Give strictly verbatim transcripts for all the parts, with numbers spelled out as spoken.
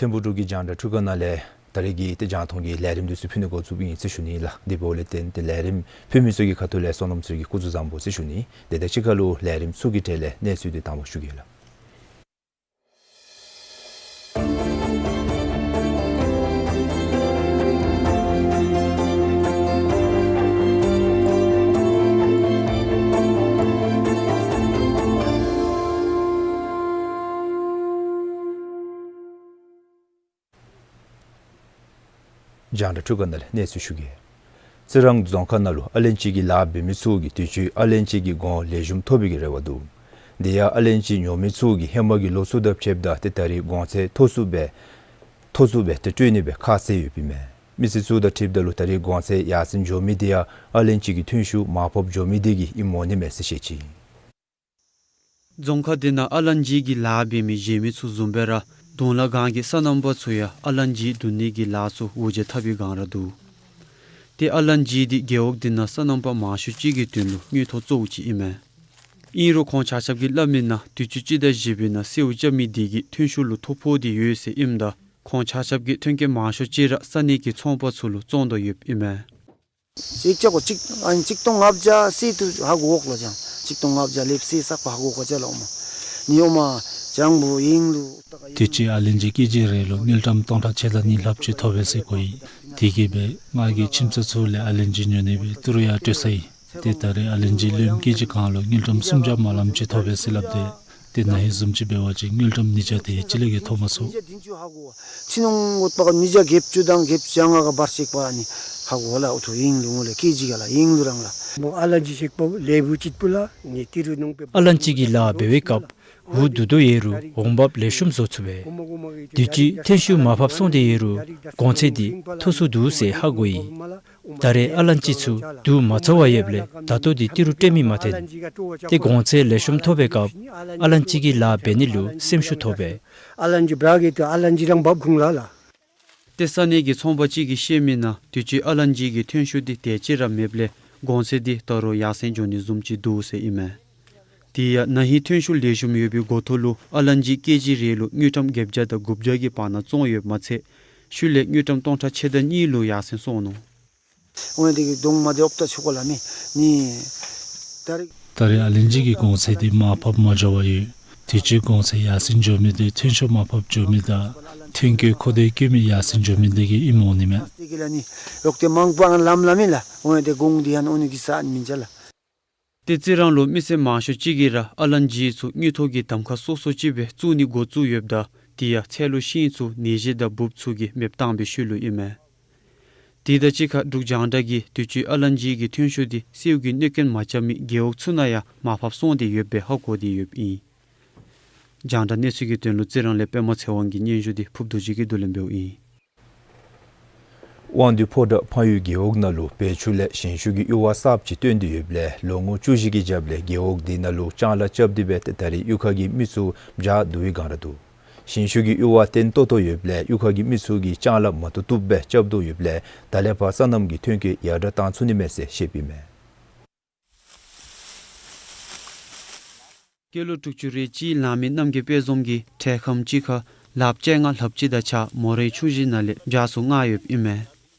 ཐིམ་ཕུག་འབྲུག་གི་རྒྱང་བསྒྲགས་འཕྲུལ་ཁང་ནང་ལས་ད་རེས་ཀྱི་ཏེ་རྒྱང་མཐོང་གི་ལས་རིམ་འདི་ཚུ་ཕུལ་ནི་འགོ་བཙུགསཔ་ཨིན་ཟེར་ཞུ་ནི་ལགས། དེ་འབདཝ་ལས་བརྟེན་ཏེ་ལས་རིམ་ཕུལ་མི་ཚུ་གི་ཁ་ཐུག་ལས་བསོད་ནམས་ཚེ་རིང་གིས་སྐུ་གཟུགས་བཟང་པོ་ཟེར་ཞུ་ནི། དེ་དང་གཅིག་ཁར་ལུ་ལས་རིམ་ཚུ་གི་གྲས་ལས་གནས་ཚུལ་འདི་དང་པ་ཞུ་གེ་ལགས། རྒྱང་བསྒྲགས་འཕྲུལ་ཁང་ནང་ལས་གནས་ཚུལ་ཞུ་གེ། རྩི་རང་རྫོང་ཁག་ནང་ལུ་ཨ་ལན་ཅི་གི་ལཱ་འབད་མི་ཚུ་གིས་དུས་ཅི་ཨ་ལན་ཅི་གི་གོང་ལེགས་ཤོམ་ཐོབ་པའི་གི་རེ་བ་འདུག། དེ་ཡང་ཨ་ལན་ཅི་ཉོ་མི་ཚུ་གིས་ཧེ་མ་གི་ལོ་ཚུ་དང་ཕྱདཔ་ད་ཏེ་ད་རེས་གོང་ཚད་མཐོ་སུ་སྦེ་མཐོ་སུ་སྦེ་ཏེ་སྤྲོད་ནི་སྦེ་ཁ་གསལ་ཡོདཔ་ཨིན་མས། མི་སེར་ཚུ་དང་འཁྲིལཝ་ད་ལུ་ད་རེས་གོང་ཚད་ཡར་སེང་འགྱོ་མི་འདི་ཡང་ཨ་ལན་ཅི་གི་ཐོན་ཤུགས་མར་ཕབ་འགྱོ་མི་འདི་གིས་ཨིནམ་འོང་ནི་མས་ཟེར་བཤད་ཅི། རྫོང་ཁག་འདི་ནང་ཨ་ལན་ཅི་གི་ལཱ་འབད་མི་གཞན་མི་ཚུ་བཟུམ་སྦེ་ར་གདོང་ལ་སྒང་གི་སོ་ནམ་པ་ཚུ་ཡང་ཨ་ལན་ཅི་བརྡུང་ནི་གི་ལཱ་ཚུ་འུར་བརྗེད་འཐབ་པའི་སྒང་ར་འདུག། ཏེ་ཨ་ལན་ཅི་འདི་རྒེད་འོག་འདི་ནང་སོ་ནམ་པ་མང་ཤོས་ཅིག་གི་དོན་ལུ་དངུལ་ཐོག་གཙོ་བོ་ཅིག་ཨིན་མས། ཨིན་རུང་ཁོང་ཆ་ཁྱབ་ཀྱིས་སླབ་མི་ནང་དུས་ཅི་སྤྱི་ཟླ་བཞི་པའི་ནང་སེརཝ་རྐྱབ་མི་འདི་གིས་ཐོན་ཤུགས་ལུ་ཐོ་ཕོག་སྟེ་ཡོད་ཟེར་ཨིནམ་ད་ཁོང་ཆ་ཁྱབ་ཀྱིས་ཐོན་སྐྱེད་མང་ཤོས་ཅིག་ར་ས་གནས་ཀྱི་ཚོང་པ་ཚུ་ལུ་བཙོང་དོ་ཡོདཔ་ཨིན་མས། ཅིག་ཅག་གོ་ཅིག་ཨ་ནི་ཆིག་སྟོང་ལྔ་བརྒྱ་ཟེར་དུ་ཧ་གོ་གོ་ལགས་ཅང་། ཆིག་སྟོང་ལྔ་བརྒྱ་ལེབ་ཟེར་ས་གོ་ཧ་གོ་གོ་ཅ་ལགས་འོང་མས། ནི་འོང་མས་ཅང་བུ་ཡིན་ལུ། དུས་ཅི་ཨ་ལན་ཅི་ཀེ་ཇི་རེ་ལུ་དངུལ་ཀྲམ་སྟོང་ཕྲག་ཕྱེད་དང་གཉིས་ལྷགཔ་ཅིག་ཐོབ་པས་ཟེར་གོ་ཡི། དེ་གིས་སྦེ་ང་གིས་ཁྱིམ་ཚང་ཚུ་ལས་ཨ་ལན་ཅི་ཉོ་ནི་སྦེ་ཏི་རུ་ཡར་སྤྲོད་ས་ཡི། ཏེ་ད་རེས་ཨ་ལན་ཅི་ལེབ་ཀེ་ཇི་གང་ལུ་དངུལ་ཀྲམ་སུམ་བརྒྱ་མ་ལངམ་ཅིག་ཐོབ་པས་ཟེར་སླབ་སྟེ། ཏེ་ན་ཧིང་བཟུམ་ཅིག་འབད་བ་ཅིན་དངུལ་ཀྲམ་ཉིས་བརྒྱ་དེ་ཅིག་ལས་བརྒལ་ཐོབ་མ་ཚུགས། ཕྱི་ནང་འོག་པ་ཉིས་བརྒྱ་བརྒྱད་ཅུ་དང་བརྒྱད་ཅུ་གྱ་ལྔ་ག་བར་ཅིག་པ་ནི་ཧ་གོ་ལགས། འོ་ཐུ་ཡིན་ལུ་ངོ་ལས་ཀེ་ཇི་ག་ལགས་ཡིན་ལུ་རང་ལགས། མོ་ཨ་ལན་ཅི་ཞིག་པོ་ལེབ་བུ་ཅིག་པོ་ལགས་ནི་ཏི་རུ་ནང་པའི་ཨ་ལན་ཅི་གི་ལཱ་འབད་བའི་སྐབས་འུ་སྡུག་སྡུག་ཡོད་རུང་འོང་འབབ་ལེགས་ཤོམ་བཟོ་ཚུགས་པས། དུས་ཅི་ཐོན་ཤུགས་མར་ཕབ་སོང་སྟེ་ཡོད་རུང་གོང་ཚད་འདི་མཐོ་སུ་འདུག་ཟེར་ཧ་གོ་ཡི། ད་རེས་ཨ་ལན་ཅི་ཚུ་དུག་མ་ཚར་བར་ཡོདཔ་ལས་ད་ལྟོ་འདི་ཏི་རུ་སྤྲོད་མི་མ་ཐོན། ཏེ་གོང་ཚད་ལེགས་ཤོམ་ཐོབ་པའི་སྐབས་ཨ་ལན་ཅི་གི་ལཱ་འབད་ནི་ལུ་སེམས་ཤུགས་ཐོབ་པས། ཨ་ལན་ཅི་བྲག་གི་ཏེ་ཨ་ལན་ཅི་རང་འབབ་ཁུངས་ལགས་ལགས། ཏེ་ས་གནས་ཀྱི་ཚོང་པ་ཅིག་གིས་བཤད་མི་ནང་དུས་ཅི་ཨ་ལན་ཅི་གི་ཐོན་ཤུགས་འདི་དེ་ཅིག་ར་མེདཔ་ལས་གོང་ཚད་འདི་ད་རུང་ཡར་སེང་འགྱོ་ནི་བཟུམ་ཅིག་འདུག་ཟེར་ཨིན་མས། དེ་ཡང་ན་ཧིང་ཐོན་ཤུགས་ལེགས་ཤོམ་ཡོད་པའི་འགོ་ཐོག་ལུ་ཨ་ལན་ཅི་ཀེ་ཇི་རེ་ལུ་དངུལ་ཀྲམ་བརྒྱད་བརྒྱ་དང་དགུ་བརྒྱ་གི་བར་ན་བཙོང་ཡོདཔ་མ་ཚད་ཤུལ་ལས་དངུལ་ཀྲམ་སྟོང་ཕྲག་ཕྱེད་དང་གཉིས་ལུ་ཡར་སེང་སོང་ནུག། འོ་དེ་གི་གདོང་མ་དེ་ཨོབ་ཏ་ཆོ་ག་ལ་མི་ནི་ད་རེས། ད་རེས་ཨ་ལན་ཅི་གི་གོང་ཚད་དེ་མར་ཕབ་མ་འགྱོ་བར་ཡོད། དུས་ཅི་གོང་ཚད་ཡར་སེང་འགྱོ་མི་དེ་ཐོན་ཤུགས་མར་ཕབ་འགྱོ་མི་དང་ཐོན་སྐྱེད་མཁོ་འདོད་བསྐྱེད་མི་ཡར་སེང་འགྱོ་མི་དེ་གིས་ཨིནམ་འོང་ནི་མས། དེ་གི་ལ་ནི་ཡོག་ཏེ་མང་པོ་ཨ་ནཱ་ལམ་ལ་མི་ལགས། འོ་དེ་གོང་དེ་ཡང་འོ་ནི་གི་ས་ཨ་ནི་མི་འཇལ་ལགས། ཏེ་རྩི་རང་ལུ་མི་སེར་མང་ཤོས་ཅིག་གིས་ར་ཨ་ལན་ཅི་ཚུ་དངུལ་ཐོག་གི་གདམ་ཁ་སོ་སོ་ཅིག་སྦེ་བཙུགས་ནི་འགོ་བཙུགས་ཡོདཔ་ད་དེ་ཡང་ཚལ་ལུ་ཤིང་ཚུ་ནད་གཞི་དང་འབུཔ་ཚུ་གིས་མེདཔ་བཏང་བའི་ཤུལ་ལུ་ཨིན་མས། དེ་དང་གཅིག་ཁར་འབྲུག་རྒྱང་བསྒྲགས་ཀྱིས་དུས་ཅི་ཨ་ལན་ཅི་གི་ཐོན་ཤུགས་འདི་སེརཝ་གིས་གནོད་སྐྱོན་མ་རྐྱབ་མི་རྒེད་འོག་ཚུ་ནང་ཡང་མར་ཕབ་སོང་སྟེ་ཡོདཔ་སྦེ་ཧ་གོ་སྟེ་ཡོདཔ་ཨིན། རྒྱང་བསྒྲགས་གནས་ཚུལ་གྱི་དོན་ལུ་རྩི་རང་ལས་པདྨ་ཚེ་དབང་གི་སྙན་ཞུ་འདི་ཕུབ་རྡོ་རྗེ་གིས་བསྡུ་ལེན་འབདཝ་ཨིན། དབང་འདུས་ཕོ་བྲང་ཕངས་ཡུལ་རྒེད་འོག་ནང་ལུ་བལ་ཆུ་ལས་ཞིང་ཆུ་གི་གཡུར་བ་གསརཔ་ཅིག་བཏོན་ཏེ་ཡོདཔ་ལས་ལོ་ངོ་བཅུ་བཞི་གི་རྒྱབ་ལས་རྒེད་འོག་འདི་ནང་ལུ་ལྕང་ལཱ་རྐྱབ་སྟེ་འབད་ཏེ་ད་རེས་གཡུས་ཁ་གི་མི་ཚུ་བྱཱར་བསྡུ་བའི་བསྒང་ར་འདུག། ཞིང་ཆུ་གི་གཡུར་བ་བརྟན་ཏོག་ཏོ་ཡོདཔ་ལས་གཡུས་ཁ་གི་མི་ཚུ་གིས་ལྕང་ལཱ་མ་བཏུབ་བཏུབ་སྦེ་རྐྱབ་དོ་ཡོདཔ་ལས་ད་ལས་ཕར་སོ་ནམ་གྱི་ཐོན་སྐྱེད་ཡར་དྲག་བཏང་ཚུགས་ནི་མས་ཟེར་བཤདཔ་ཨིན་མས། སྐྱེས་ལོ་དྲུག་ཅུ་རེ་གཅིག་ལང་མི་རྣམ་རྒྱལ་དཔལ་འཛོམས་ཀྱིས་ཁྲལ་ཁམས་ཅིག་ཁར་ལགཔ་བཅོ་ལྔ་ལྷགཔ་ཅིག་དང་གཅིག་ཁར་མོ་རའི་ཆུ་ཞིང་ནང་ལས་བྱཱར་ཚུ་མངགས་ཡོདཔ་ཨིན་མས།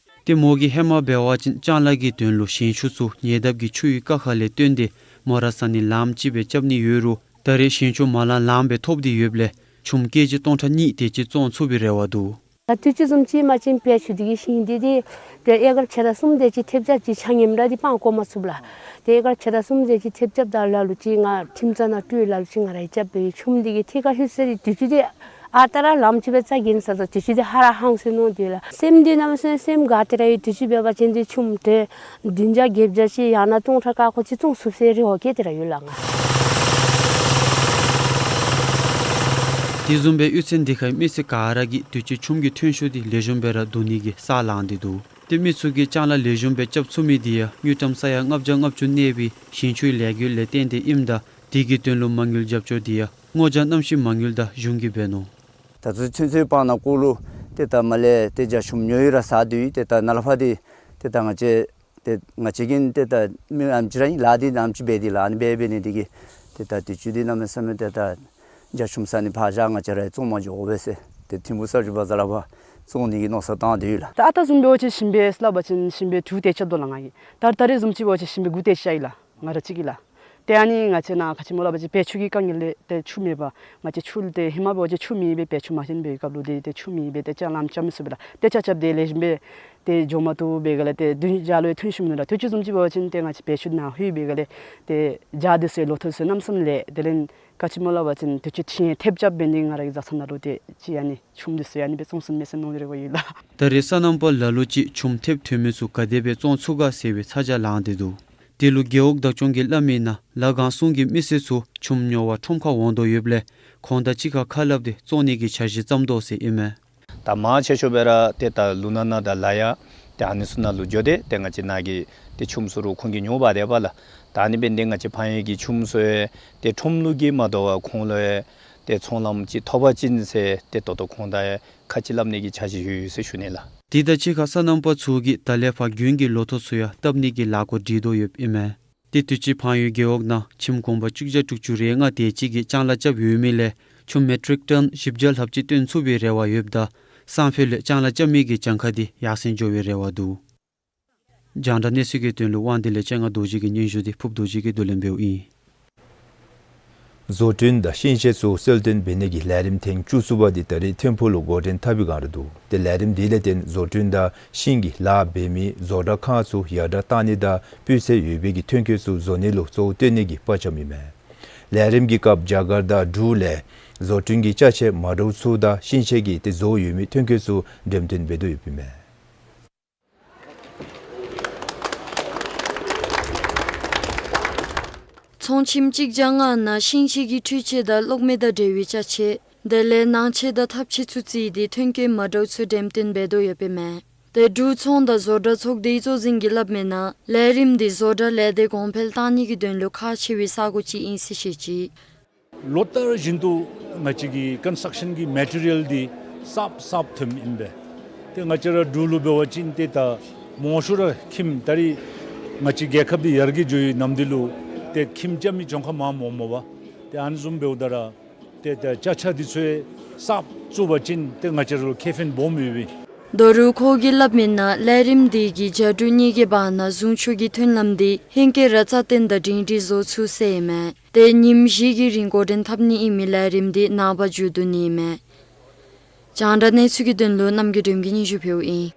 ཏེ་མོ་གིས་ཧེ་མ་འབད་བ་ཅིན་ལྕང་ལཱ་གི་དོན་ལུ་ཞིང་ཆུ་ཚུ་ཉེ་འདབས་ཀྱི་ཆུའི་ཀ་ཁ་ལས་བཏོན་ཏེ་མོ་ར་ས་ནི་ལངམ་ཅིག་སྦེ་རྐྱབ་ནི་ཡོད་རུང་ད་རེས་ཞིང་ཆུ་མ་ལང་ལངམ་སྦེ་ཐོབ་སྟེ་ཡོདཔ་ལས་ཆུམ་ཀེ་ཇི་སྟོང་ཕྲག་གཉིས་དེ་ཅིག་བཙོང་ཚུགས་པའི་རེ་བ་འདུག། ད་དུས་ཅི་བཟུམ་ཅིག་མ་ཅིན་བལ་ཆུ་འདི་གིས་ཞིང་འདི་འདི་ཏེ་ཨེ་ཀར་ཕྱེད་དང་གསུམ་དེ་ཅིག་ཐེབས་ཆག་ཅིག་ཆ་མཉམ་ར་འདི་སྤང་བཀོ་མ་ཚུགས་ལགས། ཏེ་ཨེ་ཀར་ཕྱེད་དང་གསུམ་དེ་ཅིག་ཐེབས་རྐྱབ་ད་ལ་ལུ་ཅིག་ང་ཁྲིམས་རྩ་ནང་སྤྲོད་ལ་ལུ་ཅིག་ང་ར་རྐྱབ་པའི་ཆུམ་འདི་གིས་ཐད་ཁར་ལྷོད་ས་འདི་དུས་ཅི་འདི་ཨ་རྟག་ར་ལངམ་ཅིག་སྦེ་རྩ་འགེངས་ས་ད་དུས་ཅི་འདི་ཧ་ར་ཧང་སྟེ་མནོ་སྟེ་ལགས། སེམས་འདི་གནམ་མེད་ས་མེད་སེམས་དགའ་སྟེ་ར་ཡོད། དུས་ཅི་འབད་བ་ཅིན་འདི་ཆུམ་ཏེ་བདུན་བརྒྱ་བརྒྱད་བརྒྱ་ཅིག་ཡང་ན་སྟོང་ཕྲག་ཁ་ཁོ་ཅིག་བཙོང་ཚུགས་ཟེར་རེ་བ་བསྐྱེད་དེ་ར་ཡོད་ལགས་ང་། དེ་བཟུམ་སྦེ་གཡུས་ཚན་འདི་ཁའི་མི་སེར་ག་ར་གིས་དུས་ཅི་ཆུམ་གྱི་ཐོན་ཤུགས་འདི་ལེགས་ཤོམ་སྦེ་ར་བསྡུ་ནི་གི་ས་ལངས་ཏེ་འདུག། ཏེ་མི་ཚུ་གིས་ལྕང་ལཱ་ལེགས་ཤོམ་སྦེ་རྐྱབ་ཚུགས་མི་འདི་ཡང་དངུལ་ཀྲམ་ས་ཡ་ལྔ་བརྒྱ་ལྔ་བཅུ་གནས་པའི་ཞིང་ཆུའི་ལས་འགུལ་ལས་བརྟེན་ཏེ་ཨིནམ་ད་དེ་གི་དོན་ལུ་མ་དངུལ་རྒྱབ་སྐྱོར་འདི་ཡང་སྔོ་ལྗང་གནམ་གཤིས་མ་དངུལ་དང་གཞུང་གིས་འབད་ནུག། ད་ཚུན་ཚོད་ཚུན་ཚོད་བར་ན་ཀོ་ལུ་ཏེ་ད་མར་ལས་ཏེ་རྒྱ་ཆུམ་ཉོ་ཡི་ར་ཟ་དོ་ཡི། ཏེ་ད་ནཱ་ལས་ཕར་འདི་ཏེ་ད་ང་བཅས་ཏེ་ང་བཅས་ཀྱིས་ཏེ་ད་མི་ཨམ་ཅིག་ར་ཨིན་ལཱ་འདི་ཨམ་ཅིག་འབད་དེ་ལཱ་ཨ་ནི་འབད་འབད་ནི་འདི་གིས་ཏེ་ད་དུས་ཅི་འདི་གནམ་མེད་ས་མེད་ཏེ་ད་རྒྱ་ཆུམ་ཟ་ནི་ཕར་བཞག་ང་བཅས་ར་བཙོང་མ་འགྱོ་དགོ་པས་ཟེར་ཏེ་ཐིམ་ཕུག་ས་ཆུ་བ་ཛ་ལ་བ་བཙོང་ནི་གི་མནོ་བསམ་བཏང་སྟེ་ཡོད་ལགས། ད་ཨ་རྟག་བཟུམ་འབད་བ་ཅིན་ཞིང་པ་སླབ་པ་ཅིན་ཞིང་པ་དྲུག་དེ་ཅིག་འདུག་ལགས་ང་གིས། ད་ད་རེས་བཟུམ་ཅིག་འབད་བ་ཅིན་ཞིང་པ་དགུ་དེ་ཅིག་ཨིན་ལགས་ང་ར་གཅིག་གིས་ལགས། ཏེ་ཨ་ནི་ང་བཅས་ནཱ་ག་ཅི་སྨོ་སླབ་པ་ཅིན་བལ་ཆུ་གི་དཀའ་ངལ་ལས་ཏེ་ཆུ་མེད་པར་ང་བཅས་ཆུ་ཏེ་ཧེ་མ་འབད་བ་ཅིན་ཆུ་མེད་པས་བལ་ཆུ་མ་ཐོན་པའི་སྐབས་ལུ་འདི་ཏེ་ཆུ་མེད་པས་ཏེ་ལྕང་ལཱ་རྐྱབ་མི་ཚུགས་པས་ལགས། ཏེ་ཆ་ཁྱབ་འདི་ལེགས་ཤོམ་སྦེ་ཏེ་འགྱོ་མ་བཏུབ་པའི་སྒང་ལས་ཏེ་བདུན་བརྒྱ་ལུ་ཐོན་ཤུལ་མ་ལུ་དུས་ཅི་བཟུམ་ཅིག་འབད་བ་ཅིན་ཏེ་ང་བཅས་བལ་ཆུ་ནང་ལྷོད་པའི་སྒང་ལས་ཏེ་བྱཱར་འདི་ཚུ་ལོ་ཐོག་ཚུ་གནམ་མེད་ས་མེད་ལེགས། དེ་ལས་ག་ཅི་སྨོ་སླབ་པ་ཅིན་དུས་ཅི་ཆུ་ཡང་ཐེབས་ཆག་འབད་ནི་ང་ར་གི་བཟའ་ཚང་ནང་ལུ་ཏེ་ཅིག་ཨ་ནི་ཆུམ་འདི་ཚུ་ཨ་ནི་སྦེ་བཙོང་ཚུགས་མས་ཟེར་མནོ་རེ་བ་ཡོད་ལགས། ད་རེས་སོ་ནམ་པ་ལ་ལུ་ཅིག་ཆུམ་ཐེབས་ཐོན་མི་ཚུ་ག་དེ་སྦེ་བཙོང་ཚུགས་ག་ཟེར་བའི་ཚ་གྱང་ལངས་ཏེ་འདུག། དེ་ལུ་རྒེད་འོག་བདག་སྐྱོང་གིས་སླབ་མི་ནང་ལ་སྒང་སུང་གི་མི་སེར་ཚུ་ཆུམ་ཉོ་བར་ཁྲོམ་ཁར་འོང་དོ་ཡོདཔ་ལས་ཁོང་དང་གཅིག་ཁར་ཁ་སླབ་སྟེ་བཙོང་ནི་གི་འཆར་གཞི་བརྩམ་དོ་ཟེར་ཨིན་མས། ད་མང་ཆེ་ཤོས་སྦེ་ར་ཏེ་ད་ལུ་ནང་ནང་ད་ལ་ཡ་ཏེ་ཨ་ནི་ཚུ་ནང་ལུ་འགྱོ་སྟེ་ཏེ་ང་བཅས་ནཱ་གི་ཏེ་ཆུམ་ཚུ་རུང་ཁོང་གིས་ཉོ་འབག་སྡོདཔ་ལགས། ད་ཨ་ནི་འབད་ནི་འདི་ང་བཅས་ཕངས་ཡུལ་གྱི་ཆུམ་ཚུ་ཡང་ཏེ་ཁྲོམ་ལུ་གིས་མ་དོ་བར་ཁོང་ལུ་ཡང་ཏེ་ཚོང་ལམ་ཅིག་ཐོབ་པ་ཅིན་ཟེར་ཏེ་ད་ལྟོ་ཁོང་དང་ཡང་ཁ་ཅིག་སླབ་ནི་གི་འཆར་གཞི་ཡོད་ཡོད་ཟེར་ཞུ་ནི་ལགས། དེ་དང་གཅིག་ཁར་སོ་ནམ་པ་ཚུ་གིས་ད་ལས་ཕར་དགུན་གྱི་ལོ་ཐོག་ཚུ་ཡང་བཏབ་ནི་གི་ལས་སྒོ་སྒྲིག་དོ་ཡོདཔ་ཨིན་མས། ཏེ་དུས་ཅི་ཕངས་ཡུལ་རྒེད་འོག་ནང་ཁྱིམ་གུང་པ་གཅིག་བརྒྱ་དྲུག་ཅུ་རེ་ལྔ་དེ་ཅིག་གིས་ལྕང་ལཱ་རྐྱབ་ཡོད་མི་ལས་ཆུམ་མེ་ཊིག་ཊོན་བཞི་བརྒྱ་ལྷགཔ་ཅིག་བཏོན་ཚུགས་པའི་རེ་བ་ཡོདཔ་ད་སང་ཕོད་ལས་ལྕང་ལཱ་རྐྱབ་མི་གི་གྱངས་ཁ་འདི་ཡར་སེང་འགྱོ་བའི་རེ་བ་འདུག། རྒྱང་བསྒྲགས་གནས་ཚུལ་གྱི་དོན་ལུ་དབང་འདུས་ལས་སྤྱན་སྔ་རྡོ་རྗེ་གི་སྙན་ཞུ་འདི་ཕུབ་རྡོ་རྗེ་གིས་བསྡུ་ལེན་འབདཝ་ཨིན། བཟོ་སྐྲུན་དང་ཤིང་ཆས་ཚུ་གསལ་སྟོན་འབད་ནི་གི་ལས་རིམ་ཐེངས་བཅུ་གསུམ་པ་འདི་ད་རེས་ཐིམ་ཕུག་ལུ་འགོ་འདྲེན་འཐབ་པའི་བསྒང་ར་འདུག། ཏེ་ལས་རིམ་འདི་ལས་བརྟེན་བཟོ་སྐྲུན་དང་ཤིང་གི་ལཱ་འབད་མི་བཟོ་གྲྭ་ཁང་ཚུ་ཡར་དྲག་བཏང་ནི་དང་སྤུས་ཚད་ཡོད་པའི་གི་ཐོན་སྐྱེད་ཚུ་བཟོ་ནི་ལུ་གཙོ་བོ་བཏོན་ནི་གི་དཔའ་བཅམ་ཨིན་མས། ལས་རིམ་གྱི་སྐབས་རྒྱ་གར་དང་འབྲུག་ལས་བཟོ་སྐྲུན་གྱི་ཅ་ཆས་མ་འདྲཝ་ཚུ་དང་ཤིང་ཆས་ཀྱི་ཏེ་བཟོ་ཡོད་མི་ཐོན་སྐྱེད་ཚུ་འགྲེམས་སྟོན་འབད་དོ་ཡོདཔ་ཨིན་མས། ཚོང་ཁྱིམ་གཅིག་བརྒྱ་ལྔ་ནང་ཤིང་ཆས་ཀྱི་འཕྲུལ་ཆས་དང་གློག་མེ་དང་འབྲེལ་བའི་ཅ་ཆས་དེ་ལས་ནང་ཆས་དང་ཐབ་ཆས་ཚུ་བརྩིས་ཏེ་ཐོན་སྐྱེད་མ་འདྲཝ་ཚུ་འགྲེམས་སྟོན་འབད་དོ་ཡོདཔ་ཨིན་མས། ཏེ་འབྲུག་ཚོང་དང་བཟོ་གྲྭ་ཚོགས་སྡེའི་གཙོ་འཛིན་གྱིས་སླབ་མི་ནང་ལས་རིམ་འདི་བཟོ་གྲྭ་ལས་སྡེ་གོང་འཕེལ་གཏང་ནི་གི་དོན་ལུ་ཁག་ཆེ་བའི་ས་སྒོ་ཅིག་ཨིན་ཟེར་བཤད་ཅི། ལོ་ལྟར་བཞིན་དུ་ང་བཅས་ཀྱི་ཀོན་སི་ཊྲག་ཤཱན་གྱི་མེ་ཊི་རི་ཡཱལ་འདི་གསརཔ་གསརཔ་ཐོནམ་ཨིན་པས། ཏེ་ང་བཅས་ར་འབྲུག་ལུ་འབད་བ་ཅིན་ཏེ་ད་མང་ཤོས་ར་ཁྱིམ་ད་རེས་ང་བཅས་རྒྱལ་ཁབ་འདི་ཡར་རྒྱས་འགྱོ་བའི་ནམ་དུས་ལུ་ཏེ་ཁྱིམ་རྐྱབ་མི་གྱངས་ཁ་མངམ་མས་པ། ཏེ་ཨ་ནི་བཟུམ་འབདཝ་ད་ར་ཏེ་ད་ཅ་ཆས་འདི་ཚུ་གསརཔ་བཙུགས་པ་ཅིན་ཏེ་ང་བཅས་ར་ལུ་ཁེ་ཕན་སྦོམ་ཡོད་པས། ད་རུང་ཁོ་གིས་སླབ་མི་ནང་ལས་རིམ་འདི་གིས་རྒྱ་འབྲུག་གཉིས་ཀྱི་བར་ན་ཟུངས་ཆུ་གི་མཐུན་ལམ་འདི་ཧེང་སྐལ་ར་རྩ་བརྟན་དང་སྒྲིང་སྒྲིང་བཟོ་ཚུགས་ཟེར་ཨིན་མས། ཏེ་ཉིནམ་བཞི་གི་རིང་འགོ་འདྲེན་འཐབ་ནི་ཨིན་མི་ལས་རིམ་འདི་ནངས་པ་མཇུག་བསྡུ་ནི་ཨིན་མས། རྒྱང་བསྒྲགས་གནས་ཚུལ་གྱི་དོན་ལུ་རྣམ་རྒྱལ་སྒྲོལམ་གིས་སྙན་ཞུ་ཕུལཝ་ཨིན།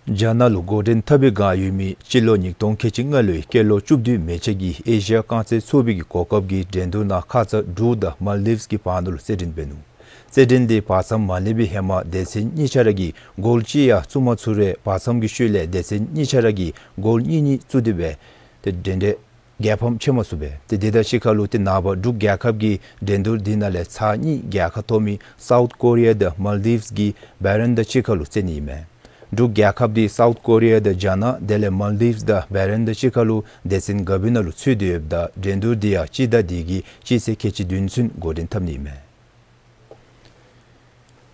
རྒྱ་ནག་ལུ་འགོ་འདྲེན་འཐབ་པའི་བསྒང་ཡོད་མི་སྤྱི་ལོ་ཉིས་སྟོང་ཁལ་གཅིག་ལྔ་ལོའི་སྐྱེས་ལོ་བཅུ་བདུན་མན་ཆད་ཀྱི་ཨེ་ཤི་ཡ་རྐང་རྩེད་ཚོགས་པའི་གི་གོ་སྐབས་ཀྱི་འགྲན་བསྡུར་ནང་ཁ་ཙ་འབྲུག་དང་མཱལ་དིབས་ཀྱི་བར་ན་ལུ་རྩེད་འགྲན་འབད་ནུག། རྩེད་འགྲན་འདི་བར་མཚམས་མ་ལེན་པའི་ཧེ་མ་སྡེ་ཚན་གཉིས་ཆ་ར་གིས་གོལ་གཅིག་ཡང་བཙུགས་མ་ཚུགས་རུང་བར་མཚམས་ཀྱི་ཤུལ་ལས་སྡེ་ཚན་གཉིས་ཆ་ར་གིས་གོལ་གཉིས་གཉིས་བཙུགས་ཏེ་འབད་ཏེ་འགྲན་བསྡུར་རྒྱལ་ཕམ་ཕྱད་མ་ཚུགས་པས། ཏེ་དེ་དང་གཅིག་ཁར་ལུ་ཏེ་ནངས་པ་འབྲུག་རྒྱལ་ཁབ་ཀྱི་འགྲན་བསྡུར་འདི་ནང་ལས་ཚར་གཉིས་རྒྱལ་ཁ་ཐོབ་མི་སའུཐ་ཀོ་རི་ཡ་དང་མཱལ་དིབས་ཀྱི་བྷ་རེན་དང་གཅིག་ཁར་ལུ་རྩེད་ནི་ཨིན་མས། འབྲུག་རྒྱལ་ཁབ་འདི་སའུཐ་ཀོ་རི་ཡ་དང་རྒྱ་ནག་དེ་ལས་མཱལ་ཌིབས་དང་བྷ་རེན་དང་གཅིག་ཁར་ལུ་སྡེ་ཚན་དགའ་འབུལ་ནང་ལུ་ཚུད་དེ་ཡོདཔ་ད་འགྲན་བསྡུར་འདི་ཡང་སྤྱི་ཟླ་འདི་གི་སྤྱི་ཚེས་ཁལ་གཅིག་བདུན་ཚུན་འགོ་འདྲེན་འཐབ་ནི་ཨིན་མས།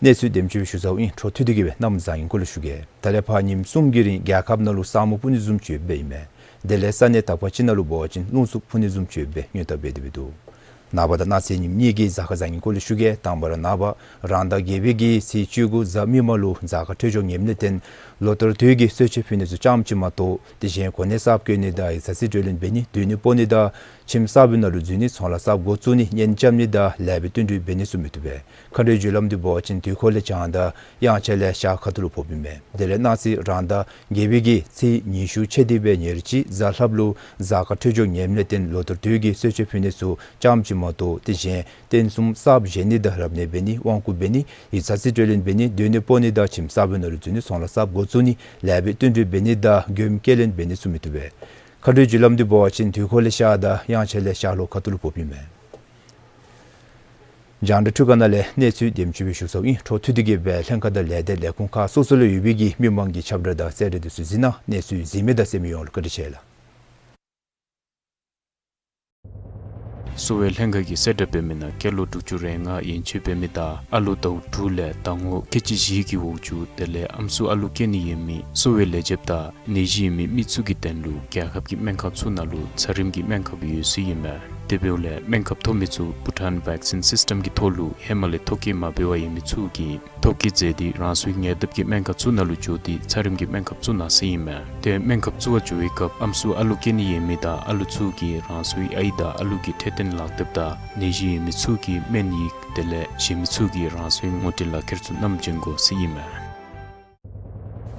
གནས་ཚུལ་དེམ་ཅིག་སྦེ་ཞུ་ཚརཝ་ཨིན། འཕྲོ་མཐུད་དེ་གིས་སྦེ་གནམ་བཟང་ངན་སྐོར་ལས་ཞུ་གེ། ད་ལས་ཕར་ཉིནམ་གསུམ་གྱི་རིང་རྒྱལ་ཁབ་ནང་ལུ་ས་སྨུག་སྤུབ་ནི་བཟུམ་ཅིག་ཡོདཔ་ཨིན་མས། དེ་ལས་ས་གནས་དག་པ་ཅིག་ནང་ལུ་འབད་བ་ཅིན་རླུང་འཚུབ་འཕུ་ནི་བཟུམ་ཅིག་ཡོདཔ་སྦེ་སྔོན་བརྡ་འབད་དེ་སྦེ་འདུག། ནངས་པ་དང་གནངས་ཚེ་ཉིནམ་གཉིས་ཀྱི་གཟའ་སྐར་བཟང་ངན་སྐོར་ལས་ཞུ་གེ། དང་པ་ར་ནངས་པ་རང་ཟླ་བརྒྱད་པའི་གི་ཚེས་བཅུ་དགུ་གཟའ་མིག་དམར་ལུ་གཟའ་སྐར་འཕྲོད་སྦྱོར་ངན་པ་ལས་བརྟེན་ལོ་ལྟར་དུས་ཀྱི་གསོལ་མཆོད་ཕུལ་ནི་ཚུ་ཙམ་ཅིག་མ་གཏོགས་དེ་གཞན་གོ་གནས་གསརཔ་བཀོད་ནི་དང་ཡིག་ཚང་རྩིས་སྤྲོད་ལེན་འབད་ནི་སྡོད་གནས་སྤོ་ནི་དང་ཁྱིམ་གསར་པའི་ནང་ལུ་འཛུལ་ནི་ཚོང་ལཱ་གསརཔ་འགོ་བཙུགས་ནི་གཉེན་རྐྱབ་ནི་དང་ལེགས་པའི་བསྟུན་གྲོས་འབད་ནི་ཚུ་མི་བཏུབ་པས། མཁའ་འགྲོའི་རྒྱུ་ལམ་འདི་འབད་བ་ཅིན་དུས་འཁོར་ལས་བྱང་དང་དབྱངས་འཆར་ལས་ཤར་ཁ་ཐུག་ལུ་ཕོགཔ་ཨིན་མས། དེ་ལས་གནངས་ཚེ་རང་ཟླ་བརྒྱད་པའི་གི་ཚེས་ཉི་ཤུ་ཚེས་འདི་སྦེ་ཉེར་གཅིག་གཟའ་ལྷགཔ་ལུ་གཟའ་སྐར་འཕྲོད་སྦྱོར་ངན་པ་ལས་བརྟེན་ལོ་ལྟར་དུས་ཀྱི་གསོལ་མཆོད་ཕུལ་ནི་ཚུ་ཙམ་ཅིག་མ་གཏོགས་དེ་གཞན་རྟེན་གསུམ་གསརཔ་བཞེངས་ནི་དང་རབ་གནས་འབད་ནི་དབང་བསྐུར་འབད་ནི་ཡིག་ཚང་རྩིས་སྤྲོད་ལེན་འབད་ནི་སྡོད་གནས་སྤོ་ནི་དང་ཁྱིམ་གསར་པའི་ནང་ལུ་འཛུལ་ནི་ཚོང་ལཱ་གསརཔ་འགོ་བཙུགས་ནི་ལེགས་པའི་བསྟུན་གྲོས་འབད་ནི་དང་མགྱོནམ་སྐྱེལ་ལེན་འབད་ནི་ཚུ་མི་བཏུབ་པས། མཁའ་འགྲོའི་རྒྱུ་ལམ་འདི་འབད་བ་ཅིན་དུས་འཁོར་ལས་ཤར་དང་དབྱངས་འཆར་ལས་ཤར་ལྷོ་ཁ་ཐུག་ལུ་ཕོགཔ་ཨིན་མས། རྒྱང་བསྒྲགས་འཕྲུལ་ཁང་ནང་ལས་གནས་ཚུལ་དེམ་ཅིག་སྦེ་ཞུ་ཚརཝ་ཨིན། འཕྲོ་མཐུད་དེ་གིས་སྦེ་ལྷན་ཁག་དང་ལས་སྡེ་ལས་ཁུངས་ཁག་སོ་སོ་ལུ་ཡོད་པའི་གི་མི་མང་གི་ཁྱབ་བསྒྲགས་དང་གསལ་བསྒྲགས་འདི་ཚུ་གཟིགས་གནང་། གནས་ཚུལ་གཟིགས་མི་དང་གསན་མི་ཡོངས་ལུ་བཀའ་དྲིན་ཆེ་ལགས། གསོ་བའི་ལྷན་ཁག་གིས་གསལ་བསྒྲགས་འབད་མི་ནང་སྐྱེས་ལོ་དྲུག་ཅུ་རེ་ལྔ་ཡན་ཆད་འབད་མི་དང་ཨ་ལོ་ཟླཝ་དྲུག་ལས་ཟླ་ངོ་ཁལ་གཅིག་བཞི་གི་འོག་ཅུ་དེ་ལས་ཨམ་སྲུ་ཨ་ལུ་སྐྱེ་ནི་ཡོད་མི་གསོ་བའི་ལས་བྱེདཔ་དང་ནད་གཞི་ཡོད་མི་མི་ཚུ་གི་དོན་ལུ་རྒྱལ་ཁབ་ཀྱི་སྨན་ཁང་ཚུ་ནང་ལུ་ཚ་རིམས་ཀྱི་སྨན་ཁབ་ཡོད་ཟེར་ཨིན་མས། དེ་འབདཝ་ལས་སྨན་ཁབ་ཐོབ་མི་ཚུ་བྷུ་ཊཱན་བེག་སིན་སིསི་ཊམ་གྱི་ཐོག་ལུ་ཧེ་མ་ལས་ཐོ་བཀོད་མ་འབད་བར་ཡོད་མི་ཚུ་གིས་ཐོ་བཀོད་མཛད་དེ་རང་སོའི་ཉེ་འདབས་ཀྱི་སྨན་ཁང་ཚུ་ནང་ལུ་འགྱོ་སྟེ་ཚ་རིམས་ཀྱི་སྨན་ཁབ་བཙུགས་གནང་ཟེར་ཨིན་མས། ཏེ་སྨན་ཁབ་བཙུགས་པར་འགྱོ་བའི་སྐབས་ཨམ་སྲུ་ཨ་ལུ་སྐྱེ་ནི་ཡོད་མི་དང་ཨ་ལུ་ཚུ་གིས་རང་སོའི་ཨའི་དང་ཨ་ལུ་གི་འཕྲོད་བསྟེན་ལག་དེབ་དང་ནད་གཞི་ཡོད་མི་ཚུ་གི་སྨན་ཡིག་དེ་ལས་གཞན་མི་ཚུ་གིས་རང་སོའི་ངོ་སྤྲོད་ལག་ཁྱེར་ཚུ་བསྣམས་བྱོན་དགོ་ཟེར་ཨིན་མས།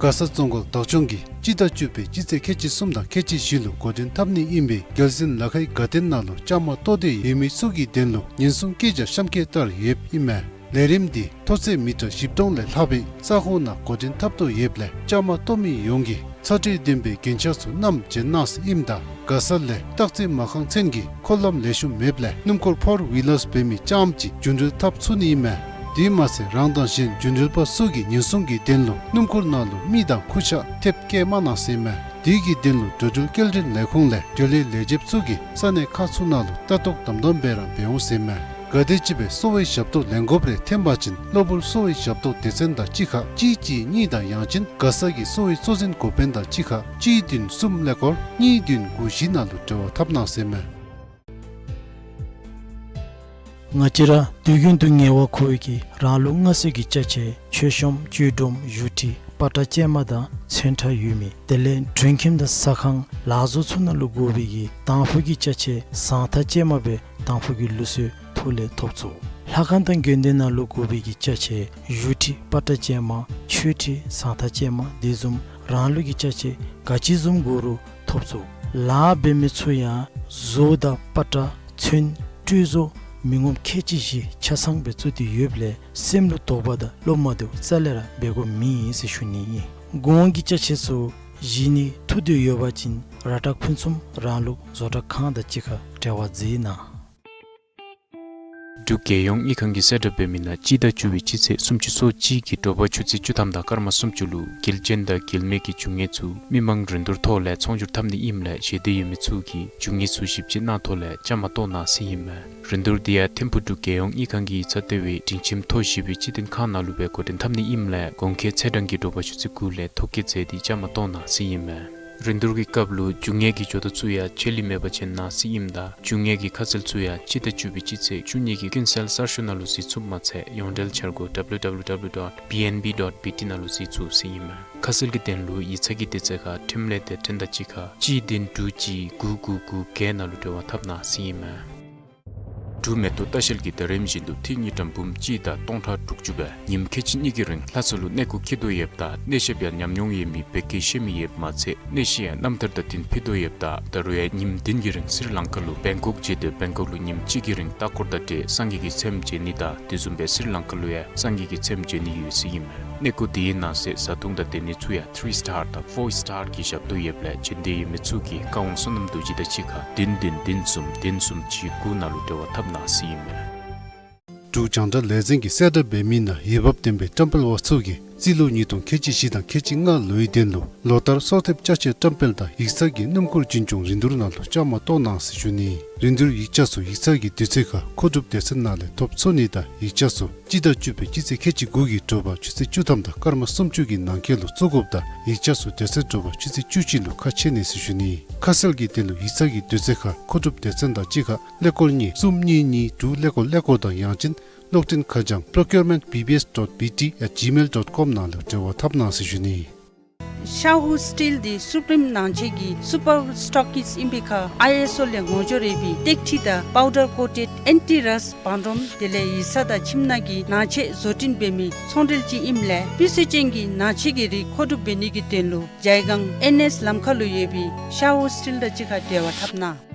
མགར་ས་རྫོང་ཁག་བདག་སྐྱོང་གིས་སྤྱི་ཟླ་བཅུ་པའི་སྤྱི་ཚེས་ཁལ་གཅིག་གསུམ་དང་ཁལ་གཅིག་བཞི་ལུ་འགོ་འདྲེན་འཐབ་ནི་ཨིན་པའི་རྒྱལ་གསུང་ལ་ཁའི་དགའ་སྟོན་ནང་ལུ་བཅའ་མར་གཏོགས་ཏེ་ཡོད་མི་ཚུ་གི་དོན་ལུ་ཉེན་སྲུང་སྐད་རྒྱག་གཤམ་འཁོད་ལྟར་ཡོདཔ་ཨིན་མས། ལས་རིམ་འདི་མཐོ་ཚད་མི་ཊར་བཞི་སྟོང་ལས་ལྷག་པའི་ས་ཁོངས་ནང་འགོ་འདྲེན་འཐབ་དོ་ཡོདཔ་ལས་བཅའ་མར་གཏོགས་མི་ཡོངས་ཀྱིས་ཚ་དྲོད་ལྡན་པའི་རྒྱན་ཆ་ཚུ་བསྣམས་བྱོན་གནང་ཟེར་ཨིནམ་ད་མགར་ས་ལས་སྟག་རྩེ་མ་རྐང་ཚུན་གྱི་འཁོར་ལམ་ལེགས་ཤོམ་མེདཔ་ལས་སྣུམ་འཁོར་ཕོར་ཝི་ལར་འབད་མི་རྐྱངམ་ཅིག་རྒྱུན་འགྲུལ་འཐབ་ཚུགས་ནི་ཨིན་མས། དེ་མ་ཚད་རང་དང་གཞན་རྒྱུན་འགྲུལ་པ་ཚུ་གི་ཉེན་སྲུང་གི་དོན་ལུ་སྣུམ་འཁོར་ནང་ལུ་མི་དང་ཁུར་ཆ་ཐེབས་བཀལ་མ་གནང་ཟེར་ཨིན་མས། དེ་གི་དོན་ལུ་འགྲོ་འགྲུལ་སྐྱེལ་འདྲེན་ལས་ཁུངས་ལས་འགྲུལ་ལས་ལས་བྱེདཔ་ཚུ་གིས་ས་གནས་ཁག་ཚུ་ནང་ལུ་ལྟ་རྟོག་དམ་དམ་སྦེ་ར་འབད་འོང་ཟེར་ཨིན་མས། ག་དེམ་ཅིག་སྦེ་གསོ་བའི་ཞབས་ཏོག་ལེན་དགོཔ་རེ་ཐོན་པ་ཅིན་གློ་བུར་གསོ་བའི་ཞབས་ཏོག་སྡེ་ཚན་དང་གཅིག་ཁར་གཅིག་གཅིག་གཉིས་དང་ཡང་ཅིན་མགར་ས་གི་གསོ་བའི་གཙོ་འཛིན་འགོ་དཔོན་དང་གཅིག་ཁར་གཅིག་བདུན་གསུམ་ཀླད་ཀོར་གཉིས་བདུན་དགུ་བཞི་ནང་ལུ་འབྲེལ་བ་འཐབ་གནང་ཟེར་ཨིན་མས། ང་བཅས་ར་དུས་རྒྱུན་དུ་ངལ་བ་ཁོ་བོའི་གི་རང་ལུགས་སྔར་སྲོལ་གྱི་ཅ་ཆས་མཆོད་གཤོམ་བཅུད་སྒྲོམ་བཞུགས་ཁྲི་པ་ཏྲ་ཅན་མ་དང་ཚོན་ཁྲ་ཡོད་མི་དེ་ལས་མགྲོན་ཁྱིམ་དང་ཟ་ཁང་ལག་བཟོ་ཚུ་ནང་ལུ་དགོ་པའི་གི་དང་ཕུ་གི་ཅ་ཆས་ཟངས་ཐག་ཅན་མ་སྦེ་དང་ཕུ་གི་ལུགས་སྲོལ་ཐོག་ལས་ཐོབ་ཚུགས། ལྷ་ཁང་དང་དགོན་སྡེ་ནང་ལུ་དགོ་པའི་གི་ཅ་ཆས་བཞུགས་ཁྲི་པ་ཏྲ་ཅན་མ་མཆོད་ཁྲི་ཟངས་ཐག་ཅན་མ་དེ་བཟུམ་རང་ལུགས་ཀྱི་ཅ་ཆས་ག་ཅི་བཟུམ་དགོ་རུང་ཐོབ་ཚུགས། ལཱ་འབད་མི་ཚུ་ཡང་བཟོ་དང་པ་ཏྲ་ཚོན་སྤྲོས་བཟོ་མི་ངོམ་ཁལ་གཅིག་བཞི་ཆ་ཚང་སྦེ་བཙུགས་ཏེ་ཡོདཔ་ལས་སེམས་ལུ་དོགས་པ་དང་བློ་མ་བདེཝ་རྩ་ལས་ར་འབད་དགོཔ་མེད་ཟེར་ཞུ་ནི་ཨིན། གོང་གི་ཅ་ཆས་ཚུ་བཞེས་ནི་ཐུག་སྟེ་ཡོད་པ་ཅིན་ར་ཏྲ་ཕུན་སུམ་རང་ལུགས་བཟོ་གྲྭ་ཁང་དང་གཅིག་ཁར་འབྲེལ་བ་མཛད་གནང་། འབྲུག་རྒྱལ་ཡོངས་དངུལ་ཁང་གིས་གསལ་བསྒྲགས་འབད་མི་ནང་སྤྱི་ཟླ་བཅུ་པའི་སྤྱི་ཚེས་སུམ་ཅུ་སོ་གཅིག་གི་དྲོ་པ་ཆུ་ཚོད་བཅུ་ཐམ་དང་སྐར་མ་སུམ་ཅུ་ལུ་རྒྱལ་ཅན་དང་རྒྱལ་མེད་ཀྱི་རྒྱུ་དངོས་ཚུ་མི་མང་རིན་བསྡུར་ཐོག་ལས་ཚོང་སྒྱུར་འཐབ་ནི་ཨིནམ་ལས་ཞེ་འདོད་ཡོད་མི་ཚུ་གིས་རྒྱུ་དངོས་ཚུ་ཞིབ་དཔྱད་གནང་ཐོག་ལས་བཅའ་མར་གཏོགས་གནང་ཟེར་ཨིན་མས། རིན་བསྡུར་འདི་ཡང་ཐིམ་ཕུག་འབྲུག་རྒྱལ་ཡོངས་དངུལ་ཁང་གི་ཡིག་ཚང་ལྟེ་བའི་སྒྲིང་ཁྱིམ་ཐོག་བཞི་པའི་སྤྱི་མཐུན་ཁང་ནང་ལུ་སྦེ་འགོ་འདྲེན་འཐབ་ནི་ཨིནམ་ལས་གོང་འཁོད་ཚེས་གྲངས་ཀྱི་དྲོ་པ་ཆུ་ཚོད་དགུ་ལས་ཐོ་བཀོད་མཛད་དེ་བཅའ་མར་གཏོགས་གནང་ཟེར་ཨིན་མས། རིན་བསྡུར་གྱི་སྐབས་ལུ་རྒྱུ་དངོས་ཀྱི་ཇོ་བདག་ཚུ་ཡང་ཆད་ལུས་མེད་པར་བྱོན་གནང་ཟེར་ཨིནམ་ད་རྒྱུ་དངོས་ཀྱི་ཁ་གསལ་ཚུ་ཡང་སྤྱི་ཟླ་བཅུ་པའི་སྤྱི་ཚེས་བཅུ་གཉིས་ཀྱི་ཀུན་གསལ་གསར་ཤོག་ནང་ལུ་གཟིགས་ཚུགསཔ་མ་ཚད་ཡོངས་འབྲེལ་འཆར་སྒོ་W W W dot B N B dot B T ནང་ལུ་གཟིགས་ཚུགས་ཟེར་ཨིན་མས། ཁ་གསལ་གྱི་དོན་ལུ་ཡིག་ཚང་གི་དུས་ཚོད་ཁར་འཕྲིན་ལས་དེབ་ཕྲེང་དང་གཅིག་ཁར་གཅིག་བདུན་དྲུག་གཅིག་དགུ་དགུ་དགུ་བརྒྱད་ནང་ལུ་འབྲེལ་བ་འཐབ་གནང་ཟེར་ཨིན་མས། འབྲུག་མེ་ཏོག་ལྟ་བཤལ་གྱིས་ད་རིམ་བཞིན་དུ་འཐུས་དངུལ་ཀྲམ་འབུམ་གཅིག་དང་སྟོང་ཕྲག་དྲུག་ཅུ་སྦེ་ཉིནམ་ཁལ་གཅིག་གཉིས་ཀྱི་རིང་ལྷ་ས་ལུ་གནས་སྐོར་འཁྱིད་དོ་ཡོདཔ་ད་གནས་བཤད་ཡང་ཉམས་མྱོང་ཡོད་མི་བོད་སྐད་ཤེས་མི་ཡོདཔ་མ་ཚད་གནས་གཞི་ཡང་རྣམ་ཐར་དང་བསྟུན་ཕུལ་དོ་ཡོདཔ་ད་ད་རུང་ཡང་ཉིནམ་བདུན་གྱི་རིང་སི་རི་ལང་ཀ་ལུ་བེང་ཀོག་བརྒྱུད་དེ་བེང་ཀོག་ལུ་ཉིནམ་གཅིག་གི་རིང་ལྟ་སྐོར་དང་འབྲེལ་སངས་རྒྱས་ཀྱི་ཚེམས་མཇལ་ནི་དང་དེ་བཟུམ་སྦེ་སི་རི་ལང་ཀ་ལུ་ཡང་སངས་རྒྱས་ཀྱི་ཚེམས་མཇལ་ནི་ཡོད་ཟེར་ཨིན་མས། གནས་སྐོར་དེའི་ནང་གསེས་བཟའ་འཐུང་དང་སྡོད་གནས་ཚུ་ཡང་ཐི་རི་སི་ཊར་དང་ཕོར་སི་ཊར་གྱི་ཞབས་ཏོག་ཡོདཔ་ལས་བྱོན་འདོད་ཡོད་མི་ཚུ་གིས་བཀའ་དབང་བསོད་ནམས་རྡོ་རྗེ་དང་གཅིག་ཁར་བདུན་བདུན་བདུན་གསུམ་བདུན་གསུམ་གཅིག་དགུ་ནང་ལུ་འབྲེལ་བ་འཐབ་གནང་ཟེར་ཨིན་མས། འབྲུག་རྒྱང་བསྒྲགས་ལས་འཛིན་གྱིས་གསལ་བསྒྲགས་འབད་མི་ནང་འོས་འབབ་ལྡན་པའི་བཀྲམ་སྤེལ་པ་ཚུ་གིས་ རྩིས་ལོ་ཉིས་སྟོང་ཁལ་གཅིག་བཞི་དང་ཁལ་གཅིག་ལྔ་ལོའི་དོན་ལུ་ལོ་ལྟར་གསོལ་འདེབས་ཅ་ཆས་བཀྲམ་སྤེལ་དང་ཡིག་ཚང་གི་སྣུམ་འཁོར་འཛིན་སྐྱོང་རིན་བསྡུར་ནང་ལུ་བཅའ་མར་གཏོགས་གནང་ཟེར་ཞུ་ནི། རིན་བསྡུར་ཡིག་ཆ་ཚུ་ཡིག་ཚང་གི་དུས་ཚོད་ཁར་མཁོ་སྒྲུབ་སྡེ་ཚན་ནང་ལས་ཐོབ་ཚུགས་ནི་དང་ཡིག་ཆ་ཚུ་སྤྱི་ཟླ་བཅུ་པའི་སྤྱི་ཚེས་ཁལ་གཅིག་དགུ་གི་དྲོ་པ་ཆུ་ཚོད་བཅུ་ཐམ་དང་སྐར་མ་སུམ་ཅུ་གི་ནང་འཁོད་ལུ་བཙུགས་དགོཔ་དང་ཡིག་ཆ་ཚུ་དེ་ཚེ་དྲོ་པ་ཆུ་ཚོད་བཅུ་གཅིག་ལུ་ཁ་ཕྱེ་ནི་ཟེར་ཞུ་ནི། ཁ་གསལ་གྱི་དོན་ལུ་ཡིག་ཚང་གི་དུས་ཚོད་ཁར་མཁོ་སྒྲུབ་སྡེ་ཚན་དང་གཅིག་ཁར་ཀླད་ཀོར་གཉིས་གསུམ་གཉིས་གཉིས་དྲུག་ཀླད་ཀོར་ཀླད་ཀོར་དང་ཡང་ཅིན་གློག་འཕྲིན་ཁ་བྱང་procurement B B S dot B T at gmail dot com ནང་ལུ་འབྲེལ་བ་འཐབ་གནང་ཟེར་ཞུ་ནི། ཤ་ཧུ་སི་ཊིལ་འདི་སུ་པྲིམ་ནང་ཆས་ཀྱི་སུ་པར་སི་ཊོག་ཀིསཊ་ཨིན་པའི་ཁར་ཨའི་ཨེསི་ཨོ་ལས་ངོ་སྦྱོར་འབད་བའི་ཏེག་ཁྲི་དང་པའུ་ཌར་ཀོ་ཊེཌ་ཨེན་ཊི་རསཊ་བང་སྒྲོམ་དེ་ལས་ཡིག་ཚང་དང་ཁྱིམ་ནང་གི་ནང་ཆས་བཟོ་སྐྲུན་འབད་མི་ཚོང་འབྲེལ་ཅིག་ཨིནམ་ལས་སྤུས་ཚད་ཅན་གྱི་ནང་ཆས་ཀྱི་རིགས་མཁོ་སྒྲུབ་འབད་ནི་གི་དོན་ལུ་ཇའི་སྒང་ཨེན་ཨེསི་ལམ་ཁ་ལུ་ཡོད་པའི་ཤ་ཧུ་སི་ཊིལ་དང་གཅིག་ཁར་འབྲེལ་བ་འཐབ་གནང་།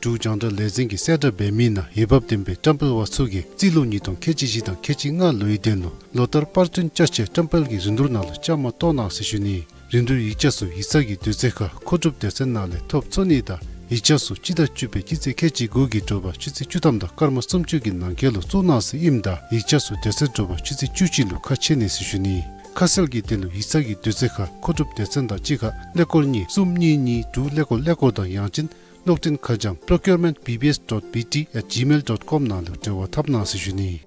འབྲུག་རྒྱང་བསྒྲགས་ལས་འཛིན་གྱིས་གསལ་བསྒྲགས་འབད་མི་ནང་འོས་འབབ་ལྡན་པའི་བཀྲམ་སྤེལ་བ་ཚུ་གིས་རྩིས་ལོ་ཉིས་སྟོང་ཁལ་གཅིག་བཞི་དང་ཁལ་གཅིག་ལྔ་ལོའི་དོན་ལུ་ལོ་ལྟར་པར་སྐྲུན་ཅ་ཆས་བཀྲམ་སྤེལ་གྱི་རིན་བསྡུར་ནང་ལུ་བཅའ་མར་གཏོགས་གནང་ཟེར་ཞུ་ནི། རིན་བསྡུར་ཡིག་ཆ་ཚུ་ཡིག་ཚང་གི་དུས་ཚོད་ཁར་མཁོ་སྒྲུབ་སྡེ་ཚན་ནང་ལས་ཐོབ་ཚུགས་ནི་དང་ཡིག་ཆ་ཚུ་སྤྱི་ཟླ་བཅུ་པའི་སྤྱི་ཚེས་ཁལ་གཅིག་དགུ་གི་དྲོ་པ་ཆུ་ཚོད་བཅུ་ཐམ་དང་སྐར་མ་སུམ་ཅུ་གི་ནང་འཁོད་ལུ་བཙུགས་གནང་ཟེར་ཨིནམ་ད་ཡིག་ཆ་ཚུ་དེ་ཚེ་དྲོ་པ་ཆུ་ཚོད་བཅུ་གཅིག་ལུ་ཁ་ཕྱེ་ནི་ཟེར་ཞུ་ནི། ཁ་གསལ་གྱི་དོན་ལུ་ཡིག་ཚང་གི་དུས་ཚོད་ཁར་མཁོ་སྒྲུབ་སྡེ་ཚན་དང་གཅིག་ཁར་ཀླད་ཀོར་གཉིས་གསུམ་གཉིས་གཉིས་དྲུག་ཀླད་ཀོར་ཀླད་ཀོར་དང་ཡང་ཅིན་གློག་འཕྲིན་ཁ་བྱང་procurement B B S dot B T at gmail dot com ནང་ལུ་འབྲེལ་བ་འཐབ་གནང་ཟེར་ཞུ་ནི།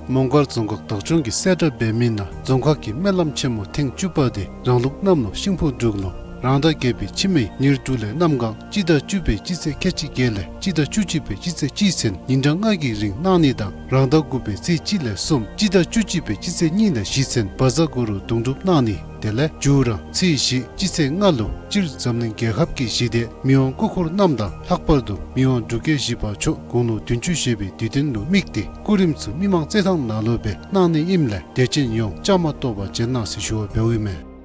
མོང་སྒར་རྫོང་ཁག་བདག་སྐྱོང་གིས་གསལ་བསྒྲགས་འབད་མི་ནང་རྫོང་ཁག་གི་སྨོན་ལམ་ཆེན་མོ་ཐེངས་བཅུ་པ་དེ་རང་ལུགས་གནམ་ལོ་ཤིང་ཕོ་འབྲུག་ལོ་རང་ཟླ་བརྒྱད་པའི་ཕྱི་མའི་ཉེར་དྲུག་ལས་གནམ་གང་སྤྱི་ཟླ་བཅུ་པའི་སྤྱི་ཚེས་ཁལ་གཅིག་བརྒྱད་ལས་སྤྱི་ཟླ་བཅུ་གཅིག་པའི་སྤྱི་ཚེས་གཅིག་ཚུན་ཉིན་གྲངས་ལྔ་གི་རིང་གནང་ནི་དང་རང་ཟླ་དགུ་པའི་ཚེས་གཅིག་ལས་གསུམ་སྤྱི་ཟླ་བཅུ་གཅིག་པའི་སྤྱི་ཚེས་གཉིས་ལས་བཞི་ཚུན་བཛྲ་གུ་རུ་དུང་སྒྲུབ་གནང་ནི། དེ་ལས་མཇུག་རང་ཚེས་བཞི་སྤྱི་ཚེས་ལྔ་ལུ་སྤྱིར་འཛམ་གླིང་རྒྱལ་ཁབ་ཀྱི་ཞི་བདེ་མི་དབང་སྐུ་འཁོར་རྣམས་དང་ལྷག་པར་དུ་མི་དབང་འབྲུག་རྒྱལ་བཞི་པ་མཆོག་དགུང་ལོ་བདུན་ཅུ་བཞེས་པའི་དུས་སྟོན་ལུ་དམིགས་ཏེ་སྐུ་རིམ་ཚུ་མི་མང་རྩེད་ཐང་ནང་ལུ་སྦེ་གནང་ནི་ཨིནམ་ལས་དད་ཅན་ཡོངས་བཅའ་མར་གཏོགས་པར་བྱོན་གནང་ཟེར་ཞུ་བ་འབདཝ་ཨིན་མས།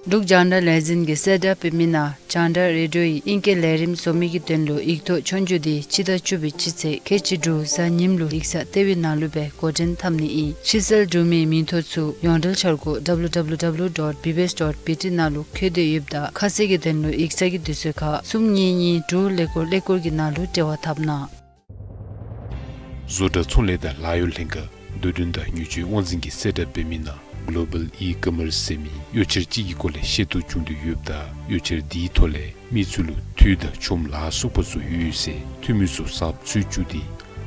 འབྲུག་རྒྱང་བསྒྲགས་ལས་འཛིན་གྱིས་གསལ་བསྒྲགས་འབད་མི་ནང་རྒྱང་བསྒྲགས་རེ་ཌིའོ་ཡི་ཨིང་སྐད་ལས་རིམ་བཟོ་མི་གི་དོན་ལུ་ཡིག་ཐོག་ཆོས་རྒྱུགས་འདི་སྤྱི་ཟླ་བཅུ་པའི་སྤྱི་ཚེས་ཁལ་གཅིག་དྲུག་གཟའ་ཉིམ་ལུ་ཡིག་ཚང་ལྟེ་བའི་ནང་ལུ་སྦེ་འགོ་འདྲེན་འཐབ་ནི་ཨིན། ཕྱིར་སེལ་གྲུབ་མི་མིང་ཐོ་ཚུ་ཡོངས་འབྲེལ་འཆར་སྒོ་W W W dot B B S dot B T ནང་ལུ་བཀོད་དེ་ཡོདཔ་ད་ཁ་གསལ་གྱི་དོན་ལུ་ཡིག་ཚང་གི་དུས་ཚོད་ཁར་གསུམ་གཉིས་གཉིས་དྲུག་ཀླད་ཀོར་ཀླད་ཀོར་གྱི་ནང་ལུ་འབྲེལ་བ་འཐབ་གནང་། བཟོ་གྲྭ་ཚོང་ལས་དང་ལཱ་གཡོག་ལྷན་ཁག་རྡོ་འགྲེལ་དང་ཉེར་སྤྱོད་དབང་འཛིན་གྱིས་གསལ་བསྒྲགས་འབད་མི་ནང་Global E-Commerce ཟེར་མི་གཡོག་འཁྱེར་ཅིག་གི་སྐོར་ལས་ཤེས་རྟོགས་བྱུང་དོ་ཡོདཔ་ད་གཡོག་འཁྱེར་འདིའི་ཐོག་ལས་མི་ཚུ་ལུ་འཐུས་དང་ཆོམ་ལཱ་སོགས་པ་ཚུ་ཡོད་ཟེར་འཐུས་མི་ཚུ་གསརཔ་འཚོལ་བཅུག་སྟེ་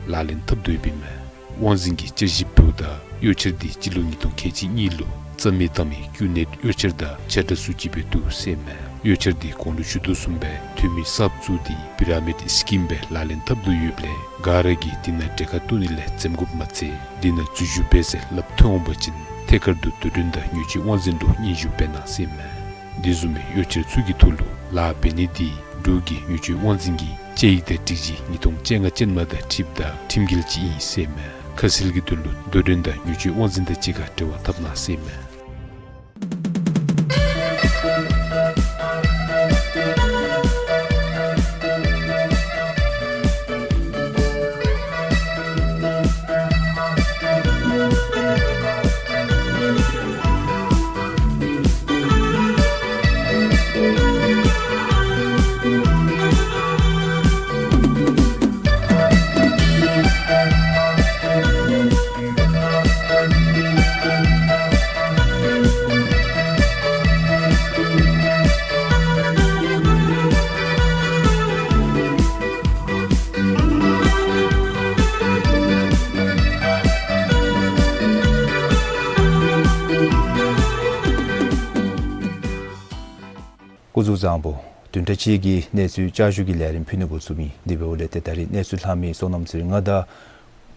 ལག་ལེན་འཐབ་དོ་ཡོདཔ་ཨིན་མས། དབང་འཛིན་གྱིས་དཔྱད་ཞིབ་འབདཝ་ད་གཡོག་འཁྱེར་འདི་སྤྱི་ལོ་ཉིས་སྟོང་ཁལ་གཅིག་གཉིས་ལུ་རྩ་མེད་བཏང་མི་ཀུ་ནེཊ་གཡོག་འཁྱེར་དང་ཆ་འདྲ་སུ་ཅིག་སྦེ་འདུག་ཟེར་ཨིན་མས། གཡོག་འཁྱེར་འདི་གོང་ལུ་ཞུ་དོ་བཟུམ་སྦེ་འཐུས་མི་གསརཔ་བཙུགས་ཏེ་པི་ར་མིཌ་སི་ཀིམ་སྦེ་ལག་ལེན་འཐབ་དོ་ཡོདཔ་ལས་ག་ར་གིས་འདི་ནང་གྲལ་ཁར་གཏོགས་ནི་ལས་འཛེམ་དགོཔ་མ་ཚད་འདི་ནང་འཛུལ་ཞུགས་འབད་ཟེར་སླབ་ཐོན་འོང་པ་ཅིན་ཐད་ཀར་དུ་རྡོ་འགྲེལ་དང་ཉེར་སྤྱོད་དབང་འཛིན་ལུ་སྙན་ཞུ་འབད་གནང་ཟེར་ཨིན་མས། འདི་བཟུམ་མའི་གཡོག་འཁྱེར་ཚུ་གི་ཐོག་ལུ་ལཱ་འབད་ནི་འདི་འབྲུག་གི་ཉེར་སྤྱོད་དབང་འཛིན་གྱི་དཔྱད་ཡིག་དང་སྒྲིག་གཞི་ཉིས་སྟོང་བཅོ་ལྔ་ཅན་མ་དང་འཁྲིལཝ་ད་ཁྲིམས་འགལ་ཅིག་ཨིན་ཟེར་ཨིན་མས། ཁ་གསལ་གྱི་དོན་ལུ་རྡོ་འགྲེལ་དང་ཉེར་སྤྱོད་དབང་འཛིན་དང་གཅིག་ཁར་འབྲེལ་བ་འཐབ་གནང་ཟེར་ཨིན་མས། སྐུ་གཟུགས་བཟང་པོ། བདུན་ཕྲག་གཅིག་གི་གནས་ཚུལ་བསྐྱར་ཞུ་གི་ལས་རིམ་ཕུལ་ནི་འགོ་བཙུགསཔ་ཨིན། དེ་འབདཝ་ལས་ཏེ་ད་རིས་གནས་ཚུལ་ལྷག་མི་སོ་ནམ་ཚེ་རིང་ང་དང་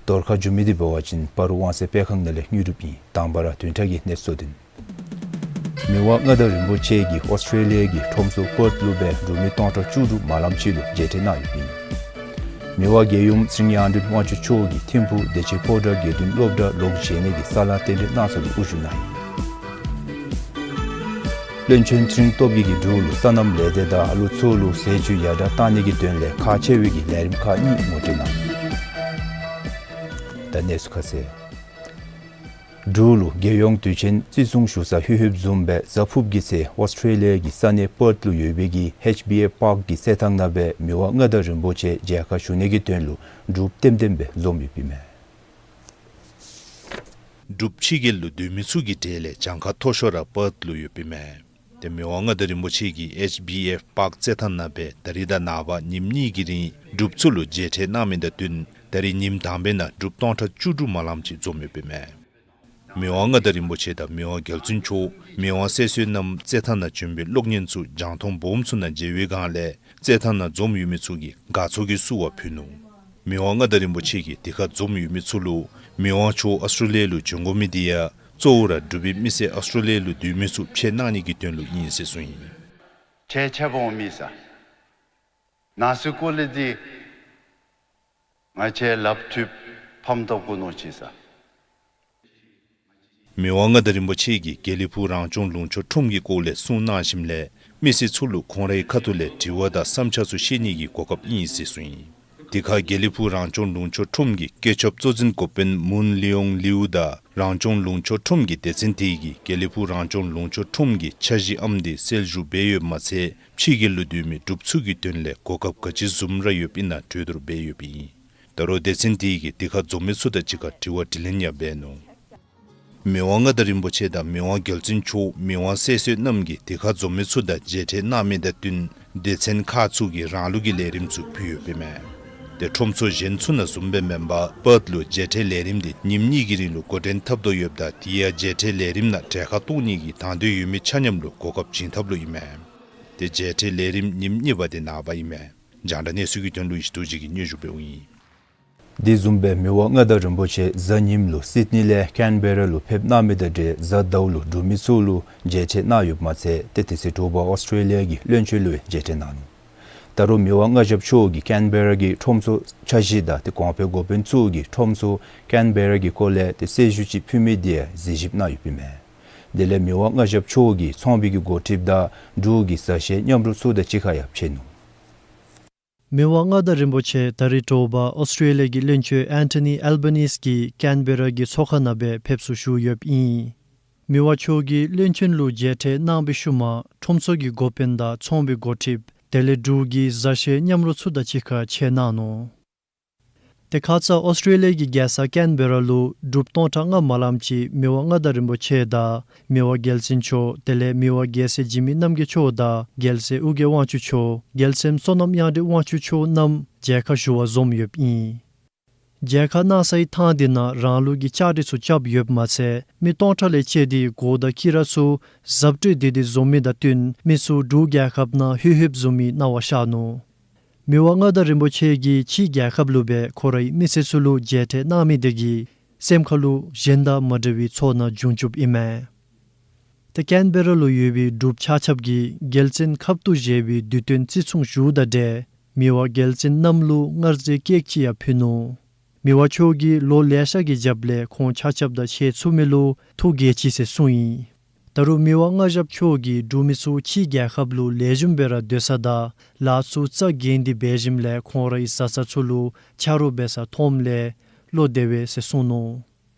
གདོང་ཁར་འཛོམས་མི་འདི་འབད་བ་ཅིན་སྤ་རོ་དབང་གསལ་སྤེལ་ཁང་ནང་ལས་དངོས་གྲུབ་ཨིན། དང་པ་ར་བདུན་ཕྲག་གི་གནས་ཚུལ་དོན། མི་དབང་མངའ་བདག་རིན་པོ་ཆེ་གིས་ཨོསི་ཊྲེ་ལི་ཡ་གི་ཁྲོམ་ཟུར་པརཐ་ལུ་སྦེ་འབྲུག་མི་སྟོང་ཕྲག་བཅུ་དྲུག་མ་ལམ་ཅིག་ལུ་མཇལ་ཕྲད་གནང་ཡོདཔ་ཨིན། མི་དབང་རྒྱལ་ཡུམ་ཚེ་རིང་དབྱངས་སྒྲོན་དབང་ཕྱུག་མཆོག་གིས་ཐིམ་ཕུག་བདེ་ཆེན་ཕོ་བྲང་དགེ་འདུན་སློབ་གྲྭ་ལོག་བྱོན་ནི་གི་ས་ལཱ་རྟེན་འབྲེལ་གནང་ས་ལུ་དབུ་བཞུགས་གནང་ཡི། བློན་ཆེན་ཚེ་རིང་སྟོབས་རྒྱས་ཀྱིས་འབྲུག་ལུ་སོ་ནམ་ལས་སྡེ་དང་ཨ་ལུ་ཚུ་ལུ་ཟས་བཅུད་ཡར་དྲག་གཏང་ནི་གི་དོན་ལས་ཁག་ཆེ་བའི་གི་ལས་རིམ་ཁག་གཉིས་ངོ་སྤྲོད་གནང་ཡི། ད་གནས་ཚུལ་ཁ་གསལ། འབྲུག་ལུ་རྒྱལ་ཡོངས་དུས་ཆེན་བརྩི་སྲུང་ཞུ་ས་ལྷོད་ལྷོདཔ་བཟུམ་སྦེ་གཟའ་ཕུརཔ་གི་ཚེ་ཨོསི་ཊྲེ་ལི་ཡ་གི་ས་གནས་པརཐ་ལུ་ཡོད་པའི་གི་ཨེཆ་བི་ཨེ་པཱརཀ་གི་རྩེད་ཐང་ནང་སྦེ་མི་དབང་མངའ་བདག་རིན་པོ་ཆེ་མཇལ་ཁ་ཞུ་ནི་གི་དོན་ལུ་འབྲུགཔ་ལྟེམ་ལྟེམ་སྦེ་འཛོམས་ཡོདཔ་ཨིན་མས། འབྲུགཔ་ཕྱི་རྒྱལ་ལུ་སྡོད་མི་ཚུ་གི་གྲས་ལས་གྱངས་ཁ་མཐོ་ཤོས་ར་པརཐ་ལུ་ཡོདཔ་ཨིན་མས། ཏེ་མི་དབང་མངའ་བདག་རིན་པོ་ཆེ་གིས་ཨེཆ་བི་ཨེཕ་པཱརཀ་རྩེད་ཐང་ནང་སྦེ་ད་རིས་དང་ནངས་པ་ཉིནམ་གཉིས་ཀྱི་རིང་འབྲུགཔ་ཚུ་ལུ་མཇལ་འཕྲད་གནང་མི་དང་བསྟུན་ད་རིས་ཉིནམ་དང་པའི་ནང་འབྲུགཔ་སྟོང་ཕྲག་བཅུ་དྲུག་མ་ལམ་ཅིག་འཛོམས་ཡོདཔ་ཨིན་མས། མི་དབང་མངའ་བདག་རིན་པོ་ཆེ་དང་མི་དབང་རྒྱལ་བཙུན་མཆོག་མི་དབང་སྲས་བསོད་ནམས་རྩེད་ཐང་ནང་བྱོན་པའི་གློག་བརྙན་ཚུ་རྒྱང་མཐོང་སྦོམ་ཚུ་ནང་མཇལ་བའི་སྒང་ལས་རྩེད་ཐང་ནང་འཛོམས་ཡོད་མི་ཚུ་གིས་དགའ་ཚོར་གྱི་བསུ་བ་ཕུལ་ནུག། མི་དབང་མངའ་བདག་རིན་པོ་ཆེ་གིས་དེ་ཁར་འཛོམས་ཡོད་མི་ཚུ་ལུ་མི་དབང་མཆོག་ཨཱོས་ཊྲེ་ལི་ཡ་ལུ་བྱོན་དགོ་མི་དེ་ཡང་གཙོ་བོ་ར་འབྲུག་པའི་མི་སེར་ཨཱོས་ཊྲེ་ལི་ཡ་ལུ་སྡོད་མི་ཚུ་ཕྱད་གནང་ནི་གི་དོན་ལུ་ཨིན་ཟེར་གསུངས་ཡི། ཁྱེད་ཆ་བོ་མི་ས་ནང་སུ་ཀོ་ལི་དེ་ང་བཅས་ལབ་ཐུབ་ཕམ་ཐོབ་གོ་ནོ་ཅི་ས། མི་དབང་མངའ་བདག་རིན་པོ་ཆེ་གིས་དགེ་ལེགས་ཕུག་རང་སྐྱོང་ལུང་ཕྱོགས་ཁྲོམ་གྱི་སྐོར་ལས་གསུངས་གནང་ཞིནམ་ལས་མི་སེར་ཚུ་ལུ་ཁོང་རའི་ཁ་ཐུག་ལས་དྲི་བ་དང་བསམ་འཆར་ཚུ་བཤད་ནི་གི་གོ་སྐབས་ཨིན་ཟེར་གསུངས་ཡི། དེ་ཁར་དགེ་ལེགས་ཕུག་རང་སྐྱོང་ལུང་ཕྱོགས་ཁྲོམ་གྱི་བཀོད་ཁྱབ་གཙོ་འཛིན་འགོ་དཔོན་མུན་ལི་ཡོང་ལིའུ་དང་རང་སྐྱོང་ལུང་ཕྱོགས་ཁྲོམ་གྱི་སྡེ་ཚན་དེ་གིས་དགེ་ལེགས་ཕུག་རང་སྐྱོང་ལུང་ཕྱོགས་ཁྲོམ་གྱི་འཆར་གཞི་ཨམ་དེ་སེལ་ཞུ་འབད་ཡོདཔ་མ་ཚད་ཕྱི་རྒྱལ་ལུ་སྡོད་མི་འབྲུགཔ་ཚུ་གི་དོན་ལས་གོ་སྐབས་ག་ཅི་བཟུམ་ར་ཡོདཔ་ཨིན་ན་གྲོས་བསྡུར་འབད་ཡོདཔ་ཨིན། ད་རུང་སྡེ་ཚན་དེ་གིས་དེ་ཁར་འཛོམས་མི་ཚུ་དང་གཅིག་ཁར་དྲི་བ་དྲིས་ལན་ཡང་འབད་ནུག། མི་དབང་མངའ་བདག་རིན་པོ་ཆེ་དང་མི་དབང་རྒྱལ་བཙུན་མཆོག་མི་དབང་སྲས་བསོད་ནམས་ཀྱིས་དེ་ཁར་འཛོམས་མི་ཚུ་དང་མཇལ་འཕྲད་གནང་མི་དང་བསྟུན་སྡེ་ཚན་ཁག་ཚུ་གིས་རང་ལུགས་ཀྱི་ལས་རིམ་ཚུ་ཕུལ་ཡོདཔ་ཨིན་མས། ཏེ་ཁྲོམ་ཚུ་གཞན་ཚུ་ནང་བཟུམ་སྦེ་མེན་པར་པརཐ་ལུ་མཇལ་འཕྲད་ལས་རིམ་དེ་ཉིནམ་གཉིས་ཀྱི་རིང་ལུ་འགོ་འདྲེན་འཐབ་དོ་ཡོདཔ་ད་དེ་ཡང་མཇལ་འཕྲད་ལས་རིམ་ནང་གྲལ་ཁར་གཏོགས་ནི་གི་དང་འདོད་ཡོད་མི་ཆ་མཉམ་ལུ་གོ་སྐབས་བྱིན་ཐབས་ལུ་ཨིན་མས། ཏེ་མཇལ་འཕྲད་ལས་རིམ་ཉིནམ་གཉིས་པ་དེ་ནངས་པ་ཨིན་མས། རྒྱང་བསྒྲགས་གནས་ཚུལ་གྱི་དོན་ལུ་ཡེ་ཤེས་རྡོ་རྗེ་གིས་སྙན་ཞུ་འབདཝ་ཨིན། དེ་བཟུམ་སྦེ་མི་དབང་མངའ་བདག་རིན་པོ་ཆེ་གཟའ་ཉིམ་ལུ་སིཌ་ནི་ལས་ཀེན་བེ་ར་ལུ་ཕེབས་གནང་མི་དང་འབྲེལ་གཟའ་ཟླཝ་ལུ་འབྲུག་མི་ཚུ་ལུ་མཇལ་འཕྲད་གནང་ཡོདཔ་མ་ཚད་ཏེ་དེ་ཚེ་དྲོ་པ་ཨོསི་ཊྲེ་ལི་ཡ་གི་བློན་ཆེན་ལུ་ཡང་མཇལ་འཕྲད་གནང་ནུག། ད་རུང་མི་དབང་མངའ་ཞབས་མཆོག་གིས་ཀེན་བེ་ར་གི་ཁྲོམ་ཚུ་འཆར་གཞི་དང་ཏེ་གོང་འཕེལ་འགོ་དཔོན་ཚུ་གིས་ཁྲོམ་ཚུ་ཀེན་བེ་ར་གི་སྐོར་ལས་ཏེ་གསལ་ཞུ་ཅིག་ཕུལ་མི་དེ་ཡང་གཟིགས་ཞིབ་གནང་ཡོདཔ་ཨིན་མས། དེ་ལས་མི་དབང་མངའ་ཞབས་མཆོག་གིས་ཚོང་པའི་གི་འགོ་ཁྲིདཔ་དང་འབྲུག་གི་བཟའ་བཞེས་མཉམ་རོགས་ཚུ་དང་གཅིག་ཁར་ཡང་ཕྱད་ནུག། མི་དབང་མངའ་བདག་རིན་པོ་ཆེ་ད་རིས་དྲོ་པ་ཨོསི་ཊྲེ་ལི་ཡ་གི་བློན་ཆེན་ཨན་ཐོ་ནི་ཨལ་བ་ནིས་ཀྱིས་ཀེན་བེ་ར་གི་ཚོགས་ཁང་ནང་སྦེ་ཕེབས་བསུ་ཞུ་ཡོདཔ་ཨིན། མི་དབང་མཆོག་གིས་བློན་ཆེན་ལུ་མཇལ་འཕྲད་གནང་བའི་ཤུལ་མ་ཁྲོམ་ཚུ་གི་འགོ་དཔོན་དང་ཚོང་པའི་འགོ་ཁྲིདཔ་དེ་ལས་འབྲུག་གི་བཟའ་བཞེས་མཉམ་རོགས་ཚུ་དང་གཅིག་ཁར་ཕྱད་གནང་ནུག། ཏེ་ཁ་ཙ་ཨོསི་ཊྲེ་ལི་ཡ་གི་རྒྱལ་ས་ཀེན་བེ་ར་ལུ་འབྲུགཔ་སྟོང་ཕྲག་ལྔ་མ་ལམ་ཅིག་མི་དབང་མངའ་བདག་རིན་པོ་ཆེ་དང་མི་དབང་རྒྱལ་བཙུན་མཆོག་དེ་ལས་མི་དབང་རྒྱལ་སྲས་འཇིགས་མེད་རྣམ་རྒྱལ་མཆོག་དང་རྒྱལ་སྲས་ཨོ་རྒྱན་དབང་ཕྱུག་མཆོག་རྒྱལ་མཚན་བསོད་ནམས་དབྱངས་སྒྲོན་དབང་ཕྱུག་མཆོག་རྣམས་མཇལ་ཁ་ཞུ་བར་འཛོམས་ཡོདཔ་ཨིན། མཇལ་ཁ་གནང་སའི་ཐང་དེ་ནང་རང་ལུགས་ཀྱི་ལྕགས་རི་ཚུ་རྐྱབ་ཡོདཔ་མ་ཚད་མི་སྟོང་ཕྲག་ལས་བཅད་དེ་གོ་དང་ཁྱི་ར་ཚུ་གཟབ་སྤྲོས་འདི་དེ་བཟོ་མི་དང་བསྟུན་མི་ཚུ་འབྲུག་རྒྱལ་ཁབ་ནང་ལྷོད་ལྷོདཔ་བཟུམ་མའི་སྣང་བ་ཤར་ནུག། མི་དབང་མངའ་བདག་རིན་པོ་ཆེ་གིས་ཕྱི་རྒྱལ་ཁབ་ལུ་སྦེ་ཁོ་རའི་མི་སེར་ཚུ་ལུ་མཇལ་འཕྲད་གནང་མི་དེ་གིས་སེམས་ཁ་ལུ་གཞན་དང་མ་འདྲ་བའི་ཚོར་སྣང་བྱུང་བཅུགཔ་ཨིན་མས། ཏེ་ཀེན་བེ་ར་ལུ་ཡོད་པའི་འབྲུགཔ་ཆ་ཁྱབ་ཀྱིས་རྒྱལ་བཙན་ཁབ་ཏུ་བཞེས་པའི་དུས་སྟོན་བརྩི་སྲུང་ཞུཝ་དང་འབྲེལ་མི་དབང་རྒྱལ་བཙན་རྣམས་ལུ་མངར་ཟས་ཀེག་ཅིག་ཡང་ཕུལ་ནུག། མི་དབང་མཆོག་གིས་ལོ་ལེ་ཤ་གི་རྒྱབ་ལས་ཁོང་ཆ་ཁྱབ་དང་ཕྱད་ཚུགས་མི་ལུ་ཐུགས་དགྱེས་ཅི་ཟེར་གསུངས་ཡི། ད་རུང་མི་དབང་མངའ་ཞབས་མཆོག་གིས་འབྲུག་མི་ཚུ་ཕྱི་རྒྱལ་ཁབ་ལུ་ལེགས་ཤོམ་སྦེ་ར་སྡོད་ས་དང་ལཱ་ཚུ་རྩ་འགེངས་ཏེ་འབད་ཞིནམ་ལས་ཁོང་རའི་བཟའ་ཚང་ཚུ་ལུ་ཆ་རོགས་འབད་ས་མཐོངམ་ལས་བློ་བདེ་བས་ཟེར་གསུངས་ནུག།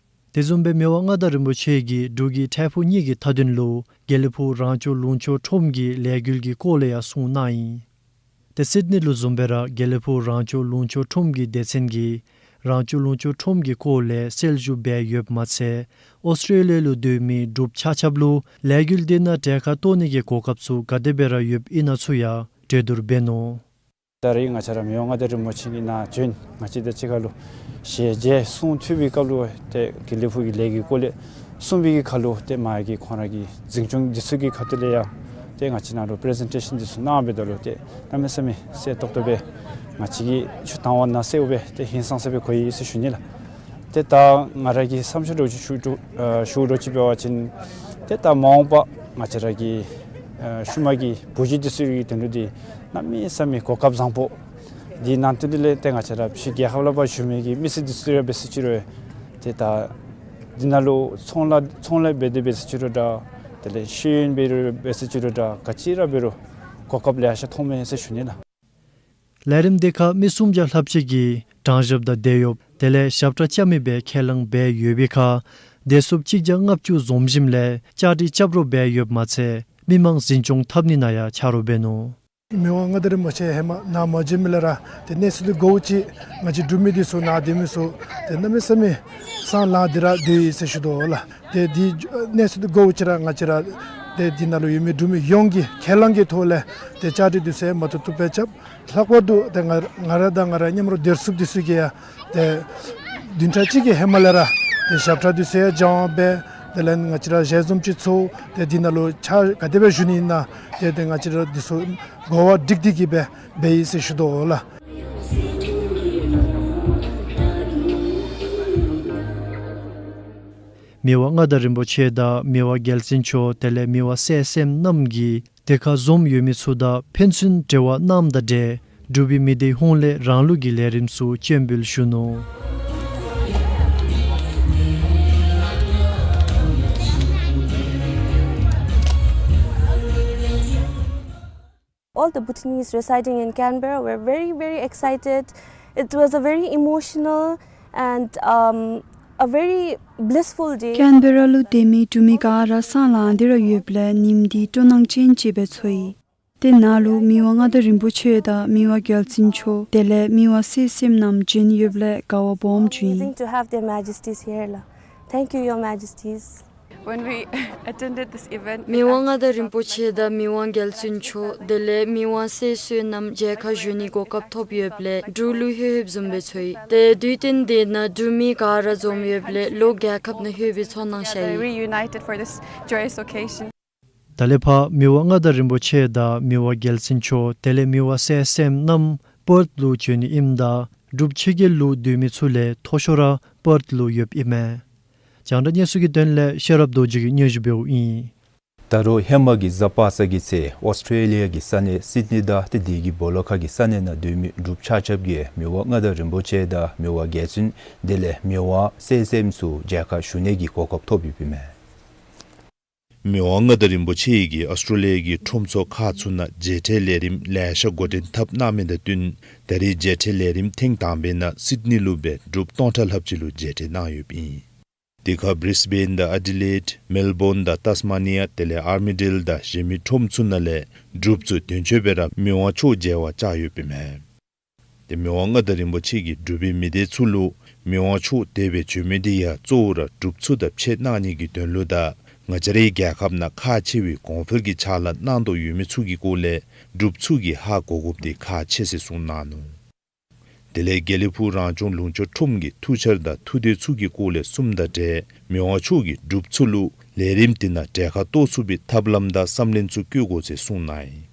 དེ་བཟུམ་སྦེ་མི་དབང་མངའ་བདག་རིན་པོ་ཆེ་གིས་འབྲུག་གི་འཕྲལ་ཕུགས་གཉིས་ཀྱི་མཐའ་དོན་ལུ་དགེ་ལེགས་ཕུག་རང་སྐྱོང་ལུང་ཕྱོགས་ཁྲོམ་གྱི་ལས་འགུལ་གྱི་སྐོར་ལས་ཡང་གསུངས་གནང་ཡི། ཏེ་སིཌ་ནི་ལུ་བཟུམ་སྦེ་ར་དགེ་ལེགས་ཕུག་རང་སྐྱོང་ལུང་ཕྱོགས་ཁྲོམ་གྱི་སྡེ་ཚན་གྱིས་རང་སྐྱོང་ལུང་ཕྱོགས་ཁྲོམ་གྱི་སྐོར་ལས་གསལ་ཞུ་འབད་ཡོདཔ་མ་ཚད་ཨོསི་ཊྲེ་ལི་ཡ་ལུ་སྡོད་མི་འབྲུགཔ་ཆ་ཁྱབ་ལུ་ལས་འགུལ་དེ་ནང་གྲལ་ཁར་གཏོགས་ནི་གི་གོ་སྐབས་ཚུ་ག་དེ་སྦེ་ར་ཡོདཔ་ཨིན་ན་ཚུ་ཡང་གྲོས་བསྡུར་འབད་ནུག། ད་རེས་ང་བཅས་ར་མི་དབང་མངའ་བདག་རིན་པོ་ཆེ་གི་ནཱ་བྱོན་ང་བཅས་དང་གཅིག་ཁར་ལུ་ཞལ་མཇལ་གསུང་ཐོས་པའི་སྐབས་ལུ་ཏེ་དགེ་ལེགས་ཕུག་གི་ལས་ཀྱི་སྐོར་ལས་གསུངས་པའི་གི་ཁར་ལུ་ཏེ་མ་གི་ཁོང་ར་གི་འཛིན་སྐྱོང་འདི་ཚུ་གི་ཁ་ཐུག་ལས་ཡང་ཏེ་ང་བཅས་ནཱ་ལུ་པི་རི་ཟེན་ཊེ་ཤཱན་འདི་ཚུ་གནང་འབདཝ་ད་ལུ་ཏེ་གནམ་མེད་ས་མེད་གསལ་ཏོག་ཏོ་སྦེ་ང་བཅས་ཀྱིས་ཆུ་དྭངས་པ་ནང་གསལཝ་སྦེ་ཏེ་ཧིང་སངས་ས་སྦེ་གོ་ཡི་ཟེར་ཞུ་ནི་ལགས། ཏེ་ད་ང་ར་གི་བསམ་ཤེས་འདྲཝ་ཅིག་ཞུ་འདྲཝ་ཨ་ཞུ་འདྲཝ་ཅིག་འབད་བ་ཅིན་ཏེ་ད་མ་འོངས་པ་ང་བཅས་ར་གི་ཨ་ཤུལ་མ་གི་བུ་གཞི་འདི་ཚུ་གི་དོན་ལུ་འདི་གནམ་མེད་ས་མེད་གོ་སྐབས་བཟང་པོ། འདི་ནང་དོན་འདི་ལས་ཏེ་ང་བཅས་ར་ཕྱི་རྒྱལ་ཁབ་ལས་ཕར་བྱོན་མི་གི་མི་སེར་འདི་ཚུ་ར་འབད་ཟེར་ཅི་རུང་ཏེ་ད་འདི་ནང་ལུ་ཚོང་ལཱ་ཚོང་ལཱ་འབད་དེ་འབད་ཟེར་ཅི་རུང་འདྲ་དེ་ལས་ཤེས་ཡོན་འབད་རུང་འབད་ཟེར་ཅི་རུང་འདྲ་ག་ཅི་ར་འབད་རུང་གོ་སྐབས་ལེ་ཤ་ཐོབ་མས་ཟེར་ཞུ་ནི་ལགས། ལས་རིམ་དེ་ཁར་མི་སུམ་བརྒྱ་ལྷགཔ་ཅིག་གིས་གྲངས་ཞབས་དང་དེད་གཡོགཔ་དེ་ལས་ཞབས་ཁྲ་རྐྱབ་མི་སྦེ་ཁས་བླངས་འབད་ཡོད་པའི་ཁར་དེད་སོཔ་གཅིག་བརྒྱ་ལྔ་བཅུ་འཛོམས་ཞིནམ་ལས་བཅའ་སྒྲིག་རྐྱབ་རོགས་འབད་ཡོདཔ་མ་ཚད་མི་མང་འཛིན་སྐྱོང་འཐབ་ནི་ནང་ཡང་ཆ་རོགས་འབད་ནུག། མི་དབང་མངའ་བདག་རིན་པོ་ཆེ་ཧེ་མ་ནཱ་མ་བྱོན་མི་ལས་ར་ཏེ་གནས་ཚུལ་འདི་གོཝ་ཅིག་ང་བཅས་འབྲུག་མི་འདི་ཚུ་ནཱ་སྡོད་མི་ཚུ་ཏེ་གནམ་མེད་ས་མེད་སེམས་ལང་སྟེ་ར་སྡོད་ཡི་ཟེར་ཞུ་དོ་ལགས། ཏེ་འདི་གནས་ཚུལ་འདི་གོཝ་ཅིག་ར་ང་བཅས་ར་ཏེ་འདི་ནང་ལུ་ཡོད་མི་འབྲུག་མི་ཡོངས་ཀྱིས་ཁས་བླངས་ཀྱི་ཐོག་ལས་ཏེ་བཅའ་སྒྲིག་འདི་ཚུ་ཡང་མ་བཏུབ་བཏུབ་སྦེ་རྐྱབ། ལྷག་པར་དུ་ཏེ་ང་ང་ར་དང་ང་ར་མཉམ་རོགས་སྡེ་ཚན་འདི་ཚུ་གིས་ཡང་ཏེ་བདུན་ཕྲག་གཅིག་གི་ཧེ་མ་ལས་ར་ཏེ་ཞབས་ཁྲ་འདི་ཚུ་ཡང་སྦྱང་བ་འབད། དེ་ལས་ང་བཅས་ར་ཞལ་འཛོམས་ཅིག་ཚོགས། ཏེ་འདི་ནང་ལུ་ཕྱག་ག་དེ་སྦེ་ཞུ་ནི་ཨིན་ན་ཏེ་ཏེ་ང་བཅས་ར་འདི་ཚུ་གོ་བ་སྒྲིག་སྟེ་གི་སྦེ་འབད་ཡི་ཟེར་ཞུ་དོ་ལགས། མི་དབང་མངའ་བདག་རིན་པོ་ཆེ་དང་མི་དབང་རྒྱལ་བཙུན་མཆོག་དེ་ལས་མི་དབང་གསན་བསམ་རྣམ་གཉིས་དེ་ཁར་འཛོམས་ཡོད་མི་ཚུ་དང་ཕན་ཚུན་འབྲེལ་བ་གནངམ་དང་འབྲེལ་འབྲུག་པའི་མི་སྡེ་ཧོངས་ལས་རང་ལུགས་ཀྱི་ལས་རིམ་ཚུ་སྤྱན་འབུལ་ཞུ་ནུག། All the Bhutanese residing in Canberra were very, very excited. It was a very emotional and, um, a very blissful day. ཀེན་བེ་ར་ལུ་སྡོད་མི་འབྲུག་མི་ག་ར་སེམས་ལང་སྟེ་ར་ཡོདཔ་ལས་ཉིནམ་འདི་སྤྲོ་སྣང་ཅན་ཅིག་སྦེ་ཚོར་ཡི། ཏེ་ནཱ་ལུ་མི་དབང་མངའ་བདག་རིན་པོ་ཆེ་དང་མི་དབང་རྒྱལ་བཙུན་མཆོག་དེ་ལས་མི་དབང་གསན་བསམ་རྣམ་བྱོན་ཡོདཔ་ལས་དགའ་བ་སྦོམ་བྱུང་ཡི། Amazing to have their majesties here ལགས། Thank you, your majesties. When we attended this event, མི་དབང་མངའ་བདག་རིན་པོ་ཆེ་དང་མི་དབང་རྒྱལ་བཙུན་མཆོག་དེ་ལས་མི་དབང་གསན་བསམ་རྣམ་མཇལ་ཁ་ཞུ་ནི་གོ་སྐབས་ཐོབ་ཡོདཔ་ལས་འབྲུག་ལུ་ལྷོད་ལྷོདཔ་བཟུམ་སྦེ་ཚོར་ཡི། ཏེ་དུས་སྟོན་འདི་ནང་འབྲུག་མི་ག་ར་འཛོམས་ཡོདཔ་ལས་ལོག་རྒྱལ་ཁབ་ནང་ལྷོད་པའི་ཚོར་སྣང་ཤར་ཡི། Reunited for this joyous occasion. ད་ལས་ཕར་མི་དབང་མངའ་བདག་རིན་པོ་ཆེ་དང་མི་དབང་རྒྱལ་བཙུན་མཆོག་དེ་ལས་མི་དབང་གསན་བསམ་རྣམ་པརཐ་ལུ་བྱོན་ནི་ཨིནམ་ད་འབྲུག་ཕྱི་རྒྱལ་ལུ་སྡོད་མི་ཚུ་ལས་མཐོ་ཤོས་ར་པརཐ་ལུ་ཡོདཔ་ཨིན་མས། རྒྱང་བསྒྲགས་གནས་ཚུལ་གྱི་དོན་ལས་ཤེས་རབ་རྡོ་རྗེ་གིས་སྙན་ཞུ་འབདཝ་ཨིན། ད་རུང་ཧེ་མ་གི་གཟའ་པ་སངས་ཀྱི་ཚེ་ཨོསི་ཊྲེ་ལི་ཡ་གི་ས་གནས་སིཌ་ནི་དང་ཏེ་དེ་གི་སྦོ་ལོགས་ཁ་གི་ས་གནས་ནང་སྡོད་མི་འབྲུགཔ་ཆ་ཁྱབ་ཀྱིས་མི་དབང་མངའ་བདག་རིན་པོ་ཆེ་དང་མི་དབང་རྒྱལ་བཙུན་དེ་ལས་མི་དབང་གསན་བསམ་ཚུ་མཇལ་ཁ་ཞུ་ནི་གི་གོ་སྐབས་ཐོབ་ཡོདཔ་ཨིན་མས། མི་དབང་མངའ་བདག་རིན་པོ་ཆེ་གིས་ཨོསི་ཊྲེ་ལི་ཡ་གི་ཁྲོམ་ཚོགས་ཁག་ཚུ་ནང་མཇལ་འཕྲད་ལས་རིམ་ལེ་ཤ་འགོ་འདྲེན་འཐབ་གནང་མི་དང་བསྟུན་ད་རེས་མཇལ་འཕྲད་ལས་རིམ་ཐེངས་དང་པའི་ནང་སིཌ་ནི་ལུ་སྦེ་འབྲུགཔ་སྟོང་ཕྲག་ལྷགཔ་ཅིག་ལུ་མཇལ་འཕྲད་གནང་ཡོདཔ་ཨིན། དེ་ཁར་བི་རིས་བེན་དང་ཨེ་ཌི་ལེཌ་མེལ་བོན་དང་ཏཱས་མ་ནི་ཡ་དེ་ལས་ཨར་མི་ཌེལ་དང་གཞན་མི་ཁྲོམ་ཚུ་ནང་ལས་འབྲུགཔ་ཚུ་དོན་གཅོད་སྦེ་ར་མི་དབང་མཆོག་མཇལ་བར་བཅར་ཡོདཔ་ཨིན་མས། ཏེ་མི་དབང་མངའ་བདག་རིན་པོ་ཆེ་གིས་འབྲུག་པའི་མི་སྡེ་ཚུ་ལུ་མི་དབང་མཆོག་དེ་སྦེ་བྱོན་མི་འདི་ཡང་གཙོ་བོ་ར་འབྲུགཔ་ཚུ་དང་ཕྱད་གནང་ནི་གི་དོན་ལུ་དང་ང་བཅས་རའི་རྒྱལ་ཁབ་ནང་ཁག་ཆེ་བའི་གོང་འཕེལ་གྱི་ཕྱག་ལཱ་གནང་དོ་ཡོད་མི་ཚུ་གི་སྐོར་ལས་འབྲུགཔ་ཚུ་གིས་ཧ་གོ་དགོཔ་འདི་ཁག་ཆེ་ཟེར་གསུངས་གནང་ནུག། དེ་ལས་དགེ་ལེགས་ཕུག་རང་སྐྱོང་ལུང་ཕྱོགས་ཁྲོམ་གྱི་ཐུགས་འཆར་དང་ཐུགས་འདོད་ཚུ་གི་སྐོར་ལས་གསུངམ་དང་འབྲེལ་མི་དབང་མཆོག་གིས་འབྲུགཔ་ཚུ་ལུ་ལས་རིམ་འདི་ནང་གྲལ་ཁར་གཏོགས་ཚུགས་པའི་ཐབས་ལམ་དང་བསམ་ལན་ཚུ་བཀོད་དགོ་ཟེར་གསུངས་གནང་ཡི།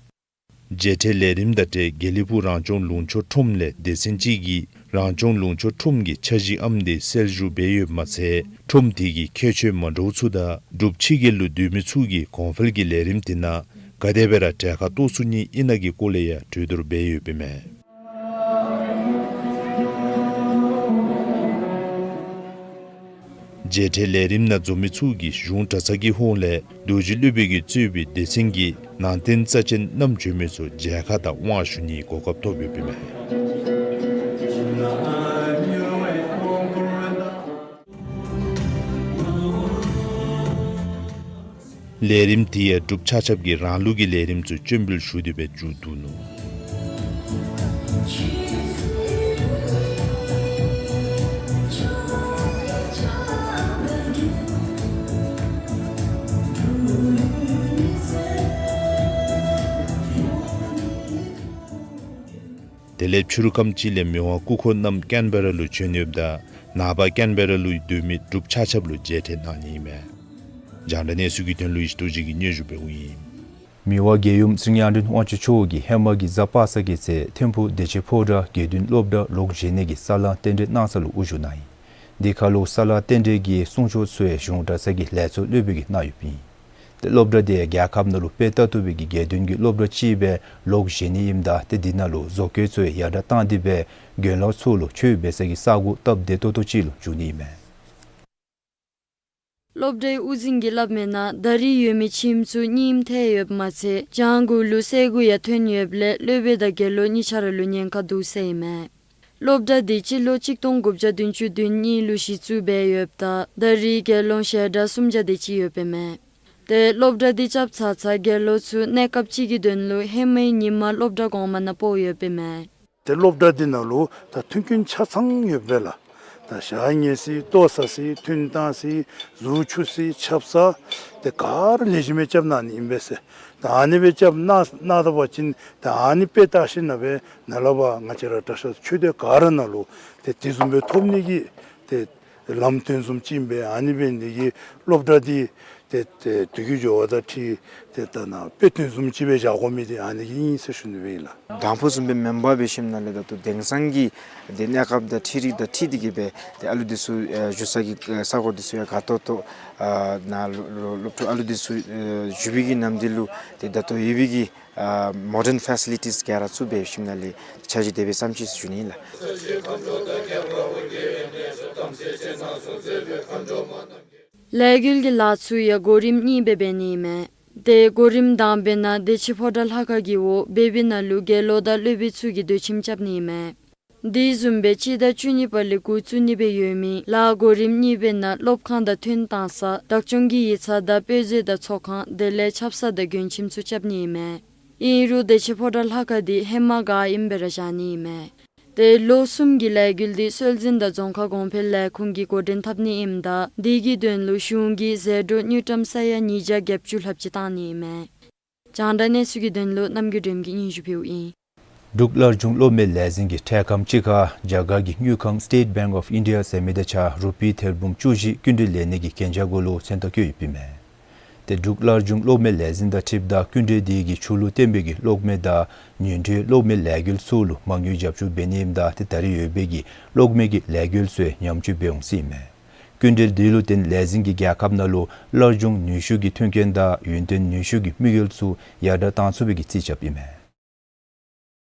མཇལ་འཕྲད་ལས་རིམ་དང་འབྲེལ་དགེ་ལེགས་ཕུག་རང་སྐྱོང་ལུང་ཕྱོགས་ཁྲོམ་ལས་སྡེ་ཚན་ཅིག་གིས་རང་སྐྱོང་ལུང་ཕྱོགས་ཁྲོམ་གྱི་འཆར་གཞི་ཨམ་འདི་གསལ་ཞུ་འབད་ཡོདཔ་མ་ཚད་ཁྲོམ་དེ་གི་ཁྱད་ཆོས་མ་འདྲཝ་ཚུ་དང་འབྲུགཔ་ཕྱི་རྒྱལ་ལུ་སྡོད་མི་ཚུ་གིས་གོང་འཕེལ་གྱི་ལས་རིམ་འདི་ནང་ག་དེ་སྦེ་ར་གྲལ་ཁར་གཏོགས་ཚུགས་ནི་ཨིན་ན་གི་སྐོར་ལས་ཡང་གྲོས་བསྡུར་འབད་ཡོདཔ་ཨིན་མས། མཇལ་འཕྲད་ལས་རིམ་ནང་འཛོམས་མི་ཚུ་གིས་གཞུང་གྲྭ་ཚང་གི་ཧོངས་ལས་རྡོ་རྗེ་སློབ་དཔོན་གྱིས་གཙོས་པའི་སྡེ་ཚན་གྱི་ནང་རྟེན་རྩ་ཅན་བསྣམས་བྱོན་མི་ཚུ་མཇལ་ཁ་དང་དབང་ཞུ་ནིའི་གོ་སྐབས་ཐོབ་ཡོདཔ་ཨིན་མས། ལས་རིམ་དེ་ཡང་འབྲུགཔ་ཆ་ཁྱབ་ཀྱིས་རང་ལུགས་ཀྱི་ལས་རིམ་ཚུ་སྤྱན་འབུལ་ཞུ་སྟེ་སྦེ་མཇུག་བསྡུ་ནུག། དེ་ལས་ཕྱི་རུ་ཁམས་ཅིག་ལས་མི་དབང་སྐུ་འཁོར་རྣམས་ཀེན་བེ་ར་ལུ་བྱོན་ཡོདཔ་ད་ནངས་པ་ཀེན་བེ་ར་ལུ་སྡོད་མི་འབྲུགཔ་ཆ་ཁྱབ་ལུ་མཇལ་འཕྲད་གནང་ནི་ཨིན་མས། རྒྱང་བསྒྲགས་གནས་ཚུལ་གྱི་དོན་ལུ་ཡེ་ཤེས་རྡོ་རྗེ་གིས་སྙན་ཞུ་འབདཝ་ཨིན། མི་དབང་རྒྱལ་ཡུམ་ཚེ་རིང་དབང་ཕྱུག་མཆོག་གིས་ཧེ་མ་གི་གཟའ་པ་སངས་ཀྱི་ཚེ་ཐིམ་ཕུག་བདེ་ཆེན་ཕོ་བྲང་དགེ་འདུན་སློབ་གྲྭ་ལོག་བཞེངས་ནི་གི་ས་ལང་རྟེན་འབྲེལ་གནང་ས་ལུ་དབུ་བཞུགས་གནང་ཡི། དེ་ཁར་ལུ་ས་ལང་རྟེན་འབྲེལ་གྱི་གསུང་ཆོག་ཚུ་ཡང་གཞུང་གྲྭ་ཚང་གི་ལས་ཚོགས་སློབ་དཔོན་གྱིས་གནང་ཡོདཔ་ཨིན། ཏེ་སློབ་གྲྭ་དེ་ཡང་རྒྱལ་ཁབ་ནང་ལུ་དཔེ་ལྟ་བཏུབ་པའི་གི་དགེ་འདུན་གྱི་སློབ་གྲྭ་ཅིག་སྦེ་ལོག་བཞེངས་ནི་ཨིནམ་ད་ཏེ་དེ་ནང་ལུ་བཟོ་བཀོད་ཚུ་ཡང་ཡར་དྲག་བཏང་སྟེ་སྦེ་དགེ་སློང་ཚུ་ལུ་ཆོས་འབད་ས་གི་ས་གོ་སྟབས་བདེ་ཏོག་ཏོ་ཅིག་ལུ་འགྱུར་ནི་ཨིན་མས། སློབ་གྲྭའི་དབུ་འཛིན་གྱིས་སླབ་མིའི་ནང་ད་རེས་ཡོད་མི་ཁྱིམ་ཚུ་རྙིངམ་ཐལ་ཡོདཔ་མ་ཚད་གྱང་གུ་ལུ་སེར་གུ་ཡང་ཐོན་ཡོདཔ་ལས་སློབ་དཔོན་དང་དགེ་སློང་གཉིས་ཆ་ར་ལུ་ཉེན་ཁ་འདུག་ཟེར་ཨིན་མས། སློབ་གྲྭ་འདི་སྤྱི་ལོ་གཅིག་སྟོང་དགུ་བརྒྱ་བདུན་ཅུ་དོན་གཉིས་ལུ་གཞི་བཙུགས་འབད་ཡོདཔ་ད་ད་རེས་དགེ་སློང་ཞལ་གྲངས་སུམ་བརྒྱ་དེ་ཅིག་ཡོདཔ་ཨིན་མས། ཏེ་སློབ་གྲྭ་འདི་རྐྱབ་ཚར་ཚར་དགེ་སློང་ཚུ་གནས་སྐབས་ཅིག་གི་དོན་ལུ་ཧེ་མའི་ཉིནམ་སློབ་གྲྭ་གོང་མ་ནང་སྤོ་ཡོདཔ་ཨིན་མས། ཏེ་སློབ་གྲྭ་འདི་ནང་ལུ་ད་མཐུན་རྐྱེན་ཆ་ཚང་ཡོདཔ་ལགས། ད་ཞག་ཉལ་ས་ལྟོ་ཟ་ས་ཐུན་བཏང་ས་གཟུགས་འཁྱུ་ས་ཆབ་གསང་ཏེ་ག་ར་ལེགས་ཤོམ་སྦེ་རྐྱབ་གནང་ནི་ཨིན་པས་ཟེར། ད་ཨ་ནི་སྦེ་རྐྱབ་གནང་གནང་ད་པ་ཅིན་ད་ཨ་ནི་དཔེ་བལྟ་ཞིནམ་ལས་ནཱ་ལས་ཕར་ང་བཅས་ར་གྲྭ་ཤག་ཆོས་སྡེ་ག་ར་ནང་ལུ་ཏེ་དེ་བཟུམ་སྦེ་ཐོབ་ནི་གི་ཏེ་ལམ་སྟོན་བཟུམ་ཅིག་ཨིན་པས། ཨ་ནི་འབད་ནི་དེ་གིས་སློབ་གྲྭ་འདི་ཏེ་ཏེ་དུས་ཀྱི་འགྱུར་བ་དང་འཁྲིལ་ཏེ་ད་ནཱ་དཔེ་སྟོན་བཟུམ་ཅིག་སྦེ་བཞག་དགོ་མི་འདི་ཨ་ནི་གིས་ཨིན་ཟེར་ཞུ་ནི་སྦེ་ཨིན་ལགས། དང་ཕུ་བཟུམ་སྦེ་མེན་པར་འབད་ཞིནམ་ལས་ད་ལྟོ་དེང་སང་གི་ཏེ་གནས་སྐབས་དང་འཁྲིལ་རིགས་དང་འཁྲིལ་ཏེ་གིས་སྦེ་ཏེ་ཨ་ལུ་འདི་ཚུ་ཨེ་བཞུགས་ས་གི་ས་གོ་འདི་ཚུ་ཡང་དགའ་ཏོག་ཏོ་ཨ་ནཱ་ལུ་ལུ་སློབ་ཕྲུག་ཨ་ལུ་འདི་ཚུ་ཨེ་བཞུགས་པའི་གི་ནམ་དུས་ལུ་ཏེ་ད་ལྟོ་ཡོད་པའི་གི་ཨ་མོ་ཌརན་ཕེ་སི་ལི་ཊིས་ག་ར་བཙུགས་འབད་ཞིནམ་ལས་འཆར་གཞི་དེ་སྦེ་བརྩམས་ཅི་ཟེར་ཞུ་ནི་ཨིན་ལགས། ལས་འགུལ་གྱི་ལཱ་ཚུ་ཡང་གོ་རིམ་གཉིས་སྦེ་འབད་ནི་ཨིན་མས། ཏེ་གོ་རིམ་དང་པའི་ནང་བདེ་ཆེན་ཕོ་བྲང་ལྷ་ཁང་གི་འོག་བོད་པའི་ནང་ལུ་དགེ་སློང་དང་སློབ་དཔོན་ཚུ་གིས་སྡོད་ཁྱིམ་རྐྱབ་ནི་ཨིན་མས། དེ་བཟུམ་སྦེ་སྤྱི་ཟླ་བཅུ་གཉིས་པ་ལས་འགོ་བཙུགས་ནི་སྦེ་ཡོད་མི་ལཱ་གོ་རིམ་གཉིས་པའི་ནང་སློབ་ཁང་དང་ཐུན་བཏང་ས་བདག་སྐྱོང་གི་ཡིག་ཚང་དང་དཔེ་མཛོད་དང་ཚོགས་ཁང་དེ་ལས་ཆབ་གསང་དང་མགོན་ཁྱིམ་ཚུ་རྐྱབ་ནི་ཨིན་མས། ཨིན་རུང་བདེ་ཆེན་ཕོ་བྲང་ལྷ་ཁང་འདི་ཧེ་མ་ག་ཨིནམ་སྦེ་ར་བཞག་ནི་ཨིན་མས། ཏེ་ལོ་གསུམ་གྱི་ལས་འགུལ་འདི་སྲོལ་འཛིན་དང་རྫོང་ཁ་གོང་འཕེལ་ལས་ཁུངས་ཀྱིས་འགོ་འདྲེན་འཐབ་ནི་ཨིནམ་ད་དེ་གི་དོན་ལུ་གཞུང་གིས་ཟད་འགྲོ་དངུལ་ཀྲམ་ས་ཡ་ཉིས་བརྒྱ་བརྒྱད་ཅུ་ལྷགཔ་ཅིག་བཏང་ནི་ཨིན་མས། རྒྱང་བསྒྲགས་གནས་ཚུལ་གྱི་དོན་ལུ་རྣམ་རྒྱལ་སྒྲོལམ་གིས་སྙན་ཞུ་ཕུལཝ་ཨིན། འབྲུག་སླར་འབྱུང་གློག་མེ་ལས་འཛིན་གྱི་འཕྲལ་ཁམས་ཅིག་ཁར་རྒྱ་གར་གྱི་དངུལ་ཁང་State Bank of India ཟེར་མི་དང་གཅིག་ཁར་རུ་པི་ཐེར་འབུམ་བཅུ་བཞི་སྐྱིན་འགྲུལ་ལེན་ནི་གི་གན་རྒྱ་གུ་ལུ་མཚན་རྟགས་བཀོད་ཡོདཔ་ཨིན་མས། ཏེ་འབྲུག་སླར་འབྱུང་གློག་མེ་ལས་འཛིན་དང་འཁྲིལཝ་ད་སྐྱིན་འགྲུལ་དེ་གིས་ཆུ་ལུ་བརྟེན་པའི་གི་གློག་མེ་དང་ཉོན་སྒྲོན་གློག་མེ་ལས་འགུལ་ཚུ་ལུ་མ་དངུལ་རྒྱབ་སྐྱོར་འབད་ནི་ཨིནམ་ད་ཏེ་ད་རེས་ཡོད་པའི་གི་གློག་མེ་གི་ལས་འགུལ་ཚུ་ཡང་ཉམས་བཅོས་འབད་འོང་ཟེར་ཨིན་མས། སྐྱིན་འགྲུལ་དེ་ལུ་བརྟེན་ལས་འཛིན་གྱིས་རྒྱལ་ཁབ་ནང་ལུ་སླར་འབྱུང་ནུས་ཤུགས་ཀྱི་མཐུན་རྐྱེན་དང་ཡུན་བརྟན་ནུས་ཤུགས་ཀྱི་དམིགས་ཡུལ་ཚུ་ཡར་དྲགས་གཏང་ཚུགས་པའི་གི་རྩིས་རྐྱབ་ཨིན་མས།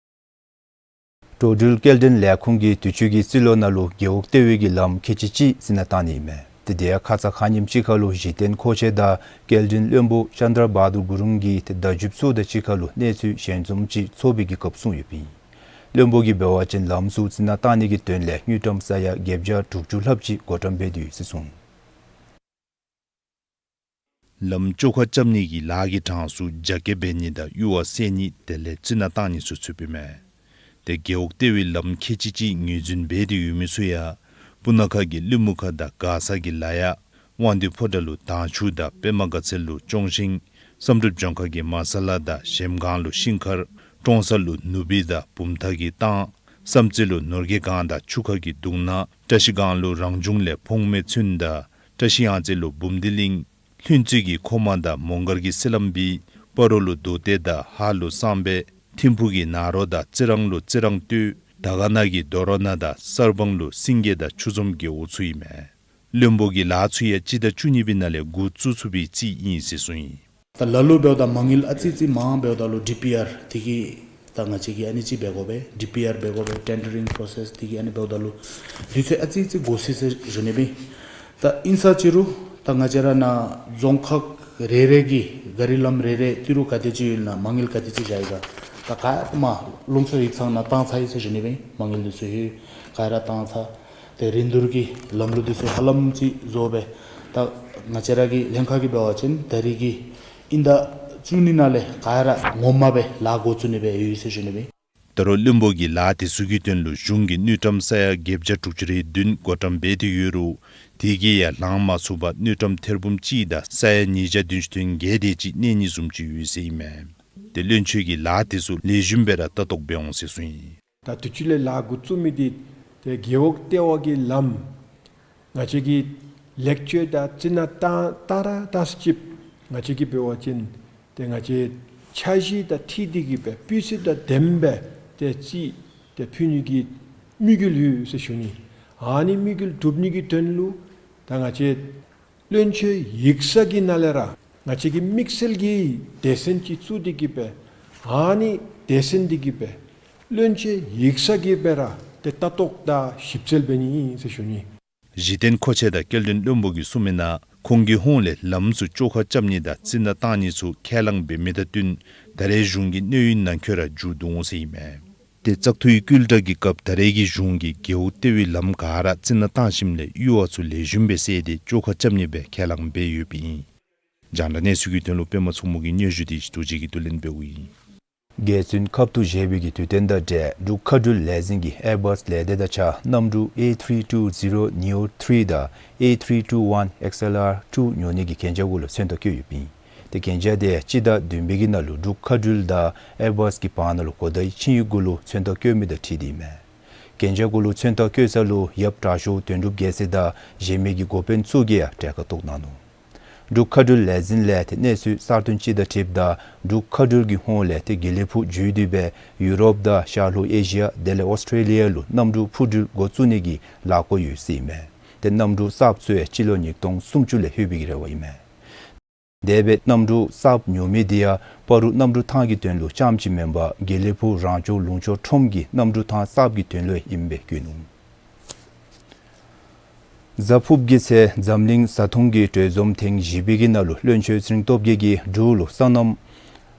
འགྲོ་འགྲུལ་སྐྱེལ་འདྲེན་ལས་ཁུངས་ཀྱིས་དུས་ཅི་གི་རྩིས་ལོ་ནང་ལུ་རྒེད་འོག་ལྟེ་བའི་གི་ལམ་ཁལ་གཅིག་གཅིག་རྩི་ནག་བཏང་ནི་ཨིན་མས། ཏེ་དེ་ཡང་ཁ་ཙ་ཁ་ཉིནམ་ཅིག་ཁར་ལུ་གཞི་རྟེན་མཁོ་ཆས་དང་སྐྱེལ་འདྲེན་བློན་པོ་ཅན་དྲ་བྷ་དུར་གུ་རུང་གིས་ཏེ་བརྡ་བརྒྱུདཔ་ཚུ་དང་གཅིག་ཁར་ལུ་གནས་ཚུལ་ཞལ་འཛོམས་ཅིག་ཚོགས་པའི་གི་སྐབས་གསུངས་ཡོདཔ་ཨིན། བློན་པོ་གིས་འབད་བ་ཅིན་ལམ་ཚུ་རྩི་ནག་བཏང་ནི་གི་དོན་ལས་དངུལ་ཀྲམ་ས་ཡ་བརྒྱད་བརྒྱ་དྲུག་ཅུ་ལྷགཔ་ཅིག་བགོ་བཀྲམ་འབད་དེ་ཡོད་ཟེར་གསུངས། ལམ་བཅོ་ཁ་རྐྱབ་ནི་གི་ལཱ་གི་གྲངས་སུ་རྒྱ་སྐྱེད་འབད་ནི་དང་གཡུར་བ་བསལ་ནི་དེ་ལས་རྩི་ནག་བཏང་ནི་ཚུ་ཚུདཔ་ཨིན་མས། ཏེ་རྒེད་འོག་ལྟེ་བའི་ལམ་ཁལ་གཅིག་གཅིག་ངོས་འཛིན་འབད་དེ་ཡོད་མི་ཚུ་ཡང་སྤུ་ན་ཁ་གི་ཀླུ་མུ་ཁ་དང་མགར་ས་གི་ལ་ཡག། དབང་འདུས་ཕོ་བྲང་ལུ་དྭངས་ཆུ་དང་པདྨ་དགའ་ཚལ་ལུ་ཅོང་ཞིང་། བསམ་གྲུབ་ལྗོངས་མཁར་གྱི་མ་ས་ལ་དང་གཞལམ་སྒང་ལུ་ཤིང་མཁར། ཀྲོང་གསར་ལུ་ནུབ་སྦིས་དང་བུམ་ཐང་གི་ལྟང་། བསམ་རྩེ་ལུ་ནོར་རྒྱས་སྒང་དང་ཆུ་ཁ་གི་དུག་ནག། བཀྲ་ཤིས་སྒང་ལུ་རང་བྱུང་ལས་ཕོངས་མེད་ཚུན་དང་། བཀྲ་ཤིས་གཡང་རྩེ་ལུ་འབུམ་སྡེ་གླིང་། ལྷུན་རྩེ་གི་མཁོ་མ་དང་མོང་སྒར་གྱི་སི་ལམ་སྦིས། སྤ་རོ་ལུ་རྡོ་གཏེར་དང་ཧཱ་ལུ་གསང་སྦས། ཐིམ་ཕུག་གི་ནཱ་རོ་དང་རྩི་རང་ལུ་རྩི་རང་སྟོད། དར་དཀར་ན་གི་རྡོ་རོ་ན་དང་གསར་སྤང་ལུ་སེང་གེ་དང་ཆུ་འཛོམས་རྒེད་འོག་ཚུ་ཨིན་མས། བློན་པོ་གིས་ལཱ་ཚུ་ཡང་སྤྱི་ཟླ་བཅུ་གཉིས་པའི་ནང་ལས་འགོ་བཙུགས་ཚུགས་པའི་རྩིས་ཨིན་ཟེར་གསུངས་ཡི། ད་ལ་ལུ་འབདཝ་ད་མ་དངུལ་ཨ་ཙི་ཙི་མང་འབདཝ་ད་ལུ་ཌི་པི་ཨར་དེ་གིས་ད་ང་བཅས་ཀྱིས་ཨ་ནི་ཅིག་འབད་དགོ་པས། ཌི་པི་ཨར་འབད་དགོ་པས། ཊེན་ཌར་རིང་པོ་རོ་སེས་དེ་གིས་ཨ་ནི་འབདཝ་ད་ལུ་དུས་ཚོད་ཨ་ཙི་ཙི་འགོར་སྲིད་ཟེར་ཞུ་ནི་སྦེ། ད་ཨིན་ས་ཅི་རུང་ད་ང་བཅས་ར་ནཱ་རྫོང་ཁག་རེ་རེ་གི་ག་རི་ལམ་རེ་རེ་ཏི་རུ་ག་དེ་ཅིག་ཡོད་ན་མ་དངུལ་ག་དེ་ཅིག་བཞག་ཡི་ག། ད་ག་ཡང་མ་ལུང་ཕྱོགས་ཡིག་ཚང་ནང་བཏང་ཚར་ཡི་ཟེར་ཞུ་ནི་སྦེ། མ་དངུལ་འདི་ཚུ་ཡང་ག་ར་བཏང་ཚར། ཏེ་རིན་བསྡུར་གྱི་ལམ་ལུགས་འདི་ཚུ་ཧ་ལམ་ཅིག་བཟོ་སྦེ། ད་ང་བཅས་ར་གི་ལྷན་ཁག་གིས་འབད་བ་ཅིན་ད་རིས་ཀྱི་ཨིན་ཟླ་བཅུ་གཉིས་ནང་ལས་ག་ར་ངོ་མ་སྦེ་ལཱ་འགོ་བཙུགས་ནི་སྦེ་ཡོད་ཡི་ཟེར་ཞུ་ནི་སྦེ། ད་རུང་བློན་པོ་གིས་ལཱ་དེ་ཚུ་གི་དོན་ལུ་གཞུང་གིས་དངུལ་ཀྲམ་ས་ཡ་བརྒྱད་བརྒྱ་དྲུག་ཅུ་རེ་བདུན་བགོ་བཀྲམ་འབད་དེ་ཡོད་རུང་དེ་གིས་ཡང་ལང་མ་ཚུགས་པར་དངུལ་ཀྲམ་ཐེར་འབུམ་གཅིག་དང་ས་ཡ་ཉིས་བརྒྱ་བདུན་ཅུ་དོན་བརྒྱད་དེ་ཅིག་གནས་ནི་བཟུམ་ཅིག་ཡོད་ཟེར་ཨིན་མས། ཏེ་བློན་ཆེན་གྱིས་ལཱ་དེ་ཚུ་ལེགས་ཤོམ་སྦེ་ར་ལྟ་རྟོག་འབད་འོང་ཟེར་གསུངས་ཡི། ད་དུས་ཅི་ལས་ལཱ་འགོ་བཙུགས་མི་འདི་ཏེ་རྒེད་འོག་ལྟེ་བ་གི་ལམ་ང་བཅས་ཀྱིས་ལེགས་བཅོས་དང་རྩི་ནག་བཏང་བཏང་ར་བཏང་ས་ཅིག་ང་བཅས་ཀྱིས་འབད་བ་ཅིན་ཏེ་ང་བཅས་འཆར་གཞི་དང་འཁྲིལ་ཏེ་གིས་སྦེ་སྤུས་ཚད་དང་ལྡནམ་སྦེ་ཏེ་རྩིས་ཏེ་ཕུལ་ནི་གི་དམིགས་ཡུལ་ཡོད་ཟེར་ཞུ་ནི། ཨ་ནི་དམིགས་ཡུལ་འགྲུབ་ནི་གི་དོན་ལུ་ད་ང་བཅས་བློན་ཆེན་ཡིག་ཚང་གི་ནང་ལས་ར་ང་བཅས་ཀྱིས་དམིགས་བསལ་གྱི་སྡེ་ཚན་ཅིག་བཙུགས་ཏེ་གིས་སྦེ་ཨ་ནི་སྡེ་ཚན་འདི་གིས་སྦེ་བློན་ཆེན་ཡིག་ཚང་གིས་སྦེ་ར་ཏེ་ལྟ་རྟོག་དང་ཞིབ་འཚོལ་འབད་ནི་ཨིན་ཟེར་ཞུ་ནི། གཞི་རྟེན་མཁོ་ཆས་དང་སྐྱེལ་འདྲེན་བློན་པོ་གིས་གསུངས་མི་ནང་ཁོང་གི་ཧོངས་ལས་ལམ་ཚུ་བཅོ་ཁ་རྐྱབ་ནི་དང་རྩི་ནག་བཏང་ནི་ཚུ་ཁས་བླངས་འབད་མི་དང་བསྟུན་ད་རེས་གཞུང་གི་གནས་ཡུན་ནང་འཁོད་ར་མཇུག་བསྡུ་འོང་ཟེར་ཨིན་མས། ཏེ་བཙག་འཐུའི་སྐུལ་དྲག་གི་སྐབས་ད་རེས་ཀྱི་གཞུང་གིས་རྒེད་འོག་ལྟེ་བའི་ལམ་ག་ར་རྩི་ནག་བཏང་ཞིནམ་ལས་གཡུར་བ་ཚུ་ལེགས་ཤོམ་སྦེ་བསལ་ཏེ་བཅོ་ཁ་རྐྱབ་ནི་སྦེ་ཁས་བླངས་འབད་ཡོདཔ་ཨིན། རྒྱང་བསྒྲགས་གནས་ཚུལ་གྱི་དོན་ལུ་པདྨ་མཚོ་མོ་གི་སྙན་ཞུ་འདི་ཞི་ཏོ་ཅིག་གིས་བསྡུ་ལེན་འབདཝ་ཨིན། རྒྱལ་བཙུན་ཁབ་ཏུ་བཞེས་པའི་གི་དུས་སྟོན་དང་འབྲེལ་འབྲུག་མཁའ་འགྲུལ་ལས་འཛིན་གྱིས་ཨེར་བཱས་ལས་སྡེ་དང་གཅིག་ཁར་གནམ་གྲུ་ཨེ་ཐི་རི་ཊུ་ཛི་རོ་ནིའོ་ཐི་རི་དང་ཨེ་ཐི་རི་ཊུ་ཝན་ཨེགསི་ཨེལ་ཨར་ཊུ་ཉོ་ནི་གི་གན་རྒྱ་གུ་ལུ་མཚན་རྟགས་བཀོད་ཡོདཔ་ཨིན། ཏེ་གན་རྒྱ་དེ་སྤྱི་ཟླ་བདུན་པའི་གི་ནང་ལུ་འབྲུག་མཁའ་འགྲུལ་དང་ཨེར་བཱས་ཀྱི་བར་ན་ལུ་གོ་བརྡའི་ཆིངས་ཡིག་གུ་ལུ་མཚན་རྟགས་བཀོད་མི་དང་འཁྲིལ་ཏེ་ཨིན་མས། གན་རྒྱ་གུ་ལུ་མཚན་རྟགས་བཀོད་ས་ལུ་ཡབ་དྲག་ཤོས་དོན་གྲུབ་རྒྱལ་མཚན་དང་གཞན་མི་གི་འགོ་དཔོན་ཚུ་གིས་ཡང་གྲལ་ཁར་གཏོགས་གནང་ནུག། འབྲུག་མཁའ་འགྲུལ་ལས་འཛིན་ལས་ཏེ་གནས་ཚུལ་གསར་བཏོན་ཅིག་དང་འཁྲིལཝ་ད་འབྲུག་མཁའ་འགྲུལ་གྱི་ཧོངས་ལས་ཏེ་དགེ་ལེགས་ཕུག་བརྒྱུད་དེ་སྦེ་ཡུ་རོབ་དང་ཤར་ལྷོ་ཨེ་ཤི་ཡ་དེ་ལས་ཨོསི་ཊེ་ལི་ཡ་ལུ་གནམ་གྲུ་འཕུར་འགྲུལ་འགོ་བཙུགས་ནི་གི་ལཱ་འགོ་ཡོད་ཟེར་ཨིན་མས། ཏེ་གནམ་གྲུ་གསརཔ་ཚུ་ཡང་སྤྱི་ལོ་ཉིས་སྟོང་སུམ་ཅུ་ལས་ལྷོད་པའི་གི་རེ་བ་ཨིན་མས། དེ་སྦེ་གནམ་གྲུ་གསརཔ་ཉོ་མི་དེ་ཡང་སྤ་རོ་གནམ་གྲུ་ཐང་གི་དོན་ལུ་རྐྱངམ་ཅིག་མེན་པར་དགེ་ལེགས་ཕུག་རང་སྐྱོང་ལུང་ཕྱོགས་ཁྲོམ་གྱི་གནམ་གྲུ་ཐང་གསརཔ་གི་དོན་ལུ་ཨིནམ་སྦེ་བཀོད་ནུག། གཟའ་ཕུརཔ་གི་ཚེ་འཛམ་གླིང་བཟའ་འཐུང་གི་གྲོས་འཛོམས་ཐེངས་བཞི་པའི་གི་ནང་ལུ་བློན་ཆོས་ཚེ་རིང་སྟོབས་རྒྱས་ཀྱིས་འབྲུག་ལུ་སོ་ནམ་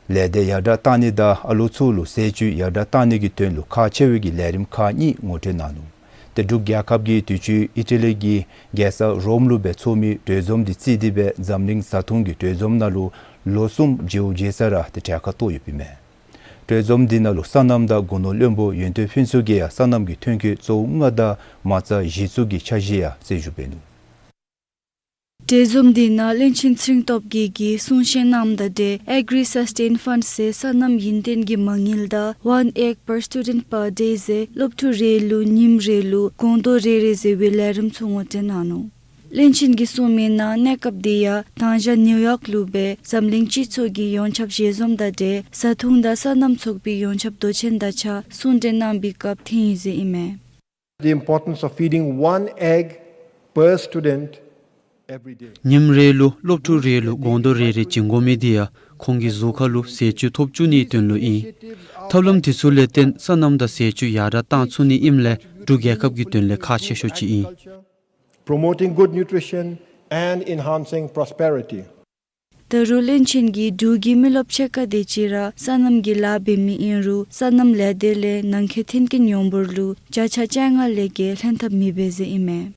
ལས་སྡེ་ཡར་དྲག་གཏང་ནི་དང་ཨ་ལོ་ཚུ་ལུ་ཟས་བཅུད་ཡར་དྲག་གཏང་ནི་གི་དོན་ལུ་ཁག་ཆེ་བའི་གི་ལས་རིམ་ཁག་གཉིས་ངོ་སྤྲོད་གནང་ནུག། ཏེ་འབྲུག་རྒྱལ་ཁབ་ཀྱིས་དུས་ཅི་ཨི་ཊ་ལི་གི་རྒྱལ་ས་རོམ་ལུ་སྦེ་ཚོགས་མི་གྲོས་འཛོམས་འདི་བརྩིས་ཏེ་སྦེ་འཛམ་གླིང་བཟའ་འཐུང་གི་གྲོས་འཛོམས་ནང་ལུ་ལོ་གསུམ་མཇལཝ་མཇལ་ས་ར་ཏེ་གྲལ་ཁར་གཏོགས་ཡོདཔ་ཨིན་མས། གྲོས་འཛོམས་འདི་ནང་ལུ་སོ་ནམ་དང་སྒོ་ནོར་བློན་པོ་ཡོན་ཏན་ཕུན་ཚོགས་ཀྱིས་ཡང་སོ་ནམ་གྱི་ཐོན་སྐྱེད་གཙོ་བོ་ལྔ་དང་མ་རྩ་གཞི་བཙུགས་ཀྱི་འཆར་གཞི་ཡང་གསལ་ཞུ་འབད་ནུག། གྲོས་འཛོམས་འདི་ནང་བློན་ཆེན་ཚེ་རིང་སྟོབས་རྒྱས་ཀྱིས་གསུང་བཤད་གནངམ་དང་འབྲེལ་ཨེག་རི་སཱས་ཊེན་ཕཱནཌ་ཟེར་སོ་ནམ་ཡུན་བརྟན་གྱི་མ་དངུལ་དང་ཝན་ཨེག་པར་སི་ཊུ་ཌེནཊ་པར་ཌེ་ཟེར་སློབ་ཕྲུག་རེ་ལུ་ཉིནམ་རེ་ལུ་སྒོང་རྡོག་རེ་རེ་ཟེར་བའི་ལས་རིམ་ཚུ་ངོ་སྤྲོད་གནང་ནུག། བློན་ཆེན་གྱིས་གསུངས་མིའི་ནང་གནས་སྐབས་འདི་ཡང་དང་ཞག་ནིའུ་ཡོག་ལུ་སྦེ་འཛམ་གླིང་སྤྱི་ཚོགས་ཀྱི་ཡོངས་ཁྱབ་ཞལ་འཛོམས་དང་འབྲེལ་བཟའ་འཐུང་དང་སོ་ནམ་ཚོགས་པའི་ཡོངས་ཁྱབ་མདོ་ཆེན་དང་གཅིག་ཁར་གསུང་གྲོས་གནང་བའི་སྐབས་ཐོན་ཡི་ཟེར་ཨིན་མས། The importance of feeding one egg per student every day. ཉིནམ་རེ་ལུ་སློབ་ཕྲུག་རེ་ལུ་སྒོང་རྡོག་རེ་རེ་བྱིན་དགོ་མི་འདི་ཡང་ཁོང་གི་གཟུགས་ཁར་ལུ་ཟས་བཅུད་ཐོབ་བཅུག་ནིའི་དོན་ལུ་ཨིན། ཐབས་ལམ་འདི་ཚུ་ལས་བརྟེན་སོ་ནམ་དང་ཟས་བཅུད་ཡར་དྲག་གཏང་ཚུགས་ནི་ཨིནམ་ལས་འབྲུག་རྒྱལ་ཁབ་ཀྱི་དོན་ལས་ཁག་ཆེ་ཤོས་ཅིག་ཨིན། Promoting good nutrition and enhancing prosperity. ད་རུང་བློན་ཆེན་གྱིས་འབྲུག་གི་མི་རློབས་ཕྱེད་ཀ་དེ་ཅིག་ར་སོ་ནམ་གྱི་ལཱ་འབད་མི་ཨིན་རུང་སོ་ནམ་ལས་སྡེ་ལས་ནང་འཁོད་མཐུན་རྐྱེན་ཡོང་འབོར་ལུ་བརྒྱ་ཆ་བཅོ་ལྔ་ལས་བརྒལ་ལྷན་ཐབས་མི་འབད་ཟེར་ཨིན་མས།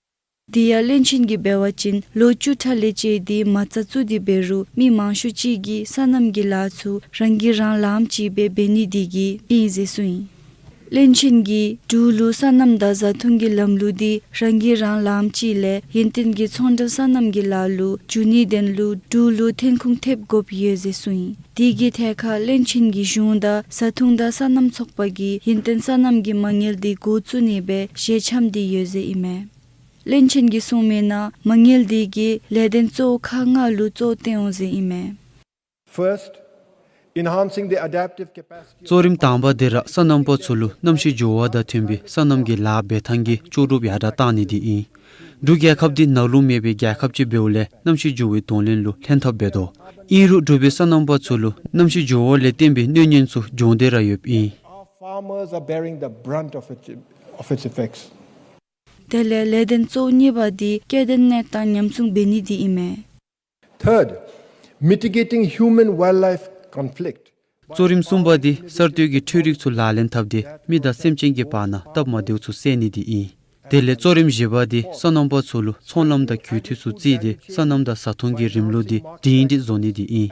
དེ་ཡང་བློན་ཆེན་གྱིས་འབད་བ་ཅིན་ལོ་བཅུ་ཕྲག་ལས་བཅད་དེ་མ་རྩ་བཙུགས་ཏེ་འབད་རུང་མི་མང་ཤོས་ཅིག་གིས་སོ་ནམ་གྱི་ལཱ་ཚུ་རང་གིས་རང་ལངམ་ཅིག་སྦེ་འབད་ནི་དེ་གིས་ཨིན་ཟེར་གསུངས་ཡི། བློན་ཆེན་གྱིས་འབྲུག་ལུ་སོ་ནམ་དང་བཟའ་འཐུང་གི་ལམ་ལུགས་འདི་རང་གིས་རང་ལངམ་ཅིག་ལས་ཡུན་བརྟན་གྱི་ཚོང་འབྲེལ་སོ་ནམ་གྱི་ལཱ་ལུ་འགྱུར་ནིའི་དོན་ལུ་འབྲུག་ལུ་ཐོན་ཁུངས་ཐེབས་དགོཔ་ཡོད་ཟེར་གསུངས་ཡི། དེ་གི་ཐད་ཁར་བློན་ཆེན་གྱིས་གཞུང་དང་བཟའ་འཐུང་དང་སོ་ནམ་ཚོགས་པ་གིས་ཡུན་བརྟན་སོ་ནམ་གྱི་མ་དངུལ་འདི་འགོ་བཙུགས་ནི་སྦེ་ཞལ་འཆམ་སྟེ་ཡོད་ཟེར་ཨིན་མས། བློན་ཆེན་གྱིས་གསུངས་མིའི་ནང་མ་དངུལ་འདི་གིས་ལས་དོན་གཙོ་བོ་ཁག་ལྔ་ལུ་གཙོ་བཏོན་འོང་ཟེར་ཨིན་མས། First, enhancing the adaptive capacity. གཙོ་རིམ་དང་པ་འདི་ར་སོ་ནམ་པ་ཚུ་ལུ་གནམ་གཤིས་འགྱུར་བ་དང་མཐུན་པའི་སོ་ནམ་གྱི་ལཱ་འབད་ཐངས་ཀྱི་ལྕོགས་གྲུབ་ཡར་དྲག་གཏང་ནི་འདི་ཨིན། འབྲུག་རྒྱལ་ཁབ་འདི་ནགས་ཀླུང་མེད་པའི་རྒྱལ་ཁབ་ཅིག་འབདཝ་ལས་གནམ་གཤིས་འགྱུར་བའི་གདོང་ལེན་ལུ་ལྷན་ཐབས་འབད་དོ། ཨིན་རུང་འབྲུག་པའི་སོ་ནམ་པ་ཚུ་ལུ་གནམ་གཤིས་འགྱུར་བ་ལས་བརྟེན་པའི་གནོད་ཉེན་ཚུ་འབྱུང་སྟེ་ར་ཡོདཔ་ཨིན། Our farmers are bearing the brunt of its, of its effects. དེ་ལས་ལས་དོན་གཙོ་བོ་གཉིས་པ་འདི་སྐྱེ་ལྡན་གནས་སྟངས་ཉམས་སྲུང་འབད་ནི་འདི་ཨིན་མས། Third, mitigating human-wildlife conflict. གཙོ་རིམ་གསུམ་པ་འདི་གསར་གཏོད་ཀྱི་འཕྲུལ་རིག་ཚུ་ལག་ལེན་འཐབ་སྟེ་མི་དང་སེམས་ཅན་གྱི་བར་ན་སྟབས་མ་བདེཝ་ཚུ་བསལ་ནི་འདི་ཨིན། དེ་ལས་གཙོ་རིམ་བཞི་པ་འདི་སོ་ནམ་པ་ཚུ་ལུ་ཚོང་ལམ་དང་རྒུད་འཐུས་ཚུ་བརྩིས་ཏེ་སོ་ནམ་དང་བཟའ་འཐུང་གི་རིམ་ལུགས་འདི་སྒྲིང་སྒྲི་བཟོ་ནི་འདི་ཨིན།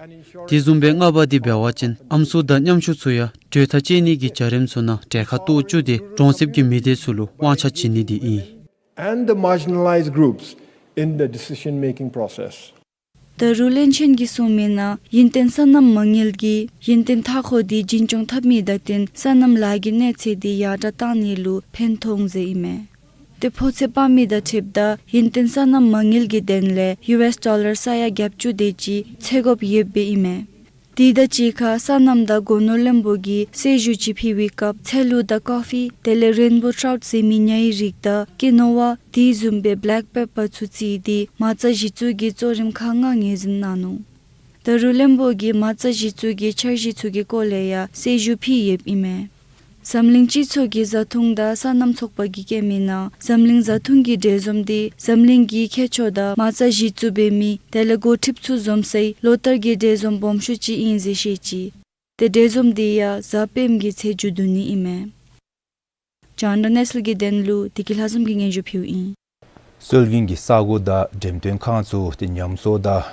དེ་བཟུམ་སྦེ་ལྔ་པ་འདི་འབད་བ་ཅིན་ཨམ་སྲུ་དང་ཉམ་ཆུང་ཚུ་ཡང་གྲོས་ཐག་བཅད་ནི་གི་བྱ་རིམ་ཚུ་ནང་གྲལ་ཁར་གཏོགས་བཅུག་སྟེ་གྲོང་གསེབ་ཀྱི་མི་སྡེ་ཚུ་ལུ་དབང་ཆ་བྱིན་ནི་འདི་ཨིན། And the marginalized groups in the decision-making process. ད་རུང་བློན་ཆེན་གྱིས་གསུངས་མིའི་ནང་ཡུན་བརྟན་སོ་ནམ་མ་དངུལ་གྱིས་ཡུན་བརྟན་མཐའ་འཁོར་འདི་རྒྱུན་སྐྱོང་འཐབ་མི་དང་བསྟུན་སོ་ནམ་ལཱ་གི་གནས་ཚད་འདི་ཡར་དྲག་གཏང་ནི་ལུ་ཕན་ཐོགས་འོང་ཟེར་ཨིན་མས། ཏེ་ཕོ་ཚོད་དཔག་མི་དང་འཁྲིལཝ་ད་ཡུན་བརྟན་སོ་ནམ་མ་དངུལ་གྱི་དོན་ལས་ཡུ་ཨེསི་ཌོ་ལར་ས་ཡ་བརྒྱད་ཅུ་དེ་ཅིག་འཚོལ་དགོཔ་ཡོདཔ་ཨིན་མས། དེ་དང་གཅིག་ཁར་སོ་ནམ་དང་སྒོ་ནོར་བློན་པོ་གིས་གསལ་ཞུ་ཅིག་ཕུལ་བའི་སྐབས་ཚལ་ལུ་དང་ཀོ་ཕི་དེ་ལས་རེན་བོ་ཊའུཊ་ཟེར་མི་ཉ་ཡི་རིགས་དང་ཀི་ནོ་བ་དེ་བཟུམ་སྦེ་བེ་ལེཀ་པེ་པར་ཚུ་བརྩིས་ཏེ་མ་རྩ་གཞི་བཙུགས་ཀྱི་གཙོ་རིམ་ཁག་ལྔ་ངོས་འཛིན་གནང་ནུག། ད་རུང་བློན་པོ་གིས་མ་རྩ་གཞི་བཙུགས་ཀྱི་འཆར་གཞི་ཚུ་གི་སྐོར་ལས་ཡང་གསལ་ཞུ་ཕུལ་ཡོདཔ་ཨིན་མས། འཛམ་གླིང་སྤྱི་ཚོགས་ཀྱི་བཟའ་འཐུང་དང་སོ་ནམ་ཚོགས་པ་གིས་བཀོད་མིའི་ནང་འཛམ་གླིང་བཟའ་འཐུང་གི་གྲོས་འཛོམས་འདི་འཛམ་གླིང་གི་མཁས་མཆོག་དང་མ་རྩ་གཞི་བཙུགས་འབད་མི་དེ་ལས་འགོ་ཁྲིདཔ་ཚུ་འཛོམས་སའི་ལོ་ལྟར་གྱི་གྲོས་འཛོམས་སྦོམ་ཤོས་ཅིག་ཨིན་ཟེར་བཤད་ཅི། ཏེ་གྲོས་འཛོམས་འདི་ཡང་གཟའ་སྤེནམ་གྱི་ཚེས་མཇུག་བསྡུ་ནི་ཨིན་མས། རྒྱང་བསྒྲགས་གནས་ཚུལ་གྱི་དོན་ལུ་བདེ་སྐྱིད་ལྷ་འཛོམས་ཀྱིས་སྙན་ཞུ་ཕུལཝ་ཨིན། སྲོལ་རྒྱུན་གྱི་ས་གོ་དང་འགྲེམས་སྟོན་ཁང་ཚུ་ཏེ་ཉམས་གསོ་དང་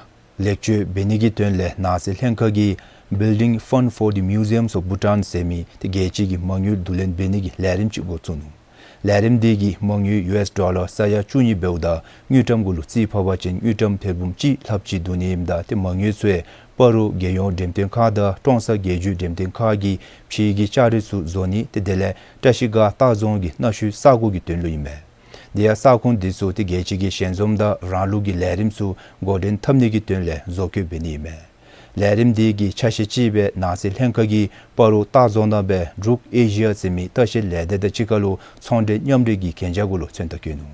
ལེགས་བཅོས་འབད་ནི་གི་དོན་ལས་ནང་སྲིད་ལྷན་ཁག་གིས་Building Fund for the Museums of Bhutan ཟེར་མི་དེ་རྒྱལ་སྤྱི་གི་མ་དངུལ་བསྡུ་ལེན་འབད་ནི་གི་ལས་རིམ་ཅིག་འགོ་བཙུགས་ནུག། ལས་རིམ་དེ་གིས་མ་དངུལ་ཡུ་ཨེསི་ཌོ་ལར་ས་ཡ་བཅུ་གཉིས་འབདཝ་ད་དངུལ་ཀྲམ་གུ་ལུ་རྩིས་ཕབ་པ་ཅིན་དངུལ་ཀྲམ་ཐེར་འབུམ་གཅིག་ལྷགཔ་ཅིག་བསྡུ་ནི་ཨིནམ་ད་དེ་མ་དངུལ་ཚུ་ཡང་སྤ་རོ་རྒྱལ་ཡོངས་འགྲེམས་སྟོན་ཁང་དང་ཀྲོང་གསར་རྒྱལ་བརྒྱུད་འགྲེམས་སྟོན་ཁང་གིས་ཕྱི་གི་ལྕགས་རི་ཚུ་བཟོ་ནི་དེ་དེ་ལས་བཀྲ་ཤིས་སྒར་སྟག་རྫོང་གི་གནའ་ཤུལ་ས་གོ་གི་དོན་ལུ་ཨིན་མས། དེ་ཡང་ས་ཁོངས་དེ་ཚུ་དེ་རྒྱལ་སྤྱི་གི་ཞལ་འཛོམས་དང་རང་ལུགས་ཀྱི་ལས་རིམ་ཚུ་འགོ་འདྲེན་འཐབ་ནི་གི་དོན་ལས་བཟོ་བཀོད་འབད་ནི་ཨིན་མས། ལས་རིམ་དེ་གི་ཆ་ཤས་ཅིག་སྦེ་ནང་སྲིད་ལྷན་ཁག་གིས་སྤ་རོ་སྟག་རྫོང་ནང་སྦེ་འབྲུག་ཨེ་ཤི་ཡ་ཟེར་མི་ལྟ་བཤལ་ལས་སྡེ་དང་གཅིག་ཁར་ལུ་ཚོང་འབྲེལ་མཉམ་འབྲེལ་གྱི་གན་རྒྱ་གུ་ལུ་མཚན་རྟགས་བཀོད་ནུག།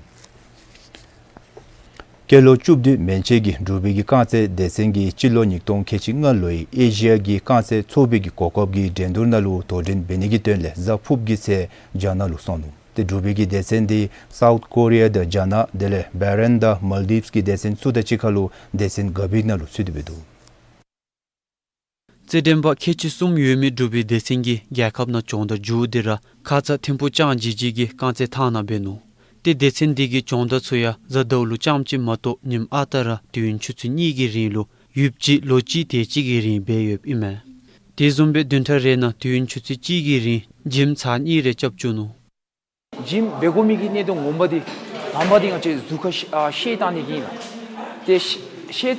སྐྱེས་ལོ་བཅུ་བདུན་མན་ཆད་ཀྱི་འབྲུག་པའི་གི་རྐང་རྩེད་སྡེ་ཚན་གྱིས་སྤྱི་ལོ་ཉིས་སྟོང་ཁལ་གཅིག་ལྔ་ལོའི་ཨེ་ཤི་ཡ་གི་རྐང་རྩེད་ཚོགས་པའི་གི་གོ་སྐབས་ཀྱི་འགྲན་བསྡུར་ནང་ལུ་དོ་འགྲན་འབད་ནི་གི་དོན་ལས་གཟའ་ཕུརཔ་གི་ཚེ་རྒྱ་ནག་ལུ་སོང་ནུག། དེ་འབྲུག་པའི་གི་སྡེ་ཚན་དེ་སའུཐ་ཀོ་རི་ཡ་དང་རྒྱ་ནག་དེ་ལས་བྷ་རེན་དང་མཱལ་དིབས་ཀྱི་སྡེ་ཚན་ཚུ་དང་གཅིག་ཁར་ལུ་སྡེ་ཚན་དགའ་འབིགས་ནང་ལུ་ཚུད་དེ་འབད་འདུག། རྩེད་འགྲན་པ་ཁལ་གཅིག་གསུམ་ཡོད་མི་འབྲུག་པའི་སྡེ་ཚན་གྱིས་རྒྱལ་ཁབ་ནང་སྦྱོང་བརྡར་མཇུག་བསྡུ་ར་ཁ་ཙ་ཐིམ་ཕུག་ལྕང་སྦྱིས་སྦྱིས་ཀྱི་རྐང་རྩེད་ཐང་ནང་འབད་ནུག། དེ་སྡེ་ཚན་དེ་གི་སྦྱོང་བརྡར་ཚུ་ཡང་གཟའ་ཟླཝ་ལུ་རྐྱངམ་གཅིག་མ་གཏོགས་ཉིནམ་ཨ་རྟག་ར་དུས་ཡུན་ཆུ་ཚོད་གཉིས་ཀྱི་རིང་ལུ་ཡོདཔ་ཅིག་ལོ་གཅིག་དེ་ཅིག་གི་རིང་འབད་ཡོདཔ་ཨིན་མས། དེ་བཟུམ་སྦེ་བདུན་ཕྲག་རེ་ནང་དུས་ཡུན་ཆུ་ཚོད་གཅིག་གི་རིང་འཇིམ་ཚར་གཉིས་རེ་རྐྱབ་བཅུག་ནུག། འཇིམ་འབད་དགོ་མི་གི་གནད་དོན་ངོ་མ་དེ་དང་པ་དེ་ང་བཅས་གཟུགས་ཁར་ཤེད་ཨ་ཤེད་བཏང་ནི་དེ་ཨིན་ལགས། ཏེ་ཤེད་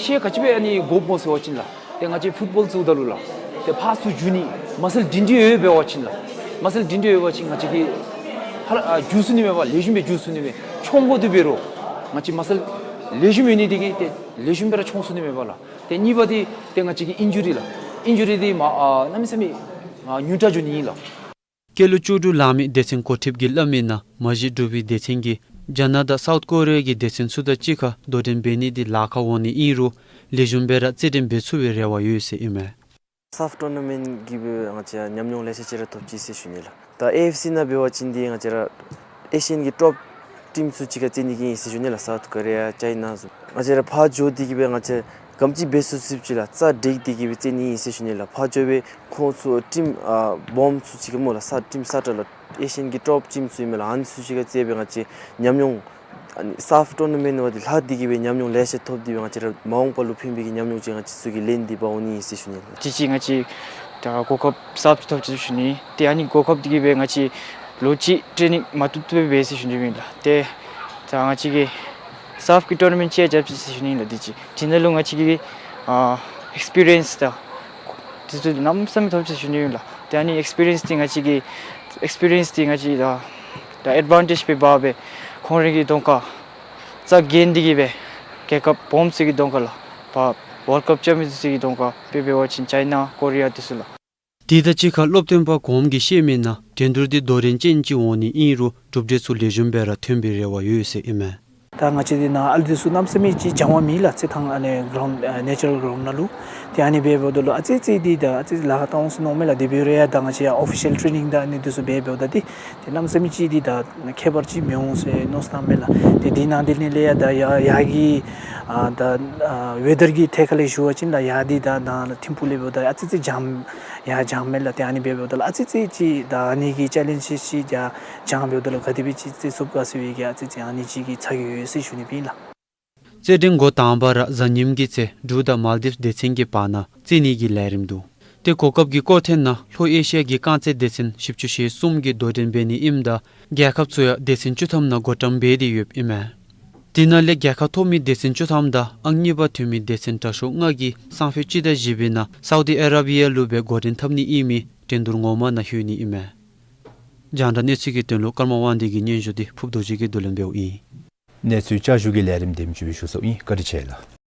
ཤེད་ག་ཅི་སྦེ་ཨ་ནི་དགོཔ་སྨོ་ཟེར་བ་ཅིན་ལགས། ཏེ་ང་བཅས་ཕུཊ་བཱོལ་བཙུགས་ད་ལུ་ལགས། ཏེ་ཕར་ཚུར་འགྱུར་ནི་མ་སལ་སྒྲིང་སྒྲིང་ཡོད་འབད་བ་ཅིན་ལགས། མ་སལ་སྒྲིང་སྒྲིང་ཡོད་པ་ཅིན་ང་བཅས་ཀྱིས་ཕར་ཨ་འགྱུར་ཚུགས་ནི་མས་པ། ལེགས་ཤོམ་སྦེ་འགྱུར་ཚུགས་ནི་མས། མཆོང་དགོ་དེ་འབད་རུང་ང་བཅས་མ་སལ་ལེགས་ཤོམ་ཡོད་ནི་དེ་གིས་ཏེ་ལེགས་ཤོམ་སྦེ་ར་མཆོང་ཚུགས་ནི་མས་པ་ལགས། ཏེ་གཉིས་པ་དེ་ཏེ་ང་བཅས་ཀྱི་ཨིན་ཇུ་རི་ལགས། ཨིན་ཇུ་རི་དེ་མ་ཨ་གནམ་མེད་ས་མེད་ཨ་ཉུང་དྲགས་འགྱོ་ནི་ཨིན་ལགས། སྐྱེས་ལོ་བཅུ་དྲུག་ལང་མི་སྡེ་ཚན་འགོ་ཁྲིདཔ་གིས་སླབ་མིའི་ནང་མ་གཞི་འབྲུག་པའི་སྡེ་ཚན་གྱིས་རྒྱ་ནག་དང་སའུཐ་ཀོ་རི་ཡ་གི་སྡེ་ཚན་ཚུ་དང་གཅིག་ཁར་དོ་འགྲན་འབད་ནི་འདི་ལཱ་ཁག་འོང་ནི་ཨིན་རུང་ལེགས་ཤོམ་སྦེ་ར་རྩེད་འགྲན་འབད་ཚུགས་པའི་རེ་བ་ཡོད་ཟེར་ཨིན་མས། སཱཕ་ཊུར་ན་མེནཊ་གིས་སྦེ་ང་བཅས་ཉམས་མྱོང་ལེ་ཤ་ཅིག་ར་ཐོབ་ཅི་ཟེར་ཞུ་ནི་ལགས། ད་ཨེ་ཨེཕ་སི་ནང་འབད་བ་ཅིན་འདི་ང་བཅས་ར་ཨེ་ཤི་ཡཱན་གྱི་ཊོཔ་ཊིམ་ཚུ་གཅིག་ཁར་རྩེད་ནི་གི་ཨིན་ཟེར་ཞུ་ནི་ལགས། སའུཐ་ཀོ་རི་ཡ་ཅའི་ན་ཚུ། ང་བཅས་ར་ཕར་འགྱོ་སྟེ་གིས་སྦེ་ང་བཅས་ག་དེམ་ཅིག་འབད་ཚུགས་ཚུགསཔ་ཅིག་ལགས་རྩ་འགྲིག་སྟེ་གིས་སྦེ་རྩེད་ནི་ཨིན་ཟེར་ཞུ་ནི་ལགས། ཕར་འགྱོ་སྦེ་ཁོང་ཚུ་ཊིམ་ཨ་སྦོམ་ཚུ་གཅིག་ཁར་སྨོ་ལགས། ས་ཊིམ་ས་ཊ་ལགས། ཨེ་ཤི་ཡཱན་གྱི་ཊོཔ་ཊིམ་ཚུ་ཨིན་མས་ལགས། ཨ་ནི་ཚུ་གཅིག་ཁར་རྩེད་སྦེ་ང་བཅས་ཉམས་མྱོང་ཨ་ནི་སཱཕ་ཊུར་ན་མེནཊ་འབདཝ་འདི་ལྷག་སྟེ་གིས་སྦེ་ཉམས་མྱོང་ལེ་ཤ་ཐོབ་སྟེ་སྦེ་ང་བཅས་ར་མ་འོངས་པ་ལུ་ཕན་པའི་གི་ཉམས་མྱོང་ཅིག་ང་བཅས་ཚུ་གིས་ལེན་ཏེ་འབག་འོང་ནི་ཨིན་ཟེར་ཞུ་ནི་ལགས། དེ་ཅིག་ང་བཅས་ད་གོ་སྐབས་གསརཔ་ཅིག་ཐོབ་ཅི་ཟེར་ཞུ་ནི། ཏེ་ཨ་ནི་གོ་སྐབས་འདི་གིས་སྦེ་ང་བཅས་ལོ་གཅིག་ཊེ་ནིང་མ་བཏུབ་བཏུབ་སྦེ་འབད་ཟེར་ཞུ་ནི་ཨིན་ལགས། ཏེ་ད་ང་བཅས་ཀྱིས་སཱཕ་ཀྱི་ཊུར་ན་མེནཊ་ཅིག་རྐྱབ་ཅི་ཟེར་ཞུ་ནི་ཨིན་ལགས། དེ་ཅིག་དེ་ནང་ལུ་ང་བཅས་ཀྱིས་ཨ་ཨེགསི་པི་རི་ཡེནསི་དང་དེ་ཚུ་གནམ་མེད་ས་མེད་ཐོབ་ཅི་ཟེར་ཞུ་ནི་ཨིན་ལགས། ཏེ་ཨ་ནི་ཨེགསི་པི་རི་ཡེནསི་འདི་ང་བཅས་ཀྱིས་ཨེགསི་པི་རི་ཡེནསི་འདི་ང་བཅས་ད་ད་ཨེཌ་ཝན་ཊེཇ་སྦེ་འབག་སྦེ་ཁོང་རའི་གི་གདོང་ཁར་རྩ་འགེངས་ཏེ་གིས་སྦེ་རྒྱལ་ཁབ་སྦོམ་ཚུ་གི་གདོང་ཁར་ལགས། ཕར་ཝཱལཌ་ཀཔ་རྐྱབ་མི་ཚུ་གི་གདོང་ཁར་དཔེ་འབད་བ་ཅིན་ཅའི་ན་ཀོ་རི་ཡ་དེ་ཚུ་ལགས། དེ་དང་གཅིག་ཁར་སློབ་སྟོན་པ་གོངམ་གིས་བཤད་མིའི་ནང་འགྲན་བསྡུར་འདི་དོ་རིང་ཅན་ཅིག་འོང་ནི་ཨིན་རུང་གྲུབ་འབྲས་ཚུ་ལེགས་ཤོམ་སྦེ་ར་ཐོན་པའི་རེ་བ་ཡོད་ཟེར་ཨིན་མས། ད་ང་བཅས་འདི་ནང་ཨ་ལུ་འདི་ཚུ་གནམ་མེད་ས་མེད་ཅིག་སྦྱང་བ་མེད་ལགས། རྩེད་ཐང་ཨ་ནི་གི་རའུནཌ་ཨ་ནེ་ཅུ་རཱལ་གི་རའུནཌ་ནང་ལུ། ཏེ་ཨ་ནི་འབདཝ་ད་ལུ་ཨ་ཙི་ཙི་འདི་ད་ཨ་ཙི་ལཱ་ཁག་བཏང་འོང་ཟེར་མནོཝ་མས་ལགས། དེ་འབད་རུང་ཡང་ད་ང་བཅས་ཡར་ཨོ་ཕི་ཤཱལ་ཊེ་ནིང་དང་ཨ་ནི་འདི་ཚུ་འབད་འབདཝ་ད་འདི་ཏེ་གནམ་མེད་ས་མེད་ཅིག་འདི་ད་ཁྱད་པར་ཅིག་མི་འོང་ཟེར་མནོ་བསམ་བཏངམ་མས་ལགས། ཏེ་འདི་ནང་འདི་ནང་ལས་ཡང་ད་ཡར་ཡར་གྱི་ཨ་ད་ཨ་ཝེ་དར་གྱི་ཐད་ཁར་ལས་ཞུ་བ་ཅིན་ལགས་ཡར་འདི་ད་ནཱ་ལུ་ཐིམ་ཕུག་ལས་འབདཝ་ད་ཨ་ཙི་ཙི་སྦྱངམ་ཡར་སྦྱངམ་མས་ལགས། ཏེ་ཨ་ནི་འབད་འབདཝ་ད་ལུ་ཨ་ཙི་ཙི་ཅིག་ད་ཨ་ནི་གི་ཅེ་ལེནཇ་ཅིག་ཅིག་ཡར་སྦྱངམ་འབདཝ་ད་ལུ་ག་དེ་སྦེ་ཅིག་རྩེད་ཚུགསཔ་ག་ཟེར་བའི་གི་ཨ་ཙི་ཙི་ཨ་ནི་ཅིག་གི་ཚ་གྱང་ཡོད་ཟེར་ཞུ་ནི་ཨིན་ལགས། རྩེད་འགྲན་འགོ་དང་པ་ར་གཟའ་ཉིམ་གི་ཚེ་འབྲུག་དང་མཱལ་དིབས་སྡེ་ཚན་གྱི་བར་ན་རྩེད་ནི་གི་ལས་རིམ་འདུག། ཏེ་གོ་སྐབས་ཀྱི་སྐོར་ཐེངས་ནང་ལྷོ་ཨེ་ཤི་ཡ་གི་རྐང་རྩེད་སྡེ་ཚན་བཞི་བཅུ་ཞེ་གསུམ་གྱིས་དོ་འགྲན་འབད་ནི་ཨིནམ་ད་རྒྱལ་ཁབ་ཚུ་ཡང་སྡེ་ཚན་བཅུ་ཐམ་ནང་བགོ་བཀྲམ་འབད་དེ་ཡོདཔ་ཨིན་མས། དེ་ནང་ལས་རྒྱལ་ཁ་ཐོབ་མི་སྡེ་ཚན་བཅུ་ཐམ་དང་ཨང་གཉིས་པ་ཐོན་མི་སྡེ་ཚན་དྲག་ཤོས་ལྔ་གིས་སང་ཕོད་སྤྱི་ཟླ་བཞི་པའི་ནང་སའུ་དི་ཨ་ར་བི་ཡ་ལུ་སྦེ་འགོ་འདྲེན་འཐབ་ནི་ཨིན་མི་འགྲན་བསྡུར་ངོ་མ་ནང་ལྷོད་ནི་ཨིན་མས། རྒྱང་བསྒྲགས་གནས་ཚུལ་གྱི་དོན་ལུ་ཀརྨ་དབང་འདུས་ཀྱི་སྙན་ཞུ་འདི་ཕུབ་རྡོ་རྗེ་གིས་བསྡུ་ལེན་འབདཝ་ཨིན། གནས་ཚུལ་བསྐྱར་ཞུ་གི་ལས་རིམ་དེམ་ཅིག་སྦེ་ཞུ་སོངམ་ཨིན། བཀའ་དྲིན་ཆེ་ལགས།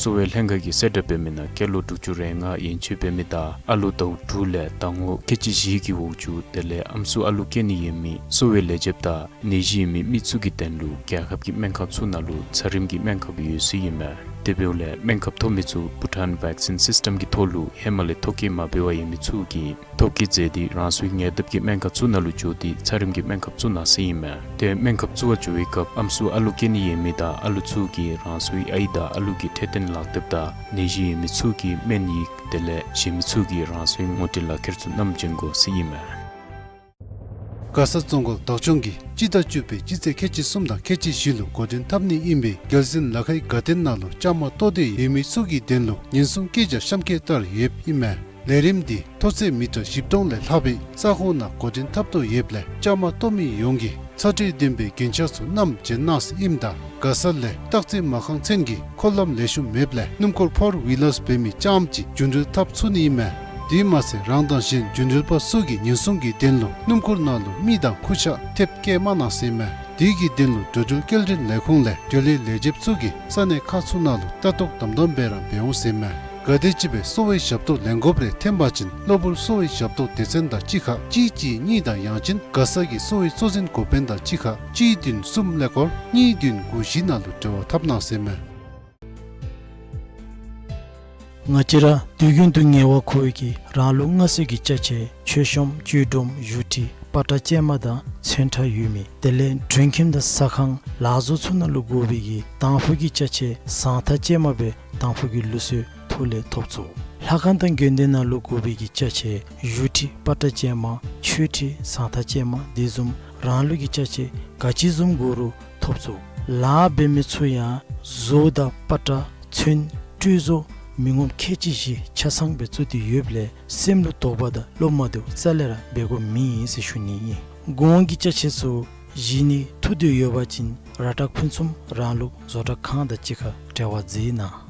གསོ་བའི་ལྷན་ཁག་གིས་གསལ་བསྒྲགས་འབད་མི་ནང་སྐྱེས་ལོ་དྲུག་ཅུ་རེ་ལྔ་ཡན་ཆད་འབད་མི་དང་ཨ་ལོ་ཟླཝ་དྲུག་ལས་ཟླ་ངོ་ཁལ་གཅིག་བཞི་གི་འོག་ཅུ་དེ་ལས་ཨམ་སྲུ་ཨ་ལོ་སྐྱེ་ནི་ཡོད་མི་གསོ་བའི་ལས་བྱེདཔ་དང་ནད་གཞི་ཡོད་མི་མི་ཚུ་གི་དོན་ལུ་རྒྱལ་ཁབ་ཀྱི་སྨན་ཁབ་ཚུ་ནང་ལུ་འཚར་རིམ་གྱི་སྨན་ཁབ་ཡོད་ཟེར་ཨིན་མས། དེ་འབདཝ་ལས་སྨན་ཁབ་ཐོབ་མི་ཚུ་བྷུ་ཊཱན་བེག་སིན་སིསི་ཊམ་གྱི་ཐོག་ལུ་ཧེ་མ་ལས་ཐོ་བཀོད་མ་འབད་བར་ཡོད་མི་ཚུ་གིས་ཐོ་བཀོད་མཛད་དེ་རང་སོའི་ཉེ་འདབས་ཀྱི་སྨན་ཁབ་ཚུ་ནང་ལུ་འགྱོ་སྟེ་འཚར་རིམ་གྱི་སྨན་ཁབ་བཙུགས་གནང་ཟེར་ཨིན་མས། ཏེ་སྨན་ཁབ་བཙུགས་པར་འགྱོ་བའི་སྐབས་ཨམ་སྲུ་ཨ་ལོ་སྐྱེ་ནི་ཡོད་མི་དང་ཨ་ལོ་ཚུ་གིས་རང་སོའི་ཨའི་དང་ཨ་ལོ་གི་འཕྲོད་བསྟེན་ལག་དེབ་དང་ནད་གཞི་ཡོད་མི་ཚུ་གིས་སྨན་ཡིག་དེ་ལས་གཞན་མི་ཚུ་གིས་རང་སོའི་ངོ་སྤྲོད་ལག་ཁྱེར་ཚུ་བསྣམས་བྱོན་དགོ་ཟེར་ཨིན་མས། མགར་ས་རྫོང་ཁག་བདག་སྐྱོང་གིས་སྤྱི་ཟླ་བཅུ་པའི་སྤྱི་ཚེས་ཁལ་གཅིག་གསུམ་དང་ཁལ་གཅིག་བཞི་ལུ་འགོ་འདྲེན་འཐབ་ནི་ཨིན་པའི་རྒྱལ་གཞུང་ལ་ཁའི་དགའ་སྟོན་ནང་ལུ་བཅའ་མར་གཏོགས་ཏེ་ཡོད་མི་ཚུ་གི་དོན་ལུ་ཉེན་སྲུང་བཀོད་རྒྱ་གཤམ་འཁོད་ལྟར་ཡོདཔ་ཨིན་མས། ལས་རིམ་འདི་མཐོ་ཚད་མི་ཊར་བཞི་སྟོང་ལས་ལྷག་པའི་ས་ཁོངས་ནང་འགོ་འདྲེན་འཐབ་དོ་ཡོདཔ་ལས་བཅའ་མར་གཏོགས་མི་ཡོངས་ཀྱིས་ཚ་དྲོད་ལྡན་པའི་རྒྱན་ཆ་ཚུ་བསྣམས་བྱོན་གནང་ཟེར་ཨིནམ་ད་མགར་ས་ལས་སྟག་རྩེ་མ་རྐང་ཚུན་གྱི་འཁོར་ལམ་ལེགས་ཤོམ་མེདཔ་ལས་སྣུམ་འཁོར་ཕོར་ཝི་ལར་འབད་མི་རྐྱངམ་ཅིག་རྒྱུན་འགྲུལ་འཐབ་ཚུགས་ནི་ཨིན་མས། དེ་མ་ཚད་རང་དང་གཞན་རྒྱུན་འགྲུལ་པ་ཚུ་གི་ཉེན་སྲུང་གི་དོན་ལུ་སྣུམ་འཁོར་ནང་ལུ་མི་དང་ཁུར་ཆ་ཐེབས་བཀལ་མ་གནང་ཟེར་ཨིན་མས། དེ་གི་དོན་ལུ་འགྲོ་འགྲུལ་སྐྱེལ་འདྲེན་ལས་ཁུངས་ལས་འགྲོ་ལས་ལས་བྱེདཔ་ཚུ་གིས་ས་གནས་ཁག་ཚུ་ནང་ལུ་ལྟ་རྟོག་དམ་དམ་སྦེ་ར་འབད་འོང་ཟེར་ཨིན་མས། ག་དེམ་ཅིག་སྦེ་གསོ་བའི་ཞབས་ཏོག་ལེན་དགོཔ་རེ་ཐོན་པ་ཅིན་གློ་བུར་གསོ་བའི་ཞབས་ཏོག་སྡེ་ཚན་དང་གཅིག་ཁར་གཅིག་གཅིག་གཉིས་དང་ཡང་ཅིན་མགར་ས་གི་གསོ་བའི་གཙོ་འཛིན་འགོ་དཔོན་དང་གཅིག་ཁར་གཅིག་བདུན་གསུམ་ཀླད་ཀོར་གཉིས་བདུན་དགུ་བཞི་ནང་ལུ་འབྲེལ་བ་འཐབ་གནང་ཟེར་ཨིན་མས། ང་བཅས་ར་དུས་རྒྱུན་དུ་ངལ་བ་ཁོག་པའི་གི་རང་ལུགས་མངའ་གསོལ་གྱི་ཅ་ཆས་མཆོད་གཤོམ་བཅུད་སྒྲོམ་བཞུགས་ཁྲི་པ་ཏྲ་ཅན་མ་དང་ཚོན་ཁྲ་ཡོད་མི་དེ་ལས་མགྲོན་ཁྱིམ་དང་ཟ་ཁང་ལག་བཟོ་ཚུ་ནང་ལུ་དགོ་པའི་གི་དང་ཕུ་གི་ཅ་ཆས་བཟང་ཐ་ཅན་མ་སྦེ་དང་ཕུ་གི་ལུགས་སྲོལ་ཐོག་ལས་ཐོབ་ཚུགས། ལྷ་ཁང་དང་དགོན་སྡེ་ནང་ལུ་དགོ་པའི་གི་ཅ་ཆས་བཞུགས་ཁྲི་པ་ཏྲ་ཅན་མ་མཆོད་ཁྲི་བཟང་ཐ་ཅན་མ་དེ་བཟུམ་རང་ལུགས་ཀྱི་ཅ་ཆས་ག་ཅི་བཟུམ་དགོ་རུང་ཐོབ་ཚུགས། ལཱ་འབད་མི་ཚུ་ཡང་བཟོ་དང་པ་ཏྲ་ཚོན་སྤྲོས་བཟོ་མི་ངོམ་ཁལ་གཅིག་བཞི་ཆ་ཚང་སྦེ་བཙུགས་ཏེ་ཡོདཔ་ལས་སེམས་ལུ་དོགས་པ་དང་བློ་མ་བདེཝ་རྩ་ལས་ར་འབད་དགོཔ་མེད་ཟེར་ཞུ་ནི་ཨིན། གོང་གི་ཅ་ཆས་ཚུ་བཞེས་ནི་ཐུགས་འདོད་ཡོད་པ་ཅིན་ར་ཏྲ་ཕུན་སུམ་རང་ལུགས་བཟོ་གྲྭ་ཁང་དང་གཅིག་ཁར་འབྲེལ་བ་མཛད་གནང་།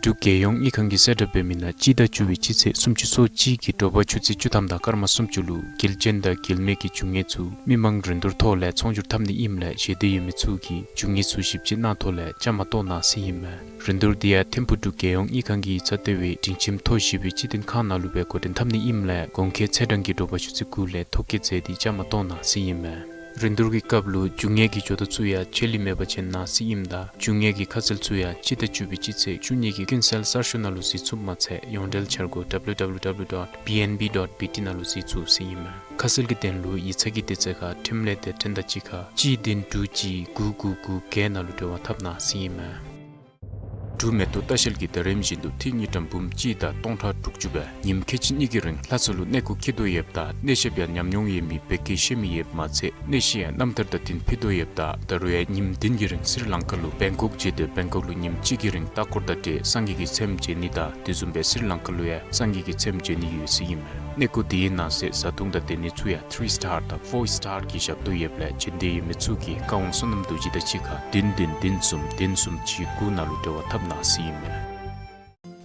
འབྲུག་རྒྱལ་ཡོངས་དངུལ་ཁང་གིས་གསལ་བསྒྲགས་འབད་མི་ནང་སྤྱི་ཟླ་བཅུ་པའི་སྤྱི་ཚེས་སུམ་ཅུ་སོ་གཅིག་གི་དྲོ་པ་ཆུ་ཚོད་བཅུ་ཐམ་དང་སྐར་མ་སུམ་ཅུ་ལུ་འགལ་རྐྱེན་དང་འགལ་མེད་ཀྱི་རྒྱུ་དངོས་ཚུ་མི་མང་རིན་བསྡུར་ཐོག་ལས་ཚོང་སྒྱུར་འཐབ་ནི་ཨིནམ་ལས་ཞེ་འདོད་ཡོད་མི་ཚུ་གིས་རྒྱུ་དངོས་ཚུ་ཞིབ་དཔྱད་གནང་ཐོག་ལས་བཅའ་མར་གཏོགས་གནང་ཟེར་ཨིན་མས། རིན་བསྡུར་འདི་ཡང་ཐིམ་ཕུག་འབྲུག་རྒྱལ་ཡོངས་དངུལ་ཁང་གི་ཡིག་ཚང་ལྟེ་བའི་སྒྲིང་ཁྱིམ་མཐོ་བཞི་པའི་སྤྱི་བསྟན་ཁང་ནང་ལུ་སྦེ་འགོ་འདྲེན་འཐབ་ནི་ཨིནམ་ལས་གོང་འཁོད་ཚེས་གྲངས་ཀྱི་དྲོ་པ་ཆུ་ཚོད་དགུ་ལས་ཐོ་བཀོད་མཛད་དེ་བཅའ་མར་གཏོགས་གནང་ཟེར་ཨིན་མས། རིན་བསྡུར་གྱི་སྐབས་ལུ་རྒྱུ་དངོས་ཀྱི་ཇོ་བདག་ཚུ་ཡང་ཆད་ལུས་མེད་པར་བྱོན་གནང་ཟེར་ཨིནམ་ད་རྒྱུ་དངོས་ཀྱི་ཁ་གསལ་ཚུ་ཡང་སྤྱི་ཟླ་བཅུ་པའི་སྤྱི་ཚེས་བཅུ་གཉིས་ཀྱི་ཀུན་གསལ་གསར་ཤོག་ནང་ལུ་གཟིགས་ཚུགས་མ་ཚད་ཡོངས་འབྲེལ་འཆར་སྒོ་www dot bnb dot bt ནང་ལུ་གཟིགས་ཚུགས་ཟེར་ཨིན་མས། ཁ་གསལ་གྱི་དོན་ལུ་ཡིག་ཚང་གི་དུས་ཚོད་ཁར་འཕྲིན་ལས་སྡེ་ཚན་དང་གཅིག་ཁར་གཅིག་བདུན་དྲུག་གཅིག་དགུ་དགུ་དགུ་བརྒྱད་ནང་ལུ་འབྲེལ་བ་འཐབ་གནང་ཟེར་ཨིན་མས། འབྲུག་མེ་ཏོག་ལྟ་བཤལ་གྱིས་ད་རིམ་བཞིན་དུ་ཐིག་གཉིས་ཀྲམ་འབུམ་གཅིག་དང་སྟོང་ཕྲག་དྲུག་ཅུ་སྦེ་ཉིནམ་ཁལ་གཅིག་གཉིས་ཀྱི་རིང་ལྷ་ས་ལུ་གནས་སྐོར་འཁྱིད་དོ་ཡོདཔ་ད་གནས་བཤད་ཡང་ཉམས་མྱོང་ཡོད་མི་བོད་སྐད་ཤེས་མི་ཡོདཔ་མ་ཚད་གནས་བཤད་ཡང་རྣམ་ཐར་དང་བསྟུན་ཕུལ་དོ་ཡོདཔ་ད་ད་རུང་ཡང་ཉིནམ་བདུན་གྱི་རིང་སི་རི་ལང་ཀ་ལུ་བེང་ཀོག་བརྒྱུད་དེ་བེང་ཀོག་ལུ་ཉིནམ་གཅིག་གི་རིང་ལྟ་སྐོར་དང་འབྲེལ་སངས་རྒྱས་ཀྱི་ཚེམས་མཇལ་ནི་དང་དེ་བཟུམ་སྦེ་སི་རི་ལང་ཀ་ལུ་ཡང་སངས་རྒྱས་ཀྱི་ཚེམས་མཇལ་ནི་ཡོད་ཟེར་ཨིན་མས། གནས་སྐོར་དེའི་ནང་གསེས་བཟའ་འཐུང་དང་སྡོད་ནི་ཚུ་ཡང་ཐི་རི་སི་ཊར་དང་ཕོར་སི་ཊར་གྱི་ཞབས་ཏོག་ཡོདཔ་ལས་བྱོན་འདོད་ཡོད་མི་ཚུ་གིས་བཀའ་དབང་བསོད་ནམས་རྡོ་རྗེ་དང་གཅིག་ཁར་བདུན་བདུན་བདུན་གསུམ་བདུན་གསུམ་གཅིག་དགུ་ནང་ལུ་འབྲེལ་བ་འཐབ་གནང་ཟེར་ཨིན་མས།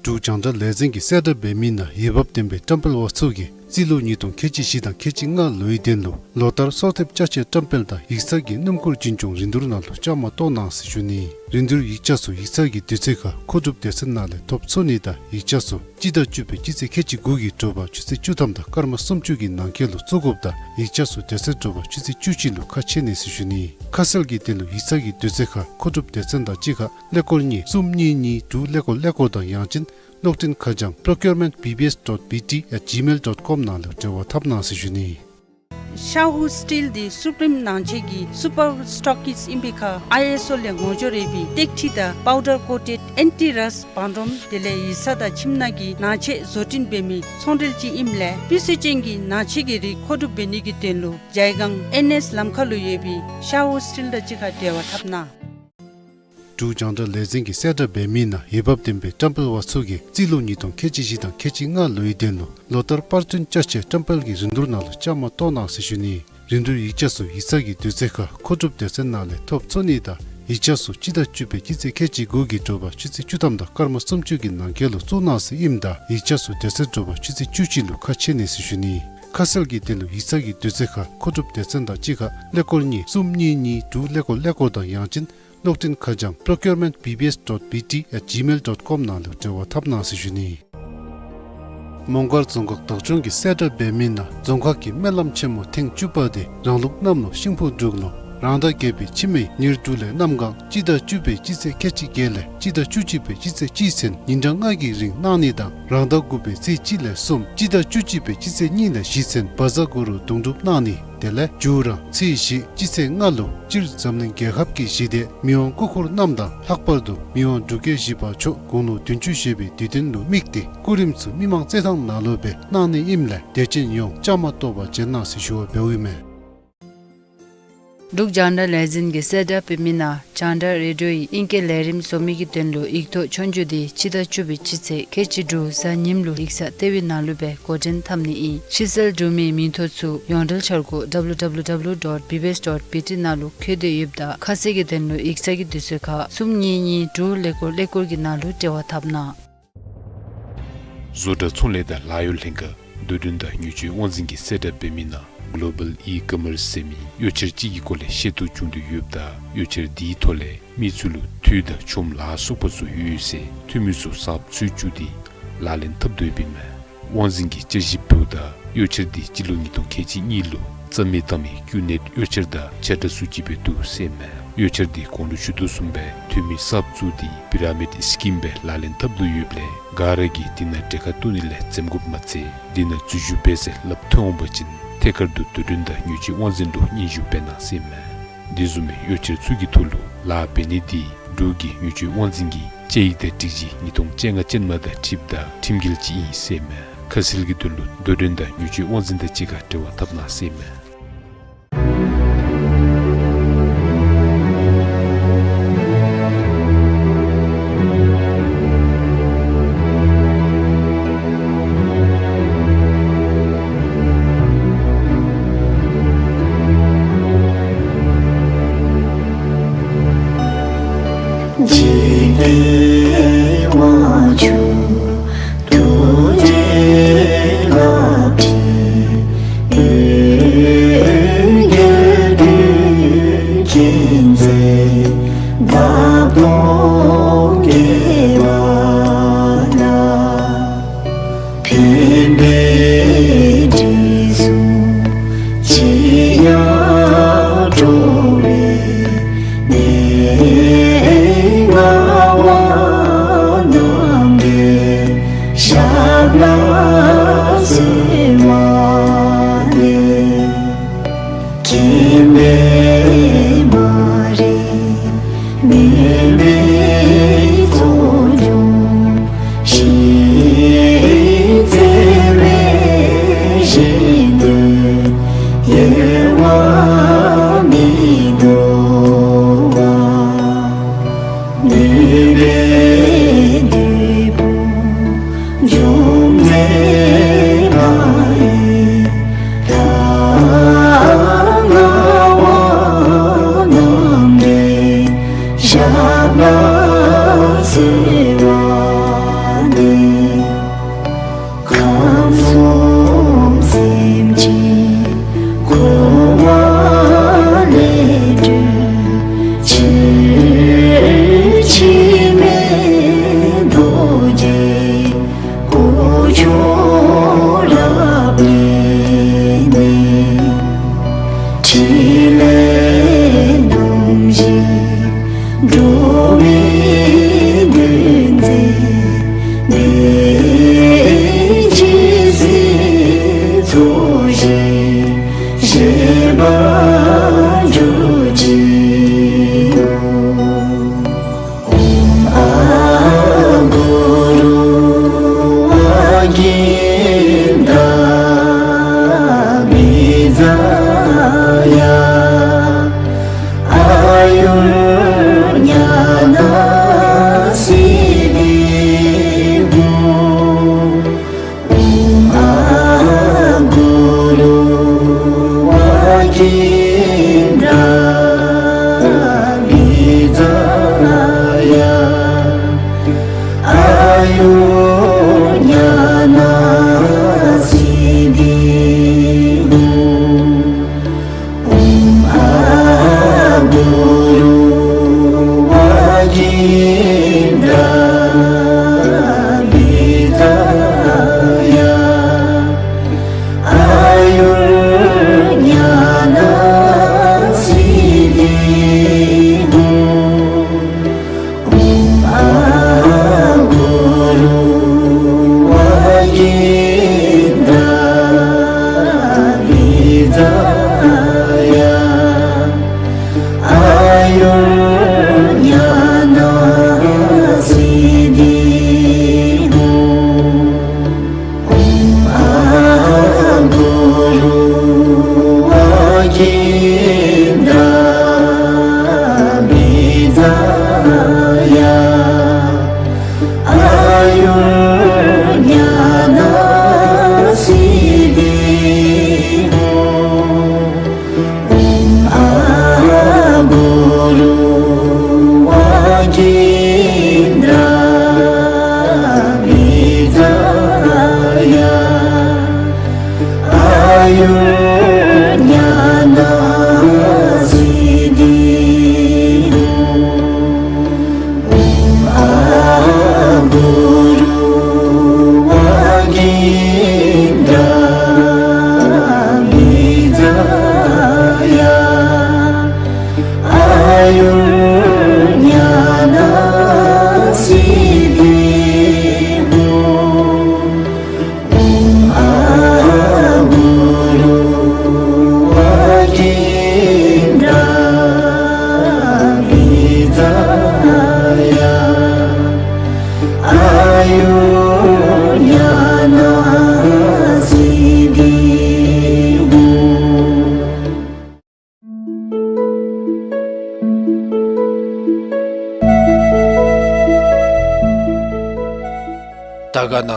འབྲུག་རྒྱང་བསྒྲགས་ལས་འཛིན་གྱིས་གསལ་བསྒྲགས་འབད་མི་ནང་འོས་འབབ་ལྡན་པའི་བཀྲམ་སྤེལ་པ་ཚུ་གིས་རྩིས་ལོ་ཉིས་སྟོང་ཁལ་གཅིག་བཞི་དང་ཁལ་གཅིག་ལྔ་ལོའི་དོན་ལུ་ལོ་ལྟར་གསོལ་འདེབས་ཅ་ཆས་བཀྲམ་སྤེལ་དང་ཡིག་ཚང་གི་སྣུམ་འཁོར་རྒྱུན་སྐྱོང་རིན་བསྡུར་ནང་ལུ་བཅའ་མར་གཏོགས་གནང་ཟེར་ཞུ་ནི། རིན་བསྡུར་ཡིག་ཆ་ཚུ་ཡིག་ཚང་གི་དུས་ཚོད་ཁར་མཁོ་སྒྲུབ་སྡེ་ཚན་ནང་ལས་ཐོབ་ཚུགས་ནི་དང་ཡིག་ཆ་ཚུ་སྤྱི་ཟླ་བཅུ་པའི་སྤྱི་ཚེས་ཁལ་གཅིག་དགུ་གི་དྲོ་པ་ཆུ་ཚོད་བཅུ་ཐམ་དང་སྐར་མ་སུམ་ཅུ་གི་ནང་འཁོད་ལུ་བཙུགས་དགོཔ་དང་ཡིག་ཆ་ཚུ་དེ་ཚེ་དྲོ་པ་ཆུ་ཚོད་བཅུ་གཅིག་ལུ་ཁ་ཕྱེ་ནི་ཟེར་ཞུ་ནི། ཁ་གསལ་གྱི་དོན་ལུ་ཡིག་ཚང་གི་དུས་ཚོད་ཁར་མཁོ་སྒྲུབ་སྡེ་ཚན་དང་གཅིག་ཁར་ཀླད་ཀོར་གཉིས་གསུམ་གཉིས་གཉིས་དྲུག་ཀླད་ཀོར་ཀླད་ཀོར་དང་ཡང་ཅིན་གློག་འཕྲིན་ཁ་བྱང་procurement B B S dot B T at gmail dot com ནང་ལུ་འབྲེལ་བ་འཐབ་གནང་ཟེར་ཞུ་ནི། ཤ་ཧུ་སི་ཊིལ་འདི་སུ་པི་རིམ་ནང་ཆས་ཀྱི་སུ་པར་སི་ཊོག་གིསཊ་ཨིན་པའི་ཁར་ཨའི་ཨེསི་ཨོ་ལས་ངོ་སྦྱོར་ཡོད་པའི་ཏེག་ཁྲི་དང་པའུ་ཌར་ཀོ་ཊེཌ་ཨེན་ཊི་རསཊ་བང་སྒྲོམ་དེ་ལས་ཡིག་ཚང་དང་ཁྱིམ་ནང་གི་ནང་ཆས་བཟོ་སྐྲུན་འབད་མི་ཚོང་འབྲེལ་ཅིག་ཨིནམ་ལས་སྤུས་ཚད་ཅན་གྱི་ནང་ཆས་ཀྱི་རིགས་མཁོ་སྒྲུབ་འབད་ནི་གི་དོན་ལུ་ཇའི་སྒང་ཨེན་ཨེསི་ལམ་ཁ་ལུ་ཡོད་པའི་ཤ་ཧུ་སི་ཊིལ་དང་གཅིག་ཁར་འབྲེལ་བ་འཐབ་གནང་། འབྲུག་རྒྱང་བསྒྲགས་ལས་འཛིན་གྱིས་གསལ་བསྒྲགས་འབད་མི་ནང་འོས་འབབ་ལྡན་པའི་བཀྲམ་སྤེལ་པ་ཚུ་གིས་རྩིས་ལོ་ཉིས་སྟོང་ཁལ་གཅིག་བཞི་དང་ཁལ་གཅིག་ལྔ་ལོའི་དོན་ལུ་ལོ་ལྟར་པར་སྐྲུན་ཅ་ཆས་བཀྲམ་སྤེལ་གྱི་རིན་བསྡུར་ནང་ལུ་བཅའ་མར་གཏོགས་གནང་ཟེར་ཞུ་ནི། རིན་བསྡུར་ཡིག་ཆ་ཚུ་ཡིག་ཚང་གི་དུས་ཚོད་ཁར་མཁོ་སྒྲུབ་སྡེ་ཚན་ནང་ལས་ཐོབ་ཚུགས་ནི་དང་ཡིག་ཆ་ཚུ་སྤྱི་ཟླ་བཅུ་པའི་སྤྱི་ཚེས་ཁལ་གཅིག་དགུ་གི་དྲོ་པ་ཆུ་ཚོད་བཅུ་ཐམ་དང་སྐར་མ་སུམ་ཅུ་གི་ནང་འཁོད་ལུ་བཙུགས་གནང་ཟེར་ཨིནམ་ད་ཡིག་ཆ་ཚུ་དེ་ཚེ་དྲོ་པ་ཆུ་ཚོད་བཅུ་གཅིག་ལུ་ཁ་ཕྱེ་ནི་ཟེར་ཞུ་ནི། ཁ་གསལ་གྱི་དོན་ལུ་ཡིག་ཚང་གི་དུས་ཚོད་ཁར་མཁོ་སྒྲུབ་སྡེ་ཚན་དང་གཅིག་ཁར་ཀླད་ཀོར་གཉིས་གསུམ་གཉིས་གཉིས་དྲུག་ཀླད་ཀོར་ཀླད་ཀོར་དང་ཡང་ཅིན་ གློག་འཕྲིན་ཁ་བྱང་procurement B B S dot B T at gmail dot com ནང་ལུ་འབྲེལ་བ་འཐབ་གནང་ཟེར་ཞུ་ནི། མོང་སྒར་རྫོང་ཁག་བདག་སྐྱོང་གིས་གསལ་བསྒྲགས་འབད་མི་ནང་རྫོང་ཁག་གི་སྨོན་ལམ་ཆེན་མོ་ཐེངས་བཅུ་པ་དེ་རང་ལུགས་གནམ་ལོ་ཤིང་ཕོ་འབྲུག་ལོ་རང་ཟླ་བརྒྱད་པའི་ཕྱི་མའི་ཉེར་དྲུག་ལས་གནམ་གང་སྤྱི་ཟླ་བཅུ་པའི་སྤྱི་ཚེས་ཁལ་གཅིག་བརྒྱད་ལས་སྤྱི་ཟླ་བཅུ་གཅིག་པའི་སྤྱི་ཚེས་གཅིག་ཚུན་ཉིན་གྲངས་ལྔ་གི་རིང་གནང་ནི་དང་རང་ཟླ་དགུ་པའི་ཚེས་གཅིག་ལས་གསུམ་སྤྱི་ཟླ་བཅུ་གཅིག་པའི་སྤྱི་ཚེས་གཉིས་ལས་བཞི་ཚུན་བཛྲ་གུ་རུ་དུང་སྒྲུབ་གནང་ནི། དེ་ལས་མཇུག་ར་ཚེས་བཞི་སྤྱི་ཚེས་ལྔ་ལུ་སྤྱིར་འཛམ་གླིང་རྒྱལ་ཁབ་ཀྱི་ཞི་བདེ་མི་དབང་སྐུ་འཁོར་རྣམས་དང་ལྷག་པར་དུ་མི་དབང་འབྲུག་རྒྱལ་བཞི་པ་མཆོག་དགུང་ལོ་བདུན་ཅུ་བཞེས་པའི་དུས་སྟོན་ལུ་དམིགས་ཏེ་སྐུ་རིམ་ཚུ་མི་མང་རྩེད་ཐང་ནང་ལུ་སྦེ་གནང་ནི་ཨིནམ་ལས་དད་ཅན་ཡོངས་བཅའ་མར་གཏོགས་པར་བྱོན་གནང་ཟེར་ཞུ་བ་འབདཝ་ཨིན་མས། འབྲུག་རྒྱང་བསྒྲགས་ལས་འཛིན་གྱིས་གསལ་བསྒྲགས་འབད་མི་ནང་རྒྱང་བསྒྲགས་རེ་ཌིའོ་ཡི་ཨིང་སྐད་ལས་རིམ་བཟོ་མི་གི་དོན་ལུ་ཡིག་ཐོག་ཆོས་རྒྱུགས་དེ་སྤྱི་ཟླ་བཅུ་པའི་སྤྱི་ཚེས་ཁལ་གཅིག་དྲུག་གཟའ་ཉིམ་ལུ་ཡིག་ཚང་ལྟེ་བའི་ནང་ལུ་སྦེ་འགོ་འདྲེན་འཐབ་ནི་ཨིན། ཕྱིར་བསལ་གྲུབ་མིའི་མིང་ཐོ་ཚུ་ཡོངས་འབྲེལ་འཆར་སྒོ་W W W dot B B S dot B T ནང་ལུ་བཀོད་དེ་ཡོདཔ་ད་ཁ་གསལ་གྱི་དོན་ལུ་ཡིག་ཚང་གི་དུས་ཚོད་ཁར་གསུམ་གཉིས་གཉིས་དྲུག་ཀླད་ཀོར་ཀླད་ཀོར་གྱི་ནང་ལུ་འབྲེལ་བ་འཐབ་གནང་། བཟོ་གྲྭ་ཚོང་ལས་དང་ལཱ་གཡོག་ལྷན་ཁག་རྡོ་འགྲེམས་དང་མྱུར་སྤྱོད་དབང་འཛིན་གྱིས་གསལ་བསྒྲགས་འབད་མི་ནང་གློ་བཱལ་ཨི་ཀོ་མརསི་ཟེར་མི་གཡོག་འཁྱེར་ཅིག་གི་སྐོར་ལས་བཤད་ཐོ་བྱུང་སྟེ་ཡོདཔ་ད་གཡོག་འཁྱེར་དེའི་ཐོག་ལས་མི་ཚུ་ལུ་འཐུས་དང་ཆོམ་ལཱ་སོགས་པ་ཚུ་ཡོད་ཟེར་འཐུས་མི་ཚུ་གསརཔ་འཚོལ་བཅུག་སྟེ་ལག་ལེན་འཐབ་དོ་ཡོདཔ་ཨིན་མས། དབང་འཛིན་གྱིས་བསྐྱར་ཞིབ་འབདཝ་ད་གཡོག་འཁྱེར་དེ་སྤྱི་ལོ་ཉིས་སྟོང་ཁལ་གཅིག་གཉིས་ལུ་རྩ་མེད་བཏང་མི་ཀུ་ནེཊ་གཡོག་འཁྱེར་དང་ཆ་འདྲ་སུ་ཅིག་སྦེ་འདུག་ཟེར་མས། གཡོག་འཁྱེར་དེ་དགུང་ལོ་བཅུ་དོ་གསུམ་པའི་འཐུས་མི་གསརཔ་བཙུགས་ཏེ་པི་ར་མིཌ་སི་ཀིམ་སྦེ་ལག་ལེན་འཐབ་དོ་ཡོདཔ་ལས་ག་ར་གིས་དེ་ནང་གྲལ་ཁར་གཏོགས་ནི་ལས་འཛེམ་དགོཔ་མ་ཚད་དེ་ནང་འཛུལ་ཞུགས་འབད་ཟེར་སླབ་ཐོན་འོང་པ་ཅིན་ཐད་ཀར་དུ་རྡོ་འགྲེམས་དང་མྱུར་སྤྱོད་དབང་འཛིན་ལུ་སྙན་ཞུ་འབད་གནང་ཟེར་མས། དེ་བཟུམ་མའི་གཡོག་འཁྱེར་ཚུ་གི་ཐོག་ལུ་ལཱ་འབད་ནི་དེ་འབྲུག་གི་མྱུར་སྤྱོད་དབང་འཛིན་གྱི་དཔྱད་ཡིག་དང་སྒྲིག་གཞི་ཉིས་སྟོང་བཅོ་ལྔ་ཅན་མ་དང་འཁྲིལཝ་ད་ཁྲིམས་འགལ་ཅིག་ཨིན་ཟེར་མས། ཁ་གསལ་གྱི་དོན་ལུ་རྡོ་འགྲེམས་དང་མྱུར་སྤྱོད་དབང་འཛིན་དང་གཅིག་ཁར་འབྲེལ་བ་འཐབ་གནང་ཟེར་མས། འཇིག་རྟེན་དབང་ཕྱུག་ཐུགས་རྗེའི་རླབས་ཀྱིས་འོད་གསལ་དུས་ཀྱི་མཛེས་འདབ་སྟོང་བཀོད་པ་ལ། ཕན་པའི་དྲི་བསུང་ཅི་ཡང་བྲོ་བའི་གནས་ལྔ་བ་རྣམས་ཀྱི་ཞབས་ལ་གསོལ་བ་འདེབས། མཁྱེན་པའི་མ་རིག་མུན་པའི་ཚོགས་འཇོམས་ཤིང་བརྩེ་བའི་ཞིང་དུ་ཡལ་བ་མི་འདོར་བར། ནུས་པའི་བདུད་དཔུང་འཇོམས་མཛད་ལྷ་ཡི་ལྷ་ལྔ་བ་རྣམས་ཀྱི་ཞབས་ལ་གསོལ་བ་འདེབས། ཁམས་གསུམ་སེམས་ཅན་འཁོར་བ་ལས་སྒྲོལ་ཕྱིར་འཆི་མེད་རྡོ་རྗེ་སྐུ་མཆོག་རབ་བརྟན་ནས། ཕྲིན་ལས་སྣང་བཞིན་འགྲོ་བའི་དོན་མཛད་ནས། ཇི་སྲིད་འཚོ་ཞིང་གཞེས་པར་གྱུར་ཅིག། ཨོཾ་ཨཱཿུ་རུ་ཨཱཿཧཱུྃ།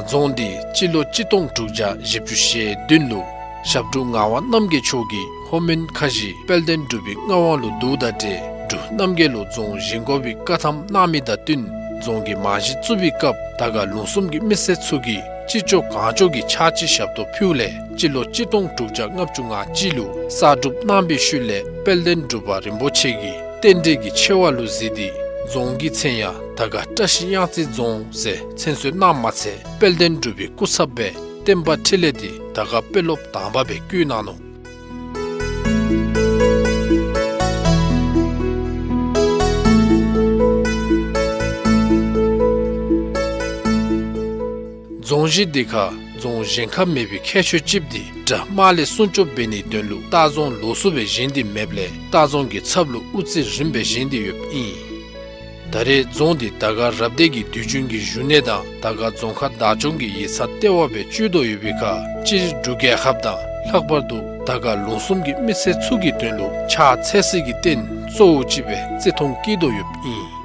རྫོང་འདི་སྤྱི་ལོ་གཅིག་སྟོང་དྲུག་བརྒྱ་བཞི་བཅུ་ཞེ་བདུན་ལུ་ཞབས་དྲུང་ངག་དབང་རྣམ་རྒྱལ་མཆོག་གིས་ལྷོ་མོན་ཁ་བཞི་དཔལ་ལྡན་འབྲུག་པའི་མངའ་དབང་ལུ་བསྡུཝ་ད་ཏེ་འབྲུག་རྣམ་རྒྱལ་ལུ་རྫོང་བཞེངས་དགོ་པའི་བཀའ་ཐམ་གནང་མི་དང་བསྟུན་རྫོང་གི་རྨང་གཞི་བཙུགས་པའི་སྐབས་དར་དཀར་ལུང་གསུམ་གྱི་མི་སེར་ཚུ་གིས་ཅི་ལྕོགས་གང་ལྕོགས་ཀྱི་ཕྱག་ཕྱི་ཞབས་ཏོག་ཕུལཝ་ལས་སྤྱི་ལོ་གཅིག་སྟོང་དྲུག་བརྒྱ་ལྔ་བཅུ་ང་གཅིག་ལུ་གསར་སྒྲུབ་གནང་པའི་ཤུལ་ལས་དཔལ་ལྡན་འབྲུག་པ་རིན་པོ་ཆེ་གིས་རྟེན་འབྲེལ་གྱི་ཆེ་བ་ལུ་གཟིགས་ཏེ་རྫོང་གི་མཚན་ཡང་དར་དཀར་བཀྲ་ཤིས་གཡང་རྩེ་རྫོང་ཟེར་མཚན་གསོལ་གནངམ་མ་ཚད་དཔལ་ལྡན་འབྲུག་པའི་སྐུ་ཚབ་སྦེ་བསྟན་པ་འཕྲིན་ལས་འདི་དར་དཀར་དཔོན་སློབ་དང་པ་སྦེ་བསྐོ་གནང་ནུག། རྫོང་གཞི་འདི་ཁར་རྫོང་གཞན་ཁར་མེད་པའི་ཁྱད་ཆོས་ཅིག་འདི་དགྲ་དམག་ལས་སྲུང་སྐྱོབ་འབད་ནིའི་དོན་ལུ་ལྟ་རྫོང་ལོགས་སུ་སྦེ་བཞེངས་ཏེ་མེདཔ་ལས་ལྟ་རྫོང་གི་ཚབ་ལུ་དབུ་རྩེ་རིམ་སྦེ་བཞེངས་ཏེ་ཡོདཔ་ཨིན། ད་རེས་རྫོང་འདི་དར་དཀར་རབ་སྡེ་གི་དུས་རྒྱུན་གྱི་བཞུགས་གནས་དང་དར་དཀར་རྫོང་ཁག་བདག་སྐྱོང་གི་ཡིག་ཚང་ལྟེ་བ་སྦེ་སྤྱོད་དོ་ཡོད་པའི་ཁར་སྤྱིར་འབྲུག་རྒྱལ་ཁབ་དང་ལྷག་པར་དུ་དར་དཀར་ལུང་གསུམ་གྱི་མི་སེར་ཚུ་གི་དོན་ལུ་ཕྱག་འཚལ་སའི་རྟེན་གཙོ་བོ་ཅིག་སྦེ་བརྩི་མཐོང་བསྐྱེད་དོ་ཡོདཔ་ཨིན།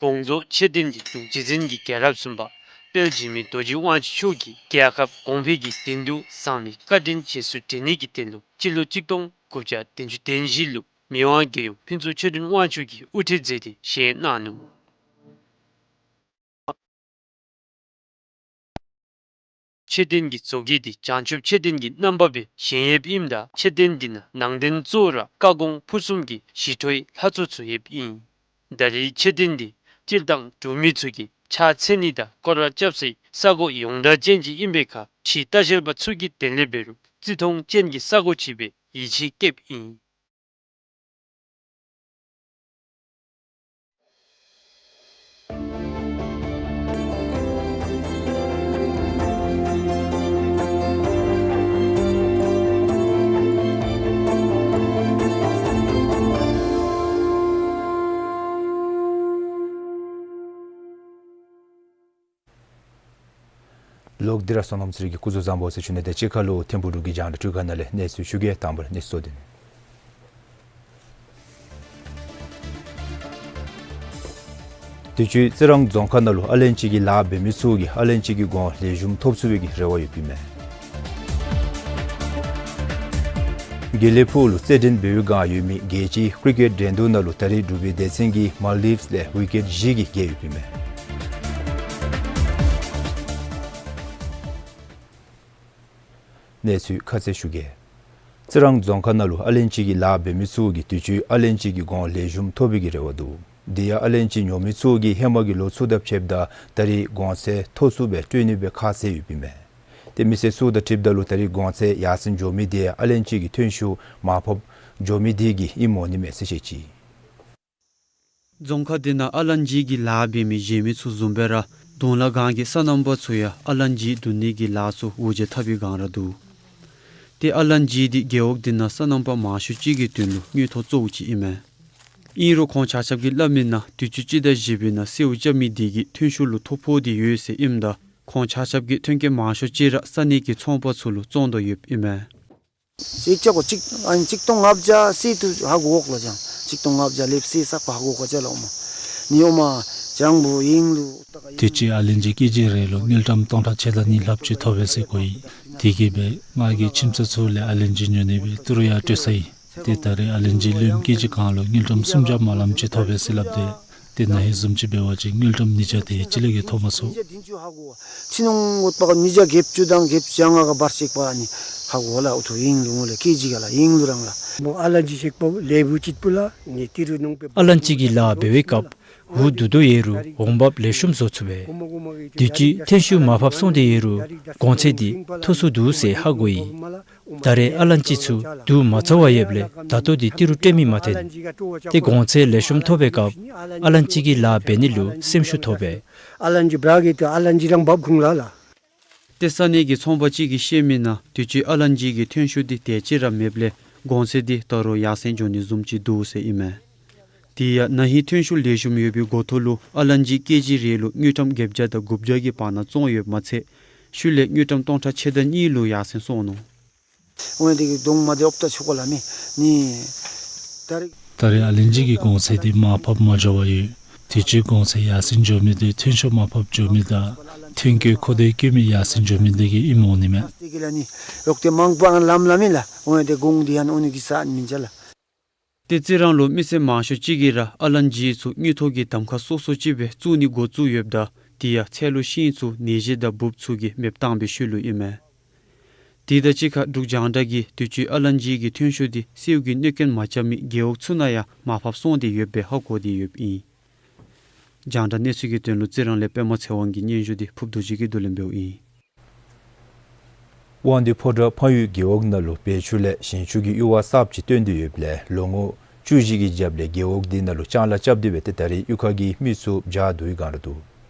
དགོངས་རྫོགས་མཆོད་རྟེན་འདི་འབྲུག་རྗེ་བཙུན་གྱི་རྒྱལ་རབས་གསུམ་པ་དཔལ་འཇིགས་མེད་རྡོ་རྗེ་དབང་ཕྱུག་མཆོག་གིས་རྒྱལ་ཁབ་གོང་འཕེལ་གྱི་དོན་དུ་བཟང་ལས་བཀའ་དྲིན་རྗེས་སུ་དྲན་ནིའི་དོན་ལུ་སྤྱི་ལོ་གཅིག་སྟོང་དགུ་བརྒྱ་བདུན་ཅུ་དོན་བཞི་ལུ་མི་དབང་རྒྱལ་ཡུམ་ཕུན་ཚོགས་ཆོས་སྒྲོན་དབང་ཕྱུག་གིས་དབུ་ཁྲིད་མཛད་དེ་བཞེངས་གནང་ནུག། མཆོད་རྟེན་གྱི་བཟོ་བཀོད་འདི་བྱང་ཆུབ་མཆོད་རྟེན་གྱི་རྣམ་པ་སྦེ་བཞེངས་ཡོདཔ་ཨིནམ་ད་མཆོད་རྟེན་འདི་ནང་ནང་རྟེན་གཙོ་བོ་ར་བཀའ་དགོངས་ཕུར་གསུམ་གྱི་ཞི་ཁྲོའི་ལྷ་ཚོགས་ཚུ་ཡོདཔ་ཨིན། ད་རེས་མཆོད་རྟེན་འདི་སྤྱིར་བཏང་འབྲུག་མི་ཚུ་གིས་ཕྱག་འཚལ་ནི་དང་སྐོར་ར་རྐྱབ་སའི་ས་གོ་ཡོངས་གྲགས་ཅན་ཅིག་ཨིན་པའི་ཁར་ཕྱི་ལྟ་བཤལ་པ་ཚུ་གི་དོན་ལས་འབད་རུང་བརྩི་མཐོང་ཅན་གྱི་ས་གོ་ཅིག་སྦེ་ཡིད་ཆེས་བསྐྱེདཔ་ཨིན། ལོག་སྟེ་ར་སོ་ནམ་ཚེ་རིང་གིས་སྐུ་གཟུགས་བཟང་པོ་ཟེར་ཞུ་ནི་དང་གཅིག་ཁར་ལུ་ཐིམ་ཕུག་འབྲུག་གི་རྒྱང་བསྒྲགས་སྒྲིག་ཁང་ནང་ལས་གནས་ཚུལ་ཞུ་གེ། དང་པ་ར་གནས་ཚུལ་ཚུ་དེ་ནི། དུས་ཅི་རྩི་རང་རྫོང་ཁག་ནང་ལུ་ཨ་ལན་ཅི་གི་ལཱ་འབད་མི་ཚུ་གིས་ཨ་ལན་ཅི་གི་གོང་ལེགས་ཤོམ་ཐོབ་ཚུགས་པའི་གི་རེ་བ་ཡོདཔ་ཨིན་མས། དགེ་ལེགས་ཕུག་ལུ་རྩེད་འགྲན་འབད་བའི་སྒང་ཡོད་མི་རྒྱལ་སྤྱིའི་ཀྲི་ཀེཊ་འགྲན་བསྡུར་ནང་ལུ་ད་རེས་འབྲུག་པའི་སྡེ་ཚན་གྱིས་མཱལ་ཌིབས་ལས་ཝི་ཀེཊ་བཞི་གིས་རྒྱལ་ཡོདཔ་ཨིན་མས། གནས་ཚུལ་ཁ་གསལ་ཞུ་གེ། རྩི་རང་རྫོང་ཁག་ནང་ལུ་ཨ་ལན་ཅི་གི་ལཱ་འབད་མི་ཚུ་གིས་དུས་ཅི་ཨ་ལན་ཅི་གི་གོང་ལེགས་ཤོམ་ཐོབ་པའི་གི་རེ་བ་འདུག། དེ་ཡང་ཨ་ལན་ཅི་ཉོ་མི་ཚུ་གིས་ཧེ་མ་གི་ལོ་ཚུ་དང་ཕྱདཔ་ད་ད་རེས་གོང་ཚད་མཐོ་སུ་སྦེ་སྤྲོད་ནི་སྦེ་ཁ་གསལ་ཡོདཔ་ཨིན་མས། ཏེ་མི་སེར་ཚུ་དང་འཁྲིལཝ་ད་ལུ་ད་རེས་གོང་ཚད་ཡར་སེང་འགྱོ་མི་དེ་ཨ་ལན་ཅི་གི་ཐོན་ཤུགས་མར་ཕབ་འགྱོ་མི་དེ་གིས་ཨིནམ་འོང་ནི་མས་ཟེར་བཤད་ཅི། རྫོང་ཁག་དེ་ནང་ཨ་ལན་ཅི་གི་ལཱ་འབད་མི་གཞན་མི་ཚུ་བཟུམ་སྦེ་ར་དུང་ལ་སྒང་གི་སོ་ནམ་པ་ཚུ་ཡང་ཨ་ལན་ཅི་བརྡུང་ནི་གི་ལཱ་ཚུ་འུར་ཇེ་འཐབ་པའི་སྒང་ར་འདུག། ཏེ་ཨ་ལན་ཅི་འདི་རྒེད་འོག་དེ་ནང་སོ་ནམ་པ་མང་ཤོས་ཅིག་གི་དོན་ལུ་དངུལ་ཐོག་གཙོ་བོ་ཅིག་ཨིན་མས། ཨིན་རུང་ཁོང་ཆ་ཁྱབ་ཀྱིས་སླབ་མིའི་ནང་དུས་ཅི་སྤྱི་ཟླ་བཞི་པའི་ནང་གསོལཝ་རྐྱབ་མི་དེ་གིས་ཐོན་ཤུགས་ལུ་ཐོ་ཕོག་སྟེ་ཡོད་ཟེར་ཨིནམ་ད་ཁོང་ཆ་ཁྱབ་ཀྱིས་ཐོན་སྐྱེད་མང་ཤོས་ཅིག་ར་ས་གནས་ཀྱི་ཚོང་པ་ཚུ་ལུ་བཙོང་དོ་ཡོདཔ་ཨིན་མས། ཅིག་ཅོག་གཅིག་ཨ་ནི་གཅིག་སྟོང་ལྔ་བརྒྱ་ཟེར་དུ་ཧ་གོ་འོང་ལགས། ཅང་གཅིག་སྟོང་ལྔ་བརྒྱ་ལེབ་ཟེར་ས་པ་ཧ་གོ་ག་ཅི་ལོ་མ་ནི་འོང་མ། ཅང་བུ་ཨིན་ལུ་དུས་ཅི་ཨ་ལན་ཅི་ཀེ་ཇི་རེ་ལུ་དངུལ་ཀྲམ་སྟོང་ཕྲག་ཕྱེད་དང་གཉིས་ལྷགཔ་ཅིག་ཐོབ་པས་ཟེར་གོ་ཡི། དེ་གིས་སྦེ་ང་གིས་ཁྱིམ་ཚང་ཚུ་ལས་ཨ་ལན་ཅི་ཉོ་ནི་སྦེ་ཏི་རུ་ཡར་སྤྲོད་ཚར་ཡི། ཏེ་ད་རེས་ཨ་ལན་ཅི་ལེབ་ཀེ་ཇི་གང་ལུ་དངུལ་ཀྲམ་སུམ་བརྒྱ་མ་ལངམ་ཅིག་ཐོབ་པས་ཟེར་སླབ་སྟེ། ཏེ་ན་ཧིང་བཟུམ་ཅིག་འབད་བ་ཅིན་དངུལ་ཀྲམ་ཉིས་བརྒྱ་དེ་ཅིག་ལས་བརྒལ་ཐོབ་མ་ཚུགས། ཕྱི་ནང་འོག་པ་ཉིས་བརྒྱ་བརྒྱད་ཅུ་དང་བརྒྱད་ཅུ་གྱ་ལྔ་ག་བར་ཅིག་པ་ནི་ཧ་གོ་ལགས། ཨུ་ཐུ་ཨིན་ལུ་ངོ་ལས་ཀེ་ཇི་ག་ལགས་ཨིན་ལུ་རང་ལགས། མོ་ཨ་ལན་ཅི་ཞིག་པ་ལེབ་བུ་ཅིག་པུ་ལགས་ནི་ཏི་རུ་ནང་པའི་ཨ་ལན་ཅི་གི་ལཱ་འབད་བའི་སྐབས་འུ་སྡུག་དོ་ཡོད་རུང་འོང་འབབ་ལེགས་ཤོམ་བཟོ་ཚུགས་པས། དུས་ཅི་ཐོན་ཤུགས་མར་ཕབ་སོང་སྟེ་ཡོད་རུང་གོང་ཚད་འདི་མཐོ་སུ་འདུག་ཟེར་ཧ་གོ་ཡི། ད་རེས་ཨ་ལན་ཅི་ཚུ་བསྡུ་མ་ཚར་བར་ཡོདཔ་ལས་ད་ལྟོ་འདི་ཏི་རུ་སྤྲོད་མི་མ་ཐོན། ཏེ་གོང་ཚད་ལེགས་ཤོམ་ཐོབ་པའི་སྐབས་ཨ་ལན་ཅི་གི་ལཱ་འབད་ནི་ལུ་སེམས་ཤུགས་ཐོབ་པས། ཨ་ལན་ཅི་བྲག་གི་ཏེ་ཨ་ལན་ཅི་རང་འབབ་ཁུངས་ལགས་ལགས། ཏེ་ས་གནས་ཀྱི་ཚོང་པ་ཅིག་གིས་བཤད་མིའི་ནང་དུས་ཅི་ཨ་ལན་ཅི་གི་ཐོན་ཤུགས་འདི་དེ་ཅིག་ར་མེདཔ་ལས་གོང་ཚད་འདི་ད་རུང་ཡར་སེང་འགྱོ་ནི་བཟུམ་ཅིག་འདུག་ཟེར་ཨིན་མས། དེ་ཡང་ན་ཧིང་ཐོན་ཤུགས་ལེགས་ཤོམ་ཡོད་པའི་འགོ་ཐོག་ལུ་ཨ་ལན་ཅི་ཀེ་ཇི་རེ་ལུ་དངུལ་ཀྲམ་བརྒྱད་བརྒྱ་དང་དགུ་བརྒྱ་གི་བར་ན་བཙོང་ཡོདཔ་མ་ཚད་ ཤུལ་ལས་དངུལ་ཀྲམ་སྟོང་ཕྲག་ཕྱེད་དང་གཉིས་ལུ་ཡར་སེང་སོང་ནུག། འོ་དེ་གིས་གདོང་མ་དེ་ཨོབ་ཏ་ཆུ་ཀོ་ལ་མི་ནི། ད་རེས་ད་རེས་ཨ་ལན་ཇི་གི་གོང་ཚད་འདི་མར་ཕབ་མ་འགྱོ་བར་ཡོད། དུས་ཅི་གོང་ཚད་ཡར་སེང་འགྱོ་མི་འདི་ཐོན་ཤུགས་མར་ཕབ་འགྱོ་མི་དང་ཐོན་སྐྱེད་མཁོ་འདོད་བསྐྱེད་མི་ཡར་སེང་འགྱོ་མི་འདི་གིས་ཨིནམ་འོང་ནི་མས། དེ་གིས་ལ་ནི་རོག་ཏེ་མང་པོ་ཨ་ནཱ་ལམ་ལ་མི་ལ་འོ་དེ་གོང་དེ་ཡང་འོ་ནི་གི་ས་མི་འཇལ་ལ། ཏེ་རྩི་རང་ལུ་མི་སེར་མང་ཤོས་ཅིག་གིས་ར་ཨ་ལན་ཇི་ཚུ་དངུལ་ཐོག་གི་གདམ་ཁ་སོ་སོ་ཅིག་སྦེ་བཙུགས་ནི་འགོ་བཙུགས་ཡོདཔ་ད་དེ་ཡང་ཚལ་ལུ་ཤིང་ཚུ་ནད་གཞི་དང་འབུཔ་ཚུ་གིས་མེདཔ་བཏང་བའི་ཤུལ་ལུ་ཨིན་མས། དེ་དང་གཅིག་ཁར་འབྲུག་རྒྱང་བསྒྲགས་ཀྱིས་དུས་ཅི་ཨ་ལན་ཇི་གི་ཐོན་ཤུགས་འདི་སེརཝ་གིས་གནོད་སྐྱོན་མ་རྐྱབ་མི་རྒེད་འོག་ཚུ་ནང་ཡང་མར་ཕབ་སོང་སྟེ་ཡོདཔ་སྦེ་ཧ་གོ་སྟེ་ཡོདཔ་ཨིན། རྒྱང་བསྒྲགས་གནས་ཚུལ་གྱི་དོན་ལུ་རྩི་རང་ལས་པདྨ་ཚེ་དབང་གི་སྙན་ཞུ་འདི་ཕུབ་རྡོ་རྗེ་གིས་བསྡུ་ལེན་འབདཝ་ཨིན། དབང་འདུས་ཕོ་བྲང་ཕངས་ཡུལ་རྒེད་འོག་ནང་ལུ་བེ་ཆུ་ལས་ཞིང་ཆུ་གི་གཡུར་བ་གསརཔ་ཅིག་བཏོན་ཏེ་ཡོདཔ་ལས་ལོ་ངོ་བཅུ་བཞི་གི་རྒྱབ་ལས་རྒེད་འོག་འདི་ནང་ལུ་ལྕང་ལཱ་རྐྱབ་སྟེ་འབད་ཏེ་ད་རེས་གཡུས་ཁ་གི་མི་ཚུ་བྱཱར་བསྡུ་བའི་བསྒང་ར་འདུག།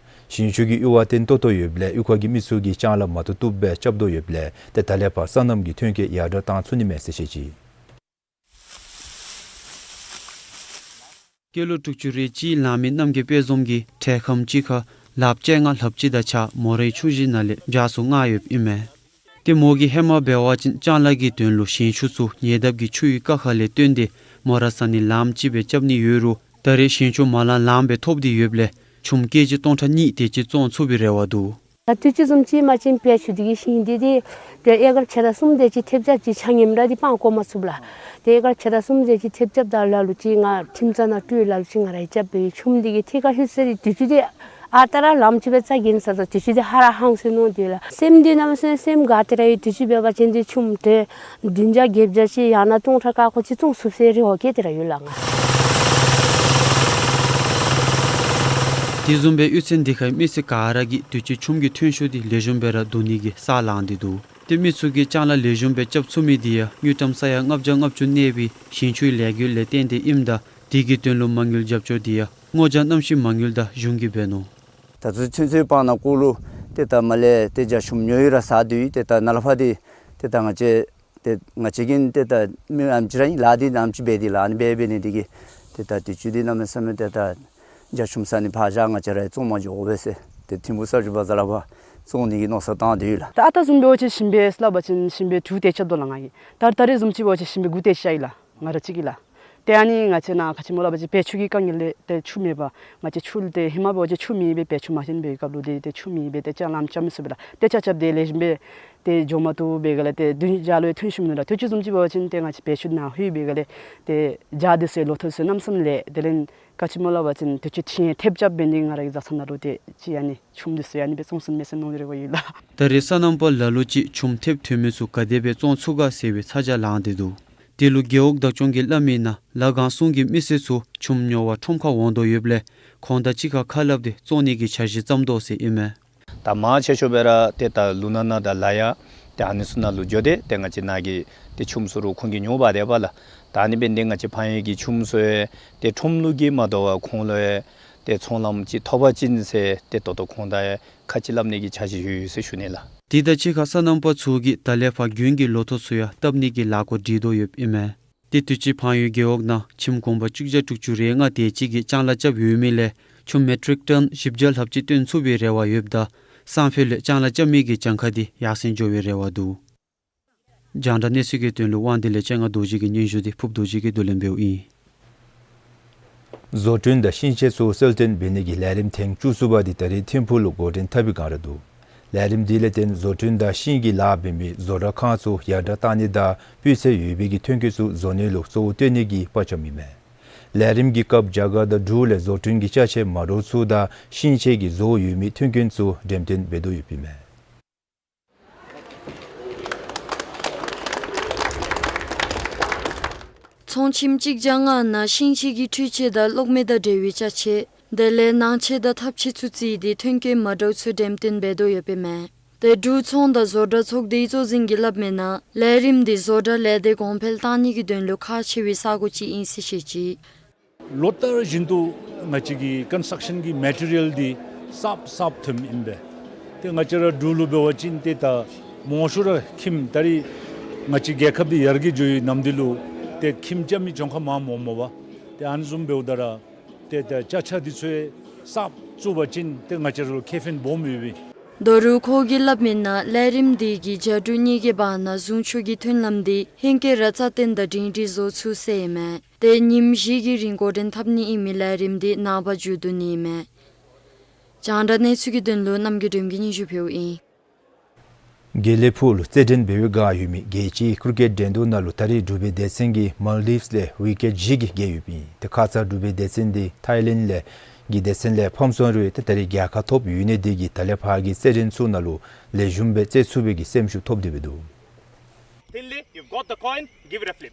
ཞིང་ཆུ་གི་གཡུར་བ་བརྟན་ཏོག་ཏོ་ཡོདཔ་ལས་གཡུས་ཁ་གི་མི་ཚུ་གིས་ལྕང་ལཱ་མ་བཏུབ་བཏུབ་སྦེ་རྐྱབ་དོ་ཡོདཔ་ལས་ཏེ་ད་ལས་ཕར་སོ་ནམ་གྱི་ཐོན་སྐྱེད་ཡར་དྲག་བཏང་ཚུགས་ནི་མས་ཟེར་བཤད་ཅི། སྐྱེས་ལོ་དྲུག་ཅུ་རེ་གཅིག་ལང་མི་རྣམ་རྒྱལ་དཔལ་འཛོམས་ཀྱིས་ཁྲལ་ཁམ་གཅིག་ཁར་ལགཔ་བཅོ་ལྔ་ལྷགཔ་ཅིག་དང་གཅིག་ཁར་མོ་རའི་ཆུང་གཞི་ནང་ལས་བྱཱར་ཚུ་མངགས་ཡོདཔ་ཨིན་མས། ཏེ་མོ་གིས་ཧེ་མ་འབད་བ་ཅིན་ལྕང་ལཱ་གི་དོན་ལུ་ཞིང་ཆུ་ཚུ་ཉེ་འདབས་ཀྱི་ཆུའི་ཀ་ཁ་ལས་བཏོན་ཏེ་མོ་ར་བཟའ་ནི་ལངམ་ཅིག་སྦེ་རྐྱབ་ནི་ཡོད་རུང་ད་རེས་ཞིང་ཆུ་མ་ལང་ལངམ་སྦེ་ཐོབ་སྟེ་ཡོདཔ་ལས་ཆུམ་ཀེ་ཇི་སྟོང་ཕྲག་གཉིས་དེ་ཅིག་བཙོང་ཚུགས་པའི་རེ་བ་འདུག། ད་དུས་ཅི་བཟུམ་ཅིག་མ་ཅིན་བེ་ཆུ་འདི་གི་ཞིང་འདི་ཏེ་ཏེ་ཨེ་ཀར་ཕྱེད་དང་གསུམ་དེ་ཅིག་ཐེབས་རྐྱབ་ཅིག་ཆ་མཉམ་ར་འདི་སྤང་བཀོ་མ་ཚུགས་ལགས། ཏེ་ཨེ་ཀར་ཕྱེད་དང་གསུམ་དེ་ཅིག་ཐེབས་རྐྱབ་ད་ལ་ལུ་ཅིག་ང་ཁྲིམས་རྩ་ནང་སྤྲོད་ལ་ལུ་ཅིག་ང་ར་རྐྱབ་པའི་ཆུམ་འདི་གི་ཐད་ཁར་ལྷོད་ས་ར་དུས་ཅི་འདི་ཨ་རྟག་ར་ལངམ་ཅིག་སྦེ་རྩ་འགེངས་ས་ད་དུས་ཅི་འདི་ཧ་ར་ཧང་སྟེ་ནོར་ཏེ་ལགས། སེམས་འདི་གནམ་མེད་ས་མེད་སེམས་དགའ་སྟེ་ར་ཡོད། དུས་ཅི་འབད་བ་ཅིན་འདི་ཆུམ་ཏེ་བདུན་བརྒྱ་བརྒྱད་བརྒྱ་ཅིག་ཡང་ན་སྟོང་ཕྲག་ཁ་ཁོ་ཅིག་བཙོང་ཚུགས་ཟེར་རེ་བ་བསྐྱེད་དེ་ར་ཡོད་ལགས་ང་། དེ་བཟུམ་སྦེ་གཡུས་ཚན་འདི་ཁའི་མི་སེར་ག་ར་གིས་དུས་ཅི་ཆུམ་གྱི་ཐོན་ཤུགས་འདི་ལེགས་ཤོམ་སྦེ་ར་བསྡུ་ནི་གི་ས་ལངས་ཏེ་འདུག། ཏེ་མི་ཚུ་གིས་ལྕང་ལཱ་ལེགས་ཤོམ་སྦེ་རྐྱབ་ཚུགས་མི་འདི་ཡང་དངུལ་ཀྲམ་ས་ཡ་ལྔ་བརྒྱ་ལྔ་བཅུ་གནས་པའི་ཞིང་ཆུའི་ལས་འགུལ་ལས་བརྟེན་ཏེ་ཨིནམ་ད་དེ་གི་དོན་ལུ་མ་དངུལ་རྒྱབ་སྐྱོར་འདི་ཡང་སྔོ་ལྗང་གནམ་གཤིས་མ་དངུལ་དང་གཞུང་གིས་འབད་ནུག། ད་ཚུན་ཚོད་ཚུན་ཚོད་སྤང་ནང་སྐོར་ལུ་ཏེ་ད་མར་ལས་ཏེ་རྒྱ་ཆུམ་ཉོ་ཡི་ར་ཟ་སྡོད་ཡི། ཏེ་ད་ནཱ་ལས་ཕར་འདི་ཏེ་ད་ང་བཅས་ཏེ་ང་བཅས་ཀྱིས་ཏེ་ད་མི་ཨམ་ཅིག་ར་ཨིན་ལགས། འདི་ཨམ་ཅིག་འབད་དེ་ལགས། ཨ་ནི་འབད་འབད་ནི་འདི་གིས་ཏེ་ད་དུས་ཅི་འདི་གནམ་མེད་ས་མེད་ཏེ་ད་རྒྱ་ཆུམ་ཟ་ནི་ཕར་བཞག་ང་བཅས་ར་བཙོང་མ་འགྱོ་དགོ་པས་ཟེར་ཏེ་ཐིམ་ཕུག་ས་ཆུ་བ་ཛ་ལ་བ་བཙོང་ནི་གི་མནོ་བསམ་བཏང་སྟེ་ཡོད་ལགས། ད་ཨ་རྟག་བཟུམ་འབད་བ་ཅིན་ཞིང་པའི་སླབ་པ་ཅིན་ཞིང་པའི་དྲུག་དེ་རྐྱབ་དོ་ལགས་ང་གིས། ད་ད་རེས་བཟུམ་ཅིག་འབད་བ་ཅིན་ཞིང་པའི་དགུ་དེ་རྐྱབ་ཡི་ལགས། ང་ར་གཅིག་གིས་ལགས། ཏེ་ཨ་ནི་ང་བཅས་ནཱ་ག་ཅི་སྨོ་སླབ་པ་ཅིན་བེ་ཆུ་གི་དཀའ་ངལ་ལས་ཏེ་ཆུ་མེད་པར་ང་བཅས་ཆུ་ལུ་ཏེ་ཧེ་མ་འབད་བ་ཅིན་ཆུ་མེད་པས། བེ་ཆུ་མ་བཏོན་པའི་སྐབས་ལུ་ཏེ་ཏེ་ཆུ་མེད་པས། ཏེ་ལྕང་ལཱ་རྐྱབ་མི་ཚུགས་པས་ལགས། ཏེ་ལྕང་རྐྱབ་སྟེ་ལེགས་ཤོམ་སྦེ་ཏེ་འགྱོ་མ་བཏུབ་པའི་སྒང་ལས་ཏེ་བདུན་བརྒྱ་ལུ་ཐོན་ཤུགས་མིན་ལགས། དུས་ཅི་བཟུམ་ཅིག་འབད་བ་ཅིན་ཏེ་ང་བཅས་བེ་ཆུ་ནང་ལྷོད་པའི་སྒང་ལས་ཏེ་རྒྱ་འདི་ཚུ་ལོ་ཐོག་ཚུ་གནམ་མེད་ས་མེད་ལེགས། དེ་ལས་ག་ཅི་སྨོ་སླབ་པ་ཅིན་དུས་ཅི་ཐེབས་རྐྱབ་འབད་ནི་ང་ར་གི་བཟའ་ཚང་ནང་ལུ་ཏེ་ཅིག་ཨ་ནི་ཆུམ་འདི་ཚུ་ཨ་ནི་སྦེ་བཙོང་ཚུགས་མས་ཟེར་མནོ་བའི་རེ་བ་ཡོད་ལགས། ད་རེས་སོ་ནམ་པ་ལ་ལུ་ཅིག་ཆུམ་ཐེབས་ཐོན་མི་ཚུ་ག་དེ་སྦེ་བཙོང་ཚུགས་ག་ཟེར་བའི་ཚ་གྱང་ལངས་ཏེ་འདུག། དེ་ལུ་རྒེད་འོག་བདག་སྐྱོང་གིས་སླབ་མིའི་ནང་ལ་སྒང་སྲུང་གི་མི་སེར་ཚུ་ཆུམ་ཉོ་བར་ཁྲོམ་ཁར་འོང་དོ་ཡོདཔ་ལས་ཁོང་དང་གཅིག་ཁར་ཁ་སླབ་སྟེ་བཙོང་ནི་གི་འཆར་གཞི་བརྩམ་དོ་ཟེར་ཨིན་མས། ད་མང་ཆེ་ཤོས་སྦེ་ར་ཏེ་ད་ལུང་ནག་ནང་དང་ལ་ཡག་ཏེ་ཨ་ནི་ཚུ་ནང་ལུ་འགྱོ་སྟེ་ཏེ་ང་བཅས་ནཱ་གི་ཏེ་ཆུམ་ཚུ་རུང་ཁོང་གིས་ཉོ་འབག་སྡོདཔ་ལགས། ད་ཨ་ནི་འབད་ནི་འདི་ང་བཅས་ཕངས་ཡུལ་གྱི་ཆུམ་ཚུ་ཡང་ཏེ་ཁྲོམ་ལུ་གིས་མ་དོ་བར་ཁོང་ལུ་ཡང་ཏེ་ཚོང་ལམ་ཅིག་ཐོབ་པ་ཅིན་ཟེར་ཏེ་ད་ལྟོ་ཁོང་དང་ཡང་ཁ་ཅིག་སླབ་ནི་གི་འཆར་གཞི་ཡོད་ཡོད་ཟེར་ཞུ་ནི་ལགས། དེ་དང་གཅིག་ཁར་སོ་ནམ་པ་ཚུ་གིས་ད་ལས་ཕར་དགུན་གྱི་ལོ་ཐོག་ཚུ་ཡང་བཏབ་ནི་གི་ལས་འགུལ་སྒྲིག་དོ་ཡོདཔ་ཨིན་མས། ཏེ་དུས་ཅི་ཕངས་ཡུལ་རྒེད་འོག་ནང་ཁྱིམ་གུང་པ་བཅུ་གཅིག་དྲུག་ཅུ་རེ་ལྔ་དེ་ཅིག་གིས་ལྕང་ལཱ་རྐྱབ་ཡོད་མི་ལས་ཆུམ་མེ་ཊིག་ཊོན་བཞི་བརྒྱ་ལྷགཔ་ཅིག་བཏོན་ཚུགས་པའི་རེ་བ་ཡོདཔ་ད་སང་ཕོད་ལས་ལྕང་ལཱ་རྐྱབ་མི་གི་གྱངས་ཁ་འདི་ཡར་སེང་འགྱོ་བའི་རེ་བ་འདུག། རྒྱང་བསྒྲགས་གནས་ཚུལ་གྱི་དོན་ལུ་དབང་འདུས་ལས་སྤྱན་སྔ་རྡོ་རྗེ་གི་སྙན་ཞུ་འདི་ཕུབ་རྡོ་རྗེ་གིས་བསྡུ་ལེན་འབདཝ་ཨིན། བཟོ་སྐྲུན་དང་ཤིང་ཆས་ཚུ་གསལ་སྟོན་འབད་ནི་གི་ལས་རིམ་ཐེངས་བཅུ་གསུམ་པ་འདི་ད་རེས་ཐིམ་ཕུག་ལུ་འགོ་འདྲེན་འཐབ་པའི་བསྒང་ར་འདུག། ལས་རིམ་འདི་ལས་བརྟེན་བཟོ་སྐྲུན་དང་ཤིང་གི་ལཱ་འབད་མི་བཟོ་གྲྭ་ཁང་ཚུ་ཡར་དྲག་བཏང་ནི་དང་སྤུས་ཚད་ཡོད་པའི་གི་ཐོན་སྐྱེད་ཚུ་བཟོ་ནི་ལུ་གཙོ་བོ་བཏོན་ནི་གི་དཔའ་བཅམ་ཨིན་མས། ལས་རིམ་གྱི་སྐབས་རྒྱ་གར་དང་འབྲུག་ལས་བཟོ་སྐྲུན་གྱི་ཅ་ཆས་མ་འདྲཝ་ཚུ་དང་ཤིང་ཆས་ཀྱི་བཟོ་ཡོད་མི་ཐོན་སྐྱེད་ཚུ་འགྲེམས་སྟོན་འབད་དོ་ཡོདཔ་ཨིན་མས། ཚོང་ཁྱིམ་གཅིག་བརྒྱ་ལྔ་ནང་ཤིང་ཆས་ཀྱི་འཕྲུལ་ཆས་དང་གློག་མེ་དང་འབྲེལ་བའི་ཅ་ཆས་དེ་ལས་ནང་ཆས་དང་ཐབ་ཆས་ཚུ་བརྩིས་ཏེ་ཐོན་སྐྱེད་མ་འདྲཝ་ཚུ་འགྲེམས་སྟོན་འབད་དོ་ཡོདཔ་ཨིན་མས། ཏེ་འབྲུག་ཚོང་དང་བཟོ་གྲྭ་ཚོགས་སྡེའི་གཙོ་འཛིན་གྱིས་སླབ་མིའི་ནང་ལས་རིམ་འདི་བཟོ་གྲྭ་ལས་སྡེ་གོང་འཕེལ་བཏང་ནི་གི་དོན་ལུ་ཁག་ཆེ་བའི་ས་གོ་ཅིག་ཨིན་ཟེར་བཤད་ཅི། ལོ་ལྟར་བཞིན་དུ་ང་བཅས་ཀྱི་ཀོན་སི་ཊྲག་ཤཱན་གྱི་མེ་ཊི་རི་ཡཱལ་འདི་གསརཔ་གསརཔ་ཐོནམ་ཨིན་པས། ཏེ་ང་བཅས་ར་འབྲུག་ལུ་འབད་བ་ཅིན་ཏེ་ད་མང་ཤོས་ར་ཁྱིམ་ད་རེས་ང་བཅས་རྒྱལ་ཁབ་འདི་ཡར་རྒྱས་འགྱོ་བའི་ནམ་དུས་ལུ་ཏེ་ཁྱིམ་རྐྱབ་མི་གྱངས་ཁ་མངམ་འོངམ་མས་པ། ཏེ་ཨ་ནི་བཟུམ་འབདཝ་ད་ར་ཏེ་ད་ཅ་ཆས་འདི་ཚུ་གསརཔ་བཙུགས་པ་ཅིན་ཏེ་ང་བཅས་ར་ལུ་ཁེ་ཕན་སྦོམ་ཡོད་པས། ད་རུང་ཁོ་གིས་སླབ་མི་ནང་ལས་རིམ་འདི་གིས་རྒྱལ་འབྲུག་གཉིས་ཀྱི་བར་ན་ཟུང་ཕྱོགས་ཀྱི་མཐུན་ལམ་འདི་ཧེང་སྐལ་ར་རྩ་བརྟན་དང་སྒྲིང་སྒྲི་བཟོ་ཚུགས་ཟེར་ཨིན་མས། ཏེ་ཉིནམ་བཞི་གི་རིང་འགོ་འདྲེན་འཐབ་ནི་ཨིན་མི་ལས་རིམ་འདི་ནངས་པ་མཇུག་བསྡུ་ནི་ཨིན་མས། རྒྱང་བསྒྲགས་གནས་ཚུལ་གྱི་དོན་ལུ་རྣམ་རྒྱལ་སྒྲོལམ་གིས་སྙན་ཞུ་ཕུལཝ་ཨིན། དགེ་ལེགས་ཕུག་ལུ་རྩེད་འགྲན་འབད་བའི་བསྒང་ཡོད་མི་རྒྱལ་སྤྱིའི་ཀྲི་ཀེཊ་འགྲན་བསྡུར་ནང་ལུ་ད་རེས་འབྲུག་པའི་སྡེ་ཚན་གྱིས་མཱལ་ཌིབས་ལས་ཝི་ཀེཊ་བཞི་གིས་རྒྱལ་ཡོདཔ་ཨིན། ཏེ་ཁ་ཙ་འབྲུག་པའི་སྡེ་ཚན་འདི་ཐའི་ལེནཌ་ལས་ཀྱི་སྡེ་ཚན་ལས་ཕམ་སོང་རུང་ཏེ་ད་རེས་རྒྱལ་ཁ་ཐོབ་ཡོད་ནི་དེ་གིས་ད་ལས་ཕར་གྱི་རྩེད་འགྲན་ཚུ་ནང་ལུ་ལེགས་ཤོམ་སྦེ་རྩེད་ཚུགས་པའི་གི་སེམས་ཤུགས་ཐོབ་སྟེ་འབད་འདུག། Thinley, you've got the coin, give it a flip.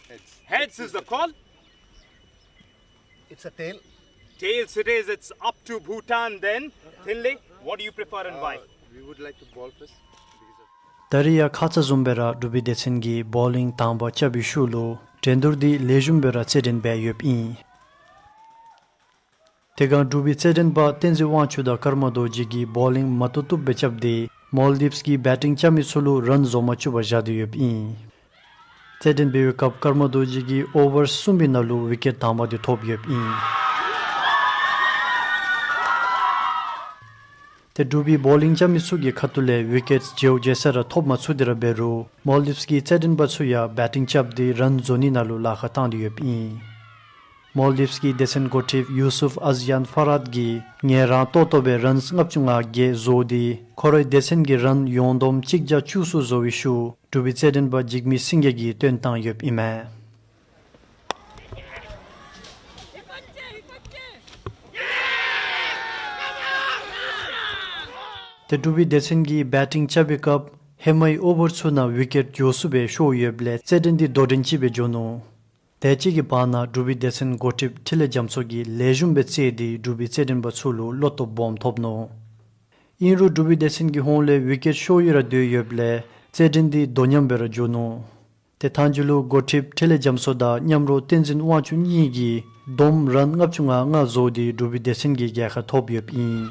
Heads. Heads is the call. It's a tail. Tails it is. It's up to Bhutan then. Thinley, what do you prefer and why? Uh, we would like to ball first. Because of ད་རེས་ཡང་ཁ་ཙ་བཟུམ་སྦེ་ར་འབྲུག་པའི་སྡེ་ཚན་གྱིས་བོ་ལིང་དང་པ་རྐྱབ་པའི་ཤུལ་ལུ་འགྲན་བསྡུར་འདི་ལེགས་ཤོམ་སྦེ་ར་རྩེད་འགྲན་འབད་ཡོདཔ་ཨིན། དེ་སྒང་འབྲུག་པའི་རྩེད་འགྲན་པ་བསྟན་འཛིན་དབང་ཕྱུག་དང་ཀརྨ་རྡོ་རྗེ་གིས་བོ་ལིང་མ་བཏུབ་བཏུབ་སྦེ་རྐྱབ་སྟེ་མཱལ་ཌིབས་ཀྱི་བེ་ཊིང་རྐྱབ་མི་ཚུ་ལུ་རཱན་བཟོ་མ་བཅུག་པར་བཞག་སྟེ་ཡོདཔ་ཨིན། རྩེད་འགྲན་འབད་བའི་སྐབས་ཀརྨ་རྡོ་རྗེ་གིས་ཨོ་ཝར་གསུམ་པའི་ནང་ལུ་ཝི་ཀེཊ་དང་པ་འདི་ཐོབ་ཡོདཔ་ཨིན། ཏེ་འབྲུག་པའི་བོ་ལིང་རྐྱབ་མི་ཚུ་གི་ཁ་ཐུག་ལས་ཝི་ཀེཊ་བརྗེ་བོ་བརྗེ་ས་ར་ཐོབ་མ་ཚུགས་ཏེ་ར་འབད་རུང་མཱལ་ཌིབས་ཀྱི་རྩེད་འགྲན་པ་ཚུ་ཡང་བེ་ཊིང་རྐྱབ་སྟེ་རཱན་བཟོ་ནི་ནང་ལུ་ལཱ་ཁག་བཏང་སྟེ་ཡོདཔ་ཨིན། མཱལ་ཌིབས་ཀྱི་སྡེ་ཚན་འགོ་ཁྲིདཔ་ཡུ་སུཕ་ཨ་ཛི་ཡཱན་ཕ་རཱད་ཀྱིས་ངལ་རངས་ཏོག་ཏོ་སྦེ་རཱནསི་ལྔ་བཅུ་ང་བརྒྱད་བཟོ་སྟེ་ཁོ་རའི་སྡེ་ཚན་གྱི་རཱན་ཡོངས་བསྡོམས་གཅིག་བརྒྱ་བཅུ་གསུམ་བཟོ་བའི་ཤུལ་འབྲུག་པའི་རྩེད་འགྲན་པ་འཇིགས་མེད་སེང་གེ་གིས་བཏོན་བཏང་ཡོདཔ་ཨིན་མས། ཏེ་འབྲུག་པའི་སྡེ་ཚན་གྱིས་བེ་ཊིང་རྐྱབ་པའི་སྐབས་ཧེ་མའི་ཨོ་ཝར་ཚུ་ནང་ཝི་ཀེཊ་མགྱོགས་སུ་སྦེ་ཤོར་ཡོདཔ་ལས་རྩེད་འགྲན་འདི་དོ་འགྲན་ཅིག་སྦེ་འགྱོ་ནུག། དེ་ཅིག་གི་བར་ན་འབྲུག་པའི་སྡེ་ཚན་འགོ་ཁྲིདཔ་འཕྲིན་ལས་རྒྱ་མཚོ་གིས་ལེགས་ཤོམ་སྦེ་རྩེད་དེ་འབྲུག་པའི་རྩེད་འགྲན་པ་ཚུ་ལུ་བློ་སྟོབས་སྦོམ་ཐོབ་ནུག། ཨིན་རུང་འབྲུག་པའི་སྡེ་ཚན་གྱི་ཧོངས་ལས་ཝི་ཀེཊ་ཤོར་ཡི་ར་སྡོད་ཡོདཔ་ལས་རྩེད་འགྲན་འདི་དོ་མཉམ་སྦེ་ར་འགྱོ་ནུག། ཏེ་མཐའ་མཇུག་ལུ་འགོ་ཁྲིདཔ་འཕྲིན་ལས་རྒྱ་མཚོ་དང་མཉམ་རོགས་བསྟན་འཛིན་དབང་ཕྱུག་གཉིས་ཀྱིས་བསྡོམས་རཱན་ལྔ་བཅུ་ང་ལྔ་བཟོ་སྟེ་འབྲུག་པའི་སྡེ་ཚན་གྱིས་རྒྱལ་ཁ་ཐོབ་ཡོདཔ་ཨིན།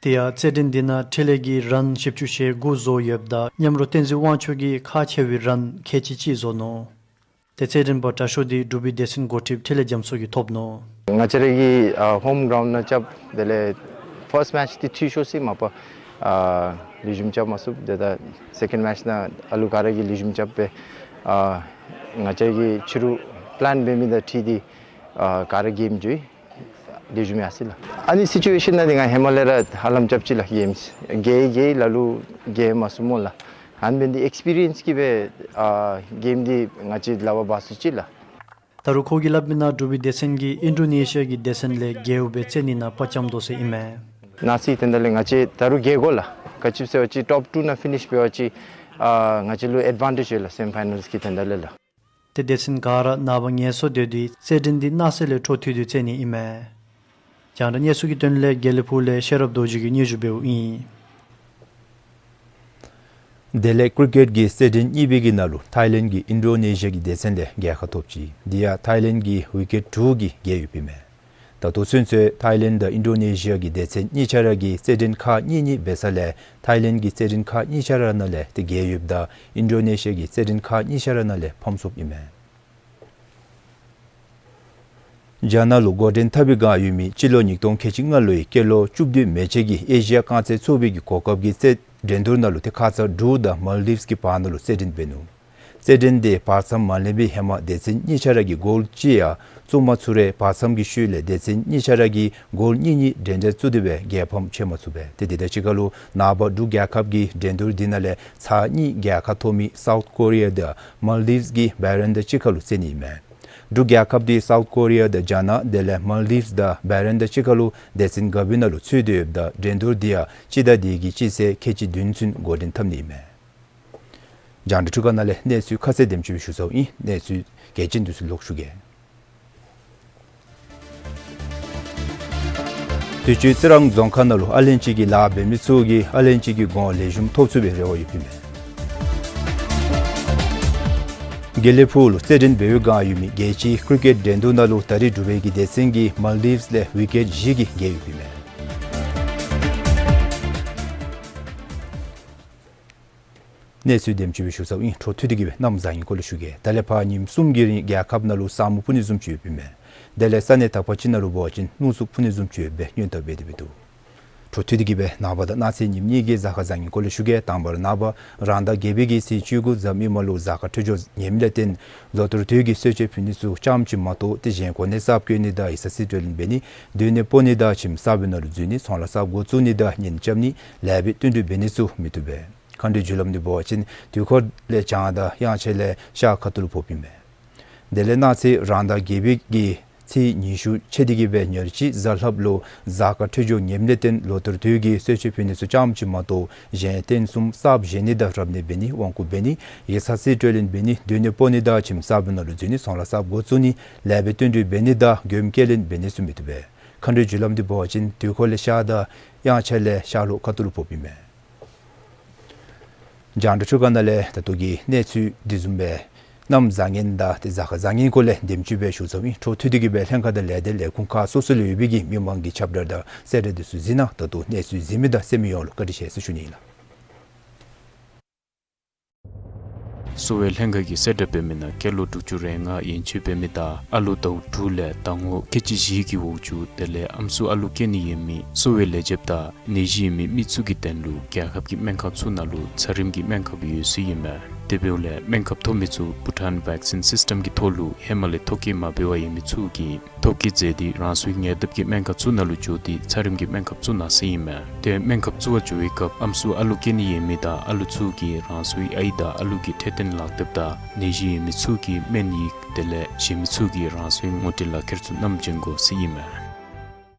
དེ་ཡང་རྩེད་འགྲན་འདི་ནང་འཕྲིན་ལས་ཀྱིས་རཱན་བཞི་བཅུ་ཞེ་དགུ་བཟོ་ཡོདཔ་ད་མཉམ་རོགས་བསྟན་འཛིན་དབང་ཕྱུག་གིས་ཁག་ཆེ་བའི་རཱན་ཁལ་གཅིག་གཅིག་བཟོ་ནུག། ཏེ་རྩེད་འགྲན་པ་དྲག་ཤོས་འདི་འབྲུག་པའི་སྡེ་ཚན་འགོ་ཁྲིདཔ་འཕྲིན་ལས་རྒྱ་མཚོ་གིས་ཐོབ་ནུག། ང་བཅས་ར་གི་ཨ་ཧོམ་གྲའུནཌ་ནང་རྐྱབ། དེ་ལས་ཕརསཊ་མེཆ་འདི་འཐུས་ཤོར་ཅི། མ་པ་ཨ་ལེགས་ཤོམ་རྐྱབ་མ་ཚུགས། དེ་ད་སེ་ཀེནཌ་མེཆ་ནང་ཨ་ལུ་ག་ར་གིས་ལེགས་ཤོམ་རྐྱབ་སྦེ་ཨ་ང་བཅས་ཀྱིས་ཕྱི་རུ་པི་ལེན་འབད་མི་དང་འཁྲིལ་ཏེ་ཨ་ག་ར་གེམ་འགྱོ་ཡི། ལེགས་ཤོམ་ཡར་སོ་ཡི་ལགས། ཨ་ནི་སི་ཅུ་ཝེ་ཤཱན་ནང་འདི་ང་ཧེ་མ་ལས་ར་ཧ་ལམ་རྐྱབ་ཅི་ལགས། གེམ་རྒྱལ་རྒྱལ་ལ་ལུ་རྒྱལ་མ་ཚུགས་སྨོ་ལགས། ཨ་ནི་འབད་ནི་འདི་ཨེགསི་པི་རི་ཡེནསི་གིས་སྦེ་ཨ་གེམ་འདི་ང་བཅས་ལག་པར་འབག་ཚུགས་ཅི་ལགས། ད་རུང་ཁོ་གིས་སླབ་མི་ནང་འབྲུག་པའི་སྡེ་ཚན་གྱིས་ཨིན་ཌོ་ནེ་ཤི་ཡ་གི་སྡེ་ཚན་ལས་རྒྱལཝ་སྦེ་རྩེད་ནི་ནང་དཔའ་བཅམ་དོ་ཟེར་ཨིན་མས། ནང་སྲིད་ཀྱི་དོན་དག་ལས་ང་བཅས་ད་རུང་རྒྱལ་དགོ་ལགས། ག་ཅི་སྦེ་ཟེར་བ་ཅིན་ཊོཔ་ཊུ་ནང་ཕི་ནིཤ་འབད་བ་ཅིན་ཨ་ང་བཅས་ལུ་ཨེཌ་ཝན་ཊེཇ་ཡོད་ལགས། སེ་མི་ཕའི་ནཱལསི་གི་དོན་དག་ལས་ལགས། ཏེ་སྡེ་ཚན་ག་ར་ནངས་པ་ངལ་གསོ་སྡོད་དེ་རྩེད་འགྲན་འདི་གནངས་ཚེ་ལས་འཕྲོ་མཐུད་དེ་རྩེད་ནི་ཨིན་མས། རྒྱང་བསྒྲགས་གནས་ཚུལ་གྱི་དོན་ལས་དགེ་ལེགས་ཕུག་ལས་ཤེས་རབ་རྡོ་རྗེ་གིས་སྙན་ཞུ་འབདཝ་ཨིན། དེ་ལས་ཀྲི་ཀེཊ་ཀྱི་རྩེད་འགྲན་གཉིས་པའི་གི་ནང་ལུ་ཐའི་ལེནཌ་ཀྱིས་ཨིན་ཌོ་ནེ་ཤི་ཡ་གི་སྡེ་ཚན་ལས་རྒྱལ་ཁ་ཐོབ་ཅི། དེ་ཡང་ཐའི་ལེནཌ་ཀྱིས་ཝི་ཀེཊ་དྲུག་གིས་རྒྱལ་ཡོདཔ་ཨིན་མས། ད་ལྟོ་ཚུན་ཚོད་ཐའི་ལེནཌ་དང་ཨིན་ཌོ་ནེ་ཤི་ཡ་གི་སྡེ་ཚན་གཉིས་ཆ་ར་གིས་རྩེད་འགྲན་ཁག་གཉིས་གཉིས་འབད་ས་ལས་ཐའི་ལེནཌ་ཀྱིས་རྩེད་འགྲན་ཁག་གཉིས་ཆ་ར་ནང་ལས་ཏེ་རྒྱལ་ཡོདཔ་ད་ཨིན་ཌོ་ནེ་ཤི་ཡ་གིས་རྩེད་འགྲན་ཁག་གཉིས་ཆ་ར་ནང་ལས་ཕམ་སོཔ་ཨིན་མས། རྒྱ་ནག་ལུ་འགོ་འདྲེན་འཐབ་པའི་བསྒང་ཡོད་མི་སྤྱི་ལོ་ཉིས་སྟོང་ཁལ་གཅིག་ལྔ་ལོའི་སྐྱེས་ལོ་བཅུ་བདུན་མན་ཆད་ཀྱི་ཨེ་ཤི་ཡ་རྐང་རྩེད་ཚོགས་པའི་གི་གོ་སྐབས་ཀྱི་རྩེད་འགྲན་བསྡུར་ནང་ལུ་ཏེ་ཁ་ཙ་འབྲུག་དང་མཱལ་ཌིབས་ཀྱི་བར་ན་ལུ་རྩེད་འགྲན་འབད་ནུག། རྩེད་འགྲན་དེ་བར་མཚམས་མ་ལེན་པའི་ཧེ་མ་སྡེ་ཚན་གཉིས་ཆ་ར་གིས་གོལ་གཅིག་ཡང་བཙུགས་མ་ཚུགས་རུང་བར་མཚམས་ཀྱི་ཤུལ་ལས་སྡེ་ཚན་གཉིས་ཆ་ར་གིས་གོལ་གཉིས་གཉིས་འདྲན་འདྲ་བཙུགས་ཏེ་སྦེ་རྒྱལ་ཕམ་ཕྱད་མ་ཚུགས་པས། ཏེ་དེ་དང་གཅིག་ཁར་ལུ་ནངས་པ་འབྲུག་རྒྱལ་ཁབ་ཀྱི་འགྲན་བསྡུར་འདི་ནང་ལས་ཚར་གཉིས་རྒྱལ་ཁ་ཐོབ་མི་སའུཐ་ཀོ་རི་ཡ་དང་མཱལ་ཌིབས་ཀྱི་བྷེ་རེན་དང་གཅིག་ཁར་ལུ་རྩེད་ནི་ཨིན་མས། འབྲུག་རྒྱལ་ཁབ་འདི་སའུཐ་ཀོ་རི་ཡ་དང་རྒྱ་ནག་དེ་ལས་མཱལ་ཌིབས་དང་བྷེ་རེན་དང་གཅིག་ཁར་ལུ་སྡེ་ཚན་དགའ་བའི་ནང་ལུ་ཚུད་དེ་ཡོདཔ་ད་འགྲན་བསྡུར་འདི་ཡང་སྤྱི་ཟླ་འདི་གི་སྤྱི་ཚེས་ཁལ་གཅིག་བདུན་ཚུན་འགོ་འདྲེན་འཐབ་ནི་ཨིན་མས། རྒྱང་བསྒྲགས་འཕྲུལ་ཁང་ནང་ལས་གནས་ཚུལ་ཁ་གསལ་དེམ་ཅིག་ཞུ་ཚརཝ་ཨིན། གནས་ཚུལ་གལ་ཆེན་འདི་ཚུ་ལོག་ཞུ་གེ། དུས་ཅི་རྩི་རང་རྫོང་ཁག་ནང་ལུ་ཨ་ལན་ཅི་གི་ལཱ་འབད་མི་ཚུ་གིས་ཨ་ལན་ཅི་གི་གོང་ལེགས་ཤོམ་ཐོབ་ཚུགས་པའི་རེ་བ་ཡོདཔ་ཨིན་མས། དགེ་ལེགས་ཕུག་ལུ་རྩེད་འགྲན་འབད་བའི་བསྒང་ཡོད་མི་རྒྱལ་སྤྱིའི་ཀྲི་ཀེཊ་འགྲན་བསྡུར་ནང་ལུ་ད་རིས་འབྲུག་པའི་གི་སྡེ་ཚན་གྱིས་མཱལ་ཌིབས་ལས་ཝི་ཀེཊ་བཞི་གིས་རྒྱལ་ཡོདཔ་ཨིན་མས། གནས་ཚུལ་འདེམས་སྤྱོད་སྦེ་ཞུ་ཚརཝ་ཨིན། འཕྲོ་མཐུད་དེ་གིས་སྦེ་གནམ་བཟང་ངན་སྐོར་ལས་ཞུ་གེ། ད་ལས་ཕར་ཉིནམ་གསུམ་གྱི་རིང་རྒྱལ་ཁབ་ནང་ལུ་ས་སྨུག་སྤུབ་ནི་བཟུམ་ཅིག་ཡོདཔ་ཨིན་མས། དེ་ལས་ས་གནས་དག་པ་ཅིག་ནང་ལུ་འབད་བ་ཅིན་སྣུམ་འཁོར་སྤུབ་ནི་བཟུམ་ཅིག་ཡོདཔ་སྦེ་སྔོན་བརྡ་འབད་དེ་སྦེ་འདུག། འཕྲོ་མཐུད་དེ་གིས་སྦེ་ནངས་པ་དང་གནངས་ཚེ་ཉིནམ་གཉིས་ཀྱི་གཟའ་སྐར་བཟང་ངན་སྐོར་ལས་ཞུ་གེ། དང་པ་ར་ནངས་པ་རང་ཟླ་བརྒྱད་པའི་གི་ཚེས་བཅུ་དགུ་གཟའ་མིག་དམར་ལུ་གཟའ་སྐར་འཕྲོད་སྦྱོར་ངནམ་ལས་བརྟེན་ལོ་ལྟར་དུས་ཀྱི་གསོལ་མཆོད་ཕུལ་ནི་ཚུ་རྐྱངམ་ཅིག་མ་གཏོགས་དེ་གཞན་གོ་གནས་གསརཔ་བཀོད་ནི་དང་ཡིག་ཚང་རྩིས་སྤྲོད་ལེན་འབད་ནི་སྡོད་གནས་སྤོ་ནི་དང་ཁྱིམ་གསརཔ་ནང་ལུ་འཛུལ་ནི་ཚོང་ལཱ་གསརཔ་འགོ་བཙུགས་ནི་དང་གཉེན་རྐྱབ་ནི་ལེགས་པའི་བསྟུན་གྲོས་འབད་ནི་ཚུ་མི་བཏུབ་པས། མཁའ་འགྲོའི་རྒྱུ་ལམ་འདི་འབད་བ་ཅིན་དུས་འཁོར་ལས་བྱང་དང་དབྱངས་འཆར་ལས་ཤར་ཁ་ཐུག་ལུ་ཕོགཔ་ཨིན་མས། དེ་ལས་གནངས་ཚེ་རང་ཟླ་བརྒྱད་པའི་གི་ཚེས་ཉི་ཤུ་ཚེས་འདི་གི་སྦེ་ཉེར་གཅིག་གཟའ་ལྷགཔ་ལུ་གཟའ་སྐར་འཕྲོད་སྦྱོར་ངནམ་ལས་བརྟེན་ལོ་ལྟར་དུས་ཀྱི་གསོལ་མཆོད་ཕུལ་ནི་ཚུ་རྐྱངམ་ཅིག་མ་གཏོགས་གཞན་རྟེན་གསུམ་གསརཔ་བཞེངས་ནི་དང་རབ་གནས་འབད་ནི་དབང་བསྐུར་འབད་ནི་ཡིག་ཚང་རྩིས་སྤྲོད་ལེན་འབད་ནི་སྡོད་གནས་སྤོ་ནི་དང་ཁྱིམ་གསརཔ་ནང་ལུ་འཛུལ་ནི་ཚོང་ལཱ་གསརཔ་འགོ་བཙུགས་ནི་ལེགས་པའི་བསྟུན་གྲོས་འབད་ནི་དང་མགྱོནམ་སྐྱེལ་ལེན་འབད་ནི་ཚུ་མི་བཏུབ་པས། མཁའ་འགྲོའི་རྒྱུ་ལམ་འདི་འབད་བ་ཅིན་དུས་འཁོར་ལས་ཤར་དང་དབྱངས་འཆར་ལས་ཤར་ལྷོ་ཁ་ཐུག་ལུ་ཕོགཔ་ཨིན་མས། རྒྱང་བསྒྲགས་འཕྲུལ་ཁང་ནང་ལས་ད་ལྟོ་གི་གནས་ཚུལ་འདི་བཟུམ་སྦེ་གནམ་བཟང་ངན་དང་དེ་གཟའ་སྐར་བཟང་ངན་སྐོར་ལས་འདེམས་སྤྱོད་སྦེ་ཞུ་ཚརཝ་ཨིན། འཕྲོ་མཐུད་དེ་གིས་སྦེ་ལྷན་ཁག་དང་ལས་སྡེ་ལས་ཁུངས་ཁག་སོ་སོ་ལུ་ཡོད་པའི་གི་མི་མང་གི་ཁྱབ་བརྡ་དང་གསལ་བསྒྲགས་འདི་ཚུ་གཟིགས་གནང་། ད་ལྟོ་གནས་ཚུལ་གཟིགས་མི་དང་གསན་མི་ཡོངས་ལུ་བཀའ་དྲིན་ཆེ་ཟེར་ཞུ་ནི་ཨིན་ལགས། གསོ་བའི་ལྷན་ཁག་གིས་གསལ་བསྒྲགས་འབད་མི་ནང་སྐྱེས་ལོ་དྲུག་ཅུ་རེ་ལྔ་ཡན་ཆད་འབད་མི་དང་ཨ་ལོ་ཟླཝ་དྲུག་ལས་ཟླ་ངོ་ཁལ་གཅིག་བཞི་གི་འོག་ཅུ་དེ་ལས་ཨམ་སྲུ་ཨ་ལོ་སྐྱེ་ནི་ཡོད་མི་གསོ་བའི་ལས་བྱེདཔ་དང་ནད་གཞི་ཡོད་མི་མི་ཚུ་གི་དོན་ལུ་རྒྱལ་ཁབ་ཀྱི་སྨན་ཁང་ཚུ་ནང་ལུ་ཚད་རིམས་ཀྱི་སྨན་ཁབ་ཡོད་ཟེར་ཨིན་མས། དེ་འབདཝ་ལས་སྨན་ཁབ་ཐོབ་མི་ཚུ་བྷུ་ཊཱན་བེག་སིན་སིསི་ཊམ་གྱི་ཐོག་ལུ་ཧེ་མ་ལས་ཐོ་བཀོད་མ་འབད་བར་ཡོད་མི་ཚུ་གིས་ཐོ་བཀོད་མཛད་དེ་རང་སོའི་ཉེ་འདབས་ཀྱི་སྨན་ཁང་ཚུ་ནང་ལུ་འགྱོ་སྟེ་ཚད་རིམས་ཀྱི་སྨན་ཁབ་བཙུགས་གནང་ཟེར་ཨིན་མས། ཏེ་སྨན་ཁབ་བཙུགས་པར་འགྱོ་བའི་སྐབས་ཨམ་སྲུ་ཨ་ལོ་སྐྱེ་ནི་ཡོད་མི་དང་ཨ་ལོ་ཚུ་གིས་རང་སོའི་ཨའི་དང་ཨ་ལོ་གི་འཕྲོད་བསྟེན་ལག་དེབ་དང་ནད་གཞི་ཡོད་མི་ཚུ་གི་སྨན་ཡིག་དེ་ལས་གཞན་མི་ཚུ་གིས་རང་སོའི་ངོ་སྤྲོད་ལག་ཁྱེར་ཚུ་བསྣམས་བྱོན་དགོ་ཟེར་ཨིན་མས།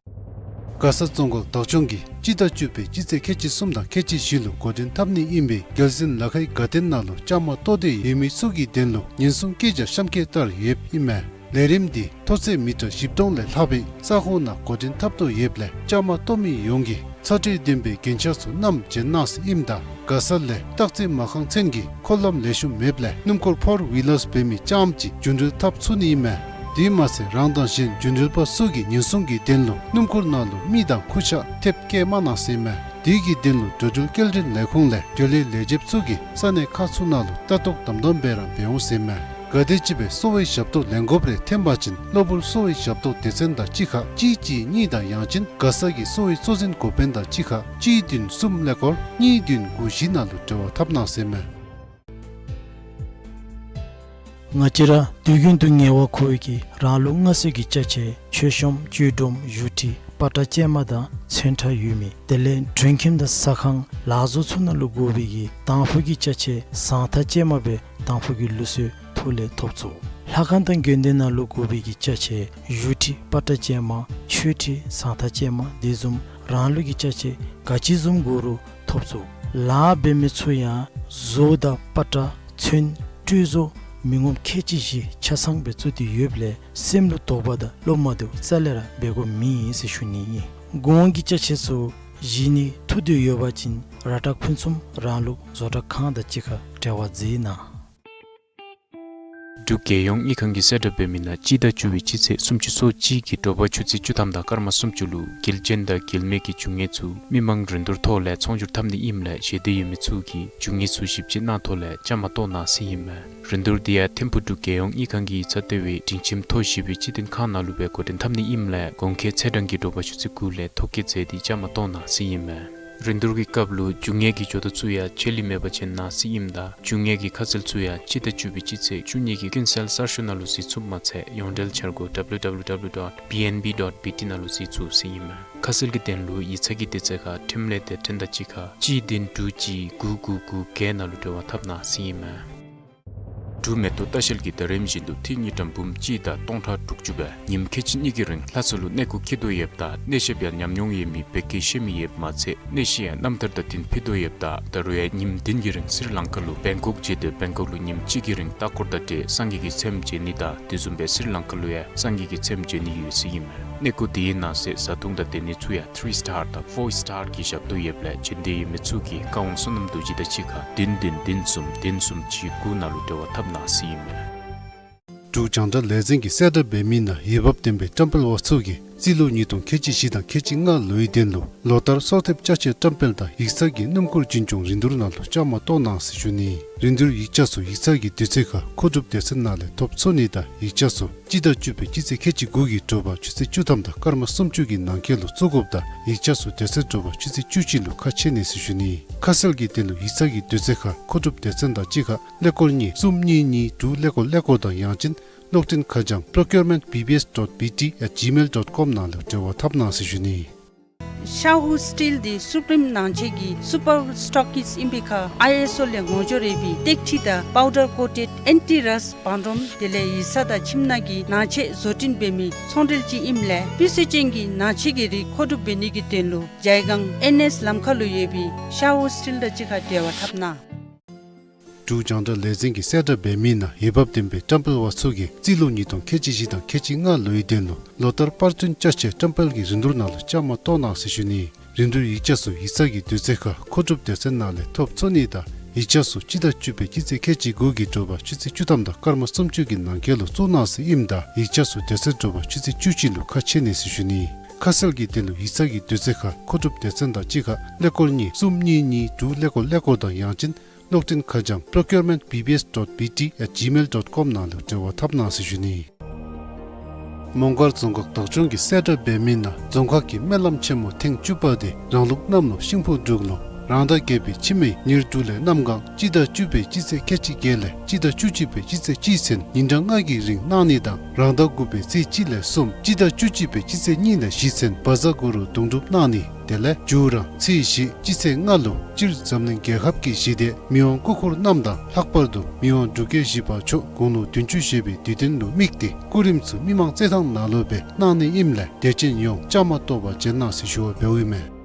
མགར་ས་རྫོང་ཁག་བདག་སྐྱོང་གིས་སྤྱི་ཟླ་བཅུ་པའི་སྤྱི་ཚེས་ཁལ་གཅིག་གསུམ་དང་ཁལ་གཅིག་བཞི་ལུ་འགོ་འདྲེན་འཐབ་ནི་ཨིན་པའི་རྒྱལ་གསུང་ལ་ཁའི་དགའ་སྟོན་ནང་ལུ་བཅའ་མར་གཏོགས་ཏེ་ཡོད་མི་ཚུ་གི་དོན་ལུ་ཉེན་སྲུང་བཀོད་རྒྱ་གཤམ་འཁོད་ལྟར་ཡོདཔ་ཨིན་མས། ལས་རིམ་འདི་མཐོ་ཚད་མི་ཊར་བཞི་སྟོང་ལས་ལྷག་པའི་ས་ཁོངས་ནང་འགོ་འདྲེན་འཐབ་དོ་ཡོདཔ་ལས་བཅའ་མར་གཏོགས་མི་ཡོངས་ཀྱིས་ཚ་དྲོད་ལྡན་པའི་རྒྱན་ཆ་ཚུ་བསྣམས་བྱོན་གནང་ཟེར་ཨིནམ་ད་མགར་ས་ལས་སྟག་རྩེ་མ་ཁང་ཚུན་གྱི་འཁོར་ལམ་ལེགས་ཤོམ་མེདཔ་ལས་སྣུམ་འཁོར་ཕོར་ཝི་ལར་འབད་མི་རྐྱངམ་ཅིག་རྒྱུན་འགྲུལ་འཐབ་ཚུགས་ནི་ཨིན་མས། དེ་མ་ཚད་རང་དང་གཞན་རྒྱུན་འགྲུལ་པ་ཚུ་གི་ཉེན་སྲུང་གི་དོན་ལུ་སྣུམ་འཁོར་ནང་ལུ་མི་དང་ཁུར་ཆ་ཐེབས་བཀལ་མ་གནང་ཟེར་ཨིན་མས། དེ་གི་དོན་ལུ་འགྲོ་འགྲུལ་སྐྱེལ་འདྲེན་ལས་ཁུངས་ལས་འགྲུལ་ལས་ལས་བྱེདཔ་ཚུ་གིས་ས་གནས་ཁག་ཚུ་ནང་ལུ་ལྟ་རྟོག་དམ་དམ་སྦེ་ར་འབད་འོང་ཟེར་ཨིན་མས། ག་དེམ་ཅིག་སྦེ་གསོ་བའི་ཞབས་ཏོག་ལེན་དགོཔ་རེ་ཐོན་པ་ཅིན་གློ་བུར་གསོ་བའི་ཞབས་ཏོག་སྡེ་ཚན་དང་གཅིག་ཁར་གཅིག་གཅིག་གཉིས་དང་ཡང་ཅིན་མགར་ས་གི་གསོ་བའི་གཙོ་འཛིན་འགོ་དཔོན་དང་གཅིག་ཁར་གཅིག་བདུན་གསུམ་ཀླད་ཀོར་གཉིས་བདུན་དགུ་བཞི་ནང་ལུ་འབྲེལ་བ་འཐབ་གནང་ཟེར་ཨིན་མས། ང་བཅས་ར་དུས་རྒྱུན་དུ་ངལ་བ་ཁོ་བོའི་གི་རང་ལུགས་སྔར་སྲོལ་གྱི་ཅ་ཆས་མཆོད་གཤོམ་བཅུད་སྒྲོམ་བཞུགས་ཁྲི་པ་ཏྲ་ཅན་མ་དང་ཚོན་ཁྲ་ཡོད་མི་དེ་ལས་དྲོད་ཁྱིམ་དང་ཟ་ཁང་ལག་བཟོ་ཚུ་ནང་ལུ་དགོ་པའི་གི་དང་ཕུ་གི་ཅ་ཆས་ཟངས་ཐག་ཅན་མ་སྦེ་དང་ཕུ་གི་ལུགས་སྲོལ་ཐོག་ལས་ཐོབ་ཚུགས། ལྷ་ཁང་དང་དགོན་སྡེ་ནང་ལུ་དགོ་པའི་གི་ཅ་ཆས་བཞུགས་ཁྲི་པ་ཏྲ་ཅན་མ་མཆོད་ཁྲི་ཟངས་ཐག་ཅན་མ་དེ་བཟུམ་རང་ལུགས་ཀྱི་ཅ་ཆས་ག་ཅི་བཟུམ་དགོ་རུང་ཐོབ་ཚུགས། ལཱ་འབད་མི་ཚུ་ཡང་བཟོ་དང་པ་ཏྲ་ཚོན་སྤྲོད་བཟོ་མི་ངོམ་ཁལ་གཅིག་བཞི་ཆ་ཚང་སྦེ་བཙུགས་ཏེ་ཡོདཔ་ལས་སེམས་ལུ་དོགས་པ་དང་བློ་མ་བདེཝ་རྩ་ལས་ར་འབད་དགོཔ་མེད་ཟེར་ཞུ་ནི་ཨིན། གོང་གི་ཅ་ཆས་ཚུ་བཞེས་ནི་ཐུགས་འདོད་ཡོད་པ་ཅིན་ར་ཏྲ་ཕུན་སུམ་རང་ལུགས་བཟོ་གྲྭ་ཁང་དང་གཅིག་ཁར་འབྲེལ་བ་མཛད་གནང་། འབྲུག་རྒྱལ་ཡོངས་དངུལ་ཁང་གིས་གསལ་བསྒྲགས་འབད་མི་ནང་སྤྱི་ཟླ་བཅུ་པའི་སྤྱི་ཚེས་སུམ་ཅུ་སོ་གཅིག་གི་དྲོ་པ་ཆུ་ཚོད་བཅུ་ཐམ་དང་སྐར་མ་སུམ་ཅུ་ལུ་དགེ་ལྡན་དང་དགེ་མེད་ཀྱི་རྒྱུ་དངོས་ཚུ་མི་མང་རིན་བསྡུར་ཐོག་ལས་ཚོང་སྒྱུར་འཐབ་ནི་ཨིནམ་ལས་ཞེ་འདོད་ཡོད་མི་ཚུ་གིས་རྒྱུ་དངོས་ཚུ་ཞིབ་དཔྱད་གནང་ཐོག་ལས་བཅའ་མར་གཏོགས་གནང་ཟེར་ཨིན་མས། རིན་བསྡུར་འདི་ཡང་ཐིམ་ཕུག་འབྲུག་རྒྱལ་ཡོངས་དངུལ་ཁང་གི་ཡིག་ཚང་ལྟེ་བའི་སྒྲིང་ཁྱིམ་མཐོ་བཞི་པའི་སྤྱི་དོན་ཁང་ནང་ལུ་སྦེ་འགོ་འདྲེན་འཐབ་ནི་ཨིནམ་ལས་གོང་འཁོད་ཚེས་གྲངས་ཀྱི་དྲོ་པ་ཆུ་ཚོད་དགུ་ལས་ཐོ་བཀོད་མཛད་དེ་བཅའ་མར་གཏོགས་གནང་ཟེར་ཨིན་མས། རིན་བསྡུར་གྱི་སྐབས་ལུ་རྒྱུ་དངོས་ཀྱི་ཇོ་བདག་ཚུ་ཡང་ཆད་ལུས་མེད་པར་བྱོན་གནང་ཟེར་ཨིནམ་ད་རྒྱུ་དངོས་ཀྱི་ཁ་གསལ་ཚུ་ཡང་སྤྱི་ཟླ་བཅུ་པའི་སྤྱི་ཚེས་བཅུ་གཉིས་ཀྱི་ཀུན་གསལ་གསར་ཤོག་ནང་ལུ་གཟིགས་ཚུགསཔ་མ་ཚད་ཡོངས་འབྲེལ་འཆར་སྒོ་W W W dot B N B dot B T ནང་ལུ་གཟིགས་ཚུགས་ཟེར་ཨིན་མས། ཁ་གསལ་གྱི་དོན་ལུ་ཡིག་ཚང་གི་དུས་ཚོད་ཁར་ཁྲིམས་ལས་སྡེ་ཚན་དང་གཅིག་ཁར་གཅིག་བདུན་དྲུག་གཅིག་དགུ་དགུ་དགུ་བརྒྱད་ནང་ལུ་འབྲེལ་བ་འཐབ་གནང་ཟེར་ཨིན་མས། འབྲུག་མེ་ཏོག་ལྟ་བཤལ་གྱིས་ཟླ་རིམ་བཞིན་དུ་ཏི་རུ་ཉིས་གྲངས་འབུམ་གཅིག་དང་སྟོང་ཕྲག་དྲུག་ཅུ་སྦེ་ཉིནམ་ཁལ་གཅིག་གཉིས་ཀྱི་རིང་ལྷ་ས་ལུ་གནས་སྐོར་འཁྱིད་དོ་ཡོདཔ་ད་གནས་བཤདཔ་ཡང་ཉམས་མྱོང་ཡོད་མི་བོད་སྐད་ཤེས་མི་ཡོདཔ་མ་ཚད་གནས་གཞི་ཡང་རྣམ་ཐར་དང་བསྟུན་ཕུལ་དོ་ཡོདཔ་ད་ད་རུང་ཡང་ཉིནམ་བདུན་གྱི་རིང་སི་རི་ལང་ཀ་ལུ་བེང་ཀོག་བྱོན་ཏེ་བེང་ཀོག་ལུ་ཉིནམ་གཅིག་གི་རིང་ལྟ་སྐོར་དང་འབྲེལ་སངས་རྒྱས་ཀྱི་ཚེམ་མཇལ་ནི་དང་དེ་བཟུམ་སྦེ་སི་རི་ལང་ཀ་ལུ་ཡང་སངས་རྒྱས་ཀྱི་ཚེམ་མཇལ་ནི་ཡོད་ཟེར་ཨིན་མས། གནས་སྐོར་དེའི་ནང་གསེས་བཟའ་འཐུང་དང་སྡོད་གནས་ཚུ་ཡང་ཐི་རི་སི་ཊར་དང་ཕོར་སི་ཊར་གྱི་ཞབས་ཏོག་ཡོདཔ་ལས་བྱོན་འདོད་ཡོད་མི་ཚུ་གིས་བཀའ་དབང་བསོད་ནམས་རྡོ་རྗེ་དང་གཅིག་ཁར་བདུན་བདུན་བདུན་གསུམ་བདུན་གསུམ་གཅིག་དགུ་ནང་ལུ་འབྲེལ་བ་འཐབ་གནང་ཟེར་ཨིན་མས། འབྲུག་རྒྱང་བསྒྲགས་ལས་འཛིན་གྱིས་གསལ་བསྒྲགས་འབད་མི་ནང་འོས་འབབ་ལྡན་པའི་བཀྲམ་སྤེལ་བ་ཚུ་གིས་ རྩིས་ལོ་ཉིས་སྟོང་ཁལ་གཅིག་བཞི་དང་ཁལ་གཅིག་ལྔ་ལོའི་དོན་ལུ་ལོ་ལྟར་གསོལ་འདེབས་ཅ་ཆས་བཀྲམ་སྤེལ་དང་ཡིག་ཚང་གི་སྣུམ་འཁོར་འཛིན་སྐྱོང་རིན་བསྡུར་ནང་ལུ་བཅའ་མར་གཏོགས་གནང་ཟེར་ཞུ་ནི། རིན་བསྡུར་ཡིག་ཆ་ཚུ་ཡིག་ཚང་གི་དུས་ཚོད་ཁར་མཁོ་སྒྲུབ་སྡེ་ཚན་ནང་ལས་ཐོབ་ཚུགས་ནི་དང་ཡིག་ཆ་ཚུ་སྤྱི་ཟླ་བཅུ་པའི་སྤྱི་ཚེས་ཁལ་གཅིག་དགུ་གི་དྲོ་པ་ཆུ་ཚོད་བཅུ་ཐམ་དང་སྐར་མ་སུམ་ཅུ་གི་ནང་འཁོད་ལུ་བཙུགས་དགོཔ་དང་ཡིག་ཆ་ཚུ་དེ་ཚེ་དྲོ་པ་ཆུ་ཚོད་བཅུ་གཅིག་ལུ་ཁ་ཕྱེ་ནི་ཟེར་ཞུ་ནི། ཁ་གསལ་གྱི་དོན་ལུ་ཡིག་ཚང་གི་དུས་ཚོད་ཁར་མཁོ་སྒྲུབ་སྡེ་ཚན་དང་གཅིག་ཁར་ཀླད་ཀོར་གཉིས་གསུམ་གཉིས་གཉིས་དྲུག་ཀླད་ཀོར་ཀླད་ཀོར་དང་ཡང་ཅིན་གློག་འཕྲིན་ཁ་བྱང་procurement B B S dot B T at gmail dot com ནང་ལུ་འབྲེལ་བ་འཐབ་གནང་ཟེར་ཞུ་ནི། ཤ་ཧུ་སི་ཊིལ་འདི་སུ་པི་རིམ་ནང་ཆེན་གྱི་སུ་པར་སི་ཊོག་ཀིསཊ་ཨིན་པའི་ཁར་ཨའི་ཨེསི་ཨོ་ལས་ངོ་སྦྱོར་ཡོད་པའི་ཏེག་ཁྲི་དང་པའུ་ཌར་ཀོ་ཊེཌ་ཨེན་ཊི་རསཊ་བང་སྒྲོམ་དེ་ལས་ཡིག་ཚང་དང་ཁྱིམ་ནང་གི་ནང་ཆས་བཟོ་སྐྲུན་འབད་མི་ཚོང་འབྲེལ་ཅིག་ཨིནམ་ལས་སྤུས་ཚད་ཅན་གྱི་ནང་ཆས་ཀྱི་རིགས་མཁོ་སྒྲུབ་འབད་ནི་གི་དོན་ལུ་ཇའི་སྒང་ཨེན་ཨེསི་ལམ་ཁ་ལུ་ཡོད་པའི་ཤ་ཧུ་སི་ཊིལ་དང་གཅིག་ཁར་འབྲེལ་བ་འཐབ་གནང་། འབྲུག་རྒྱང་བསྒྲགས་ལས་འཛིན་གྱིས་གསལ་བསྒྲགས་འབད་མི་ནང་འོས་འབབ་ལྡན་པའི་བཀྲམ་སྤེལ་བ་ཚུ་གིས་རྩིས་ལོ་ཉིས་སྟོང་ཁལ་གཅིག་བཞི་དང་ཁལ་གཅིག་ལྔ་ལོའི་དོན་ལུ་ལོ་ལྟར་པར་སྐྲུན་ཅ་ཆས་བཀྲམ་སྤེལ་གྱི་རིན་བསྡུར་ནང་ལུ་བཅའ་མར་གཏོགས་གནང་ཟེར་ཞུ་ནི། རིན་བསྡུར་ཡིག་ཆ་ཚུ་ཡིག་ཚང་གི་དུས་ཚོད་ཁར་མཁོ་སྒྲུབ་སྡེ་ཚན་ནང་ལས་ཐོབ་ཚུགས་ནི་དང་ཡིག་ཆ་ཚུ་སྤྱི་ཟླ་བཅུ་པའི་སྤྱི་ཚེས་ཁལ་གཅིག་དགུ་གི་དྲོ་པ་ཆུ་ཚོད་བཅུ་ཐམ་དང་སྐར་མ་སུམ་ཅུ་གི་ནང་འཁོད་ལུ་བཙུགས་གནང་ཟེར་ཨིནམ་ད་ཡིག་ཆ་ཚུ་དེ་ཚེ་དྲོ་པ་ཆུ་ཚོད་བཅུ་གཅིག་ལུ་ཁ་ཕྱེ་ནི་ཟེར་ཞུ་ནི། ཁ་གསལ་གྱི་དོན་ལུ་ཡིག་ཚང་གི་དུས་ཚོད་ཁར་མཁོ་སྒྲུབ་སྡེ་ཚན་དང་གཅིག་ཁར་ཀླད་ཀོར་གཉིས་གསུམ་གཉིས་གཉིས་དྲུག་ཀླད་ཀོར་ཀླད་ཀོར་དང་ཡང་ཅིན་གློག་འཕྲིན་ཁ་བྱང་procurement B B S dot B T at gmail dot com ནང་ལུ་འབྲེལ་བ་འཐབ་གནང་ཟེར་ཞུ་ནི། མོང་སྒར་རྫོང་ཁག་བདག་སྐྱོང་གིས་གསལ་བསྒྲགས་འབད་མི་ནང་རྫོང་ཁག་གི་སྨོན་ལམ་ཆེན་མོ་ཐེངས་བཅུ་པ་དེ་རང་ལུགས་གནམ་ལོ་ཤིང་ཕོ་འབྲུག་ལོ་རང་ཟླ་བརྒྱད་པའི་ཕྱི་མའི་ཉེར་དྲུག་ལས་གནམ་གང་སྤྱི་ཟླ་བཅུ་པའི་སྤྱི་ཚེས་ཁལ་གཅིག་བརྒྱད་ལས་སྤྱི་ཟླ་བཅུ་གཅིག་པའི་སྤྱི་ཚེས་གཅིག་ཚུན་ཉིན་གྲངས་ལྔ་གི་རིང་གནང་ནི་དང་རང་ཟླ་དགུ་པའི་ཚེས་གཅིག་ལས་གསུམ་སྤྱི་ཟླ་བཅུ་གཅིག་པའི་སྤྱི་ཚེས་གཉིས་ལས་བཞི་ཚུན་བཛྲ་གུ་རུ་དུང་སྒྲུབ་གནང་ནི། དེ་ལས་མཇུག་རང་ཚེས་བཞི་སྤྱི་ཚེས་ལྔ་ལུ་སྤྱིར་འཛམ་གླིང་རྒྱལ་ཁབ་ཀྱི་ཞི་བདེ་མི་དབང་སྐུ་འཁོར་རྣམས་དང་ལྷག་པར་དུ་མི་དབང་འབྲུག་རྒྱལ་བཞི་པ་མཆོག་དགུང་ལོ་བདུན་ཅུ་བཞེས་པའི་དུས་སྟོན་ལུ་དམིགས་ཏེ་སྐུ་རིམ་ཚུ་མི་མང་རྩེད་ཐང་ནང་ལུ་སྦེ་གནང་ནི་ཨིནམ་ལས་དད་ཅན་ཡོངས་བཅའ་མར་གཏོགས་པར་བྱོན་གནང་ཟེར་ཞུ་བ་འབདཝ་ཨིན་མས།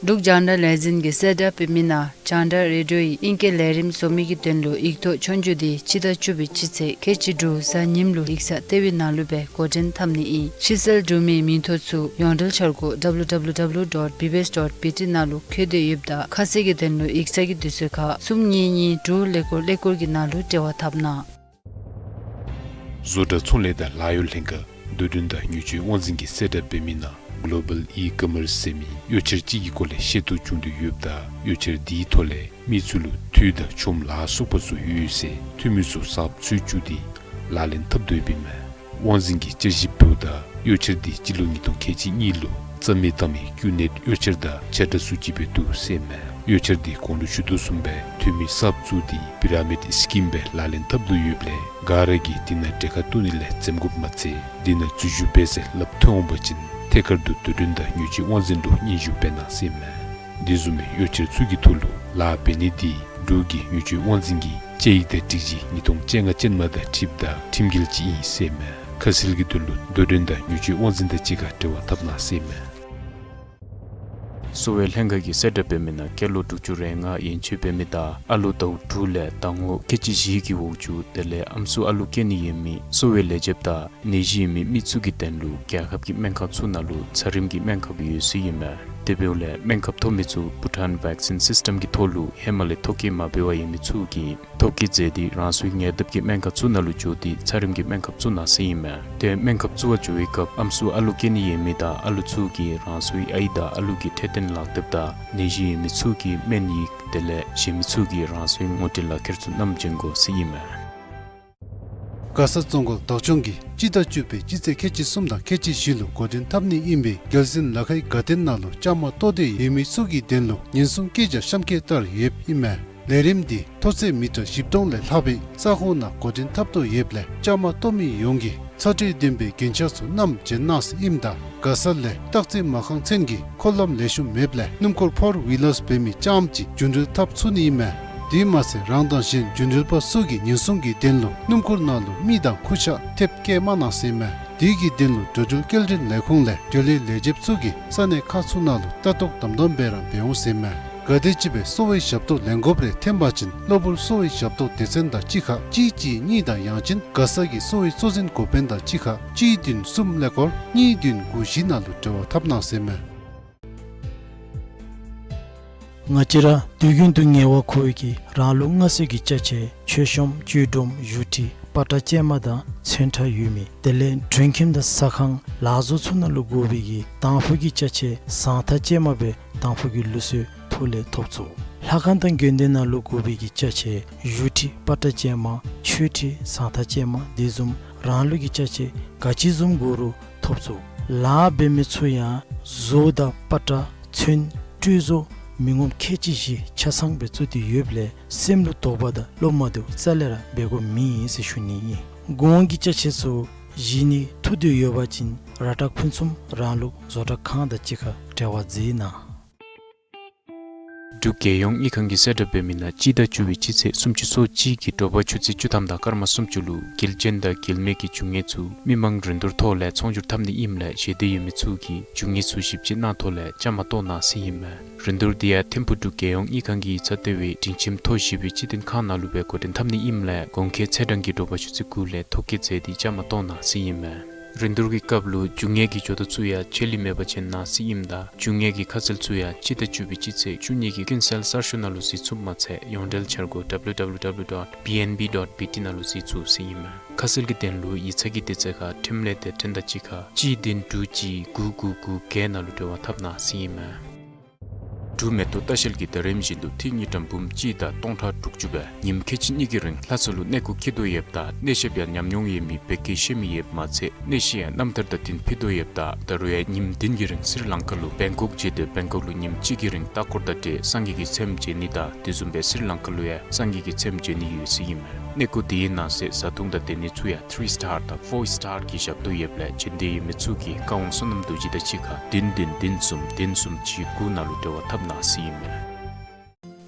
འབྲུག་རྒྱང་བསྒྲགས་ལས་འཛིན་གྱིས་གསལ་བསྒྲགས་འབད་མི་ནང་རྒྱང་བསྒྲགས་རེ་ཌིའོ་ཡི་ཨིང་སྐད་ལས་རིམ་བཟོ་མི་གི་དོན་ལུ་ཡིག་ཐོག་ཆོས་རྒྱུགས་འདི་སྤྱི་ཟླ་བཅུ་པའི་སྤྱི་ཚེས་ཁལ་གཅིག་དྲུག་གཟའ་ཉིམ་ལུ་ཡིག་ཚང་ལྟེ་བའི་ནང་ལུ་སྦེ་འགོ་འདྲེན་འཐབ་ནི་ཨིན། ཕྱིར་བསལ་གྲུབ་མི་མིང་ཐོ་ཚུ་ཡོངས་འབྲེལ་འཆར་སྒོ་W W W dot B B S dot B T ནང་ལུ་བཀོད་དེ་ཡོདཔ་ད་ཁ་གསལ་གྱི་དོན་ལུ་ཡིག་ཚང་གི་དུས་ཚོད་ཁར་གསུམ་གཉིས་གཉིས་དྲུག་ཀླད་ཀོར་ཀླད་ཀོར་གྱི་ནང་ལུ་འབྲེལ་བ་འཐབ་གནང་། བཟོ་གྲྭ་ཚོང་ལས་དང་ལཱ་གཡོག་ལྷན་ཁག་འདོད་འདུན་དང་ཉེས་སྤྱོད་དབང་འཛིན་གྱིས་གསལ་བསྒྲགས་འབད་མི་ནང་Global E-Commerce ཟེར་མི་གཡོག་འཁྱེར་ཅིག་གི་སྐོར་ལས་ཤེས་རྟོགས་བྱུང་དོ་ཡོདཔ་ད་གཡོག་འཁྱེར་འདིའི་ཐོག་ལས་མི་ཚུ་ལུ་འཐུས་དང་ཆོམ་ལ་སོགས་པ་ཚུ་ཡོད་ཟེར་འཐུས་མི་ཚུ་གསརཔ་འཚོལ་བཅུག་སྟེ་ལག་ལེན་འཐབ་དོ་ཡོདཔ་ཨིན་མས། དབང་འཛིན་གྱིས་དཔྱད་ཞིབ་འབདཝ་ད་གཡོག་འཁྱེར་འདི་སྤྱི་ལོ་ཉིས་སྟོང་ཁལ་གཅིག་གཉིས་ལུ་རྩ་མེད་བཏང་མི་ཀུ་ནེཊ་གཡོག་འཁྱེར་དང་ཆ་འདྲ་ཚུ་ཅིག་སྦེ་འདུག་ཟེར་ཨིན་མས། གཡོག་འཁྱེར་འདི་གོང་ལུ་ཞུ་དོ་བཟུམ་སྦེ་འཐུས་མི་གསརཔ་བཙུགས་ཏེ་པི་ར་མིཌ་སི་ཀིམ་སྦེ་ལག་ལེན་འཐབ་དོ་ཡོདཔ་ལས་ག་ར་གིས་འདི་ནང་གྲལ་ཁར་གཏོགས་ནི་ལས་འཛེམ་དགོཔ་མ་ཚད་འདི་ནང་འཛུལ་ཞུགས་འབད་ཟེར་སླབ་ཐོན་འོང་པ་ཅིན་ཐད་ཀར་དུ་འདོད་འདུན་དང་ཉེས་སྤྱོད་དབང་འཛིན་ལུ་སྙན་ཞུ་འབད་གནང་ཟེར་ཨིན་མས། འདི་བཟུམ་མའི་གཡོག་འཁྱེར་ཚུ་གི་ཐོག་ལུ་ལཱ་འབད་ནི་འདི་འབྲུག་གི་ཉེས་སྤྱོད་དབང་འཛིན་གྱི་དཔྱད་ཡིག་དང་སྒྲིག་གཞི་ཉིས་སྟོང་བཅོ་ལྔ་ཅན་མ་དང་འཁྲིལཝ་ད་ཁྲིམས་འགལ་ཅིག་ཨིན་ཟེར་ཨིན་མས། ཁ་གསལ་གྱི་དོན་ལུ་འདོད་འདུན་དང་ཉེས་སྤྱོད་དབང་འཛིན་དང་གཅིག་ཁར་འབྲེལ་བ་འཐབ་གནང་ཟེར་ཨིན་མས། གསོ་བའི་ལྷན་ཁག་གིས་གསལ་བསྒྲགས་འབད་མི་ནང་སྐྱེས་ལོ་དྲུག་ཅུ་རེ་ལྔ་ཡན་ཆད་འབད་མི་དང་ཨ་ལོ་ཟླཝ་དྲུག་ལས་ཟླ་ངོ་ཁལ་གཅིག་བཞི་གི་འོག་ཅུ་དེ་ལས་ཨམ་སྲུ་ཨ་ལུ་སྐྱེ་ནི་ཡོད་མི་གསོ་བའི་ལས་བྱེདཔ་དང་ནད་གཞི་ཡོད་མི་མི་ཚུ་གི་དོན་ལུ་རྒྱལ་ཁབ་ཀྱི་སྨན་ཁང་ཚུ་ནང་ལུ་ཚད་རིམས་ཀྱི་སྨན་ཁབ་ཡོད་ཟེར་ཨིན་མས། དེ་འབདཝ་ལས་སྨན་ཁབ་ཐོབ་མི་ཚུ་བྷུ་ཊཱན་བེག་སིན་སིསི་ཊམ་གྱི་ཐོག་ལུ་ཧེ་མ་ལས་ཐོ་བཀོད་མ་འབད་བར་ཡོད་མི་ཚུ་གིས་ཐོ་བཀོད་མཛད་དེ་རང་སོའི་ཉེ་འདབས་ཀྱི་སྨན་ཁང་ཚུ་ནང་ལུ་འགྱོ་སྟེ་ཚད་རིམས་ཀྱི་སྨན་ཁབ་བཙུགས་གནང་ཟེར་ཨིན་མས། ཏེ་སྨན་ཁབ་བཙུགས་པར་འགྱོ་བའི་སྐབས་ཨམ་སྲུ་ཨ་ལུ་སྐྱེ་ནི་ཡོད་མི་དང་ཨ་ལུ་ཚུ་གིས་རང་སོའི་ཨའི་དང་ཨ་ལུ་གི་འཕྲོད་བསྟེན་ལག་དེབ་དང་ནད་གཞི་ཡོད་མི་ཚུ་གི་སྨན་ཡིག་དེ་ལས་གཞན་མི་ཚུ་གིས་རང་སོའི་ངོ་སྤྲོད་ལག་ཁྱེར་ཚུ་བསྣམས་བྱོན་དགོ་ཟེར་ཨིན་མས། མགར་ས་རྫོང་ཁག་བདག་སྐྱོང་གིས་སྤྱི་ཟླ་བཅུ་པའི་སྤྱི་ཚེས་ཁལ་གཅིག་གསུམ་དང་ཁལ་གཅིག་བཞི་ལུ་འགོ་འདྲེན་འཐབ་ནི་ཨིན་པའི་རྒྱལ་གསེང་ལ་ཁའི་དགའ་སྟོན་ནང་ལུ་བཅའ་མར་གཏོགས་ཏེ་ཡོད་མི་ཚུ་གི་དོན་ལུ་ཉེན་སྲུང་སྐད་ཆ་གཤམ་འཁོད་ལྟར་ཡོདཔ་ཨིན་མས། ལས་རིམ་འདི་མཐོ་ཚད་མི་ཊར་བཞི་སྟོང་ལས་ལྷག་པའི་ས་ཁོངས་ནང་འགོ་འདྲེན་འཐབ་དོ་ཡོདཔ་ལས་བཅའ་མར་གཏོགས་མི་ཡོངས་ཀྱིས་ཚ་དྲོད་ལྡན་པའི་རྒྱན་ཆ་ཚུ་བསྣམས་བྱོན་གནང་ཟེར་ཨིནམ་ད་མགར་ས་ལས་སྟག་རྩེ་མ་ཁང་ཚུན་གྱི་འཁོར་ལམ་ལེགས་ཤོམ་མེདཔ་ལས་སྣུམ་འཁོར་ཕོར་ཝི་ལར་འབད་མི་རྐྱངམ་ཅིག་རྒྱུན་འགྲུལ་འཐབ་ཚུགས་ནི་ཨིན་མས། དེ་མ་ཚད་རང་དང་གཞན་རྒྱུན་འགྲུལ་པ་ཚུ་གི་ཉེན་སྲུང་གི་དོན་ལུ་སྣུམ་འཁོར་ནང་ལུ་མི་དང་ཁུར་ཆ་ཐེབས་བཀལ་མ་གནང་ཟེར་ཨིན་མས། དེ་གི་དོན་ལུ་འགྲོ་འགྲུལ་སྐྱེལ་འདྲེན་ལས་ཁུངས་ལས་འབྲེལ་ཡོད་ལས་བྱེདཔ་ཚུ་གིས་ས་གནས་ཁག་ཚུ་ནང་ལུ་ལྟ་རྟོག་དམ་དམ་སྦེ་ར་འབད་འོང་ཟེར་ཨིན་མས། ག་དེམ་ཅིག་སྦེ་གསོ་བའི་ཞབས་ཏོག་ལེན་དགོཔ་རེ་ཐོན་པ་ཅིན་གློ་བུར་གསོ་བའི་ཞབས་ཏོག་སྡེ་ཚན་དང་གཅིག་ཁར་གཅིག་གཅིག་གཉིས་དང་ཡང་ཅིན་མགར་ས་གི་གསོ་བའི་གཙོ་འཛིན་འགོ་དཔོན་དང་གཅིག་ཁར་གཅིག་བདུན་གསུམ་ཀླད་ཀོར་གཉིས་བདུན་དགུ་བཞི་ནང་ལུ་འབྲེལ་བ་འཐབ་གནང་ཟེར་ཨིན་མས། ང་བཅས་ར་དུས་རྒྱུན་དུ་ངལ་བ་ཁོག་ཡུག་གིས་རང་ལུགས་སྔར་སྲོལ་གྱི་ཅ་ཆས་མཆོད་གཤོམ་བཅུད་སྒྲོམ་བཞུགས་ཁྲི་ པ་ཏྲ་ཅན་མ་དང་ཚོན་ཁྲ་ཡོད་མི་དེ་ལས་མགྲོན་ཁྱིམ་དང་ཟ་ཁང་ལག་བཟོ་ཚུ་ནང་ལུ་དགོ་པའི་གི་དང་ཕུ་གི་ཅ་ཆས་ཟངས་ཐག་ཅན་མ་སྦེ་དང་ཕུ་གི་ལུགས་སྲོལ་ཐོག་ལས་ཐོབ་ཚུགས། ལྷ་ཁང་དང་དགོན་སྡེ་ནང་ལུ་དགོ་པའི་གི་ཅ་ཆས་བཞུགས་ཁྲི་པ་ཏྲ་ཅན་མ་མཆོད་ཁྲི་ཟངས་ཐག་ཅན་མ་དེ་བཟུམ་རང་ལུགས་ཀྱི་ཅ་ཆས་ག་ཅི་བཟུམ་དགོ་རུང་ཐོབ་ཚུགས། ལཱ་འབད་མི་ཚུ་ཡང་བཟོ་དང་པ་ཏྲ་ཚོན་སྤྲོས་བཟོ་མི་ངོམ་ཁལ་གཅིག་བཞི་ཆ་ཚང་སྦེ་བཙུགས་ཏེ་ཡོདཔ་ལས་སེམས་ལུ་དོགས་པ་དང་བློ་མ་བདེཝ་རྩ་ལས་ར་འབད་དགོཔ་མེད་ཟེར་ཞུ་ནི་ཨིན། གོང་གི་ཅ་ཆས་ཚུ་བཞེས་ནི་ཐུགས་འདོད་ཡོད་པ་ཅིན་ར་ཏྲ་ཕུན་སུམ་རང་ལུགས་བཟོ་གྲྭ་ཁང་དང་གཅིག་ཁར་འབྲེལ་བ་མཛད་གནང་། འབྲུག་རྒྱལ་ཡོངས་དངུལ་ཁང་གིས་གསལ་བསྒྲགས་འབད་མི་ནང་སྤྱི་ཟླ་བཅུ་པའི་སྤྱི་ཚེས་སུམ་ཅུ་སོ་གཅིག་གི་དྲོ་པ་ཆུ་ཚོད་བཅུ་ཐམ་དང་སྐར་མ་སུམ་ཅུ་ལུ་དགེ་ལྡན་དང་དགེ་ལེགས་ཀྱི་རྒྱུ་དངོས་ཚུ་མི་མང་རིན་བསྡུར་ཐོག་ལས་ཚོང་སྒྱུར་འཐབ་ནི་ཨིནམ་ལས་ཞེ་འདོད་ཡོད་མི་ཚུ་གིས་རྒྱུ་དངོས་ཚུ་ཞིབ་དཔྱད་གནང་ཐོག་ལས་བཅའ་མར་གཏོགས་གནང་ཟེར་ཨིན་མས། རིན་བསྡུར་དེ་ཡང་ཐིམ་ཕུག་འབྲུག་རྒྱལ་ཡོངས་དངུལ་ཁང་གི་ཡིག་ཚང་ལྟེ་བའི་སྒྲིང་ཁྱིམ་མཐོ་བཞི་པའི་སྤྱི་དོན་ཁང་ནང་ལུ་སྦེ་འགོ་འདྲེན་འཐབ་ནི་ཨིནམ་ལས་གོང་འཁོད་ཚེས་གྲངས་ཀྱི་དྲོ་པ་ཆུ་ཚོད་དགུ་ལས་ཐོ་བཀོད་མཛད་དེ་བཅའ་མར་གཏོགས་གནང་ཟེར་ཨིན་མས། རིན་བསྡུར་གྱི་སྐབས་ལུ་རྒྱུ་དངོས་ཀྱི་ཇོ་བདག་ཚུ་ཡང་ཆད་ལུས་མེད་པར་བྱོན་གནང་ཟེར་ཨིནམ་ད་རྒྱུ་དངོས་ཀྱི་ཁ་གསལ་ཚུ་ཡང་སྤྱི་ཟླ་བཅུ་པའི་སྤྱི་ཚེས་བཅུ་གཉིས་ཀྱི་ཀུན་གསལ་གསར་ཤོག་ནང་ལུ་གཟིགས་ཚུགསཔ་མ་ཚད་ཡོངས་འབྲེལ་འཆར་སྒོ་W W W dot B N B dot B T ནང་ལུ་གཟིགས་ཚུགས་ཟེར་ཨིན་མས། ཁ་གསལ་གྱི་དོན་ལུ་ཡིག་ཚང་གི་དུས་ཚོད་ཁར་འཕྲིན་ལས་དེབ་ཕྲེང་དང་གཅིག་ཁར་གཅིག་བདུན་དྲུག་གཅིག་དགུ་དགུ་དགུ་བརྒྱད་ནང་ལུ་འབྲེལ་བ་འཐབ་གནང་ཟེར་ཨིན་མས། འབྲུག་མེ་ཏོག་ལྟ་བཤལ་གྱིས་ད་རིས་བཞིན་དུ་ཏི་རུ་དངུལ་ཀྲམ་འབུམ་གཅིག་དང་སྟོང་ཕྲག་དྲུག་ཅུ་སྦེ་ཉིནམ་ཁལ་གཅིག་གཉིས་ཀྱི་རིང་ལྷ་ས་ལུ་གནས་སྐོར་འཁྱིད་དོ་ཡོདཔ་ད་གནས་བཤདཔ་ཡང་ཉམས་མྱོང་ཡོད་མི་བོད་སྐད་ཤེས་མི་ཡོདཔ་མ་ཚད་གནས་གཞི་ཡང་རྣམ་ཐར་དང་བསྟུན་ཕུལ་དོ་ཡོདཔ་ད་ད་རུང་ཡང་ཉིནམ་བདུན་གྱི་རིང་སི་རི་ལང་ཀ་ལུ་བེང་ཀོག་བརྒྱུད་དེ་བེང་ཀོག་ལུ་ཉིནམ་གཅིག་གི་རིང་ལྟ་སྐོར་དང་འབྲེལ་སངས་རྒྱས་ཀྱི་ཚད་མཇལ་ནི་དང་དེ་བཟུམ་སྦེ་སི་རི་ལང་ཀ་ལུ་ཡང་སངས་རྒྱས་ཀྱི་ཚད་མཇལ་ནི་ཡོད་ཟེར་ཨིན་མས། གནས་སྐོར་དེའི་ནང་གསེས་བཟའ་འཐུང་དང་སྡོད་ནི་ཚུ་ཡང་ཐི་རི་སི་ཊར་དང་ཕོར་སི་ཊར་གྱི་ཞབས་ཏོག་ཡོདཔ་ལས་བྱོན་འདོད་ཡོད་མི་ཚུ་གིས་བཀའ་དབང་བསོད་ནམས་རྡོ་རྗེ་དང་གཅིག་ཁར་བདུན་བདུན་བདུན་གསུམ་བདུན་གསུམ་གཅིག་དགུ་ནང་ལུ་འབྲེལ་བ་འཐབ་གནང་ཟེར་ཨིན་མས།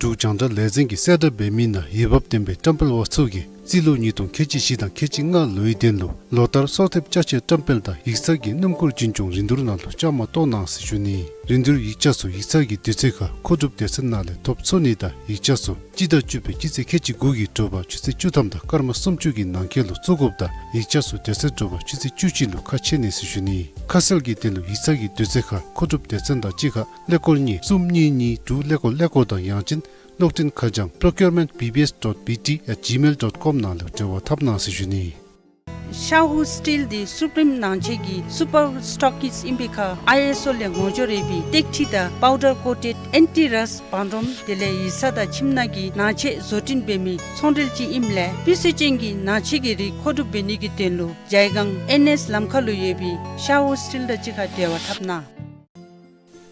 འབྲུག་རྒྱང་བསྒྲགས་ལས་འཛིན་གྱིས་གསལ་བསྒྲགས་འབད་མི་ནང་འོས་འབབ་ལྡན་པའི་བཀྲམ་སྤེལ་པ་ཚུ་གིས་རྩིས་ལོ་ཉིས་སྟོང་ཁལ་གཅིག་བཞི་དང་ཁལ་གཅིག་ལྔ་ལོའི་དོན་ལུ་ལོ་ལྟར་གསོལ་འདེབས་ཅ་ཆས་བཀྲམ་སྤེལ་དང་ཡིག་ཚང་གི་སྣུམ་འཁོར་འཛིན་སྐྱོང་རིན་བསྡུར་ནང་ལུ་བཅའ་མར་གཏོགས་གནང་ཟེར་ཞུ་ནི། རིན་བསྡུར་ཡིག་ཆ་ཚུ་ཡིག་ཚང་གི་དུས་ཚོད་ཁར་མཁོ་སྒྲུབ་སྡེ་ཚན་ནང་ལས་ཐོབ་ཚུགས་ནི་དང་ཡིག་ཆ་ཚུ་སྤྱི་ཟླ་བཅུ་པའི་སྤྱི་ཚེས་ཁལ་གཅིག་དགུ་གི་དྲོ་པ་ཆུ་ཚོད་བཅུ་ཐམ་དང་སྐར་མ་སུམ་ཅུ་གི་ནང་འཁོད་ལུ་བཙུགས་དགོཔ་དང་ཡིག་ཆ་ཚུ་དེ་ཚེ་དྲོ་པ་ཆུ་ཚོད་བཅུ་གཅིག་ལུ་ཁ་ཕྱེ་ནི་ཟེར་ཞུ་ནི། ཁ་གསལ་གྱི་དོན་ལུ་ཡིག་ཚང་གི་དུས་ཚོད་ཁར་མཁོ་སྒྲུབ་སྡེ་ཚན་དང་གཅིག་ཁར་ཀླད་ཀོར་གཉིས་གསུམ་གཉིས་གཉིས་དྲུག་ཀླད་ཀོར་ཀླད་ཀོར་དང་ཡང་ཅིན་གློག་འཕྲིན་ཁ་བྱང་procurement B B S dot B T at gmail dot com ནང་ལུ་འབྲེལ་བ་འཐབ་གནང་ཟེར་ཞུ་ནི། ཤ་ཧུ་སི་ཊིལ་འདི་སུ་པི་རིམ་ནང་ཆེན་གྱི་སུ་པར་སི་ཊོག་ཀིསཊ་ཨིན་པའི་ཁར་ཨའི་ཨེསི་ཨོ་ལས་ངོ་སྦྱོར་ཡོད་པའི་སྟེགས་ཁྲི་དང་པའུ་ཌར་ཀོ་ཊེཌ་ཨེན་ཊི་རསཊ་བང་རིམ་དེ་ལས་ཡིག་ཚང་དང་ཁྱིམ་ནང་གི་ནང་ཆས་བཟོ་སྐྲུན་འབད་མི་ཚོང་འབྲེལ་ཅིག་ཨིནམ་ལས་སྤུས་ཚད་ཅན་གྱི་ནང་ཆས་ཀྱི་རིགས་མཁོ་སྒྲུབ་འབད་ནི་གི་དོན་ལུ་ཇའི་སྒང་ཨེན་ཨེསི་ལམ་ཁ་ལུ་ཡོད་པའི་ཤ་ཧུ་སི་ཊིལ་དང་གཅིག་ཁར་འབྲེལ་བ་འཐབ་གནང་།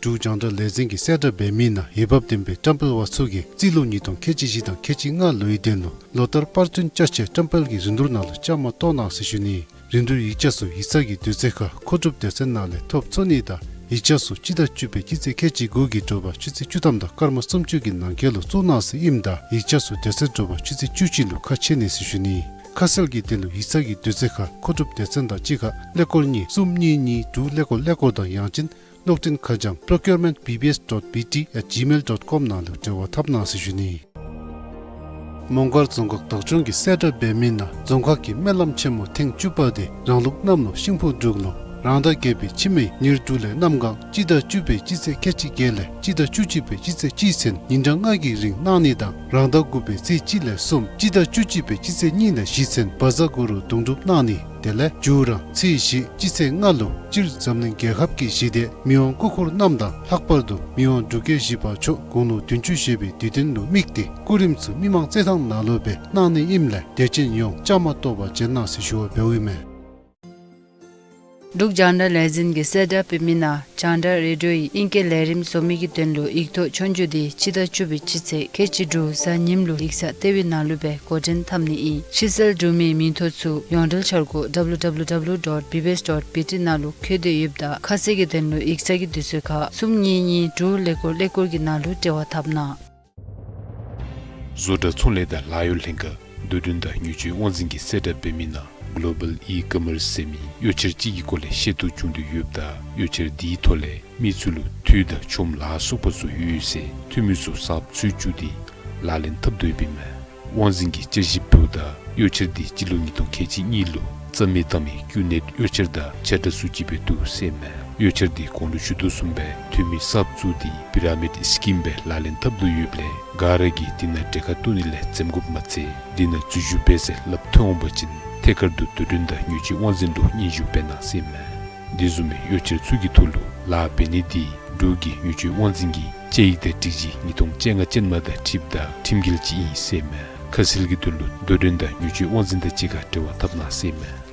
འབྲུག་རྒྱང་བསྒྲགས་ལས་འཛིན་གྱིས་གསལ་བསྒྲགས་འབད་མི་ནང་འོས་འབབ་ལྡན་པའི་བཀྲམ་སྤེལ་པ་ཚུ་གིས་རྩིས་ལོ་ཉིས་སྟོང་ཁལ་གཅིག་བཞི་དང་ཁལ་གཅིག་ལྔ་ལོའི་དོན་ལུ་ལོ་ལྟར་པར་ཐོན་ཅ་ཆས་བཀྲམ་སྤེལ་གྱི་རིན་བསྡུར་ནང་ལུ་བཅའ་མར་གཏོགས་གནང་ཟེར་ཞུ་ནི། རིན་བསྡུར་ཡིག་ཆ་ཚུ་ཡིག་ཚང་གི་དུས་ཚོད་ཁར་མཁོ་སྒྲུབ་སྡེ་ཚན་ནང་ལས་ཐོབ་ཚུགས་ནི་དང་ཡིག་ཆ་ཚུ་སྤྱི་ཟླ་བཅུ་པའི་སྤྱི་ཚེས་ཁལ་གཅིག་དགུ་གི་དྲོ་པ་ཆུ་ཚོད་བཅུ་ཐམ་དང་སྐར་མ་སུམ་ཅུ་གི་ནང་འཁོད་ལུ་བཙུགས་གནང་ཟེར་ཨིནམ་ད་ཡིག་ཆ་ཚུ་དེ་ཚེ་དྲོ་པ་ཆུ་ཚོད་བཅུ་གཅིག་ལུ་ཁ་ཕྱེ་ནི་ཟེར་ཞུ་ནི། ཁ་གསལ་གྱི་དོན་ལུ་ཡིག་ཚང་གི་དུས་ཚོད་ཁར་མཁོ་སྒྲུབ་སྡེ་ཚན་དང་གཅིག་ཁར་ཀླད་ཀོར་གཉིས་གསུམ་གཉིས་གཉིས་དྲུག་ཀླད་ཀོར་ཀླད་ཀོར་དང་ཡང་ཅིན་གློག་འཕྲིན་ཁ་བྱང་procurement B B S dot B T at gmail dot com ནང་ལུ་འབྲེལ་བ་འཐབ་གནང་ཟེར་ཞུ་ནི། མོང་སྒར་རྫོང་ཁག་བདག་སྐྱོང་གིས་གསལ་བསྒྲགས་འབད་མི་ནང་རྫོང་ཁག་གི་སྨོན་ལམ་ཆེན་མོ་ཐེངས་བཅུ་པ་དེ་རང་ལུགས་གནམ་ལོ་ཤིང་ཕོ་འབྲུག་ལོ་རང་ཟླ་བརྒྱད་པའི་ཕྱི་མའི་ཉེར་དྲུག་ལས་གནམ་གང་སྤྱི་ཟླ་བཅུ་པའི་སྤྱི་ཚེས་ཁལ་གཅིག་བརྒྱད་ལས་སྤྱི་ཟླ་བཅུ་གཅིག་པའི་སྤྱི་ཚེས་གཅིག་ཚུན་ཉིན་གྲངས་ལྔ་གི་རིང་གནང་ནི་དང་རང་ཟླ་དགུ་པའི་ཚེས་གཅིག་ལས་གསུམ་སྤྱི་ཟླ་བཅུ་གཅིག་པའི་སྤྱི་ཚེས་གཉིས་ལས་བཞི་ཚུན་བཛྲ་གུ་རུ་དུང་སྒྲུབ་གནང་ནི། དེ་ལས་མཇུག་རང་ཚེས་བཞི་སྤྱི་ཚེས་ལྔ་ལུ་སྤྱིར་འཛམ་གླིང་རྒྱལ་ཁབ་ཀྱི་ཞི་བདེ་མི་དབང་སྐུ་འཁོར་རྣམས་དང་ལྷག་པར་དུ་མི་དབང་འབྲུག་རྒྱལ་བཞི་པ་མཆོག་དགུང་ལོ་བདུན་ཅུ་བཞེས་པའི་དུས་སྟོན་ལུ་དམིགས་ཏེ་སྐུ་རིམ་ཚུ་མི་མང་རྩེད་ཐང་ནང་ལུ་སྦེ་གནང་ནི་ཨིནམ་ལས་དད་ཅན་ཡོངས་བཅའ་མར་གཏོགས་པར་བྱོན་གནང་ཟེར་ཞུ་བ་འབདཝ་ཨིན་མས། འབྲུག་རྒྱང་བསྒྲགས་ལས་འཛིན་གྱིས་གསལ་བསྒྲགས་འབད་མི་ནང་རྒྱང་བསྒྲགས་རེ་ཌིའོ་ཡི་ཨིང་སྐད་ལས་རིམ་བཟོ་མི་གི་དོན་ལུ་ཡིག་ཐོག་ཆོས་རྒྱུགས་དེ་སྤྱི་ཟླ་བཅུ་པའི་སྤྱི་ཚེས་ཁལ་གཅིག་དྲུག་གཟའ་ཉིམ་ལུ་ཡིག་ཚང་ལྟེ་བའི་ནང་ལུ་སྦེ་འགོ་འདྲེན་འཐབ་ནི་ཨིན། ཕྱིར་བསལ་འབྲུག་མིའི་མིང་ཐོ་ཚུ་ཡོངས་འབྲེལ་འཆར་སྒོ་W W W dot B B S dot B T ནང་ལུ་འཁོད་དེ་ཡོདཔ་ད་ཁ་གསལ་གྱི་དོན་ལུ་ཡིག་ཚང་གི་དུས་ཚོད་ཁར་གསུམ་གཉིས་གཉིས་དྲུག་ཀླད་ཀོར་ཀླད་ཀོར་གྱི་ནང་ལུ་འབྲེལ་བ་འཐབ་གནང་། བཟོ་གྲྭ་ཚོང་ལས་དང་ལཱ་གཡོག་ལྷན་ཁག་བསྡུ་སྐྲུན་དང་ཉོ་སྤྱོད་དབང་འཛིན་གྱིས་གསལ་བསྒྲགས་འབད་མི་ནང་Global E-Commerce ཟེར་མི་གཡོག་འཁྱེར་ཅིག་གི་སྐོར་ལས་ཤེས་རྟོགས་བྱུང་དོ་ཡོདཔ་ད་གཡོག་འཁྱེར་དེའི་ཐོག་ལས་མི་ཚུ་ལུ་འཐུས་དང་ཆོམ་ལཱ་ཚུགས་པ་བཟོ་ཡོད་ཟེར་འཐུས་མི་ཚུ་གསརཔ་འཚོལ་བཅུག་སྟེ་ལག་ལེན་འཐབ་དོ་ཡོདཔ་ཨིན་མས། དབང་འཛིན་གྱིས་བསྐྱར་ཞིབ་འབདཝ་ད་གཡོག་འཁྱེར་དེ་སྤྱི་ལོ་ཉིས་སྟོང་ཁལ་གཅིག་གཉིས་ལུ་ རྩ་མེད་བཏང་མི་ཀུ་ནེཊ་གཡོག་འཁྱེར་དང་ཆ་འདྲ་ཚུ་ཅིག་སྦེ་འདུག་ཟེར་མས། གཡོག་འཁྱེར་འདི་གོང་ལུ་ཞུ་དོ་བཟུམ་སྦེ་འཐུས་མི་གསརཔ་བཙུགས་ཏེ་པི་ར་མིཌ་སི་ཀིམ་སྦེ་ལག་ལེན་འཐབ་དོ་ཡོདཔ་ལས་ག་ར་གིས་འདི་ནང་གྲལ་ཁར་གཏོགས་ནི་ལས་འཛེམ་དགོཔ་མ་ཚད་འདི་ནང་འཛུལ་ཞུགས་འབད་ཟེར་སླབ་ཐོན་འོང་པ་ཅིན་ཐད་ཀར་དུ་དོ་འགྲན་དང་ཉེས་སྤྱོད་དབང་འཛིན་ལུ་སྙན་ཞུ་འབད་གནང་ཟེར་མས། འདི་བཟུམ་མའི་གཡོག་འཁྱེར་ཚུ་གི་ཐོག་ལུ་ལཱ་འབད་ནི་འདི་འབྲུག་གི་ཉེས་སྤྱོད་དབང་འཛིན་གྱི་དཔྱད་ཡིག་དང་སྒྲིག་གཞི་ཉིས་སྟོང་བཅོ་ལྔ་ཅན་མ་དང་འཁྲིལཝ་ད་ཁྲིམས་འགལ་ཅིག་ཨིན་ཟེར་མས། ཁ་གསལ་གྱི་དོན་ལུ་དོ་འགྲན་དང་ཉེས་སྤྱོད་དབང་འཛིན་དང་གཅིག་ཁར་འབྲེལ་བ་འཐབ་གནང་ཟེར་མས།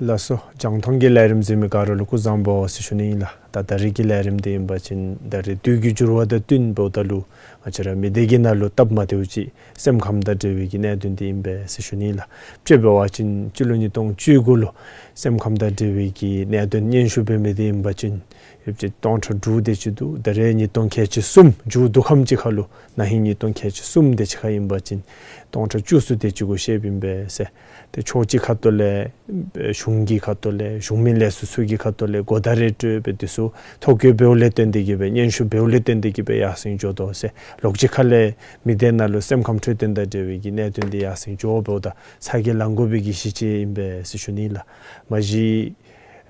ལགས་སོ། རྒྱང་མཐོང་གི་ལས་རིམ་གཟིགས་མི་ག་ར་ལུ་སྐུ་གཟུགས་བཟང་པོ་ཟེར་ཞུ་ནི་ཨིན་ལགས། ད་ད་རིས་ཀྱི་ལས་རིམ་འདི་ཨིན་པ་ཅིན་ད་རིས་དུས་ཀྱི་འགྱུར་བ་དང་བསྟུན་འབདཝ་ད་ལུ་ང་བཅས་ར་མི་སྡེ་གི་ནང་ལུ་སྟབས་མ་བདེཝ་ཅིག་སེམས་ཁམས་དང་འབྲེལ་བའི་གི་གནད་དོན་འདི་ཨིན་པས་ཟེར་ཞུ་ནི་ཨིན་ལགས། དཔྱེ་འབད་བ་ཅིན་སྤྱི་ལོ་ཉིས་སྟོང་བཅུ་དགུ་ལུ་སེམས་ཁམས་དང་འབྲེལ་བའི་གི་གནད་དོན་སྙན་ཞུ་འབད་མི་འདི་ཨིན་པ་ཅིན་ཡོདཔ་ཅིག་སྟོང་ཕྲག་དྲུག་དེ་ཅིག་འདུག། ད་རིས་ཉིས་སྟོང་ཁལ་གཅིག་གསུམ་མཇུག་བསྡུ་ཁམས་ཅིག་ཁར་ལུ་ན་ཧིང་ཉིས་སྟོང་ཁལ་གཅིག་གསུམ་དེ་ཅིག་ཁར་ཨིན་པ་ཅིན་སྟོང་ཕྲག་བཅུ་གསུམ་དེ་ཅིག་གུ་བཤདཔ་ཨིན་པས་ཟེར། ཏེ་ཕྱོགས་གཅིག་ཁ་ཐུག་ལས་གཞུང་གི་ཁ་ཐུག་ལས་གཞུང་མིན་ལས་ཚོགས་ཚུ་གི་ཁ་ཐུག་ལས་གོ་བརྡ་རེ་སྤྲོད་སྦེ་འདི་ཚུ་ཐོ་བཀོད་འབདཝ་ལས་བརྟེན་ཏེ་གིས་སྦེ་སྙན་ཞུ་འབདཝ་ལས་བརྟེན་ཏེ་གིས་སྦེ་ཡར་སེང་འགྱོ་དོ་ཟེར། ལོགས་གཅིག་ཁ་ལས་མི་སྡེ་ནང་ལུ་སེམས་ཁམས་འཕྲོད་བསྟེན་དང་འབྲེལ་བའི་གི་གནད་དོན་འདི་ཡར་སེང་འགྱོ་འབདཝ་ད་ཚ་གྱང་ལང་དགོ་པའི་གི་གཞི་ཅིག་ཨིན་པས་ཟེར་ཞུ་ནི་ལགས། མ་གཞི་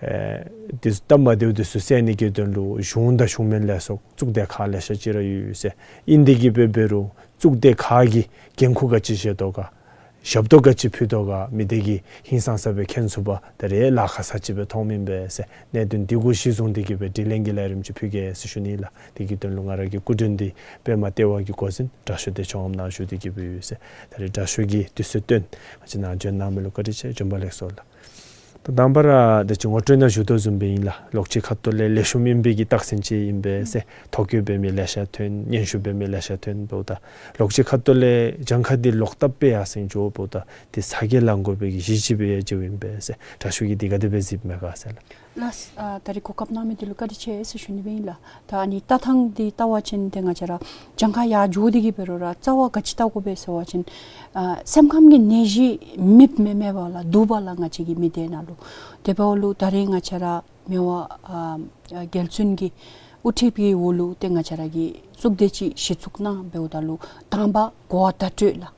ཨེ་འདི་ཚུ་སྟབས་མ་བདེཝ་འདི་ཚུ་སེལ་ནི་གི་དོན་ལུ་གཞུང་དང་གཞུང་མིན་ལས་ཚོགས་གཙུག་སྡེ་ཁག་ལེ་ཤ་ཅིག་ར་ཡོད་ཟེར། ཨིན་ཏེ་གིས་སྦེ་འབད་རུང་གཙུག་སྡེ་ཁག་གིས་འགན་ཁུར་ག་ཅི་བཞེས་དོ་ག་ཞབས་ཏོག་ག་ཅི་ཕུལ་དོ་ག་མི་སྡེ་གིས་ཧིང་སངས་ས་སྦེ་མཁྱེན་ཚུགས་པར་ད་རིས་ལཱ་ཁག་ས་ཅིག་སྦེ་མཐོངམ་ཨིན་པས་ཟེར། གནད་དོན་འདི་གུ་གཞི་བཟུང་སྟེ་གིས་སྦེ་དྲི་ལན་གྱི་ལས་རིམ་ཅིག་ཕུལ་གེ་ཟེར་ཞུ་ནི་ལགས། དེ་གི་དོན་ལུ་ང་ར་གི་སྐུ་མགྲོན་འདི་པདྨ་ལྟེ་བ་གི་འགོ་འཛིན་དྲག་ཤོས་བདེ་མཆོག་ངམ་ནཱ་བཞུགས་ཏེ་གིས་སྦེ་ཡོད་ཟེར། ད་རིས་དྲག་ཤོས་ཀྱིས་དུས་ཚོད་བཏོན་ང་བཅས་ནཱ་བྱོན་གནང་མི་ལུ་བཀའ་དྲིན་ཆེ། བྱོན་པ་ལེགས་སོ་ལགས། ད་དང་པ་ར་ད་ཅི་ངོ་སྤྲོད་ནང་ཞུ་དོ་བཟུམ་སྦེ་ཨིན་ལགས། ལོགས་གཅིག་ཁ་ཐུག་ལས་ལེགས་ཤོམ་ཨིན་པའི་གི་རྟགས་མཚན་ཅིག་ཨིན་པས་ཟེར། ཐོ་བཀོད་འབད་མི་ལེ་ཤ་ཐོན། སྙན་ཞུ་འབད་མི་ལེ་ཤ་ཐོན་འབདཝ་ད་ལོགས་གཅིག་ཁ་ཐུག་ལས་གྱངས་ཁ་འདི་ལོག་བཏབ་སྦེ་ཡར་སེང་འགྱོ་འབདཝ་ད་ཏེ་ཚ་གྱང་ལང་དགོ་པའི་གི་གཞི་ཅིག་སྦེ་ཡང་མཇལཝ་ཨིན་པས་ཟེར། དྲག་ཤོས་ཀྱིས་འདི་ག་དེ་སྦེ་གཟིགསཔ་མས་ག་ཟེར་ལགས། ལགས། ཨ་ད་རིས་གོ་སྐབས་གནང་མི་འདི་ལུ་བཀའ་དྲིན་ཆེ་ཟེར་ཞུ་ནི་སྦེ་ཨིན་ལགས། ད་ཨ་ནི་ལྟ་སྟངས་འདི་བལྟ་བ་ཅིན་ཏེ་ང་བཅས་ར་གྱངས་ཁ་ཡར་འགྱོ་སྟེ་གིས་འབད་རུང་ར་རྩ་བ་ག་ཅི་བལྟ་དགོ་པས་ཟེར་བ་ཅིན་ཨ་སེམས་ཁམས་ཀྱི་ནད་གཞི་མེདཔ་མེན་མེདཔ་ལགས། འདུག་པ་ལགས་ང་བཅས་ཀྱི་མི་སྡེ་ནང་ལུ། དེ་འབདཝ་ལུ་ད་རིས་ང་བཅས་ར་མི་དབང་ཨ་རྒྱལ་བཙུན་གྱི་དབུ་ཁྲིད་ཀྱི་འོག་ལུ་ཏེ་ང་བཅས་ར་གིས་གཙུག་སྡེ་ཅིག་གཞི་བཙུགས་གནང་འབདཝ་ད་ལུ་དང་པ་གོ་བ་བརྡ་སྤྲོད་ལགས།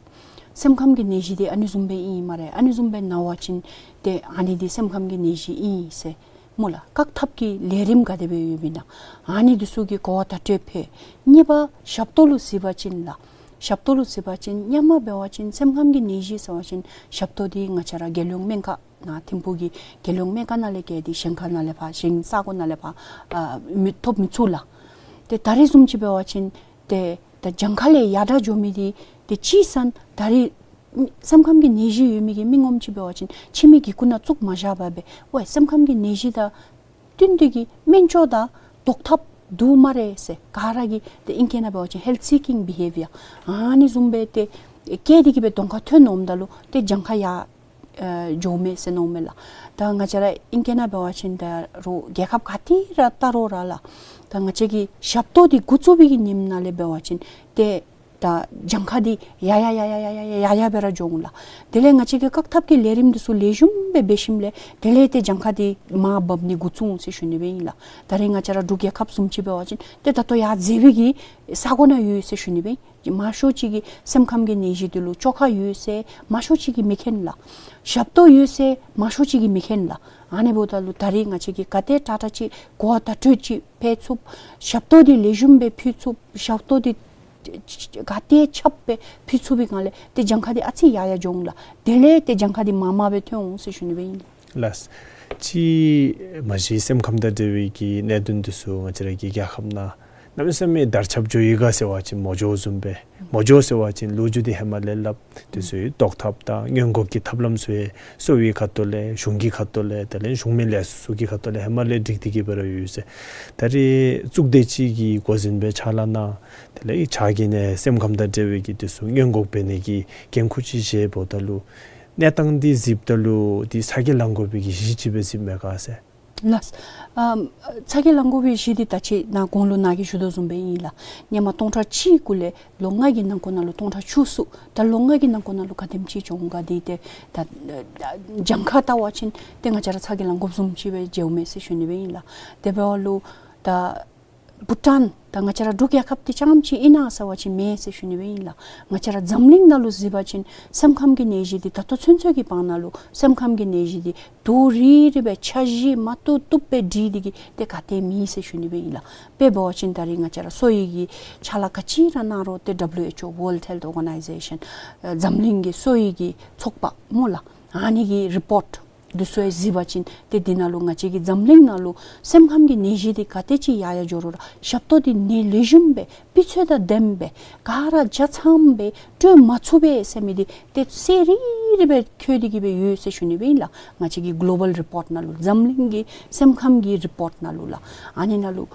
སེམས་ཁམས་ཀྱི་ནད་གཞི་འདི་ཨ་ནི་བཟུམ་སྦེ་ཨིན་སྨ་རེ། ཨ་ནི་བཟུམ་སྦེ་ན་བ་ཅིན་ཏེ་ཨ་ནི་འདི་སེམས་ཁམས་ཀྱི་ནད་གཞི་ཨིན་ཟེར་སྨོ་ལགས། བཀག་ཐབས་ཀྱི་ལས་རིམ་ག་དེ་སྦེ་ཡོདཔ་ཨིན་ན་ཨ་ནི་འདི་ཚུ་གི་གོ་བ་བརྡ་སྤྲོད་ཕུལ། གཉིས་པ་ཞབས་ཏོག་ལུ་གཟིགས་པ་ཅིན་ལགས། ཞབས་ཏོག་ལུ་གཟིགས་པ་ཅིན་སྔོན་མ་འབད་བ་ཅིན་སེམས་ཁམས་ཀྱི་ནད་གཞི་ཟེར་བ་ཅིན་ཞབས་ཏོག་འདི་ང་བཅས་ར་རྒྱལ་ཡོངས་སྨན་ཁང་ནང་ཐིམ་ཕུག་གི་རྒྱལ་ཡོངས་སྨན་ཁང་ནང་ལས་བརྒལ་ཏེ་གཞན་ཁ་ནང་ལས་ཕར་གཞན་ས་གོ་ནང་ལས་ཕར་ཨ་མི་ཐོབ་མི་ཚུགས་ལགས། ཏེ་ད་རིས་བཟུམ་ཅིག་འབད་བ་ཅིན་ཏེ་ད་གྱངས་ཁ་ལས་ཡར་དྲག་འགྱོ་མི་འདི་ཏེ་ཅིག་ཟེར་ན་ད་རིས་སེམས་ཁམས་ཀྱི་ནད་གཞི་ཡོད་མི་གི་མི་ངོམ་ཅིག་འབད་བ་ཅིན་ཁྱིམ་གྱི་སྒོ་ནང་བཙུགས་མ་བཞག་པར་སྦེ་ཝའི་སེམས་ཁམས་ཀྱི་ནད་གཞི་དང་བསྟུན་ཏེ་གིས་སྨན་བཅོས་དང་བཟློག་ཐབས་འདུག་སྨ་རེ་ཟེར་ག་ར་གིས་ཏེ་ཨིང་སྐད་ནང་འབད་བ་ཅིན་ཧེལཐ་སི་ཀིང་བི་ཧེ་བི་ཡར་ཨ་ནི་བཟུམ་སྦེ་ཏེ་བཀལ་ཏེ་གིས་སྦེ་གདོང་ཁར་ཐོན་འོངམ་ད་ལུ་ཏེ་གྱངས་ཁ་ཡར་ཨེ་འགྱོཝ་མས་ཟེར་མནོཝ་མས་ལགས། ད་ང་བཅས་ར་ཨིང་སྐད་ནང་འབད་བ་ཅིན་ད་རུང་རྒྱལ་ཁབ་ག་ཏེ་ར་བལྟ་རུང་ར་ལགས། ད་ང་བཅས་ཀྱི་ཞབས་ཏོག་འདི་འགོ་བཙུགས་པའི་གི་ཉིནམ་ནང་ལས་འབད་བ་ཅིན་ཏེ་ད་གྱངས་ཁ་འདི་ཡར་ཡར་ཡར་ཡར་སྦེ་ར་འགྱོ་འོང་ལགས། དེ་ལས་ང་བཅས་ཀྱི་བཀག་ཐབས་ཀྱི་ལས་རིམ་འདི་ཚུ་ལེགས་ཤོམ་སྦེ་འབད་ཞིནམ་ལས་དེ་ལས་ཏེ་གྱངས་ཁ་འདི་མར་འབབ་ནི་འགོ་བཙུགས་འོང་ཟེར་ཞུ་ནི་སྦེ་ཨིན་ལགས། ད་རིས་ང་བཅས་ར་འབྲུག་རྒྱལ་ཁབ་བཟུམ་ཅིག་འབད་བ་ཅིན་ཏེ་ད་ལྟོ་ཡར་འཛེགས་པའི་གི་ས་གོ་ནང་ཡོད་ཟེར་ཞུ་ནི་སྦེ་ཨིན། མང་ཤོས་ཅིག་གིས་སེམས་ཁམས་ཀྱི་ནད་གཞི་འདི་ལུ་བཅོས་ཁ་ཡོད་ཟེར་མང་ཤོས་ཅིག་གིས་མི་མཁྱེན་ལགས། ཞབས་ཏོག་ཡོད་ཟེར་མང་ཤོས་ཅིག་གིས་མི་མཁྱེན་ལགས། ཨ་ནི་འབདཝ་ད་ལུ་ད་རིས་ང་བཅས་ཀྱིས་ག་དེ་དྲག་དྲག་ཅིག་གོ་བ་བརྡ་སྤྲོད་ཅིག་ཕུལ་ཚུགས། ཞབས་ཏོག་འདི་ལེགས་ཤོམ་སྦེ་ཕུལ་ཚུགས། ཞབས་ཏོག་འདི་ག་དེ་ཁྱབ་སྦེ་ཕུལ་ཚུགས་པའི་སྒང་ལས་ཏེ་གྱངས་ཁ་འདི་ཨ་ཙི་ཡར་ཡར་འགྱོ་འོང་ལགས། དེ་ལས་ཏེ་གྱངས་ཁ་འདི་མར་མར་སྦེ་ཐོན་འོང་ཟེར་ཞུ་ནི་སྦེ་ཨིན། ལགས། ཅིག་མ་གཞི་སེམས་ཁམས་དང་འབྲེལ་བའི་གི་གནད་དོན་འདི་ཚུ་ང་བཅས་ར་གི་རྒྱལ་ཁབ་ནང་གནམ་མེད་ས་མེད་དར་ཁྱབ་འགྱོ་ཡི་ག་ཟེར་བ་ཅིན་མ་འགྱོ་བཟུམ་སྦེ། མ་འགྱོ་ཟེར་བ་ཅིན་ལོ་རྒྱུས་འདི་ཧེ་མ་ལས་སླབ། འདི་ཚུ་བཟློག་ཐབས་དང་སྔོན་འགོག་གི་ཐབས་ལམ་ཚུ་ཡང་གསོ་བའི་ཁ་ཐུག་ལས་གཞུང་གི་ཁ་ཐུག་ལས་དེ་ལས་གཞུང་མིན་ལས་ཚོགས་ཚུ་གི་ཁ་ཐུག་ལས་ཧེ་མ་ལས་སྒྲིག་སྟེ་གིས་སྦེ་ར་ཡོད་ཟེར། ད་རིས་གཙུག་སྡེ་ཅིག་གི་འགོ་འཛིན་སྦེ་ཕྱག་ལཱ་གནང་། དེ་ལས་ཕྱག་གི་ནང་སེམས་ཁམས་དང་འབྲེལ་བའི་གི་འདི་ཚུ་སྔོན་འགོག་འབད་ནི་གི་འགན་ཁུར་ཅིག་བཞེསཔ་ད་ལུ་ གནས་སྟངས་འདི་གཟིགསཔ་ད་ལུ་འདི་ཚ་གྱང་ལང་དགོ་པའི་གི་གཞི་ཅིག་སྦེ་གཟིགསཔ་མས་ག་ཟེར། ལགས། ཨམ་ཚ་གྱང་ལང་དགོ་པའི་གཞི་འདི་ད་ཅི་ནཱ་གོང་ལུ་ནཱ་གིས་ཞུ་དོ་བཟུམ་སྦེ་ཨིན་ལགས། ཧེ་མ་སྟོང་ཕྲག་གཅིག་གུ་ལས་ལོ་ལྔ་གི་ནང་འཁོད་ནང་ལུ་སྟོང་ཕྲག་བཅུ་གསུམ། ད་ལོ་ལྔ་གི་ནང་འཁོད་ནང་ལུ་ག་དེམ་ཅིག་བྱུང་ག་འདི་ཏེ་ད་ཨ་གྱངས་ཁ་བལྟ་བ་ཅིན་ཏེ་ང་བཅས་ར་ཚ་གྱང་ལང་དགོཔ་བཟུམ་ཅིག་སྦེ་མཇལཝ་མས་ཟེར་ཞུ་ནི་སྦེ་ཨིན་ལགས། དེ་འབདཝ་ལུ་ད་བྷུ་ཊཱན་ད་ང་བཅས་ར་འབྲུག་རྒྱལ་ཁབ་འདི་རྐྱངམ་ཅིག་ཨིན་ན་ཟེར་བ་ཅིན་མེན་ཟེར་ཞུ་ནི་སྦེ་ཨིན་ལགས། ང་བཅས་ར་འཛམ་གླིང་ནང་ལུ་གཟིགས་པ་ཅིན་སེམས་ཁམས་ཀྱི་ནད་གཞི་འདི་ད་ལྟོ་ཚུན་ཚོད་ཀྱི་བར་ན་ལུ་སེམས་ཁམས་ཀྱི་ནད་གཞི་འདི་རྡོག་རིལ་རི་སྦེ་འཆར་གཞི་མ་བཏུབ་བཏུབ་སྦེ་སྒྲིག་སྟེ་གིས་ཏེ་ག་ཏེ་མེད་ཟེར་ཞུ་ནི་སྦེ་ཨིན་ལགས། དཔེ་འབད་བ་ཅིན་ད་རེས་ང་བཅས་ར་གསོ་བའི་གི་ཅ་ལ་ག་ཅི་ར་གནང་རུང་ཏེ་ཌབ་ལུ་ཨེཆ་ཨོ་World Health Organization ཨ་འཛམ་གླིང་གི་གསོ་བའི་གི་ཚོགས་པ་སྨོ་ལགས། ཨ་ནི་གི་རི་པོརཊ་འདི་ཚུ་ཡང་གཟིགས་པ་ཅིན་ཏེ་འདི་ནང་ལུ་ང་བཅས་ཀྱི་འཛམ་གླིང་ནང་ལུ་སེམས་ཁམས་ཀྱི་ནད་གཞི་འདི་ག་དེ་ཅིག་ཡར་ཡར་འགྱོ་རུང་ར་ཞབས་ཏོག་འདི་ནད་ལེགས་ཤོམ་སྦེ་སྤུས་ཚད་དང་ལྡནམ་སྦེ་ག་ར་ཆ་ཚང་སྦེ་སྤྲོད་མ་ཚུགས་པས་ཟེར་མི་འདི་ཏེ་གསལ་རི་རི་སྦེ་འཁོད་དེ་གིས་སྦེ་ཡོད་ཟེར་ཞུ་ནི་སྦེ་ཨིན་ལགས། ང་བཅས་ཀྱི་གོ་ལོ་བཱལ་རི་པོརཊ་ནང་ལུ་འཛམ་གླིང་གི་སེམས་ཁམས་ཀྱི་རི་པོརཊ་ནང་ལུ་ལགས། ཨ་ནི་ནང་ལུ་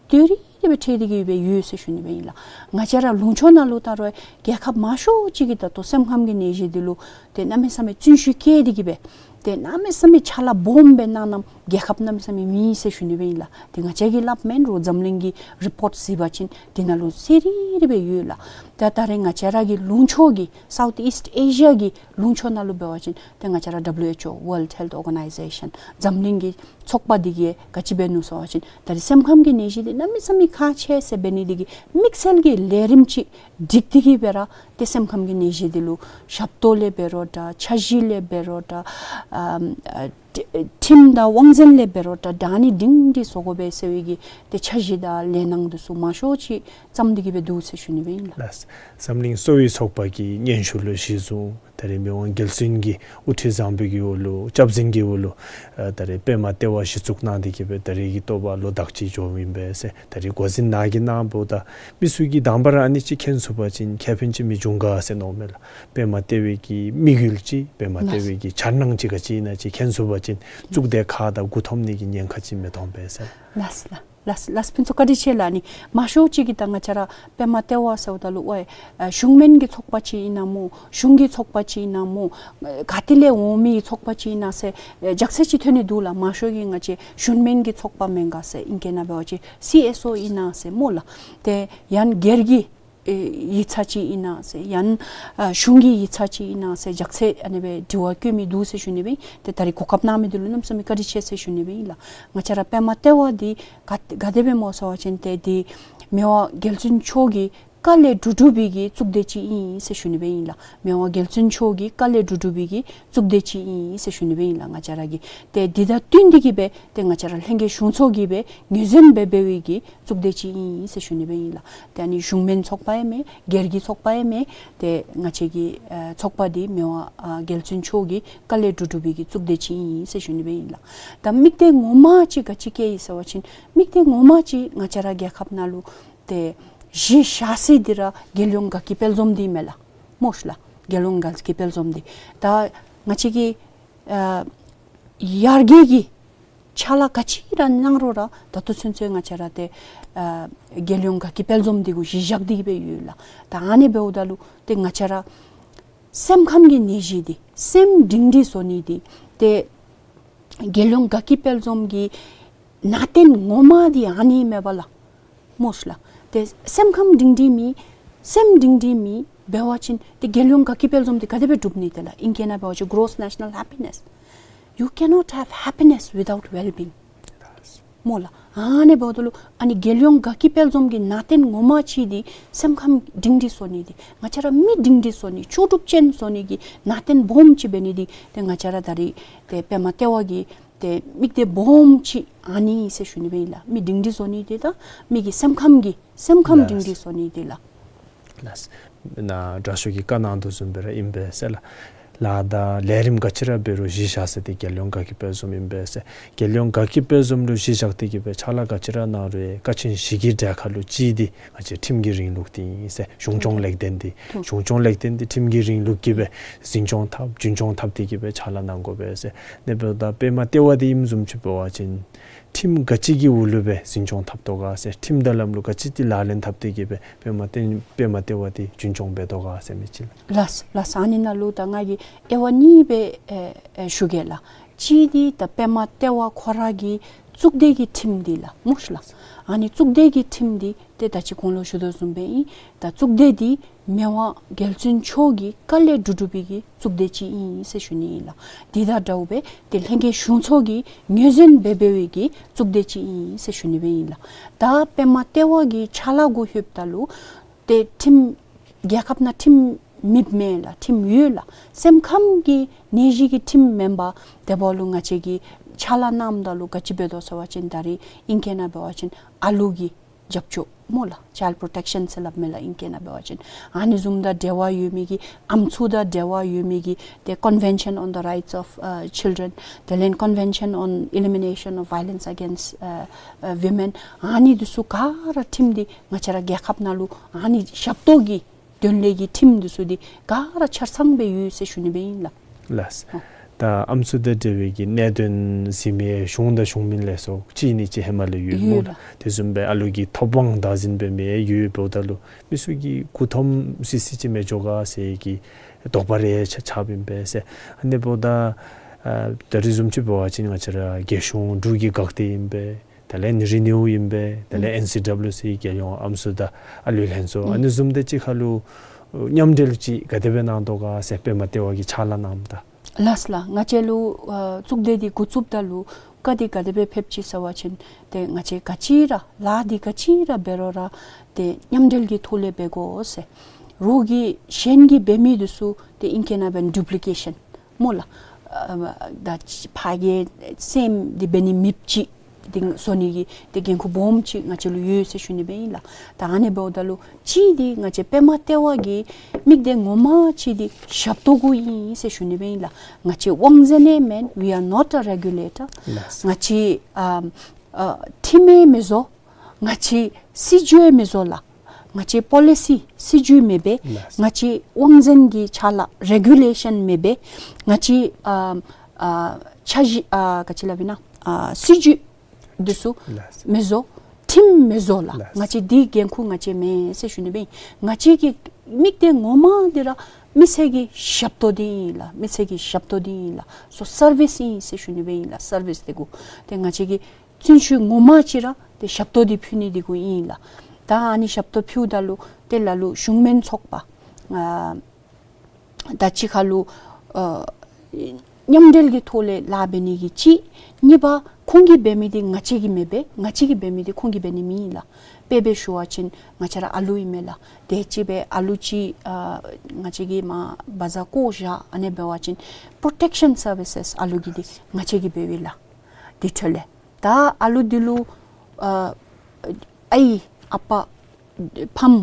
ཏེ་རི་རི་སྦེ་འཁོད་དེ་གིས་སྦེ་ཡོད་ཟེར་ཞུ་ནི་སྦེ་ཨིན་ལགས། ང་བཅས་ར་ལུང་ཕྱོགས་ནང་ལུ་ད་རུང་རྒྱལ་ཁབ་མང་ཤོས་ཅིག་གིས་ད་ལྟོ་སེམས་ཁམས་ཀྱི་ནད་གཞི་འདི་ལུ་ཏེ་གནམ་མེད་ས་མེད་བརྩོན་ཤུགས་བསྐྱེད་དེ་གིས་སྦེ་ཏེ་གནམ་མེད་ས་མེད་ཕྱག་ལཱ་སྦོམ་སྦེ་གནང་གནངམ་རྒྱལ་ཁབ་གནམ་མེད་ས་མེད་མེད་ཟེར་ཞུ་ནི་སྦེ་ཨིན་ལགས། ཏེ་ང་བཅས་ཀྱིས་སླབ་མེན་རུང་འཛམ་གླིང་གི་རི་པོརཊ་གཟིགས་པ་ཅིན་འདི་ནང་ལུ་གསལ་རི་རི་སྦེ་ཡོད་ལགས། ད་ད་རེས་ང་བཅས་ར་གི་ལུང་ཕྱོགས་ཀྱི་Southeast Asia གི་ལུང་ཕྱོགས་ནང་ལུ་འབད་བ་ཅིན་ཏེ་ང་བཅས་ར་ཌབ་ལུ་ཨེཆ་ཨོ་World Health Organization འཛམ་གླིང་གི་ཚོགས་པ་འདི་གིས་ག་ཅི་འབད་ནུག་ཟེར་བ་ཅིན་ད་རེས་སེམས་ཁམས་ཀྱི་ནད་གཞི་འདི་གནམ་མེད་ས་མེད་ཁག་ཆེ་ཟེར་འབད་ནི་འདི་གིས་དམིགས་བསལ་གྱི་ལས་རིམ་ཅིག་སྒྲིག་སྟེ་གིས་སྦེ་ར་ཏེ་སེམས་ཁམས་ཀྱི་ནད་གཞི་འདི་ལུ་ཞབས་ཏོག་ལས་འབད་རུང་འདྲ་འཆར་གཞི་ལས་འབད་རུང་འདྲ་ཨམ་ཨ་ཁྲི་ཁྲིམས་དང་དབང་འཛིན་ལས་འབད་རུང་འདྲ་བདག་ཉིད་སྒྲིང་སྒྲི་བཟོ་དགོ་པས་ཟེར་བའི་གི་ཏེ་འཆར་གཞི་དང་ལས་སྣང་འདི་ཚུ་མང་ཤོས་ཅིག་བརྩམས་ཏེ་གིས་སྦེ་འདུག་ཟེར་ཞུ་ནི་སྦེ་ཨིན་ལགས། ལགས། འཛམ་གླིང་གསོ་བའི་ཚོགས་པ་གི་སྙན་ཞུ་ལུ་གཞི་བཟུང་ད་རེས་མི་དབང་རྒྱལ་བཙུན་གྱི་དབུ་ཁྲིད་བཟང་པོའི་གི་འོག་ལུ་སྐྱབས་འཛིན་གྱི་འོག་ལུ་ཨ་ད་རེས་པདྨ་ལྟེ་བ་གཞི་བཙུགས་གནང་སྟེ་གིས་སྦེ་ད་རེས་ཀྱི་ཐོག་ལུ་ཟླཝ་གཅིག་འགྱོཝ་ཨིན་པས་ཟེར། ད་རེས་འགོ་འཛིན་ནཱ་གིས་གནངམ་ད་མི་ཚུ་གིས་དང་པ་ར་ཨ་ནི་ཅིག་མཁྱེན་ཚུགས་པ་ཅིན་ཁེ་ཕན་ཅིག་མི་འབྱུང་ག་ཟེར་མནོཝ་མས་ལགས། པདྨ་ལྟེ་བའི་གི་དམིགས་ཡུལ་ཅིག་པདྨ་ལྟེ་བའི་གི་འཆར་སྣང་ཅིག་ག་ཅི་ཨིན་ན་ཅིག་མཁྱེན་ཚུགས་པ་ཅིན་གཙུག་སྡེ་ཁག་དང་མགུ་འཐོམ་ནི་གི་ཉེན་ཁ་ཅིག་མི་ཐོན་པས་ཟེར། ལགས་ལགས། ལགས་ལགས། ཕུན་ཚོགས་བཀའ་དྲིན་ཆེ་ལགས། ཨ་ནི་མང་ཤོས་ཅིག་གིས་ད་ང་བཅས་ར་པདྨ་ལྟེ་བ་ཟེརཝ་ད་ལུ་ཝའི་ཨ་གཞུང་མིན་གྱི་ཚོགས་པ་ཅིག་ཨིན་ན་སྨོ་གཞུང་གི་ཚོགས་པ་ཅིག་ཨིན་ན་སྨོ་ག་ཏེ་ལས་འོང་མི་ཚོགས་པ་ཅིག་ཨིན་ན་ཟེར་ཨེ་རྒྱགས་ཚད་ཅིག་ཐོན་ནི་འདུག་ལགས། མང་ཤོས་ཀྱིས་ང་བཅས་གཞུང་མིན་གྱི་ཚོགས་པ་མེན་ག་ཟེར་ཨིང་སྐད་ནང་འབད་བ་ཅིན་སི་ཨེས་ཨོ་ཨིན་ན་ཟེར་སྨོ་ལགས། ཏེ་ཡང་སྒེར་གྱི་ཨེ་ཡིག་ཚང་ཅིག་ཨིན་ན་ཟེར་ཡང་ཨ་གཞུང་གི་ཡིག་ཚང་ཅིག་ཨིན་ན་ཟེར་རྒྱགས་ཚད་ཨ་ནི་སྦེ་དྲི་བ་བཀོད་མི་འདུག་ཟེར་ཞུ་ནི་སྦེ་ཨིན། ཏེ་ད་རེས་གོ་སྐབས་གནང་མི་འདི་ལུ་གནམ་མེད་ས་མེད་བཀའ་དྲིན་ཆེ་ཟེར་ཞུ་ནི་སྦེ་ཨིན་ལགས། ང་བཅས་ར་པདྨ་ལྟེ་བ་འདི་ག་ག་དེ་སྦེ་སྨོ་ཟེར་བ་ཅིན་ཏེ་འདི་མི་དབང་རྒྱལ་བཙུན་མཆོག་གི་བཀའ་ལས་གྲུབ་གྲུབ་པའི་གི་གཙུག་སྡེ་ཅིག་ཨིན་ཟེར་ཞུ་ནི་སྦེ་ཨིན་ལགས། མི་དབང་རྒྱལ་བཙུན་མཆོག་གི་བཀའ་ལས་གྲུབ་གྲུབ་པའི་གི་གཙུག་སྡེ་ཅིག་ཨིན་ཟེར་ཞུ་ནི་སྦེ་ཨིན་ལགས། ང་བཅས་ར་གི་ཏེ་འདི་དང་བསྟུན་ཏེ་གིས་སྦེ་ཏེ་ང་བཅས་ར་ལྷན་རྒྱས་གཞུང་ཚོགས་ཀྱིས་སྦེ་ངོས་འཛིན་འབད་འབད་བའི་གི་གཙུག་སྡེ་ཅིག་ཨིན་ཟེར་ཞུ་ནི་སྦེ་ཨིན་ལགས། ཏེ་ཨ་ནི་གཞུང་མིན་ཚོགས་པ་ཡང་མེན་སྒེར་གྱི་ཚོགས་པ་ཡང་མེན། ཏེ་ང་བཅས་ཀྱི་ཨ་ཚོགས་པ་འདི་མི་དབང་ཨ་རྒྱལ་བཙུན་མཆོག་གི་བཀའ་ལས་གྲུབ་གྲུབ་པའི་གི་གཙུག་སྡེ་ཅིག་ཨིན་ཟེར་ཞུ་ནི་སྦེ་ཨིན་ལགས། ད་དམིགས་གཏད་ངོ་མ་ཅིག་ག་ཅི་བསྐྱེད་ཡི་ཟེར་བ་ཅིན་དམིགས་གཏད་ངོ་མ་ཅིག་ང་བཅས་ར་རྒྱལ་ཁབ་ནང་ལུ་ཏེ་གཞི་བཞག་ས་འདི་ར་རྒྱལ་ཡོངས་དགའ་སྐྱིད་དཔལ་འཛོམས་འདི་མས་ལགས། སྨོ་ཤི་ལགས། རྒྱལ་ཡོངས་དགའ་སྐྱིད་དཔལ་འཛོམས་འདི་ད་ང་བཅས་ཀྱི་ཨ་ཡར་རྒྱས་ཀྱི་ཕྱག་ལཱ་ག་ཅི་ར་གནང་རུང་ར་ད་ལྟོ་ཚུན་ཚོད་ང་བཅས་ར་ཏེ་ཨ་རྒྱལ་ཡོངས་དགའ་སྐྱིད་དཔལ་འཛོམས་འདི་གུ་གཞི་བཞག་སྟེ་གིས་སྦེ་ཡོད་ལགས། ད་ཨ་ནི་འབདཝ་ད་ལུ་ཏེ་ང་བཅས་ར་སེམས་ཁམས་ཀྱི་ནད་གཞི་འདི་སེམས་སྒྲིང་སྒྲི་བཟོ་ནི་འདི་ཏེ་རྒྱལ་ཡོངས་དགའ་སྐྱིད་དཔལ་འཛོམས་ཀྱི་ནང་རྟེན་ངོ་མ་འདི་ཨ་ནི་མས་པ་ལགས། སྨོ་ཤི་ལགས། ཏེ་སེམས་ཁམས་སྒྲིང་སྒྲི་མེད་སེམས་སྒྲིང་སྒྲི་མེད་འབད་བ་ཅིན་ཏེ་རྒྱལ་ཡོངས་དགའ་སྐྱིད་དཔལ་འཛོམས་འདི་ག་དེ་སྦེ་འགྲུབ་ནི་ཏེ་ལགས། ཨིང་སྐད་ནང་འབད་བ་ཅིན་gross national happiness. You cannot have happiness without well-being. སྨོ་ལགས། ཨ་ནི་འབདཝ་ད་ལུ་ཨ་ནི་རྒྱལ་ཡོངས་དགའ་སྐྱིད་དཔལ་འཛོམས་ཀྱི་ནང་རྟེན་ངོ་མ་ཅིག་འདི་སེམས་ཁམས་སྒྲིང་སྒྲི་བཟོ་ནི་འདི་ང་བཅས་ར་མི་སྒྲིང་སྒྲི་བཟོ་ནི་ལྕོགས་གྲུབ་ཅན་བཟོ་ནི་གི་ནང་རྟེན་སྦོམ་ཅིག་འབད་ནི་འདི་ཏེ་ང་བཅས་ར་ད་རེས་ཏེ་པདྨ་ལྟེ་བ་གི་ཏེ་དམིགས་གཏད་སྦོམ་ཅིག་ཨ་ནི་ཨིན་ཟེར་ཞུ་ནི་སྦེ་ཨིན་ལགས། མི་སྒྲིང་སྒྲི་བཟོ་ནི་འདི་དང་མི་གི་སེམས་ཁམས་ཀྱི་སེམས་ཁམས་ལགས། སྒྲིང་སྒྲི་བཟོ་ནི་འདི་ལགས། ལགས། ནཱ་དྲག་ཤོས་ཀྱིས་བཀའ་གནང་དོ་བཟུམ་སྦེ་ར་ཨིན་པས་ཟེར་ལགས། ལཱ་དང་ལས་རིམ་ག་ཅི་ར་འབད་རུང་གཞི་བཞག་ས་འདི་རྒྱལ་ཡོངས་དགའ་སྐྱིད་དཔལ་འཛོམས་ཨིན་པས་ཟེར། རྒྱལ་ཡོངས་དགའ་སྐྱིད་དཔལ་འཛོམས་ལུ་གཞི་བཞག་སྟེ་གིས་སྦེ་ཕྱག་ལཱ་ག་ཅི་ར་གནང་རུང་ཀ་ཆེན་བཞི་གི་གྲལ་ཁར་ལུ་གཅིག་འདི་ང་བཅས་ཁྲིམས་ཀྱི་རིང་ལུགས་འདི་ཨིན་ཟེར། གཞུང་སྐྱོང་ལེགས་ལྡན་འདི་གཞུང་སྐྱོང་ལེགས་ལྡན་འདི་ཁྲིམས་ཀྱི་རིང་ལུགས་ཀྱིས་སྦེ་འཛིན་སྐྱོང་འཐབ་རྒྱུན་སྐྱོང་འཐབ་སྟེ་གིས་སྦེ་ཕྱག་ལཱ་གནང་དགོ་པས་ཟེར། ཨ་ནི་འབདཝ་ད་པདྨ་ལྟེ་བ་འདི་ཨིནམ་བཟུམ་ཅིག་འབད་བ་ཅིན་ཁྲིམས་ག་ཅི་གི་འོག་ལུ་སྦེ་འཛིན་སྐྱོང་འཐབ་དོ་ག་ཟེར། ཁྲིམས་དང་ལམ་ལུགས་ག་ཅི་འདི་ལག་ལེན་འཐབ་སྟེ་གིས་སྦེ་པདྨ་ལྟེ་པདྨ་ལྟེ་བ་འདི་རྒྱུན་སྐྱོང་འབད་དོ་ག་ཟེར་མི་ཅིག་ལགས། ལགས་ལགས། ཨ་ནི་ནང་ལུ་ད་ང་གིས་ དབྱེ་བ་གཉིས་སྦེ་ཨེ་ཨེ་ཞུ་གེ་ལགས། གཅིག་འདི་ད་པདྨ་ལྟེ་བ་ཁོ་ར་གི་གཙུག་སྡེ་གི་ཁྲིམས་འདི་ལགས་སྨོ་ལགས། ཨ་ནི་གཙུག་སྡེ་གི་ཁྲིམས་འདི་ཏེ་ད་ཅི་གོང་ལུ་ཞུ་དོ་བཟུམ་སྦེ་ཨིན། ད་གཙུག་སྡེ་འདི་མི་དབང་རྒྱལ་བཙུན་མཆོག་གི་བཀའ་ལས་གྲུབ་གྲུབ་པའི་གི་གཙུག་སྡེ་ཅིག་ཨིན་ཟེར་ཞུ་ནི་ཨིན་ལགས། འདི་དང་འདྲཝ་སྦེ་ཏེ་ལྷན་རྒྱས་གཞུང་ཚོགས་ཀྱིས་ངོས་འཛིན་འབད་འབད་བའི་གི་གཙུག་སྡེ་ཅིག་ཨིན་ཟེར་ཞུ་ནི་སྦེ་ཨིན་ལགས། ད་པདྨ་ལྟེ་བ་གི་ཕྱག་ལཱ་གུ་ལྷོདཔ་ད་ལུ་ཏེ་ཁྲིམས་རྒྱལ་ཁབ་ནང་ཁྲིམས་མེདཔ་མེན་ལགས། ཁྲིམས་ཡོད་ལགས། སེམས་ཁམས་ཀྱི་ནད་གཞི་གི་ཁྲིམས་མེན་པར་དེ་འབདཝ་ལུ་ང་བཅས་ཀྱིས་ཕྱག་ལཱ་གནངམ་ད་ལུ་ག་ཅི་འབད་དོ་ཟེར་བ་ཅིན་ད་རིས་ཨིང་སྐད་ནང་འབད་བ་ཅིན་ཨ་ལུ་གི་རྒྱབ་སྐྱོར་སྨོ་ལགས། Child protection ཟེར་སླབ་མས་ལགས་ཨིང་སྐད་ནང་འབད་བ་ཅིན། ཨ་ནི་བཟུམ་དང་འབྲེལ་བ་ཡོད་མི་གི་ཨམ་སྲུ་དང་འབྲེལ་བ་ཡོད་མི་གི་ཏེ་Convention on the Rights of, uh, Children དེ་ལས་Convention on Elimination of Violence Against, uh, uh, Women ཨ་ནི་འདི་ཚུ་ག་ར་ཁྲིམས་འདི་ང་བཅས་ར་རྒྱལ་ཁབ་ནང་ལུ་ཨ་ནི་ཞབས་ཏོག་གི་དོན་ལས་ཀྱི་ཁྲིམས་འདི་ཚུ་འདི་ག་ར་ཆ་ཚང་སྦེ་ཡོད་ཟེར་ཞུ་ནི་སྦེ་ཨིན་ལགས། ལགས། ཨོ། ད་ཨམ་སྲུ་དང་འབྲེལ་བའི་གི་གནད་དོན་གཟིགས་མི་གཞུང་དང་གཞུང་མིན་ལས་ཚོགས་གཅིག་ནི་གཅིག་ཧེ་མ་ལས་ཡོད་སྨོ་ཡོད་ལགས། ལགས། དེ་བཟུམ་སྦེ་ཨ་ལུ་གི་ཐོབ་དབང་བདག་འཛིན་འབད་མི་ཡོད་འབདཝ་ད་ལུ་མི་ཚུ་གིས་མགུ་འཐོམ་སི་སི་ཅིག་མི་འགྱོ་ག་ཟེར་གྱི་དོགས་པ་རེ་ཆགས་ཆགསཔ་ཨིན་པས་ཟེར། ཨ་ནི་འབདཝ་ད་ཨ་ད་རིས་བཟུམ་ཅིག་འབད་བ་ཅིན་ང་བཅས་ར་རྒྱལ་གཞུང་འབྲུག་གི་འགག་སྡེ་ཨིན་པས། དེ་ལས་ནི་རི་ནིའུ་ཨིན་པས། དེ་ལས་ཨེན་སི་ཌབ་ལིའུ་སི་རྒྱལ་ཡོངས་ཨམ་སྲུ་དང་ཨ་ལུའི་ལྷན་ཚོགས། ཨ་ནི་བཟུམ་དེ་ཅིག་ཁར་ལུ་མཉམ་འབྲེལ་ཅིག་ག་དེ་སྦེ་གནང་དོ་ག་ཟེར་པདྨ་ལྟེ་བ་གིས་ཕྱག་ལཱ་གནངམ་ད། ལགས་ལགས། ང་བཅས་ལུ་ཨ་གཙུག་སྡེ་འདི་འགོ་བཙུགསཔ་ད་ལུ་བཀའ་འདི་ག་དེ་སྦེ་ཕེབས་ཅི་ཟེར་བ་ཅིན་ཏེ་ང་བཅས་ག་ཅི་ར་ལཱ་འདི་ག་ཅི་ར་འབད་རུང་ར་ཏེ་མཉམ་འབྲེལ་གྱི་ཐོག་ལས་འབད་དགོ་ཟེར། རོགས་ཀྱིས་གཞན་གྱིས་འབད་མི་འདི་ཚུ་ཏེ་ཨིང་སྐད་ནང་འབད་བ་ཅིན་ཌུབ་ལི་ཀེ་ཤཱན་སྨོ་ལགས། ཨ་ད་ཕར་གྱི་སེམས་འདི་འབད་ནི་མེདཔ་ཅིག་འདི་བཟོ་ནི་གི་ཏེ་འགན་ཁུར་སྦོམ་ཅིག་ང་བཅས་ལུ་ཡོད་ཟེར་ཞུ་ནི་སྦེ་ཨིན་ལགས། ད་ཨ་ནི་འབདཝ་ད་ལུ་གཅིག་འདི་ང་བཅས་པདྨ་ལྟེ་བ་གི་དམིགས་གཏད་ངོ་མ་ཅིག་འདི་ཞབས་ཏོག་གུ་ཨིན་ཟེར་ཞུ་ནི་སྦེ་ཨིན་ལགས། ང་བཅས་དབང་འཛིན་ཡང་མེན། We are not a regulator. ལགས། ང་བཅས་ཨ་ཨ་ཁྲིམས་ཡང་མི་བཟོ། ང་བཅས་སྲིད་བྱུས་ཡང་མི་བཟོ་ལགས། ང་བཅས་པོ་ལི་སི་སྲིད་བྱུས་མེད་པས། ལགས། ང་བཅས་དབང་འཛིན་གྱི་ཕྱག་ལཱ་རེ་གུ་ལེ་ཤཱན་མེད་པས། ང་བཅས་ཨ་ཨ་འཆར་གཞི་ཨ་ག་ཅི་སླབ་ཨིན་ན་ཨ་སྲིད་བྱུས་འདི་ཚུ་ལགས། མི་བཟོ། ཁྲིམས་མི་བཟོ་ལགས། ལགས། ང་བཅས་འདི་འགན་ཁུར་ང་བཅས་མེན་ཟེར་ཞུ་ནི་སྦེ་ཨིན། ང་བཅས་ཀྱི་དམིགས་གཏད་ངོ་མ་འདི་ར་མི་སེར་གྱི་ཞབས་ཏོག་འདི་ཨིན་ལགས། མི་སེར་གྱི་ཞབས་ཏོག་འདི་ཨིན་ལགས། སོ་སར་བིསི་ཨིན་ཟེར་ཞུ་ནི་སྦེ་ཨིན་ལགས། སར་བིསི་འདི་གུ་ཏེ་ང་བཅས་ཀྱི་བརྩོན་ཤུགས་ངོ་མ་ཅིག་ར་ཏེ་ཞབས་ཏོག་འདི་ཕུལ་ནི་འདི་གུ་ཨིན་ལགས། ད་ཨ་ནི་ཞབས་ཏོག་ཕུལཝ་ད་ལུ་ཏེ་ལ་ལུ་གཞུང་མིན་ཚོགས་པ་ཨ་ད་གཅིག་ཁར་ལུ་ཨ་མཉམ་འབྲེལ་གྱི་ཐོག་ལས་ལཱ་འབད་ནི་གི་གཅིག། གཉིས་པ་ཁོང་གིས་འབད་མི་འདི་ང་བཅས་ཀྱིས་མི་འབད། ང་བཅས་ཀྱིས་འབད་མི་འདི་ཁོང་གིས་འབད་ནི་མེན་ལགས། དཔེ་སྦེ་ཞུ་བ་ཅིན་ང་བཅས་ར་ཨ་ལུ་ཨིན་མས་ལགས། དེ་ཅིག་སྦེ་ཨ་ལུ་ཅིག་ཨ་ང་བཅས་ཀྱིས་མར་བ་ཛ་བཀོ་བཞག། ཨ་ནི་འབད་བ་ཅིན་པྲོ་ཊེཀ་ཤཱན་སར་བི་སེས་ཨ་ལུ་གི་འདི་ང་བཅས་ཀྱིས་འབདཝ་ཨིན་ལགས། དེ་འཕྲོ་ལས་ད་ཨ་ལུ་འདི་ལུ་ཨ་ཨའི་ཨ་པ་ཕམ་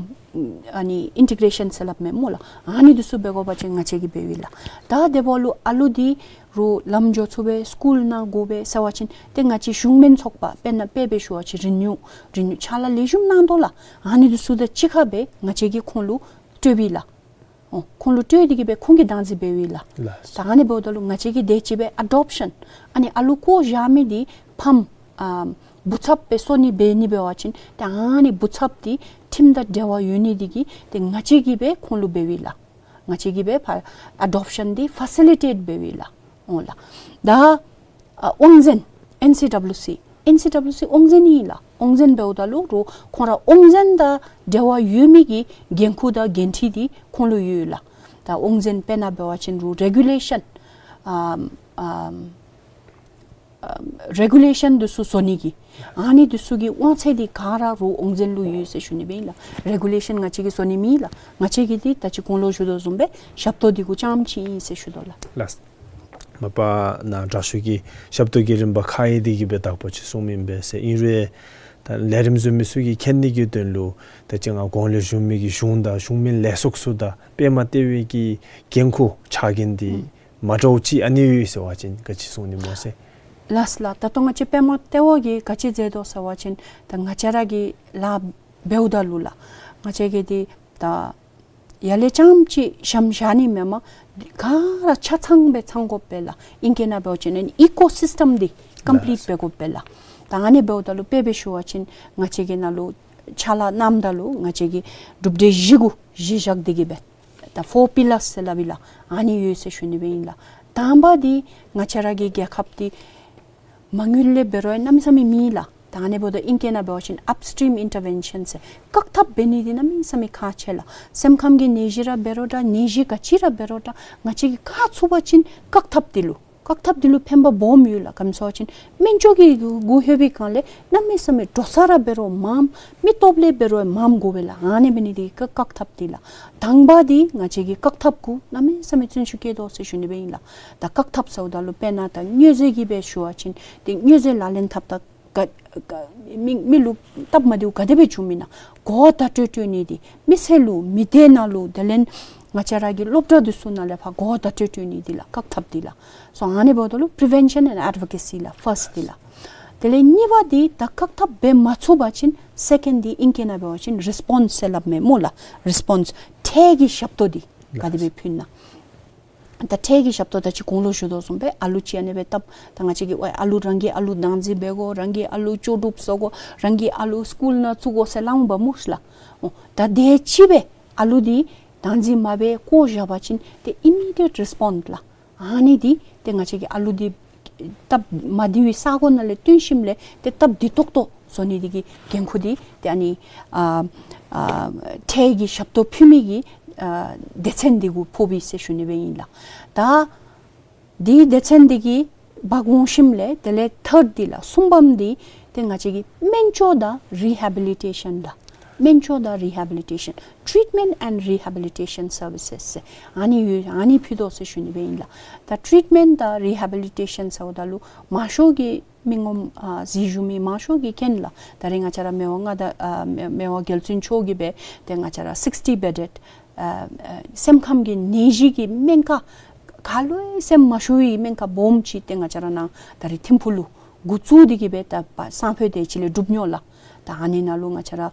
ཨ་ནི་ཨིན་ཊི་གྲེ་ཤཱན་ཟེར་སླབ་མས་སྨོ་ལགས། ཨ་ནི་འདི་ཚུ་འབད་དགོ་པ་ཅིན་ང་བཅས་ཀྱིས་འབདཝ་ཨིན་ལགས། ད་དེ་འབདཝ་ལུ་ཨ་ལུ་འདི་རུང་ལམ་འགྱོ་ཚུགས་པས། སི་ཀུལ་ནང་འགྱོ་བས་ཟེར་བ་ཅིན་ཏེ་ང་བཅས་གཞུང་མིན་ཚོགས་པ་དཔེར་ན་དཔེ་སྦེ་ཞུ་བ་ཅིན་རི་ནིའུ་རི་ནིའུ་ཕྱག་ལཱ་ལེགས་ཤོམ་གནང་དོ་ལགས། ཨ་ནི་འདི་ཚུ་དང་གཅིག་ཁར་སྦེ་ང་བཅས་ཀྱིས་ཁོང་ལུ་སྤྲོདཔ་ཨིན་ལགས། ཨོ་ཁོང་ལུ་སྤྲོད་དེ་གི་སྦེ་ཁོང་གིས་བདག་འཛིན་འབདཝ་ཨིན་ལགས། ལགས། ད་ཨ་ནི་འབདཝ་ད་ལུ་ང་བཅས་ཀྱིས་དེ་ཅིག་སྦེ་ཨ་ཌོབ་ཤཱན་ཨ་ནི་ཨ་ལུ་བཀོ་བཞག་མི་འདི་ཕམ་ཨ་བུ་ཚབ་སྦེ་བཟོ་ནི་འབད་ནི་འབད་བ་ཅིན་ད་ཨ་ནི་བུ་ཚབ་འདི་ཁྲིམས་དང་འབྲེལ་བ་ཡོད་ནི་འདི་གིས་ཏེ་ང་བཅས་ཀྱིས་སྦེ་ཁོང་ལུ་འབདཝ་ཨིན་ལགས། ང་བཅས་ཀྱིས་སྦེ་ཕར་ཨ་ཌོབ་ཤཱན་འདི་ཕ་སི་ལི་ཊེཊ་འབདཝ་ཨིན་ལགས། ཨོ་ལགས། ད་ཨ་དབང་འཛིན་ཨེན་སི་ཌབ་ལུ་སི་ཨེན་སི་ཌབ་ལུ་སི་དབང་འཛིན་ཨིན་ལགས། དབང་འཛིན་འབདཝ་ད་ལུ་རུང་ཁོང་ར་དབང་འཛིན་དང་འབྲེལ་བ་ཡོད་མི་གི་འགན་ཁུར་དང་འགན་འཁྲི་འདི་ཁོང་ལུ་ཡོད་ལགས། ད་དབང་འཛིན་དཔེར་ན་འབད་བ་ཅིན་རུང་རེ་གུ་ལེ་ཤཱན་ཨམ་ཨམ་ཨམ་རེ་གུ་ལེ་ཤཱན་འདི་ཚུ་བཟོ་ནི་གི་ཨ་ནི་འདི་ཚུ་གི་དབང་ཚད་འདི་ག་ར་རུང་དབང་འཛིན་ལུ་ཡོད་ཟེར་ཞུ་ནི་སྦེ་ཨིན་ལགས། རེ་གུ་ལེ་ཤཱན་ང་བཅས་ཀྱིས་བཟོ་ནི་མེན་ལགས། ང་བཅས་ཀྱི་འདི་ད་ཅི་གོང་ལུ་ཞུ་དོ་བཟུམ་སྦེ་ཞབས་ཏོག་འདི་གུ་རྐྱངམ་ཅིག་ཨིན་ཟེར་ཞུ་དོ་ལགས། ལགས། མ་པ་ནཱ་དྲག་ཤོས་ཀྱིས་ཞབས་ཏོག་གི་རིམ་པ་ཁག་ཡོད་དེ་གི་སྦེ་དག་པ་ཅིག་གསུངམ་ཨིན་པས་ཟེར། ཨིན་རུང་ད་ལས་རིམ་བཟོ་མི་ཚུ་གིས་མཁྱེན་ནི་གི་དོན་ལུ་ད་ཅི་ང་གོང་ལས་ཞུ་མི་གི་གཞུང་དང་གཞུང་མིན་ལས་ཚོགས་ཚུ་དང་པདྨ་ལྟེ་བའི་གི་འགན་ཁུར་ཕྱག་འགན་འདི་ཨུམ་མ་འདྲཝ་ཅིག་ཨ་ནི་ཡོད་ཟེར་བ་ཅིན་ག་ཅི་གསུང་ནི་སྨོ་ཟེར། ལགས་ལགས། ད་ལྟོ་ང་བཅས་པདྨ་ལྟེ་བ་གིས་ག་ཅི་མཛད་དོ་ཟེར་བ་ཅིན་ད་ང་བཅས་ར་གི་ལཱ་འབདཝ་ད་ལུ་ལགས་ང་བཅས་ཀྱིས་འདི་ད་ཡར་ལས་རྐྱངམ་ཅིག་ཞྭམོ་བཞག་ནི་མེན་པར་ག་ར་ཆ་ཚང་སྦེ་ཚང་དགོ་པས་ལགས། ཨིང་སྐད་ནང་འབད་བ་ཅིན་ཨི་ཀོ་སིསི་ཊམ་འདི་ཀམ་པི་ལིཊ་ལགས་འབད་དགོ་པས་ལགས། ད་ཨ་ནི་འབདཝ་ད་ལུ་དཔེ་སྦེ་ཞུ་བ་ཅིན་ང་བཅས་ཀྱིས་ནཱ་ལུ་ཕྱག་ལཱ་གནངམ་ད་ལུ་ང་བཅས་ཀྱིས་གྲུབ་འབྲས་བཞི་གུ་གཞི་བཞག་སྟེ་གི་སྦེ་ ད་ཕོར་པི་ལརསི་ཟེར་སླབ་ཨིན་ལགས། ཨ་ནི་ཡོད་ཟེར་ཞུ་ནི་སྦེ་ཨིན་ལགས། དང་པ་འདི་ང་བཅས་ར་གི་རྒྱལ་ཁབ་འདི་མ་དངུལ་ལས་འབད་རུང་གནམ་མེད་ས་མེད་མེད་ལགས། ད་ཨ་ནི་འབདཝ་ད་ཨིང་སྐད་ནང་འབད་བ་ཅིན་ཨཔ་སི་ཊིམ་ཨིན་ཊར་བེན་ཤཱན་ཟེར་བཀག་ཐབས་འབད་ནི་འདི་གནམ་མེད་ས་མེད་ཁག་ཆེ་ལགས། སེམས་ཁམས་ཀྱི་ནད་གཞི་ར་འབད་རུང་འདྲ་ནད་གཞི་ག་ཅི་ར་འབད་རུང་འདྲ་ང་བཅས་ཀྱིས་བཀག་ཚུགས་པ་ཅིན་བཀག་ཐབས་འདི་ལུ་བཀག་ཐབས་འདི་ལུ་ཕན་པ་སྦོམ་ཡོད་ལགས། ག་ཅི་སྨོ་ཟེར་བ་ཅིན་སྨན་བཅོས་ཀྱི་གུ་ལྷོད་པའི་སྒང་ལས་གནམ་མེད་ས་མེད་འགྲོ་ས་ར་འབད་རུང་མངམ་མི་སྟོབས་ལས་འབད་རུང་མངམ་དགོ་པས་ལགས། ཨ་ནི་འབད་ནི་འདི་གིས་བཀག་ཐབས་འདི་ལགས། དང་པ་འདི་ང་བཅས་ཀྱིས་བཀག་ཐབས་གུ་གནམ་མེད་ས་མེད་བརྩོན་ཤུགས་བསྐྱེད་དོ་ཟེར་ཞུ་ནི་སྦེ་ཨིན་ལགས། ད་བཀག་ཐབས་ཟེརཝ་ད་ལུ་དཔེར་ན་ད་མྱོས་རྫས་ཀྱི་སྦེ་ཞུ་བ་ཅིན་ཏེ་མྱོས་རྫས་ལག་ལེན་འཐབ་ད་ག་ག་མི་མི་ལུ་སྟབས་མ་བདེཝ་ག་དེ་སྦེ་འབྱུང་མི་ན་གོ་བརྡ་སྤྲོད་སྤྲོད་ནི་འདི་མི་སེར་ལུ་མི་སྡེ་ནང་ལུ་དེ་ལས་ང་བཅས་ར་གི་སློབ་གྲྭ་འདི་ཚུ་ནང་ལས་ཕར་གོ་བརྡ་སྤྲོད་སྤྲོད་ནི་འདི་ལགས་བཀག་ཐབས་འདི་ལགས། སོ་ཨ་ནི་འབདཝ་ད་ལུ་པི་རི་ཝེན་ཤཱན་ཨེནཌ་ཨེཌ་བོ་ཀེ་སི་ལགས་ཕརསཊ་འདི་ལགས། དེ་ལས་གཉིས་པ་འདི་ད་བཀག་ཐབས་འབད་མ་ཚུགས་པ་ཅིན་སེ་ཀེནཌ་འདི་ཨིང་སྐད་ནང་འབད་བ་ཅིན་རི་སི་པོནསི་ཟེར་སླབ་མས་སྨོ་ལགས། རི་སི་པོནསི་ཁྲལ་གྱི་ཞབས་ཏོག་འདི་ག་དེ་སྦེ་ཕུལ་ན། ད་ཁྲལ་གྱི་ཞབས་ཏོག་ད་ཅི་གོང་ལུ་ཞུ་དོ་བཟུམ་སྦེ་ཨ་ལུ་ཅིག་ཨ་ནི་སྦེ་བཏབ་ད་ང་བཅས་ཀྱིས་ཨ་ལུ་རང་གི་ཨ་ལུ་བདག་འཛིན་འབད་དགོ། རང་གི་ཨ་ལུ་ལྕོགས་གྲུབ་བཟོ་དགོ། རང་གི་ཨ་ལུ་སི་ཀུལ་ནང་བཙུགས་དགོ་ཟེར་སླབ་འོང་པ་སྨོ་ལགས། འོ་ད་དེ་ཅིག་སྦེ་ཨ་ལུ་འདི་བདག་འཛིན་མ་འབད་བཀོ་བཞག་པ་ཅིན་ཏེ་ཨི་མི་ཌི་ཡེཊ་རི་སི་པོནསི་ལགས། ཨ་ནི་འདི་ཏེ་ང་བཅས་ཀྱིས་ཨ་ལུ་འདི་སྟབས་མ་བདེ་བའི་ས་གོ་ནང་ལས་བཏོན་ཞིནམ་ལས་ཏེ་སྟབས་བདེ་ཏོག་ཏོ་བཟོ་ནི་འདི་གི་འགན་ཁུར་འདི་ཏེ་ཨ་ནི་ཨ་ཨ་ཁྲལ་གྱི་ཞབས་ཏོག་ཕུལ་མི་གི་ཨ་སྡེ་ཚན་འདི་གུ་ཕོགཔ་ཨིན་ཟེར་ཞུ་ནི་སྦེ་ཨིན་ལགས། ད་འདི་སྡེ་ཚན་འདི་གི་འབག་འོང་ཞིནམ་ལས་དེ་ལས་ཐརཌ་འདི་ལགས་གསུམ་པམ་འདི་ཏེ་ང་བཅས་ཀྱི་སྨན་བཅོས་དང་རི་ཧེ་བི་ལི་ཊེ་ཤཱན་ལགས། སྨན་བཅོས་དང་རི་ཧེ་བི་ལི་ཊེ་ཤཱན། ཊྲིཊ་མེནཊ་ཨེནཌ་རི་ཧེ་བི་ལི་ཊེ་ཤཱན་སར་བི་སེས་ཟེར་ཨ་ནི་ཡོད། ཨ་ནི་ཕུལ་དོ་ཟེར་ཞུ་ནི་སྦེ་ཨིན་ལགས། ད་ཊྲིཊ་མེནཊ་དང་རི་ཧེ་བི་ལི་ཊེ་ཤཱན་ཟེརཝ་ད་ལུ་མང་ཤོས་ཀྱི་མི་ངོམ་ཨ་གཟིགས་བཞུགས་མི་མང་ཤོས་ཀྱིས་མཁྱེན་ལགས། ད་རེས་ང་བཅས་ར་མི་དབང་མངའ་བདག་ཨ་མི་མི་དབང་རྒྱལ་བཙུན་མཆོག་གིས་སྦེ་ཏེ་ང་བཅས་ར་སིགསི་ཊི་བེ་ཌེཌ་ཨ་ཨ་སེམས་ཁམས་ཀྱི་ནད་གཞི་གི་སྨན་ཁང་ག་ལུ་ཡང་སེམས་མ་ཤོར་བའི་སྨན་ཁང་སྦོམ་ཅིག་ཏེ་ང་བཅས་ར་ནཱ་ད་རེས་ཐིམ་ཕུག་ལུ་འགོ་བཙུགས་ཏེ་གི་སྦེ་ད་པ་སང་ཕོད་དེ་ཅིག་ལས་གྲུབ་ནི་ཨིན་ལགས། ད་ཨ་ནི་ནང་ལུ་ང་བཅས་ར་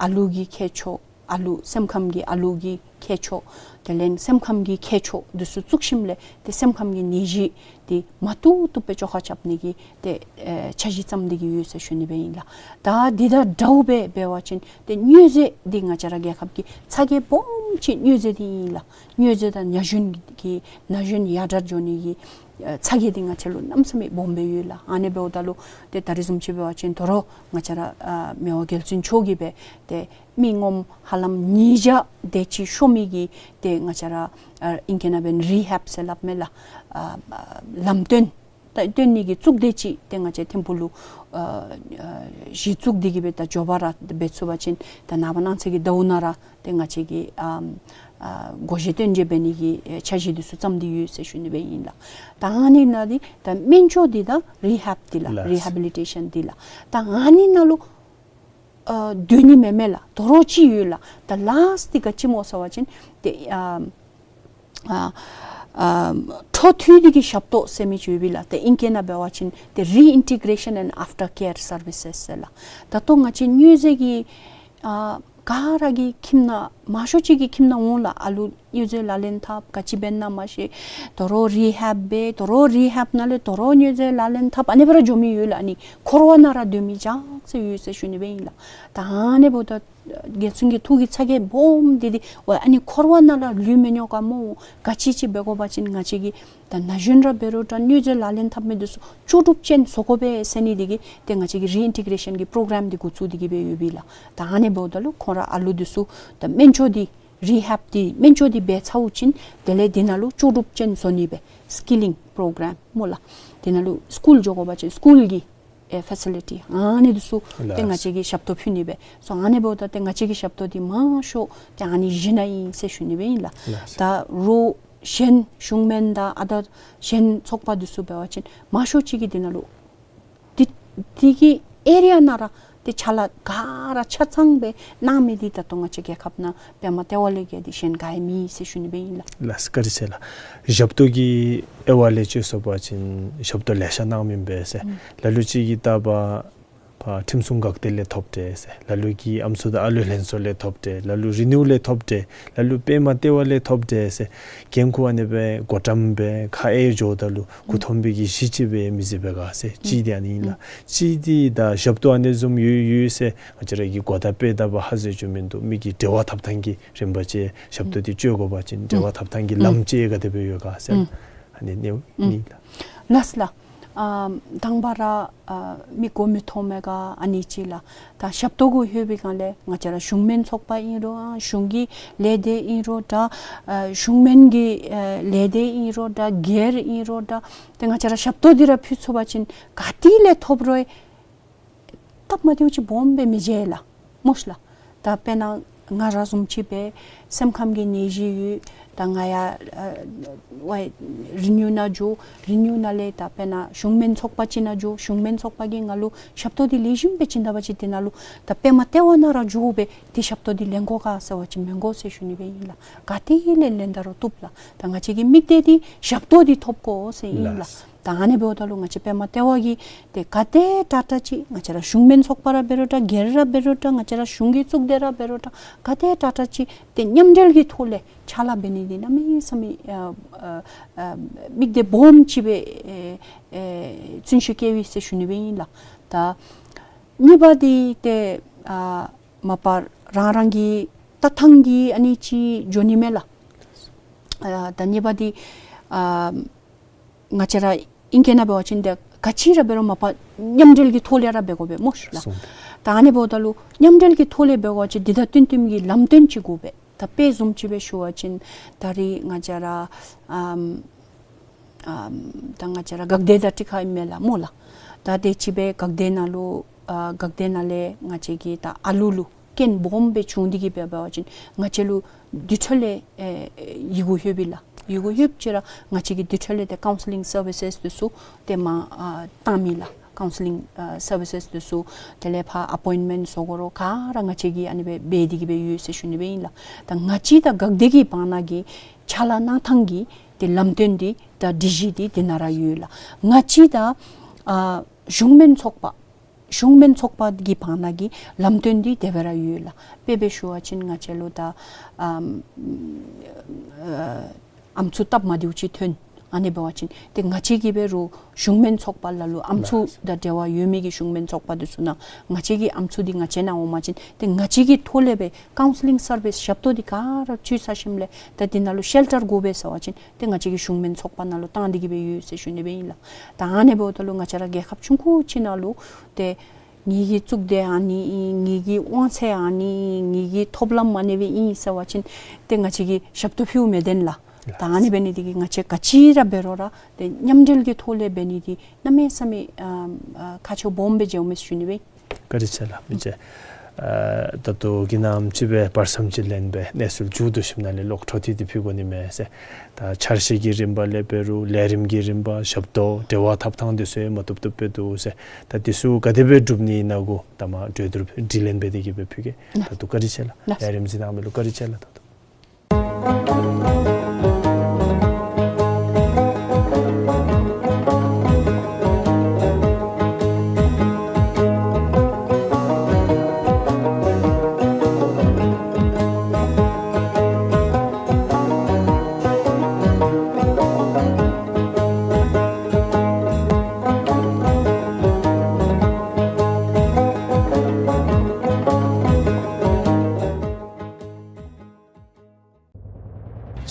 ཨ་ལུ་གི་མཁས་མཆོག་ཨ་ལུ་སེམས་ཁམས་ཀྱི་ཨ་ལུ་གི་མཁས་མཆོག་དེ་ལས་སེམས་ཁམས་ཀྱི་མཁས་མཆོག་འདི་ཚུ་བཙུགས་ཞིནམ་ལས་ཏེ་སེམས་ཁམས་ཀྱི་ནད་གཞི་འདི་མ་བཏུབ་བཏུབ་སྦེ་བཅོ་ཁ་རྐྱབ་ནི་གི་ཏེ་ཨེ་འཆར་གཞི་བརྩམས་ཏེ་གི་ཡོད་ཟེར་ཞུ་ནི་སྦེ་ཨིན་ལགས། ད་འདི་དང་འདྲཝ་སྦེ་འབད་བ་ཅིན་ཏེ་མྱོས་རྫས་འདི་ང་བཅས་ར་རྒྱལ་ཁབ་ཀྱི་ཚ་གྱང་སྦོམ་ཅིག་མྱོས་རྫས་འདི་ཨིན་ལགས། མྱོས་རྫས་དང་ན་གཞོན་གྱི་ན་གཞོན་ཡར་དྲག་འགྱོ་ནི་གི་ཨེ་ཚ་གྱང་འདི་ང་བཅས་ལུ་གནམ་མེད་ས་མེད་སྦོམ་སྦེ་ཡོད་ལགས། ཨ་ནི་འབདཝ་ད་ལུ་ཏེ་ད་རེས་བཟུམ་ཅིག་འབད་བ་ཅིན་དོ་རུང་ང་བཅས་ར་ཨ་མི་དབང་རྒྱལ་བཙུན་མཆོག་གིས་སྦེ་ཏེ་མི་ངོམ་ཧ་ལམ་ཉིས་བརྒྱ་དེ་ཅིག་ཤོར་མི་གི་ཏེ་ང་བཅས་ར་ཨ་ཨིང་སྐད་ནང་འབད་རི་ཧེབ་ཟེར་སླབ་མས་ལགས། ཨ་ཨ་ལམ་སྟོན་ད་སྟོན་ནི་གི་གཙུག་སྡེ་ཅིག་ཏེ་ང་བཅས་ཐིམ་ཕུག་ལུ་ཨ་ཨ་གཞི་བཙུགས་ཏེ་གི་སྦེ་ད་མགྱོགས་པ་ར་འབད་ཚུགས་པ་ཅིན་ད་ནངས་པ་གནངས་ཚེ་གི་ཟླཝ་ནང་ར་ཏེ་ང་བཅས་ཀྱིས་ཨ་ཨ་བགོ་བཤའ་སྟོན་བྱེད་འབད་ནི་གི་ཨེ་འཆར་གཞི་འདི་ཚུ་བརྩམས་ཏེ་ཡོད་ཟེར་ཞུ་ནི་སྦེ་ཨིན་ལགས། ད་ཨ་ནི་ནང་འདི་ད་སྨན་བཅོས་འདི་དང་རི་ཧེབ་འདི་ལགས། ལགས། རི་ཧེ་བི་ལི་ཊེ་ཤཱན་འདི་ལགས། ད་ཨ་ནི་ནང་ལུ་ཨ་སྡོད་ནི་མེན་མས་ལགས། དོ་རུང་ཅིག་ཡོད་ལགས། ད་ལཱསཊ་འདི་ག་ཅི་སྨོ་ཟེར་བ་ཅིན་ཏེ་ཨ་ཨ་ཨ་འཕྲོ་མཐུད་ནི་གི་ཞབས་ཏོག་ཟེར་མི་ཅིག་ཡོད་པས་ལགས། ཏེ་ཨིང་སྐད་ནང་འབད་བ་ཅིན་ཏེ་རི་ཨིན་ཊི་གེ་རེ་ཤཱན་ཨེནཌ་ཨཕ་ཊར་ཀེར་སར་བི་སེས་ཟེར་ལགས། ད་ལྟོ་ང་བཅས་མྱོས་རྫས་ཀྱི་ཨ་ག་ར་གི་ཁྱིམ་ནང་མང་ཤོས་ཅིག་གི་ཁྱིམ་ནང་འོང་ལགས། ཨ་ལུ་མྱོས་རྫས་ལག་ལེན་འཐབ་ག་ཅི་འབད་ན་མ་ཤེས། དོ་རུང་རི་ཧེབ་འབད། དོ་རུང་རི་ཧེབ་ནང་ལས་དོ་རུང་མྱོས་རྫས་ལག་ལེན་འཐབ། ཨ་ནི་སྦེ་ར་འགྱོ་མི་ཡོད་ལགས། ཨ་ནི་འཁོར་བ་ནང་ར་སྡོད་མི་ཅ་ཆས་ཡོད་ཟེར་ཞུ་ནི་སྦེ་ཨིན་ལགས། ད་ཨ་ནི་འབདཝ་ད་རྒྱལ་བཙུན་གྱི་ཐུགས་ཀྱི་ཚ་གྱང་སྦོམ་འདི་འདི་ཝའི་ཨ་ནི་འཁོར་བ་ནང་ལུ་ལུས་མི་ཉོག་ག་སྨོ། ག་ཅི་ཅིག་འབད་དགོ་པ་ཅིན་ང་བཅས་ཀྱིས་ད་ན་གཞོན་ར་འབད་རུང་འདྲ་མྱོས་རྫས་ལག་ལེན་འཐབ་མི་འདི་ཚུ་ལྕོགས་གྲུབ་ཅན་བཟོ་དགོ་པས་ཟེར་ནི་འདི་གིས་ཏེ་ང་བཅས་ཀྱིས་རི་ཨིན་ཊི་གེ་རེ་ཤཱན་གྱི་པྲོ་གྲམ་འདི་འགོ་བཙུགས་ཏེ་གི་སྦེ་ཡོད་པས་ལགས། ད་ཨ་ནི་འབདཝ་ད་ལུ་ཁོང་ར་ཨ་ལུ་འདི་ཚུ་ད་སྨན་བཅོས་འདི་རི་ཧེབ་འདི་སྨན་བཅོས་འདི་འབད་ཚརཝ་ཅིན་དེ་ལས་འདི་ནང་ལུ་ལྕོགས་གྲུབ་ཅན་བཟོ་ནི་སྦེ་སི་ཀི་ལིང་པྲོ་གྲམ་སྨོ་ལགས། འདི་ནང་ལུ་སི་ཀུལ་འགྱོ་དགོ་པ་ཅིན་སི་ཀུལ་གྱི་ཨེ་ཕེ་སི་ལི་ཊི་ཨ་ནི་འདི་ཚུ་ཏེ་ལགས། ང་བཅས་ཀྱིས་ཞབས་ཏོག་ཕུལ་ནི་སྦེ། སོ་ཨ་ནི་འབདཝ་ད་ཏེ་ང་བཅས་ཀྱི་ཞབས་ཏོག་འདི་མང་ཤོས་ཏེ་ཨ་ནི་བཞི་ནང་ཨིན་ཟེར་ཞུ་ནི་སྦེ་ཨིན་ལགས། ལགས། ད་རོགས་གཞན་གཞུང་མིན་དང་ཨ་དར་གཞན་ཚོགས་པ་འདི་ཚུ་འབད་བ་ཅིན་མང་ཤོས་ཅིག་གིས་འདི་ནང་ལུ་འདི་འདི་གི་ཨེ་རི་ཡ་ནང་ར་ཏེ་ཕྱག་ལཱ་ག་ར་ཆ་ཚང་སྦེ་གནང་མི་འདི་ད་ལྟོ་ང་བཅས་རྒྱལ་ཁབ་ནང་པདྨ་ལྟེ་བ་ལས་བརྒལ་ཏེ་གཞན་ག་ཡང་མེད་ཟེར་ཞུ་ནི་སྦེ་ཨིན་ལགས། ལགས་སོ། བཀའ་དྲིན་ཆེ་ལགས། ཞབས་ཏོག་གི་དབྱེ་བ་ལས་བཅད་སོང་པ་ཅིན་ཞབས་ཏོག་ལེ་ཤ་གནང་མི་ཨིན་པས་ཟེར། ཨུམ། ལ་ལུ་ཅིག་གིས་ད་པ་ ཕར་ཁྲིམས་སྲུང་འགག་སྡེ་ལས་ཐོབ་སྟེ་ཟེར། ལ་ལུ་གིས་ཨམ་སྲུ་དང་ཨ་ལུ་ལྷན་ཚོགས་ལས་ཐོབ་སྟེ། ལ་ལུ་རི་ནིའུ་ལས་ཐོབ་སྟེ། ལ་ལུ་པདྨ་ལྟེ་བ་ལས་ཐོབ་སྟེ་ཟེར། འགན་ཁུར་ཨ་ནི་སྦེ་མགོ་བཀྲམ་སྦེ་ཁ་ཨེ་འགྱོཝ་ད་ལུ་མགུ་འཐོམ་པའི་གི་གཞི་ཅིག་སྦེ་མི་བཟོད་པས་ག་ཟེར། གཅིག་འདི་ཨ་ནི་ཨིན་ལགས། གཅིག་འདི་ད་ཞབས་ཏོག་ཨ་ནི་བཟུམ་ཡོད་ཡོད་ཟེར་ང་བཅས་ར་གིས་གོ་བརྡ་སྤེལ་ད་པ་ཧ་ཟེར་ཞུ་མིན་འདུག། མི་གི་འབྲེལ་བ་འཐབ་ཐངས་ཀྱི་རིམ་པ་ཅིག་ཞབས་ཏོག་འདི་སྤྱོད་དགོ་པ་ཅིན་འབྲེལ་བ་འཐབ་ཐངས་ཀྱི་ལམ་ཅིག་ག་དེ་སྦེ་ཡོད་ག་ཟེར། ཨ་ནི་ཨ་ནི་ཨིན་ལགས། ལགས་ལགས། ཨ་དང་པ་ར་ཨ་མི་མགོ་མི་འཐོམ་མི་ག་ཨ་ནི་ཅིག་ལགས། ད་ཞབས་ཏོག་གུ་ལྷོད་པའི་སྒང་ལས་ང་བཅས་ར་གཞུང་མིན་ཚོགས་པ་ཨིན་རུང་ཨ་གཞུང་གི་ལས་སྡེ་ཨིན་རུང་ད་ཨ་གཞུང་མིན་གྱི་ཨ་ལས་སྡེ་ཨིན་རུང་ད་སྒེར་ཨིན་རུང་ད་ཏེ་ང་བཅས་ར་ཞབས་ཏོག་འདི་ར་ཕུལ་ཚུགས་པ་ཅིན་ག་ཏེ་ལས་ཐོབ་རུང་སྟབས་མ་བདེཝ་ཅིག་སྦོམ་སྦེ་མི་འབྱུང་ལགས། མོ་ཤིག་ལགས། ད་དཔེར་ན་ང་ར་བཟུམ་ཅིག་སྦེ་སེམས་ཁམས་ཀྱི་ནད་གཞི་ཡོད། ད་ང་ཡང་ཨ་ཝའི་རི་ནིའུ་ནང་འགྱོ། རི་ནིའུ་ནང་ལས་ད་དཔེར་ན་གཞུང་མིན་ཚོགས་པ་ཅིག་ནང་འགྱོ། གཞུང་མིན་ཚོགས་པ་གིས་ང་ལུ་ཞབས་ཏོག་འདི་ལེགས་ཤོམ་སྦེ་བྱིན་ད་པ་ཅིན་དེ་ནང་ལུ་ད་པདྨ་ལྟེ་བ་ནང་ར་འགྱོ་སྦེ་ཏེ་ཞབས་ཏོག་འདི་ལེན་དགོ་ག་ཟེར་བ་ཅིན་མི་དགོ་ཟེར་ཞུ་ནི་སྦེ་ཨིན་ལགས། ག་ཏེ་ལས་ལེན་ད་རུང་བཏུབ་ལགས། ད་ང་བཅས་ཀྱི་དམིགས་གཏད་འདི་ཞབས་ཏོག་འདི་ཐོབ་དགོ་ཟེར་ཨིན་ལགས། ལགས། ད་ཨ་ནི་འབདཝ་ད་ལུ་ང་བཅས་པདྨ་ལྟེ་བ་གིས་ཏེ་ག་དེ་དྲག་དྲག་ཅིག་ང་བཅས་ར་གཞུང་མིན་ཚོགས་པ་ར་འབད་རུང་འདྲ་སྒེར་ར་འབད་རུང་འདྲ་ང་བཅས་ར་གཞུང་གི་གཙུག་སྡེ་ར་འབད་རུང་འདྲ་ག་དེ་དྲག་དྲག་ཅིག་ཏེ་མཉམ་འབྲེལ་གྱི་ཐོག་ལས་ཕྱག་ལཱ་འབད་ནི་འདི་གནམ་མེད་ས་མེད་ཨ་ཨ་ཨ་དམིགས་གཏད་སྦོམ་ཅིག་སྦེ་ཨེ་ཨེ་བརྩོན་ཤུགས་བསྐྱེདཔ་ཨིན་ཟེར་ཞུ་ནི་སྦེ་ཨིན་ལགས། ད་གཉིས་པ་འདི་ཏེ་ཨ་མ་པ་རང་རང་གི་ལྟ་ཐངས་ཀྱིས་ཨ་ནི་ཅིག་འགྱོ་ནི་མས་ལགས། ཨ་ད་གཉིས་པ་འདི་ཨ་ང་བཅས་ར་ཨིང་སྐད་ནང་འབད་བ་ཅིན་ཏེ་ག་ཅི་ར་འབད་རུང་མ་པ་མཉམ་འབྲེལ་གྱི་ཐོག་ལས་ར་འབད་དགོ་པས་མོ་ཤིག་ལགས། སོང་། ད་ཨ་ནི་འབདཝ་ད་ལུ་མཉམ་འབྲེལ་གྱི་ཐོག་ལས་འབད་དགོ་པ་ཅིན་འདི་དང་བསྟུན་བསྟུནམ་གྱི་ལམ་སྟོན་ཅིག་དགོ་པས། ད་དཔེ་བཟུམ་ཅིག་སྦེ་ཞུ་བ་ཅིན་ད་རེས་ང་བཅས་ར་ཨམ་ཨམ་ད་ང་བཅས་ར་འགག་སྡེ་དང་གཅིག་ཁར་ཨིན་མས་ལགས་མོ་ལགས། ད་དེ་ཅིག་སྦེ་འགག་སྡེ་ནང་ལུ་ཨ་འགག་སྡེ་ནང་ལས་ང་བཅས་ཀྱི་ད་ཨ་ལུ་ལུ་རྐྱེན་སྦོམ་སྦེ་བྱུང་སྟེ་གིས་འབད་བ་ཅིན་ང་བཅས་ལུ་དེ་འཕྲོ་ལས་ཨེ་ཡི་གུ་ལྷོདཔ་ཨིན་ལགས། ཡི་གུ་ལྷོདཔ་ཅིག་ར་ང་བཅས་ཀྱིས་དེ་འཕྲོ་ལས་ཏེ་ཀའུན་སི་ལིང་སར་བི་སེས་འདི་ཚུ་ཏེ་མར་ཨ་བཏངམ་ཨིན་ལགས། ཀའུན་སི་ལིང་ཨ་སར་བི་སེས་འདི་ཚུ་དེ་ལས་ཕར་ཨ་པོའིནཊ་མེནཊ་བཟོ་དགོ་རུང་ག་ར་ང་བཅས་ཀྱིས་ཨ་ནི་སྦེ་འབད་དེ་གིས་སྦེ་ཡོད་ཟེར་ཞུ་ནི་སྦེ་ཨིན་ལགས། ད་ང་བཅས་དང་འགག་སྡེ་གི་བར་ན་གི་ཕྱག་ལཱ་གནང་ཐངས་ཀྱི་ཏེ་ལམ་སྟོན་འདི་དང་སྒྲིག་གཞི་འདི་དེ་ནང་ར་ཡོད་ལགས། ང་བཅས་དང་ཨ་གཞུང་མིན་ཚོགས་པ་གཞུང་མིན་ཚོགས་པ་གི་བར་ན་གི་ལམ་སྟོན་འདི་དེ་སྦེ་ར་ཡོད་ལགས། དཔེ་སྦེ་ཞུ་བ་ཅིན་ང་བཅས་ལུ་ད་ཨམ་ཨ་ཨམ་སྲུ་སྟབས་མ་བདེཝ་ཅིག་ཐོན། ཨ་ནི་འབད་བ་ཅིན་ཏེ་ང་བཅས་ཀྱིས་འབད་རུང་གཞུང་མིན་ཚོགས་པ་ལ་ལུ་ཨམ་སྲུ་དང་འབྲེལ་བ་ཡོད་མི་གི་གཞུང་མིན་ཚོགས་པ་འདི་ཚུ་ནང་ང་བཅས་ཀྱི་ཨམ་སྲུ་འདི་ང་བཅས་ནང་འོང་པ་ཅིན་ཏེ་ང་བཅས་ཀྱི་ཐོག་ལས་སྦེ་ཀའུན་སི་ལིང་སར་བི་སེས་ཞབས་ཏོག་འདི་ག་ར་ཚུད་ཚར་ཞིནམ་ལས་ད་འདི་ནང་ལུ་ཤེལ་ཊར་དགོ་པས་ཟེར་བ་ཅིན་ཏེ་ང་བཅས་ཀྱིས་གཞུང་མིན་ཚོགས་པ་ནང་ལུ་བཏང་སྟེ་གིས་སྦེ་ཡོད་ཟེར་ཞུ་ནི་སྦེ་ཨིན་ལགས། ད་ཨ་ནི་འབདཝ་ད་ལུ་ང་བཅས་ར་རྒྱལ་ཁབ་ཆུང་ཀུ་ཅིག་ནང་ལུ་ཏེ་ངེ་གི་གཙུག་སྡེ་ཨ་ནི་ཨིན། ངེ་གི་དབང་ཚད་ཨ་ནི་ཨིན། ངེ་གི་ཐོབ་ལམ་ཨ་ནི་སྦེ་ཨིན་ཟེར་བ་ཅིན་ཏེ་ང་བཅས་ཀྱིས་ཞབས་ཏོག་ཕུལཝ་མི་བདེན་ལགས། ད་ཨ་ནི་འབད་ནི་འདི་གིས་ང་བཅས་ག་ཅི་ར་འབད་རུང་ར་ཏེ་མཉམ་འབྲེལ་གྱི་ཐོག་ལས་འབད་ནི་འདི་གནམ་མེད་ས་མེད་ཨ་ཨ་ཁག་ཆེཝ་སྦོམ་སྦེ་འགྱོཝ་མས་ཟེར་ཞུ་ནི་སྦེ། བཀའ་དྲིན་ཆེ་ལགས། མི་རྗེ་ཨ་ད་ལྟོ་གི་ནམ་ཅིག་སྦེ་བར་མཚམས་ཅིག་ལེན་སྦེ་གནས་ཚུལ་མཇུག་བསྡུ་ཞིནམ་ལས་ལོག་འཕྲོ་མཐུད་དེ་ཕུལ་དགོ་ནི་མས་ཟེར། ད་འཆར་གཞི་གི་རིམ་པ་ལས་འབད་རུང་ལས་རིམ་གྱི་རིམ་པ་ཞབས་ཏོག་འབྲེལ་བ་འཐབ་ཐངས་འདི་ཚུ་ཡང་མ་བཏུབ་བཏུབ་སྦེ་འདུག་ཟེར། ད་འདི་ཚུ་ག་དེ་སྦེ་སྒྲུབ་ནི་ཨིན་ན་གུ་ད་མ་གྲོས་བསྡུར་དྲི་ལན་འབད་དེ་གིས་སྦེ་ཕུལ་གེ། ད་ལྟོ་བཀའ་དྲིན་ཆེ་ལགས། ལགས། ལས་རིམ་གཟིགས་གནང་མི་ལུ་བཀའ་དྲིན་ཆེ་ལགས། ད་ལྟོ།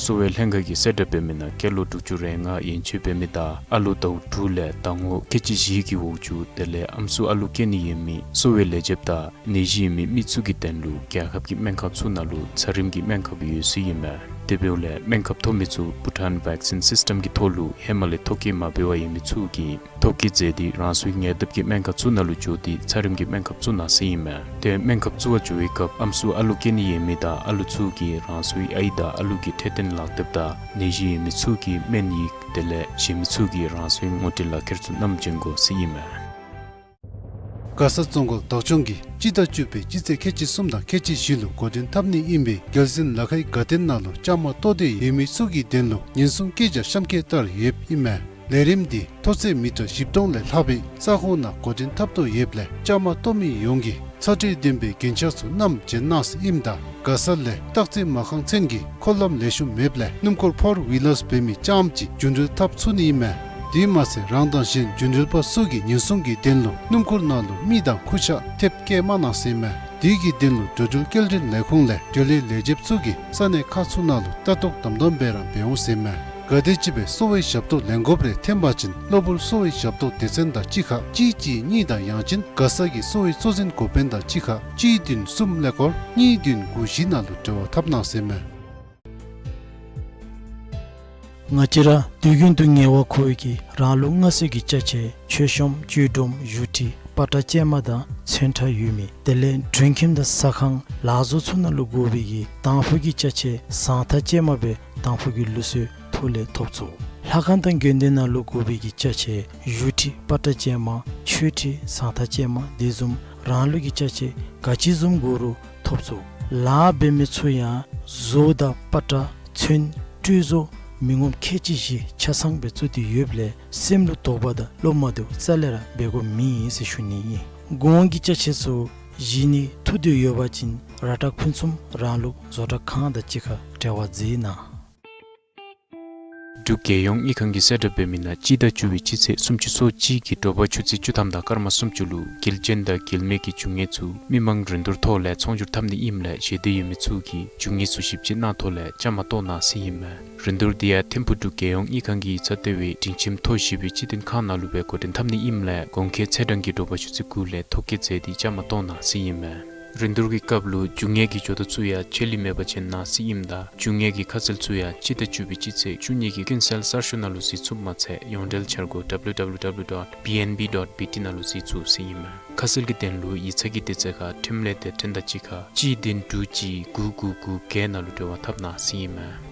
གསོ་བའི་ལྷན་ཁག་གིས་གསལ་བསྒྲགས་འབད་མི་ནང་སྐྱེས་ལོ་དྲུག་ཅུ་རེ་ལྔ་ཡན་ཆད་འབད་མི་དང་ཨ་ལོ་ཟླཝ་དྲུག་ལས་ཟླ་ངོ་ཁལ་གཅིག་བཞི་གི་འོག་ཅུ་དེ་ལས་ཨམ་སྲུ་ཨ་ལུ་སྐྱེ་ནི་ཡོད་མི་གསོ་བའི་ལས་བྱེདཔ་དང་ནད་གཞི་ཡོད་མི་མི་ཚུ་གི་དོན་ལུ་རྒྱལ་ཁབ་ཀྱི་སྨན་ཁང་ཚུ་ནང་ལུ་ཚད་རིམས་ཀྱི་སྨན་ཁབ་ཡོད་ཟེར་ཨིན་མས། དེ་འབདཝ་ལས་སྨན་ཁབ་ཐོབ་མི་ཚུ་བྷུ་ཊཱན་ཝེག་སིན་སིསི་ཊམ་གྱི་ཐོག་ལུ་ཧེ་མ་ལས་ཐོ་བཀོད་མ་འབད་བར་ཡོད་མི་ཚུ་གིས་ཐོ་བཀོད་མཛད་དེ་རང་སོའི་ཉེ་འདབས་ཀྱི་སྨན་ཁང་ཚུ་ནང་ལུ་འགྱོ་སྟེ་ཚད་རིམས་ཀྱི་སྨན་ཁབ་བཙུགས་གནང་ཟེར་ཨིན་མས། ཏེ་སྨན་ཁབ་བཙུགས་པར་འགྱོ་བའི་སྐབས་ཨམ་སྲུ་ཨ་ལུ་སྐྱེ་ནི་ཡོད་མི་དང་ཨ་ལུ་ཚུ་གིས་རང་སོའི་ཨའི་དང་ཨ་ལུ་གི་འཕྲོད་བསྟེན་ལག་དེབ་དང་ནད་གཞི་ཡོད་མི་ཚུ་གི་སྨན་ཡིག་དེ་ལས་གཞན་མི་ཚུ་གིས་རང་སོའི་ངོ་སྤྲོད་ལག་ཁྱེར་ཚུ་བསྣམས་བྱོན་དགོ་ཟེར་ཨིན་མས། མགར་ས་རྫོང་ཁག་བདག་སྐྱོང་གིས་སྤྱི་ཟླ་བཅུ་པའི་སྤྱི་ཚེས་ཁལ་གཅིག་གསུམ་དང་ཁལ་གཅིག་བཞི་ལུ་འགོ་འདྲེན་འཐབ་ནི་ཨིན་པའི་རྒྱལ་གཞུང་ལ་ཁའི་དགའ་སྟོན་ནང་ལུ་བཅའ་མར་གཏོགས་ཏེ་ཡོད་མི་ཚུ་གི་དོན་ལུ་ཉེན་སྲུང་སྐད་ཆ་གཤམ་འཁོད་ལྟར་ཡོདཔ་ཨིན་མས། ལས་རིམ་འདི་མཐོ་ཚད་མི་ཊར་བཞི་སྟོང་ལས་ལྷག་པའི་ས་ཁོངས་ནང་འགོ་འདྲེན་འཐབ་དོ་ཡོདཔ་ལས་བཅའ་མར་གཏོགས་མི་ཡོངས་ཀྱིས་ཚ་དྲོད་ལྡན་པའི་རྒྱན་ཆ་ཚུ་བསྣམས་བྱོན་གནང་ཟེར་ཨིནམ་ད་མགར་ས་ལས་སྟག་རྩེ་མ་ཁང་ཚུན་གྱི་འཁོར་ལམ་ལེགས་ཤོམ་མེདཔ་ལས་སྣུམ་འཁོར་ཕོར་ཝི་ལར་འབད་མི་རྐྱངམ་ཅིག་རྒྱུན་འགྲུལ་འཐབ་ཚུགས་ནི་ཨིན་མས། དེ་མ་ཚད་རང་དང་གཞན་རྒྱུན་འགྲུལ་པ་ཚུ་གིས་ཉེན་སྲུང་གི་དོན་ལུ་སྣུམ་འཁོར་ནང་ལུ་མི་དང་ཁུར་ཆ་ཐེབས་བཀལ་མ་གནང་ཟེར་མས། དེ་གི་དོན་ལུ་འགྲོ་འགྲུལ་སྐྱེལ་འདྲེན་ལས་ཁུངས་ལས་འགྲོ་ལས་ལས་བྱེདཔ་ཚུ་གིས་ས་གནས་ཁག་ཚུ་ནང་ལུ་ལྟ་རྟོག་དམ་དམ་སྦེ་ར་འབད་འོང་ཟེར་མས། ག་དེམ་ཅིག་སྦེ་གསོ་བའི་ཞབས་ཏོག་ལེན་དགོཔ་རེ་ཐོན་པ་ཅིན་གློ་བུར་གསོ་བའི་ཞབས་ཏོག་སྡེ་ཚན་དང་གཅིག་ཁར་གཅིག་གཅིག་གཉིས་དང་ཡང་ཅིན་མགར་ས་གི་གསོ་བའི་གཙོ་འཛིན་འགོ་དཔོན་དང་གཅིག་ཁར་གཅིག་བདུན་གསུམ་ཀླད་ཀོར་གཉིས་བདུན་དགུ་བཞི་ནང་ལུ་འབྲེལ་བ་འཐབ་གནང་ཟེར་མས། ང་བཅས་ར་དུས་རྒྱུན་དུ་ངལ་བ་ཁོག་ཡུག་གིས་རང་ལུགས་སྔར་སྲོལ་གྱི་ཅ་ཆས་མཆོད་གཤོམ་བཅུད་སྒྲོམ་བཞུགས་ཁྲི་པ་ཏྲ་ཅན་མ་དང་ཚོན་ཁྲ་ཡོད་མི་དེ་ལས་མགྲོན་ཁྱིམ་དང་ཟ་ཁང་ལག་བཟོ་ཚུ་ནང་ལུ་དགོ་པའི་གི་དང་ཕུ་གི་ཅ་ཆས་ཟང་ཐང་ཅན་མ་སྦེ་དང་ཕུ་གི་ལུགས་སྲོལ་ཐོག་ལས་ཐོབ་ཚུགས། ལྷ་ཁང་དང་དགོན་སྡེ་ནང་ལུ་དགོ་པའི་གི་ཅ་ཆས་བཞུགས་ཁྲི་པ་ཏྲ་ཅན་མ་མཆོད་ཁྲི་ཟང་ཐང་ཅན་མ་དེ་བཟུམ་རང་ལུགས་ཀྱི་ཅ་ཆས་ག་ཅི་བཟུམ་དགོ་རུང་ཐོབ་ཚུགས། ལཱ་འབད་མི་ཚུ་ཡང་བཟོ་དང་པ་ཏྲ་ཚོན་སྤྲོད་བཟོ་མི་ངོམ་ཁལ་གཅིག་བཞི་ཆ་ཚང་སྦེ་བཙུགས་ཏེ་ཡོདཔ་ལས་སེམས་ལུ་དོགས་པ་དང་བློ་མ་བདེཝ་རྩ་ལས་ར་འབད་དགོཔ་མེད་ཟེར་ཞུ་ནི་ཨིན། གོང་གི་ཅ་ཆས་ཚུ་བཞེས་ནི་ཐུགས་འདོད་ཡོད་པ་ཅིན་ར་ཏྲ་ཕུན་སུམ་རང་ལུགས་བཟོ་གྲྭ་ཁང་དང་གཅིག་ཁར་འབྲེལ་བ་མཛད་གནང་། འབྲུག་རྒྱལ་ཡོངས་དངུལ་ཁང་གིས་གསལ་བསྒྲགས་འབད་མི་ནང་སྤྱི་ཟླ་བཅུ་པའི་སྤྱི་ཚེས་སུམ་ཅུ་སོ་གཅིག་གི་དྲོ་པ་ཆུ་ཚོད་བཅུ་ཐམ་དང་སྐར་མ་སུམ་ཅུ་ལུ་རྒྱལ་ཅན་དང་རྒྱལ་མེད་ཀྱི་རྒྱུ་དངོས་ཚུ་མི་མང་རིན་བསྡུར་ཐོག་ལས་ཚོང་སྒྱུར་འཐབ་ནི་ཨིནམ་ལས་ཞེ་འདོད་ཡོད་མི་ཚུ་གིས་རྒྱུ་དངོས་ཚུ་ཞིབ་དཔྱད་གནང་ཐོག་ལས་བཅའ་མར་གཏོགས་གནང་ཟེར་ཨིན་མས། རིན་བསྡུར་འདི་ཡང་ཐིམ་ཕུག་འབྲུག་རྒྱལ་ཡོངས་དངུལ་ཁང་གི་ཡིག་ཚང་ལྟེ་བའི་སྒྲིང་ཁྱིམ་མཐོ་བཞི་པའི་སྤྱི་མཐུན་ཁང་ནང་ལུ་སྦེ་འགོ་འདྲེན་འཐབ་ནི་ཨིནམ་ལས་གོང་འཁོད་ཚེས་གྲངས་ཀྱིས་དྲོ་པ་ཆུ་ཚོད་དགུ་ལས་ཐོ་བཀོད་མཛད་དེ་བཅའ་མར་གཏོགས་གནང་ཟེར་ཨིན་མས། རིན་བསྡུར་གྱི་སྐབས་ལུ་རྒྱུ་དངོས་ཀྱི་ཇོ་བདག་ཚུ་ཡང་ཆད་ལུས་མེད་པར་བྱོན་གནང་ཟེར་ཨིནམ་ད་རྒྱུ་དངོས་ཀྱི་ཁ་གསལ་ཚུ་ཡང་སྤྱི་ཟླ་བཅུ་པའི་སྤྱི་ཚེས་བཅུ་གཉིས་ཀྱི་ཀུན་གསལ་གསར་ཤོག་ནང་ལུ་གཟིགས་ཚུགསཔ་མ་ཚད་ཡོངས་འབྲེལ་འཆར་སྒོ་W W W dot B N B dot B T ནང་ལུ་གཟིགས་ཚུགས་ཟེར་ཨིན་མས། ཁ་གསལ་གྱི་དོན་ལུ་ཡིག་ཚང་གི་དུས་ཚོད་ཁར་འཕྲིན་ལས་སྡེ་ཚན་དང་གཅིག་ཁར་གཅིག་བདུན་དྲུག་གཅིག་དགུ་དགུ་དགུ་བརྒྱད་ནང་ལུ་འབྲེལ་བ་འཐབ་གནང་ཟེར་ཨིན་མས།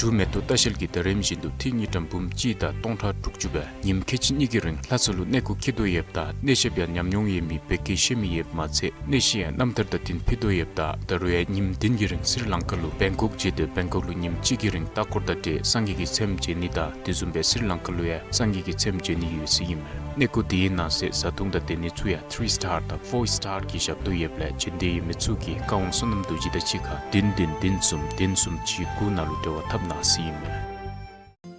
འབྲུག་མེ་ཏོག་ལྟ་བཤལ་གྱིས་ད་རིམ་བཞིན་དུ་ཏི་རུ་དངུལ་ཀྲམ་འབུམ་གཅིག་དང་སྟོང་ཕྲག་དྲུག་ཅུ་སྦེ་ཉིནམ་ཁལ་གཅིག་གཉིས་ཀྱི་རིང་ལྷ་ས་ལུ་གནས་སྐོར་འཁྱིད་དོ་ཡོདཔ་ད་གནས་བཤལཔ་ཡང་ཉམས་མྱོང་ཡོད་མི་བོད་སྐད་ཤེས་མི་ཡོདཔ་མ་ཚད་གནས་གཞི་ཡང་རྣམ་ཐར་དང་བསྟུན་ཕུལ་དོ་ཡོདཔ་ད་ད་རུང་ཡང་ཉིནམ་བདུན་གྱི་རིང་སི་རི་ལང་ཀ་ལུ་བེང་ཀོག་བརྒྱུད་དེ་བེང་ཀོག་ལུ་ཉིནམ་གཅིག་གི་རིང་ལྟ་སྐོར་དང་འབྲེལ་སངས་རྒྱས་ཀྱི་ཚེམ་མཇལ་ནི་དང་དེ་བཟུམ་སྦེ་སི་རི་ལང་ཀ་ལུ་ཡང་སངས་རྒྱས་ཀྱི་ཚེམ་མཇལ་ནི་ཡོད་ཟེར་ཨིན་མས། གནས་སྐོར་དེའི་ནང་གསེས་བཟའ་འཐུང་དང་སྡོད་གནས་ཚུ་ཡང་ཐི་རི་སི་ཊར་དང་ཕོར་སི་ཊར་གྱི་ཞབས་ཏོག་ཡོདཔ་ལས་བྱོན་འདོད་ཡོད་མི་ཚུ་གིས་བཀའ་དབང་བསོད་ནམས་རྡོ་རྗེ་དང་གཅིག་ཁར་བདུན་བདུན་བདུན་གསུམ་བདུན་གསུམ་གཅིག་དགུ་ནང་ལུ་འབྲེལ་བ་འཐབ་གནང་ཟེར་ཨིན་མས།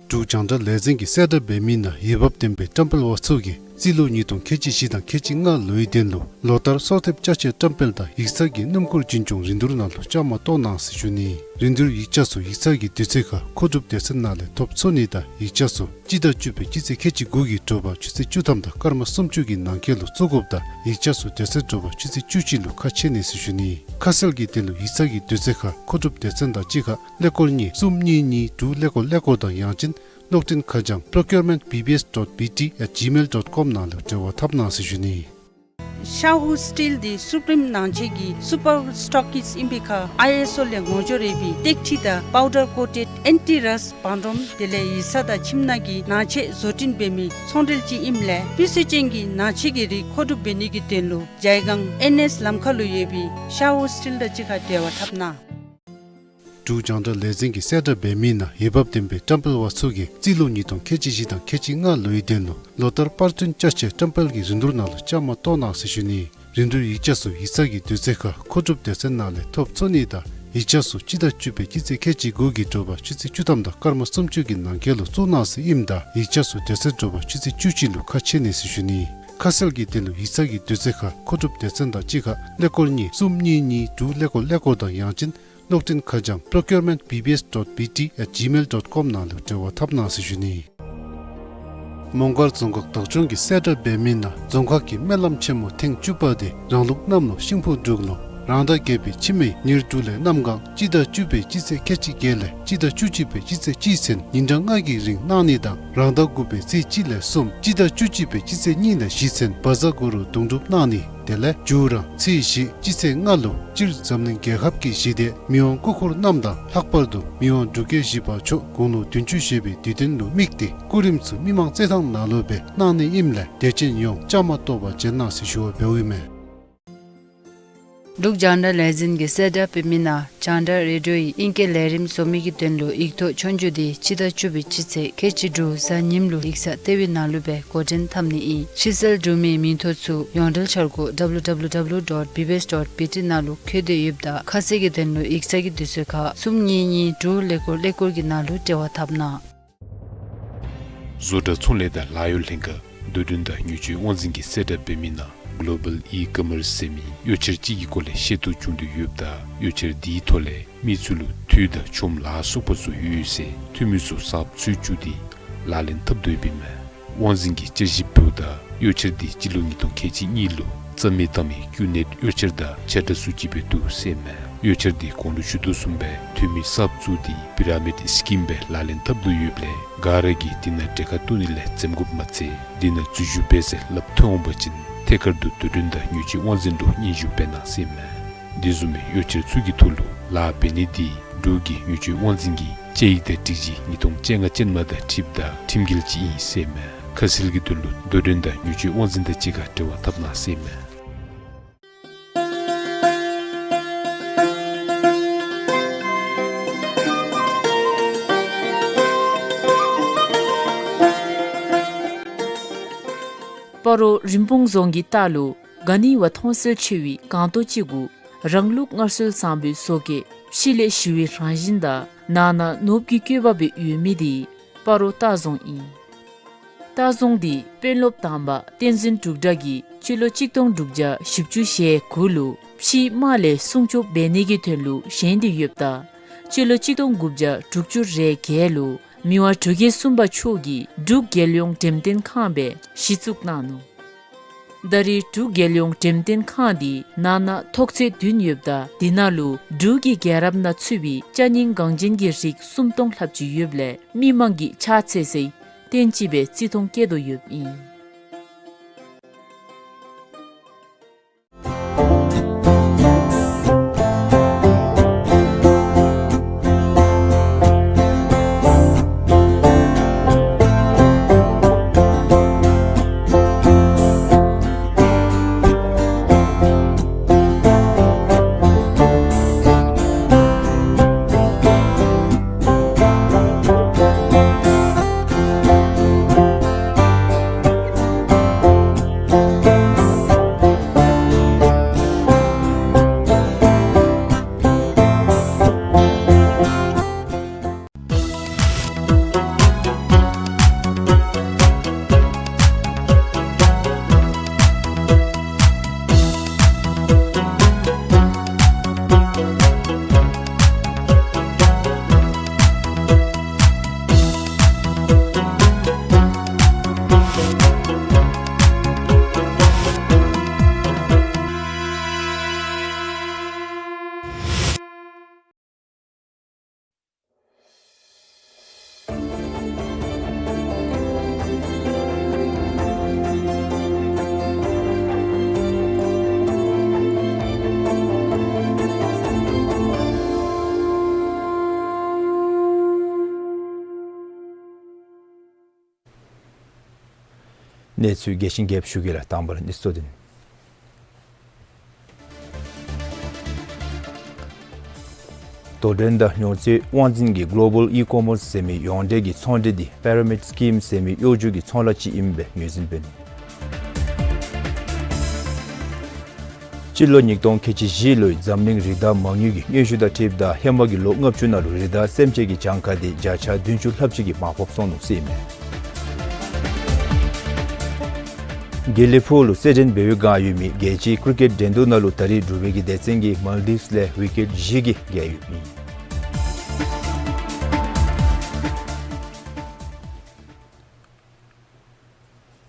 འབྲུག་རྒྱང་བསྒྲགས་ལས་འཛིན་གྱིས་གསལ་བསྒྲགས་འབད་མི་ནང་འོས་འབབ་ལྡན་པའི་བཀྲམ་སྤེལ་བ་ཚུ་གིས་རྩིས་ལོ་ཉིས་སྟོང་ཁལ་གཅིག་བཞི་དང་ཁལ་གཅིག་ལྔ་ལོའི་དོན་ལུ་ལོ་ལྟར་གསོལ་འདེབས་ཅ་ཆས་བཀྲམ་སྤེལ་དང་ཡིག་ཚང་གི་སྣུམ་འཁོར་རྒྱུན་སྐྱོང་རིན་བསྡུར་ནང་ལུ་བཅའ་མར་གཏོགས་གནང་ཟེར་ཞུ་ནི། རིན་བསྡུར་ཡིག་ཆ་ཚུ་ཡིག་ཚང་གི་དུས་ཚོད་ཁར་མཁོ་སྒྲུབ་སྡེ་ཚན་ནང་ལས་ཐོབ་ཚུགས་ནི་དང་ཡིག་ཆ་ཚུ་སྤྱི་ཟླ་བཅུ་པའི་སྤྱི་ཚེས་ཁལ་གཅིག་དགུ་གི་དྲོ་པ་ཆུ་ཚོད་བཅུ་ཐམ་དང་སྐར་མ་སུམ་ཅུ་གི་ནང་འཁོད་ལུ་བཙུགས་དགོཔ་དང་ཡིག་ཆ་ཚུ་དེ་ཚེ་དྲོ་པ་ཆུ་ཚོད་བཅུ་གཅིག་ལུ་ཁ་ཕྱེ་ནི་ཟེར་ཞུ་ནི། ཁ་གསལ་གྱི་དོན་ལུ་ཡིག་ཚང་གི་དུས་ཚོད་ཁར་མཁོ་སྒྲུབ་སྡེ་ཚན་དང་གཅིག་ཁར་ཀླད་ཀོར་གཉིས་གསུམ་གཉིས་གཉིས་དྲུག་ཀླད་ཀོར་ཀླད་ཀོར་དང་ཡང་ཅིན་གློག་འཕྲིན་ཁ་བྱང་procurement B B S dot B T at gmail dot com ནང་ལུ་འབྲེལ་བ་འཐབ་གནང་ཟེར་ཞུ་ནི། ཤ་ཧུ་སི་ཊིལ་འདི་སུ་པི་རིམ་ནང་ཆས་ཀྱི་སུ་པར་སི་ཊོག་ཀིསཊ་ཨིན་པའི་ཁར་ཨའི་ཨེསི་ཨོ་ལས་ངོ་སྦྱོར་ཡོད་པའི་སྟེགས་ཁྲི་དང་པའུ་ཌར་ཀོ་ཊེཌ་ཨེན་ཊི་རསཊ་བང་སྒྲོམ་དེ་ལས་ཡིག་ཚང་དང་ཁྱིམ་ནང་གི་ནང་ཆས་བཟོ་སྐྲུན་འབད་མི་ཚོང་འབྲེལ་ཅིག་ཨིནམ་ལས་སྤུས་ཚད་ཅན་གྱི་ནང་ཆས་ཀྱི་རིགས་མཁོ་སྒྲུབ་འབད་ནི་གི་དོན་ལུ་ཇའི་སྒང་ཨེན་ཨེསི་ལམ་ཁ་ལུ་ཡོད་པའི་ཤ་ཧུ་སི་ཊིལ་དང་གཅིག་ཁར་འབྲེལ་བ་འཐབ་གནང་། འབྲུག་རྒྱང་བསྒྲགས་ལས་འཛིན་གྱིས་གསལ་བསྒྲགས་འབད་མི་ནང་འོས་འབབ་ལྡན་པའི་བཀྲམ་སྤེལ་བ་ཚུ་གིས་རྩིས་ལོ་ཉིས་སྟོང་ཁལ་གཅིག་བཞི་དང་ཁལ་གཅིག་ལྔ་ལོའི་དོན་ལུ་ལོ་ལྟར་པར་སྐྲུན་ཅ་ཆས་བཀྲམ་སྤེལ་གྱི་རིན་བསྡུར་ནང་ལུ་བཅའ་མར་གཏོགས་གནང་ཟེར་ཞུ་ནི། རིན་བསྡུར་ཡིག་ཆ་ཚུ་ཡིག་ཚང་གི་དུས་ཚོད་ཁར་མཁོ་སྒྲུབ་སྡེ་ཚན་ནང་ལས་ཐོབ་ཚུགས་ནི་དང་ཡིག་ཆ་ཚུ་སྤྱི་ཟླ་བཅུ་པའི་སྤྱི་ཚེས་ཁལ་གཅིག་དགུ་གི་དྲོ་པ་ཆུ་ཚོད་བཅུ་ཐམ་དང་སྐར་མ་སུམ་ཅུ་གི་ནང་འཁོད་ལུ་བཙུགས་གནང་ཟེར་ཨིནམ་ད་ཡིག་ཆ་ཚུ་དེ་ཚེ་དྲོ་པ་ཆུ་ཚོད་བཅུ་གཅིག་ལུ་ཁ་ཕྱེ་ནི་ཟེར་ཞུ་ནི། ཁ་གསལ་གྱི་དོན་ལུ་ཡིག་ཚང་གི་དུས་ཚོད་ཁར་མཁོ་སྒྲུབ་སྡེ་ཚན་དང་གཅིག་ཁར་ཀླད་ཀོར་གཉིས་གསུམ་གཉིས་གཉིས་དྲུག་ཀླད་ཀོར་ཀླད་ཀོར་དང་ཡང་ཅིན་གློག་འཕྲིན་ཁ་བྱང་procurement B B S dot B T at gmail dot com ནང་ལུ་འབྲེལ་བ་འཐབ་གནང་ཟེར་ཞུ་ནི། མོང་སྒར་རྫོང་ཁག་བདག་སྐྱོང་གིས་གསལ་བསྒྲགས་འབད་མི་ནང་རྫོང་ཁག་གི་སྨོན་ལམ་ཆེན་མོ་ཐེངས་བཅུ་པ་དེ་རང་ལུགས་གནམ་ལོ་ཤིང་ཕོ་འབྲུག་ལོ་རང་ཟླ་བརྒྱད་པའི་ཕྱི་མའི་ཉེར་དྲུག་ལས་གནམ་གང་སྤྱི་ཟླ་བཅུ་པའི་སྤྱི་ཚེས་ཁལ་གཅིག་བརྒྱད་ལས་སྤྱི་ཟླ་བཅུ་གཅིག་པའི་སྤྱི་ཚེས་གཅིག་ཚུན་ཉིན་གྲངས་ལྔ་གི་རིང་གནང་ནི་དང་རང་ཟླ་དགུ་པའི་ཚེས་གཅིག་ལས་གསུམ་སྤྱི་ཟླ་བཅུ་གཅིག་པའི་སྤྱི་ཚེས་གཉིས་ལས་བཞི་ཚུན་བཛྲ་གུ་རུ་གདུང་སྒྲུབ་གནང་ནི། དེ་ལས་མཇུག་རང་ཚེས་བཞི་སྤྱི་ཚེས་ལྔ་ལུ་སྤྱིར་འཛམ་གླིང་རྒྱལ་ཁབ་ཀྱི་ཞི་བདེ་མི་དབང་སྐུ་འཁོར་རྣམས་དང་ལྷག་པར་དུ་མི་དབང་འབྲུག་རྒྱལ་བཞི་པ་མཆོག་དགུང་ལོ་བདུན་ཅུ་བཞེས་པའི་དུས་སྟོན་ལུ་དམིགས་ཏེ་སྐུ་རིམ་ཚུ་མི་མང་རྩེད་ཐང་ནང་ལུ་སྦེ་གནང་ནི་ཨིནམ་ལས་དད་ཅན་ཡོངས་བཅའ་མར་གཏོགས་པར་བྱོན་གནང་ཟེར་ཞུ་བ་འབདཝ་ཨིན་མས། འབྲུག་རྒྱང་བསྒྲགས་ལས་འཛིན་གྱིས་གསལ་བསྒྲགས་འབད་མི་ནང་རྒྱང་བསྒྲགས་རེ་ཌི་ཡོ་ཡི་ཨིང་སྐད་ལས་རིམ་བཟོ་མི་གི་དོན་ལུ་ཡིག་ཐོག་ཆོས་རྒྱུགས་འདི་སྤྱི་ཟླ་བཅུ་པའི་སྤྱི་ཚེས་ཁལ་གཅིག་དྲུག་གཟའ་ཉིམ་ལུ་ཡིག་ཚང་ལྟེ་བའི་ནང་ལུ་སྦེ་འགོ་འདྲེན་འཐབ་ནི་ཨིན། ཕྱིར་སེལ་འབྲུག་མིའི་མིང་ཐོ་ཚུ་ཡོངས་འབྲེལ་འཆར་སྒོ་W W W dot B B S dot B T ནང་ལུ་འཁོད་དེ་ཡོདཔ་ད་ཁ་གསལ་གྱི་དོན་ལུ་ཡིག་ཚང་གི་དུས་ཚོད་ཁར་གསུམ་གཉིས་གཉིས་དྲུག་ཀླད་ཀོར་ཀླད་ཀོར་གྱི་ནང་ལུ་འབྲེལ་བ་འཐབ་གནང་། བཟོ་གྲྭ་ཚོང་ལས་དང་ལཱ་གཡོག་ལྷན་ཁག་རྡོར་གདན་དང་ཉེར་སྤྱོད་དབང་འཛིན་གྱིས་གསལ་བསྒྲགས་འབད་མི་ནང་གོ་ལོ་བཱལ་ཨི་ཀོ་མརསི་ཟེར་མི་གཡོག་འཁྱག་ཅིག་གི་སྐོར་ལས་ཤེས་རྟོགས་བྱུང་དོ་ཡོདཔ་ད་གཡོག་འཁྱག་འདིའི་ཐོག་ལས་མི་ཚུ་ལུ་འཐུས་དང་ཆོམ་ལཱ་སོགས་པ་ཚུ་ཡོད་ཟེར་འཐུས་མི་ཚུ་གསརཔ་འཚོལ་བཅུག་སྟེ་ལག་ལེན་འཐབ་དོ་ཡོདཔ་ཨིན་མས། དབང་འཛིན་གྱིས་བཅའ་གཞི་འབདཝ་ད་གཡོག་འཁྱག་འདི་སྤྱི་ལོ་ཉིས་སྟོང་ཁལ་གཅིག་གཉིས་ལུ་རྩ་མེད་བཏང་མི་ཀུ་ནེཊ་གཡོག་འཁྱག་དང་ཆ་འདྲ་སུ་ཅིག་སྦེ་འདུག་ཟེར་མས། གཡོག་འཁྱག་འདི་གོང་ལུ་ཞུ་དོ་བཟུམ་སྦེ་འཐུས་མི་གསརཔ་བཙུགས་ཏེ་པི་ར་མིཌ་སི་ཀིམ་སྦེ་ལག་ལེན་འཐབ་དོ་ཡོདཔ་ལས་ག་ར་གིས་འདི་ནང་གྲལ་ཁར་གཏོགས་ནི་ལས་འཛེམ་དགོཔ་མ་ཚད་འདི་ནང་འཛུལ་ཞུགས་འབད་ཟེར་སླབ་ཐོན་འོང་པ་ཅིན་ཐད་ཀར་དུ་རྡོར་གདན་དང་ཉེར་སྤྱོད་དབང་འཛིན་ལུ་སྙན་ཞུ་འབད་གནང་ཟེར་མས། འདི་བཟུམ་མའི་གཡོག་འཁྱག་ཚུ་གི་ཐོག་ལུ་ལཱ་འབད་ནི་འདི་འབྲུག་གི་ཉེར་སྤྱོད་དབང་འཛིན་གྱི་བཅའ་ཡིག་དང་སྒྲིག་གཞི་ཉིས་སྟོང་བཅོ་ལྔ་ཅན་མ་དང་འཁྲིལཝ་ད་ཁྲིམས་འགལ་ཅིག་ཨིན་ཟེར་མས། ཁ་གསལ་གྱི་དོན་ལུ་རྡོར་གདན་དང་ཉེར་སྤྱོད་དབང་འཛིན་དང་གཅིག་ཁར་འབྲེལ་བ་འཐབ་གནང་ཟེར་མས། སྤ་རོ་རིན་སྤུངས་རྫོང་གི་ལྟག་ལུ་ག་ནི་བ་མཐོང་གསལ་ཆེ་བའི་སྒང་ཏོག་ཅིག་གུ་རང་ལུགས་སྔར་སྲོལ་བཟང་པོའི་བཟོ་བཀོད་ཕྱི་ལས་ཞི་བའི་རང་བཞིན་དང་ནང་ན་ནོར་བུ་གི་བཀོད་པ་སྦེ་ཡོད་མི་འདི་སྤ་རོ་ལྟ་རྫོང་ཨིན། ལྟ་རྫོང་འདི་དཔོན་སློབ་དང་པ་བསྟན་འཛིན་འབྲུག་གྲགས་ཀྱིས་སྤྱི་ལོ་གཅིག་སྟོང་དྲུག་བརྒྱ་བཞི་བཅུ་ཞེ་དགུ་ལུ་ཕྱིའི་དམག་ལས་སྲུང་སྐྱོབ་འབད་ནི་གི་དོན་ལུ་བཞེངས་ཏེ་ཡོདཔ་ད་སྤྱི་ལོ་གཅིག་སྟོང་དགུ་བརྒྱ་དྲུག་ཅུ་རེ་བརྒྱད་ལུ་མི་དབང་འབྲུག་རྒྱལ་གསུམ་པ་མཆོག་གིས་འབྲུག་རྒྱལ་ཡོངས་འགྲེམས་སྟོན་ཁང་སྦེ་གཞི་བཙུགས་གནང་ནུག། ད་རེས་འབྲུག་རྒྱལ་ཡོངས་འགྲེམས་སྟོན་ཁང་འདི་ནང་ན་ཐོག་ཚད་བདུན་ཡོདཔ་ད་འདི་ནང་ལུ་འབྲུག་གི་རྒྱལ་རབས་ནང་ཚུད་པའི་ཅ་རྙིང་འགངས་ཅན་གྱི་རིགས་སུམ་སྟོང་ལྷགཔ་ཅིག་ཡོདཔ་ལས་མི་མང་གིས་ཕྱག་འཚལ་སའི་རྟེན་ཅིག་སྦེ་བརྩི་མཐོང་བསྐྱེད་དོ་ཡོདཔ་ཨིན། གནས་ཚུལ་རྒྱས་ཤིང་རྒྱསཔ་ཞུ་གེ་ལགས། དང་པ་ར་གནས་ཚུལ་གཙོ་དོན། རྡོར་གདན་དང་ཉོ་སྤྱོད་དབང་འཛིན་གྱིས་གོ་ལོ་བཱལ་ཨི་ཀོ་མརསི་ཟེར་མི་ཡོངས་འབྲེལ་གྱི་ཚོང་འབྲེལ་འདི་པི་ར་མིཌ་སི་ཀིམ་ཟེར་མི་གཡོ་སྒྱུ་གི་ཚོང་ལཱ་ཅིག་ཨིནམ་སྦེ་ངོས་འཛིན་འབད་ནུག། སྤྱི་ལོ་ཉིས་སྟོང་ཁལ་གཅིག་བཞི་ལོའི་འཛམ་གླིང་རི་དྭགས་མ་དངུལ་གྱི་སྙན་ཞུ་དང་འཁྲིལཝ་ད་ཧེ་མ་གི་ལོ་ལྔ་བཅུ་ནང་ལུ་རི་དྭགས་སེམས་ཅན་གྱི་གྱངས་ཁ་འདི་བརྒྱ་ཆ་བདུན་ཅུ་ལྷགཔ་ཅིག་གིས་མར་ཕབ་སོང་ནུག་ཟེར་ཨིན་མས། དགེ་ལེགས་ཕུག་ལུ་རྩེད་འགྲན་འབད་བའི་བསྒང་ཡོད་མི་རྒྱལ་སྤྱིའི་ཀྲི་ཀེཊ་འགྲན་བསྡུར་ནང་ལུ་ད་རེས་འབྲུག་པའི་གི་སྡེ་ཚན་གྱིས་མཱལ་ཌིབསི་ལས་ཝི་ཀེཊ་བཞི་གིས་རྒྱལ་ཡོདཔ་ཨིན།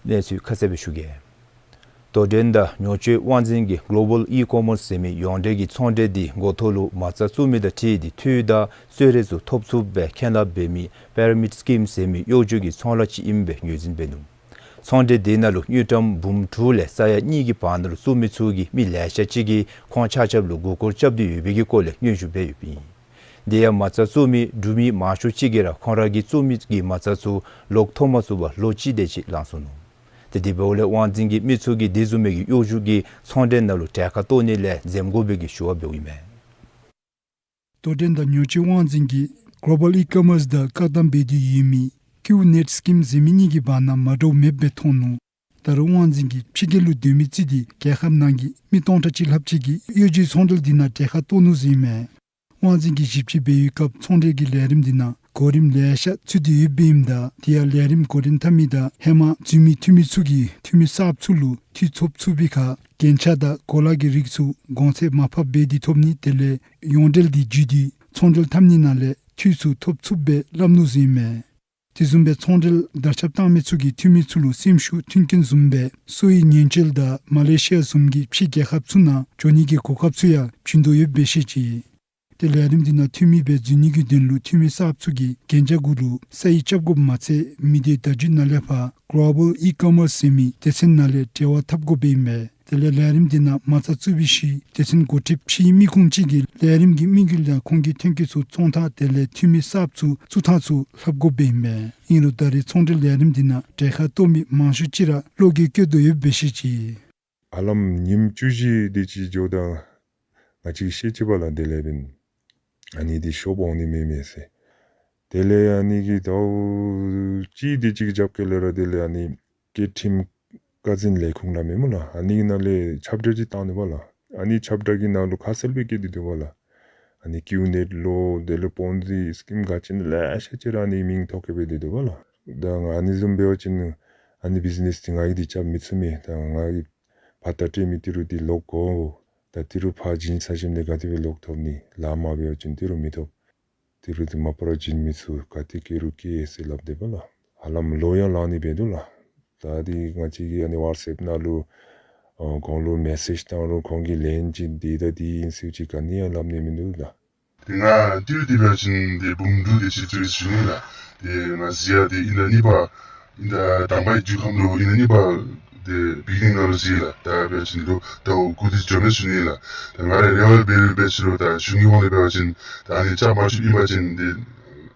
གནས་ཚུལ་ཁ་གསལ་སྦེ་ཞུ་གེ། རྡོར་གདན་དང་ཉོ་སྤྱོད་དབང་འཛིན་གྱིས་གོ་ལོ་བཱལ་ཨི་ཀོ་མརསི་ཟེར་མི་ཡོངས་འབྲེལ་གྱི་ཚོང་འབྲེལ་འདི་འགོ་ཐོག་ལུ་མ་རྩ་བཙུགས་མི་དང་འཁྲིལ་ཏེ་འཐུས་དང་གསོལ་རས་ཚུ་ཐོབ་ཚུགསཔ་སྦེ་མཁན་སླབ་འབད་མི་པི་ར་མིཌ་སི་ཀིམ་ཟེར་མི་གཡོ་སྒྱུ་གི་ཚོང་ལཱ་ཅིག་ཨིནམ་སྦེ་ངོས་འཛིན་འབད་ནུག། ཚོང་འབྲེལ་འདི་ནང་ལུ་དངུལ་ཀྲམ་འབུམ་དྲུག་ལས་ས་ཡ་གཉིས་ཀྱི་བར་ན་ལུ་བཙུགས་མི་ཚུ་གི་མི་ལེ་ཤ་ཅིག་གིས་ཁོང་ཆ་ཁྱབ་ལུ་མགུ་སྐོར་རྐྱབ་སྟེ་ཡོད་པའི་གི་སྐོར་ལས་སྙན་ཞུ་འབད་ཡོདཔ་ཨིན། དེ་ཡང་མ་རྩ་བཙུགས་མི་འབྲུག་མི་མང་ཤོས་ཅིག་གིས་ར་ཁོང་ར་གིས་བཙུགས་མི་གི་མ་རྩ་ཚུ་ལོག་ཐོབ་མ་ཚུགས་པར་ལོ་གཅིག་དེ་ཅིག་ལང་སོ་ནུག། ཏེ་དེ་འབདཝ་ལས་དབང་འཛིན་གྱིས་མི་ཚུ་གིས་དེ་བཟུམ་མའི་གི་གཡོ་སྒྱུ་གི་ཚོང་འབྲེལ་ནང་ལུ་གྲལ་ཁར་གཏོགས་ནི་ལས་འཛེམ་དགོ་པའི་གི་ཞུ་བ་འབདཝ་ཨིན་མས། དོ་འགྲན་དང་ཉོ་སྤྱོད་དབང་འཛིན་གྱིས་གོ་ལོ་བཱལ་ཨི་ཀོ་མརསི་དང་བཀག་དམ་འབད་དེ་ཡོད་མི་ཀིའུ་ནེཊ་སི་ཀིམ་ཟེར་མི་གཉིས་ཀྱི་བར་ན་མ་འདྲཝ་མེདཔ་སྦེ་མཐོང་ནུག། ད་རུང་དབང་འཛིན་གྱིས་ཕྱི་རྒྱལ་ལུ་སྡོད་མི་ཅིག་དེ་རྒྱལ་ཁབ་ནང་གི་མི་སྟོང་ཕྲག་གཅིག་ལྷགཔ་ཅིག་གི་གཡོ་སྒྱུའི་ཚོང་འབྲེལ་འདི་ནང་གྲལ་ཁར་གཏོགས་ནུག་ཟེར་ཨིན་མས། དབང་འཛིན་གྱིས་ཞིབ་དཔྱད་འབད་བའི་སྐབས་ཚོང་འབྲེལ་གྱི་ལས་རིམ་འདི་ནང་གོ་རིམ་ལེ་ཤ་ཚུད་དེ་ཡོདཔ་ཨིནམ་ད་དེ་ཡང་ལས་རིམ་འགོ་འདྲེན་འཐབ་མི་དང་ཧེ་མ་འཛུལ་མི་འཐུས་མི་ཚུ་གིས་འཐུས་མི་གསརཔ་ཚུ་ལུ་འཐུས་ཐོབ་ཚུགས་པའི་ཁར་རྒྱན་ཆ་དང་གོ་ལ་གི་རིགས་ཚུ་གོང་ཚད་མར་ཕབ་འབད་དེ་ཐོབ་ནི་དེ་ལས་ཡོངས་འབྲེལ་འདི་བརྒྱུད་དེ་ཚོང་འབྲེལ་འཐབ་ནི་ནང་ལས་འཐུས་ཚུ་ཐོབ་ཚུགསཔ་སྦེ་སླབ་ནུག་ཟེར་ཨིན་མས། དེ་བཟུམ་སྦེ་ཚོང་འབྲེལ་དར་ཁྱབ་བཏང་མི་ཚུ་གིས་འཐུས་མི་ཚུ་ལུ་སེམས་ཤུགས་མཐུན་རྐྱེན་བཟུམ་སྦེ་སུའུ་ཝེ་ཉེན་བཅོལ་དང་མ་ལེ་ཤི་ཡ་བཟུམ་གྱི་ཕྱི་རྒྱལ་ཁབ་ཚུ་ནང་འགྱོ་ནི་གི་གོ་སྐབས་ཚུ་ཡང་བྱིན་དོ་ཡོདཔ་སྦེ་བཤད་ཅི། ཏེ་ལས་རིམ་འདི་ནང་འཐུས་མི་སྦེ་འཛུལ་ནི་གི་དོན་ལུ་འཐུས་མི་གསརཔ་ཚུ་གིས་རྒྱན་ཆ་གུ་ལུ་ས་ཡིག་རྐྱབ་དགོཔ་མ་ཚད་མི་སྡེ་བརྡ་བརྒྱུད་ནང་ལས་ཕར་གོ་ལོ་བཱལ་ཨི་ཀོ་མརསི་ཟེར་མི་སྡེ་ཚན་ནང་ལས་འབྲེལ་བ་འཐབ་དགོཔ་ཨིན་མས། དེ་ལས་ལས་རིམ་འདི་ནང་མ་རྩ་བཙུགས་པའི་ཤུལ་སྡེ་ཚན་འགོ་ཁྲིདཔ་ཕྱིའི་མི་ཁུངས་ཅིག་གིས་ལས་རིམ་གྱི་དམིགས་ཡུལ་དང་ཁོང་གི་ཐོན་སྐྱེད་ཚུ་བཙོང་ཐངས་དེ་ལས་འཐུས་མི་གསརཔ་ཚུ་བཙུགས་ཐངས་ཚུ་སླབ་དགོཔ་ཨིན་མས། ཨིན་རུང་ད་རེས་ཚོང་འབྲེལ་ལས་རིམ་འདི་ནང་གྲལ་ཁར་གཏོགས་མི་མང་ཤོས་ཅིག་ར་བློ་འགྱོད་བསྐྱེད་དོ་ཡོདཔ་སྦེ་བཤད་ཅི། ཧ་ལམ་ཉིནམ་བཅུ་བཞི་དེ་ཅིག་འགྱོཝ་ད་ང་བཅས་ཤེས་ཅི་པ་ལགས། དེ་ལས་འབདན་ཨ་ནི་འདི་ཤོབ་འོང་ནི་མེད་མས་ཟེར། དེ་ལས་ཨ་ནི་གི་ཟླཝ་གཅིག་དེ་ཅིག་རྒྱབ་སྐབས་ལས་ར་དེ་ལས་ཨ་ནི་སྐད་འཕྲིན་ཀ་འཛིན་ལས་ཁུངས་ལགས་མེན་ན་ལགས། ཨ་ནི་ནང་ལས་ཁྱབ་བསྒྲགས་ཅིག་བཏང་ནུག་པ་ལགས། ཨ་ནི་ཁྱབ་བསྒྲགས་ཀྱི་ནང་ལུ་ཁ་གསལ་སྦེ་བཀོད་དེ་འདུག་པ་ལགས། ཨ་ནི་ཀིའུ་ནེཊ་ལོ་དེ་ལས་པོན་ཛི་སི་ཀིམ་ག་ཅི་ལེ་ཤ་ཅིག་ར་ཨ་ནི་མིང་ཐོ་བཀོད་འབད་དེ་འདུག་པ་ལགས། ད་ང་ཨ་ནི་བཟུམ་འབད་བ་ཅིན་ཨ་ནི་བིཛ་ནེསི་འདི་ང་གིས་འདི་རྐྱབ་མི་ཚུགས་མས། ད་ང་གིས་ཕར་ད་སྤྲོད་མི་འདི་རུ་འདི་ལོག་དགོ། ད་འདི་རུ་ཕར་བྱིན་ཚར་ཞིནམ་ལས་ག་དེ་སྦེ་ལོག་ཐོབ་ནི། ལཱ་མ་འབད་བ་ཅིན་འདི་རུ་མི་ཐོབ། འདི་རུ་འདི་མ་པ་ར་བྱིན་མི་ཚུགས། ག་ཏེ་བསྐྱལ་རུང་བསྐྱལ་ཟེར་སླབ་དེས་པ་ལགས། ཧ་ལམ་ལོ་ཡང་ལང་ནི་འབད་དོ་ལགས། ད་འདི་ང་བཅས་ཀྱིས་ཨ་ནི་ཝཊསི་ཨེཔ་ནང་ལུ་ཨ་ཁོང་ལུ་མེ་སེཇ་བཏང་རུང་ཁོང་གིས་ལན་ཅིག་འདི་དང་འདི་ཨིན་ཟེར་ཅིག་ག་ནི་ཡང་སླབ་ནི་མིན་འདུག་ལགས། ཏེ་ང་ཏི་རུ་འདི་འབད་བ་ཅིན་ཏེ་འབུམ་དྲུག་དེ་ཅིག་ཏེ་ཞུ་ནི་ལགས། ཏེ་ང་གཟིགས་ཡང་ཏེ་ཨིན་ན་གཉིས་པ་ཨིན་ད་དང་པའི་མཇུག་ཁམས་ལུ་ཨིན་ན་གཉིས་པ་ཏེ་བིག་ནིང་ནང་ལུ་གཟིགས་ལགས། ད་འབད་བ་ཅིན་ལོ་ད་འགོ་འདི་འགྱོ་མས་ཞུ་ནི་ལགས། ད་ང་ར་རེ་བ་འབད་རུང་འབད་ཅི་རུང་ད་གཞུང་གི་ཧོངས་ལས་འབད་བ་ཅིན་ད་ཨ་ནི་རྐྱབ་མ་ཆོགཔ་ཨིན་པ་ཅིན་ཏེ་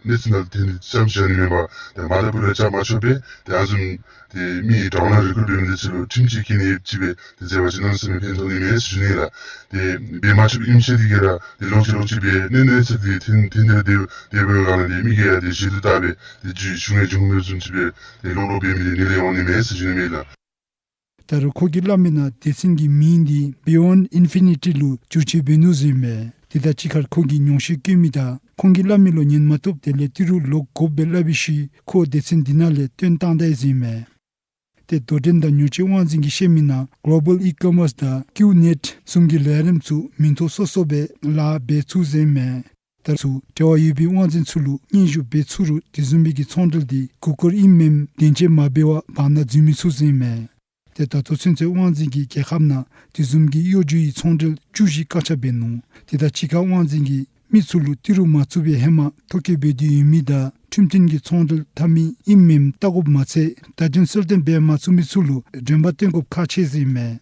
གནས་ཚུལ་ནང་ཏེ་ནི་རྐྱབ་ཆོག་ནི་མེན་པར་ཏེ་མ་ད་བུ་ར་རྐྱབ་མ་ཆོག་པས། ཏེ་ཨ་བཟུམ་ཏེ་མི་གྲོང་ནང་རི་ཁུར་འབད་མི་འདི་ཚུ་ལུ་ཁྲིམས་ཅིག་བཀལ་ནི་ཡོད་ཅི་པས། ཏེ་ཟེར་བ་ཅིན་གནམ་མེད་ས་མེད་ཕན་ཐོགས་ནི་མས་ཟེར་ཞུ་ནི་ལགས། ཏེ་འབད་མ་ཆོགཔ་ཨིནམ་ཤེས་ཏེ་གིས་ར་ཏེ་ལོག་ཅི་ལོག་ཅི་སྦེ་ནེ་ནེ་ཟེར་ཏེ་འཐེན་འཐེན་ཏེ་ར་སྡོད་སྡོད་པའི་སྒང་ལས་ཏེ་མི་གིས་ཡང་ཏེ་ཞུ་དུ་བལྟ་སྦེ་ཏེ་རྒྱུ་གཞུང་ངེ་གཞུང་མེད་བཟུམ་ཅིག་སྦེ་ཏེ་ལོག་ལོག་འབད་མི་འདི་ནི་ལས་འོང་ནི་མས་ཟེར་ཞུ་ནི་མས་ལགས། ད་རུང་ཁོ་གིས་སླབ་མི་ནང་སྡེ་ཚན་གྱི་མིང་འདི་བི་ཡོནཌ་ཨིན་ཕི་ནི་ཊི་ལུ་བསྒྱུར་བཅོས་འབད་ནུག་ཟེར་ཨིན་མས། དེ་དང་གཅིག་ཁར་ཁོ་གིས་ཉུང་ཤོས་བཀོད་མི་དང་ཁོང་གིས་སླབ་མི་ལུ་ཉན་མ་བཏུབ་དེ་ལས་ཏི་རུ་ལོག་དགོཔ་སྦེ་སླབ་པའི་ཤུལ་ཁོ་སྡེ་ཚན་འདི་ནང་ལས་བཏོན་བཏང་ད་ཡི་ཟེར་ཨིན་མས། ཏེ་དོ་འགྲན་དང་ཉོ་སྤྱོད་དབང་འཛིན་གྱིས་བཤད་མི་ནང་གོ་ལོ་བཱལ་ཨི་ཀོ་མརསི་དང་ཀིའུ་ནེཊ་བཟུམ་གྱི་ལས་རིམ་ཚུ་མིང་ཐོ་སོ་སོ་སྦེ་ལཱ་འབད་ཚུགས་ཟེར་ཨིན་མས། ད་ཚུ་འབྲེལ་བ་ཡོད་པའི་དབང་འཛིན་ཚུ་ལུ་སྙན་ཞུ་འབད་ཚུགས་རུང་དེ་བཟུམ་མའི་གི་ཚོང་འབྲེལ་འདི་མགུ་སྐོར་ཨིནམ་མེནམ་བདེན་འཛིན་མ་འབད་བར་བར་ན་འཛུལ་མི་ཚུགས་ཟེར་ཨིན་མས། ཏེ་ད་ལྟོ་ཚུན་ཚོད་དབང་འཛིན་གྱིས་རྒྱལ་ཁབ་ནང་དེ་བཟུམ་གྱི་གཡོ་སྒྱུའི་ཚོང་འབྲེལ་བཅུ་བཞི་བཀག་ཆ་འབད་ནུག། དེ་དང་གཅིག་ཁར་དབང་འཛིན་གྱིས་མི་ཚུ་ལུ་ཏི་རུ་མ་བཙུགས་པའི་ཧེ་མ་ཐོ་བཀོད་འབད་དེ་ཡོད་མི་དང་ཁྲིམས་མཐུན་གྱི་ཚོང་འབྲེལ་འཐབ་མི་ཨིནམ་མེནམ་བལྟ་དགོཔ་མ་ཚད་བརྡ་སྐྱོན་གསལ་སྟོན་འབད་མ་ཚུགས་མི་ཚུ་ལུ་འདྲེན་པ་བཏོན་དགོཔ་ཁག་ཆེ་ཟེར་ཨིན་མས།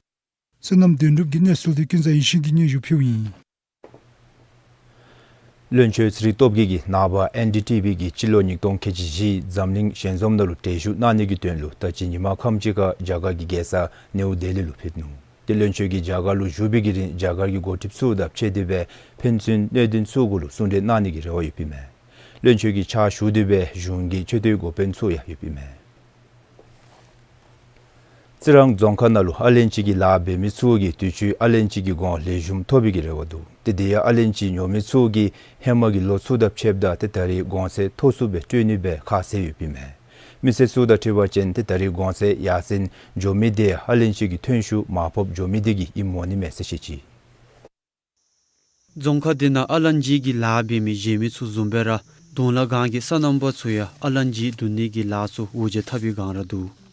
བསོད་ནམས་དོན་གྲུབ་ཀྱིས་གནས་ཚུལ་འདི་ཀུན་བཟང་ཡེ་ཤེས་ཀྱིས་སྙན་ཞུ་ཕུལཝ་ཨིན། བློན་ཆོས་ཚེ་རིང་སྟོབས་རྒྱས་ཀྱིས་ནངས་པ་ཨེན་ཌི་ཊི་བི་གི་སྤྱི་ལོ་ཉིས་སྟོང་ཁལ་གཅིག་བཞི་འཛམ་གླིང་ཞལ་འཛོམས་ནང་ལུ་གྲལ་བཞུགས་གནང་ནི་གི་དོན་ལུ་ད་ཅི་ཉིན་མ་ཁམས་ཅིག་ཁར་རྒྱ་གར་གྱི་རྒྱལ་ས་ནེའུ་ལྡི་ལི་ལུ་ཕེབས་ནུག། ཏེ་བློན་ཆོས་ཀྱིས་རྒྱ་གར་ལུ་བཞུགས་པའི་གི་རིང་རྒྱ་གར་གྱི་འགོ་ཁྲིདཔ་ཚུ་དང་ཕྱད་དེ་སྦེ་ཕན་ཚུན་གནད་དོན་ཚུ་གུ་ལུ་གསུང་གྲོས་གནང་ནི་གི་རེ་བ་ཡོདཔ་ཨིན་མས། བློན་ཆོས་ཀྱི་ཕྱག་ཞུ་སྟེ་སྦེ་གཞུང་གི་ཆེ་མཐོའི་འགོ་དཔོན་ཚུ་ཡང་ཡོདཔ་ཨིན་མས། རྩི་རང་རྫོང་ཁག་ནང་ལུ་ཨ་ལན་ཅི་གི་ལཱ་འབད་མི་ཚུ་གིས་དུས་ཅི་ཨ་ལན་ཅི་གི་གོང་ལེགས་ཤོམ་ཐོབ་པའི་གི་རེ་བ་འདུག། ཏེ་དེ་ཡང་ཨ་ལན་ཅི་ཉོ་མི་ཚུ་གིས་ཧེ་མ་གི་ལོ་ཚུ་དང་ཕྱདཔ་ད་ཏེ་ད་རེས་གོང་ཚད་མཐོ་སུ་སྦེ་སྤྲོད་ནི་སྦེ་ཁ་གསལ་ཡོདཔ་ཨིན་མས། མི་སེར་ཚུ་དང་འཁྲིལ་བ་ཅིན་ཏེ་ད་རེས་གོང་ཚད་ཡར་སེང་འགྱོ་མི་དེ་ཨ་ལན་ཅི་གི་ཐོན་ཤུགས་མར་ཕབ་འགྱོ་མི་དེ་གིས་ཨིནམ་འོང་ནི་མས་ཟེར་བཤད་ཅི། རྫོང་ཁག་དེ་ནང་ཨ་ལན་ཅི་གི་ལཱ་འབད་མི་གཞན་མི་ཚུ་བཟུམ་སྦེ་ར་གདོང་ལ་སྒང་གི་སོ་ནམ་པ་ཚུ་ཡང་ཨ་ལན་ཅི་བརྡུང་ནི་གི་ལཱ་ཚུ་འུར་ཇེ་འཐབ་པའི་སྒང་ར་འདུག།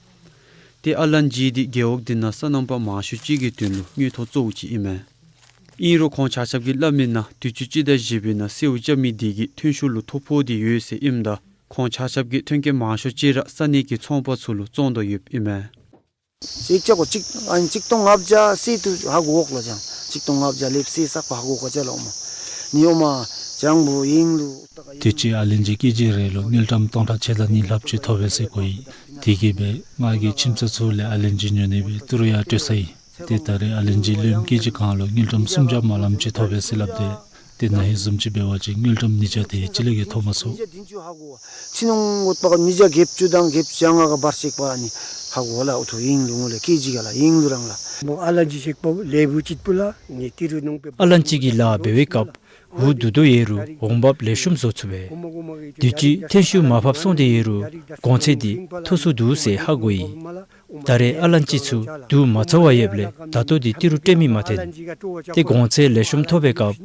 ཏེ་ཨ་ལན་ཅི་འདི་རྒེད་འོག་དེ་ནང་སོ་ནམ་པ་མང་ཤོས་ཅིག་གི་དོན་ལུ་དངུལ་ཐོག་གཙོ་བོ་ཅིག་ཨིན་མས། ཨིན་རུང་ཁོང་ཆ་ཁྱབ་ཀྱིས་སླབ་མི་ནང་དུས་ཅི་སྤྱི་ཟླ་བཞི་པའི་ནང་སེརཝ་རྐྱབ་མི་དེ་གིས་ཐོན་ཤུགས་ལུ་ཐོ་ཕོག་སྟེ་ཡོད་ཟེར་ཨིནམ་ད་ཁོང་ཆ་ཁྱབ་ཀྱིས་ཐོན་སྐྱེད་མང་ཤོས་ཅིག་ར་ས་གནས་ཀྱི་ཚོང་པ་ཚུ་ལུ་བཙོང་དོ་ཡོདཔ་ཨིན་མས། ཅིག་ཅ་གོ་ཅིག་ཨ་ནི་ཅིག་སྟོང་ལྔ་བརྒྱ་ཟེར་དུ་ཧ་གོ་འོག་ལ་ཅང་ཅིག་སྟོང་ལྔ་བརྒྱ་ལེབ་ཟེར་ས་པ་ཧ་གོ་ག་ཅ་ལ་ཨོ་མ་ནི་ཨོ་མ་ ལྗང་བུ་ཡིན་ལུ། དུས་ཅི་ཨ་ལན་ཅི་ཀེ་ཇི་རེ་ལུ་དངུལ་ཀྲམ་སྟོང་ཕྲག་ཕྱེད་དང་གཉིས་ལྷགཔ་ཅིག་ཐོབ་པས་ཟེར་གོ་ཡི། དེ་གིས་སྦེ་ང་གིས་ཁྱིམ་ཚང་ཚུ་ལས་ཨ་ལན་ཅི་ཉོ་ནི་སྦེ་ཏི་རུ་ཡར་སྤྲོད་ཚར་ཡི། ཏེ་ད་རེས་ཨ་ལན་ཅི་ལུངམ་ཀེ་ཇི་གང་ལུ་དངུལ་ཀྲམ་སུམ་བརྒྱ་མ་ལངམ་ཅིག་ཐོབ་པས་ཟེར་སླབ་སྟེ། ཏེ་ན་ཧིང་བཟུམ་ཅིག་འབད་བ་ཅིན་དངུལ་ཀྲམ་ཉིས་བརྒྱ་དེ་ཅིག་ལས་བརྒལ་ཐོབ་མ་ཚུགས། ཕྱི་ནང་འོག་པ་ཉིས་བརྒྱ་བརྒྱད་ཅུ་དང་བརྒྱད་ཅུ་གྱ་ལྔ་ག་བར་ཅིག་པ་ནི་ཧ་གོ་ལགས། ཨུ་ཐུ་ཡིན་ལུ་ངོ་ལས་ཀེ་ཇི་ག་ལགས་ཡིན་ལུ་རང་ལགས། མོ་ཨ་ལན་ཅི་ཤེག་པ་ལེབ་བུ་ཅིག་པུ་ལགས་ནི་ཏི་རུ་ནང་པའི། ཨ་ལན་ཅི་གི་ལཱ་འབད་བའི་སྐབས་འུ་བསྡུ་དོ་ཡོད་རུང་འོང་འབབ་ལེགས་ཤོམ་བཟོ་ཚུགས་པས། དུས་ཅི་ཐོན་ཤུགས་མར་ཕབ་སོང་སྟེ་ཡོད་རུང་གོང་ཚད་འདི་མཐོ་སུ་འདུག་ཟེར་ཧ་གོ་ཡི། ད་རེས་ཨ་ལན་ཅི་ཚུ་བསྡུ་མ་ཚར་བར་ཡོདཔ་ལས་ད་ལྟོ་འདི་ཏི་རུ་སྤྲོད་མི་མ་ཐོན། ཏེ་གོང་ཚད་ལེགས་ཤོམ་ཐོབ་པའི་སྐབས་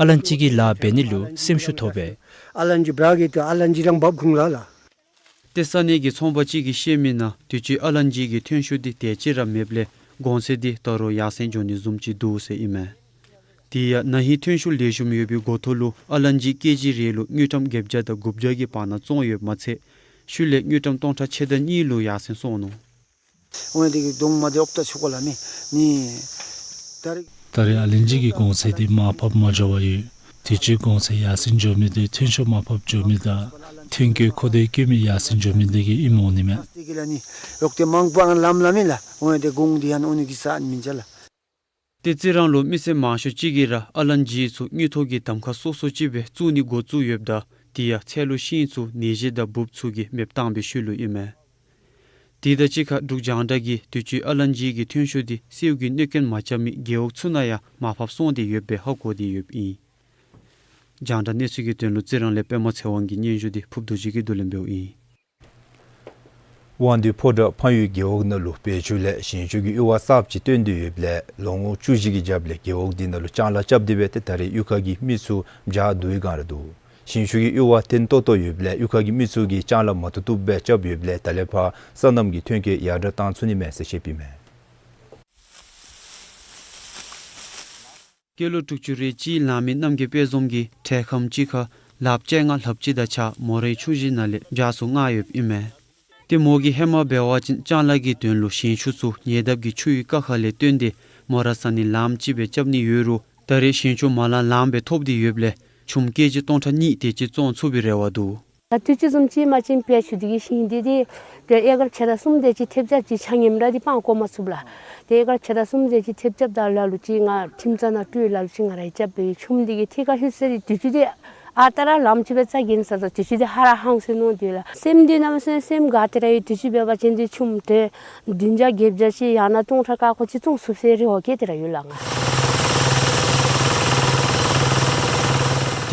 ཨ་ལན་ཅི་གི་ལཱ་འབད་ནི་ལུ་སེམས་ཤུགས་ཐོབ་པས། ཨ་ལན་ཅི་བྲག་གི་ཏེ་ཨ་ལན་ཅི་རང་འབབ་ཁུངས་ལགས་ལགས། ཏེ་ས་གནས་ཀྱི་ཚོང་པ་ཅིག་གིས་བཤད་མི་ནང་དུས་ཅི་ཨ་ལན་ཅི་གི་ཐོན་ཤུགས་འདི་དེ་ཅིག་ར་མེདཔ་ལས་གོང་ཚད་འདི་ད་རུང་ཡར་སེང་འགྱོ་ནི་བཟུམ་ཅིག་འདུག་ཟེར་ཨིན་མས། དེ་ཡང་ན་ཧིང་ཐོན་ཤུགས་ལེགས་ཤོམ་ཡོད་པའི་འགོ་ཐོག་ལུ་ཨ་ལན་ཅི་ཀེ་ཇི་རེ་ལུ་དངུལ་ཀྲམ་བརྒྱད་བརྒྱ་དང་དགུ་བརྒྱ་གི་བར་ན་བཙོང་ཡོདཔ་མ་ཚད་ཤུལ་ལས་དངུལ་ཀྲམ་སྟོང་ཕྲག་ཕྱེད་དང་གཉིས་ལུ་ཡར་སེང་སོང་ནུག། འོ་དེ་གི་གདོང་མ་དེ་ཨོབ་ཏ་ཆུ་ཀོ་ལ་མི་ནི། ད་རེས་ད་རེས་ཨ་ལན་ཅི་གི་གོང་ཚད་འདི་མར་ཕབ་མ་འགྱོ་བར་ཡོད། དུས་ཅི་གོང་ཚད་ཡར་སེང་འགྱོ་མི་འདི་ཐོན་ཤུགས་མར་ཕབ་འགྱོ་མི་དང་ཐོན་སྐྱེད་མཁོ་འདོད་བསྐྱེད་མི་ཡར་སེང་འགྱོ་མི་འདི་གིས་ཨིནམ་འོང་ནི་མས། དེ་གི་ལ་ནི་ཡོག་ཏེ་མང་པོ་ཨ་ལམ་ལ་མི་ལགས། འོ་དེ་གོང་འདི་ཡང་འོ་ནི་གི་ས་མི་འཇལ་ལགས། ཏེ་རྩི་རང་ལུ་མི་སེར་མང་ཤོས་ཅིག་གིས་ར་ཨ་ལན་ཅི་ཚུ་དངུལ་ཐོག་གི་གདམ་ཁ་སོ་སོ་ཅིག་སྦེ་བཙུགས་ནི་འགོ་བཙུགས་ཡོདཔ་ད་དེ་ཡང་ཚལ་ལུ་ཤིང་ཚུ་ནད་གཞི་དང་འབུཔ་ཚུ་གིས་མེདཔ་བཏང་བའི་ཤུལ་ལུ་ཨིན་མས། དེ་དང་གཅིག་ཁར་འབྲུག་རྒྱང་བསྒྲགས་ཀྱིས་དུས་ཅི་ཨ་ལན་ཅི་གི་ཐོན་ཤུགས་འདི་སེརཝ་གི་གནོད་སྐྱོན་མ་རྐྱབ་མི་རྒེད་འོག་ཚུ་ནང་ཡང་མར་ཕབ་སོང་སྟེ་ཡོདཔ་སྦེ་ཧ་གོ་སྟེ་ཡོདཔ་ཨིན། རྒྱང་བསྒྲགས་གནས་ཚུལ་གྱི་དོན་ལུ་རྩི་རང་ལས་པདྨ་ཚེ་དབང་གི་སྙན་ཞུ་འདི་ཕུབ་རྡོ་རྗེ་གིས་བསྡུ་ལེན་འབདཝ་ཨིན། དབང་འདུས་ཕོ་བྲང་ཕངས་ཡུལ་རྒེད་འོག་ནང་ལུ་བེ་ཅུ་ལས་ཞིང་ཆུ་གི་གཡུར་བ་གསརཔ་ཅིག་བཏོན་ཏེ་ཡོདཔ་ལས་ལོ་ངོ་བཅུ་བཞི་གི་རྒྱབ་ལས་རྒེད་འོག་འདི་ནང་ལུ་ལྕང་ལཱ་རྐྱབ་སྟེ་སྦེ་ཏེ་ད་རེས་གཡུས་ཁ་གི་མི་ཚུ་བྱཱར་བསྡུ་བའི་སྒང་ར་འདུག། ཞིང་ཆུ་གི་གཡུར་བ་བརྟན་ཏོག་ཏོ་ཡོདཔ་ལས་གཡུས་ཁ་གི་མི་ཚུ་གིས་ལྕང་ལཱ་མ་བཏུབ་བཏུབ་སྦེ་རྐྱབ་ཡོདཔ་ལས་ད་ལས་ཕར་སོ་ནམ་གྱི་ཐོན་སྐྱེད་ཡར་དྲག་བཏང་ཚུགས་ནི་མས་ཟེར་བཤདཔ་ཨིན་མས། སྐྱེས་ལོ་དྲུག་ཅུ་རེ་གཅིག་ལང་མི་རྣམ་རྒྱལ་དཔལ་འཛོམས་ཀྱིས་ཁྲལ་ཁམས་ཅིག་ཁར་ལགཔ་བཅོ་ལྔ་ལྷགཔ་ཅིག་དང་གཅིག་ཁར་མོ་རའི་ཆུ་ཞིང་ནང་ལས་བྱཱར་ཚུ་མངགས་ཡོདཔ་ཨིན་མས། ཏེ་མོ་གིས་ཧེ་མ་འབད་བ་ཅིན་ལྕང་ལཱ་གི་དོན་ལུ་ཞིང་ཆུ་ཚུ་ཉེ་འདབས་ཀྱི་ཆུ་ཡི་རྐ་ཁ་ལས་བཏོན་ཏེ་མོ་ར་ཟ་ནི་ལངམ་ཅིག་སྦེ་རྐྱབ་ནི་ཡོད་རུང་ད་རེས་ཞིང་ཆུ་མ་ལང་ལངམ་སྦེ་ཐོབ་སྟེ་ཡོདཔ་ལས་ཆུམ་ཀེ་ཇི་སྟོང་ཕྲག་གཉིས་དེ་ཅིག་བཙོང་ཚུགས་པའི་རེ་བ་འདུག། ད་དུས་ཅི་བཟུམ་ཅིག་མ་ཅིན་བེ་ཅུ་འདི་གི་ཞིང་འདི་འདི་ཏེ་ཨེ་ཀར་ཕྱེད་དང་གསུམ་དེ་ཅིག་ཐེབས་རྐྱབ་ཅིག་ཆ་མཉམ་ར་འདི་སྤང་བཀོ་མ་ཚུགས་ལགས། ཏེ་ཨེ་ཀར་ཕྱེད་དང་གསུམ་དེ་ཅིག་ཐེབས་རྐྱབ་ད་ལ་ལུ་ཅིག་ང་ཁྱིམ་ཚང་ནང་སྤྲོད་ལ་ལུ་ཅིག་ང་ར་རྐྱབ་སྦེ་ཆུམ་འདི་གི་ཐད་ཁར་ལྷོད་ས་འདི་དུས་ཅི་འདི་ཨ་རྟག་ར་ལངམ་ཅིག་སྦེ་རྩ་འགེངས་ས་ས་དུས་ཅི་འདི་ཧ་ར་ཧང་སྟེ་ནོ་འདི་ལགས། སེམས་འདི་གནམ་མེད་ས་མེད་སེམས་དགའ་སྟེ་ར་ཡོད། དུས་ཅི་འབད་བ་ཅིན་འདི་ཆུམ་ཏེ་བདུན་བརྒྱ་བརྒྱད་བརྒྱ་ཅིག་ཡང་ན་སྟོང་ཕྲག་ཁ་སྐོར་ཅིག་བཙོང་ཚུགས་ཟེར་རེ་བ་བསྐྱེད་དེ་ར་ཡོད་ལགས་ང་།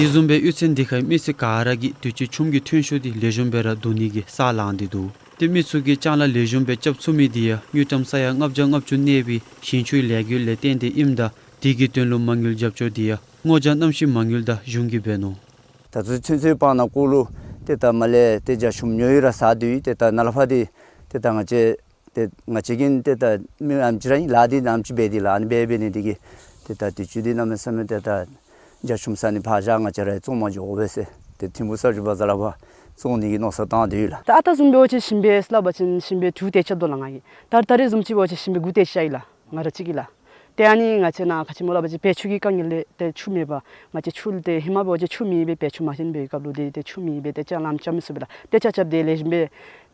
དེ་བཟུམ་སྦེ་གཡུས་ཚན་འདི་ཁའི་མི་སེར་ག་ར་གིས་དུས་ཅི་ཆུམ་གྱི་ཐོན་ཤུགས་འདི་ལེགས་ཤོམ་སྦེ་ར་བསྡུ་ནི་གི་ས་ལངས་ཏེ་འདུག། ཏེ་མི་ཚུ་གིས་ལྕང་ལཱ་ལེགས་ཤོམ་སྦེ་རྐྱབ་ཚུགས་མི་འདི་ཡང་དངུལ་ཀྲམ་ས་ཡ་ལྔ་བརྒྱ་ལྔ་བཅུ་གནས་པའི་ཞིང་ཆུའི་ལས་འགུལ་ལས་བརྟེན་ཏེ་ཨིནམ་ད་དེ་གི་དོན་ལུ་མ་དངུལ་རྒྱབ་སྐྱོར་འདི་ཡང་སྔོ་ལྗང་གནམ་གཤིས་མ་དངུལ་དང་གཞུང་གིས་འབད་ནུག། ད་ཚུན་ཚོད་ཚུན་ཚོད་བར་ན་ཀོ་ལུ་ཏེ་ད་མར་ལས་ཏེ་རྒྱ་ཆུམ་ཉོ་ཡི་ར་ཟ་སྡོད་ཡི། ཏེ་ད་ནཱ་ལས་ཕར་འདི་ཏེ་ད་ང་བཅས་ཏེ་ང་བཅས་ཀྱིས་ཏེ་ད་མི་ཨམ་ཅིག་ར་ཨིན་ལཱ་འདི་ཨམ་ཅིག་འབད་དེ་ལཱ་ཨ་ནི་འབད་འབད་ནི་འདི་གིས་ཏེ་ད་དུས་ཅི་འདི་གནམ་མེད་ས་མེད་ཏེ་ད་རྒྱ་ཆུམ་ཟ་ནི་ཕར་བཞག་ང་བཅས་ར་བཙོང་མ་འགྱོ་དགོ་པས་ཟེར་ཏེ་ཐིམ་ཕུག་ས་ཆུ་བ་ཛ་ལ་བ་བཙོང་ནི་གི་མནོ་བསམ་བཏང་སྡོད་ཡི་ལགས། ད་ཨ་རྟག་བཟུམ་འབད་བ་ཅིན་ཞིང་སྦེ་སླབ་པ་ཅིན་ཞིང་སྦེ་དྲུག་དེ་རྐྱབ་དོ་ལགས་ང་གིས། ད་ད་རེས་བཟུམ་ཅིག་འབད་བ་ཅིན་ཞིང་སྦེ་དགུ་དེ་རྐྱབ་ཡི་ལགས་ང་ར་གཅིག་གིས་ལགས། ཏེ་ཨ་ནི་ང་བཅས་ནཱ་ག་ཅི་སྨོ་སླབ་པ་ཅིན་བེ་ཅུ་གི་དཀའ་ངལ་ལས་ཏེ་ཆུ་མེད་པར་ང་བཅས་ཆུ་ཏེ་ཧེ་མ་འབད་བ་ཅིན་ཆུ་མེད་པས། བེ་ཅུ་མ་ཞིནམ་པའི་སྐབས་ལུ་ཏེ་ཏེ་ཆུ་མེད་པས། ཏེ་ལྕང་ལཱ་རྐྱབ་མི་ཚུགས་པས་ལགས། ཏེ་ལྕང་རྐྱབ་སྟེ་ལེགས་ཤོམ་སྦེ་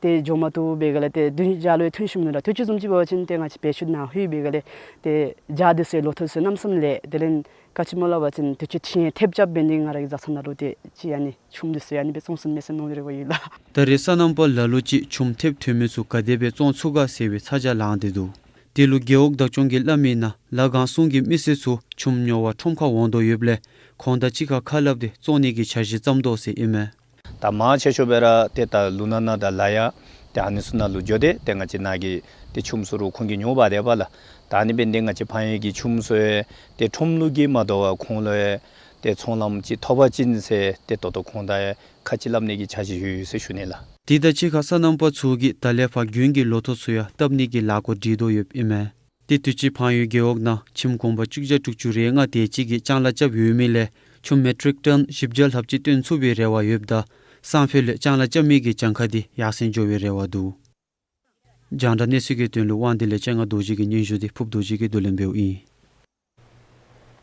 ཏེ་འགྱོ་མ་བཏུབ་པའི་སྒང་ལས་ཏེ་བདུན་བརྒྱ་ལུ་ཐོན་ཤུམ་ནུག་ལགས། དུས་ཅི་བཟུམ་ཅིག་འབད་བ་ཅིན་ཏེ་ང་བཅས་བེ་ཅུ་ནང་ལྷོད་པའི་སྒང་ལས་ཏེ་རྒྱ་འདི་ཚུ་ལོ་ཐོག་ཚུ་གནམ་མེད་ས་མེད་ལེགས། དེ་ལས་ག་ཅི་སྨོ་སླབ་པ་ཅིན་དུས་ཅི་ཆིངས་ཡིག་ཐེབས་རྐྱབ་འབད་ནི་ང་ར་གི་བཟའ་ཚང་ནང་ལུ་ཏེ་ཅིག་ཨ་ནི་ཆུམ་འདི་ཚུ་ཨ་ནི་སྦེ་བཙོང་ཚུགས་མས་ཟེར་མནོ་རེ་བ་ཡོད་ལགས། ད་རེས་སོ་ནམ་པ་ལ་ལུ་ཅིག་ཆུམ་ཐེབས་ཐོན་མི་ཚུ་ག་དེ་སྦེ་བཙོང་ཚུགས་ག་ཟེར་བའི་ཚ་གྱང་ལངས་ཏེ་འདུག། དེ་ལུ་རྒེད་འོག་བདག་སྐྱོང་གིས་སླབ་མིའི་ནང་ལ་གང་སུང་གི་མི་སེར་ཚུ་ཆུམ་ཉོ་བར་ཁྲོམ་ཁར་འོང་དོ་ཡོདཔ་ལས་ཁོང་དང་གཅིག་ཁར་ཁ་སླབ་སྟེ་བཙོང་ནི་གི་འཆར་གཞི་བརྩམ་དོ་ཟེར་ཨིན་མས། ད་མང་ཆེ་ཤོས་སྦེ་ར་ཏེ་ད་ལུ་ནང་ན་དང་ལ་ཡ་ཏེ་ཨ་ནི་ཚུ་ནང་ལུ་འགྱོ་སྟེ་ཏེ་ང་བཅས་ནཱ་གི་ཏེ་ཆུམ་ཚུ་རུང་ཁོང་གིས་ཉོ་འབག་སྡོདཔ་ལགས། ད་ཨ་ནི་འབད་ནི་འདི་ང་བཅས་ཕངས་ཡུལ་གྱི་ཆུམ་ཚུ་ཡང་ཏེ་ཁྲོམ་ལུ་གིས་མ་དོ་བར་ཁོང་ལུ་ཡང་ཏེ་ཚོང་ལམ་ཅིག་ཐོབ་པ་ཅིན་ཟེར་ཏེ་ད་ལྟོ་ཁོང་དང་ཡང་ཁ་ཅིག་སླབ་ནི་གི་འཆར་གཞི་ཡོད་ཡོད་ཟེར་ཞུ་ནི་ལགས། དེ་དང་གཅིག་ཁར་སོ་ནམ་པ་ཚུ་གིས་ད་ལས་ཕར་དགུན་གྱི་ལོ་ཐོག་ཚུ་ཡང་བཏབ་ནི་གི་ལཱ་འགོ་སྒྲིག་དོ་ཡོདཔ་ཨིན་མས། ཏེ་དུས་ཅི་ཕངས་ཡུལ་རྒེད་འོག་ནང་ཁྱིམ་གུང་པ་བཅུ་གྱ་དྲུག་ཅུ་རེ་ལྔ་དེ་ཅིག་གིས་ལྕང་ལཱ་རྐྱབ་ཡོད་མི་ལས་ཆུམ་མེ་ཊིག་ཊོན་བཞི་བརྒྱ་ལྷགཔ་ཅིག་བཏོན་ཚུགས་པའི་རེ་བ་ཡོདཔ་ད་སང་ཕོད་ལས་ལྕང་ལཱ་རྐྱབ་མི་གི་གྱངས་ཁ་འདི་ཡར་སེང་འགྱོ་བའི་རེ་བ་འདུག། རྒྱང་བསྒྲགས་གནས་ཚུལ་གྱི་དོན་ལུ་དབང་འདུས་ལས་སྤྱན་སྔ་རྡོ་རྗེ་གི་སྙན་ཞུ་འདི་ཕུབ་རྡོ་རྗེ་གིས་བསྡུ་ལེན་འབདཝ་ཨིན།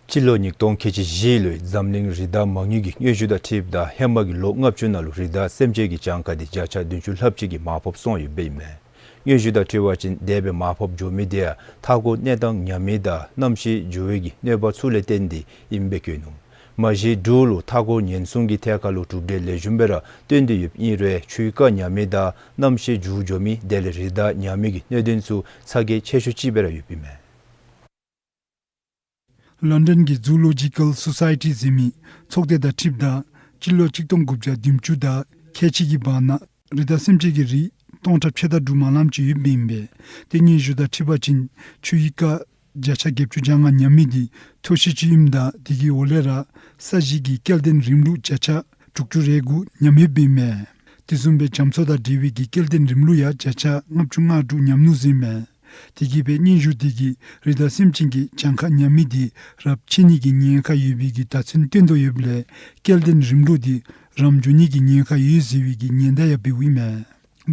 སྤྱི་ལོ་ཉིས་སྟོང་ཁལ་གཅིག་བཞི་ལོའི་འཛམ་གླིང་རི་དྭགས་མ་དངུལ་གྱི་སྙན་ཞུ་དང་འཁྲིལཝ་ད་ཧེ་མ་གི་ལོ་ལྔ་བཅུ་ནང་ལུ་རི་དྭགས་སེམས་ཅན་གྱི་གྱངས་ཁ་དེ་བརྒྱ་ཆ་བདུན་ཅུ་ལྷགཔ་ཅིག་གིས་མར་ཕབ་སོང་ཡོདཔ་ཨིན་མས། སྙན་ཞུ་དང་འཁྲིལ་བ་ཅིན་དེ་སྦེ་མར་ཕབ་འགྱོ་མི་དེ་ཡང་མཐའ་འཁོར་གནས་སྟངས་ཉམས་མི་དང་གནམ་གཤིས་འགྱུར་བའི་གནོད་པ་ཚུ་ལས་བརྟེན་ཏེ་ཨིནམ་སྦེ་བཀོད་ནུག། མ་གཞི་འབྲུག་ལུ་མཐའ་འཁོར་ཉེན་སྲུང་གི་ཐད་ཁར་ལུ་གྲུབ་འབྲས་ལེགས་ཤོམ་སྦེ་ར་སྟོན་ཏེ་ཡོདཔ་ཨིན་རུང་ཆུའི་རྐ་ཉམས་མི་དང་གནམ་གཤིས་འགྱུར་འགྱོ་མི་དེ་ལས་རི་དྭགས་ཉམས་མི་གི་གནད་དོན་ཚུ་ཚ་གྱང་ཆེ་ཤོས་ཅིག་སྦེ་ར་ཡོདཔ་ཨིན་མས། ལོན་ཌོན་གྱི་ཛུ་ལོ་ཇི་ཀཱལ་སོ་སའི་ཊི་ཟེར་མི་ཚོགས་སྡེ་དང་འཁྲིལཝ་ད་སྤྱི་ལོ་གཅིག་སྟོང་དགུ་བརྒྱ་བདུན་ཅུ་དང་ཁལ་གཅིག་གི་བར་ན་རི་དྭགས་སེམས་ཅན་གྱི་རིགས་སྟོང་ཕྲག་ཕྱེད་དང་དྲུག་མ་ལངམ་ཅིག་ཡོདཔ་ཨིན་པས། དེ་སྙན་ཞུ་དང་འཁྲིལ་བ་ཅིན་ཆུའི་རྐ་བརྒྱ་ཆ་བརྒྱད་ཅུ་གྱ་ལྔ་ཉམས་མི་དེ་མཐོ་ཤོས་ཅིག་ཨིནམ་ད་དེ་གི་འོག་ལས་ར་ས་གཞི་གི་སྐྱེ་ལྡན་རིམ་ལུགས་བརྒྱ་ཆ་དྲུག་ཅུ་རེ་དགུ་ཉམས་ཡོདཔ་ཨིན་མས། དེ་བཟུམ་སྦེ་རྒྱ་མཚོ་དང་འབྲེལ་བའི་གི་སྐྱེ་ལྡན་རིམ་ལུགས་ཡང་བརྒྱ་ཆ་ལྔ་བཅུ་ང་དྲུག་ཉམས་ནུག་ཟེར་ཨིན་མས། དེ་གིས་སྦེ་སྙན་ཞུ་དེ་གིས་རི་དྭགས་སེམས་ཅན་གྱི་གྱངས་ཁ་ཉམས་མི་དེ་རབས་ཆད་ནི་གི་ཉེན་ཁ་ཡོད་པའི་གི་བརྡ་མཚོན་སྟོན་དོ་ཡོདཔ་ལས་སྐྱེ་ལྡན་རིམ་ལུགས་དེ་རམ་འགྱོ་ནི་གི་ཉེན་ཁ་ཡོད་ཟེར་བའི་གི་ཉེན་བརྡ་ཡང་འབདཝ་ཨིན་མས།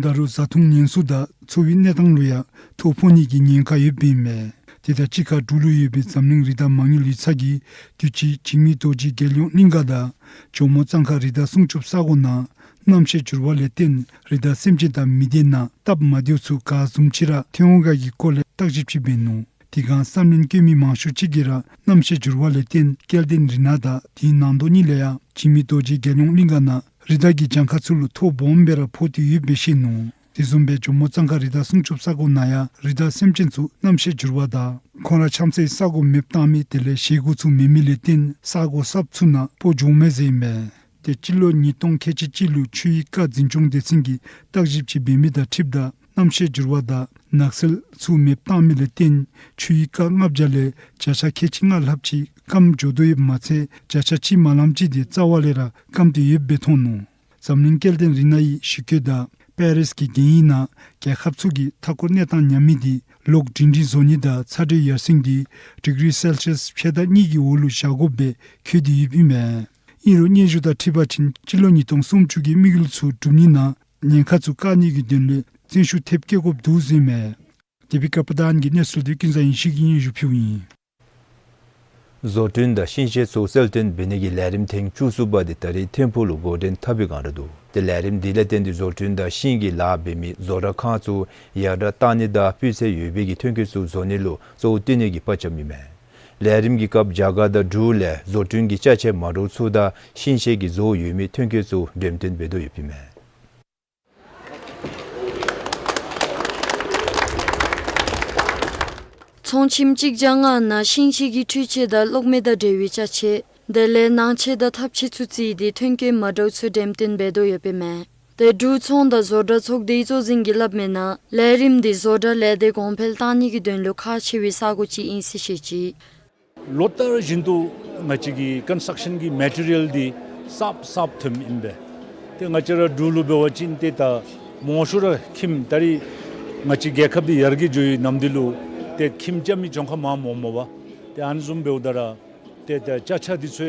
ད་རུང་བཟའ་འཐུང་ཉེན་སྲུང་དང་འཚོ་བའི་གནས་སྟངས་ལུ་ཡང་ཐོ་ཕོག་ནི་གི་ཉེན་ཁ་ཡོདཔ་ཨིན་མས། དེ་དང་གཅིག་ཁར་འབྲུག་ལུ་ཡོད་པའི་འཛམ་གླིང་རི་དྭགས་མ་དངུལ་ཡིག་ཚང་གིས་དུས་ཅི་འཇིགས་མེད་རྡོ་རྗེ་རྒྱལ་ཡོངས་གླིང་ག་དང་ཇོ་མོ་གཙང་ཁ་རི་དྭགས་སྲུང་སྐྱོབ་ས་གོ་ནང་གནམ་གཤིས་འགྱུར་བ་ལས་བརྟེན་རི་དྭགས་སེམས་ཅན་དང་མི་སྡེ་ནང་སྟབས་མ་བདེཝ་ཚུ་ག་བཟུམ་ཅིག་ར་ཐོན་འོང་ག་གི་སྐོར་ལས་བརྟག་ཞིབ་ཅིག་འབད་ནུག། དེ་སྒང་བསམ་ལན་བཀོད་མི་མང་ཤོས་ཅིག་གིས་ར་གནམ་གཤིས་འགྱུར་བ་ལས་བརྟེན་སྐྱེ་ལྡན་རི་དྭགས་དང་དེའི་ནང་དོག་གཉིས་ལས་ཡང་འཇིགས་མེད་རྡོ་རྗེ་རྒྱལ་ཡོངས་གླིང་ག་ནང་རི་དྭགས་ཀྱི་གྱངས་ཁ་ཚུ་ལུ་ཐོ་སྦོམ་སྦེ་ར་ཕོག་སྟེ་ཡོདཔ་སྦེ་བཤད་ནུག། དེ་བཟུམ་སྦེ་ཇོ་མོ་གཙང་ཁ་རི་དྭགས་སྲུང་སྐྱོབ་ས་གོ་ནང་ཡང་རི་དྭགས་སེམས་ཅན་ཚུ་གནམ་གཤིས་འགྱུར་བ་དང་ཁོང་ར་འཁྱམ་སའི་ས་གོ་མེདཔ་བཏང་མི་དེ་ལས་བཞེས་སྒོ་ཚུ་མེད་མི་ལས་བརྟེན་ས་གོ་གསརཔ་ཚུ་ནང་སྤོ་འགྱོཝ་མས་ཟེར་ཨིན་མས། དེ་སྤྱི་ལོ་ཉིས་སྟོང་ཁལ་གཅིག་གཅིག་ལུ་ཆུའི་རྐ་འཛིན་སྐྱོང་སྡེ་ཚན་གྱིས་བརྟག་ཞིབ་ཅིག་འབད་མི་དང་འཁྲིལཝ་ད་གནམ་གཤིས་འགྱུར་བ་དང་ནགས་ཚལ་ཚུ་མེདཔ་བཏང་མི་ལས་བརྟེན་ཆུའི་རྐ་ལྔ་བརྒྱ་ལས་བརྒྱ་ཆ་ཁལ་གཅིག་ལྔ་ལྷགཔ་ཅིག་སྐམ་འགྱོ་དོ་ཡོདཔ་མ་ཚད་བརྒྱ་ཆ་གཅིག་མ་ལངམ་ཅིག་དེ་རྩ་བ་ལས་ར་སྐམ་སྟེ་ཡོདཔ་སྦེ་མཐོང་ནུག། འཛམ་གླིང་སྐྱེ་ལྡན་རི་དྭགས་ཡི་ཞི་རྒོལ་དང་པེ་རིས་ཀྱི་གན་ཡིག་ནང་རྒྱལ་ཁབ་ཚུ་གིས་མཐའ་འཁོར་གནས་སྟངས་ཉམས་མི་དེ་ལོག་སྒྲིང་སྒྲིང་བཟོ་ནི་དང་ཚ་དྲོད་ཡར་སེང་དེ་ཌིག་རི་སེལ་སི་ཡཱས་ཕྱེད་དང་གཉིས་ཀྱི་འོག་ལུ་བཞག་དགོཔ་སྦེ་འཁོད་དེ་ཡོདཔ་ཨིན་མས། ཨིན་རུང་སྙན་ཞུ་དང་འཁྲིལ་བ་ཅིན་སྤྱི་ལོ་ཉིས་སྟོང་སུམ་ཅུ་གི་དམིགས་ཡུལ་ཚུ་གྲུབ་ནི་ནང་ཉེན་ཁ་ཚུ་བཀག་ནི་གི་དོན་ལས་བརྩོན་ཤུགས་ཐེབས་བསྐྱེད་དགོཔ་འདུག་ཟེར་ཨིན་མས། དེ་སྦེ་སྐབས་དང་གི་གནས་ཚུལ་དེ་ཀུན་བཟང་ཡེ་ཤེས་ཀྱིས་སྙན་ཞུ་ཕུལཝ་ཨིན། བཟོ་སྐྲུན་དང་ཤིང་ཤེལ་ཚུ་གསལ་སྟོན་འབད་ནི་གི་ལས་རིམ་ཐེངས་བཅུ་གསུམ་པ་དེ་ད་རིས་ཐིམ་ཕུག་ལུ་འགོ་འདྲེན་འཐབ་པའི་བསྒང་ར་འདུག། དེ་ལས་རིམ་དེ་ལས་བརྟེན་ཏེ་བཟོ་སྐྲུན་དང་ཤིང་གི་ལཱ་འབད་མི་བཟོ་གྲྭ་ཁང་ཚུ་ཡར་དྲག་བཏང་ནི་དང་སྤུས་ཚད་ཡོད་པའི་གི་ཐོན་སྐྱེད་ཚུ་བཟོ་ནི་ལུ་གཙོ་བོ་བཏོན་ནི་གི་དཔའ་བཅམ་ཨིན་མས། ལས་རིམ་གྱི་སྐབས་རྒྱ་གར་དང་འབྲུག་ལས་བཟོ་སྐྲུན་གྱི་ཅ་ཆས་མ་འདྲཝ་ཚུ་དང་ཤིང་ཤེལ་གྱིས་བཟོ་ཡོད་མི་ཐོན་སྐྱེད་ཚུ་འགྲེམས་སྟོན་འབད་དོ་ཡོདཔ་ཨིན་མས། ཚོང་ཁྱིམ་གཅིག་བརྒྱ་ལྔ་ནང་ཤིང་ཤེལ་གྱི་འཕྲུལ་ཆས་དང་གློག་མེ་དང་འབྲེལ་བའི་ཅ་ཆས་དེ་ལས་ནང་ཆས་དང་ཐབ་ཆས་ཚུ་བརྩིས་ཏེ་ཐོན་སྐྱེད་མ་འདྲཝ་ཚུ་འགྲེམས་སྟོན་འབད་དོ་ཡོདཔ་ཨིན་མས། དེ་འབྲུག་ཚོང་དང་བཟོ་གྲྭ་ཚོགས་སྡེའི་གཙོ་འཛིན་གྱིས་སླབ་མིའི་ནང་ལས་རིམ་དེ་བཟོ་གྲྭ་ལས་སྡེ་གོང་འཕེལ་བཏང་ནི་གི་དོན་ལུ་ཁག་ཆེ་བའི་ས་གོ་ཅིག་ཨིན་ཟེར་བཤད་ཅི། ལོ་ལྟར་བཞིན་དུ་ང་བཅས་ཀྱི་ཀོན་སི་ཊྲག་ཤཱན་གྱི་མེ་ཊི་རི་ཡཱལ་འདི་གསརཔ་གསརཔ་ཐོནམ་ཨིན་པས། ཏེ་ང་བཅས་ར་འབྲུག་ལུ་འབད་བ་ཅིན་ཏེ་ད་མང་ཤོས་ར་ཁྱིམ་ད་རིས་ང་བཅས་རྒྱལ་ཁབ་འདི་ཡར་རྒྱས་འགྱོ་བའི་ནམ་དུས་ལུ་ཏེ་ཁྱིམ་རྐྱབ་མི་གྱངས་ཁ་མངམ་འོངམ་མས་པ། ཏེ་ཨ་ནི་བཟུམ་འབདཝ་ད་ར་ཏེ་ད་ཅ་ཆས་འདི་ཚུ་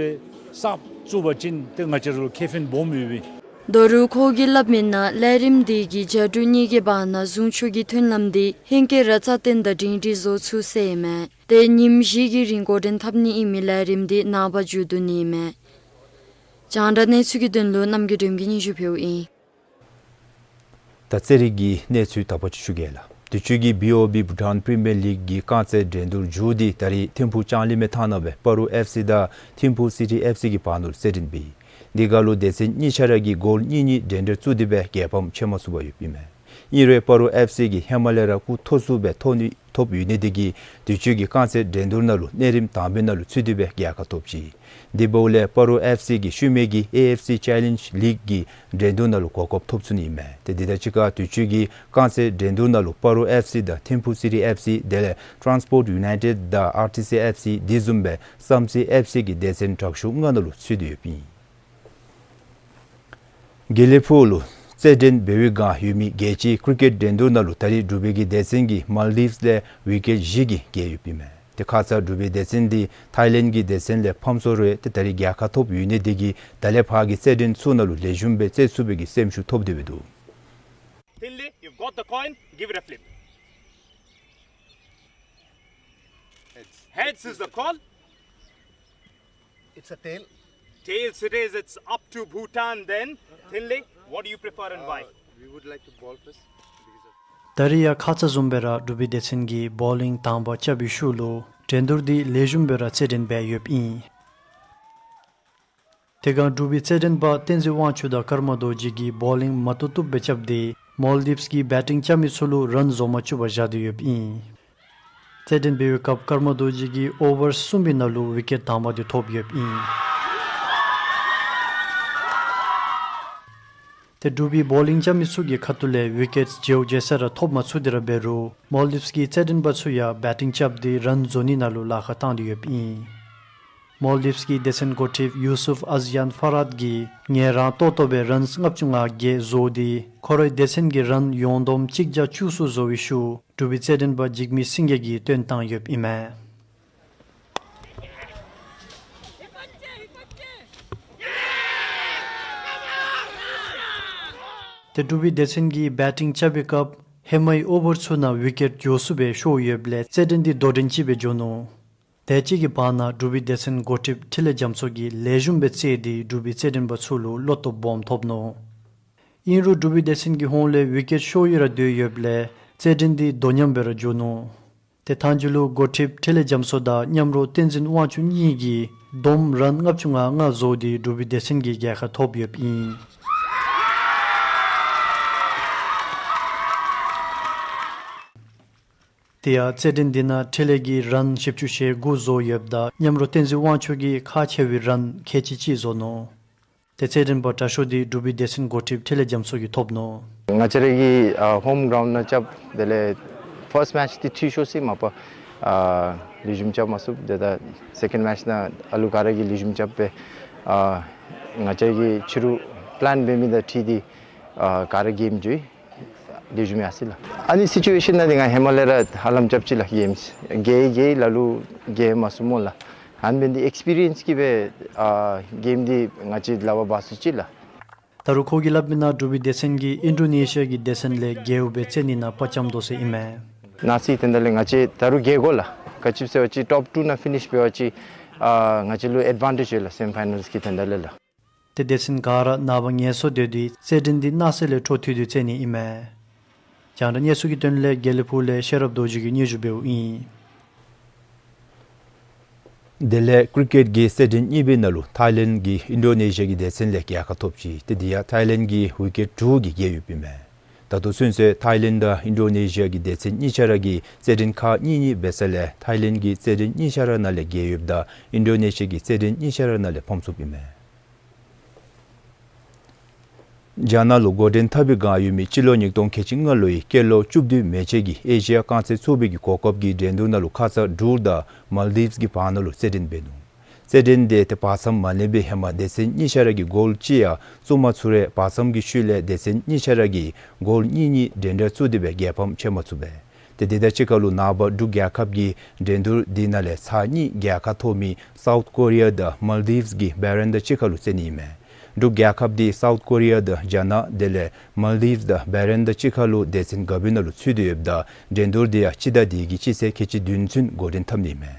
གསརཔ་བཙུགས་པ་ཅིན་ཏེ་ང་བཅས་ར་ལུ་ཁེ་ཕན་སྦོམ་ཡོད་པས། ད་རུང་ཁོ་གིས་སླབ་མིའི་ནང་ལས་རིམ་དེ་གིས་རྒྱ་འབྲུག་གཉིས་ཀྱི་བར་ན་ཟུངས་ཆུ་གི་མཐུན་ལམ་དེ་ཧེང་སྐལ་ར་རྩ་བརྟན་དང་སྒྲིང་སྒྲིང་བཟོ་ཚུགས་ཟེར་ཨིན་མས། ཏེ་ཉིནམ་བཞི་གི་རིང་འགོ་འདྲེན་འཐབ་ནི་ཨིན་མི་ལས་རིམ་དེ་ནངས་པ་མཇུག་བསྡུ་ནི་ཨིན་མས། རྒྱང་བསྒྲགས་གནས་ཚུལ་གྱི་དོན་ལུ་རྣམ་རྒྱལ་སྒྲོལམ་གྱིས་སྙན་ཞུ་ཕུལཝ་ཨིན། ད་རྩེད་རིགས་ཀྱི་གནས་ཚུལ་དག་པ་ཅིག་ཞུ་གེ་ལགས། དུས་ཅི་གི་བི་ཨོ་བི་བྷུ་ཊཱན་པི་རི་མི་ཡར་ལིག་གི་རྐང་རྩེད་འགྲན་བསྡུར་མཇུག་དེ་ད་རིས་ཐིམ་ཕུག་ལྕང་གླིང་མའི་ཐང་ནང་སྦེ་སྤ་རོ་ཨེཕ་སི་དང་ཐིམ་ཕུག་སི་ཊི་ཨེཕ་སི་གི་བར་ན་ལུ་རྩེད་འགྲན་འབད་ཡི། དེ་ཁར་ལུ་སྡེ་ཚན་གཉིས་ཆ་ར་གིས་གོལ་གཉིས་གཉིས་འགྲན་འགྲན་བཙུགས་ཏེ་སྦེ་རྒྱལ་ཕམ་ཕྱེ་མ་ཚུགསཔ་ཡོདཔ་ཨིན་མས། ཨིན་རུང་སྤ་རོ་ཨེཕ་སི་གིས་ཧེ་མ་ལས་ར་སྐུ་ཐོག་ཚུ་སྦེ་ཐོབ་ནི་ཐོབ་ཡོད་ནི་དེ་གིས་དུས་ཅི་གི་རྐང་རྩེད་འགྲན་བསྡུར་ནང་ལུ་གནས་རིམ་དང་པའི་ནང་ལུ་ཚུད་དེ་སྦེ་རྒྱལ་ཁ་ཐོབ་ཅི། དེ་འབདཝ་ལས་སྤ་རོ་ཨེཕ་སི་གིས་ཤུལ་མའི་གི་ཨེ་ཨེཕ་སི་ཅེ་ལེནཇ་ལིག་གི་འགྲན་བསྡུར་ནང་ལུ་གོ་སྐབས་ཐོབ་ཚུགས་ནི་ཨིན་མས། ཏེ་དེ་དང་གཅིག་ཁར་དུས་ཅི་གི་རྐང་རྩེད་འགྲན་བསྡུར་ནང་ལུ་སྤ་རོ་ཨེཕ་སི་དང་ཐིམ་ཕུག་སི་ཊི་ཨེཕ་སི་དེ་ལས་ཊཱན་སི་པོརཊ་ཡུ་ནའི་ཊེཌ་དང་ཨར་ཊི་སི་ཨེཕ་སི་དེ་བཟུམ་སྦེ་བསམ་རྩེ་ཨེཕ་སི་གིས་སྡེ་ཚན་དྲག་ཤོས་ལྔ་ནང་ལུ་ཚུད་དེ་ཡོདཔ་ཨིན། དགེ་ལེགས་ཕུག་ལུ་རྩེད་འགྲན་འབད་བའི་བསྒང་ཡོད་མི་རྒྱལ་སྤྱིའི་ཀྲི་ཀེཊ་འགྲན་བསྡུར་ནང་ལུ་ད་རིས་འབྲུག་པའི་གི་སྡེ་ཚན་གྱིས་མཱལ་ཌིབས་ལས་ཝི་ཀེཊ་བཞི་གིས་རྒྱལ་ཡོདཔ་ཨིན་མས། ཏེ་ཁ་ཙ་འབྲུག་པའི་སྡེ་ཚན་འདི་ཐའི་ལེནཌ་གི་སྡེ་ཚན་ལས་ཕམ་སོང་རུང་ཏེ་ད་རིས་རྒྱལ་ཁ་ཐོབ་ཡོད་ནི་དེ་གིས་ད་ལས་ཕར་གྱི་རྩེད་འགྲན་ཚུ་ནང་ལུ་ལེགས་ཤོམ་སྦེ་རྩེད་ཚུགས་པའི་གི་སེམས་ཤུགས་ཐོབ་སྟེ་འབད་འདུག། Thinley, you've got the coin, give it a flip. Heads. Heads is the call. It's a tail. Tails it is. It's up to Bhutan then. Thinley, what do you prefer and why? Uh, we would like to ball first because of ད་རིས་ཡང་ཁ་ཙ་བཟུམ་སྦེ་ར་འབྲུག་པའི་སྡེ་ཚན་གྱིས་བོ་ལིང་དང་པ་རྐྱབ་པའི་ཤུལ་ལུ་འགྲན་བསྡུར་འདི་ལེགས་ཤོམ་སྦེ་ར་རྩེད་འགྲན་འབད་ཡོདཔ་ཨིན། དེ་སྒང་འབྲུག་པའི་རྩེད་འགྲན་པ་བསྟན་འཛིན་དབང་ཕྱུག་དང་ཀརྨ་རྡོ་རྗེ་གིས་བོ་ལིང་མ་བཏུབ་བཏུབ་སྦེ་རྐྱབ་སྟེ་མོལ་དིབས་ཀྱི་བེ་ཊིང་རྐྱབ་མི་ཚུ་ལུ་རན་བཟོ་མ་བཅུག་པར་བཞག་སྟེ་ཡོདཔ་ཨིན། རྩེད་འགྲན་འབད་བའི་སྐབས་ཀརྨ་རྡོ་རྗེ་གིས་ཨོ་ཝར་གསུམ་པའི་ནང་ལུ་ཝི་ཀེཊ་དང་པ་འདི་ཐོབ་ཡོདཔ་ཨིན། ཏེ་འབྲུག་པའི་བོ་ལིང་རྐྱབ་མི་ཚུ་གི་ཁ་ཐུག་ལས་ཝི་ཀེཊ་བརྗེ་བོ་བརྗེ་ས་ར་ཐོབ་མ་ཚུགས་ཏེ་ར་འབད་རུང་མོལ་དིབས་ཀྱི་རྩེད་འགྲན་པ་ཚུ་ཡང་བེ་ཊིང་རྐྱབ་སྟེ་རན་བཟོ་ནི་ནང་ལུ་ལཱ་ཁག་བཏང་སྟེ་ཡོདཔ་ཨིན། མོལ་དིབས་ཀྱི་སྡེ་ཚན་འགོ་ཁྲིདཔ་ཡུ་སུཕ་ཨ་ཛི་ཡཱན་ཕ་རཱད་ཀྱིས་ངལ་རངས་ཏོག་ཏོ་སྦེ་རན་ལྔ་བཅུ་ང་བརྒྱད་བཟོ་སྟེ་ཁོ་རའི་སྡེ་ཚན་གྱི་རན་ཡོངས་བསྡོམས་གཅིག་བརྒྱ་བཅུ་གསུམ་བཟོ་བའི་ཤུལ་འབྲུག་པའི་རྩེད་འགྲན་པ་འཇིགས་མེད་སེང་གེ་གིས་བཏོན་བཏང་ཡོདཔ་ཨིན་མས། ཏེ་འབྲུག་པའི་སྡེ་ཚན་གྱིས་བེ་ཊིང་རྐྱབ་པའི་སྐབས་ཧེ་མའི་ཨོ་ཝར་ཚུ་ནང་ཝི་ཀེཊ་མགྱོགས་སུ་སྦེ་ཤོར་ཡོདཔ་ལས་རྩེད་འགྲན་འདི་དོ་འགྲན་ཅིག་སྦེ་འགྱོ་ནུག། དེ་ཅིག་གི་བར་ན་འབྲུག་པའི་སྡེ་ཚན་འགོ་ཁྲིདཔ་འཕྲིན་ལས་རྒྱ་མཚོ་གིས་ལེགས་ཤོམ་སྦེ་རྩེད་དེ་འབྲུག་པའི་རྩེད་འགྲན་པ་ཚུ་ལུ་བློ་སྟོབས་སྦོམ་ཐོབ་ནུག། ཨིན་རུང་འབྲུག་པའི་སྡེ་ཚན་གྱི་ཧོངས་ལས་ཝི་ཀེཊ་ཤོར་ཡི་ར་སྡོད་ཡོདཔ་ལས་རྩེད་འགྲན་འདི་དོ་མཉམ་སྦེ་ར་འགྱོ་ནུག། ཏེ་མཐའ་མཇུག་ལུ་འགོ་ཁྲིདཔ་འཕྲིན་ལས་རྒྱ་མཚོ་དང་མཉམ་རོགས་བསྟན་འཛིན་དབང་ཕྱུག་གཉིས་ཀྱིས་བསྡོམས་རན་ལྔ་བཅུ་ང་ལྔ་བཟོ་སྟེ་འབྲུག་པའི་སྡེ་ཚན་གྱིས་རྒྱལ་ཁ་ཐོབ་ཡོདཔ་ཨིན། དེ་ཡང་རྩེད་འགྲན་འདི་ནང་འཕྲིན་ལས་ཀྱིས་རན་བཞི་བཅུ་ཞེ་དགུ་བཟོ་ཡོདཔ་ད་མཉམ་རོགས་བསྟན་འཛིན་དབང་ཕྱུག་གིས་ཁག་ཆེ་བའི་རན་ཁལ་གཅིག་གཅིག་བཟོ་ནུག། ཏེ་རྩེད་འགྲན་པ་དྲག་ཤོས་འདི་འབྲུག་པའི་སྡེ་ཚན་འགོ་ཁྲིདཔ་འཕྲིན་ལས་རྒྱ་མཚོ་གིས་ཐོབ་ནུག། ང་བཅས་ར་གི་ཨ་ཧོམ་གྲའུནཌ་ནང་རྐྱབ། དེ་ལས་ཕརསཊ་མེཆ་འདི་འཐུས་ཤོར་སོ་ཡི། མ་པ་ཨ་ལེགས་ཤོམ་རྐྱབ་མ་ཚུགས། དེ་ད་སེ་ཀེནཌ་མེཆ་ནང་ཨ་ལུ་ག་ར་གིས་ལེགས་ཤོམ་རྐྱབ་པས། ཨ་ང་བཅས་ཀྱིས་ཕྱི་རུ་པི་ལེན་འབད་མི་དང་འཁྲིལ་ཏེ་ཨ་ག་ར་གེམ་འགྱོ་ཡི། ལེགས་ཤོམ་ཡར་སོ་ཡི་ལགས། ཨ་ནི་སི་ཅུ་ཨེ་ཤཱན་ནང་འདི་ང་ཧེ་མ་ལས་ར་ཧ་ལམ་རྐྱབ་ཅི་ལགས། གེམ་རྒྱལ་རྒྱལ་ལ་ལུ་རྒྱལ་མ་ཚུགས་སྨོ་ལགས། ཨ་ནི་འབད་ནི་འདི་ཨེགསི་པི་རི་ཡེནསི་གིས་སྦེ་ཨ་གེམ་འདི་ང་བཅས་ལག་པར་འབག་ཚུགས་ཅི་ལགས། ད་རུང་ཁོ་གིས་སླབ་མི་ནང་འབྲུག་པའི་སྡེ་ཚན་གྱིས་ཨིན་ཌོ་ནེ་ཤི་ཡ་གི་སྡེ་ཚན་ལས་རྒྱལཝ་སྦེ་རྩེད་ནི་ནང་དཔའ་བཅམ་དོ་ཟེར་ཨིན་མས། ནང་སི་ཏེན་ད་ལས་ང་བཅས་ད་རུང་རྒྱལ་དགོ་ལགས། ག་ཅི་སྦེ་ཟེར་བ་ཅིན་ཊོཔ་ཊུ་ནང་ཕི་ནིཤ་འབད་བ་ཅིན་ཨ་ང་བཅས་ལུ་ཨེཌ་ཝན་ཊེཇ་ཡོད་ལགས། སེ་མི་ཕའི་ནལསི་གི་དོན་དག་ལས་ལགས། ཏེ་སྡེ་ཚན་ག་ར་ནངས་པ་ངལ་གསོ་སྡོད་དེ་རྩེད་འགྲན་འདི་གནངས་ཚེ་ལས་འཕྲོ་མཐུད་དེ་རྩེད་ནི་ཨིན་མས། རྒྱང་བསྒྲགས་གནས་ཚུལ་གྱི་དོན་ལས་དགེ་ལེགས་ཕུག་ལས་ཤེས་རབ་རྡོ་རྗེ་གིས་སྙན་ཞུ་འབདཝ་ཨིན། དེ་ལས་ཀྲི་ཀེཊ་ཀྱི་རྩེད་འགྲན་གཉིས་པའི་ནང་ལུ་ཐའི་ལེནཌ་ཀྱིས་ཨིན་ཌོ་ནེ་ཤི་ཡ་གི་སྡེ་ཚན་ལས་རྒྱལ་ཁ་ཐོབ་ཅི། ཏེ་དེ་ཡང་ཐའི་ལེནཌ་ཀྱིས་ཝི་ཀེཊ་དྲུག་གིས་རྒྱལ་ཡོདཔ་ཨིན་མས། ད་ལྟོ་ཚུན་ཚོད་ཐའི་ལེནཌ་དང་ཨིན་ཌོ་ནེ་ཤི་ཡ་གི་སྡེ་ཚན་གཉིས་ཆ་ར་གིས་རྩེད་འགྲན་ཁག་གཉིས་གཉིས་འབད་ས་ལས་ཐའི་ལེནཌ་ཀྱིས་རྩེད་འགྲན་གཉིས་ཆ་ར་ནང་ལས་རྒྱལ་ཡོདཔ་ད་ཨིན་ཌོ་ནེ་ཤི་ཡ་གིས་རྩེད་འགྲན་གཉིས་ཆ་ར་ནང་ལས་ཕམ་ཚུགསཔ་ཨིན་མས། རྒྱ་ནག་ལུ་འགོ་འདྲེན་འཐབ་པའི་བསྒང་ཡོད་མི་སྤྱི་ལོ་ཉིས་སྟོང་ཁལ་གཅིག་ལྔ་ལོའི་སྐྱེས་ལོ་བཅུ་བདུན་མན་ཆད་ཀྱི་ཨེ་ཤི་ཡ་རྐང་རྩེད་ཚོགས་པའི་གི་གོ་སྐབས་ཀྱི་འགྲན་བསྡུར་ནང་ལུ་ཁ་ཙ་འབྲུག་དང་མཱལ་དིབས་ཀྱི་བར་ན་ལུ་རྩེད་འགྲན་འབད་ནུག། རྩེད་འགྲན་དེ་ཏེ་བར་མཚམས་མ་ལེན་པའི་ཧེ་མ་སྡེ་ཚན་གཉིས་ཆ་ར་གིས་གོལ་གཅིག་ཡང་བཙུགས་མ་ཚུགས་རུང་བར་མཚམས་ཀྱི་ཤུལ་ལས་སྡེ་ཚན་གཉིས་ཆ་ར་གིས་གོལ་གཉིས་གཉིས་འགྲན་ཟླ་བཙུགས་ཏེ་སྦེ་རྒྱལ་ཕམ་ཕྱད་མ་ཚུགས་པས། ཏེ་དེ་དང་གཅིག་ཁར་ལུ་ནངས་པ་འབྲུག་རྒྱལ་ཁབ་ཀྱི་འགྲན་བསྡུར་འདི་ནང་ལས་ཚར་གཉིས་རྒྱལ་ཁ་ཐོབ་མི་སའུཐ་ཀོ་རི་ཡ་དང་མཱལ་དིབས་ཀྱིས་བྷ་རེན་དང་གཅིག་ཁར་ལུ་རྩེད་ནི་ཨིན་མས། འབྲུག་རྒྱལ་ཁབ་འདི་སའུཐ་ཀོ་རི་ཡ་དང་རྒྱ་ནག་དེ་ལས་མཱལ་དིབས་དང་བྷ་རེན་དང་གཅིག་ཁར་ལུ་སྡེ་ཚན་དགའ་བའི་ནང་ལུ་ཚུད་དེ་ཡོདཔ་ད་འགྲན་བསྡུར་འདི་ཡང་སྤྱི་ཟླ་འདི་གི་སྤྱི་ཚེས་ཁལ་གཅིག་བདུན་ཚུན་འགོ་འདྲེན་འཐབ་ནི་ཨིན་མས།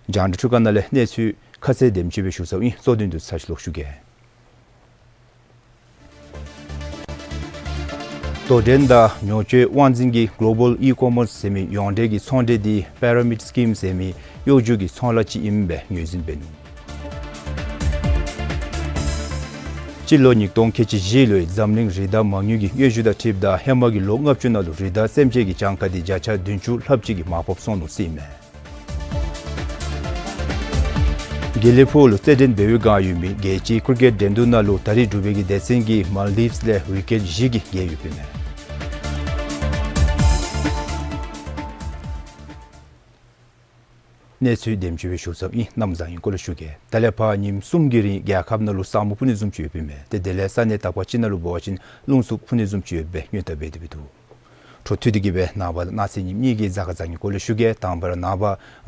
རྒྱང་བསྒྲགས་འཕྲུལ་ཁང་ནང་ལས་གནས་ཚུལ་ཁ་གསལ་དེམ་ཅིག་སྦེ་ཞུ་ཚརཝ་ཨིན། གཙོ་དོན་དུམ་གྲ་ཅིག་ལོག་ཞུ་གེ། དོ་འགྲན་དང་ཉོ་སྤྱོད་དབང་འཛིན་གྱི་གོ་ལོ་བཱལ་ཨི་ཀོ་མརསི་ཟེར་མི་ཡོངས་འབྲེལ་གྱི་ཚོང་འབྲེལ་འདི་པི་ར་མིཌ་སི་ཀིམ་ཟེར་མི་གཡོ་སྒྱུ་གི་ཚོང་ལཱ་ཅིག་ཨིནམ་སྦེ་ངོས་འཛིན་འབད་ནུག། སྤྱི་ལོ་ཉིས་སྟོང་ཁལ་གཅིག་བཞི་ལོའི་འཛམ་གླིང་རི་དྭགས་མ་དངུལ་གྱི་དངོས་གཞི་དང་འཁྲིལཝ་ད་ཧེ་མ་གི་ལོ་ལྔ་བཅུ་ནང་ལུ་རི་དྭགས་སེམས་ཅན་གྱི་གྱངས་ཁ་འདི་བརྒྱ་ཆ་བདུན་ཅུ་ལྷགཔ་ཅིག་གིས་མར་ཕབ་སོང་ནུག་ཟེར་ཨིན་མས། དགེ་ལེགས་ཕུག་ལུ་རྩེད་འགྲན་འབད་བའི་བསྒང་ཡོད་མི་རྒྱལ་སྤྱིའི་ཀྲི་ཀེཊ་འགྲན་བསྡུར་ནང་ལུ་ད་རིས་འབྲུག་པའི་གི་སྡེ་ཚན་གྱིས་མཱལ་དིབས་ལས་ཝི་ཀེཊ་བཞི་གིས་རྒྱལ་ཡོདཔ་ཨིན་མས། གནས་ཚུལ་དེམ་ཅིག་སྦེ་ཞུ་ཚརཝ་ཨིན། གནམ་བཟང་ཨིན་སྐོར་ལས་ཞུ་གེ། ད་ལས་ཕར་ཉིནམ་གསུམ་གྱི་རིང་རྒྱལ་ཁབ་ནང་ལུ་ས་སྨུག་ཕུབ་ནི་བཟུམ་ཅིག་ཡོདཔ་ཨིན་མས། ཏེ་དེ་ལས་ས་གནས་དག་པ་ཅིག་ནང་ལུ་འབད་བ་ཅིན་རླུང་འཚུབ་ཕུབ་ནི་བཟུམ་ཅིག་ཡོདཔ་སྦེ་སྔོན་བརྡ་འབད་དེ་འདུག། འཕྲོ་མཐུད་དེ་གི་སྦེ་ནངས་པ་དང་གནངས་ཚེ་ཉིནམ་གཉིས་ཀྱི་གཟའ་སྐར་བཟང་ངན་སྐོར་ལས་ཞུ་གེ། དང་པ་ར་ནངས་པ་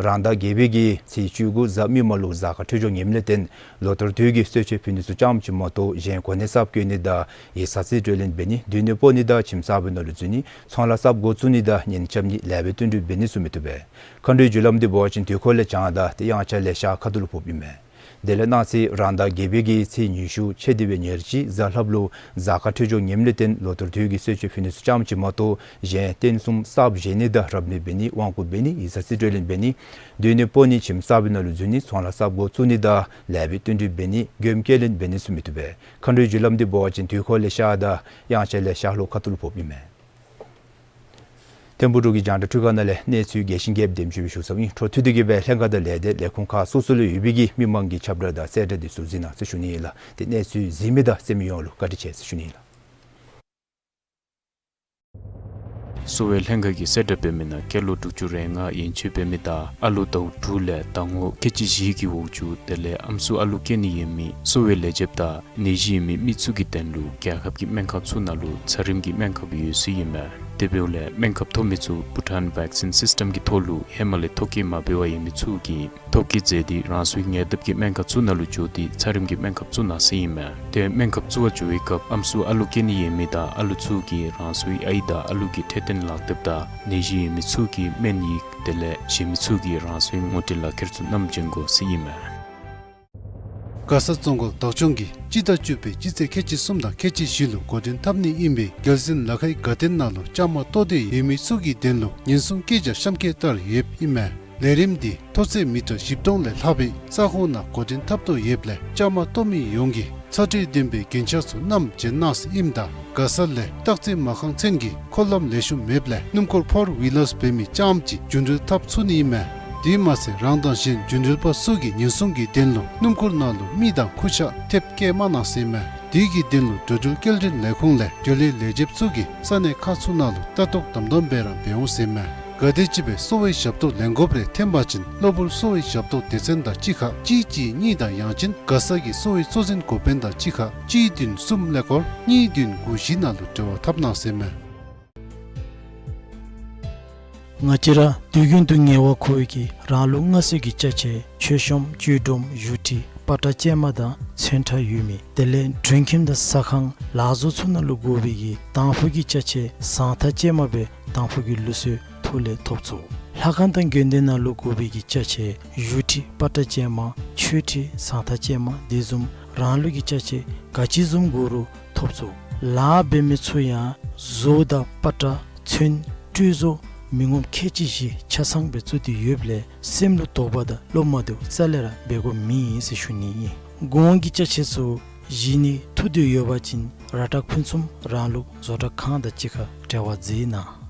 རང་ཟླ་བརྒྱད་པའི་གི་ཚེས་བཅུ་དགུ་གཟའ་མིག་དམར་ལུ་གཟའ་སྐར་འཕྲོད་སྦྱོར་ངནམ་ལས་བརྟེན་ལོ་ལྟར་དུས་ཀྱི་གསོལ་མཆོད་ཕུལ་ནི་ཚུ་ཙམ་ཅིག་མ་གཏོགས་གཞན་གོ་གནས་གསརཔ་བསྐོ་ནི་དང་ཡིག་ཚང་རྩིས་སྤྲོད་ལེན་འབད་ནི་སྡོད་གནས་སྤོ་ནི་དང་ཁྱིམ་གསར་པའི་ནང་ལུ་འཛུལ་ནི་ཚོང་ལཱ་གསརཔ་འགོ་བཙུགས་ནི་དང་གཉེན་རྐྱབ་ནི་ལེགས་པའི་བསྟུན་གྲོས་འབད་ནི་ཚུ་མི་བཏུབ་པས། མཁའ་འགྲོའི་རྒྱུ་ལམ་འདི་འབད་བ་ཅིན་དུས་འཁོར་ལས་བྱང་དང་ཏེ་དབྱངས་འཆར་ལས་ཤར་ཁ་ཐུག་ལུ་ཕོགཔ་ཨིན་མས། དེ་ལས་གནངས་ཚེ་རང་ཟླ་བརྒྱད་པའི་གི་ཚེས་ཉི་ཤུ་ཚེས་འདི་བའི་ཉེར་གཅིག་གཟའ་ལྷགཔ་ལུ་གཟའ་སྐར་འཕྲོད་སྦྱོར་ངནམ་ལས་བརྟེན་ལོ་ལྟར་དུས་ཀྱི་གསོལ་མཆོད་ཕུལ་ནི་ཚུ་ཙམ་ཅིག་མ་གཏོགས་གཞན་རྟེན་གསུམ་གསརཔ་བཞེངས་ནི་དང་རབ་གནས་འབད་ནི་དབང་བསྐུར་འབད་ནི་ཡིག་ཚང་རྩིས་སྤྲོད་ལེན་འབད་ནི་སྡོད་གནས་སྤོ་ནི་ཁྱིམ་གསར་པའི་ནང་ལུ་འཛུལ་ནི་ཚོང་ལཱ་གསརཔ་འགོ་བཙུགས་ནི་དང་ལེགས་པའི་བསྟུན་གྲོས་འབད་ནི་མགྱོནམ་སྐྱེལ་ལེན་འབད་ནི་ཚུ་མི་བཏུབ་པས། མཁའ་འགྲོའི་རྒྱུ་ལམ་འདི་འབད་བ་ཅིན་དུས་འཁོར་ལས་ཤར་དང་དབྱངས་འཆར་ལས་ཤར་ལྷོ་ཁ་ཐུག་ལུ་ཕོགཔ་ཨིན་མས། ཐིམ་ཕུག་འབྲུག་གི་རྒྱང་བསྒྲགས་འཕྲུལ་ཁང་ནང་ལས་གནས་ཚུལ་རྒྱས་ཤིང་རྒྱསཔ་དེམ་ཅིག་སྦེ་ཞུ་ཚརཝ་ཨིན། འཕྲོ་མཐུད་དེ་གི་སྦེ་ལྷན་ཁག་དང་ལས་སྡེ་ལས་ཁུངས་ཁག་སོ་སོ་ལུ་ཡོད་པའི་གི་མི་མང་གི་ཁྱབ་བསྒྲགས་དང་གསལ་བསྒྲགས་འདི་ཚུ་གཟིགས་གནང་ཟེར་ཞུ་ནི་ཨིན་ལགས། ཏེ་གནས་ཚུལ་གཟིགས་མི་དང་གསན་མི་ཡོངས་ལུ་བཀའ་དྲིན་ཆེ་ཟེར་ཞུ་ནི་ཨིན་ལགས། གསོ་བའི་ལྷན་ཁག་གིས་གསལ་བསྒྲགས་འབད་མི་ནང་སྐྱེས་ལོ་དྲུག་ཅུ་རེ་ལྔ་ཡན་ཆད་འབད་མི་དང་ཨ་ལོ་ཟླཝ་དྲུག་ལས་ཟླ་ངོ་ཁལ་གཅིག་བཞི་གི་འོག་ཅུ་དེ་ལས་ཨམ་སྲུ་ཨ་ལུ་སྐྱེ་ནི་ཡོད་མི་གསོ་བའི་ལས་བྱེདཔ་དང་ནད་གཞི་ཡོད་མི་མི་ཚུ་གི་དོན་ལུ་རྒྱལ་ཁབ་ཀྱི་སྨན་ཁང་ཚུ་ནང་ལུ་ཚད་རིམ་གྱི་སྨན་ཁབ་ཡོད་ཟེར་ཨིན་མས། དེ་འབདཝ་ལས་སྨན་ཁབ་ཐོབ་མི་ཚུ་བྷུ་ཊཱན་བེག་སིན་སིསི་ཊམ་གྱི་ཐོག་ལུ་ཧེ་མ་ལས་ཐོ་བཀོད་མ་འབད་བར་ཡོད་མི་ཚུ་གིས་ཐོ་བཀོད་མཛད་དེ་རང་སོའི་ཉེ་འདབས་ཀྱི་སྨན་ཁང་ཚུ་ནང་ལུ་འགྱོ་སྟེ་ཚད་རིམ་གྱི་སྨན་ཁབ་བཙུགས་གནང་ཟེར་ཨིན་མས། ཏེ་སྨན་ཁབ་བཙུགས་པར་འགྱོ་བའི་སྐབས་ཨམ་སྲུ་ཨ་ལུ་སྐྱེ་ནི་ཡོད་མི་དང་ཨ་ལུ་ཚུ་གིས་རང་སོའི་ཨའི་དང་ཨ་ལུ་གི་འཕྲོད་བསྟེན་ལག་དེབ་དང་ནད་གཞི་ཡོད་མི་ཚུ་གི་སྨན་ཡིག་དེ་ལས་གཞན་མི་ཚུ་གིས་རང་སོའི་ངོ་སྤྲོད་ལག་ཁྱེར་ཚུ་བསྣམས་བྱོན་དགོ་ཟེར་ཨིན་མས། མགར་ས་རྫོང་ཁག་བདག་སྐྱོང་གིས་སྤྱི་ཟླ་བཅུ་པའི་སྤྱི་ཚེས་ཁལ་གཅིག་གསུམ་དང་ཁལ་གཅིག་བཞི་ལུ་འགོ་འདྲེན་འཐབ་ནི་ཨིན་པའི་རྒྱལ་གཞུང་ལ་ཁའི་དགའ་སྟོན་ནང་ལུ་བཅའ་མར་གཏོགས་ཏེ་ཡོད་མི་ཚུ་གི་དོན་ལུ་ཉེན་སྲུང་བཀོད་རྒྱ་གཤམ་འཁོད་ལྟར་ཡོདཔ་ཨིན་མས། ལས་རིམ་འདི་མཐོ་ཚད་མི་ཊར་བཞི་སྟོང་ལས་ལྷག་པའི་ས་ཁོངས་ནང་འགོ་འདྲེན་འཐབ་དོ་ཡོདཔ་ལས་བཅའ་མར་གཏོགས་མི་ཡོངས་ཀྱིས་ཚ་དྲོད་ལྡན་པའི་རྒྱན་ཆ་ཚུ་བསྣམས་བྱོན་གནང་ཟེར་ཨིནམ་ད་མགར་ས་ལས་སྟག་རྩེ་མ་ཁང་ཚུན་གྱི་འཁོར་ལམ་ལེགས་ཤོམ་མེདཔ་ལས་སྣུམ་འཁོར་ཕོར་ཝི་ལར་འབད་མི་རྐྱངམ་ཅིག་རྒྱུན་འགྲུལ་འཐབ་ཚུགས་ནི་ཨིན་མས། དེ་མ་ཚད་རང་དང་གཞན་རྒྱུན་འགྲུལ་པ་ཚུ་གི་ཉེན་སྲུང་གི་དོན་ལུ་སྣུམ་འཁོར་ནང་ལུ་མི་དང་ཁུར་ཆ་ཐེབས་བཀལ་མ་གནང་ཟེར་ཨིན་མས། དེ་གི་དོན་ལུ་འགྲོ་འགྲུལ་སྐྱེལ་འདྲེན་ལས་ཁུངས་ལས་འགྲོ་ལས་ལས་བྱེདཔ་ཚུ་གིས་ས་གནས་ཁག་ཚུ་ནང་ལུ་ལྟ་རྟོག་དམ་དམ་སྦེ་ར་འབད་འོང་ཟེར་ཨིན་མས། ག་དེམ་ཅིག་སྦེ་གསོ་བའི་ཞབས་ཏོག་ལེན་དགོཔ་རེ་ཐོན་པ་ཅིན་གློ་བུར་གསོ་བའི་ཞབས་ཏོག་སྡེ་ཚན་དང་གཅིག་ཁར་གཅིག་གཅིག་གཉིས་དང་ཡང་ཅིན་མགར་ས་གི་གསོ་བའི་གཙོ་འཛིན་འགོ་དཔོན་དང་གཅིག་ཁར་གཅིག་བདུན་གསུམ་ཀླད་ཀོར་གཉིས་བདུན་དགུ་བཞི་ནང་ལུ་འབྲེལ་བ་འཐབ་གནང་ཟེར་ཨིན་མས། ང་བཅས་ར་དུས་རྒྱུན་དུ་ངལ་བ་ཁོག་པའི་གི་རང་ལུགས་སྔར་སྲོལ་གྱི་ཅ་ཆས་མཆོད་གཤོམ་བཅུད་སྒྲོམ་བཞུགས་ཁྲི་པ་ཏྲ་ཅན་མ་དང་ཚོན་ཁྲ་ཡོད་མི་དེ་ལས་མགྲོན་ཁྱིམ་དང་ཟ་ཁང་ལག་བཟོ་ཚུ་ནང་ལུ་དགོ་པའི་གི་དང་ཕུ་གི་ཅ་ཆས་བཟང་ཐ་ཅན་མ་སྦེ་དང་ཕུ་གི་ལུགས་སྲོལ་ཐོག་ལས་ཐོབ་ཚུགས། ལྷ་ཁང་དང་དགོན་སྡེ་ནང་ལུ་དགོ་པའི་གི་ཅ་ཆས་བཞུགས་ཁྲི་པ་ཏྲ་ཅན་མ་མཆོད་ཁྲི་བཟང་ཐ་ཅན་མ་དེ་བཟུམ་རང་ལུགས་ཀྱི་ཅ་ཆས་ག་ཅི་བཟུམ་དགོ་རུང་ཐོབ་ཚུགས། ལཱ་འབད་མི་ཚུ་ཡང་བཟོ་དང་པ་ཏྲ་ཚོན་སྤྲོས་བཟོ་མི་ངོམ་ཁལ་གཅིག་བཞི་ཆ་ཚང་སྦེ་བཙུགས་ཏེ་ཡོདཔ་ལས་སེམས་ལུ་དོགས་པ་དང་བློ་མ་བདེཝ་རྩ་ལས་ར་འབད་དགོཔ་མེད་ཟེར་ཞུ་ནི་ཨིན། གོང་གི་ཅ་ཆས་ཚུ་བཞེས་ནི་ཐུགས་འདོད་ཡོད་པ་ཅིན་ར་ཏྲ་ཕུན་སུམ་རང་ལུགས་བཟོ་གྲྭ་ཁང་དང་གཅིག་ཁར་འབྲེལ་བ་མཛད་གནང་།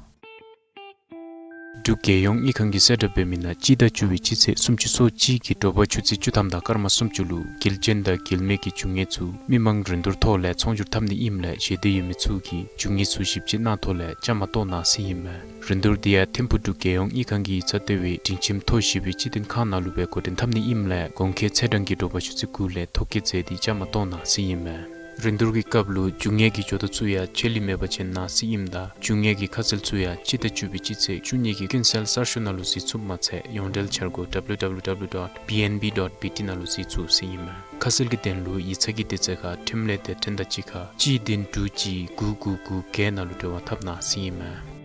འབྲུག་རྒྱལ་ཡོངས་དངུལ་ཁང་གིས་གསལ་བསྒྲགས་འབད་མི་ནང་སྤྱི་ཟླ་བཅུ་པའི་སྤྱི་ཚེས་སུམ་ཅུ་སོ་གཅིག་གི་དྲོ་པ་ཆུ་ཚོད་བཅུ་ཐམ་དང་སྐར་མ་སུམ་ཅུ་ལུ་འགུལ་ཅན་དང་འགུལ་མེད་ཀྱི་རྒྱུ་དངོས་ཚུ་མི་མང་རིན་བསྡུར་ཐོག་ལས་ཚོང་སྒྱུར་འཐབ་ནི་ཨིནམ་ལས་ཞལ་འདེབས་ཡོད་མི་ཚུ་གིས་རྒྱུ་དངོས་ཚུ་ཞིབ་དཔྱད་གནང་ཐོག་ལས་བཅའ་མར་གཏོགས་གནང་ཟེར་ཨིན་མས། རིན་བསྡུར་འདི་ཡང་ཐིམ་ཕུག་འབྲུག་རྒྱལ་ཡོངས་དངུལ་ཁང་གི་ཡིག་ཚང་ལྟེ་བའི་སྒྲིང་ཁྱིམ་མཐོ་བཞི་པའི་སྤྱི་བསྟན་ཁང་ནང་ལུ་སྦེ་འགོ་འདྲེན་འཐབ་ནི་ཨིནམ་ལས་གོང་འཁོད་ཚེས་གྲངས་ཀྱི་དྲོ་པ་ཆུ་ཚོད་དགུ་ལས་ཐོ་བཀོད་མཛད་དེ་བཅའ་མར་གཏོགས་གནང་ཟེར་ཨིན་མས། རིན་བསྡུར་གྱི་སྐབས་ལུ་རྒྱུ་དངོས་ཀྱི་ཇོ་བདག་ཚུ་ཡང་ཆད་ལུས་མེད་པར་བྱོན་གནང་ཟེར་ཨིནམ་ད་རྒྱུ་དངོས་ཀྱི་ཁ་གསལ་ཚུ་ཡང་སྤྱི་ཟླ་བཅུ་པའི་སྤྱི་ཚེས་བཅུ་གཉིས་ཀྱི་ཀུན་གསལ་གསར་ཤོག་ནང་ལུ་གཟིགས་ཚུགསཔ་མ་ཚད་ཡོངས་འབྲེལ་འཆར་སྒོ་W W W dot B N B dot B T ནང་ལུ་གཟིགས་ཚུགས་ཟེར་ཨིན་མས། ཁ་གསལ་གྱི་དོན་ལུ་ཡིག་ཚང་གི་དུས་ཚོད་ཁར་ཁྲིམས་ལས་སྡེ་ཁྲིམས་དང་གཅིག་ཁར་གཅིག་བདུན་དྲུག་གཅིག་དགུ་དགུ་དགུ་བརྒྱད་ནང་ལུ་འབྲེལ་བ་འཐབ་གནང་ཟེར་ཨིན་མས།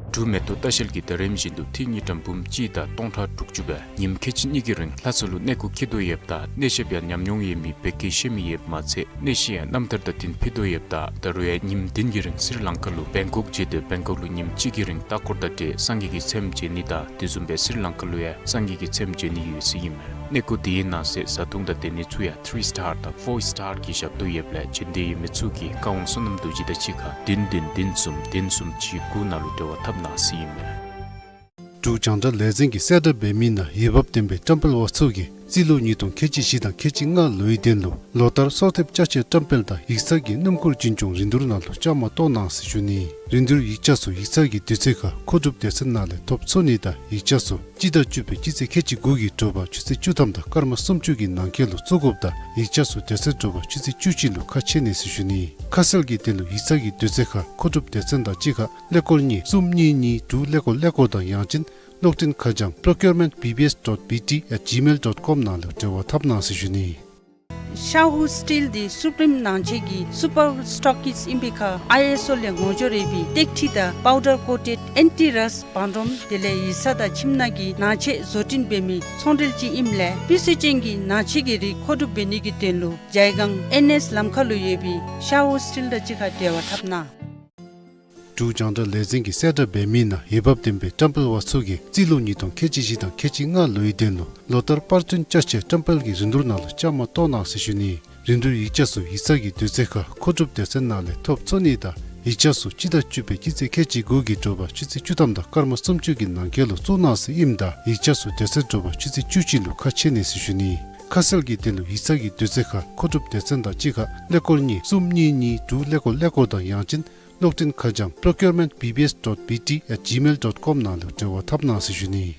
འབྲུག་མེ་ཏོག་ལྟ་བཤལ་གྱིས་ཟླ་རིམ་བཞིན་དུ་ཏི་རུ་དངུལ་ཀྲམ་འབུམ་གཅིག་དང་སྟོང་ཕྲག་དྲུག་ཅུ་སྦེ་ཉིནམ་ཁལ་གཅིག་གཉིས་ཀྱི་རིང་ལྷ་ས་ལུ་གནས་སྐོར་འཁྱིད་དོ་ཡོདཔ་ད་གནས་བཤདཔ་ཡང་ཉམས་མྱོང་ཡོད་མི་བོད་སྐད་ཤེས་མི་ཡོདཔ་མ་ཚད་གནས་བཤད་ཡང་རྣམ་ཐར་དང་བསྟུན་ཕུལ་དོ་ཡོདཔ་ད་ད་རུང་ཡང་ཉིནམ་བདུན་གྱི་རིང་སི་རི་ལང་ཀ་ལུ་བེང་ཀོག་མཇལ་ཏེ་བེང་ཀོག་ལུ་ཉིནམ་གཅིག་གི་རིང་ལྟ་སྐོར་དང་འབྲེལ་སངས་རྒྱས་ཀྱི་ཚེམས་མཇལ་ནི་དང་དེ་བཟུམ་སྦེ་སི་རི་ལང་ཀ་ལུ་ཡང་སངས་རྒྱས་ཀྱི་ཚེམས་མཇལ་ནི་ཡོད་ཟེར་ཨིན་མས། གནས་སྐོར་དེའི་ནང་གསེས་བཟའ་འཐུང་དང་སྡོད་གནས་ཚུ་ཡང་ཐི་རི་སི་ཊར་དང་ཕོར་སི་ཊར་གྱི་ཞབས་ཏོག་ཡོདཔ་ལས་བྱོན་འདོད་ཡོད་མི་ཚུ་གིས་བཀའ་དབང་བསོད་ནམས་རྡོ་རྗེ་དང་གཅིག་ཁར་བདུན་བདུན་བདུན་གསུམ་བདུན་གསུམ་གཅིག་དགུ་ནང་ལུ་འབྲེལ་བ་འཐབ་གནང་ཟེར་ཨིན་མས། འབྲུག་རྒྱང་བསྒྲགས་ལས་འཛིན་གྱིས་གསལ་བསྒྲགས་འབད་མི་ནང་འོས་འབབ་ལྡན་པའི་བཀྲམ་སྤེལ་པ་ཚུ་གིས་ རྩིས་ལོ་ཉིས་སྟོང་ཁལ་གཅིག་བཞི་དང་ཁལ་གཅིག་ལྔ་ལོའི་དོན་ལུ་ལོ་ལྟར་གསོལ་འདེབས་བཅའ་ཆས་བཀྲམ་སྤེལ་དང་ཡིག་ཚང་གི་སྣུམ་འཁོར་འཛིན་སྐྱོང་རིན་བསྡུར་ནང་ལུ་བཅའ་མར་གཏོགས་གནང་ཟེར་ཞུ་ནི། རིན་བསྡུར་ཡིག་ཆ་ཚུ་ཡིག་ཚང་གི་དུས་ཚོད་ཁར་མཁོ་སྒྲུབ་སྡེ་ཚན་ནང་ལས་ཐོབ་ཚུགས་ནི་དང་ཡིག་ཆ་ཚུ་སྤྱི་ཟླ་བཅུ་པའི་སྤྱི་ཚེས་ཁལ་གཅིག་དགུ་གི་དྲོ་པ་ཆུ་ཚོད་བཅུ་ཐམ་དང་སྐར་མ་སུམ་ཅུ་གི་ནང་འཁོད་ལུ་བཙུགས་དགོཔ་དང་ཡིག་ཆ་ཚུ་དུས་ཚོད་དྲོ་པ་ཆུ་ཚོད་བཅུ་གཅིག་ལུ་ཁ་ཕྱེ་ནི་ཟེར་ཞུ་ནི། ཁ་གསལ་གྱི་དོན་ལུ་ཡིག་ཚང་གི་དུས་ཚོད་ཁར་མཁོ་སྒྲུབ་སྡེ་ཚན་དང་གཅིག་ཁར་ཀླད་ཀོར་གཉིས་གསུམ་གཉིས་གཉིས་དྲུག་ཀླད་ཀོར་ཀླད་ཀོར་དང་ཡང་ཅིན་གློག་འཕྲིན་ཁ་བྱང་procurement B B S dot B T at gmail dot com ནང་ལུ་འབྲེལ་བ་འཐབ་གནང་ཟེར་ཞུ་ནི། ཤ་ཧུ་སི་ཊིལ་འདི་སུ་པིརིམ་ནང་ཆས་ཀྱི་སུ་པར་སི་ཊོག་ཀིསཊ་ཨིན་པའི་ཁར་ཨའི་ཨེསི་ཨོ་ལས་ངོ་སྦྱོར་འབད་བའི་ཏེག་ཁྲི་དང་པའུ་ཌར་ཀོ་ཊེཌ་ཨེན་ཊི་རསཊ་བང་སྒྲོམ་དེ་ལས་ཡིག་ཚང་དང་ཁྱིམ་ནང་གི་ནང་ཆས་བཟོ་སྐྲུན་འབད་མི་ཚོང་འབྲེལ་ཅིག་ཨིནམ་ལས་སྤུས་ཚད་ཅན་གྱི་ནང་ཆས་ཀྱི་རིགས་མཁོ་སྒྲུབ་འབད་ནི་གི་དོན་ལུ་ཇའི་སྒང་ཨེན་ཨེསི་ལམ་ཁ་ལུ་ཡོད་པའི་ཤ་ཧུ་སི་ཊིལ་དང་གཅིག་ཁར་འབྲེལ་བ་འཐབ་གནང་། འབྲུག་རྒྱང་བསྒྲགས་ལས་འཛིན་གྱིས་གསལ་བསྒྲགས་འབད་མི་ནང་འོས་འབབ་ལྡན་པའི་བཀྲམ་སྤེལ་བ་ཚུ་གིས་རྩིས་ལོ་ཉིས་སྟོང་ཁལ་གཅིག་བཞི་དང་ཁལ་གཅིག་ལྔ་ལོའི་དོན་ལུ་ལོ་ལྟར་པར་སྐྲུན་བཅའ་ཆས་བཀྲམ་སྤེལ་གྱི་རིན་བསྡུར་ནང་ལུ་བཅའ་མར་གཏོགས་གནང་ཟེར་ཞུ་ནི། རིན་བསྡུར་ཡིག་ཆ་ཚུ་ཡིག་ཚང་གི་དུས་ཚོད་ཁར་མཁོ་སྒྲུབ་སྡེ་ཚན་ནང་ལས་ཐོབ་ཚུགས་ནི་དང་ཡིག་ཆ་ཚུ་སྤྱི་ཟླ་བཅུ་པའི་སྤྱི་ཚེས་ཁལ་གཅིག་དགུ་གི་དྲོ་པ་ཆུ་ཚོད་བཅུ་ཐམ་དང་སྐར་མ་སུམ་ཅུ་གི་ནང་འཁོད་ལུ་བཙུགས་གནང་ཟེར་ཨིནམ་ད་ཡིག་ཆ་ཚུ་དུས་ཚོད་དྲོ་པ་ཆུ་ཚོད་བཅུ་གཅིག་ལུ་ཁ་ཕྱེ་ནི་ཟེར་ཞུ་ནི། ཁ་གསལ་གྱི་དོན་ལུ་ཡིག་ཚང་གི་དུས་ཚོད་ཁར་མཁོ་སྒྲུབ་སྡེ་ཚན་དང་གཅིག་ཁར་ཀླད་ཀོར་གཉིས་གསུམ་གཉིས་གཉིས་དྲུག་ཀླད་ཀོར་ཀླད་ཀོར་དང་ཡང་ཅིན་གློག་འཕྲིན་ཁ་བྱང་procurement B B S dot B T at gmail dot com ནང་ལུ་འབྲེལ་བ་འཐབ་གནང་ཟེར་ཞུ་ནི།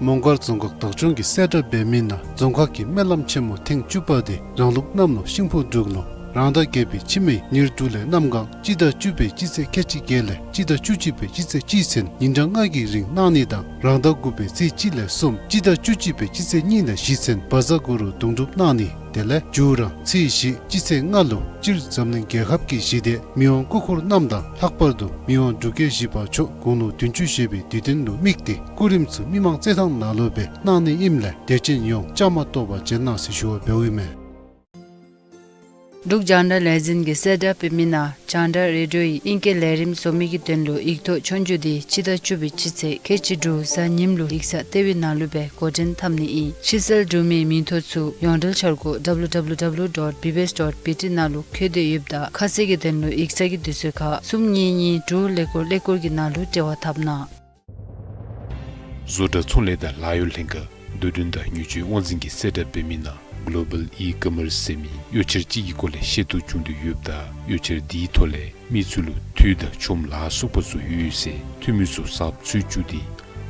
མོང་སྒར་རྫོང་ཁག་བདག་སྐྱོང་གིས་གསལ་བསྒྲགས་འབད་མི་ནང་རྫོང་ཁག་གི་སྨོན་ལམ་ཆེན་མོ་ཐེངས་བཅུ་པ་དེ་རང་ལུགས་གནམ་ལོ་ཤིང་ཕོ་འབྲུག་ལོ་རང་ཟླ་བརྒྱད་པའི་ཕྱི་མའི་ཉེར་དྲུག་ལས་གནམ་གང་སྤྱི་ཟླ་བཅུ་པའི་སྤྱི་ཚེས་ཁལ་གཅིག་བརྒྱད་ལས་སྤྱི་ཟླ་བཅུ་གཅིག་པའི་སྤྱི་ཚེས་གཅིག་ཚུན་ཉིན་གྲངས་ལྔ་གི་རིང་གནང་ནི་དང་རང་ཟླ་དགུ་པའི་ཚེས་གཅིག་ལས་གསུམ་སྤྱི་ཟླ་བཅུ་གཅིག་པའི་སྤྱི་ཚེས་གཉིས་ལས་བཞི་ཚུན་བཛྲ་གུ་རུ་དུང་སྒྲུབ་གནང་ནི། དེ་ལས་མཇུག་ར་ཚེས་བཞི་སྤྱི་ཚེས་ལྔ་ལུ་སྤྱིར་འཛམ་གླིང་རྒྱལ་ཁབ་ཀྱི་ཞི་བདེ་མི་དབང་སྐུ་འཁོར་རྣམས་དང་ལྷག་པར་དུ་མི་དབང་འབྲུག་རྒྱལ་བཞི་པ་མཆོག་དགུང་ལོ་བདུན་ཅུ་བཞེས་པའི་དུས་སྟོན་ལུ་དམིགས་ཏེ་སྐུ་རིམ་ཚུ་མི་མང་རྩེད་ཐང་ནང་ལུ་སྦེ་གནང་ནི་ཨིནམ་ལས་དད་ཅན་ཡོངས་བཅའ་མར་གཏོགས་པར་བྱོན་གནང་ཟེར་ཞུ་བ་འབདཝ་ཨིན་མས། འབྲུག་རྒྱང་བསྒྲགས་ལས་འཛིན་གྱིས་གསལ་བསྒྲགས་འབད་མི་ནང་རྒྱང་བསྒྲགས་རེ་ཌི་ཡོའི་ཨིང་སྐད་ལས་རིམ་བཟོ་མི་གི་དོན་ལུ་ཡིག་ཐོག་ཆོས་རྒྱུགས་འདི་སྤྱི་ཟླ་བཅུ་པའི་སྤྱི་ཚེས་ཁལ་གཅིག་དྲུག་གཟའ་ཉིམ་ལུ་ཡིག་ཚང་ལྟེ་བའི་ནང་ལུ་སྦེ་འགོ་འདྲེན་འཐབ་ནི་ཨིན། ཕྱིར་བསལ་གྲུབ་མི་མིང་ཐོ་ཚུ་ཡོངས་འབྲེལ་འཆར་སྒོ་W W W dot B B S dot B T ནང་ལུ་བཀོད་དེ་ཡོདཔ་ད་ཁ་གསལ་གྱི་དོན་ལུ་ཡིག་ཚང་གི་དུས་ཚོད་ཁར་གསུམ་གཉིས་གཉིས་དྲུག་ཀླད་ཀོར་ཀླད་ཀོར་གྱི་ནང་ལུ་འབྲེལ་བ་འཐབ་གནང་། བཟོ་གྲྭ་ཚོང་ལས་དང་ལཱ་གཡོག་ལྷན་ཁག་རྡོ་འགྲེམས་དང་ཉོ་སྤྱོད་དབང་འཛིན་གྱིས་གསལ་བསྒྲགས་འབད་མི་ནང་Global E-commerce ཟེར་མི་གཡོག་འཁྱེར་ཅིག་གི་སྐོར་ལས་ཤེས་རྟོགས་བྱུང་དོ་ཡོདཔ་ད་གཡོག་འཁྱེར་འདིའི་ཐོག་ལས་མི་ཚུ་ལུ་འཐུས་དང་ཆོམ་ལཱ་སོགས་པ་ཚུ་ཡོད་ཟེར་འཐུས་མི་ཚུ་གསརཔ་འཚོལ་བཅུག་སྟེ་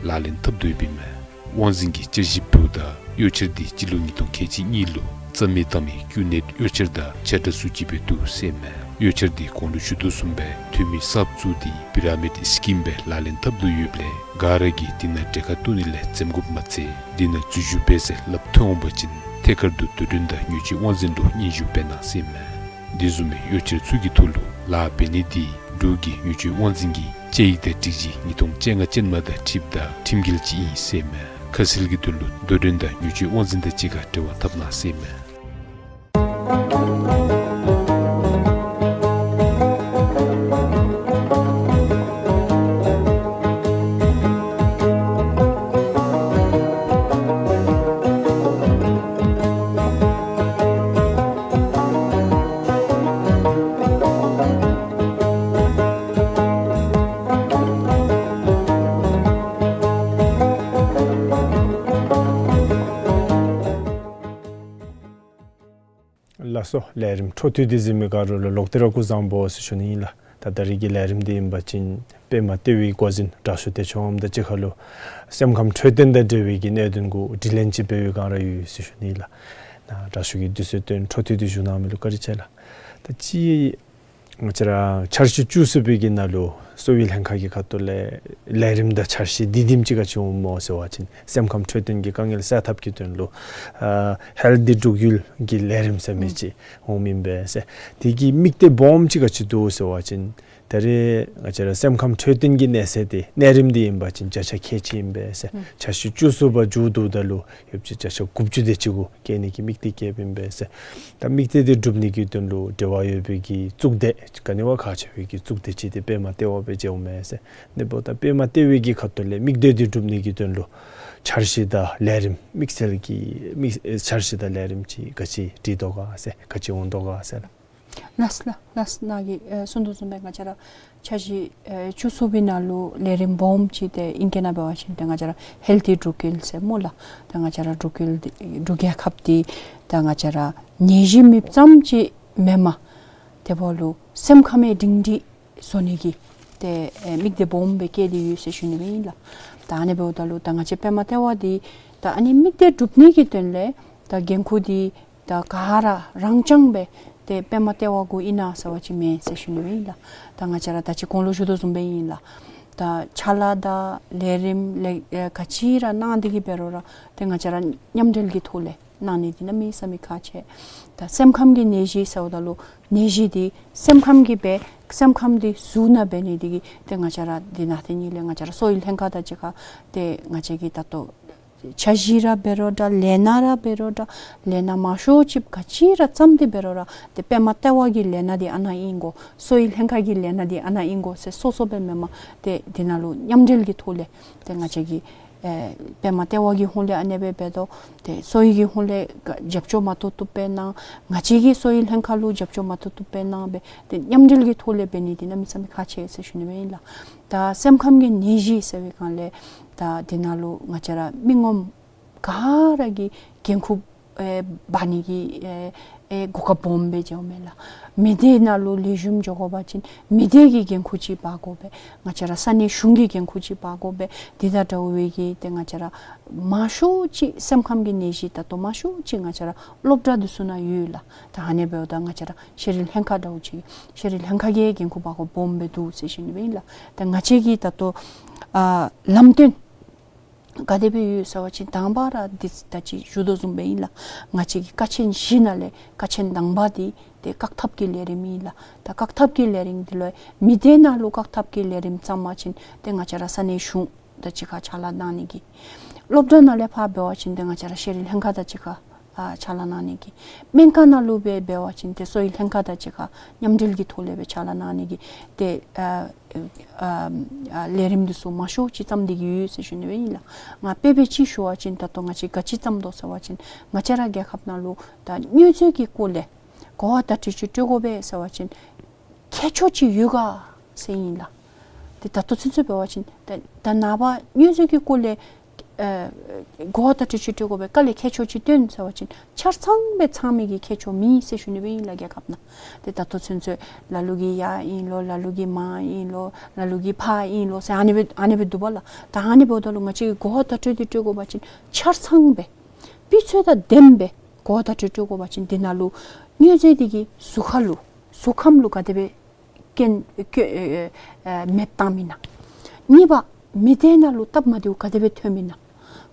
ལག་ལེན་འཐབ་དོ་ཡོདཔ་ཨིན་མས། དབང་འཛིན་གྱིས་བཅར་ཞིབ་འབདཝ་ད་གཡོག་འཁྱེར་འདི་སྤྱི་ལོ་ཉིས་སྟོང་ཁལ་གཅིག་གཉིས་ལུ་རྩ་མེད་བཏང་མི་ཀུ་ནེཊ་གཡོག་འཁྱེར་དང་ཆ་འདྲ་ཚུ་ཅིག་སྦེ་འདུག་ཟེར་ཨིན་མས། གཡོག་འཁྱེར་འདི་གོང་ལུ་ཞུ་དོ་བཟུམ་སྦེ་འཐུས་མི་གསརཔ་བཙུགས་ཏེ་པི་ར་མིཌ་སི་ཀིམ་སྦེ་ལག་ལེན་འཐབ་དོ་ཡོདཔ་ལས་ག་ར་གིས་འདི་ནང་གྲལ་ཁར་གཏོགས་ནི་ལས་འཛེམ་དགོཔ་མ་ཚད་འདི་ནང་འཛུལ་ཞུགས་འབད་ཟེར་སླབ་ཐོན་འོང་པ་ཅིན་ཐད་ཀར་དུ་རྡོ་འགྲེམས་དང་ཉོ་སྤྱོད་དབང་འཛིན་ལུ་སྙན་ཞུ་འབད་གནང་ཟེར་ཨིན་མས། འདི་བཟུམ་མའི་གཡོག་འཁྱེར་ཚུ་གི་ཐོག་ལུ་ལཱ་འབད་ནི་འདི་འབྲུག་གི་ཉོ་སྤྱོད་དབང་འཛིན་གྱི་དཔྱད་ཡིག་དང་སྒྲིག་གཞི་ཉིས་སྟོང་བཅོ་ལྔ་ཅན་མ་དང་འཁྲིལཝ་ད་ཁྲིམས་འགལ་ཅིག་ཨིན་ཟེར་ཨིན་མས། ཁ་གསལ་གྱི་དོན་ལུ་རྡོ་འགྲེམས་དང་ཉོ་སྤྱོད་དབང་འཛིན་དང་གཅིག་ཁར་འབྲེལ་བ་འཐབ་གནང་ཟེར་ཨིན་མས། ལགས་སོ། ལས་རིམ་འཕྲོ་མཐུད་དེ་གཟིགས་མི་ག་ར་ལུ་ལོག་སྟེ་ར་སྐུ་གཟུགས་བཟང་པོ་ཟེར་ཞུ་ནི་ཨིན་ལགས། ད་ད་རིས་ཀྱི་ལས་རིམ་འདི་ཨིན་པ་ཅིན་པདྨ་ལྟེ་བའི་འགོ་འཛིན་དྲག་ཤོས་བདེ་མཆོག་ལྷམོ་དང་གཅིག་ཁར་ལུ་སེམས་ཁམས་འཕྲོད་བསྟེན་དང་འབྲེལ་བའི་གི་གནད་དོན་གུ་དྲི་ལན་ཅིག་འབད་བའི་བསྒང་ར་ཡོད་ཟེར་ཞུ་ནི་ཨིན་ལགས། ད་དྲག་ཤོས་ཀྱིས་དུས་ཚོད་བཏོན་འཕྲོ་མཐུད་དེ་བཞུགས་གནང་མི་ལུ་བཀའ་དྲིན་ཆེ་ལགས། ད་ཅི་ང་བཅས་ར་འཆར་གཞི་བཅུ་གསུམ་པའི་གི་ནང་ལུ་གསོ་བའི་ལྷན་ཁག་གི་ཁ་ཐུག་ལས་ལས་རིམ་དང་འཆར་གཞི་འདི་དེམ་ཅིག་ག་ཅི་འོངམ་སྨོ་ཟེར་བ་ཅིན་སེམས་ཁམས་འཕྲོད་བསྟེན་གྱི་དཀའ་ངལ་སེལ་ཐབས་ཀྱི་དོན་ལུ་ཨ་ཧེལཐ་འདི་འབྲུག་ཡུལ་གྱི་ལས་རིམ་ཟེར་མི་ཅིག་འོངམ་ཨིན་པས་ཟེར། དེ་གི་དམིགས་གཏད་སྦོམ་ཅིག་ག་ཅི་འདུག་ཟེར་བ་ཅིན་ད་རེས་ང་བཅས་ར་སེམས་ཁམས་འཕྲོད་བསྟེན་གྱི་གནས་ཚད་དེ་གནས་རིམ་འདི་ཨིན་པ་ཅིན་བརྒྱ་ཆ་ཁལ་གཅིག་ཨིན་པས་ཟེར། འཆར་གཞི་བཅུ་གསུམ་པ་མཇུག་བསྡུཝ་ད་ལུ་ཡོདཔ་ཅིག་བརྒྱ་ཆ་དགུ་བཅུ་དེ་ཅིག་གུ་བསྐྱལ་ནི་གི་དམིགས་གཏད་བསྐྱེདཔ་ཨིན་པས་ཟེར། ད་དམིགས་གཏད་དེ་འགྲུབ་ནི་གི་དོན་ལུ་འབྲེལ་བ་ཡོད་པའི་གི་གཙུག་སྡེ་ག་ནི་བ་ཁག་ཆེ་བའི་གི་གཙུག་སྡེ་ཅིག་དེ་པདྨ་ལྟེ་བ་སྦེ་མཇལཝ་མས་ཟེར། དེ་འབདཝ་ད་པདྨ་ལྟེ་བའི་གི་ཁ་ཐུག་ལས་དམིགས་གཏད་དེ་འགྲུབ་ནི་གི་དོན་ལུ་འཆར་གཞི་དང་ལས་རིམ་དམིགས་བསལ་གྱི་དམིགས་འཆར་གཞི་དང་ལས་རིམ་ཅིག་ག་ཅི་སྒྲིག་དོ་ག་ཟེར་ག་ཅི་འོང་དོ་ག་ཟེར་ལགས། ལགས་ལགས་ལགས། ནཱ་གིས་ཨེ་གསུངས་དོ་བཟུམ་སྦེ་ང་བཅས་ར་ འཆར་གཞི་ཨེ་བཅུ་གསུམ་པའི་ནང་ལུ་ལས་རིམ་སྦོམ་ཅིག་ཏེ་ཨིང་སྐད་ནང་འབད་བ་ཅིན་ཏེ་ང་བཅས་ར་ཧེལ་ཐི་འབྲུག་ཁུལ་ཟེར་སྨོ་ལགས། ཏེ་ང་བཅས་ར་འབྲུག་ཁུལ་འདི་འབྲུག་རྒྱལ་ཁབ་འདི་ཏེ་ང་བཅས་ར་ནད་གཞི་མེདཔ་ཙམ་ཅིག་མེན་པར་དེ་འབདཝ་ལུ་སེམས་ཁམས་ཡང་སྒྲིང་སྒྲི་བཟོ་ནི་གི་ཏེ་ཨེ་དམིགས་གཏད་སྦོམ་སྦེ་བསྐྱེད་དེ་ཡོད་ཟེར་ཞུ་ནི་སྦེ་ཨིན་ལགས། ད་ཨ་ནི་འབདཝ་ད་ལུ་ད་ང་བཅས་པདྨ་ལྟེ་བ་འདི་ད་ཨ་ནི་དམིགས་གཏད་སྒྲུབ་ནི་གི་དོན་ལས་ད་འགན་ཁུར་འདི་ད་ག་ར་རང་རྐྱང་སྦེ་ཏེ་པདྨ་ལྟེ་བ་གུ་ཨིན་ན་ཟེར་བ་ཅིན་མེན་ཟེར་ཞུ་ནི་སྦེ་ཨིན་ལགས། ད་ང་བཅས་ར་ད་ཅི་གོང་ལུ་ཞུ་དོ་བཟུམ་སྦེ་ཨིན་ལགས། ད་ཕྱག་ལཱ་དང་ལས་རིམ་ལས་ཨེ་ག་ཅི་ར་གནང་སྟེ་གི་འབད་རུང་ར་ཏེ་ང་བཅས་ར་མཉམ་འབྲེལ་གྱི་ཐོག་ལས་གནང་ནི་འདི་གནམ་མེད་ས་མེད་ཁག་ཆེ། ད་སེམས་ཁམས་ཀྱི་ནད་གཞི་ཟེརཝ་ད་ལུ་ནད་གཞི་འདི་སེམས་ཁམས་ཀྱིས་འབད་སེམས་ཁམས་འདི་གཟུགས་ནང་འབད་ནི་འདི་གིས་ཏེ་ང་བཅས་ར་འདི་ནང་ཏེ་ནི་ལས་ང་བཅས་ར་གསོ་བའི་ལྷན་ཁག་དང་གཅིག་ཁར་ཏེ་ང་བཅས་ཀྱིས་ད་ལྟོ་འཆར་གཞི་ར་འབད་རུང་འདྲ་ལས་སྣ་ར་འབད་རུང་འདྲ་ལས་སྣ་མང་ཤོས་ཅིག་ག་ཅི་ར་བརྩམས་ཏེ་འབད་རུང་ར་ཏེ་པདྨ་ལྟེ་བ་གི་ལས་སྣ་འདི་ཨ་ནཱ་ཨིན་དགོ། གསོ་བའི་ལྷན་ཁག་གི་ལས་སྣ་འདི་ཨ་ནཱ་ཨིན་དགོ་ཟེར་སོ་སོ་སྦེ་མེན་པར་ཏེ་འདི་ནང་ལུ་མཉམ་འབྲེལ་གྱི་ཐོག་ལས་ཏེ་ང་བཅས་ཀྱིས་ཨེ་པདྨ་ལྟེ་བ་གི་ཧོངས་ལས་ཨ་ནེ་སྦེ་འབད་དོ། ཏེ་གསོ་བའི་གི་ཧོངས་ལས་ག་རྒྱབ་སྐྱོར་མ་ཏོག་ཏོ་སྦེ་གནང་། ང་བཅས་ཀྱིས་གསོ་བའི་ལྷན་ཁག་ལུ་རྒྱབ་སྐྱོར་མ་ཏོག་ཏོ་སྦེ་གནང་སྦེ་ཏེ་མཉམ་འབྲེལ་གྱི་ཐོག་ལས་འབད་ནི་འདི་གནམ་མེད་ས་མེད་ཁག་ཆེ་ཟེར་ཞུ་ནི་སྦེ་ཨིན་ལགས། ད་སེམས་ཁམས་ཀྱི་ནད་གཞི་ཟེར་བའི་སྒང་ལས་ད་འདི་ནང་ལུ་ང་བཅས་ར་མི་ངོམ་ག་ར་གིས་འགན་ཁུར་ཨེ་འབག་ནི་གི་ཨེ་ཨེ་གོ་སྐབས་སྦོམ་སྦེ་འབྱུངམ་མས་ལགས། མི་སྡེ་ནང་ལུ་ལེགས་ཤོམ་འགྱོ་དགོ་པ་ཅིན་མི་སྡེ་གི་འགན་ཁུར་ཅིག་འབག་དགོ་པས། ང་བཅས་ར་ས་གནས་གཞུང་གི་འགན་ཁུར་ཅིག་འབག་དགོ་པས། འདི་དང་འདྲཝ་སྦེ་གི་ཏེ་ང་བཅས་ར་མང་ཤོས་ཅིག་སེམས་ཁམས་ཀྱི་ནད་གཞི་ད་ལྟོ་མང་ཤོས་ཅིག་ང་བཅས་ར་སློབ་གྲྭ་འདི་ཚུ་ནང་ཡོད་ལགས། ད་ཨ་ནི་འབདཝ་ད་ང་བཅས་ར་ཤེས་རིག་ལྷན་ཁག་འདྲཝ་ཅིག་ཤེས་རིག་ལྷན་ཁག་གིས་འགན་ཁུར་འབག་དགོཔ་སྦོམ་སྦེ་འདུག་ཟེར་ཞུ་ནི་སྦེ་ཨིན་ལགས། ད་ང་བཅས་ཀྱིས་ད་ལྟོ་ཨ་ལམ་སྟོན་ག་དེ་སྦེ་ཡོད་ཟེར་བ་ཅིན་དང་པ་ར་འདི་ད་ཅི་ཞུ་དོ་བཟུམ་སྦེ་ཨིན་ལགས། ང་བཅས་ཀྱི་ཀ་ཆེན་བཞི་ནང་ལས་ཀ་ཆེན་དང་པ་འདི་ཏེ་བཀག་ཐབས་ཀྱི་ལས་རིམ་ཨིན་ལགས། ད་བཀག་ཐབས་ཀྱི་ལས་རིམ་འདི་ལུ་མི་སྡེ་ནང་ལུ་བཀག་ཐབས་ཀྱི་ལས་རིམ་བརྩམ་པ་ཅིན་ཏེ་ང་བཅས་ར་ས་གནས་གཞུང་དང་གཅིག་ཁར་ཕྱག་ལཱ་གནང་ནི་གི། སློབ་གྲྭ་ནང་ལས་ཕར་འབད་བ་ཅིན་ཏེ་ང་བཅས་ར་ཤེས་རིག་ལྷན་ཁག་དང་གཅིག་ཁར་ཨ་ཕྱག་ལཱ་གནང་ནི་གི། སྨན་ཁང་ནང་ལུ་སྦེ་འབད་བ་ཅིན་ཏེ་གསོ་བའི་ལྷན་ཁག་དང་གཅིག་ཁར་མཉམ་འབྲེལ་གྱི་ཐོག་ལས་སྦེ་ཕྱག་ལཱ་གནང་ནི་གི་ཏེ་ཨ་ཨ་ཨ་ལས་རིམ་འདི་ཚུ་མང་ཤོས་ཅིག་བརྩམས་ཏེ་གི་ཡོད་ཟེར་ཞུ་ནི་སྦེ་ཨིན་ལགས། ང་དཔེ་འབད་ཅིག་ཞུ་བ་ཅིན་ད་ལྟོ་ང་བཅས་ག་ཅི་བརྩམས་དོ་ཟེར་བ་ཅིན་ང་བཅས་ར་རྒྱལ་ཁབ་ནང་ལུ་ད་མྱོས་རྫས་ཀྱི་སྐོར་ལས་གོ་བ་བརྡ་སྤྲོད་ཅིག་སྤྲོད་དགོ་པས་ཟེར་བ་ཅིན་ཁྱད་ཆོས་ཅིག་ཡོད་ག་ཟེར་ཨིན་ལགས། ཏེ་ད་ལྟོ་ཚུན་ཚོད་འབད་བ་ཅིན་ད་ད་ནངས་པ་མྱོས་རྫས་ཀྱི་སྐོར་ལས་ཨེ་གོ་བ་བརྡ་སྤྲོད་ཅིག་སྤྲོད་དགོ་པས། ག་ལས་ཁྱད་ཆོས་ཅིག་སྟོན་ཟེར་བ་ཅིན་ཆ་ཚང་སྦེ་ཚང་མི་གི་ཁྱད་ཆོས་མེད་ཟེར་ཞུ་ནི་སྦེ་ཨིན་ལགས། རྒྱལ་ཁབ་ནང་ཏེ་ད་ལྟོ་ཚུན་ཚོད་ལ་ལུ་གིས་ཡར་ཨིན་ལོ་ལ་ལུ་གིས་མར་ཨིན་ལོ་ལ་ལུ་གིས་ཕར་ཨིན་ལོ་ཟེར་ཨ་ནི་སྦེ་ཨ་ནི་སྦེ་འདུག་པ་ལགས། ད་ཨ་ནི་འབདཝ་ད་ལུ་ང་བཅས་ཀྱིས་གོ་བ་བརྡ་སྤྲོད་འདི་སྤྲོད་དགོ་པ་ཅིན་ཆ་ཚང་སྦེ་སྤུས་ཚད་དང་ལྡནམ་སྦེ་གོ་བ་བརྡ་སྤྲོད་སྤྲོད་དགོ་པ་ཅིན་འདི་ནང་ལུ་མྱོས་རྫས་འདི་གིས་གཟུགས་ཁ་ལུ་གཟུགས་ཁམས་ལུ་ག་དེ་སྦེ་རྐྱེན་ཨེ་ཨེ་ཨེ་མེདཔ་བཏངམ་ཨིན་ན། གཉིས་པ་མི་སྡེ་ནང་ལུ་སྟབས་མ་བདེཝ་ག་དེ་སྦེ་ཐོནམ་ཨིན་ན།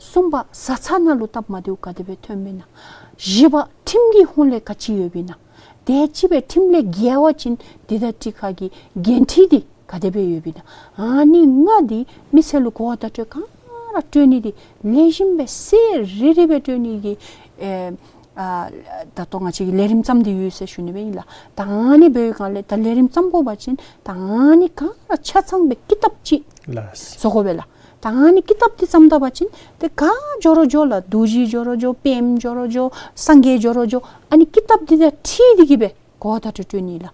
གསུམ་པ་བཟའ་ཚང་ནང་ལུ་སྟབས་མ་བདེཝ་ག་དེ་སྦེ་ཐོནམ་ཨིན་ན། བཞི་པ་ཁྲིམས་ཀྱི་ཧོངས་ལས་ག་ཅི་ཡོདཔ་ཨིན་ན། དེ་ཅིག་སྦེ་ཁྲིམས་ལས་འགལ་བ་ཅིན་འདི་དང་གཅིག་ཁར་གྱི་འགན་འཁྲི་འདི་ག་དེ་སྦེ་ཡོདཔ་ཨིན་ན། ཨ་ནི་ལྔ་འདི་མི་སེར་ལུ་གོ་བ་བརྡ་སྤྲོད་ག་ར་སྤྲོད་ནི་འདི་ལེགས་ཤོམ་སྦེ་གསལ་རི་རི་སྦེ་སྤྲོད་ནི་གི་ཨེ་ཨ་ད་ལྟོ་ང་བཅས་ཀྱིས་ལས་རིམ་བརྩམས་ཏེ་ཡོད་ཟེར་ཞུ་ནི་སྦེ་ཨིན་ལགས། ད་ཨ་ནི་འབད་བའི་སྒང་ལས་ད་ལས་རིམ་བརྩམ་དགོ་པ་ཅིན་ད་ཨ་ནི་ག་ར་ཆ་ཚང་སྦེ་ཀི་དེབ་ཅིག་ལགས། བཟོ་དགོ་པས་ལགས། ད་ཨ་ནི་ཀི་དེབ་འདི་བརྩམས་ད་པ་ཅིན་ཏེ་ག་འགྱོ་རུང་འགྱོ་ལགས། རྡོ་རྗེ་འགྱོ་རུང་འགྱོ་པདྨ་འགྱོ་རུང་འགྱོ་སངས་རྒྱས་འགྱོ་རུང་འགྱོ་ཨ་ནི་ཀི་དེབ་འདི་དང་འཁྲིལ་ཏེ་གི་སྦེ་གོ་བ་བརྡ་སྤྲོད་སྤྲོད་ནི་ལགས།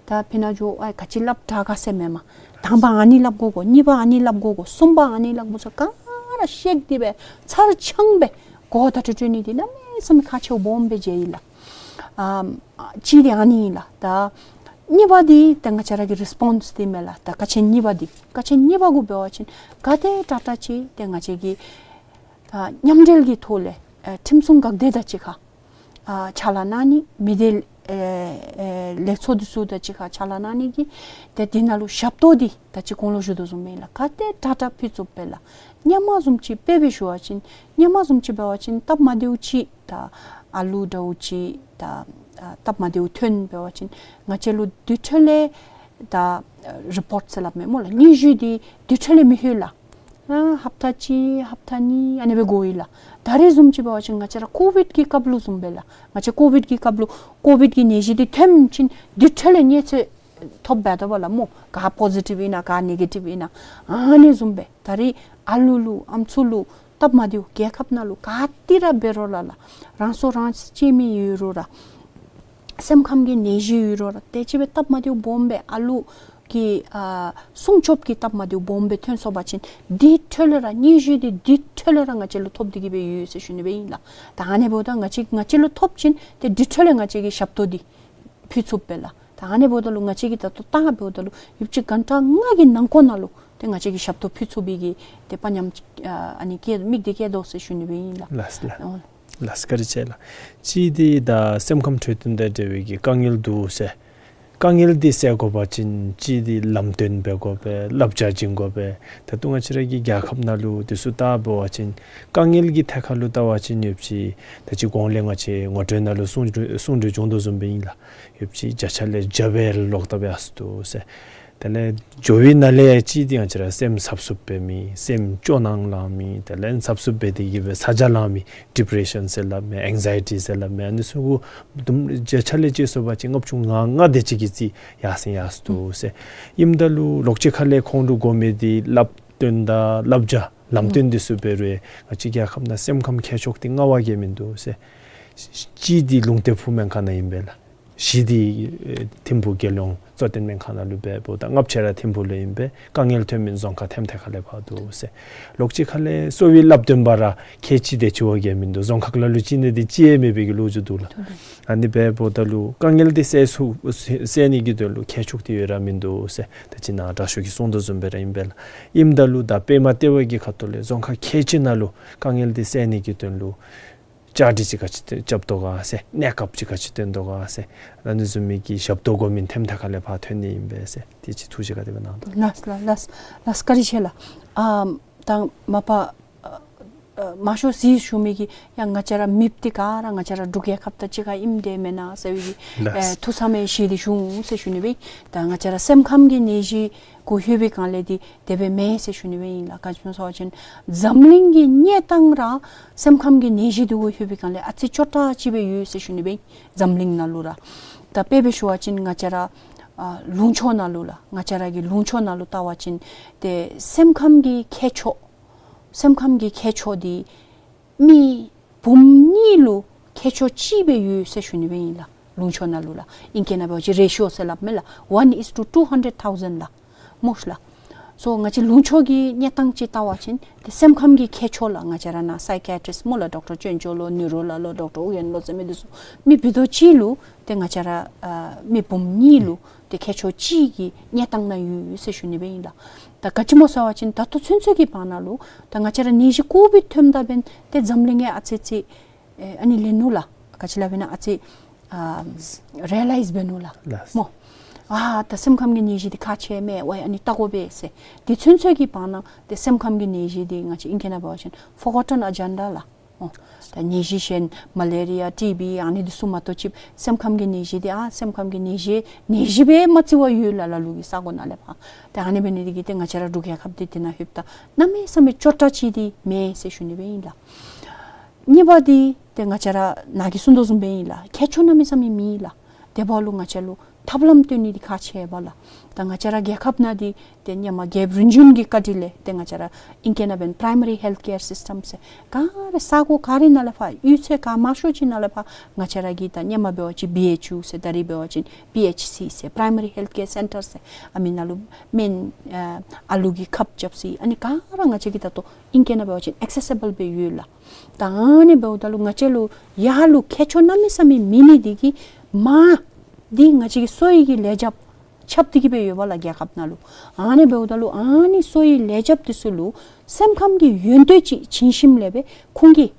ད་ཕི་ན་འགྱོ་ཨ་ག་ཅི་སླབ་དྲག་ག་ཟེར་མེན་མས། དང་པ་ཨ་ནི་སླབ་དགོ་གོ། གཉིས་པ་ཨ་ནི་སླབ་དགོ་གོ། གསུམ་པ་ཨ་ནི་སླབ་དགོ་ཟེར་ག་ར་བཤད་དེ་སྦེ་ཚར་ཚང་སྦེ་གོ་བ་བརྡ་སྤྲོད་སྤྲོད་ནི་འདི་གནམ་མེད་ས་མེད་ཁག་ཆེཝ་སྦོམ་སྦེ་མཇལ་ཡི་ལགས། ཨམ་གཅིག་འདི་ཨ་ནི་ཨིན་ལགས། ད་གཉིས་པ་འདི་ད་ང་བཅས་ར་གི་རི་སི་པོནསི་འདི་མས་ལགས། ད་ཀ་ཆེན་གཉིས་པ་འདི་ཀ་ཆེན་གཉིས་པ་གུ་འབད་བ་ཅིན་ག་དེ་དྲག་དྲག་ཅིག་ཏེ་ང་བཅས་ཀྱིས་ད་མཉམ་འབྲེལ་གྱི་ཐོག་ལས་ཨེ་ཁྲིམས་སྲུང་འགག་སྡེ་དང་གཅིག་ཁར་ཨ་ཕྱག་ལཱ་གནང་ནི། མི་སྡེ་ཨེ་ཨེ་ལས་ཚོགས་འདི་ཚུ་དང་གཅིག་ཁར་ཕྱག་ལཱ་གནང་ནི་གི་ཏེ་འདི་ནང་ལུ་ཞབས་ཏོག་འདི་ད་ཅི་གོང་ལུ་ཞུ་དོ་བཟུམ་སྦེ་ལགས། ག་དེ་དྲག་དྲག་ཕུལ་ཚུགས་པས་ལགས། སྔོན་མ་བཟུམ་ཅིག་དཔེ་སྦེ་ཞུ་བ་ཅིན་སྔོན་མ་བཟུམ་ཅིག་འབད་བ་ཅིན་སྟབས་མ་བདེཝ་ཅིག་ད་ཨ་ལུ་འདྲཝ་ཅིག་ད་ཨ་སྟབས་མ་བདེཝ་ཐོན་འབད་བ་ཅིན་ང་བཅས་ལུ་དེ་འཕྲོ་ལས་ད་རི་པོཊ་ཟེར་སླབ་མས་སྨོ་ལགས། སྙན་ཞུ་འདི་དེ་འཕྲོ་ལས་མི་ལྷོད་ལགས། ཨ་ཧབ་ཏ་གཅིག་ཧབ་ཏ་གཉིས་ཨ་ནི་སྦེ་འགོར་ཡི་ལགས། ད་རེས་བཟུམ་ཅིག་འབད་བ་ཅིན་ང་བཅས་ར་ཀོ་བིཌ་ཀྱི་སྐབས་ལུ་བཟུམ་སྦེ་ལགས། ང་བཅས་ཀོ་བིཌ་ཀྱི་སྐབས་ལུ་ཀོ་བིཌ་ཀྱི་ནད་གཞི་འདི་ཐོནམ་ཅིག་དེ་འཕྲོ་ལས་མངོན་གསལ་ཐོབ་འབད་དོ་བ་ལགས་སྨོ། ག་པོ་ཟི་ཊིབ་ཨིན་ན་ག་ནེ་གེ་ཊིབ་ཨིན་ན་ཨ་ནི་བཟུམ་སྦེ། ད་རེས་ཨ་ལུ་ལུ་ཨམ་སྲུ་ལུ་སྟབས་མ་བདེཝ་རྒྱལ་ཁབ་ནང་ལུ་ག་ཏེ་ར་འབད་རུང་ར་ལགས། རང་སྲོག་རང་གཅོད་མི་ཡོད་རུང་ར་སེམས་ཁམས་ཀྱི་ནད་གཞི་ཡོད་རུང་ར་དེ་ཅིག་སྦེ་སྟབས་མ་བདེཝ་སྦོམ་སྦེ་ཨ་ལུ་ གི་ཨ་སྲུང་སྐྱོབ་ཀྱི་སྟབས་མ་བདེཝ་སྦོམ་སྦེ་ཐོན་སོང་པ་ཅིན་དེ་འཕྲོ་ལས་ར་སྙན་ཞུ་འདི་དེ་འཕྲོ་ལས་ར་ང་བཅས་ལུ་ཐོབ་སྟེ་གི་སྦེ་ཡོད་ཟེར་ཞུ་ནི་སྦེ་ཨིན་ལགས། ད་ཨ་ནི་འབདཝ་ད་ང་བཅས་ང་བཅས་ལུ་ཐོབ་ཅིན་ཏེ་དེ་འཕྲོ་ལས་ང་བཅས་ཀྱིས་ཞབས་ཏོག་འདི་ཕུལ་ཚུགས་པས་ལགས། ད་ཨ་ནི་འབདཝ་ད་ལུ་ང་བཅས་ཀྱིས་ད་ལྟོ་ད་འབདཝ་ད་ལུ་ཡུདཔ་ཅིག་གྷན་ཊ་ལྔ་གི་ནང་འཁོད་ནང་ལུ་ཏེ་ང་བཅས་ཀྱིས་ཞབས་ཏོག་ཕུལ་ཚུགས་པའི་གི་ཏེ་དཔའ་ཉམས་ཨ་ཨ་ནི་བསྐྱེད་དམིགས་འདི་བསྐྱེད་དོ་ཟེར་ཞུ་ནི་སྦེ་ཨིན་ལགས། ལགས་ལགས། ཨོ། ལགས་བཀའ་དྲིན་ཆེ་ལགས། གཅིག་འདི་ད་སེམས་ཁམས་འཕྲོད་བསྟེན་དང་འབྲེལ་བའི་གི་དཀའ་ངལ་འདུག་ཟེར། དཀའ་ངལ་འདི་སེལ་དགོ་པ་ཅིན་གཅིག་འདི་ལམ་སྟོན་འབད་དགོ་པས། བསླབ་བྱ་བྱིན་དགོ་པས། ད་ལྟོ་ང་བཅས་ར་གི་རྒྱལ་ཁབ་ནང་ལུ་འདི་ཚུ་བལྟ་བ་ཅིན་དཀའ་ངལ་གྱི་ཐད་ཁར་ལུ་བལྟ་བ་ཅིན་ཡོདཔ་ཅིག་ད་ཅི་གོང་ལས་ང་བཅས་ངོ་སྤྲོད་ནང་ལུ་གསུང་གསུང་གྲོས་བྱུང་དོ་བཟུམ་སྦེ་ཨིན་ལགས། ཡོདཔ་ཅིག་བརྒྱ་ཆ་ལས་བརྒྱ་སྦེ་ལོག་ལྟབ་ཡར་སོ་འདུག་ཟེར། དེ་ལས་འགྱོ་བའི་ནང་ལས་གཅིག་འདི་ང་བཅས་ར་སེམས་འཚབ་འཚུབ་འབད་མི་སེམས་སྐྱོ་སྣང་ལང་མི་དེ་ལས་འཚབ་འཚུབ་འབད་དེ་གི་སྦེ་ཚ་གྱང་ལང་མི་ཌི་པི་རེ་ཤཱན་ཟེར་སླབ་མི་ཨེང་ཛའི་ཊི་ཟེར་སླབ་མི་ཨ་ནི་ཚུ་གུ་བརྒྱ་ཆ་ལས་དཔྱད་སོང་པ་ཅིན་ལྔ་བཅུ་ང་ལྔ་དེ་ཅིག་གི་རྩིས་ཡར་སེང་ཡར་སོ་འདུག་ཟེར། ཨིནམ་ད་ལུ་ལོགས་ཅིག་ཁ་ལས་ཁོང་ལུ་དགོ་མི་འདི་བསླབ་སྟོན་དང་བསླབ་བྱ་ལམ་སྟོན་འདི་ཚུ་འབད་རུང་ང་བཅས་རྒྱལ་ཁབ་ནང་སེམས་ཁམས་མཁས་མཆོག་འདི་མངའ་བ་གིས་མིན་འདུག་ཟེར། གཅིག་འདི་ལུང་བསྟན་ཕུག་སྨན་ཁང་ནང་ཨིན་པས་ལགས། བཞི་འདི་ཨེ་ཐིམ་ཕུག་རྒྱལ་ཡོངས་གཙོ་བསྟེན་སྨན་ཁང་ནང་ལུ་འབདཝ་ད་ལྔ་བཅུ་ར་ཐིམ་ཕུག་ལུ་ཨིན་པས། དཀའ་ངལ་ཐོན་མི་རྫོང་ཁག་ཐེམ་ཐེ་ཁ་ལས་ཕར་འདུག་ཟེར། ལོགས་ཅིག་ཁ་ལས་གསོ་བའི་བསླབ་སྟོན་པ་ར་ཁལ་གཅིག་དེ་ཅིག་བ་གིས་མིན་འདུག། རྫོང་ཁག་ནང་ལུ་གཅིག་ནི་འདི་ཅིག་ཡང་མེད་པའི་གི་ལོ་རྒྱུས་འདུག་ལགས། ཨ་ནི་འབདཝ་ད་ལུ་དཀའ་ངལ་འདི་སེལ་ཚུགས་སེལ་ནི་གི་དོན་ལུ་མཁས་མཆོག་འདི་ཡོད་ར་མིན་འདུག་ཟེར། ད་ཅི་ནཱ་དྲག་ཤོས་ཀྱིས་གསུང་དོ་བཟུམ་སྦེ་ར་ཨིན་པས་ལགས། ཨིནམ་ད་ལུ་ད་པདྨ་ལྟེ་བ་གི་ཁ་ཐུག་ལས་རྫོང་ཁག་ཁལ་གཅིག་ནང་ལུ་དཀའ་ངལ་འདི་སེལ་ནི་གི་དོན་ལུ་བཅའ་སྒྲིག་ཅིག་ག་ཅི་རྐྱབ་དོ་ག་ཟེར། གནས་སྐབས་ཅིག་ག་ཅི་སྟོན་དོ་ག་ཟེར། ཨ་ནི་བཟུམ་མའི་གི་ཞབས་ཏོག་དགོ་མི་ཐེམ་ཐེ་ཁ་ལས་ཕར་ཐོན་ནི་ཨིན་པས་ཟེར། དེ་ཅིག་ཐུགས་བཞེད་ག་དེ་སྦེ་གནང་དོ། ལགས་ལགས་ལགས་ལགས། བཀའ་དྲིན་ཆེ་ལགས། ཨ་དང་མ་པ་ཨ་ཨ་མང་ཤོས་ཅིག་ཞུ་མི་གི་ཡང་ང་བཅས་ར་མེདཔ་འདི་ག་ར་ང་བཅས་ར་འབྲུག་རྒྱལ་ཁབ་དང་གཅིག་ཁར་ཨིནམ་འདྲས་མེན་ན་ཟེར་བའི་གི་ལགས། ཨེ་ཐུགས་བསམ་ཡང་བཞེས་ཏེ་བཞུགས་ཟེར་ཞུ་ནི་སྦེ། ད་ང་བཅས་ར་སེམས་ཁམས་ཀྱི་ནད་གཞི་གུ་ལྷོད་པའི་སྒང་ལས་འདི་དེ་སྦེ་མེན་ཟེར་ཞུ་ནི་སྦེ་ཨིན་ལགས། ག་ཅི་སྨོ་ཟེར་བ་ཅིན་འཛམ་གླིང་གི་གནས་སྟངས་ར་སེམས་ཁམས་ཀྱི་ནད་གཞི་འདི་གུ་ལྷོད་པའི་སྒང་ལས་ཨ་ཙི་སྐྱོ་དྲགས་ཅིག་སྦེ་ཡོད་ཟེར་ཞུ་ནི་སྦེ་ཨིན། འཛམ་གླིང་ནང་ལུ་ར། ད་དཔེ་སྦེ་ཞུ་བ་ཅིན་ང་བཅས་ར་ཨ་ལུང་ཕྱོགས་ནང་ལུ་ལགས། ང་བཅས་ར་གི་ལུང་ཕྱོགས་ནང་ལུ་བལྟ་བ་ཅིན་ཏེ་སེམས་ཁམས་ཀྱི་མཁས་མཆོག་སེམས་ཁམས་ཀྱི་མཁས་མཆོག་འདི་མི་འབུམ་གཉིས་ལུ་མཁས་མཆོག་གཅིག་སྦེ་ཡོད་ཟེར་ཞུ་ནི་སྦེ་ཨིན་ལགས། ལུང་ཕྱོགས་ནང་ལུ་ལགས། ཨིང་སྐད་ནང་འབད་བ་ཅིན་རེ་ཤིའོ་ཟེར་སླབ་མས་ལགས། One is to two hundred thousand ལགས། སྨོ་ལགས། སོ་ང་བཅས་ལུང་ཕྱོགས་ཀྱི་གནས་སྟངས་ཅིག་བལྟ་བ་ཅིན་ཏེ་སེམས་ཁམས་ཀྱི་མཁས་མཆོག་ལགས། ང་བཅས་ར་ནཱ་སའི་ཀི་ཡ་ཊིསཊ་སྨོ་ལགས། ཌོག་ཊར་ཅོན་ཅོ་ལོ་ནིའུ་རོ་ལགས་ལོ་ཌོག་ཊར་ཨུ་ཡོན་ལོ་ཟེར་མི་འདི་ཚུ་མི་བུ་དོ་གཅིག་ལུ་ཏེ་ང་བཅས་ར་ཨ་མི་འབུམ་གཉིས་ལུ་ཏེ་མཁས་མཆོག་གཅིག་གི་གནས་སྟངས་ནང་ཡོད་ཟེར་ཞུ་ནི་སྦེ་ཨིན་ལགས། ད་ག་ཅི་སྨོ་ཟེར་བ་ཅིན་ད་ལྟོ་ཚུན་ཚོད་ཀྱི་བར་ན་ལུ་ད་ང་བཅས་ར་ནད་གཞི་ཀོ་བིཌ་ཐོནམ་ད་འབདན་ཏེ་འཛམ་གླིང་ཡང་ཨ་ཙི་ཙི་ཨེ་ཨ་ནི་ལེན་ནུག་ལགས། ག་ཅི་སླབ་ཨིན་ན་ཨ་ཙི་ཨ་རི་ཡེ་ལའིཛ་འབད་ནུག་ལགས། ལགས། སྨོ། ཨ་ད་སེམས་ཁམས་ཀྱི་ནད་གཞི་འདི་ཁག་ཆེ་མས། ཝའི་ཨ་ནི་བལྟ་དགོ་པས་ཟེར། དེ་ཚུན་ཚོད་ཀྱི་བར་ན་ཏེ་སེམས་ཁམས་ཀྱི་ནད་གཞི་འདི་ང་བཅས་ཨིང་སྐད་ནང་འབད་བ་ཅིན་ཕོར་གོ་ཊོན་ཨེ་ཇེན་ཌ་ལགས། ཨོ། ད་ནད་གཞི་གཞན་མ་ལེ་རི་ཡ་ཊི་བི་ཨ་ནི་འདི་ཚུ་མ་གཏོགས་ཅིག་སེམས་ཁམས་ཀྱི་ནད་གཞི་འདི་ཨ་སེམས་ཁམས་ཀྱི་ནད་གཞི་ནད་གཞི་སྦེ་མ་བརྩི་བར་ཡོད་ལགས། ལ་ལུ་གི་ས་གོ་ནང་ལས་ཕར། ཏེ་ཨ་ནི་འབད་ནི་འདི་གིས་ཏེ་ང་བཅས་ར་འབྲུག་རྒྱལ་ཁབ་འདི་དེ་ནང་ལྷོདཔ་ད་གནམ་མེད་ས་མེད་སྐྱོ་དྲགས་ཅིག་འདི་མེན་ཟེར་ཞུ་ནི་སྦེ་ཨིན་ལགས། གཉིས་པ་འདི་ཏེ་ང་བཅས་ར་ནཱ་གིས་གསུང་དོ་བཟུམ་སྦེ་ཨིན་ལགས། མཁས་མཆོག་གནམ་མེད་ས་མེད་མེད་ལགས། དེ་འབདཝ་ལུ་ང་བཅས་ལུ་ཐབས་ལམ་སྟོན་ནི་འདི་ཁག་ཆེ་བས་ལགས། ད་ང་བཅས་ར་རྒྱལ་ཁབ་ནང་འདི་ཏེ་སྔོན་མ་རྒྱལཔོ་རིམ་བྱོན་གྱི་བཀའ་དྲིན་ལས་ཏེ་ང་བཅས་ར་ཨིང་སྐད་ནང་འབདན་པ་རའི་མ་རི་ཧེལཐ་ཀེར་སིསི་ཊམ་ཟེར་ག་ར་ས་གོ་ག་ར་ནང་ལས་ཕར་གཡུས་ཚན་ག་མང་ཤོས་ཅིག་ནང་ལས་ཕར་ང་བཅས་ར་གི་ད་སྔོན་མ་འབད་བ་ཅིན་བི་ཨེཆ་ཡུ་ཟེར་ད་རིས་འབད་བ་ཅིན་པི་ཨེཆ་སི་ཟེར་པ་རའི་མ་རི་ཧེལཐ་ཀེར་སེན་ཊར་ཟེར་ཨ་མི་ནང་ལུ་སྨན་ཨ་ཨ་ལུ་གི་ཁབ་རྐྱབ་ས་ཨ་ནི་ག་ར་ང་བཅས་ཀྱིས་ད་ལྟོ་ཨིང་སྐད་ནང་འབད་བ་ཅིན་ཨེག་སེ་སི་བཱལ་སྦེ་ཡོད་ལགས། ད་ཨ་ནི་འབདཝ་ད་ལུ་ང་བཅས་ལུ་ཡར་ལུ་མཁས་མཆོག་གནམ་མེད་ས་མེད་མེད་ནི་འདི་གིས་མར་འདི་ང་བཅས་ཀྱི་གསོ་བའི་གི་ལས་བྱེདཔ་རྐྱབ་སྟེ་གི་སྦེ་ཡོདཔ་ལགས་རྒྱལ་ཁབ་ནང་ལུ། ཨ་ནི་འབདཝ་ད་ལུ་ཨ་ནི་གསོ་བའི་ལས་བྱེདཔ་འདི་ཚུ་ལུ་སེམས་ཁམས་ཀྱི་ཡོན་ཏན་ཅིག་བྱིན་ཞིནམ་ལས་སྦེ་ཁོང་གིས་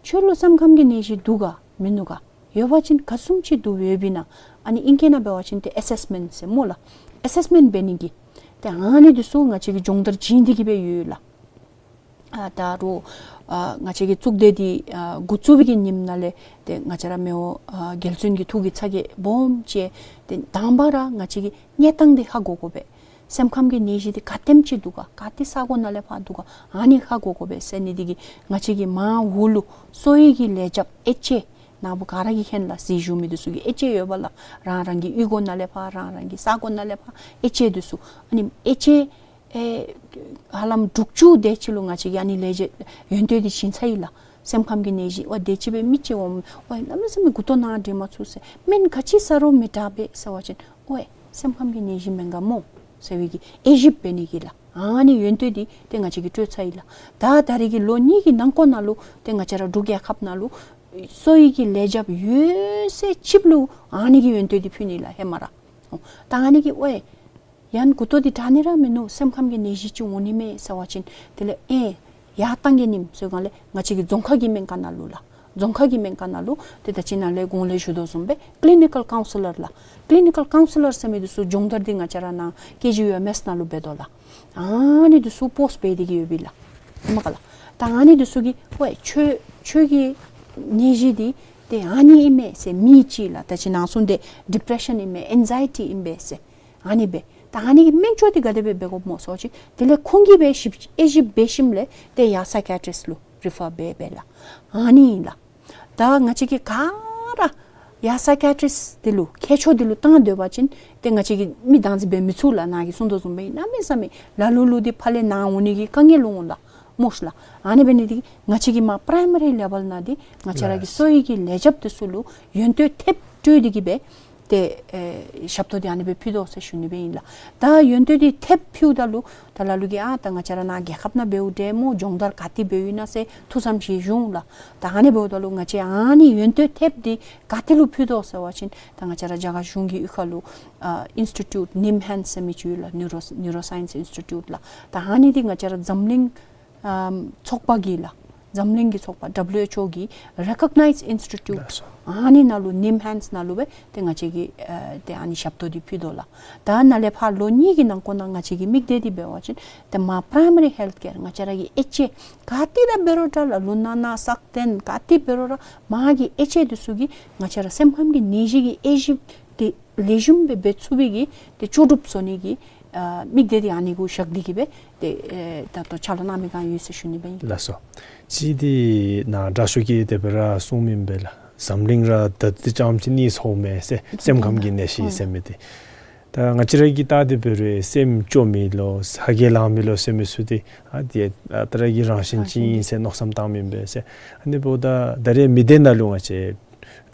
ཁྱོད་ལུ་སེམས་ཁམས་ཀྱི་ནད་གཞི་འདུག་ག་མིན་ནུག་ག། ཡོད་པ་ཅིན་ག་བཟུམ་ཅིག་འདུག་ཡོདཔ་ཨིན་ན། ཨ་ནི་ཨིང་སྐད་ནང་འབད་བ་ཅིན་ཏེ་ཨེ་སེསི་མེནཊ་ཟེར་སྨོ་ལགས། ཨེ་སེསི་མེནཊ་འབད་ནི་གི་ཏེ་ཨ་ནི་འདི་ཚུ་ང་བཅས་ཀྱིས་སྦྱོང་བརྡར་བྱིན་ཏེ་གི་སྦེ་ཡོད་ལགས། ཨ་ད་རུང་ཨ་ང་བཅས་ཀྱི་གཙུག་སྡེ་འདི་ཨ་འགོ་བཙུགས་པའི་གི་ཉིནམ་ནང་ལས་ཏེ་ང་བཅས་ར་མི་དབང་ཨ་རྒྱལ་བཙུན་གྱི་ཐུགས་ཀྱི་ཚ་གྱང་སྦོམ་ཅིག་ཏེ་དང་པ་ར་ང་བཅས་ཀྱི་གནས་སྟངས་འདི་ཧ་གོ་དགོ་པས། སེམས་ཁམས་ཀྱི་ནད་གཞི་འདི་ག་དེམ་ཅིག་འདུག་ག། ག་ཏེ་ས་གོ་ནང་ལས་ཕར་འདུག་ག། ཨ་ནི་ཧ་གོ་དགོ་པས་ཟེར་ནི་འདི་གིས་ང་བཅས་ཀྱིས་མར་འོག་ལུ་གསོ་བའི་གི་ལས་བྱེདཔ་ཨེ་ཅེ་ནཱ་བུ་ག་ར་གིས་མཁྱེན་ལགས། གཟིགས་བཞུགས་མི་འདི་ཚུ་གི་ཨེ་ཅེ་ཡོདཔ་ལགས། རང་རང་གི་གཡུས་སྒོ་ནང་ལས་ཕར་རང་རང་གི་ས་གོ་ནང་ལས་ཕར་ཨེ་ཅེ་འདི་ཚུ། ཨ་ནི་ཨེ་ཅེ་ཨེ་ཧ་ལམ་དྲུག་ཅུ་དེ་ཅིག་ལུ་ང་བཅས་ཀྱིས་ཨ་ནི་ལས་བྱེད་ཡོན་ཏན་འདི་བྱིན་ཚར་ཡི་ལགས། སེམས་ཁམས་ཀྱི་ནད་གཞི་ཝའི་དེ་ཅིག་སྦེ་མི་ཅིག་འོང་ཝའི་གནམ་མེད་ས་མེད་མགུ་ཏོ་ནང་འདྲེན་མ་ཚུགས་ཟེར། སྨན་ག་ཅི་ཟ་རུང་མི་དྲག་པས་ཟེར་བ་ཅིན་ཝའི་ སེམས་ཁམས་ཀྱི་ནད་གཞི་མེན་ག་མོ་ཟེར་བའི་གི་དབྱེ་ཞིབ་འབད་ནི་གི་ལགས། ཨ་ནི་ཡོན་ཏན་འདི་ཏེ་ང་བཅས་ཀྱིས་སྤྲོད་ཚར་ཡི་ལགས། ད་ད་རེས་ཀྱི་ལོ་གཉིས་ཀྱི་ནང་འཁོད་ནང་ལུ་ཏེ་ང་བཅས་ར་འབྲུག་རྒྱལ་ཁབ་ནང་ལུ་གསོ་བའི་གི་ལས་བྱེདཔ་ཡོད་ཚད་ཅིག་ལུ་ཨ་ནི་གི་ཡོན་ཏན་འདི་ཕུལ་ནི་ལགས་ཧེ་མ་ར། ཨོ། ད་ཨ་ནི་གི་ཝའི་ཡང་མགུ་ཏོ་འདི་དྲག་ནི་ར་མིན་ནུག། སེམས་ཁམས་ཀྱི་ནད་གཞི་ཅིག་འོང་ནི་མས་ཟེར་བ་ཅིན་དེ་ལས་ཨེ་ཡར་བཏང་གེ་ནིམ་ཟེར་ག་ལས་ང་བཅས་ཀྱི་རྫོང་ཁ་གི་སྨན་ཁང་ནང་ལུ་ལགས། རྫོང་ཁ་གི་སྨན་ཁང་ནང་ལུ་ཏེ་ད་ཅི་ནཱ་ལས་གོང་ལས་ཞུ་དོ་བཟུམ་སྦེ་ཀི་ལི་ནི་ཀཱལ་ཀའུན་སི་ལར་ལགས། ཀི་ལི་ནི་ཀཱལ་ཀའུན་སི་ལར་ཟེར་མི་འདི་ཚུ་སྦྱོང་བརྡར་འདི་ང་བཅས་ར་ནཱ་ཀེ་ཇི་ཡུ་ཨེམ་ཨེསི་ནང་ལུ་འབད་དོ་ལགས། ཨ་ནི་འདི་ཚུ་པོསཊ་འབད་དེ་གི་ཡོད་པས་ལགས། ཧེ་མ་ག་ལགས། ད་ཨ་ནི་འདི་ཚུ་གིས་ཝའི་ཁྱོད་ཁྱོད་ཀྱི་ནད་གཞི་འདི་ཏེ་ཨ་ནི་ཨིན་མས་ཟེར་མི་ཅིག་ལགས། ད་ཅི་ནཱ་གསུངས་ཏེ་ཌི་པི་རེ་ཤཱན་ཨིན་མས། ཨེང་ཛའི་ཊི་ཨིན་པས་ཟེར། ཨ་ནི་སྦེ། ད་ཨ་ནི་གི་སྨན་བཅོས་འདི་ག་དེ་སྦེ་འབད་དགོཔ་སྨོ་ཟེར་བ་ཅིན་དེ་ལས་ཁོང་གིས་སྦེ་ཞིབ་དབྱེ་ཞིབ་འབད་ཞིནམ་ལས་ཏེ་ཡར་སའི་ཀི་ཡ་ཊི་རིསཊ་ལུ་རི་ཕར་འབད་འབདཝ་ལགས། ཨ་ནི་ཨིན་ལགས། ད་ང་བཅས་ཀྱིས་ག་ར་ཡར་སའི་ཀི་ཡ་ཊི་རིསཊ་འདི་ལུ་མཁས་མཆོག་འདི་ལུ་བཏང་སྡོད་པ་ཅིན་ཏེ་ང་བཅས་ཀྱིས་མི་བདག་འཛིན་འབད་མི་ཚུགས་ལགས། ནཱ་གིས་གསུངས་དོ་བཟུམ་སྦེ་གནམ་མེད་ས་མེད་ལ་ལུ་ལུ་འདི་ཕར་ལས་ནཱ་འོང་ནི་གི་དཀའ་ངལ་འོང་ལགས། སྨོ་ཤ་ལགས། ཨ་ནི་འབད་ནི་འདི་ང་བཅས་ཀྱིས་མར་པ་རའི་མ་རི་ལེ་བཱལ་ནང་འདི་ང་བཅས་ར་གི་གསོ་བའི་གི་ལས་བྱེདཔ་འདི་ཚུ་ལུ་ཡོན་ཏན་ཐེབས་སྤྲོད་དེ་གི་སྦེ་ཏེ་ཨེ་ཞབས་ཏོག་འདི་ཨ་ནི་སྦེ་ཕུལ་དོ་ཟེར་ཞུ་ནི་སྦེ་ཨིན་ལགས། ད་ཡོན་ཏན་འདི་ཐེབས་ཕུལཝ་ད་ལུ་ད་ལ་ལུ་གིས་ཨ་ད་ང་བཅས་ར་ནཱ་རྒྱལ་ཁབ་ནང་འབདཝ་འདྲས་སྨོ། སྦྱོང་བརྡར་ག་ཏེ་འབདཝ་ཨིན་ན་ཟེར་ཐུགས་བསམ་བཞེས་བྱུང་ལགས། ད་ཨ་ནི་འབདཝ་ད་ལུ་ང་བཅས་ཨ་ནི་ཡོན་ཏན་ཐེབས་འདི་ག་ཏེ་ལུ་ཕུལ་དོ་ཟེར་བ་ཅིན་ད་ང་བཅས་ར་རྒྱ་གར་གཞུང་གི་གཡུས་ཁ་ལུ་ཨ་ཨིནསི་ཊི་ཊིའུཊ་ནིམ་ཧེནཌསི་ཟེར་མི་ཅིག་ཡོད་ལགས། ནིའུ་རོ་ནིའུ་རོ་སའིནསི་ཨིནསི་ཊི་ཊིའུཊ་ལགས། ད་ཨ་ནི་འདི་ང་བཅས་ར་འཛམ་གླིང་ཨམ་ཚོགས་པ་གིས་ལགས། འཛམ་གླིང་གི་ཚོགས་པ་ཌབ་ལུ་ཨེཆ་ཨོ་གི་རེ་ཀོག་ནའིཛ་ཨིནསི་ཊི་ཊིའུཊ་ལགས་སོ། ཨ་ནི་ནང་ལུ་ནིམ་ཧེནཌསི་ནང་ལུ་སྦེ་ཏེ་ང་བཅས་ཀྱིས་ཨ་ཏེ་ཨ་ནི་ཞབས་ཏོག་འདི་ཕུལ་དོ་ལགས། ད་ནཱ་ལས་ཕར་ལོ་གཉིས་ཀྱི་ནང་འཁོད་ནང་ང་བཅས་ཀྱི་དམིགས་གཏད་འདི་འབད་བ་ཅིན་ཏེ་མར་པ་རའི་མ་རི་ཧེལཐ་ཀེར་ང་བཅས་ར་གི་དབྱེ་འབྱེད་ག་ཏེ་ར་འབད་རུང་འདྲ་ལགས། ལུ་ན་ན་ཟུག་སྟོན་ག་ཏེ་འབད་རུང་ར་མར་གྱི་དབྱེ་འབྱེད་འདི་ཚུ་གིས་ང་བཅས་ར་སེམས་ཁམས་ཀྱི་ནད་གཞི་གི་དབྱེ་ཞིབ་འདི་ལེགས་ཤོམ་སྦེ་འབད་ཚུགས་པའི་གི་ཏེ་ལྕོགས་གྲུབ་བཟོ་ནི་གི་ཨ་དམིགས་གཏད་འདི་ཨ་ནི་གུ་བཞག་སྟེ་གི་སྦེ་ཏེ་ཨེ་ད་ལྟོ་ཕྱག་ལཱ་གནང་མི་གང་ཡོད་ཟེར་ཞུ་ནི་སྦེ་ཨིན། ལགས་སོ། གཅིག་འདི་ནཱ་དྲག་ཤོས་ཀྱིས་དེ་སྦེ་ར་གསུངས་མི་ཨིན་པས་ལགས། འཛམ་གླིང་ར་ད་ལྟོ་ཙམ་ཅིག་གནས་ཚུགས་མས་ཟེར། སེམས་ཁམས་ཀྱི་ནད་གཞི་ཟེར་མི་འདི། ད་ང་བཅས་ར་གིས་བལྟ་སྟེ་འབད་རུང་སེམས་སྐྱོ་མི་ལོ་ཚ་གྱང་ལང་མི་ལོ་ཟེར་མི་ཚུ་འདི་ཨ་འདི་ཨ་ད་རེས་ཀྱི་རང་བཞིན་ཅིག་ཨིན་ཟེར་མནོ་བསམ་བཏང་མི་ཨིན་པས་ཟེར། ཨ་ནི་འབདཝ་ད་ད་རེས་མི་སྡེ་ནང་ལུ་ང་བཅས་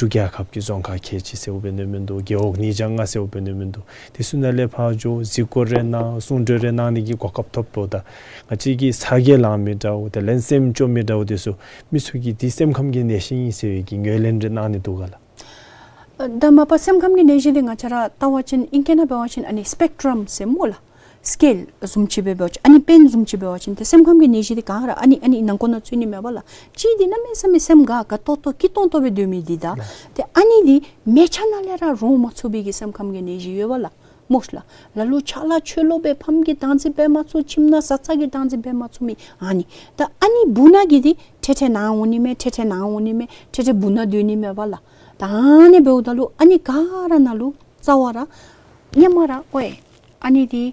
འབྲུག་རྒྱལ་ཁབ་ཀྱི་རྫོང་ཁག་ཁལ་གཅིག་ཟེརཝ་འབད་ནི་མིན་འདུག། རྒེད་འོག་ཉིས་བརྒྱ་ལྔ་ཟེརཝ་འབད་ནི་མིན་འདུག། དེ་ཚུ་ནང་ལས་ཕར་འགྱོ་གཟིགས་སྐོར་རེ་གནང་གསུང་གྲོས་རེ་གནང་ནི་གི་གོ་སྐབས་ཐོབ་འདུག། ད་ང་བཅས་ཀྱི་ཚ་གྱང་ལང་མི་འདྲཝ་དེ་ལས་སེམས་སྐྱོ་མི་འདྲཝ་དེ་ཚུ་མི་ཚུ་གིས་འདི་སེམས་ཁམས་ཀྱི་ནད་གཞི་ཨིན་ཟེར་བའི་གི་ངོས་ལེན་རེ་གནང་ནི་འདུག་ག་ལགས། ཨ་ད་མ་པ་སེམས་ཁམས་ཀྱི་ནད་གཞི་འདི་ང་བཅས་ར་བལྟ་བ་ཅིན་ཨིང་སྐད་ནང་འབད་བ་ཅིན་ཨ་ནི་སི་པེག་ཊྲམ་ཟེར་སྨོ་ལགས། སི་ཀེལ་བཟུམ་ཅིག་སྦེ་འབད་བ་ཅིན་ཨ་ནི་པེན་བཟུམ་ཅིག་འབད་བ་ཅིན་ཏེ་སེམས་ཁམས་ཀྱི་ནད་གཞི་འདི་ག་ར་ཨ་ནི་ཨ་ནི་ནང་འཁོད་ནང་ཚུད་ནི་མས་པ་ལགས། གཅིག་འདི་གནམ་མེད་ས་མེད་སེམས་དགའ་དགའ་ཏོག་ཏོ་སྐྱིད་ཏོང་ཏོ་སྦེ་སྡོད་མི་འདི་དང་ཏེ་ཨ་ནི་འདི་མལ་ཆ་ནང་ལས་ར་རོ་མ་ཚུགས་པའི་གི་སེམས་ཁམས་ཀྱི་ནད་གཞི་ཡོད་པ་ལགས། སྨོ་ཤ་ལགས། ལ་ལུ་ཆ་ལ་ཆོས་ལུ་སྦེ་ཕམ་གྱིས་བདག་འཛིན་འབད་མ་ཚུགས། ཁྱིམ་ནང་བཟའ་ཚང་གིས་བདག་འཛིན་འབད་མ་ཚུགས་མི་ཨ་ནི། ད་ཨ་ནི་བུ་ནང་གི་འདི་ཐེ་ཐེ་ནཱ་འོང་ནི་མས། ཐེ་ཐེ་ནཱ་འོང་ནི་མས། ཐེ་ཐེ་བུ་ནང་སྡོད་ནི་མས་པ་ལགས། ད་ཨ་ནི་འབདཝ་ད་ལུ་ཨ་ནི་ག་ར་ནང་ལུ་རྩ་བ་ར་ཧེ་མ་ར་ཝའི་ཨ་ནི་འདི་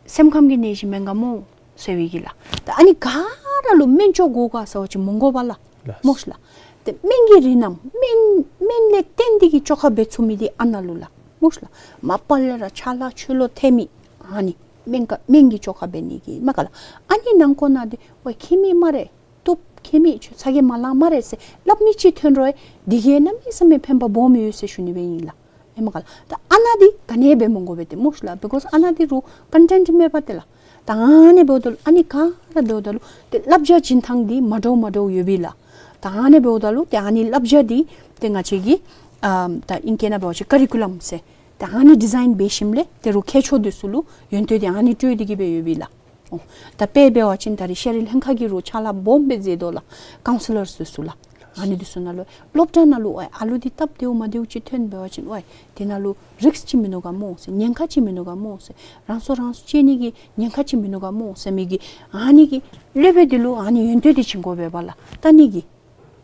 སེམས་ཁམས་ཀྱི་ནད་གཞི་མེན་ག་མོ་ཟེར་བའི་གི་ལགས། ད་ཨ་ནི་ག་ར་ལུ་སྨན་བཅོས་དགོ་ག་ཟེར་བ་ཅིན་མི་དགོ་པ་ལགས། ལགས། སྨོ་ཤ་ལགས། ཏེ་སྨན་གྱི་རིགས་རྣམས་སྨན་སྨན་ལས་བརྟེན་ཏེ་གི་བཅོས་ཁ་འབད་ཚུགས་མི་འདི་ཨ་ནཱ་ལུ་ལགས། སྨོ་ཤ་ལགས། མ་པ་ལས་ར་ཆ་ལ་ཆོས་ལུ་ཐེ་མི་ཨ་ནི་སྨན་ག་སྨན་གྱི་བཅོས་ཁ་འབད་ནི་གི་མས་ག་ལགས། ཨ་ནི་ནང་འཁོད་ནང་འདི་ཝའི་མཁྱེན་མི་སྨ་རེ། བཏུབ། མཁྱེན་མི་ཁྱོད་ཚ་གྱང་མ་ལང་སྨ་རེ་ཟེར་སླབ་མི་ཅིག་ཐོན་རུང་འདི་གིས་གནམ་མེད་ས་མེད་ཕན་པ་སྦོམ་ཡོད་ཟེར་ཞུ་ནི་སྦེ་ཨིན་ལགས། ཨིན་མས་ག་ལགས། ད་ཨ་ནཱ་འདི་ག་ནི་འབད་མི་དགོ་པས་ཏེ་སྨོ་ཤ་ལགས། བི་ཀོས་ཨ་ནཱ་འདི་རུང་ཀོན་ཊེནཊ་མེད་པ་ཏེ་ལགས། ད་ཨ་ནི་འབདཝ་ད་ལུ་ཨ་ནི་ག་ར་འབདཝ་ད་ལུ་ཏེ་བསླབ་བྱ་བྱིན་ཐངས་འདི་མ་འདྲཝ་མ་འདྲཝ་ཡོད་པས་ལགས། ད་ཨ་ནི་འབདཝ་ད་ལུ་ཏེ་ཨ་ནི་བསླབ་བྱ་འདི་ཏེ་ང་བཅས་ཀྱིས་ཨ་ད་ཨིང་སྐད་ནང་འབད་བ་ཅིན་ཀ་རི་ཀུ་ལམ་ཟེར་ད་ཨ་ནི་ཌི་ཛའིན་འབད་ཞིནམ་ལས་ཏེ་རུང་མཁས་མཆོག་འདི་ཚུ་ལུ་ཡོན་ཏན་འདི་ཨ་ནི་སྤྲོད་དེ་གི་སྦེ་ཡོད་པས་ལགས། ཨོ། ད་དཔེ་འབད་བ་ཅིན་ད་རེས་ཤེས་རིག་ལྷན་ཁག་གིས་རུང་ཕྱག་ལཱ་སྦོམ་སྦེ་མཛད་དོ་ལགས། ཀའུན་སི་ལར་འདི་ཚུ་ལགས། ཨ་ནི་འདི་ཚུ་ནང་ལུ་སློབ་གྲྭ་ནང་ལུ་ཨ་ཨ་ལུ་འདི་སྟབས་བདེཝ་མ་བདེཝ་ཅིག་ཐོན་འབད་བ་ཅིན་ཝའི་དེ་ནང་ལུ་རིསཀ་ཅིག་མིན་ནུག་ག་མོ་ཟེར། ཉེན་ཁ་ཅིག་མིན་ནུག་ག་མོ་ཟེར། རང་སྲོག་རང་གཅོད་ནི་གི་ཉེན་ཁ་ཅིག་མིན་ནུག་ག་མོ་ཟེར་མི་གི་ཨ་ནི་གི་སློབ་དཔོན་འདི་ལུ་ཨ་ནི་ཡོན་ཏན་འདི་བྱིན་དགོ་པས་པ་ལགས། ད་ཨ་ནི་གི་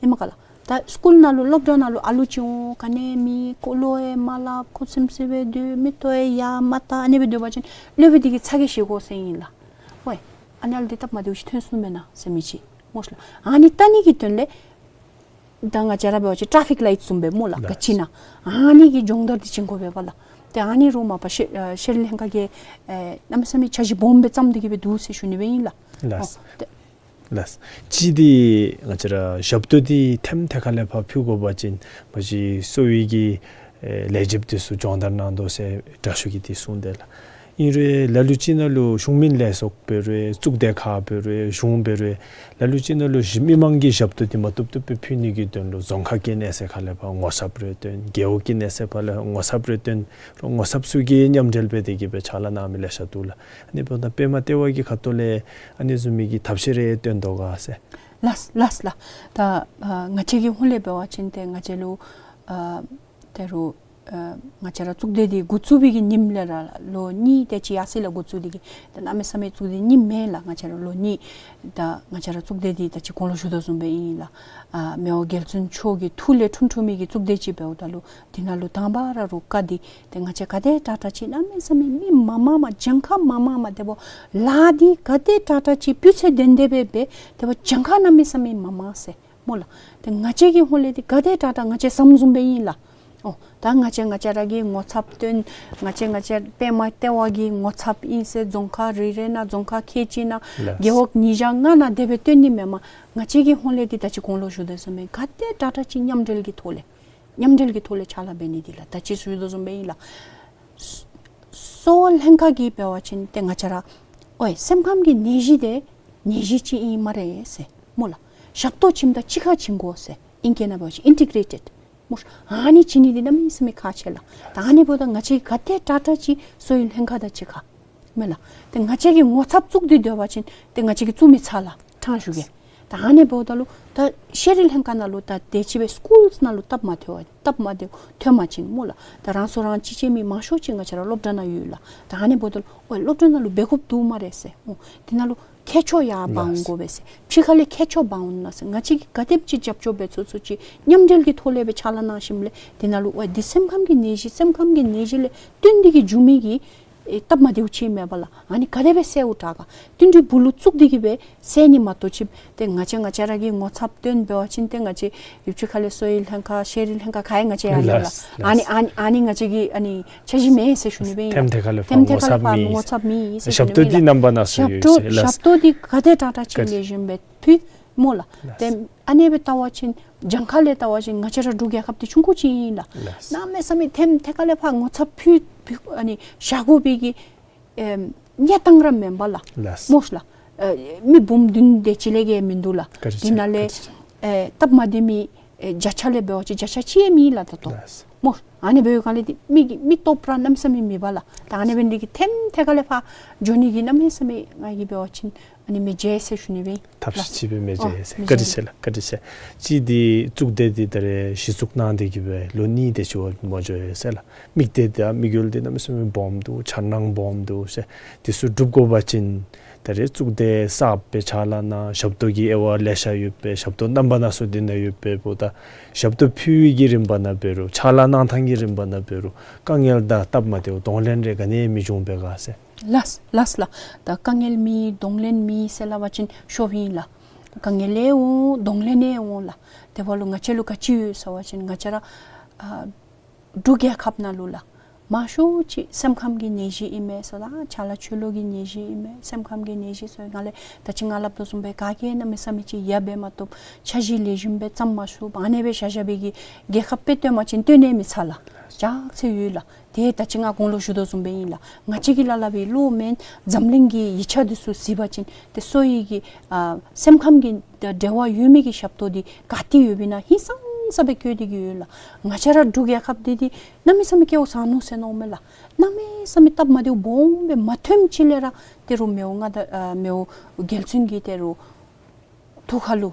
ཨིན་མས་ག་ལགས། ད་སི་ཀུལ་ནང་ལུ་སློབ་གྲྭ་ནང་ལུ་ཨ་ལུ་ཅིག་འོང་ག་ནི་མེད། ཁོ་ལོ་ཡང་མ་སླབ། ཁོ་སིམ་སི་སྦེ་སྡོད། མིག་ཏོ་ཡང་ཡར་མ་བལྟ། ཨ་ནི་སྦེ་སྡོད་པ་ཅིན་སློབ་དཔོན་འདི་གིས་ཚ་གྱང་བཞེས་དགོ་ཟེར་ཨིན་ལགས། ཝའི་ཨ་ནཱ་ལུ་འདི་སྟབས་མ་བདེཝ་ཅིག་ཐོན་སོང་མེན་ན་ཟེར་མི་ཅིག་སྨོ་ཤ་ལགས། ཨ་ནི་ལྟ་ནི་གི་དོན་ལས་ད་ང་བཅས་ར་འབད་བ་ཅིན་ཊ་ཕིག་ལའིཊ་བཟུམ་སྦེ་སྨོ་ལགས། ལགས། ག་ཅི་ཨིན་ན་ཨ་ནི་གི་སྦྱོང་བརྡར་འདི་བྱིན་དགོ་པས་པ་ལགས། ཏེ་ཨ་ནི་རུང་མ་པ་ཤེ་ཨ་ཤེས་རིག་ལྷན་ཁག་གིས་ཨེ་གནམ་མེད་ས་མེད་འཆར་གཞི་སྦོམ་སྦེ་བརྩམས་ཏེ་གི་སྦེ་འདུག་ཟེར་ཞུ་ནི་སྦེ་ཨིན་ལགས། ལགས། ཨོ། ཏེ་ལགས། གཅིག་འདི་ང་བཅས་ར་ཞབས་ཏོག་འདི་ཐེམ་ཐད་ཁ་ལས་ཕར་ཕུལ་དགོ་པ་ཅིན་མ་གཞི་གསོ་བའི་གི་ ཨེ་ལས་བྱེདཔ་འདི་ཚུ་སྦྱོང་བརྡར་གནང་དོ་ཟེར་དྲག་ཤོས་ཀྱིས་འདི་གསུངས་དེས་ལགས། ཨིན་རུང་ལ་ལུ་ཅིག་ནང་ལུ་གཞུང་མིན་ལས་ཚོགས་འབད་རུང་གཙུག་སྡེ་ཁག་འབད་རུང་གཞུང་འབད་རུང་ལ་ལུ་ཅིག་ནང་ལུ་གཞི་མི་མང་གི་ཞབས་ཏོག་འདི་མ་བཏུབ་བཏུབ་སྦེ་ཕུལ་ནི་གི་དོན་ལུ་རྫོང་ཁག་གི་གནས་ཚད་ཁ་ལས་ཕར་ངོ་ཚབ་རེ་བཏོན། རྒེད་འོག་གི་གནས་ཚད་ཕར་ལས་ངོ་ཚབ་རེ་བཏོན། རོགས་ངོ་ཚབ་ཚུ་གིས་མཉམ་འབྲེལ་འབད་དེ་གིས་སྦེ་ཕྱག་ལཱ་གནང་མི་ལེ་ཤ་འདུག་ལགས། ཨ་ནི་འབདཝ་ད་པདྨ་ལྟེ་བ་གི་ཁ་ཐུག་ལས་ཨ་ནི་བཟུམ་མའི་གི་ཐབས་ཤེས་རེ་བཏོན་དོ་ག་ཟེར། ལགས་ལགས་ལགས། ད་ཨ་ང་བཅས་ཀྱི་ཧོངས་ལས་འབད་བ་ཅིན་ཏེ་ང་བཅས་ལུ་ཨ་ད་རུང་ཨ་ང་བཅས་ར་གཙུག་སྡེ་འདི་འགོ་བཙུགས་པའི་གི་ཉིནམ་ལས་ར་ལོ་གཉིས་དེ་ཅིག་ཡར་སོ་ཡི་ལགས། འགོ་བཙུགས་ཏེ་གི་ད་གནམ་མེད་ས་མེད་གཙུག་སྡེ་གཉིས་མེན་ལགས། ང་བཅས་ར་ལོ་གཉིས། ད་ང་བཅས་ར་གཙུག་སྡེ་འདི་ད་ཅི་གོང་ལུ་ཞུ་དོ་བཟུམ་སྦེ་ཨིན་ལགས། ཨ་མི་དབང་རྒྱལ་བཙུན་མཆོག་གི་ཐུགས་ལས་འཁྲུངས་འཁྲུངས་མི་གི་གཙུག་སྡེ་ཅིག་འབདཝ་ད་ལུ་འདི་ནང་ལུ་དང་པ་ར་རུ་བཀའ་འདི་ཏེ་ང་བཅས་ག་དེ་དྲག་དྲག་ཅིག་གནམ་མེད་ས་མེད་མི་མང་མང་མང་གྱངས་ཁ་མང་མང་མང་དེ་འབདཝ་ལགས། འདི་ག་དེ་དྲག་དྲག་ཅིག་སྤུས་ཚད་ལྡན་ཏེ་སྦེ་འབད་དེ་འབདཝ་གྱངས་ཁ་གནམ་མེད་ས་མེད་མང་མང་ཟེར་སྨོ་ལགས། ཏེ་ང་བཅས་ཀྱི་ཧོངས་ལས་འདི་ག་དེ་དྲག་དྲག་ང་བཅས་བསམ་བཟུམ་སྦེ་ཨིན་ལགས། ཨོ་ད་ང་བཅས་ང་བཅས་ར་གིས་ངོ་ཚབ་བཏོན། ང་བཅས་ང་བཅས་པདྨ་ལྟེ་བ་གི་ངོ་ཚབ་ཨིན་ཟེར་རྫོང་ཁག་རེ་རེ་ནང་རྫོང་ཁག་ཁལ་གཅིག་ནང་ལགས། རྒེད་འོག་ཉིས་བརྒྱ་ལྔ་ནང་དེ་སྦེ་བཏོན་ནི་མེན་མས། ང་བཅས་ཀྱི་ཧོངས་ལས་འདི་ད་ཅི་གོང་ལུ་ཞུ་དོ་བཟུམ་སྦེ་ག་དེ་དྲག་དྲག་ཅིག་མཉམ་འབྲེལ་གྱི་ཐོག་ལས་མཉམ་འབྲེལ་གྱི་ཐོག་ལས་ཕྱག་ལཱ་འབད་ནི་འདི་ལགས། ད་ཅི་ཞུ་དོ་བཟུམ་སྦེ་ཨིན་ལགས། གསོ་བ་ལྷན་ཁག་གིས་འབད་བ་ཅིན་ཏེ་ང་བཅས་ར་ཨོའི་སེམས་ཁམས་ཀྱི་ནད་གཞི་འདི་ནད་གཞི་ཅིག་ཨིན་སྨ་རེ་ཟེར་སྨོ་ལགས། ཞབས་ཏོག་བྱིནམ་ད་གཅིག་ཁར་བྱིན་དགོ་ཟེར། ཨིང་སྐད་ནང་འབད་བ་ཅིན་ཨིན་ཊི་གྲེ་ཊེཌ་སྨོ། ཨ་ནི་བྱིན་ནི་འདི་གནམ་མེད་ས་མེད་ཁག་ཆེ་ལགས། ད་ཨ་ནི་འབདཝ་ད་ང་བཅས་ག་དེ་དྲག་དྲག་ཅིག་གསོ་བའི་ལྷན་ཁག་དང་གཅིག་ཁར་མེན་ལགས། ཏེ་ང་བཅས་ཀྱིས་ངོ་ཚབ་བཙུགས་ཏེ་སྡོད་པ་ཅིན་ཏེ་ང་བཅས་ཀྱིས་བཙུགས་མི་ཚར་ལགས། ཕྲང་ཞུ་གེ། ད་ཨ་ནི་འབདཝ་ད་ལུ་ད་ཤེས་རིག་ལྷན་ཁག་ནང་ལུ་ད་དེ་ཅིག་སྦེ་སི་ཀུལསི་ནང་ལུ་སྟབས་མ་བདེཝ་སྟབས་མ་བདེཝ་ཐོན་པ་ཅིན་སྨོ་ལགས། ད་རང་སོ་རང་ཅིག་ཅིག་མི་མང་ཤོས་ཅིག་ང་བཅས་ར་སློབ་གྲྭ་ནང་ཡོད་ལགས། ད་ཨ་ནི་འབདཝ་ད་ལུ་ཨོའི་སློབ་གྲྭ་ནང་ལུ་འབད་དགོཔ་འདུག་སྨ་རེ་ཟེར། ཨོ་དེ་ནང་ལུ་ཁྱད་ཆོས་ཡར་འབག་འོང་དགོ་པས་ཟེར། ཕྱི་ཁ་ལས་ཁྱད་ཆོས་འབག་འོང་ན་ཟེར། ང་བཅས་ཀྱིས་ག་དེམ་ཅིག་རྒྱབ་སྐྱོར་འབད་ཚུགས་ཚུགས་ཅིག་མཉམ་འབྲེལ་གྱི་ཐོག་ལས་སྦེ་ཕྱག་ལཱ་གནང་ཞིནམ་ལས་དེ་ནང་ལུ་ཨོའི་འདི་སེམས་ཁམས་ཀྱི་ནད་གཞི་སེམས་ཁམས་ཀྱི་ནད་གཞི་ལས་བརྟེན་ཏེ་གི་འབྱུང་མི་གི་ཨེ་སྟབས་མ་བདེཝ་ཅིག་མེན་པ་ལགས། ཨ་ནི་ག་དེ་སྦེ་སེལཝ་དྲག་ག། བསྟུན་གྲོས་སྦུག་ལུ་བཙུགས་ཏེ་གི་སྦེ་སེལ་ནི་མ་གཏོགས་ཅིག་ཏེ་ང་བཅས་ང་བཅས་ར་གིས་ངོ་ཚབ་བཏོན་འབད་བ་ཅིན་ཏེ་ང་བཅས་ཡུདཔ་ཅིག་ཁ་ལས་གསོ་བའི་ལྷན་ཁག་ཤེས་རིག་ལྷན་ཁག་ག་ཡང་ང་བཅས་ཡར་ལས་ལགས། ལགས། ཨ་ནི་ཨ་ནི་ཨ་ནི་ང་བཅས་ཀྱི་ཨ་ནི་འཆར་གཞི་མེད་ཟེར་ཞུ་ནི་སྦེ་ཨིན་ལགས། ཐེམ་ཐེ་ཁ་ལས་ཐེམ་ཐེ་ཁ་ལས་ཕར་ངོ་ཚབ་མེད་ཟེར་ཞུ་ནི་སྦེ་ཨིན་ལགས། ཞབས་ཏོག་འདི་ནམ་པ་ནང་སུ་ཡོད་ཟེར་ལགས། ཞབས་ཏོག་འདི་ག་དེ་དྲག་དྲག་ཅིག་ལེགས་ཤོམ་སྦེ་ཕུལ་སྨོ་ལགས། ལགས། ཏེ་ཨ་ནི་སྦེ་བལྟ་བ་ཅིན་གྱངས་ཁ་ལས་བལྟ་བ་ཅིན་ང་བཅས་ར་འབྲུག་རྒྱལ་ཁབ་འདི་ཆུང་ཀུ་ཅིག་ཨིན་ལགས། ལགས། གནམ་མེད་ས་མེད་ཐེམ་ཐེ་ཁ་ལས་ཕར་ངོ་ཚབ་ཕུལ་ཕུལ་ཨ་ནི་བཞག་དགོ་པའི་གི་ཨེམ་གནས་སྟངས་ར་མེན་པ་ལགས། ལགས། སྨོ་ལགས། ཨེ་མི་འབུམ་བདུན་དེ་ཅིག་ལས་བརྒལ་མིན་འདུག་ལགས། བཀའ་དྲིན་ཆེ། དེ་ནང་ལས་བཀའ་དྲིན་ཆེ། ཨེ་སྟབས་མ་བདེ་མི་ཨེ་བརྒྱ་ཆ་ལས་འབད་བ་ཅིན་བརྒྱ་ཆ་གཅིག་ཡང་མེད་ལགས་ད་ལྟོ། ལགས། སྨོ། ཨ་ནི་འབདཝ་ལས་འདི་མི་གི་མི་སྟོབས་ར་གནམ་མེད་ས་མེད་མེད་པ་ལགས། ད་ཨ་ནི་འབད་ནི་འདི་གིས་ཐེམ་ཐེ་ཁ་ལས་ཕར་འགྱོ་ནི་གི་གནམ་མེད་ས་མེད་ང་གིས་འབད་བ་ཅིན་ཨ་ནི་མི་མཇལ་ཟེར་ཞུ་ནི་སྦེ་ཨིན། ཐབས་ཤེས་ཅིག་སྦེ་མི་མཇལ་ཟེར། ཨོ་མི་མཇལ། བཀའ་དྲིན་ཆེ་ལགས། བཀའ་དྲིན་ཆེ། གཅིག་འདི་གཙུག་སྡེ་འདི་ད་རེས་གཞི་བཙུགས་གནང་སྟེ་གི་སྦེ་ལོ་གཉིས་དེ་ཅིག་འོང་མ་འགྱོ་ཡི་ཟེར་ལགས། དམིགས་གཏད་དང་དམིགས་ཡུལ་འདི་གནམ་མེད་ས་མེད་སྦོམ་འདུག། འཆར་སྣང་སྦོམ་འདུག་ཟེར། འདི་ཚུ་འགྲུབ་དགོ་པ་ཅིན་ད་རེས་གཙུག་སྡེ་གསརཔ་སྦེ་ཕྱག་ལཱ་གནང་ཞབས་ཏོག་གི་དབྱེ་བ་ལེ་ཤ་ཡོད་པས། ཞབས་ཏོག་རྣམ་པ་སྣ་ཚོགས་འདི་ནང་ཡོད་པས། འབདཝ་ད་ཞབས་ཏོག་ཕུལ་བའི་གི་རིམ་པ་ནང་འབད་རུང་ཕྱག་ལཱ་གནང་ཐངས་ཀྱི་རིམ་པ་ནང་འབད་རུང་དཀའ་ངལ་དང་སྟབས་མ་བདེཝ་གདོང་ལེན་རེ་ག་ནི་ཡང་མི་འབྱུང་པས་ག་ཟེར། ལགས་ལགས་ལགས། ད་དཀའ་ངལ་མེད་གདོང་ལེན་མེད་ཟེར་སླབ་པ་ཅིན་ཤོབ་ཨིན་ལགས། དཀའ་ངལ་ཡང་འོང་གདོང་ལེན་ཡང་འོང་ལགས། དེ་འབདཝ་ལུ་ང་བཅས་ལུ་ག་ཅི་ཡོད་ཟེར་བ་ཅིན་ང་བཅས་ར་ཨ་འབྲུག་རྒྱལ་ཁབ་ནང་ལུ་ལགས་མང་ཤོས་ཅིག་སེམས་ཁམས་ཀྱི་ནད་གཞི་ཨིན་མས་ཟེར་དང་ཕྱག་ལཱ་ཆོས་ལུགས་ཀྱི་ནད་གཞི་ཨིན་མས། སེམས་ཁམས་ཀྱི་ནད་གཞི་ཟེར་ང་ལས་ད་ཅི་ང་སླབ་དོ་བཟུམ་སྦེ་ག་གིས་གནམ་མེད་ས་མེད་ཅིག་ཡང་འབད་མ་བཏུབ། འཆར་གཞི་ལེགས་ཤོམ་སྦེ་བརྩམ་མ་ཚུགས། ཨ་ནི་སྦེ་བཞག་བཞག་པའི་གི་རྒྱལ་ཁབ་སྦེ་སྟོན་པ་ཅིན་སྟོན་ནི་མི་ཚར་ལགས། ལགས། ཅག་ཚེ་ཡོད་ལགས། ཏེ་ད་ཅི་ང་གོང་ལུ་ཞུ་དོ་བཟུམ་སྦེ་ཨིན་ལགས། ང་བཅས་ཀྱི་ལཱ་སླབ་པའི་བློ་མེན། འཛམ་གླིང་གི་ཡིག་ཆ་འདི་ཚུ་གཟིགས་པ་ཅིན་ཏེ་གསོ་བའི་གི་ཨ་སེམས་ཁམས་ཀྱི་འབྲེལ་བ་ཡོད་མི་གི་ཞབས་ཏོག་འདི་ག་ཏེ་ཡོདཔ་ཨིན་ན་ཧིང་སངས་ས་སྦེ་བཀོད་དེ་གི་ཡོད་ལགས། ང་བཅས་ར་འབྲུག་རྒྱལ་ཁབ་འདི་འདི་གནམ་མེད་ས་མེད་སྐལཝ་བཟང་ནུག་ཟེར་མནོཝ་མས་ལགས། གནམ་མེད་ས་མེད་སྟབས་མ་བདེཝ་སྦོམ་སྦེ་མ་ཐོནམ་ཅིག་ལས་ར་ཏེ་རུང་མི་དབང་མངའ་བདག་ཨ་མི་དབང་རྒྱལ་བཙུན་གྱི་ཏེ་རུང་ཐུགས་ཁ་ལུ་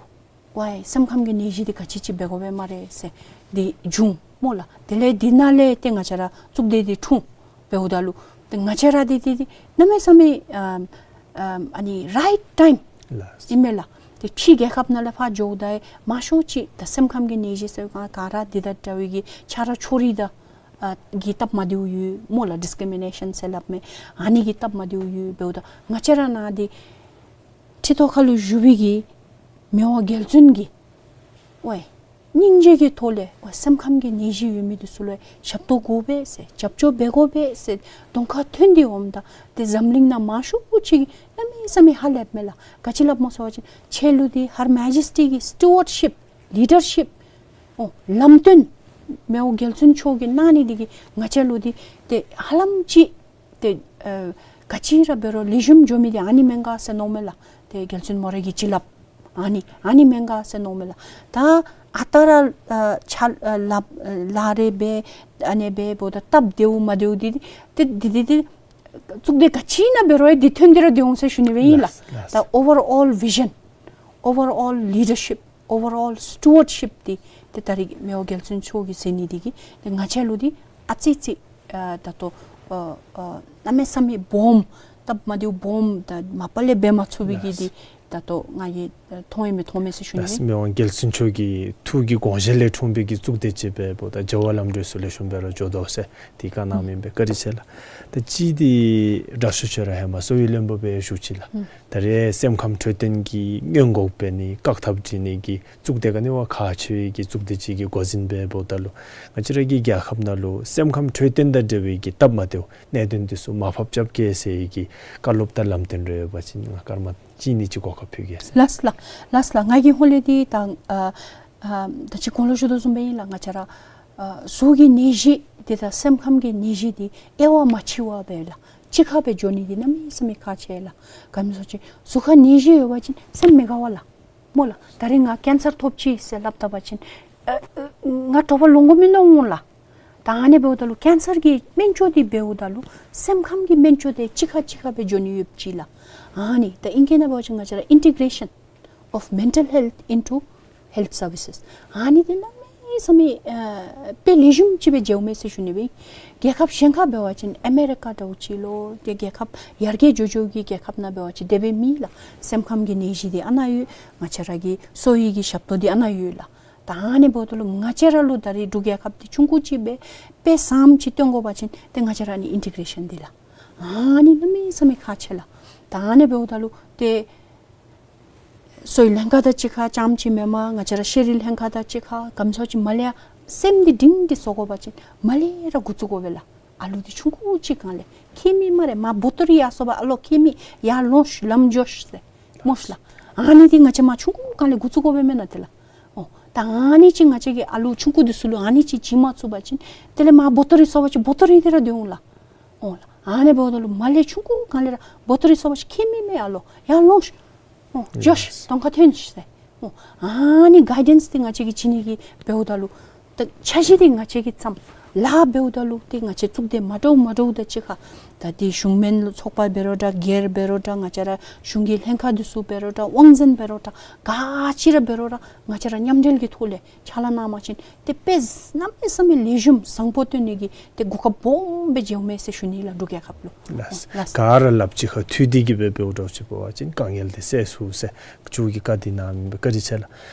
ཝའི་སེམས་ཁམས་ཀྱི་ནད་གཞི་འདི་ག་ཅི་ཅིག་འབད་དགོ་པས་སྨ་རེ་ཟེར་འདི་བྱུང་སྨོ་ལགས། དེ་ལས་འདི་ནང་ལས་ཏེ་ང་བཅས་ར་གཙུག་སྡེ་འདི་འཁྲུངས། འབདཝ་ད་ལུ་ཏེ་ང་བཅས་ར་འདི་འདི་འདི་གནམ་མེད་ས་མེད་ཨམ་ཨམ་ཨ་ནི་རའིཊ་ཊའིམ་ལགས། ཨིན་མས་ལགས། ཏེ་ཕྱི་རྒྱལ་ཁབ་ནང་ལས་ཕར་འགྱོཝ་ད་མང་ཤོས་ཅིག་ད་སེམས་ཁམས་ཀྱི་ནད་གཞི་ཟེར་ག་ག་ར་འདི་དང་འདྲ་བའི་གི་ཆ་རོགས་ཕྱོགས་རིས་དང་ཨ་གི་སྟབས་མ་བདེཝ་ཡོད་སྨོ་ལགས། ཌིསི་ཀི་རི་མི་ནེ་ཤཱན་ཟེར་སླབ་མི་ཨ་ནི་གི་སྟབས་མ་བདེཝ་ཡོད། འབདཝ་ད་ང་བཅས་ར་ནང་འདི་ཁྲི་ཐོག་ཁ་ལུ་བཞུགས་པའི་གི་མི་དབང་རྒྱལ་བཙུན་གྱིས་ཝའི་སྙིང་རྗེ་གི་ཐོག་ལས་ཝའི་སེམས་ཁམས་ཀྱི་ནད་གཞི་ཡོད་མི་འདི་ཚུ་ལུ་ཞབས་ཏོག་དགོ་པས་ཟེར་རྒྱབ་སྐྱོར་འབད་དགོ་པས་ཟེར་གདོང་ཁར་ཐོན་ཏེ་འོངམ་ད་ཏེ་འཛམ་གླིང་ནང་མང་ཤོས་ཅིག་གིས་གནམ་མེད་ས་མེད་ཧ་ལས་མས་ལགས། ག་ཅི་སླབ་སྨོ་ཟེར་བ་ཅིན་ཁྱེད་ལུ་འདི་Her Majesty གི་སི་ཊུ་ཝརཌ་ཤིཔ་ལི་ཌར་ཤིཔ་ཨོ་ལམ་སྟོན་ མེའོ་རྒྱལ་བཙུན་མཆོག་གིས་གནང་ནི་འདི་གིས་ང་བཅས་ལུ་འདི་ཏེ་ཧ་ལམ་ཅིག་ཏེ་ཨ་ག་ཅི་ར་འབད་རུང་ལེགས་ཤོམ་འགྱོ་མི་འདི་ཨ་ནི་མེན་ག་ཟེར་མནོཝ་མས་ལགས། ཏེ་རྒྱལ་བཙུན་མོ་རའི་གི་བྱིན་རླབས་ཨ་ནི་ཨ་ནི་མེན་ག་ཟེར་མནོཝ་མས་ལགས། ད་ཨ་རྟག་ར་ཨ་ཕྱག་ཨ་ལགཔ་ཨ་ལག་རེ་འབད་ཨ་ནི་འབདཝ་ད་སྟབས་བདེཝ་མ་བདེཝ་འདི་ཏེ་འདི་འདི་འདི་གཙུག་སྡེ་ག་ཅི་ནང་འབད་རུང་ཡང་འདི་ཐོན་ཏེ་ར་སྡོད་འོང་ཟེར་ཞུ་ནི་སྦེ་ཨིན་ལགས། ལགས་ལགས། ད་overall vision, overall leadership, overall stewardship འདི་ཏེ་ད་རིས་མེའོ་རྒྱལ་བཙུན་མཆོག་གིས་མཛད་ནི་འདི་གིས་ཏེ་ང་བཅས་ལུ་འདི་ཨ་ཙི་ཅིག་ཨ་ད་ལྟོ་ཨ་ཨ་གནམ་མེད་ས་མེད་སྦོམ་སྟབས་མ་བདེཝ་སྦོམ་ད་མ་པ་ལས་འབད་མ་ཚུགས་པའི་གི་ལགས། འདི་ད་ལྟོ་ང་གིས་མཐོང་ཡི་མི་མཐོང་མེད་ཟེར་ཞུ་ནི་ལགས། སྦེ། མེའོ་རྒྱལ་བཙུན་མཆོག་གི་ཐུགས་ཀྱི་དགོངས་བཞེད་ལས་འཁྲུངས་པའི་གི་གཙུག་སྡེ་ཅིག་འབདཝ་ད་བྱ་བ་ལམ་འགྲོ་ཚུ་ལེགས་ཤོམ་སྦེ་ར་འགྱོ་དོ་ཟེར་འདི་བཀའ་གནང་མི་ཨིན་པས། བཀའ་དྲིན་ཆེ་ལགས། ད་གཅིག་འདི་དྲག་ཤོས་ཁྱོད་ར་ཧེ་མ་གསོ་བའི་བློན་པོ་སྦེ་བཞུགས་ཅི་ལགས། ཨུམ། ད་རེས་སེམས་ཁམས་འཕྲོད་བསྟེན་གྱི་སྔོན་འགོག་འབད་ནི་བཀག་ཐབས་སྒྲིག་ནི་གི་གཙུག་སྡེ་ག་ནི་བ་ཁག་ཆེ་བའི་གི་གཙུག་སྡེ་ཅིག་གི་འགོ་འཛིན་སྦེ་འབདཝ་ད་ལུ་ང་བཅས་ར་གི་རྒྱལ་ཁབ་ནང་ལུ་སེམས་ཁམས་འཕྲོད་བསྟེན་དང་འབྲེལ་བའི་གི་སྟབས་མ་བདེཝ་གནད་དོན་འདི་ཚུ་མར་ཕབ་རྐྱབ་གེ་ཟེར་བའི་གི་བཀའ་སློབ་དང་ལམ་སྟོན་རེ་ཡོད་པ་ཅིན་ང་སྐར་མ་གཅིག་གཉིས་ཅིག་གོ་སྐབས་ཕུལ་གེ་ཟེར། ལགས་ལགས། ལགས་ལགས། ང་གི་ཧོང་ལས་འདི་ད་ཨ་ཨ་ད་ཅི་གོང་ལུ་ཞུ་དོ་བཟུམ་སྦེ་ཨིན་ལགས། ང་བཅས་ར་ཨ་གཟུགས་ཀྱི་ནད་གཞི་འདི་དང་སེམས་ཁམས་ཀྱི་ནད་གཞི་འདི་དབྱེ་བ་མ་ཕྱེ་བར་སྦེ་ལགས། གཅིག་ཁར་སྦེ་འགྱོ་ནི་འདི་གནམ་མེད་ས་མེད་ཁག་ཆེ་ལགས། ག་ཅི་སྨོ་ཟེར་བ་ཅིན་གཟུགས་ཁར་ནད་གཞི་ཡོད་པ་ཅིན་སེམས་མི་དགའ་བས་ལགས། སྨོ་ལགས། ད་རིས་ང་ཀེན་སར་ཐོབ་ཅི་ཟེར་སླབ་ད་པ་ཅིན་ཨ་ཨ་ང་དྲོ་པ་ལོང་དགོ་མི་མནོ་འོང་ལགས། ད་ཨ་ནི་འབདཝ་ད་ལུ་ཀེན་སར་གྱི་སྨན་བཅོས་འདི་འབདཝ་ད་ལུ་སེམས་ཁམས་ཀྱི་སྨན་བཅོས་འདི་གཅིག་ཁར་གཅིག་ཁར་སྦེ་འགྱོ་ནི་ཡོདཔ་ཅིག་ལགས། ཨ་ནི་ད་ཨིང་སྐད་ནང་འབད་བ་ཅིན་ང་བཅས་ར་integration of mental health into health services. ཨ་ནི་འདི་གནམ་མེད་ས་མེད་ཨ་དཔེ་ལེགས་ཤོམ་ཅིག་སྦེ་མཇལཝ་མས་ཟེར་ཞུ་ནི་སྦེ། རྒྱལ་ཁབ་གཞན་ཁར་འབད་བ་ཅིན་ཨ་མེ་རི་ཀ་འདྲཝ་ཅིག་ལོ་ཏེ་རྒྱལ་ཁབ་ཡར་རྒྱས་འགྱོ་འགྱོ་གི་རྒྱལ་ཁབ་ནང་འབད་བ་ཅིན་དེ་སྦེ་མེད་ལགས། སེམས་ཁམས་ཀྱི་ནད་གཞི་འདི་ཨ་ནཱ་ཡོད། ང་བཅས་ར་གི་གསོ་བའི་གི་ཞབས་ཏོག་འདི་ཨ་ནཱ་ཡོད་ལགས། ད་ཨ་ནི་འབདཝ་ད་ལུ་ང་བཅས་ར་ལུ་ད་རིས་འབྲུག་རྒྱལ་ཁབ་འདི་ཆུང་ཀུ་ཅིག་སྦེ་དཔེ་བཟངམ་ཅིག་སྟོན་དགོ་པ་ཅིན་ཏེ་ང་བཅས་ར་ནི་ཨིན་ཊི་གྲེ་ཤཱན་འདི་ལགས། ཨ་ནི་གནམ་མེད་ས་མེད་ཁག་ཆེ་ལགས། ད་ཨ་ནི་འབདཝ་ད་ལུ་ཏེ་གསོ་བའི་ལྷན་ཁག་དང་གཅིག་ཁར་རྐྱངམ་ཅིག་མེན་པར་ང་བཅས་ར་ཤེས་རིག་ལྷན་ཁག་དང་གཅིག་ཁར་ག་ཅི་སྨོ་ཟེར་བ་ཅིན་མར་ལས་ཡར་སེམས་འདི་འདྲེན་ཏེ་བཟོ་དགོ་པ་ཅིན་མར་ལས་ར་འགོ་བཙུགས་དགོ་པས་ལགས། ཨ་ལུ་འདི་ཆུང་ཀུ་ཅིག་སྒང་ལས་ཁྱད་མེད་སྨ་རེ། མར་བོ་ཏོ་རི་ཡར་སོང་པ་ཨ་ལོ་ཁྱད་མེད་ཡར་ལོངས་ཤིག་ལམ་འགྱོ་ཤིག་ཟེར་སྨོ་ཤིག་ལགས། ཨ་ནི་འདི་ང་བཅས་མར་ཆུང་ཀུ་སྒང་ལས་འགོ་བཙུགས་དགོ་པས་མེན་ན་ཏེ་ལགས། ཨོ་ད་ཨ་ནི་ཅིག་ང་བཅས་ཀྱིས་ཨ་ལུ་ཆུང་ཀུ་འདི་ཚུ་ལུ་ཨ་ནི་ཅིག་བྱིན་མ་ཚུགས་པ་ཅིན་དེ་ལས་མར་བོ་ཏོ་རི་སོང་པ་ཅིན་བོ་ཏོ་རི་འདི་ར་སྡོད་འོང་ལགས། ཨོ་ལགས། ཨ་ནི་འབདཝ་ད་ལུ་མར་ལས་ཆུང་ཀུ་སྒང་ལས་ར་བོ་ཏོ་རི་སོང་པ་ཅིན་ཁྱད་མེད་མེན་ཨ་ལོ་ཡར་ལོངས་ཤིག། ཨོ་འགྱོ་ཤིག། གདོང་ཁར་ཐོན་ཤིག་ཟེར། ཨོ་ཨ་ནི་གའི་ཌེནསི་འདི་ང་བཅས་ཀྱིས་བྱིན་ནི་གི་འབདཝ་ད་ལུ་ད་འཆར་གཞི་འདི་ང་བཅས་ཀྱིས་བརྩམས། ལཱ་འབདཝ་ད་ལུ་ཏེ་ང་བཅས་གཙུག་སྡེ་མ་འདྲཝ་མ་འདྲཝ་དང་གཅིག་ཁར་ད་ཏེ་གཞུང་མིན་ཚོགས་པ་འབད་རུང་འདྲ་སྒེར་འབད་རུང་འདྲ་ང་བཅས་ར་གཞུང་གི་ལྷན་ཁག་འདི་ཚུ་འབད་རུང་འདྲ་དབང་འཛིན་འབད་རུང་འདྲ་ག་ཅི་ར་འབད་རུང་ར་ང་བཅས་ར་མཉམ་འབྲེལ་གྱི་ཐོག་ལས་ཕྱག་ལཱ་གནང་པ་ཅིན་ཏེ་དཔེ་གནམ་མེད་ས་མེད་ལེགས་ཤོམ་བཟང་པོ་སྟོན་ནི་གི་ཏེ་གོ་སྐབས་སྦོམ་སྦེ་མཇལཝ་མས་ཟེར་ཞུ་ནི་ལགས་འབྲུག་རྒྱལ་ཁབ་ལུ། ལགས། ལགས། ག་ར་ལགཔ་གཅིག་ཁར་མཐུད་དེ་གི་སྦེ་འབད་འགྱོ་ཅི་འབད་བ་ཅིན་དཀའ་ངལ་འདི་སེལ་ཚུགས་ཟེར་མཆོག་གིས་བཀའ་འདི་གནང་མི་འབད་བཀའ་དྲིན་ཆེ་ལགས།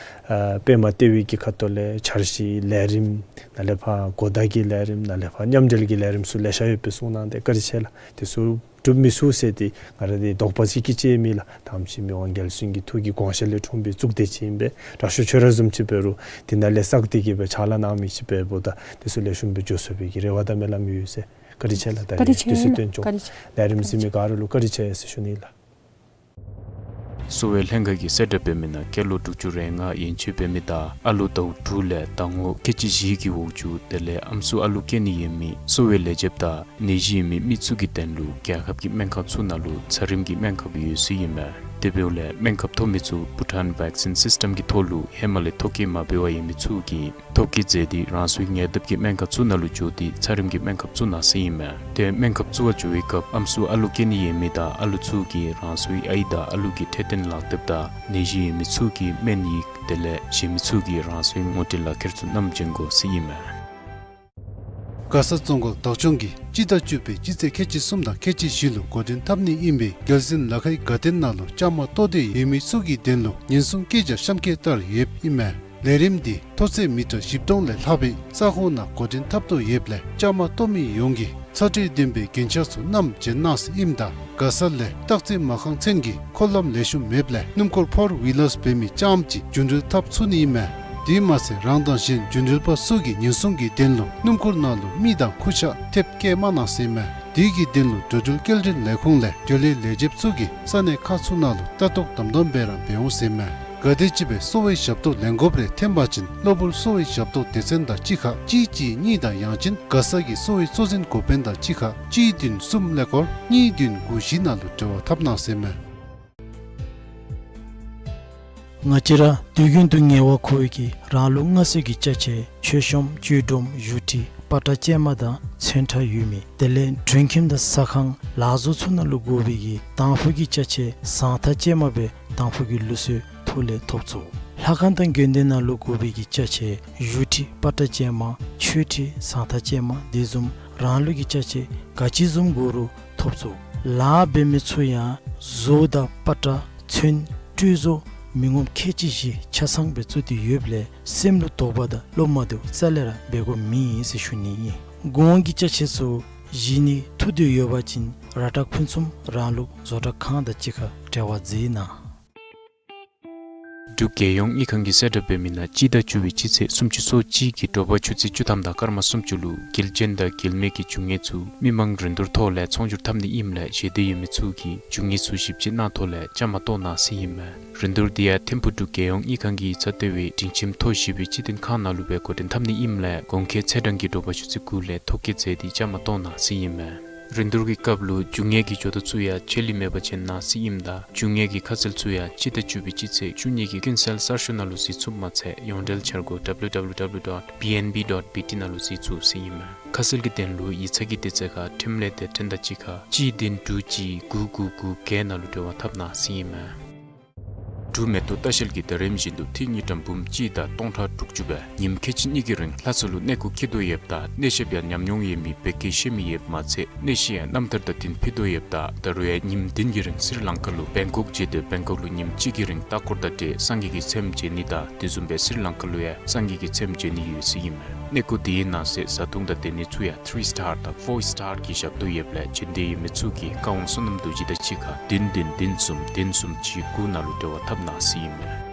ཨ་པདྨ་ལྟེ་བའི་གི་ཁ་ཐུག་ལས་འཆར་གཞི་ལས་རིམ་ནཱ་ལས་ཕར་གོ་བརྡ་གི་ལས་རིམ་ནཱ་ལས་ཕར་མཉམ་འབྲེལ་གྱི་ལས་རིམ་ཚུ་ལེ་ཤ་ཡོད་པའི་གསུང་གནང་སྟེ་བཀའ་དྲིན་ཆེ་ལགས། དེ་ཚུ་འགྲུབ་མི་ཚུགས་ཟེར་ཏེ་ང་ར་འདི་དོགས་པ་ཅིག་གི་ཅིག་མེད་ལགས། ད་ཨ་ནེམ་ཅིག་མི་དབང་རྒྱལ་བཙུན་གྱི་ཐུགས་ཀྱི་དགོངས་བཞེད་ལས་འཁྲུངས་པའི་གཙུག་སྡེ་ཅིག་ཨིན་པས། དྲག་ཤོས་ཁྱོད་ར་བཟུམ་ཅིག་འབད་རུང་འདི་ནང་ལས་བསགས་ཏེ་གི་སྦེ་ཕྱག་ལཱ་གནང་མི་ཅིག་འབདཝ་ད་དེ་ཚུ་ལེགས་ཤོམ་སྦེ་འགྱོ་ཚུགས་པའི་གི་རེ་བ་དང་སྨོན་ལམ་ཡོད་ཟེར། བཀའ་དྲིན་ཆེ་ལགས། ད་བཀའ་དྲིན་རིས་ཆེ་དུས་ཚོད་ལགས། བཏོན་ཅི། བཀའ་དྲིན་ཆེ། ལས་རིམ་གཟིགས་མི་ག་ར་ལུ་བཀའ་དྲིན་ཆེ་ཟེར་ཞུ་ནི་ལགས། གསོ་བའི་ལྷན་ཁག་གིས་གསལ་བསྒྲགས་འབད་མི་ནང་སྐྱེས་ལོ་དྲུག་ཅུ་རེ་ལྔ་ཡན་ཆད་འབད་མི་དང་ཨ་ལོ་ཟླཝ་དྲུག་ལས་ཟླ་ངོ་ཁལ་གཅིག་བཞི་གི་འོག་ཅུག་དེ་ལས་ཨམ་སྲུ་ཨ་ལུ་སྐྱེ་ནི་ཡོད་མི་གསོ་བའི་ལས་བྱེདཔ་དང་ནད་གཞི་ཡོད་མི་མི་ཚུ་གི་དོན་ལུ་རྒྱལ་ཁབ་ཀྱི་སྨན་ཁང་ཚུ་ནང་ལུ་ཚད་རིམས་ཀྱི་སྨན་ཁབ་ཡོད་ཟེར་ཨིན་མས། དེ་འབདཝ་ལས་སྨན་ཁབ་ཐོབ་མི་ཚུ་བྷུ་ཊཱན་བེག་སིན་སིསི་ཊམ་གྱི་ཐོག་ལུ་ཧེ་མ་ལས་ཐོ་བཀོད་མ་འབད་བར་ཡོད་མི་ཚུ་གིས་ཐོ་བཀོད་མཛད་དེ་རང་སོའི་ཉེ་འདབས་ཀྱི་སྨན་ཁང་ཚུ་ནང་ལུ་འགྱོ་སྟེ་ཚད་རིམས་ཀྱི་སྨན་ཁབ་བཙུགས་གནང་ཟེར་ཨིན་མས། ཏེ་སྨན་ཁབ་བཙུགས་པར་འགྱོ་བའི་སྐབས་ཨམ་སྲུ་ཨ་ལུ་སྐྱེ་ནི་ཡོད་མི་དང་ཨ་ལུ་ཚུ་གིས་རང་སོའི་ཨའི་དང་ཨ་ལུ་གི་འཕྲོད་བསྟེན་ལག་དེབ་དང་ནད་གཞི་ཡོད་མི་ཚུ་གི་སྨན་ཡིག་དེ་ལས་གཞན་མི་ཚུ་གིས་རང་སོའི་ངོ་སྤྲོད་ལག་ཁྱེར་ཚུ་བསྣམས་བྱོན་དགོ་ཟེར་ཨིན་མས། མགར་ས་རྫོང་ཁག་བདག་སྐྱོང་གིས་སྤྱི་ཟླ་བཅུ་པའི་སྤྱི་ཚེས་ཁལ་གཅིག་གསུམ་དང་ཁལ་གཅིག་བཞི་ལུ་འགོ་འདྲེན་འཐབ་ནི་ཨིན་པའི་རྒྱལ་གསེང་ལ་ཁའི་དགའ་སྟོན་ནང་ལུ་བཅའ་མར་གཏོགས་ཏེ་ཡོད་མི་ཚུ་གི་དོན་ལུ་ཉེན་སྲུང་བཀོད་རྒྱ་གཤམ་འཁོད་ལྟར་ཡོདཔ་ཨིན་མས། ལས་རིམ་འདི་མཐོ་ཚད་མི་ཊར་བཞི་སྟོང་ལས་ལྷག་པའི་ས་ཁོངས་ནང་འགོ་འདྲེན་འཐབ་དོ་ཡོདཔ་ལས་བཅའ་མར་གཏོགས་མི་ཡོངས་ཀྱིས་ཚ་དྲོད་ལྡན་པའི་རྒྱན་ཆ་ཚུ་བསྣམས་བྱོན་གནང་ཟེར་ཨིནམ་ད་མགར་ས་ལས་སྟག་རྩེ་མ་ཁང་ཚུན་གྱི་འཁོར་ལམ་ལེགས་ཤོམ་མེདཔ་ལས་སྣུམ་འཁོར་ཕོར་ཝི་ལརས་འབད་མི་རྐྱངམ་ཅིག་རྒྱུན་འགྲུལ་འཐབ་ཚུགས་ནི་ཨིན་མས། དེ་མ་ཚད་རང་དང་གཞན་རྒྱུན་འགྲུལ་པ་ཚུ་གི་ཉེན་སྲུང་གི་དོན་ལུ་སྣུམ་འཁོར་ནང་ལུ་མི་དང་ཁུར་ཆ་ཐེབས་བཀལ་མ་གནང་ཟེར་ཨིན་མས། དེ་གི་དོན་ལུ་འགྲོ་འགྲུལ་སྐྱེལ་འདྲེན་ལས་ཁུངས་ལས་འགྲུལ་ལས་ལས་བྱེདཔ་ཚུ་གིས་ས་གནས་ཁག་ཚུ་ནང་ལུ་ལྟ་རྟོག་དམ་དམ་སྦེ་ར་འབད་འོང་ཟེར་ཨིན་མས། ག་དེམ་ཅིག་སྦེ་གསོ་བའི་ཞབས་ཏོག་ལེན་དགོཔ་རེ་ཐོན་པ་ཅིན་གློ་བུར་གསོ་བའི་ཞབས་ཏོག་སྡེ་ཚན་དང་གཅིག་ཁར་གཅིག་གཅིག་གཉིས་དང་ཡང་ཅིན་ག་ས་གི་གསོ་བའི་གཙོ་འཛིན་འགོ་དཔོན་དང་གཅིག་ཁར་གཅིག་བདུན་གསུམ་ཀླད་ཀོར་གཉིས་བདུན་དགུ་བཞི་ནང་ལུ་འབྲེལ་བ་འཐབ་གནང་ཟེར་མས། ང་བཅས་ར་དུས་རྒྱུན་དུ་ངལ་བ་ཁོག་པའི་གི་རང་ལུགས་སྔར་སྲོལ་གྱི་ཅ་ཆས་མཆོད་བཤམ་ཆུ་སྒྲོམ་བཞུགས་ཁྲི་པ་ཏྲ་ཅན་མ་དང་ཚོན་ཁྲ་ཡོད་མི་དེ་ལས་འགྲུལ་ཁྱིམ་དང་ཟ་ཁང་ལག་བཟོ་ཚུ་ནང་ལུ་དགོ་པའི་གི་དང་ཕུ་གི་ཅ་ཆས་བཟང་ཐག་ཅན་མ་སྦེ་དང་ཕུ་གི་ལུགས་སྲོལ་ཐོག་ལས་ཐོབ་ཚུགས། ལྷ་ཁང་དང་དགོན་སྡེ་ནང་ལུ་དགོ་པའི་གི་ཅ་ཆས་བཞུགས་ཁྲི་པ་ཏྲ་ཅན་མ་མཆོད་ཁྲི་བཟང་ཐག་ཅན་མ་དེ་བཟུམ་རང་ལུགས་ཀྱི་ཅ་ཆས་ག་ཅི་བཟུམ་དགོ་རུང་ཐོབ་ཚུགས། ལཱ་འབད་མི་ཚུ་ཡང་བཟོ་དང་པ་ཏྲ་ཚོན་སྤྲོད་བཟོ་མི་ངོམ་ཁལ་གཅིག་བཞི་ཆ་ཚང་སྦེ་བཙུགས་ཏེ་ཡོདཔ་ལས་སེམས་ལུ་དོགས་པ་དང་བློ་མ་བདེཝ་རྩ་ལས་ར་འབད་དགོཔ་མེད་ཟེར་ཞུ་ནི་ཨིན། གོང་གི་ཅ་ཆས་ཚུ་བཞེས་ནི་ཐུགས་འདོད་ཡོད་པ་ཅིན་ར་ཏྲ་ཕུན་སུམ་རང་ལུགས་བཟོ་གྲྭ་ཁང་དང་གཅིག་ཁར་འབྲེལ་བ་མཛད་གནང་། འབྲུག་རྒྱལ་ཡོངས་དངུལ་ཁང་གིས་གསལ་བསྒྲགས་འབད་མི་ནང་སྤྱི་ཟླ་བཅུ་པའི་སྤྱི་ཚེས་སུམ་ཅུ་སོ་གཅིག་གི་དྲོ་པ་ཆུ་ཚོད་བཅུ་ཐམ་དང་སྐར་མ་སུམ་ཅུ་ལུ་དགེ་ལྡན་དང་དགེ་མེད་ཀྱི་རྒྱུ་དངོས་ཚུ་མི་མང་རིན་བསྡུར་ཐོག་ལས་ཚོང་སྒྱུར་འཐབ་ནི་ཨིནམ་ལས་ཞལ་འདེབས་ཡོད་མི་ཚུ་གིས་རྒྱུ་དངོས་ཚུ་ཞིབ་དཔྱད་གནང་ཐོག་ལས་བཅའ་མར་གཏོགས་གནང་ཟེར་ཨིན་མས། རིན་བསྡུར་འདི་ཡང་ཐིམ་ཕུག་འབྲུག་རྒྱལ་ཡོངས་དངུལ་ཁང་གི་ཡིག་ཚང་ལྟེ་བའི་སྒྲིང་ཁྱིམ་མཐོ་བཞི་པའི་སྤྱི་བདེ་ཁང་ནང་ལུ་སྦེ་འགོ་འདྲེན་འཐབ་ནི་ཨིནམ་ལས་གོང་འཁོད་ཚེས་གྲངས་ཀྱི་དྲོ་པ་ཆུ་ཚོད་དགུ་ལས་ཐོ་བཀོད་མཛད་དེ་བཅའ་མར་གཏོགས་གནང་ཟེར་ཨིན་མས། རིན་བསྡུར་གྱི་སྐབས་ལུ་རྒྱུ་དངོས་ཀྱི་ཇོ་བདག་ཚུ་ཡང་ཆད་ལུས་མེད་པར་བྱོན་གནང་ཟེར་ཨིནམ་ད་རྒྱུ་དངོས་ཀྱི་ཁ་གསལ་ཚུ་ཡང་སྤྱི་ཟླ་བཅུ་པའི་སྤྱི་ཚེས་བཅུ་གཉིས་ཀྱི་ཀུན་གསལ་གསར་ཤོག་ནང་ལུ་གཟིགས་ཚུགསཔ་མ་ཚད་ཡོངས་འབྲེལ་འཆར་སྒོ་W W W dot B N B dot B T ནང་ལུ་གཟིགས་ཚུགས་ཟེར་ཨིན་མས། ཁ་གསལ་གྱི་དོན་ལུ་ཡིག་ཚང་གི་དུས་ཚོད་ཁར་ཁྲིམས་ལས་སྡེ་ཚན་དང་གཅིག་ཁར་གཅིག་བདུན་དྲུག་གཅིག་དགུ་དགུ་དགུ་བརྒྱད་ནང་ལུ་འབྲེལ་བ་འཐབ་གནང་ཟེར་ཨིན་མས། འབྲུག་མེ་ཏོག་ལྟ་བཤལ་གྱིས་ད་རེས་བཞིན་དུ་ཏི་རུ་ཉིས་ཀྲམ་འབུམ་གཅིག་དང་སྟོང་ཕྲག་དྲུག་ཅུ་སྦེ་ཉིནམ་ཁལ་གཅིག་གཉིས་ཀྱི་རིང་ལྷ་ས་ལུ་གནས་སྐོར་འཁྱིད་དོ་ཡོདཔ་ད་གནས་བཤད་པ་ཡང་ཉམས་མྱོང་ཡོད་མི་བོད་སྐད་ཤེས་མི་ཡོདཔ་མ་ཚད་གནས་བཤད་ཡང་རྣམ་ཐར་དང་འཁྲིལ་ཕུལ་དོ་ཡོདཔ་ད་ད་རུང་ཡང་ཉིནམ་བདུན་གྱི་རིང་སི་རི་ལང་ཀ་ལུ་བེང་ཀོག་བྱོན་ཏེ་བེང་ཀོག་ལུ་ཉིནམ་གཅིག་གི་རིང་ལྟ་སྐོར་དང་འབྲེལ་སངས་རྒྱས་ཀྱི་ཚལམ་མཇལ་ནི་དང་དེ་བཟུམ་སྦེ་སི་རི་ལང་ཀ་ལུ་ཡང་སངས་རྒྱས་ཀྱི་ཚལམ་མཇལ་ནི་ཡོད་ཟེར་ཨིན་མས། གནས་སྐོར་དེའི་ནང་གསེས་བཟའ་འཐུང་དང་སྡོད་ནི་ཚུ་ཡང་ཐི་རི་སི་ཊར་དང་ཕོར་སི་ཊར་གྱི་ཞབས་ཏོག་ཡོདཔ་ལས་བྱོན་འདོད་ཡོད་མི་ཚུ་གིས་བཀའ་དབང་བསོད་ནམས་རྡོ་རྗེ་དང་གཅིག་ཁར་བདུན་བདུན་བདུན་གསུམ་བདུན་གསུམ་གཅིག་དགུ་ནང་ལུ་འབྲེལ་བ་འཐབ་གནང་ཟེར་ཨིན་མས།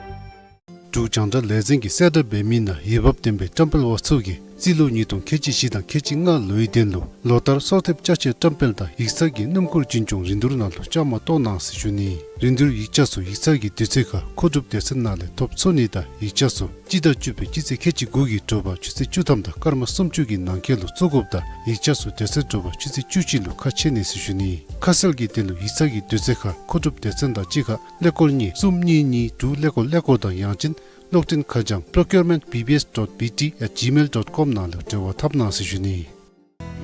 འབྲུག་རྒྱང་བསྒྲགས་ལས་འཛིན་གྱིས་གསལ་བསྒྲགས་འབད་མི་ནང་འོས་འབབ་ལྡན་པའི་བཀྲམ་སྤེལ་པ་ཚུ་གིས་རྩིས་ལོ་ཉིས་སྟོང་ཁལ་གཅིག་བཞི་དང་ཁལ་གཅིག་ལྔ་ལོའི་དོན་ལུ་ལོ་ལྟར་གསོལ་འདེབས་ཅ་ཆས་བཀྲམ་སྤེལ་དང་ཡིག་ཚང་གི་སྣུམ་འཁོར་འཛིན་སྐྱོང་རིན་བསྡུར་ནང་ལུ་བཅའ་མར་གཏོགས་གནང་ཟེར་ཞུ་ནི། རིན་བསྡུར་ཡིག་ཆ་ཚུ་ཡིག་ཚང་གི་དུས་ཚོད་ཁར་མཁོ་སྒྲུབ་སྡེ་ཚན་ནང་ལས་ཐོབ་ཚུགས་ནི་དང་ཡིག་ཆ་ཚུ་སྤྱི་ཟླ་བཅུ་པའི་སྤྱི་ཚེས་ཁལ་གཅིག་དགུ་གི་དྲོ་པ་ཆུ་ཚོད་བཅུ་ཐམ་དང་སྐར་མ་སུམ་ཅུ་གི་ནང་འཁོད་ལུ་བཙུགས་དགོཔ་ད་ཡིག་ཆ་ཚུ་དེ་ཚེ་དྲོ་པ་ཆུ་ཚོད་བཅུ་གཅིག་ལུ་ཁ་ཕྱེ་ནི་ཟེར་ཞུ་ནི། ཁ་གསལ་གྱི་དོན་ལུ་ཡིག་ཚང་གི་དུས་ཚོད་ཁར་མཁོ་སྒྲུབ་སྡེ་ཚན་དང་གཅིག་ཁར་ཀླད་ཀོར་གཉིས་གསུམ་གཉིས་གཉིས་དྲུག་ཀླད་ཀོར་ཀླད་ཀོར་དང་ཡང་ཅིན་གློག་འཕྲིན་ཁ་བྱང་procurement B B S dot B T at gmail dot com ནང་ལུ་འབྲེལ་བ་འཐབ་གནང་ཟེར་ཞུ་ནི།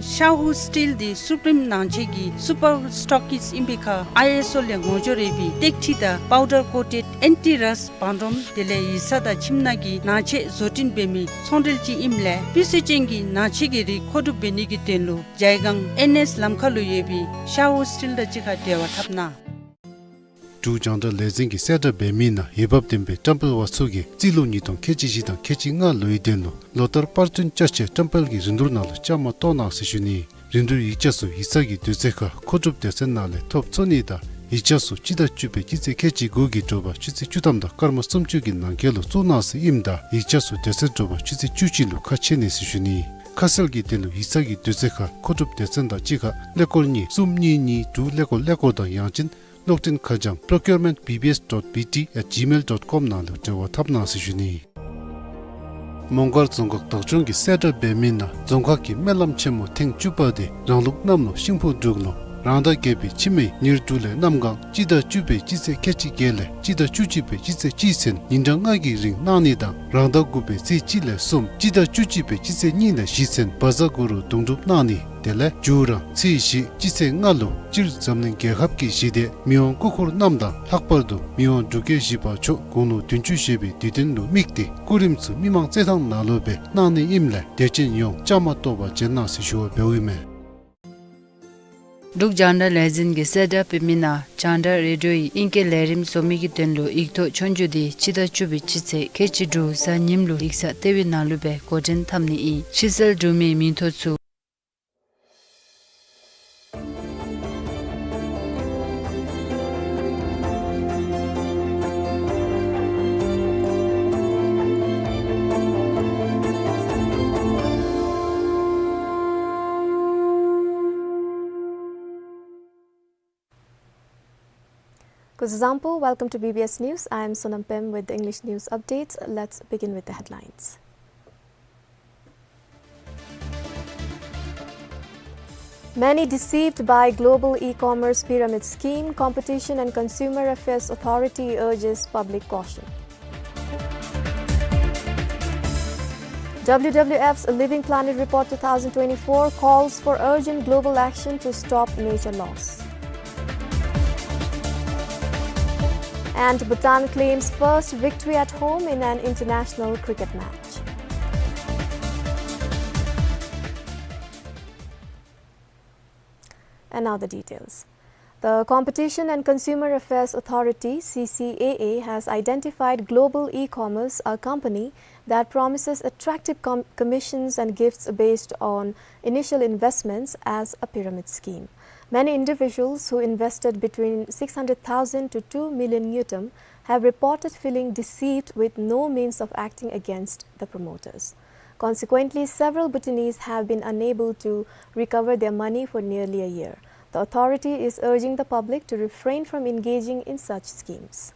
ཤ་ཧུ་སི་ཊིལ་འདི་སུ་པི་རིམ་ནང་ཆས་ཀྱི་སུ་པར་སི་ཊོག་གིས་ཨིན་པའི་ཁར་ཨའི་ཨེསི་ཨོ་ལས་ངོ་སྦྱོར་ཡོད་པའི་ཏེག་ཁྲི་དང་པའུ་ཌར་ཀོ་ཊེཌ་ཨེན་ཊི་རསཊ་བང་རིམ་དེ་ལས་ཡིག་ཚང་དང་ཁྱིམ་ནང་གི་ནང་ཆས་བཟོ་སྐྲུན་འབད་མི་ཚོང་འབྲེལ་ཅིག་ཨིནམ་ལས་སྤུས་ཚད་ཅན་གྱི་ནང་ཆས་ཀྱི་རིགས་མཁོ་སྒྲུབ་འབད་ནི་གི་དོན་ལུ་ཇའི་སྒང་ཨེན་ཨེསི་ལམ་ཁ་ལུ་ཡོད་པའི་ཤ་ཧུ་སི་ཊིལ་དང་གཅིག་ཁར་འབྲེལ་བ་འཐབ་གནང་། འབྲུག་རྒྱང་བསྒྲགས་ལས་འཛིན་གྱིས་གསལ་བསྒྲགས་འབད་མི་ནང་འོས་འབབ་ལྡན་པའི་བཀྲམ་སྤེལ་པ་ཚུ་གིས་རྩིས་ལོ་ཉིས་སྟོང་ཁལ་གཅིག་བཞི་དང་ཁལ་གཅིག་ལྔ་ལོའི་དོན་ལུ་ལོ་ལྟར་པར་ཐོན་ཅ་ཆས་བཀྲམ་སྤེལ་གྱི་རིན་བསྡུར་ནང་ལུ་བཅའ་མར་གཏོགས་གནང་ཟེར་ཞུ་ནི། རིན་བསྡུར་ཡིག་ཆ་ཚུ་ཡིག་ཚང་གི་དུས་ཚོད་ཁར་མཁོ་སྒྲུབ་སྡེ་ཚན་ནང་ལས་ཐོབ་ཚུགས་ནི་དང་ཡིག་ཆ་ཚུ་སྤྱི་ཟླ་བཅུ་པའི་སྤྱི་ཚེས་ཁལ་གཅིག་དགུ་གི་དྲོ་པ་ཆུ་ཚོད་བཅུ་ཐམ་དང་སྐར་མ་སུམ་ཅུ་གི་ནང་འཁོད་ལུ་བཙུགས་གནང་ཟེར་ཨིནམ་ད་ཡིག་ཆ་ཚུ་དེ་ཚེ་དྲོ་པ་ཆུ་ཚོད་བཅུ་གཅིག་ལུ་ཁ་ཕྱེ་ནི་ཟེར་ཞུ་ནི། ཁ་གསལ་གྱི་དོན་ལུ་ཡིག་ཚང་གི་དུས་ཚོད་ཁར་མཁོ་སྒྲུབ་སྡེ་ཚན་དང་གཅིག་ཁར་ཀླད་ཀོར་གཉིས་གསུམ་གཉིས་གཉིས་དྲུག་ཀླད་ཀོར་ཀླད་ཀོར་དང་ཡང་ཅིན་གློག་འཕྲིན་ཁ་བྱང་procurement B B S dot B T at gmail dot com ནང་ལུ་འབྲེལ་བ་འཐབ་གནང་ཟེར་ཞུ་ནི། མོང་སྒར་རྫོང་ཁག་བདག་སྐྱོང་གིས་གསལ་བསྒྲགས་འབད་མི་ནང་རྫོང་ཁག་གི་སྨོན་ལམ་ཆེན་མོ་ཐེངས་བཅུ་པ་དེ་རང་ལུགས་གནམ་ལོ་ཤིང་ཕོ་འབྲུག་ལོ་རང་ཟླ་བརྒྱད་པའི་ཕྱི་མའི་ཉེར་དྲུག་ལས་གནམ་གང་སྤྱི་ཟླ་བཅུ་པའི་སྤྱི་ཚེས་ཁལ་གཅིག་བརྒྱད་ལས་སྤྱི་ཟླ་བཅུ་གཅིག་པའི་སྤྱི་ཚེས་གཅིག་ཚུན་ཉིན་གྲངས་ལྔ་གི་རིང་གནང་ནི་དང་རང་ཟླ་དགུ་པའི་ཚེས་གཅིག་ལས་གསུམ་སྤྱི་ཟླ་བཅུ་གཅིག་པའི་སྤྱི་ཚེས་གཉིས་ལས་བཞི་ཚུན་བཛྲ་གུ་རུ་དུང་སྒྲུབ་གནང་ནི། དེ་ལས་མཇུག་རང་ཚེས་བཞི་སྤྱི་ཚེས་ལྔ་ལུ་སྤྱིར་འཛམ་གླིང་རྒྱལ་ཁབ་ཀྱི་ཞི་བདེ་མི་དབང་སྐུ་འཁོར་རྣམས་དང་ལྷག་པར་དུ་མི་དབང་འབྲུག་རྒྱལ་བཞི་པ་མཆོག་དགུང་ལོ་བདུན་ཅུ་བཞེས་པའི་དུས་སྟོན་ལུ་དམིགས་ཏེ་སྐུ་རིམ་ཚུ་མི་མང་རྩེད་ཐང་ནང་ལུ་སྦེ་གནང་ནི་ཨིནམ་ལས་དད་ཅན་ཡོངས་བཅའ་མར་གཏོགས་པར་བྱོན་གནང་ཟེར་ཞུ་བ་འབདཝ་ཨིན་མས། འབྲུག་རྒྱང་བསྒྲགས་ལས་འཛིན་གྱིས་གསལ་བསྒྲགས་འབད་མི་ནང་རྒྱང་བསྒྲགས་རེ་ཌིའོ་ཡི་ཨིང་སྐད་ལས་རིམ་བཟོ་མི་གི་དོན་ལུ་ཡིག་ཐོག་ཆོས་རྒྱུགས་དེ་སྤྱི་ཟླ་བཅུ་པའི་སྤྱི་ཚེས་ཁལ་གཅིག་དྲུག་གཟའ་ཉིམ་ལུ་ཡིག་ཚང་ལྟེ་བའི་ནང་ལུ་སྦེ་འགོ་འདྲེན་འཐབ་ནི་ཨིན། ཕྱི་སེལ་འབྲུག་མིའི་མིང་ཐོ་ཚུ། སྐུ་ Zangpo, welcome to B B S News. I am Sonam Pem with the English news updates. Let's begin with the headlines. Many deceived by global e-commerce pyramid scheme, Competition and Consumer Affairs Authority urges public caution. W W F's Living Planet Report two thousand twenty-four calls for urgent global action to stop nature loss. And Bhutan claims first victory at home in an international cricket match. And now the details. The Competition and Consumer Affairs Authority, C C A A, has identified Global E-Commerce, a company that promises attractive com-, commissions and gifts based on initial investments, as a pyramid scheme. Many individuals who invested between six hundred thousand to two million ngultrum have reported feeling deceived with no means of acting against the promoters. Consequently, several Bhutanese have been unable to recover their money for nearly a year. The authority is urging the public to refrain from engaging in such schemes.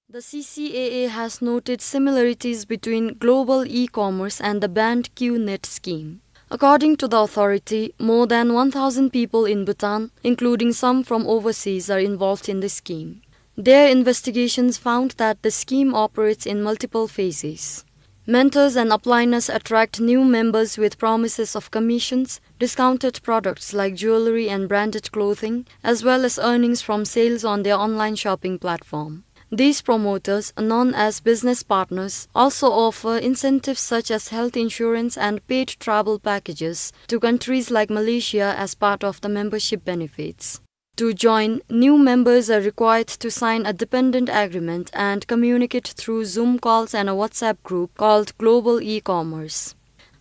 The C C A A has noted similarities between global e-commerce and the banned QNet scheme. According to the authority, more than one thousand people in Bhutan, including some from overseas, are involved in the scheme. Their investigations found that the scheme operates in multiple phases. Mentors and upliners attract new members with promises of commissions, discounted products like jewelry and branded clothing, as well as earnings from sales on their online shopping platform. These promoters, known as business partners, also offer incentives such as health insurance and paid travel packages to countries like Malaysia as part of the membership benefits. To join, new members are required to sign a dependent agreement and communicate through Zoom calls and a WhatsApp group called Global E-Commerce.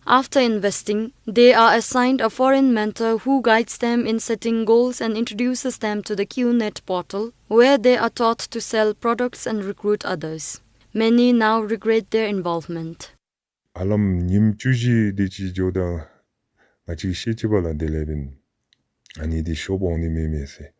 After investing, they are assigned a foreign mentor who guides them in setting goals and introduces them to the QNet portal, where they are taught to sell products and recruit others. Many now regret their involvement. ཨ་ལམ་ཉིནམ་བཅུ་བཞི་དེ་ཅིག་འགྱོཝ་ད་ང་བཅས་ཤེས་ཅི་པ་ལགས། དེ་ལས་འབདན་ཨ་ནི་འདི་ཤོབ་འོང་ནི་མས་མས་ཟེར།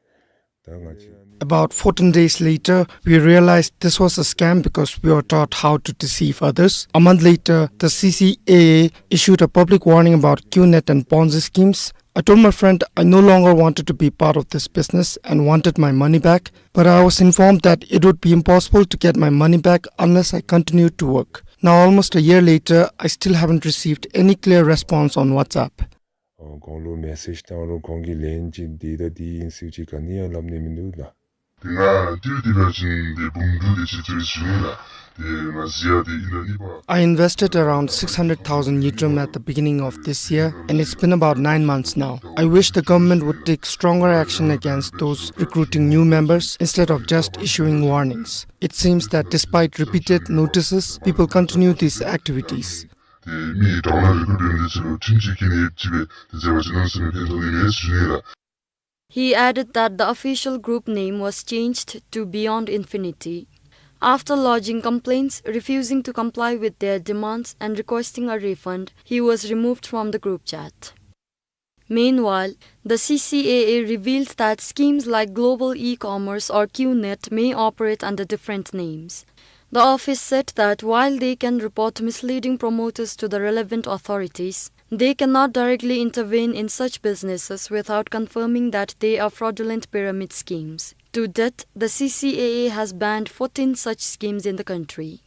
ད་ང་བཅས། About fourteen days later, we realized this was a scam because we were taught how to deceive others. A month later, the C C A A issued a public warning about QNet and Ponzi schemes. I told my friend I no longer wanted to be part of this business and wanted my money back, but I was informed that it would be impossible to get my money back unless I continued to work. Now, almost a year later, I still haven't received any clear response on WhatsApp. ཨ་ཁོང་ལུ་མེ་སེཇ་བཏང་རུང་ཁོང་གིས་ལན་ཅིག་འདི་དང་འདི་ཨིན་ཟེར་ཅིག་ག་ནི་ཡང་སླབ་ནི་མིན་འདུག་ལགས། དེ་ང་ཏི་རུ་ཏི་བ་ཅིན་དེ་འབུམ་དྲུག་དེ་ཅིག་ཏི་རུ་ཞུ་ནི་ལགས། དེ་ང་ཟེར་ཡ་དེ་ཨིན་ན་ནི་པ། I invested around six hundred thousand ngultrum at the beginning of this year, and it's been about nine months now. I wish the government would take stronger action against those recruiting new members instead of just issuing warnings. It seems that despite repeated notices, people continue these activities. དེ་མི་དྲག་ན་རི་ཀུ་ཊི་མེནཊ་འདི་ཚུ་ལུ་ཁྲིམས་ཀྱི་ཁེ་ནི་ཡོད་ཅི་སྦེ་དེ་ཟེར་བ་ཅིན་ནམ་སེམས་ཕན་ཐོགས་ནི་མེད་ཟེར་ཞུ་ནི་ལགས། He added that the official group name was changed to Beyond Infinity. After lodging complaints, refusing to comply with their demands, and requesting a refund, he was removed from the group chat. Meanwhile, the C C A A revealed that schemes like Global E-Commerce or QNet may operate under different names. The office said that while they can report misleading promoters to the relevant authorities, they cannot directly intervene in such businesses without confirming that they are fraudulent pyramid schemes. To date, the C C A A has banned fourteen such schemes in the country.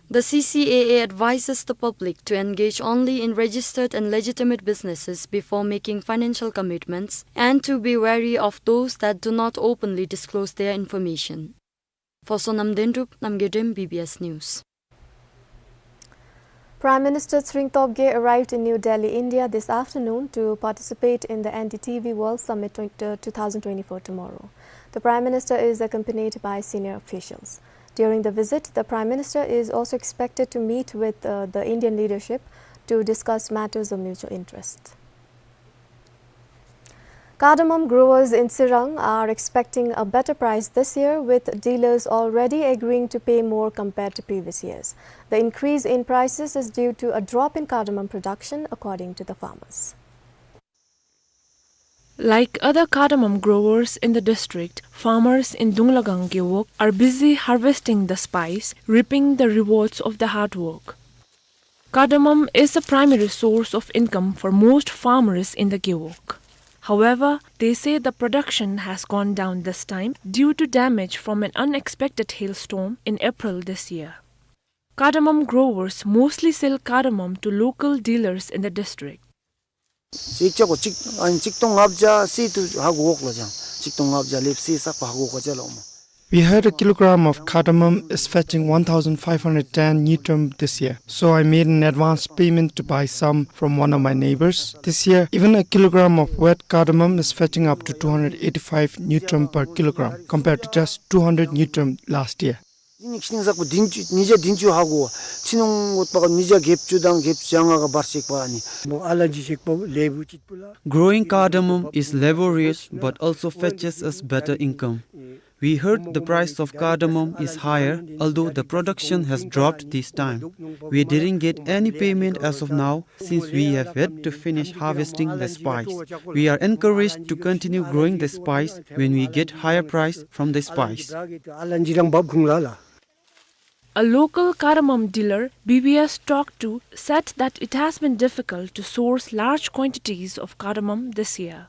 The C C A A advises the public to engage only in registered and legitimate businesses before making financial commitments and to be wary of those that do not openly disclose their information. For Sonam Dendup, Namgay Dem, B B S News. Prime Minister Tshering Tobgay arrived in New Delhi, India this afternoon to participate in the N D T V World Summit twenty, uh, two thousand twenty-four tomorrow. The Prime Minister is accompanied by senior officials. During the visit, the Prime Minister is also expected to meet with, uh, the Indian leadership to discuss matters of mutual interest. Cardamom growers in Tsirang are expecting a better price this year, with dealers already agreeing to pay more compared to previous years. The increase in prices is due to a drop in cardamom production, according to the farmers. Like other cardamom growers in the district, farmers in Dunglagang Gewog are busy harvesting the spice, reaping the rewards of the hard work. Cardamom is the primary source of income for most farmers in the Gewog. However, they say the production has gone down this time due to damage from an unexpected hailstorm in April this year. Cardamom growers mostly sell cardamom to local dealers in the district. ཅིག་བརྒྱ་གོ་གཅིག་ཨ་ནི་གཅིག་སྟོང་ལྔ་བརྒྱ་ཟེར་དུ་ཧ་གོ་འོག་ལ་ཅང་གཅིག་སྟོང་ལྔ་བརྒྱ་ལེབ་ཟེར་ས་པ་ཧ་གོ་ག་ཅ་ལོ་མོ། We heard a kilogram of cardamom is fetching one thousand five hundred ten ngultrum this year, so I made an advance payment to buy some from one of my neighbors. This year, even a kilogram of wet cardamom is fetching up to two hundred eighty-five ngultrum per kilogram, compared to just two hundred ngultrum last year. ཉིས་ཤིང་ཟག་པོ་བདུན་ཅུ་ཉིས་བརྒྱ་བདུན་ཅུ་ཧ་གོ་བ། ཕྱི་ནང་འོད་པ་ཉིས་བརྒྱ་བརྒྱད་ཅུ་དང་བརྒྱད་ཅུ་གྱ་ལྔ་ག་བར་ཞིག་པ་ཨ་ནི། མོ་ཨ་ལ་ཇི་ཞིག་པོ་ལེབ་བུ་ཅིག་པོ་ལ། Growing cardamom is laborious but also fetches us better income. We heard the price of cardamom is higher, although the production has dropped this time. We didn't get any payment as of now, since we have yet to finish harvesting the spice. We are encouraged to continue growing the spice when we get higher price from the spice. A local cardamom dealer B B S talked to said that it has been difficult to source large quantities of cardamom this year.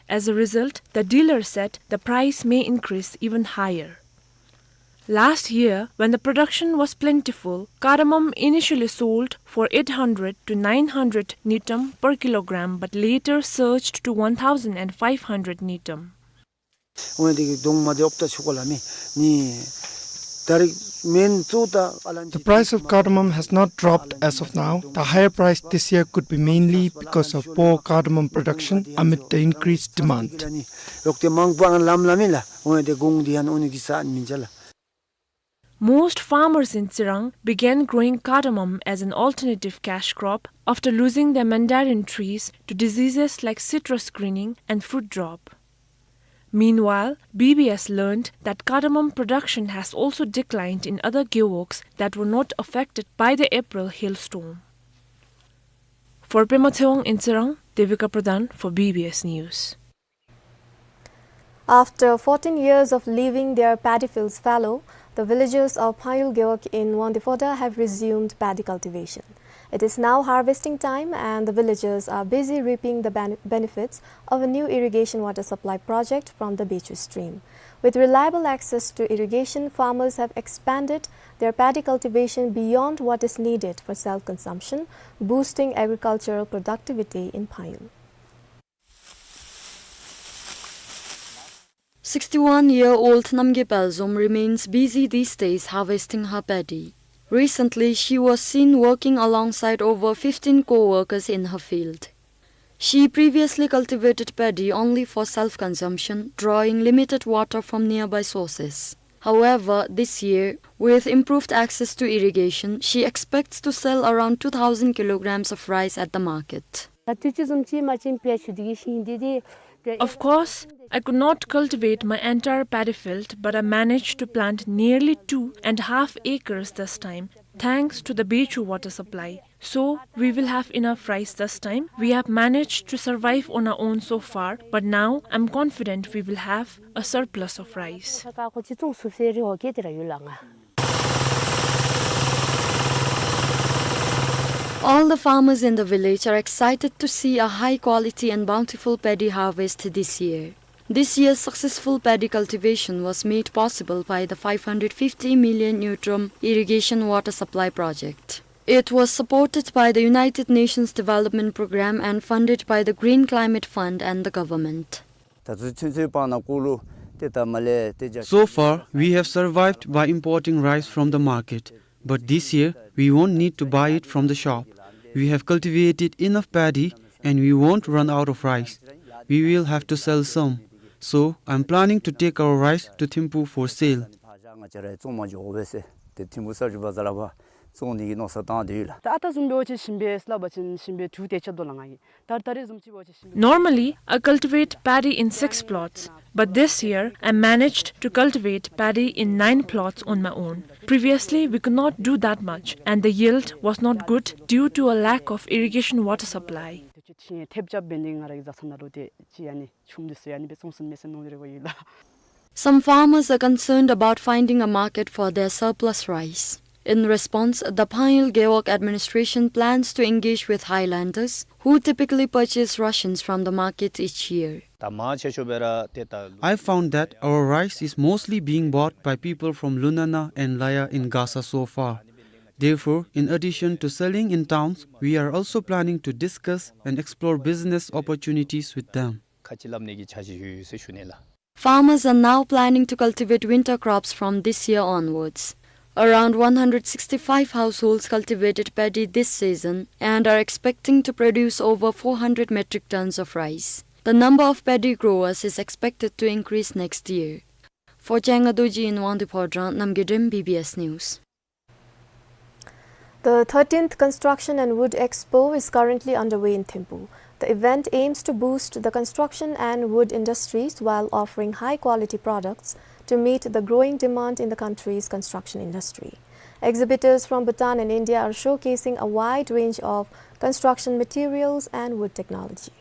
As a result, the dealer said the price may increase even higher. Last year, when the production was plentiful, cardamom initially sold for eight hundred to nine hundred ngultrum per kilogram, but later surged to one thousand and five hundred ngultrum. འོན་ཏེ་གི་གདོང་མ་དེ་ཨོབ་ཏ་ཆུ་ཀོ་ལ་མི་ནི་ད་རིག་མེན་ཙུ་ཏ་ཨ་ལན། The price of cardamom has not dropped as of now. The higher price this year could be mainly because of poor cardamom production amid the increased demand. ཡོག་ཏེ་མང་པོ་ཨན་ལམ་ལ་མི་ལ། འོན་ཏེ་གོང་དེ་ཡང་ཨོ་ནི་གི་ས་ཨན་མིན་ཅ་ལ། Most farmers in Tsirang began growing cardamom as an alternative cash crop after losing their mandarin trees to diseases like citrus greening and fruit drop. Meanwhile, B B S learned that cardamom production has also declined in other gewogs that were not affected by the April hailstorm. For Pema Tshewang in Tsirang, Devika Pradhan for B B S News. After fourteen years of leaving their paddy fields fallow, the villagers of Phayul Gewog in Wangdue Phodrang have resumed paddy cultivation. It is now harvesting time and the villagers are busy reaping the bene-, benefits of a new irrigation water supply project from the Bechu stream. With reliable access to irrigation, farmers have expanded their paddy cultivation beyond what is needed for self-consumption, boosting agricultural productivity in Phayul. Sixty-one-year-old Namgay Palzom remains busy these days harvesting her paddy. Recently, she was seen working alongside over fifteen co-workers in her field. She previously cultivated paddy only for self-consumption, drawing limited water from nearby sources. However, this year, with improved access to irrigation, she expects to sell around two thousand kilograms of rice at the market. Of course, I could not cultivate my entire paddy field, but I managed to plant nearly two and a half acres this time, thanks to the Bechu water supply. So, we will have enough rice this time. We have managed to survive on our own so far, but now I'm confident we will have a surplus of rice. All the farmers in the village are excited to see a high quality and bountiful paddy harvest this year. This year's successful paddy cultivation was made possible by the five hundred fifty million ngultrum irrigation water supply project. It was supported by the United Nations Development Programme and funded by the Green Climate Fund and the government. So far, we have survived by importing rice from the market, but this year we won't need to buy it from the shop. We have cultivated enough paddy and we won't run out of rice. We will have to sell some. So, I'm planning to take our rice to Thimphu for sale. Normally, I cultivate paddy in six plots, but this year I managed to cultivate paddy in nine plots on my own. Previously, we could not do that much, and the yield was not good due to a lack of irrigation water supply. ཅིག་ཅིག་ཐེབས་རྐྱབ་འབད་ནི་ང་ར་གི་བཟའ་ཚང་ནང་ལུ་ཏེ་ཅིག་ཨ་ནི་ཆུམ་འདི་ཚུ་ཨ་ནི་སྦེ་བཙོང་ཚུགས་མས་ཟེར་མནོ་སྟེ་ར་ཡོད་ལགས། Some farmers are concerned about finding a market for their surplus rice. In response, the Phang Ngul Gewog administration plans to engage with highlanders, who typically purchase rations from the market each year. ད་མང་ཆེ་ཤོས་སྦེ་ར་ཏེ་ད། I found that our rice is mostly being bought by people from Lunana and Laya in Gasa so far. Therefore, in addition to selling in towns, we are also planning to discuss and explore business opportunities with them. ཁ་ཅིག་སླབ་ནི་གི་འཆར་གཞི་ཡོད་ཡོད་ཟེར་ཞུ་ནི་ལགས། Farmers are now planning to cultivate winter crops from this year onwards. Around one hundred sixty-five households cultivated paddy this season and are expecting to produce over four hundred metric tons of rice. The number of paddy growers is expected to increase next year. For Changa Dorji in Wangdue Phodrang, Namgay Drem, B B S News. The thirteenth Construction and Wood Expo is currently underway in Thimphu. The event aims to boost the construction and wood industries while offering high-quality products to meet the growing demand in the country's construction industry. Exhibitors from Bhutan and India are showcasing a wide range of construction materials and wood technology.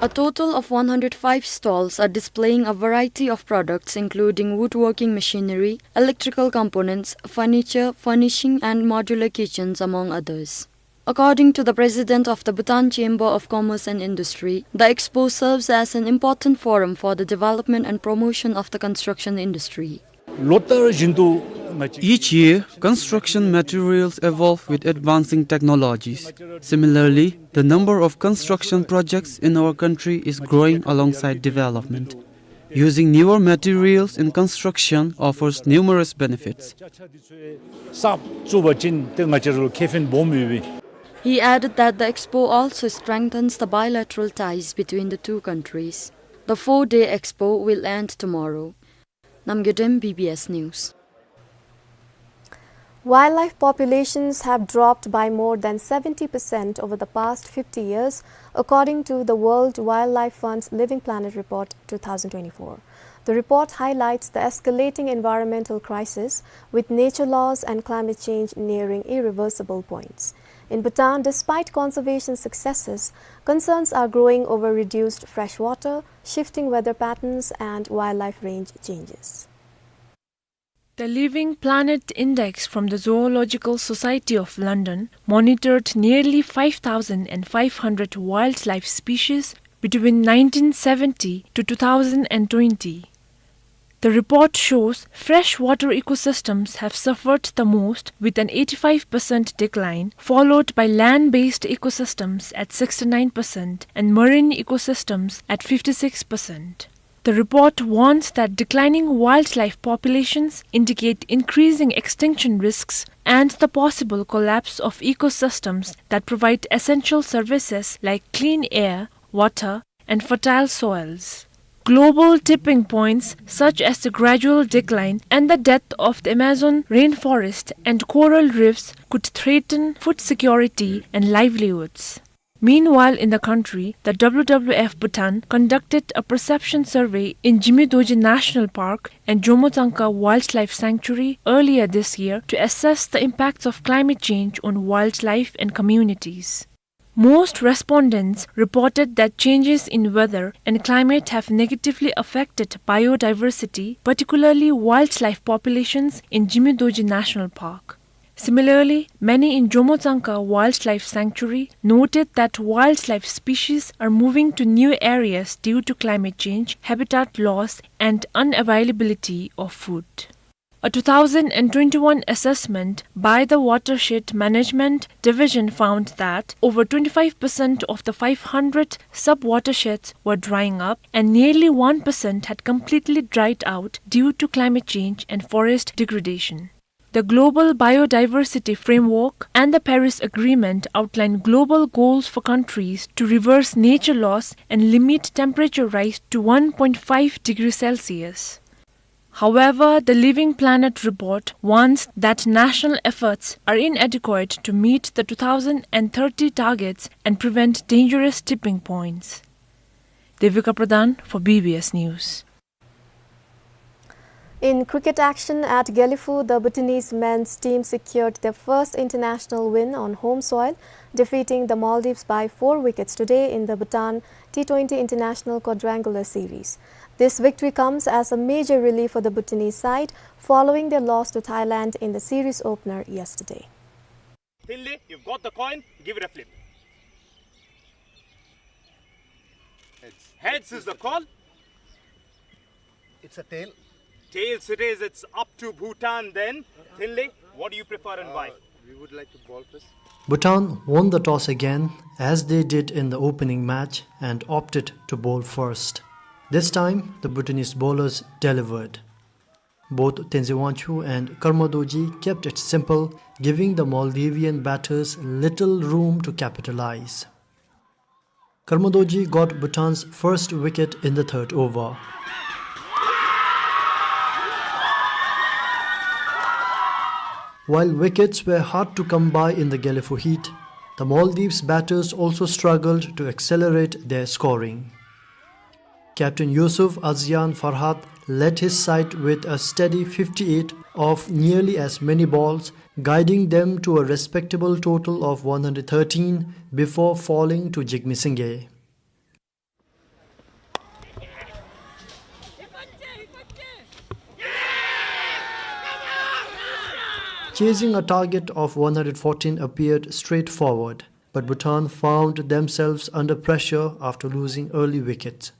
A total of one hundred five stalls are displaying a variety of products, including woodworking machinery, electrical components, furniture, furnishing, and modular kitchens, among others. According to the president of the Bhutan Chamber of Commerce and Industry, the expo serves as an important forum for the development and promotion of the construction industry. ལོ་ལྟར་བཞིན་དུ་ང་བཅས། Each year, construction materials evolve with advancing technologies. Similarly, the number of construction projects in our country is growing alongside development. Using newer materials in construction offers numerous benefits. གསརཔ་བཙུགས་པ་ཅིན་ཏེ་ང་བཅས་ར་ལུ་ཁེ་ཕན་སྦོམ་ཡོད་པས། He added that the expo also strengthens the bilateral ties between the two countries. The four-day expo will end tomorrow. Namgay Drem, B B S News. Wildlife populations have dropped by more than seventy percent over the past fifty years, according to the World Wildlife Fund's Living Planet Report two thousand twenty-four. The report highlights the escalating environmental crisis, with nature loss and climate change nearing irreversible points. In Bhutan, despite conservation successes, concerns are growing over reduced fresh water, shifting weather patterns, and wildlife range changes. The Living Planet Index from the Zoological Society of London monitored nearly five thousand five hundred wildlife species between nineteen seventy to two thousand twenty. The report shows freshwater ecosystems have suffered the most, with an eighty-five percent decline, followed by land-based ecosystems at sixty-nine percent and marine ecosystems at fifty-six percent. The report warns that declining wildlife populations indicate increasing extinction risks and the possible collapse of ecosystems that provide essential services like clean air, water, and fertile soils. Global tipping points such as the gradual decline and the death of the Amazon rainforest and coral reefs could threaten food security and livelihoods. Meanwhile, in the country, the W W F Bhutan conducted a perception survey in Jimmy Dorji National Park and Jomo Tsangka Wildlife Sanctuary earlier this year to assess the impacts of climate change on wildlife and communities. Most respondents reported that changes in weather and climate have negatively affected biodiversity, particularly wildlife populations in Jimmy Dorji National Park. Similarly, many in Jomo Tsangka Wildlife Sanctuary noted that wildlife species are moving to new areas due to climate change, habitat loss, and unavailability of food. A two thousand twenty-one assessment by the Watershed Management Division found that over twenty-five percent of the five hundred sub-watersheds were drying up and nearly one percent had completely dried out due to climate change and forest degradation. The Global Biodiversity Framework and the Paris Agreement outline global goals for countries to reverse nature loss and limit temperature rise to one point five degrees Celsius. However, the Living Planet report warns that national efforts are inadequate to meet the two thousand thirty targets and prevent dangerous tipping points. Devika Pradhan for B B S News. In cricket action at Gelephu, the Bhutanese men's team secured their first international win on home soil, defeating the Maldives by four wickets today in the Bhutan T twenty International Quadrangular Series. This victory comes as a major relief for the Bhutanese side following their loss to Thailand in the series opener yesterday. Thinley, you've got the coin, give it a flip. Heads. Heads is the call. It's a tail. Tails it is, it's up to Bhutan then. Thinley, what do you prefer and why? Uh, we would like to bowl first. Bhutan won the toss again, as they did in the opening match, and opted to bowl first. This time, the Bhutanese bowlers delivered. Both Tenzin Wancho and Karma Dorji kept it simple, giving the Maldivian batters little room to capitalize. Karma Dorji got Bhutan's first wicket in the third over. While wickets were hard to come by in the Gelephu heat, the Maldives batters also struggled to accelerate their scoring. Captain Yusuf Azyan Farhad led his side with a steady fifty-eight off nearly as many balls, guiding them to a respectable total of one hundred thirteen before falling to Jigme Singye. Chasing a target of one hundred fourteen appeared straightforward, but Bhutan found themselves under pressure after losing early wickets.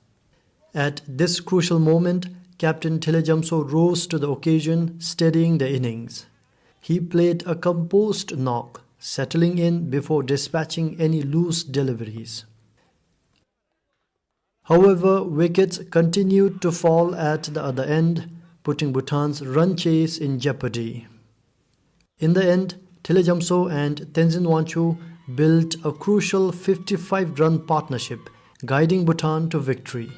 At this crucial moment, Captain Thile Gyamso rose to the occasion, steadying the innings. He played a composed knock, settling in before dispatching any loose deliveries. However, wickets continued to fall at the other end, putting Bhutan's run chase in jeopardy. In the end, Thile Gyamso and Tenzin Wancho built a crucial fifty-five run partnership, guiding Bhutan to victory.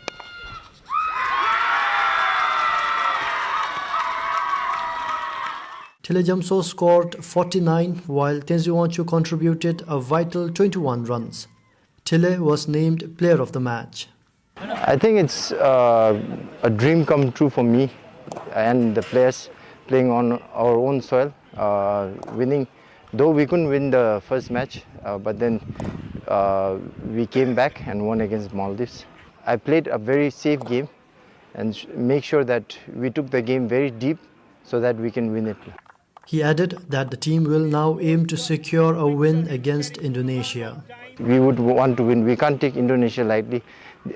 Thile Gyamso scored forty-nine, while Tenzin Wancho contributed a vital twenty-one runs. Thile was named player of the match. I think it's, uh, a dream come true for me and the players playing on our own soil, uh, winning. Though we couldn't win the first match, uh, but then, uh, we came back and won against Maldives. I played a very safe game and s-, make sure that we took the game very deep so that we can win it. He added that the team will now aim to secure a win against Indonesia. We would want to win. We can't take Indonesia lightly.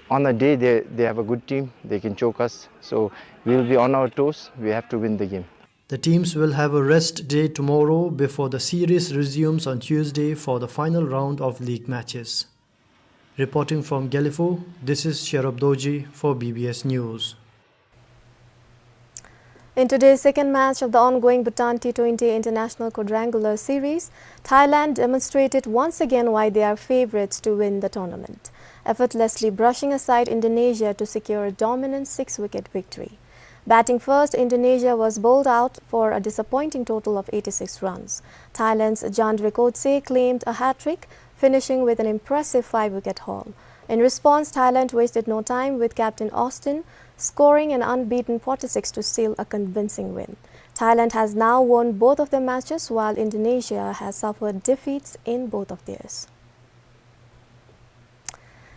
On a day they, they have a good team, they can choke us. So we'll be on our toes. We have to win the game. The teams will have a rest day tomorrow before the series resumes on Tuesday for the final round of league matches. Reporting from Gelephu, this is Sherab Dorji for B B S News. In today's second match of the ongoing Bhutan T twenty International Quadrangular Series, Thailand demonstrated once again why they are favourites to win the tournament, effortlessly brushing aside Indonesia to secure a dominant six-wicket victory. Batting first, Indonesia was bowled out for a disappointing total of eighty-six runs. Thailand's Jandrekotse claimed a hat-trick, finishing with an impressive five-wicket haul. In response, Thailand wasted no time, with captain Austin scoring an unbeaten forty-six to seal a convincing win. Thailand has now won both of their matches, while Indonesia has suffered defeats in both of theirs.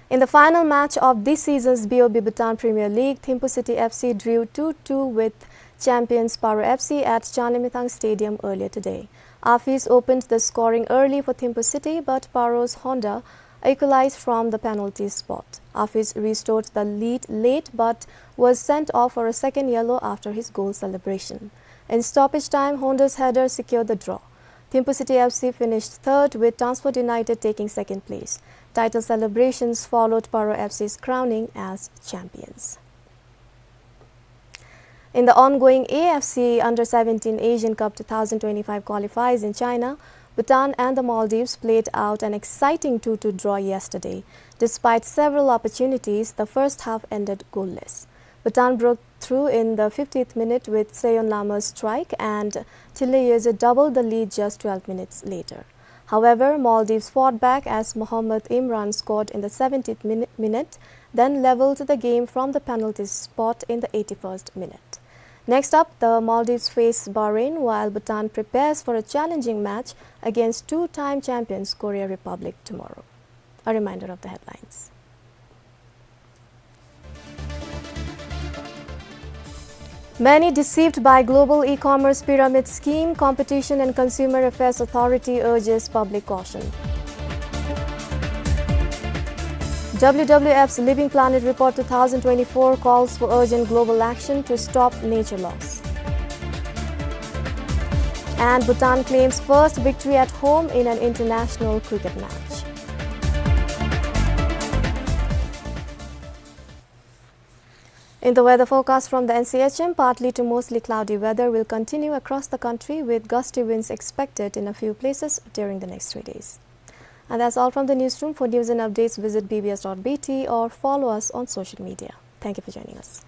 In the final match of this season's B O B Bhutan Premier League, Thimphu City F C drew two two with champions Paro F C at Changlimithang Stadium earlier today. Afis opened the scoring early for Thimphu City, but Paro's Honda equalized from the penalty spot. Afis restored the lead late but was sent off for a second yellow after his goal celebration. In stoppage time, Honda's header secured the draw. Thimphu City F C finished third, with Transport United taking second place. Title celebrations followed Paro F C's crowning as champions. In the ongoing A F C Under seventeen Asian Cup two thousand twenty-five qualifiers in China, Bhutan and the Maldives played out an exciting two two draw yesterday. Despite several opportunities, the first half ended goalless. Bhutan broke through in the fiftieth minute with Seyon Lama's strike, and Thile Yeze doubled the lead just twelve minutes later. However, Maldives fought back as Mohammad Imran scored in the seventieth min-, minute, then levelled the game from the penalty spot in the eighty-first minute. Next up, the Maldives face Bahrain while Bhutan prepares for a challenging match against two-time champions Korea Republic tomorrow. A reminder of the headlines. Many deceived by global e-commerce pyramid scheme, Competition and Consumer Affairs Authority urges public caution. W W F's Living Planet Report two thousand twenty-four calls for urgent global action to stop nature loss. And Bhutan claims first victory at home in an international cricket match. In the weather forecast from the N C H M, partly to mostly cloudy weather will continue across the country, with gusty winds expected in a few places during the next three days. And that's all from the newsroom. For news and updates, visit B B S dot B T or follow us on social media. Thank you for joining us.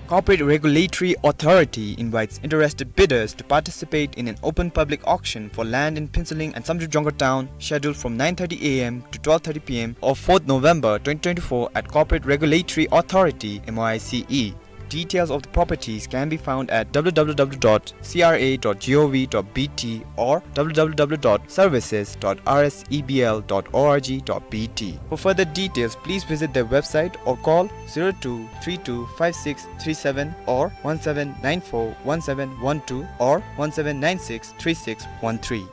Corporate Regulatory Authority invites interested bidders to participate in an open public auction for land in Phuentsholing and Samdrup Jongkhar Town, scheduled from nine thirty A M to twelve thirty P M of fourth November twenty twenty-four at Corporate Regulatory Authority, M O I C E. Details of the properties can be found at W W W dot C R A dot G O V dot B T or W W W dot services dot R S E B L dot O R G dot B T. For further details, please visit their website or call zero two three two five six three seven or one seven nine four one seven one two or one seven nine six three six one three.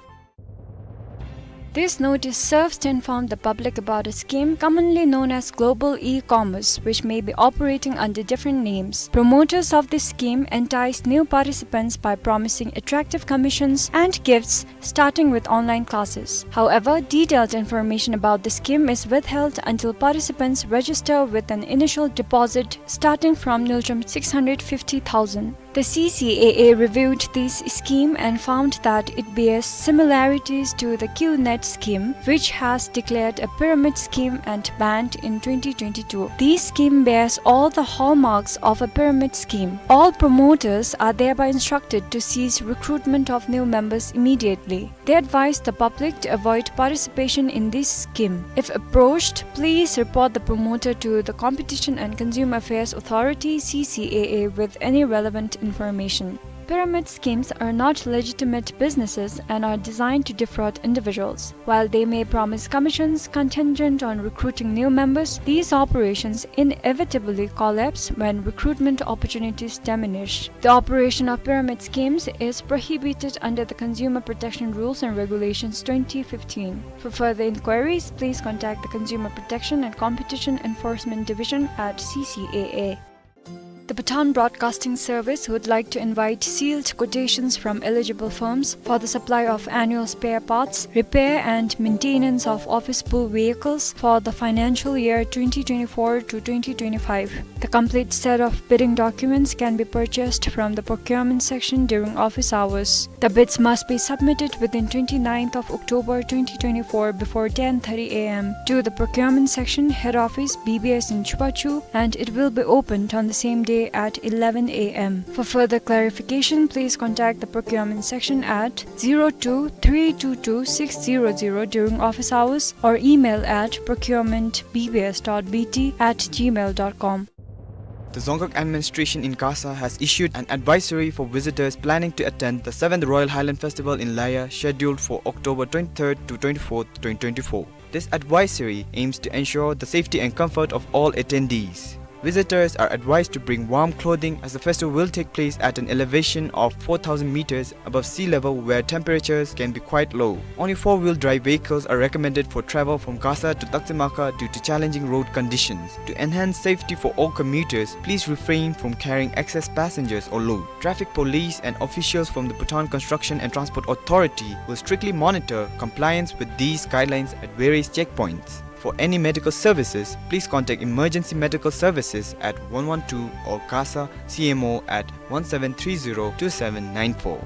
This notice serves to inform the public about a scheme commonly known as global e-commerce, which may be operating under different names. Promoters of this scheme entice new participants by promising attractive commissions and gifts, starting with online classes. However, detailed information about the scheme is withheld until participants register with an initial deposit starting from Ngultrum six hundred fifty thousand. The C C A A reviewed this scheme and found that it bears similarities to the QNet scheme, which has declared a pyramid scheme and banned in twenty twenty-two. This scheme bears all the hallmarks of a pyramid scheme. All promoters are thereby instructed to cease recruitment of new members immediately. They advise the public to avoid participation in this scheme. If approached, please report the promoter to the Competition and Consumer Affairs Authority, C C A A, with any relevant information. Pyramid schemes are not legitimate businesses and are designed to defraud individuals. While they may promise commissions contingent on recruiting new members, these operations inevitably collapse when recruitment opportunities diminish. The operation of pyramid schemes is prohibited under the Consumer Protection Rules and Regulations twenty fifteen. For further inquiries, please contact the Consumer Protection and Competition Enforcement Division at C C A A. The Bhutan Broadcasting Service would like to invite sealed quotations from eligible firms for the supply of annual spare parts, repair and maintenance of office pool vehicles for the financial year twenty twenty-four to twenty twenty-five. The complete set of bidding documents can be purchased from the procurement section during office hours. The bids must be submitted within twenty-ninth of October twenty twenty-four before ten thirty A M to the procurement section, head office, B B S in Chubachu, and it will be opened on the same day at eleven A M. For further clarification, please contact the procurement section at zero two three two two six zero zero during office hours or email at procurement B B S dot B T at gmail dot com. The Dzongkhag administration in Kasa has issued an advisory for visitors planning to attend the seventh Royal Highland Festival in Laya, scheduled for October twenty-third to twenty-fourth, twenty twenty-four. This advisory aims to ensure the safety and comfort of all attendees. Visitors are advised to bring warm clothing as the festival will take place at an elevation of four thousand meters above sea level, where temperatures can be quite low. Only four-wheel drive vehicles are recommended for travel from Gasa to Taximaka due to challenging road conditions. To enhance safety for all commuters, please refrain from carrying excess passengers or load. Traffic police and officials from the Bhutan Construction and Transport Authority will strictly monitor compliance with these guidelines at various checkpoints. For any medical services, please contact Emergency Medical Services at one one two or Gasa C M O at one seven three zero two seven nine four.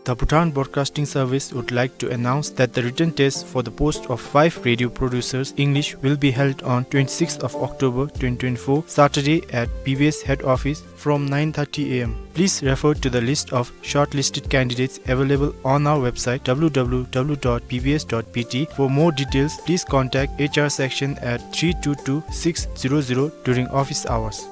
The Bhutan Broadcasting Service would like to announce that the written test for the post of five radio producers English will be held on twenty-sixth of October twenty twenty-four, Saturday, at B B S head office from nine thirty A M. Please refer to the list of shortlisted candidates available on our website, W W W dot B B S dot B T. For more details, please contact H R section at three two two six zero zero during office hours.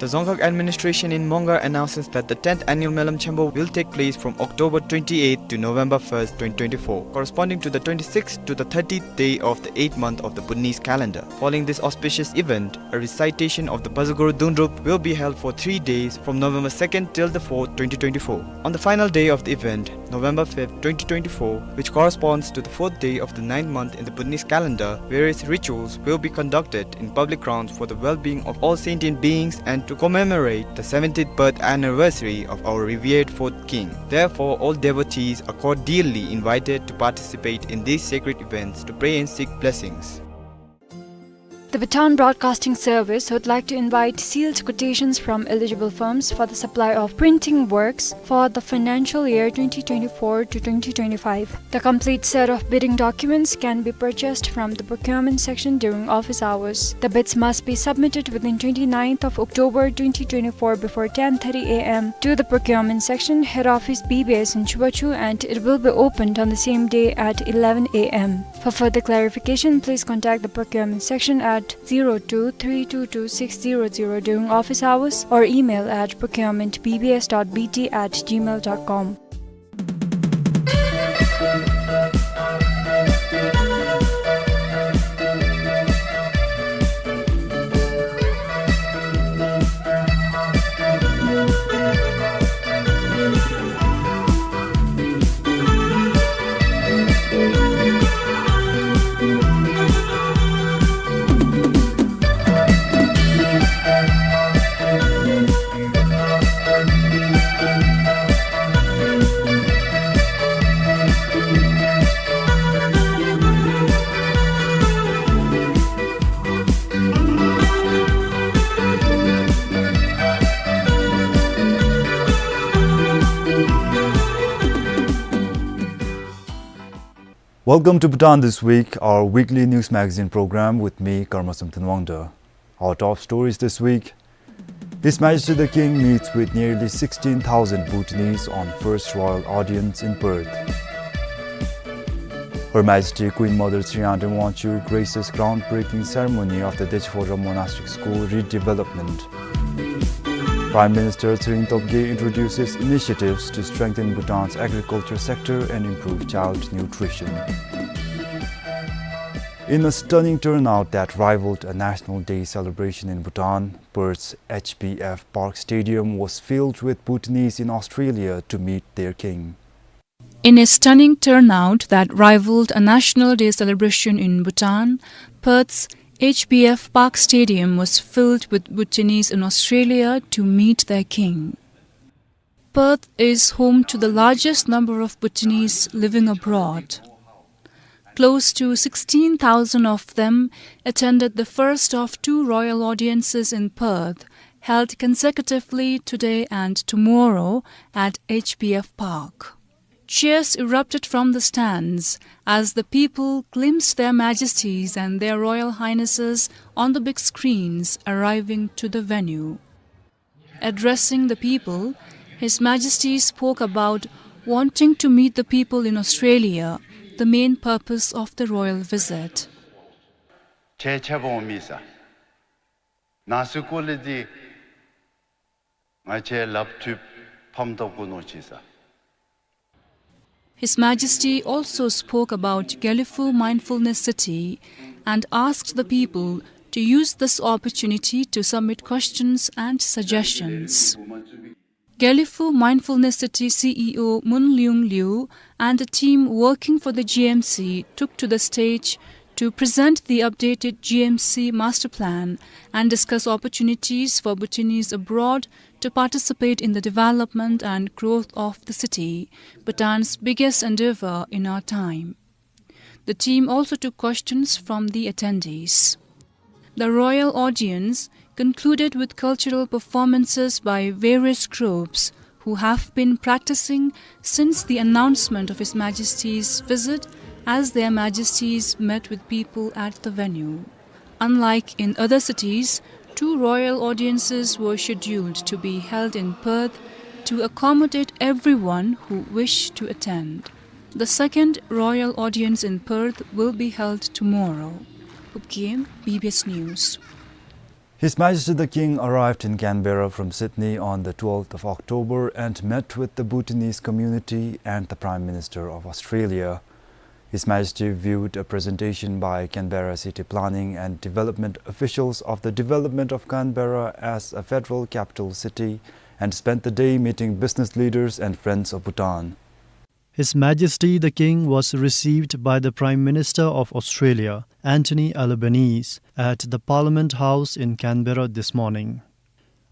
The Dzongkhag administration in Mongar announces that the tenth annual Melam Chembo will take place from October twenty-eighth to November first, twenty twenty-four, corresponding to the twenty-sixth to the thirtieth day of the eighth month of the Bhutanese calendar. Following this auspicious event, a recitation of the Bazaguru Dungdrup will be held for three days from November second till the fourth, twenty twenty-four. On the final day of the event, November fifth, twenty twenty-four, which corresponds to the fourth day of the ninth month in the Bhutanese calendar, various rituals will be conducted in public grounds for the well-being of all sentient beings and to commemorate the seventieth birth anniversary of our revered fourth king. Therefore, all devotees are cordially invited to participate in these sacred events to pray and seek blessings. The Bhutan Broadcasting Service would like to invite sealed quotations from eligible firms for the supply of printing works for the financial year twenty twenty-four to twenty twenty-five. The complete set of bidding documents can be purchased from the procurement section during office hours. The bids must be submitted within twenty-ninth of October twenty twenty-four before ten thirty A M to the procurement section, head office B B S in Chubachu, and it will be opened on the same day at eleven A M. For further clarification, please contact the procurement section at zero two three two two six zero zero during office hours or email at procurement B B S dot B T at gmail dot com. Welcome to Bhutan This Week, our weekly news magazine program with me, Karma Samten Wangda. Our top stories this week. His Majesty the King meets with nearly sixteen thousand Bhutanese on first royal audience in Perth. Her Majesty Queen Mother Sri Angtram Wangchuck graces groundbreaking ceremony of the Dechaphodrang Monastic School redevelopment. Prime Minister Tshering Tobgay introduces initiatives to strengthen Bhutan's agriculture sector and improve child nutrition. In a stunning turnout that rivaled a National Day celebration in Bhutan, Perth's H B F Park Stadium was filled with Bhutanese in Australia to meet their king. In a stunning turnout that rivaled a National Day celebration in Bhutan, Perth's H B F Park Stadium was filled with Bhutanese in Australia to meet their king. Perth is home to the largest number of Bhutanese living abroad. Close to sixteen thousand of them attended the first of two royal audiences in Perth, held consecutively today and tomorrow at H B F Park. Cheers erupted from the stands as the people glimpsed Their Majesties and Their Royal Highnesses on the big screens arriving to the venue. Addressing the people, His Majesty spoke about wanting to meet the people in Australia, the main purpose of the royal visit. ཁྱེད་ཆ་བོ་མི་ས། ན་སུ་ཀོ་ལི་ཏི་ང་བཅས་ལབ་ཐུབ་ཕམ་ཐོག་གུ་ནོ་ཅི་ས། His Majesty also spoke about Gelephu Mindfulness City and asked the people to use this opportunity to submit questions and suggestions. Gelephu Mindfulness City C E O Mun Leung Liu and the team working for the G M C took to the stage to present the updated G M C master plan and discuss opportunities for Bhutanese abroad to participate in the development and growth of the city, Bhutan's biggest endeavor in our time. The team also took questions from the attendees. The royal audience concluded with cultural performances by various groups who have been practicing since the announcement of His Majesty's visit, as Their Majesties met with people at the venue. Unlike in other cities, two royal audiences were scheduled to be held in Perth to accommodate everyone who wished to attend. The second royal audience in Perth will be held tomorrow. Phub Gyem, B B S News. His Majesty the King arrived in Canberra from Sydney on the twelfth of October and met with the Bhutanese community and the Prime Minister of Australia. His Majesty viewed a presentation by Canberra City Planning and Development officials of the development of Canberra as a federal capital city and spent the day meeting business leaders and friends of Bhutan. His Majesty the King was received by the Prime Minister of Australia, Anthony Albanese, at the Parliament House in Canberra this morning.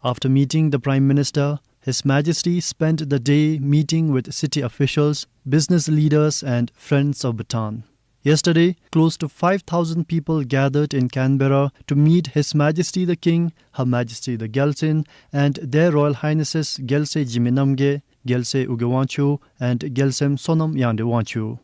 After meeting the Prime Minister, His Majesty spent the day meeting with city officials, business leaders, and friends of Bhutan. Yesterday, close to five thousand people gathered in Canberra to meet His Majesty the King, Her Majesty the Gyaltsuen, and Their Royal Highnesses Gyaltsuen Zhimee Namgyel, Gyaltsuen Ugye Wangchuck, and Gyaltsuen Sonam Yangdrep Wangchuck.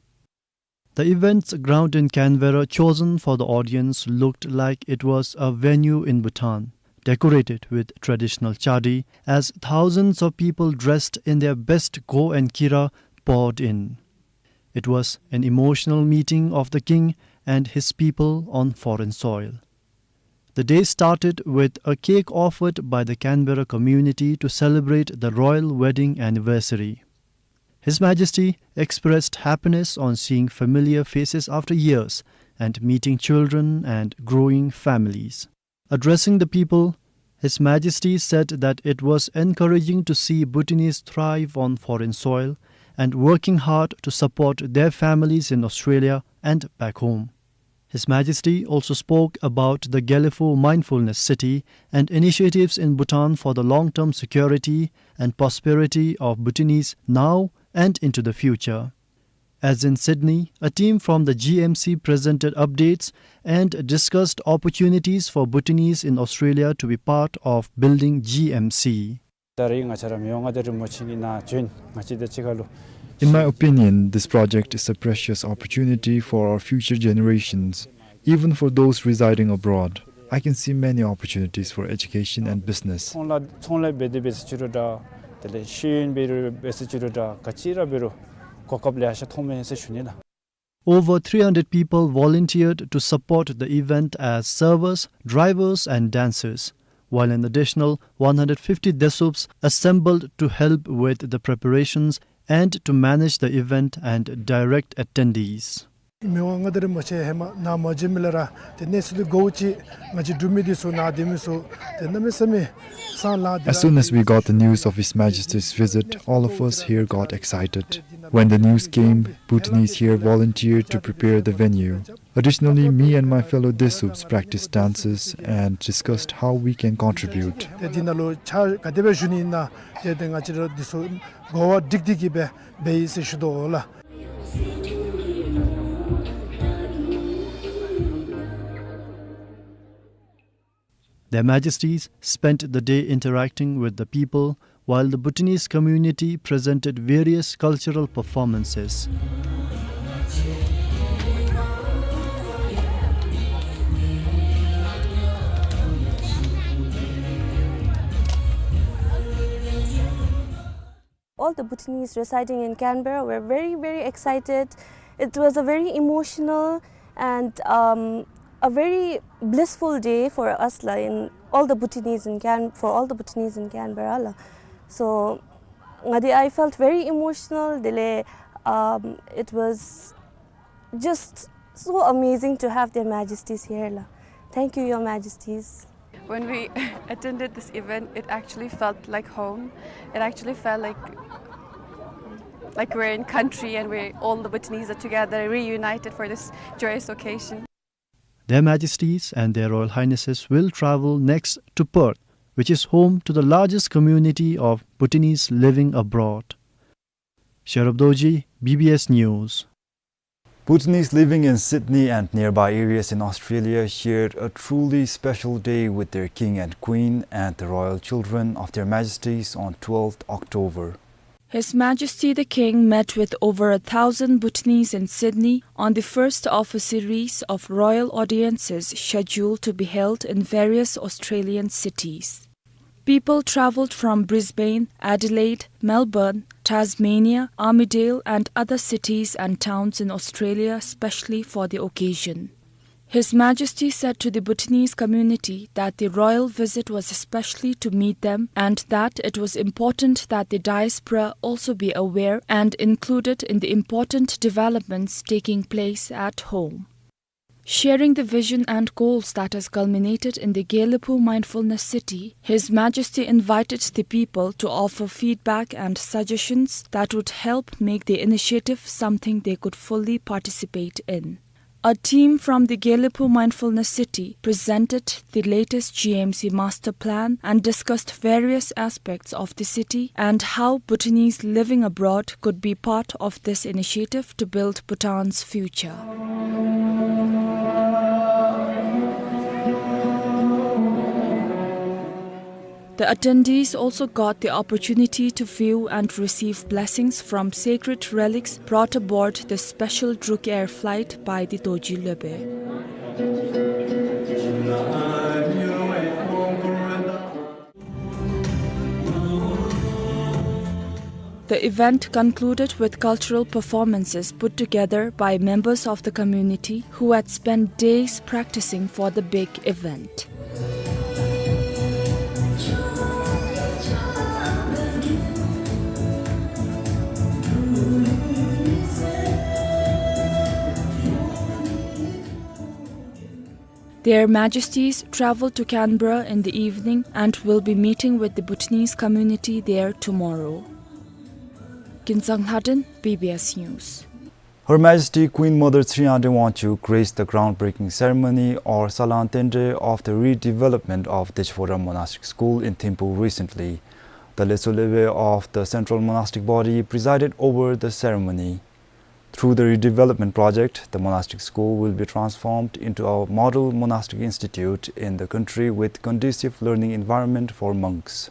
The event's ground in Canberra chosen for the audience looked like it was a venue in Bhutan, decorated with traditional chadi, as thousands of people dressed in their best Go and Kira poured in. It was an emotional meeting of the king and his people on foreign soil. The day started with a cake offered by the Canberra community to celebrate the royal wedding anniversary. His Majesty expressed happiness on seeing familiar faces after years and meeting children and growing families. Addressing the people, His Majesty said that it was encouraging to see Bhutanese thrive on foreign soil and working hard to support their families in Australia and back home. His Majesty also spoke about the Gelephu Mindfulness City and initiatives in Bhutan for the long-term security and prosperity of Bhutanese now and into the future. As in Sydney, a team from the G M C presented updates and discussed opportunities for Bhutanese in Australia to be part of building G M C. ད་རེས་ང་བཅས་ར་མི་དབང་མངའ་བདག་རིན་པོ་ཆེ་གི་ནཱ་བྱོན་ང་བཅས་དང་གཅིག་ཁར་ལུ། In my opinion, this project is a precious opportunity for our future generations, even for those residing abroad. I can see many opportunities for education and business. ཚོང་ལཱ་ཚོང་ལཱ་འབད་དེ་འབད་ཟེར་ཅི་རུང་འདྲ། དེ་ལས་ཤེས་ཡོན་འབད་རུང་འབད་ཟེར་ཅི་རུང་འདྲ། ག་ཅི་ར་འབད་རུང་གོ་སྐབས་ལེ་ཤ་ཐོབ་མས་ཟེར་ཞུ་ནི་ལགས། Over three hundred people volunteered to support the event as servers, drivers, and dancers, while an additional one hundred fifty Desups assembled to help with the preparations and to manage the event and direct attendees. མི་དབང་མངའ་བདག་རིན་པོ་ཆེ་ཧེ་མ་ནཱ་མ་བྱོན་མི་ལས་ར་ཏེ་གནས་ཚུལ་འདི་གོཝ་ཅིག་ང་བཅས་འབྲུག་མི་འདི་ཚུ་ནཱ་སྡོད་མི་ཚུ་ཏེ་གནམ་མེད་ས་མེད་སང་ལང་། As soon as we got the news of His Majesty's visit, all of us here got excited. When the news came, Bhutanese here volunteered to prepare the venue. Additionally, me and my fellow Desups practiced dances and discussed how we can contribute. ཏེ་འདི་ནང་ལུ་ཕྱག་ག་དེ་སྦེ་ཞུ་ནི་ཨིན་ན་ཏེ་ཏེ་ང་བཅས་ར་འདི་ཚུ་གོ་བ་སྒྲིག་སྟེ་གི་སྦེ་འབད་ཡི་ཟེར་ཞུ་དོ་ལགས། Their Majesties spent the day interacting with the people, while the Bhutanese community presented various cultural performances. All the Bhutanese residing in Canberra were very, very excited. It was a very emotional and, um, a very blissful day for us, la, in all the Bhutanese in Can-, for all the Bhutanese in Canberra, la. So, ngadi, I felt very emotional. དེ་ལས་ Um, it was just so amazing to have Their Majesties here la. Thank you, Your Majesties. When we attended this event, it actually felt like home. It actually felt like, like we're in country and we, all the Bhutanese are together, reunited for this joyous occasion. Their Majesties and Their Royal Highnesses will travel next to Perth, which is home to the largest community of Bhutanese living abroad. Sherub Dorji, B B S News. Bhutanese living in Sydney and nearby areas in Australia shared a truly special day with their king and queen and the royal children of Their Majesties on twelfth October. His Majesty the King met with over a thousand Bhutanese in Sydney on the first of a series of royal audiences scheduled to be held in various Australian cities. People travelled from Brisbane, Adelaide, Melbourne, Tasmania, Armidale and other cities and towns in Australia specially for the occasion. His Majesty said to the Bhutanese community that the royal visit was especially to meet them and that it was important that the diaspora also be aware and included in the important developments taking place at home. Sharing the vision and goals that has culminated in the Gelephu Mindfulness City, His Majesty invited the people to offer feedback and suggestions that would help make the initiative something they could fully participate in. A team from the Gelephu Mindfulness City presented the latest G M C master plan and discussed various aspects of the city and how Bhutanese living abroad could be part of this initiative to build Bhutan's future. The attendees also got the opportunity to view and receive blessings from sacred relics brought aboard the special Druk Air flight by the Dorji Lhobe. The event concluded with cultural performances put together by members of the community who had spent days practicing for the big event. Their Majesties travel to Canberra in the evening and will be meeting with the Bhutanese community there tomorrow. Kinsang Lhaden, B B S News. Her Majesty Queen Mother Sri Ade Wangchuck graced the groundbreaking ceremony or Salan Tendre of the redevelopment of Deshi Phodrang Monastic School in Thimphu recently. The Letsho Lebe of the Central Monastic Body presided over the ceremony. Through the redevelopment project, the monastic school will be transformed into a model monastic institute in the country with conducive learning environment for monks.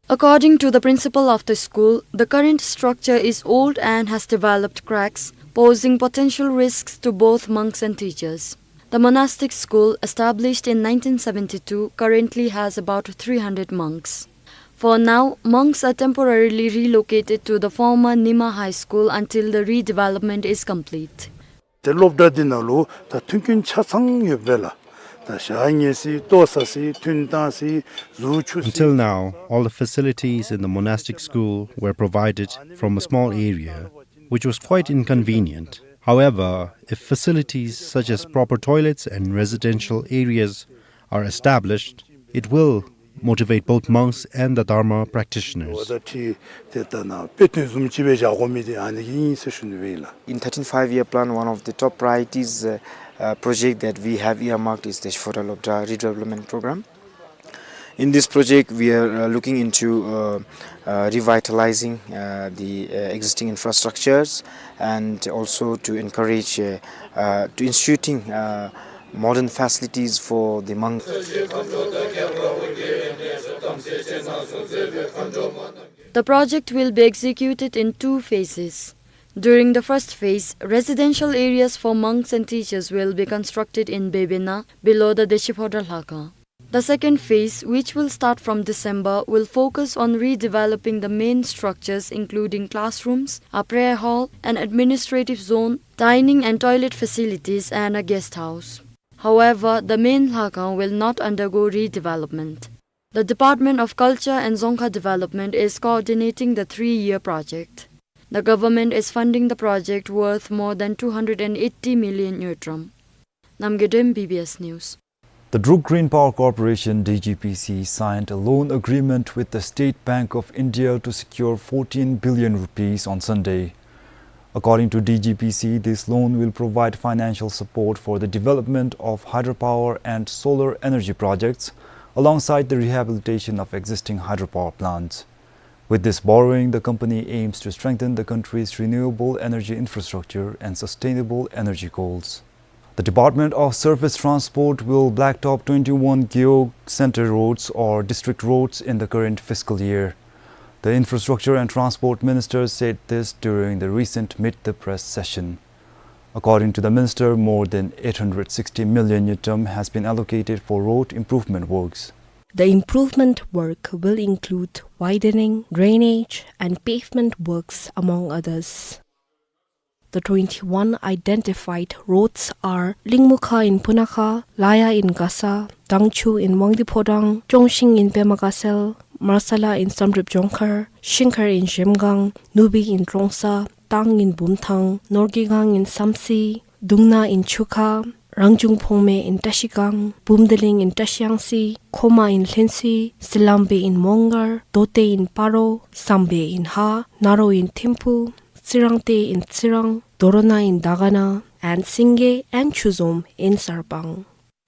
According to the principal of the school, the current structure is old and has developed cracks, posing potential risks to both monks and teachers. The monastic school, established in nineteen seventy-two, currently has about three hundred monks. For now, monks are temporarily relocated to the former Nima High School until the redevelopment is complete. ཏེ་སློབ་གྲྭ་འདི་ནང་ལུ་ད་མཐུན་རྐྱེན་ཆ་ཚང་ཡོདཔ་ལས་ད་ཞག་ཉལ་ས་ལྟོ་ཟ་ས་ཐུན་བཏང་ས་གཟུགས་འཁྱུ་ས། Until now, all the facilities in the monastic school were provided from a small area, which was quite inconvenient. However, if facilities such as proper toilets and residential areas are established, it will motivate both monks and the Dharma practitioners. ད་ཏེ་ད་ནཱ་དཔེ་སྟོན་བཟུམ་ཅིག་སྦེ་བཞག་དགོ་མི་འདི་ཨ་ནི་གི་ཨིན་ཟེར་ཞུ་ནི་སྦེ་ཨིན་ལགས། In thirteenth Five-Year Plan, one of the top priorities, uh, uh, project that we have earmarked is Deshi Phodrang Lobdra Redevelopment Program. In this project, we are, uh, looking into, uh, uh, revitalizing, uh, the, uh, existing infrastructures and also to encourage, uh, uh, to instituting, uh, modern facilities for the monks. The project will be executed in two phases. During the first phase, residential areas for monks and teachers will be constructed in Bebena, below the Deshi Phodrang Lhakhang. The second phase, which will start from December, will focus on redeveloping the main structures, including classrooms, a prayer hall, an administrative zone, dining and toilet facilities, and a guest house. However, the main Lhakhang will not undergo redevelopment. The Department of Culture and Dzongkha Development is coordinating the three-year project. The government is funding the project worth more than two hundred and eighty million ngultrum. Namgay Dem, B B S News. The Druk Green Power Corporation, D G P C, signed a loan agreement with the State Bank of India to secure fourteen billion rupees on Sunday. According to D G P C, this loan will provide financial support for the development of hydropower and solar energy projects, alongside the rehabilitation of existing hydropower plants. With this borrowing, the company aims to strengthen the country's renewable energy infrastructure and sustainable energy goals. The Department of Surface Transport will blacktop twenty-one Gewog Center roads or district roads in the current fiscal year. The Infrastructure and Transport Minister said this during the recent Meet the Press session. According to the minister, more than eight hundred sixty million ngultrum has been allocated for road improvement works. The improvement work will include widening, drainage, and pavement works, among others. The twenty-one identified roads are Lingmukha in Punakha, Laya in Gasa, Dangchu in Wangdue Phodrang, Chongshing in Pema Gatshel, Marsala in Samdrup Jongkhar, Shingkhar in Zhemgang, Nubi in Trongsa, Tang in Bumthang, Norgaygang in Samtse, Dungna in Chukha, Rangjung Phongme in Trashigang, Bumdeling in Trashiyangsi, Khoma in Lhentse, Silambe in Mongar, Dote in Paro, Sambe in Ha, Naro in Thimphu, Tsirangte in Tsirang, Dorona in Dagana, and Singye and Chuzom in Sarpang.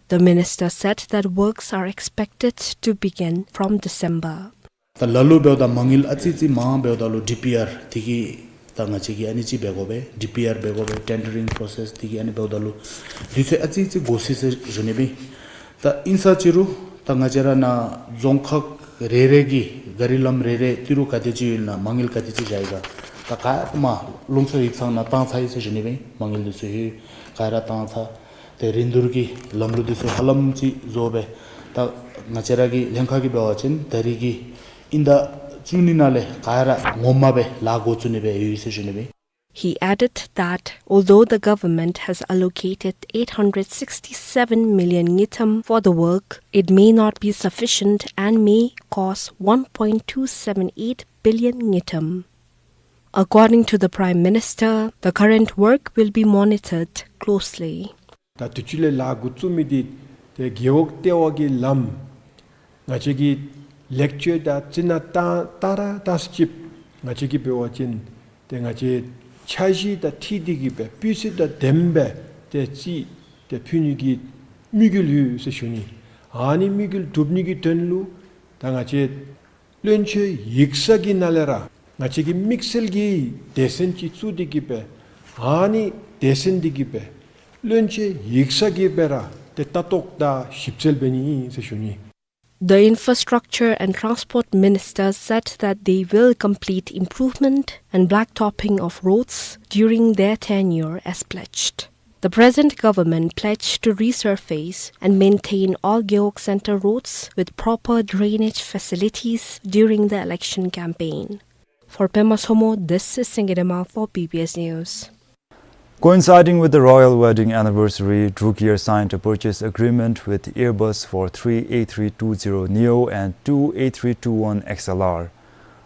The minister said that works are expected to begin from December. ད་ལ་ལུ་འབདཝ་ད་མ་དངུལ་ཨ་ཙི་ཙི་མང་འབདཝ་ད་ལུ་ཌི་པི་ཨར་དེ་གི་ད་ང་བཅས་ཀྱིས་ཨ་ནི་ཅིག་འབད་དགོ་པས། ཌི་པི་ཨར་འབད་དགོ་པས། ཊེན་ཌར་རིང་པོ་རོ་སེསི་དེ་གི་ཨ་ནི་འབདཝ་ད་ལུ་དུས་ཚོད་ཨ་ཙི་ཙི་འགོར་སྲིད་ཟེར་ཞུ་ནི་སྦེ། ད་ཨིན་ས་ཅི་རུང་ད་ང་བཅས་ར་ནཱ་རྫོང་ཁག་རེ་རེ་གི་ག་རི་ལམ་རེ་རེ་ཏི་རུ་ག་དེ་ཅིག་ཡོད་ན་མ་དངུལ་ག་དེ་ཅིག་བཞག་ཡི་ག། ད་ག་ཡ་མ་ལུང་ཕྱོགས་ཡིག་ཚང་ནང་བཏང་ཚར་ཡི་ཟེར་ཞུ་ནི་སྦེ། མ་དངུལ་འདི་ཚུ་ཡོད་ག་ཡ་ར་བཏང་ཚར། ཏེ་རིན་བསྡུར་གྱི་ལམ་ལུགས་འདི་ཚུ་ཧ་ལམ་ཅིག་བཟོ་སྦེ། ད་ང་བཅས་ར་གི་ལྷན་ཁག་གིས་འབད་བ་ཅིན་ད་རིས་ཀྱི་དབྱིན་ཟླ་བཅུ་གཉིས་ནང་ལས་ག་ར་ངོ་མ་སྦེ་ལཱ་འགོ་བཙུགས་ནི་སྦེ་ཡོད་ཟེར་ཞུ་ནི་སྦེ། He added that although the government has allocated eight hundred sixty-seven million ngultrum for the work, it may not be sufficient and may cost one point two seven eight billion ngultrum. According to the Prime Minister, the current work will be monitored closely. ད་དུས་ཅི་ལས་ལཱ་འགོ་བཙུགས་མི་འདི་ཏེ་རྒེད་འོག་ལྟེ་བ་གི་ལམ་ང་བཅས་ཀྱིས་ལེགས་བཅོས་དང་རྩི་ནག་བཏང་བཏང་ར་བཏང་ས་ཅིག་ང་བཅས་ཀྱིས་འབད་བ་ཅིན་ཏེ་ང་བཅས་འཆར་གཞི་དང་འཁྲིལ་ཏེ་གིས་སྦེ་སྤུས་ཚད་དང་ལྡནམ་སྦེ་ཏེ་རྩིས་ཏེ་ཕུལ་ནི་གི་དམིགས་ཡུལ་ཡོད་ཟེར་ཞུ་ནི། ཨ་ནི་དམིགས་ཡུལ་འགྲུབ་ནི་གི་དོན་ལུ་ད་ང་བཅས་བློན་ཆེན་ཡིག་ཚང་གི་ནང་ལས་ར་ང་བཅས་ཀྱི་དམིགས་བསལ་གྱི་སྡེ་ཚན་ཅིག་བཙུགས་ཏེ་གིས་སྦེ་ཨ་ནི་སྡེ་ཚན་འདི་གིས་སྦེ་བློན་ཆེན་ཡིག་ཚང་གིས་སྦེ་ར་ཏེ་ལྟ་རྟོག་དང་ཞིབ་འཚོལ་འབད་ནི་ཨིན་ཟེར་ཞུ་ནི། The Infrastructure and Transport Minister said that they will complete improvement and blacktopping of roads during their tenure as pledged. The present government pledged to resurface and maintain all Gewog Center roads with proper drainage facilities during the election campaign. For Pema Somo, this is Singye Dema for B B S News. Coinciding with the royal wedding anniversary, Druk Air signed a purchase agreement with Airbus for three A three two zero neo and two A three two one X L R.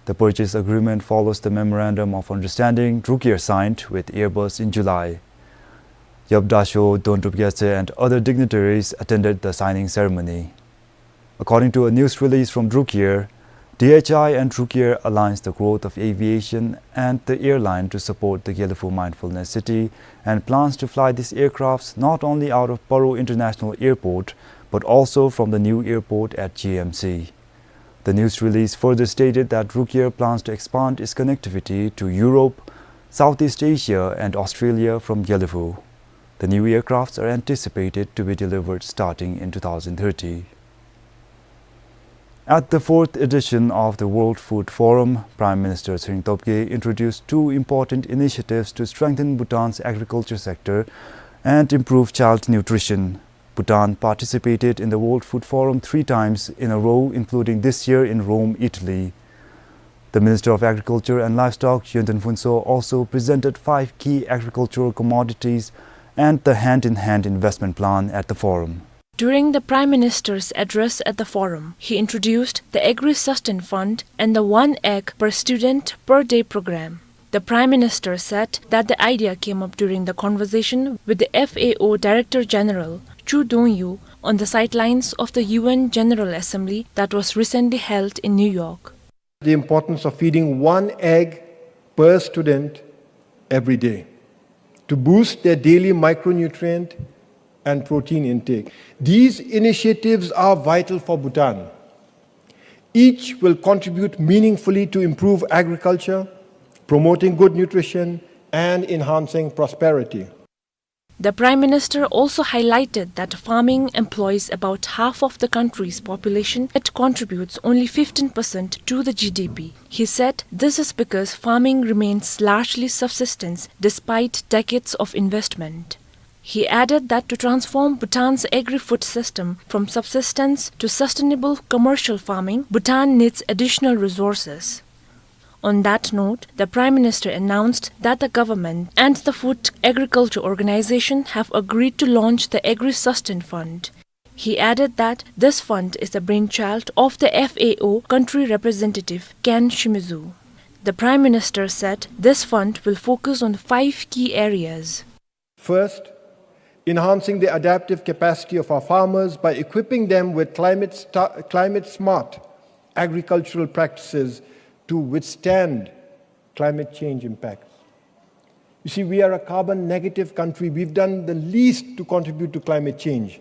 The purchase agreement follows the memorandum of understanding Druk Air signed with Airbus in July. Yap Dasho, Dondrup Gyatso and other dignitaries attended the signing ceremony. According to a news release from Druk Air, D H I and Druk Air aligns the growth of aviation and the airline to support the Gelephu Mindfulness City and plans to fly these aircrafts not only out of Paro International Airport but also from the new airport at G M C. The news release further stated that Druk Air plans to expand its connectivity to Europe, Southeast Asia and Australia from Gelephu. The new aircrafts are anticipated to be delivered starting in two thousand thirty. At the fourth edition of the World Food Forum, Prime Minister Tshering Tobgay introduced two important initiatives to strengthen Bhutan's agriculture sector and improve child nutrition. Bhutan participated in the World Food Forum three times in a row, including this year in Rome, Italy. The Minister of Agriculture and Livestock, Yonten Phuntsho, also presented five key agricultural commodities and the hand-in-hand investment plan at the forum. During the Prime Minister's address at the forum, he introduced the Agri-Sustain Fund and the One Egg Per Student Per Day program. The Prime Minister said that the idea came up during the conversation with the F A O Director General, Chu Dongyu, on the sidelines of the U N General Assembly that was recently held in New York. The importance of feeding one egg per student every day to boost their daily micronutrient and protein intake. These initiatives are vital for Bhutan. Each will contribute meaningfully to improve agriculture, promoting good nutrition, and enhancing prosperity. The Prime Minister also highlighted that farming employs about half of the country's population, yet contributes only fifteen percent to the G D P. He said this is because farming remains largely subsistence despite decades of investment. He added that to transform Bhutan's agri-food system from subsistence to sustainable commercial farming, Bhutan needs additional resources. On that note, the Prime Minister announced that the government and the Food Agriculture Organization have agreed to launch the Agri-Sustain Fund. He added that this fund is the brainchild of the F A O country representative, Ken Shimizu. The Prime Minister said this fund will focus on five key areas. First, enhancing the adaptive capacity of our farmers by equipping them with climate sta-, climate-smart agricultural practices to withstand climate change impacts. You see, we are a carbon negative country. We've done the least to contribute to climate change.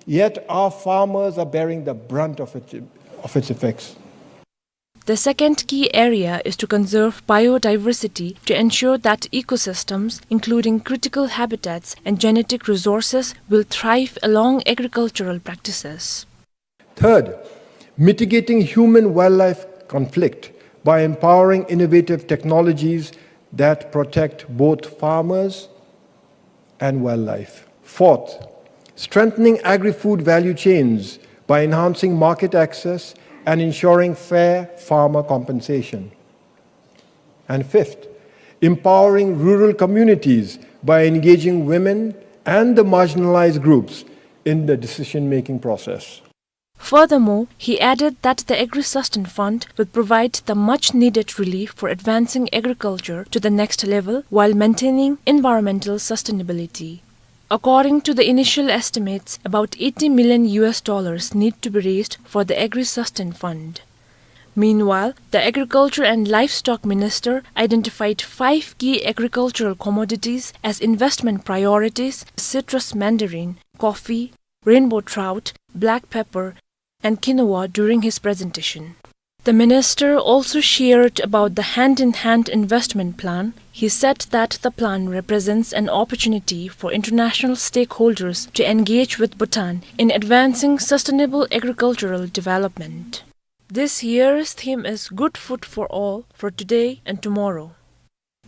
Yet our farmers are bearing the brunt of its, of its effects. The second key area is to conserve biodiversity to ensure that ecosystems, including critical habitats and genetic resources, will thrive along agricultural practices. Third, mitigating human-wildlife conflict by empowering innovative technologies that protect both farmers and wildlife. Fourth, strengthening agri-food value chains by enhancing market access and ensuring fair farmer compensation. And fifth, empowering rural communities by engaging women and the marginalized groups in the decision-making process. Furthermore, he added that the Agri-Sustain Fund will provide the much-needed relief for advancing agriculture to the next level while maintaining environmental sustainability. According to the initial estimates, about eighty million U S dollars need to be raised for the Agri-Sustain Fund. Meanwhile, the Agriculture and Livestock Minister identified five key agricultural commodities as investment priorities: citrus mandarin, coffee, rainbow trout, black pepper, and quinoa during his presentation. The minister also shared about the Hand in Hand Investment Plan. He said that the plan represents an opportunity for international stakeholders to engage with Bhutan in advancing sustainable agricultural development. This year's theme is Good Food for All, for today and tomorrow.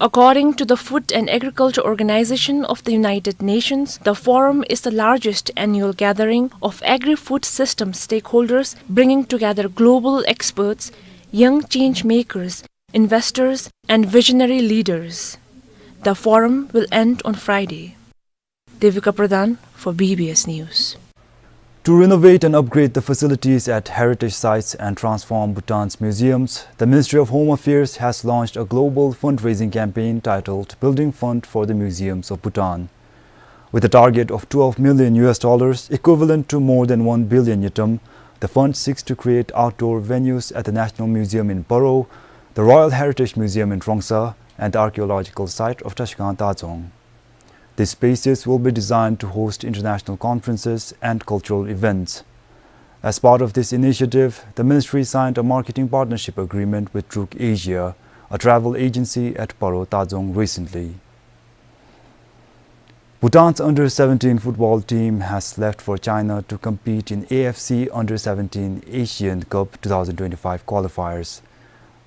According to the Food and Agriculture Organization of the United Nations, the forum is the largest annual gathering of agri-food system stakeholders, bringing together global experts, young change makers, investors, and visionary leaders. The forum will end on Friday. Devika Pradhan for B B S News. To renovate and upgrade the facilities at heritage sites and transform Bhutan's museums, the Ministry of Home Affairs has launched a global fundraising campaign titled Building Fund for the Museums of Bhutan. With a target of twelve million U S dollars, equivalent to more than one billion ngultrum, the fund seeks to create outdoor venues at the National Museum in Paro, the Royal Heritage Museum in Trongsa, and the archaeological site of Tashkend Tazong. These spaces will be designed to host international conferences and cultural events. As part of this initiative, the ministry signed a marketing partnership agreement with Truk Asia, a travel agency at Paro Tazong, recently. Bhutan's under seventeen football team has left for China to compete in A F C Under seventeen Asian Cup two thousand twenty-five qualifiers.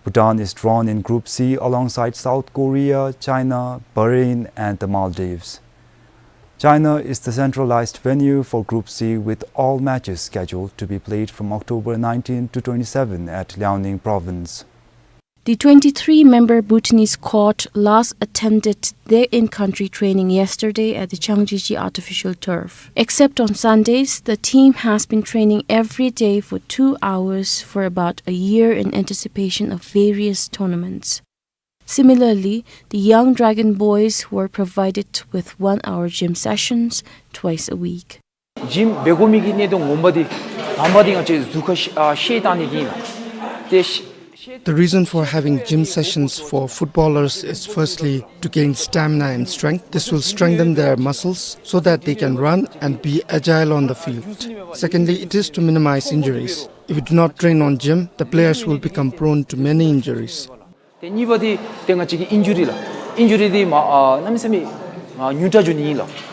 Bhutan is drawn in Group C alongside South Korea, China, Bahrain, and the Maldives. China is the centralized venue for Group C, with all matches scheduled to be played from October nineteen to twenty-seven at Liaoning Province. The twenty-three-member Bhutanese squad last attended their in-country training yesterday at the Changjiajie artificial turf. Except on Sundays, the team has been training every day for two hours for about a year in anticipation of various tournaments. Similarly, the young Dragon Boys were provided with one-hour gym sessions twice a week. ཇིམ་འབད་དགོ་མི་གི་གནད་དོན་ངོ་མ་འདི་དང་པ་འདི་ང་བཅས་གཟུགས་ཁར་ཤེད་ཨ་ཤེད་བཏང་ནི་འདི་ཨིན་ལགས། ཏེ་ཤེད། The reason for having gym sessions for footballers is firstly to gain stamina and strength. This will strengthen their muscles so that they can run and be agile on the field. Secondly, it is to minimize injuries. If we do not train on gym, the players will become prone to many injuries. ཏེ་གཉིས་པ་འདི་ཏེ་ང་བཅས་ཀྱི་ཨིན་ཇུ་རི་ལགས། ཨིན་ཇུ་རི་འདི་མ་ཨ་གནམ་མེད་ས་མེད་ཨ་ཉུང་དྲགས་འགྱོ་ནི་ཨིན་ལགས།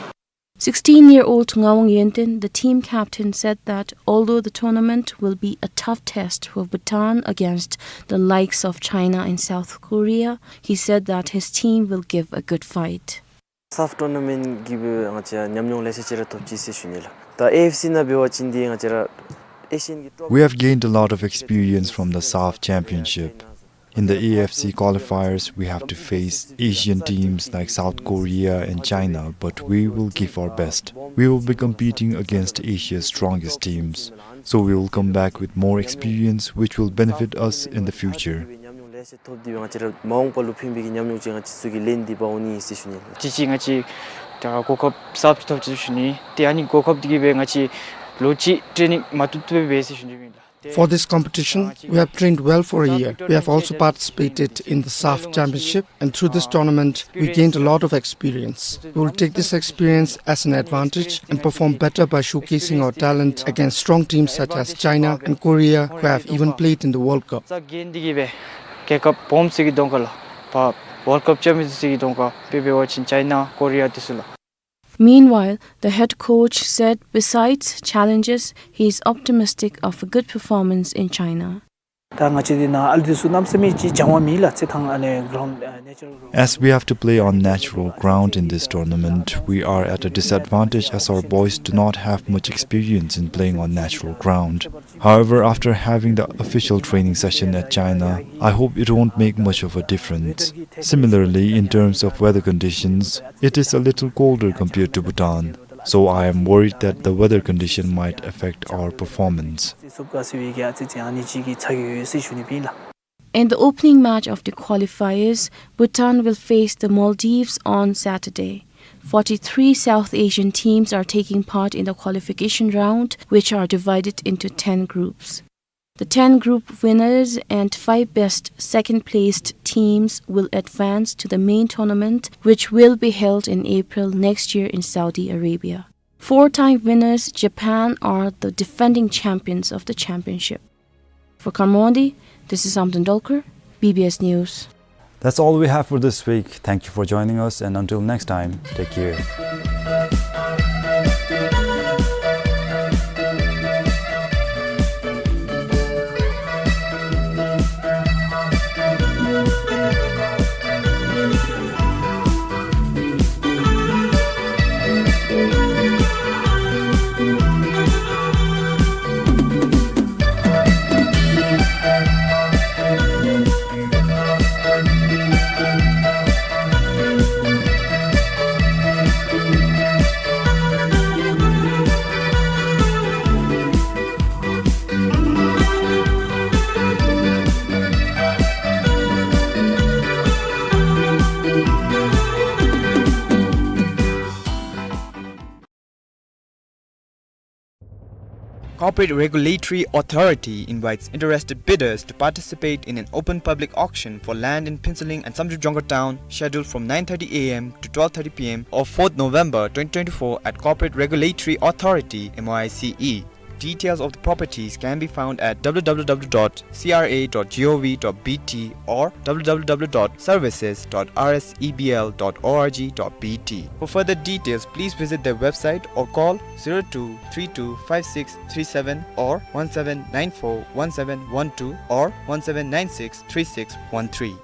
Sixteen-year-old Ngawang Yenten, the team captain, said that although the tournament will be a tough test for Bhutan against the likes of China and South Korea, he said that his team will give a good fight. SAFF tournament གིས་སྦེ་ང་བཅས་ཉམས་མྱོང་ལེ་ཤ་ཅིག་ར་ཐོབ་ཅི་ཟེར་ཞུ་ནི་ལགས། ད་ཨེ་ཨེཕ་སི་ནང་འབད་བ་ཅིན་འདི་ང་བཅས་ར་ཨེ་ཤི་ཡན་གྱི་ཊོབ། We have gained a lot of experience from the SAFF Championship. In the A F C qualifiers, we have to face Asian teams like South Korea and China, but we will give our best. We will be competing against Asia's strongest teams, so we will come back with more experience, which will benefit us in the future. ཉམས་མྱོང་ལེ་ཤ་ཐོབ་སྟེ་སྦེ་ང་བཅས་ར་མ་འོངས་པ་ལུ་ཕན་པའི་གི་ཉམས་མྱོང་ཅིག་ང་བཅས་ཚུ་གིས་ལེན་ཏེ་འབག་འོང་ནི་ཟེར་ཞུ་ནི་ལགས། ཅིག་ཅིག་ང་བཅས་ད་གོ་སྐབས་གསརཔ་ཅིག་ཐོབ་ཅི་ཟེར་ཞུ་ནི། ཏེ་ཨ་ནི་གོ་སྐབས་འདི་གིས་སྦེ་ང་བཅས་ལོ་གཅིག་ཊེ་ནིང་མ་བཏུབ་བཏུབ་སྦེ་འབད་ཟེར་ཞུ་ནི་ཨིན་ལགས། For this competition, we have trained well for a year. We have also participated in the SAFF Championship, and through this tournament, we gained a lot of experience. We will take this experience as an advantage and perform better by showcasing our talent against strong teams such as China and Korea, who have even played in the World Cup. ས་གན་འདི་གིས་སྦེ་རྒྱལ་ཁབ་སྦོམ་ཚུ་གི་གདོང་ཁ་ལུ་ཕར་ཝཱལཌ་ཀཔ་ཅེམ་པིཡཱན་ཚུ་གི་གདོང་ཁ་དཔེ་འབད་བ་ཅིན་ཅའི་ན་ཀོ་རི་ཡ་འདི་ཚུ་ལུ། Meanwhile, the head coach said besides challenges, he is optimistic of a good performance in China. ད་ང་བཅས་འདི་ནང་ཨ་ལུ་འདི་ཚུ་གནམ་མེད་ས་མེད་ཅིག་སྦྱང་བ་མེད་ལགས། རྩེད་ཐང་ཨ་ནི་གརའུནཌ་ཨ་ནེ་ཅུ་རཱལ་གརའུནཌ། As we have to play on natural ground in this tournament, we are at a disadvantage as our boys do not have much experience in playing on natural ground. However, after having the official training session at China, I hope it won't make much of a difference. Similarly, in terms of weather conditions, it is a little colder compared to Bhutan, so I am worried that the weather condition might affect our performance. In the opening match of the qualifiers, Bhutan will face the Maldives on Saturday. Forty-three South Asian teams are taking part in the qualification round, which are divided into ten groups. The ten group winners and five best second-placed teams will advance to the main tournament, which will be held in April next year in Saudi Arabia. Four-time winners Japan are the defending champions of the championship. For Khammon-di, this is Amdin Dolkar, B B S News. That's all we have for this week. Thank you for joining us, and until next time, take care. Corporate Regulatory Authority invites interested bidders to participate in an open public auction for land in Phuentsholing and Samdrup Jongkhar Town, scheduled from nine thirty A M to twelve thirty P M of fourth November twenty twenty-four at Corporate Regulatory Authority, M O I C E. Details of the properties can be found at W W W dot C R A dot G O V dot B T or W W W dot services dot R S E B L dot org dot B T. For further details, please visit their website or call zero two three two five six three seven or one seven nine four one seven one two or one seven nine six three six one three.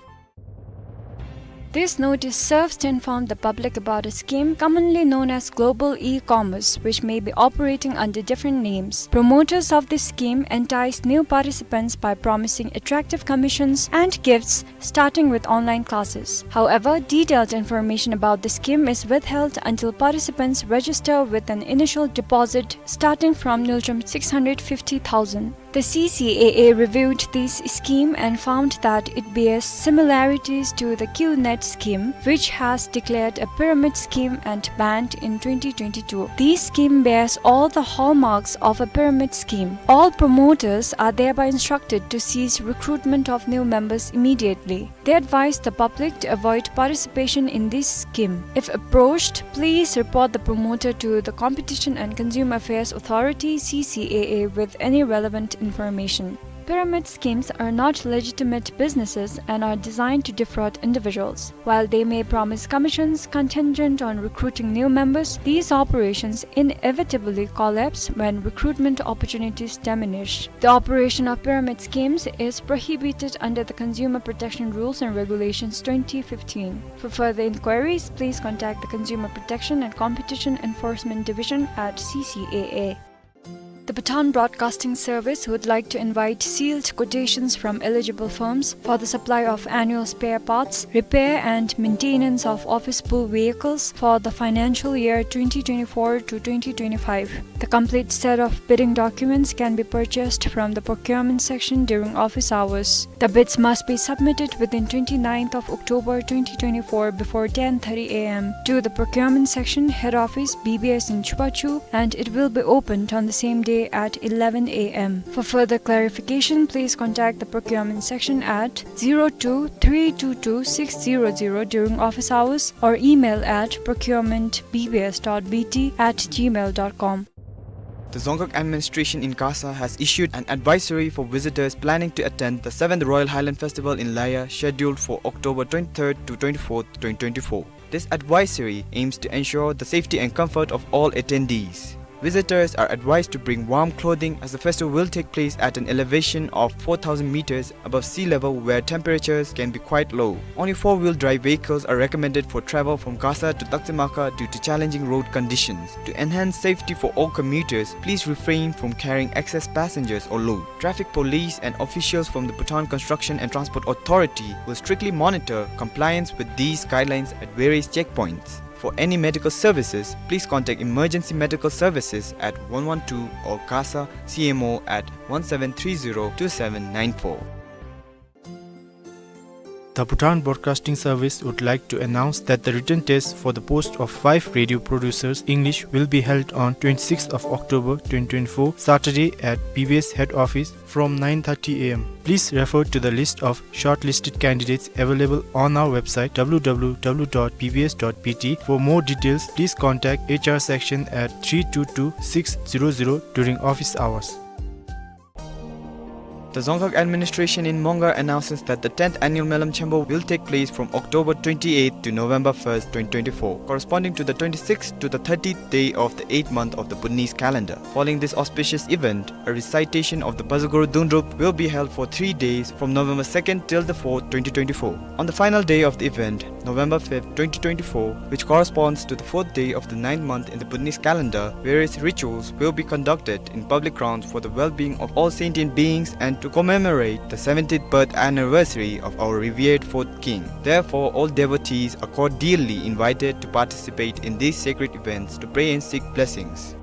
This notice serves to inform the public about a scheme commonly known as global e-commerce, which may be operating under different names. Promoters of this scheme entice new participants by promising attractive commissions and gifts, starting with online classes. However, detailed information about the scheme is withheld until participants register with an initial deposit starting from nulchum six hundred fifty thousand. The C C A A reviewed this scheme and found that it bears similarities to the QNet scheme, which has declared a pyramid scheme and banned in twenty twenty-two. This scheme bears all the hallmarks of a pyramid scheme. All promoters are thereby instructed to cease recruitment of new members immediately. They advise the public to avoid participation in this scheme. If approached, please report the promoter to the Competition and Consumer Affairs Authority, C C A A, with any relevant information. Pyramid schemes are not legitimate businesses and are designed to defraud individuals. While they may promise commissions contingent on recruiting new members, these operations inevitably collapse when recruitment opportunities diminish. The operation of pyramid schemes is prohibited under the Consumer Protection Rules and Regulations twenty fifteen. For further inquiries, please contact the Consumer Protection and Competition Enforcement Division at C C A A. The Bhutan Broadcasting Service would like to invite sealed quotations from eligible firms for the supply of annual spare parts, repair and maintenance of office pool vehicles for the financial year twenty twenty-four to twenty twenty-five. The complete set of bidding documents can be purchased from the procurement section during office hours. The bids must be submitted within twenty-ninth of October twenty twenty-four before ten thirty A M to the procurement section, head office, B B S in Chubachu, and it will be opened on the same day at eleven A M. For further clarification, please contact the procurement section at zero two three two two six zero zero during office hours or email at procurement B B S dot B T at gmail dot com. The Dzongkhag administration in Gasa has issued an advisory for visitors planning to attend the seventh Royal Highland Festival in Laya, scheduled for October twenty-third to twenty-fourth, twenty twenty-four. This advisory aims to ensure the safety and comfort of all attendees. Visitors are advised to bring warm clothing as the festival will take place at an elevation of four thousand meters above sea level, where temperatures can be quite low. Only four-wheel drive vehicles are recommended for travel from Gasa to Taktemaka due to challenging road conditions. To enhance safety for all commuters, please refrain from carrying excess passengers or load. Traffic police and officials from the Bhutan Construction and Transport Authority will strictly monitor compliance with these guidelines at various checkpoints. For any medical services, please contact Emergency Medical Services at one one two or Gasa C M O at one seven three zero two seven nine four. The Bhutan Broadcasting Service would like to announce that the written test for the post of five radio producers English will be held on twenty-sixth of October twenty twenty-four, Saturday, at B B S head office from nine thirty A M. Please refer to the list of shortlisted candidates available on our website, W W W dot B B S dot B T. For more details, please contact H R section at three two two six zero zero during office hours. The Dzongkhag administration in Mongar announces that the tenth annual Melam Chenpo will take place from October twenty-eighth to November first, twenty twenty-four, corresponding to the twenty-sixth to the thirtieth day of the eighth month of the Bhutanese calendar. Following this auspicious event, a recitation of the Bazaguru Dundrup will be held for three days from November second till the fourth, twenty twenty-four. On the final day of the event, November fifth, twenty twenty-four, which corresponds to the fourth day of the ninth month in the Bhutanese calendar, various rituals will be conducted in public grounds for the well-being of all sentient beings and to commemorate the seventieth birth anniversary of our revered fourth king. Therefore, all devotees are cordially invited to participate in these sacred events to pray and seek blessings.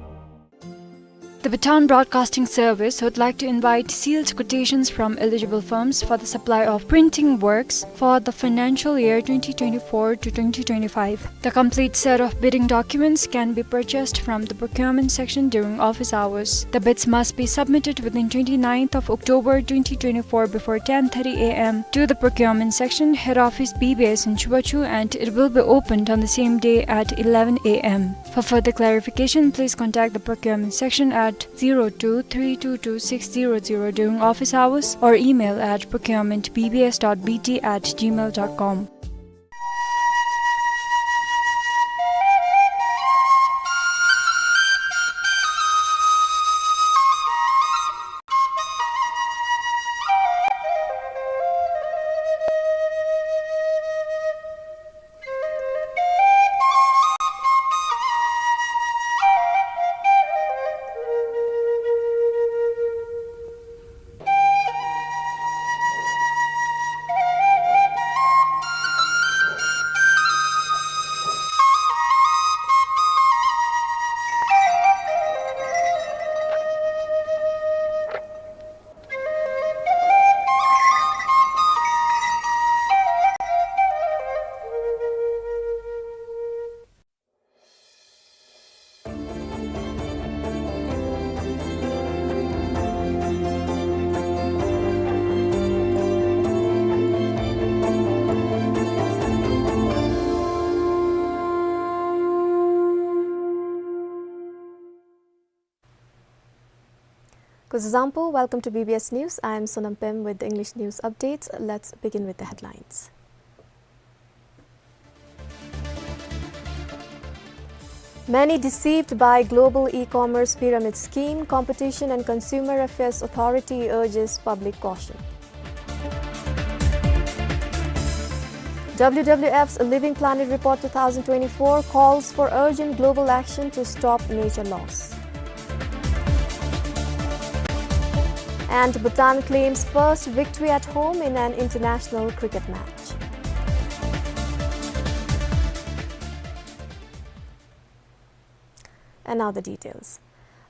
The Bhutan Broadcasting Service would like to invite sealed quotations from eligible firms for the supply of printing works for the financial year twenty twenty-four to twenty twenty-five. The complete set of bidding documents can be purchased from the procurement section during office hours. The bids must be submitted within twenty-ninth of October twenty twenty-four before ten thirty A M to the procurement section, head office, B B S in Chubachu, and it will be opened on the same day at eleven A M. For further clarification, please contact the procurement section at zero two three two two six zero zero during office hours or email at procurement B B S dot B T at gmail dot com. Kuzuzangpo, welcome to B B S News. I am Sonam Pem with the English news updates. Let's begin with the headlines. Many deceived by global e-commerce pyramid scheme, Competition and Consumer Affairs Authority urges public caution. W W F's Living Planet Report two thousand twenty-four calls for urgent global action to stop nature loss. And Bhutan claims first victory at home in an international cricket match. And now the details.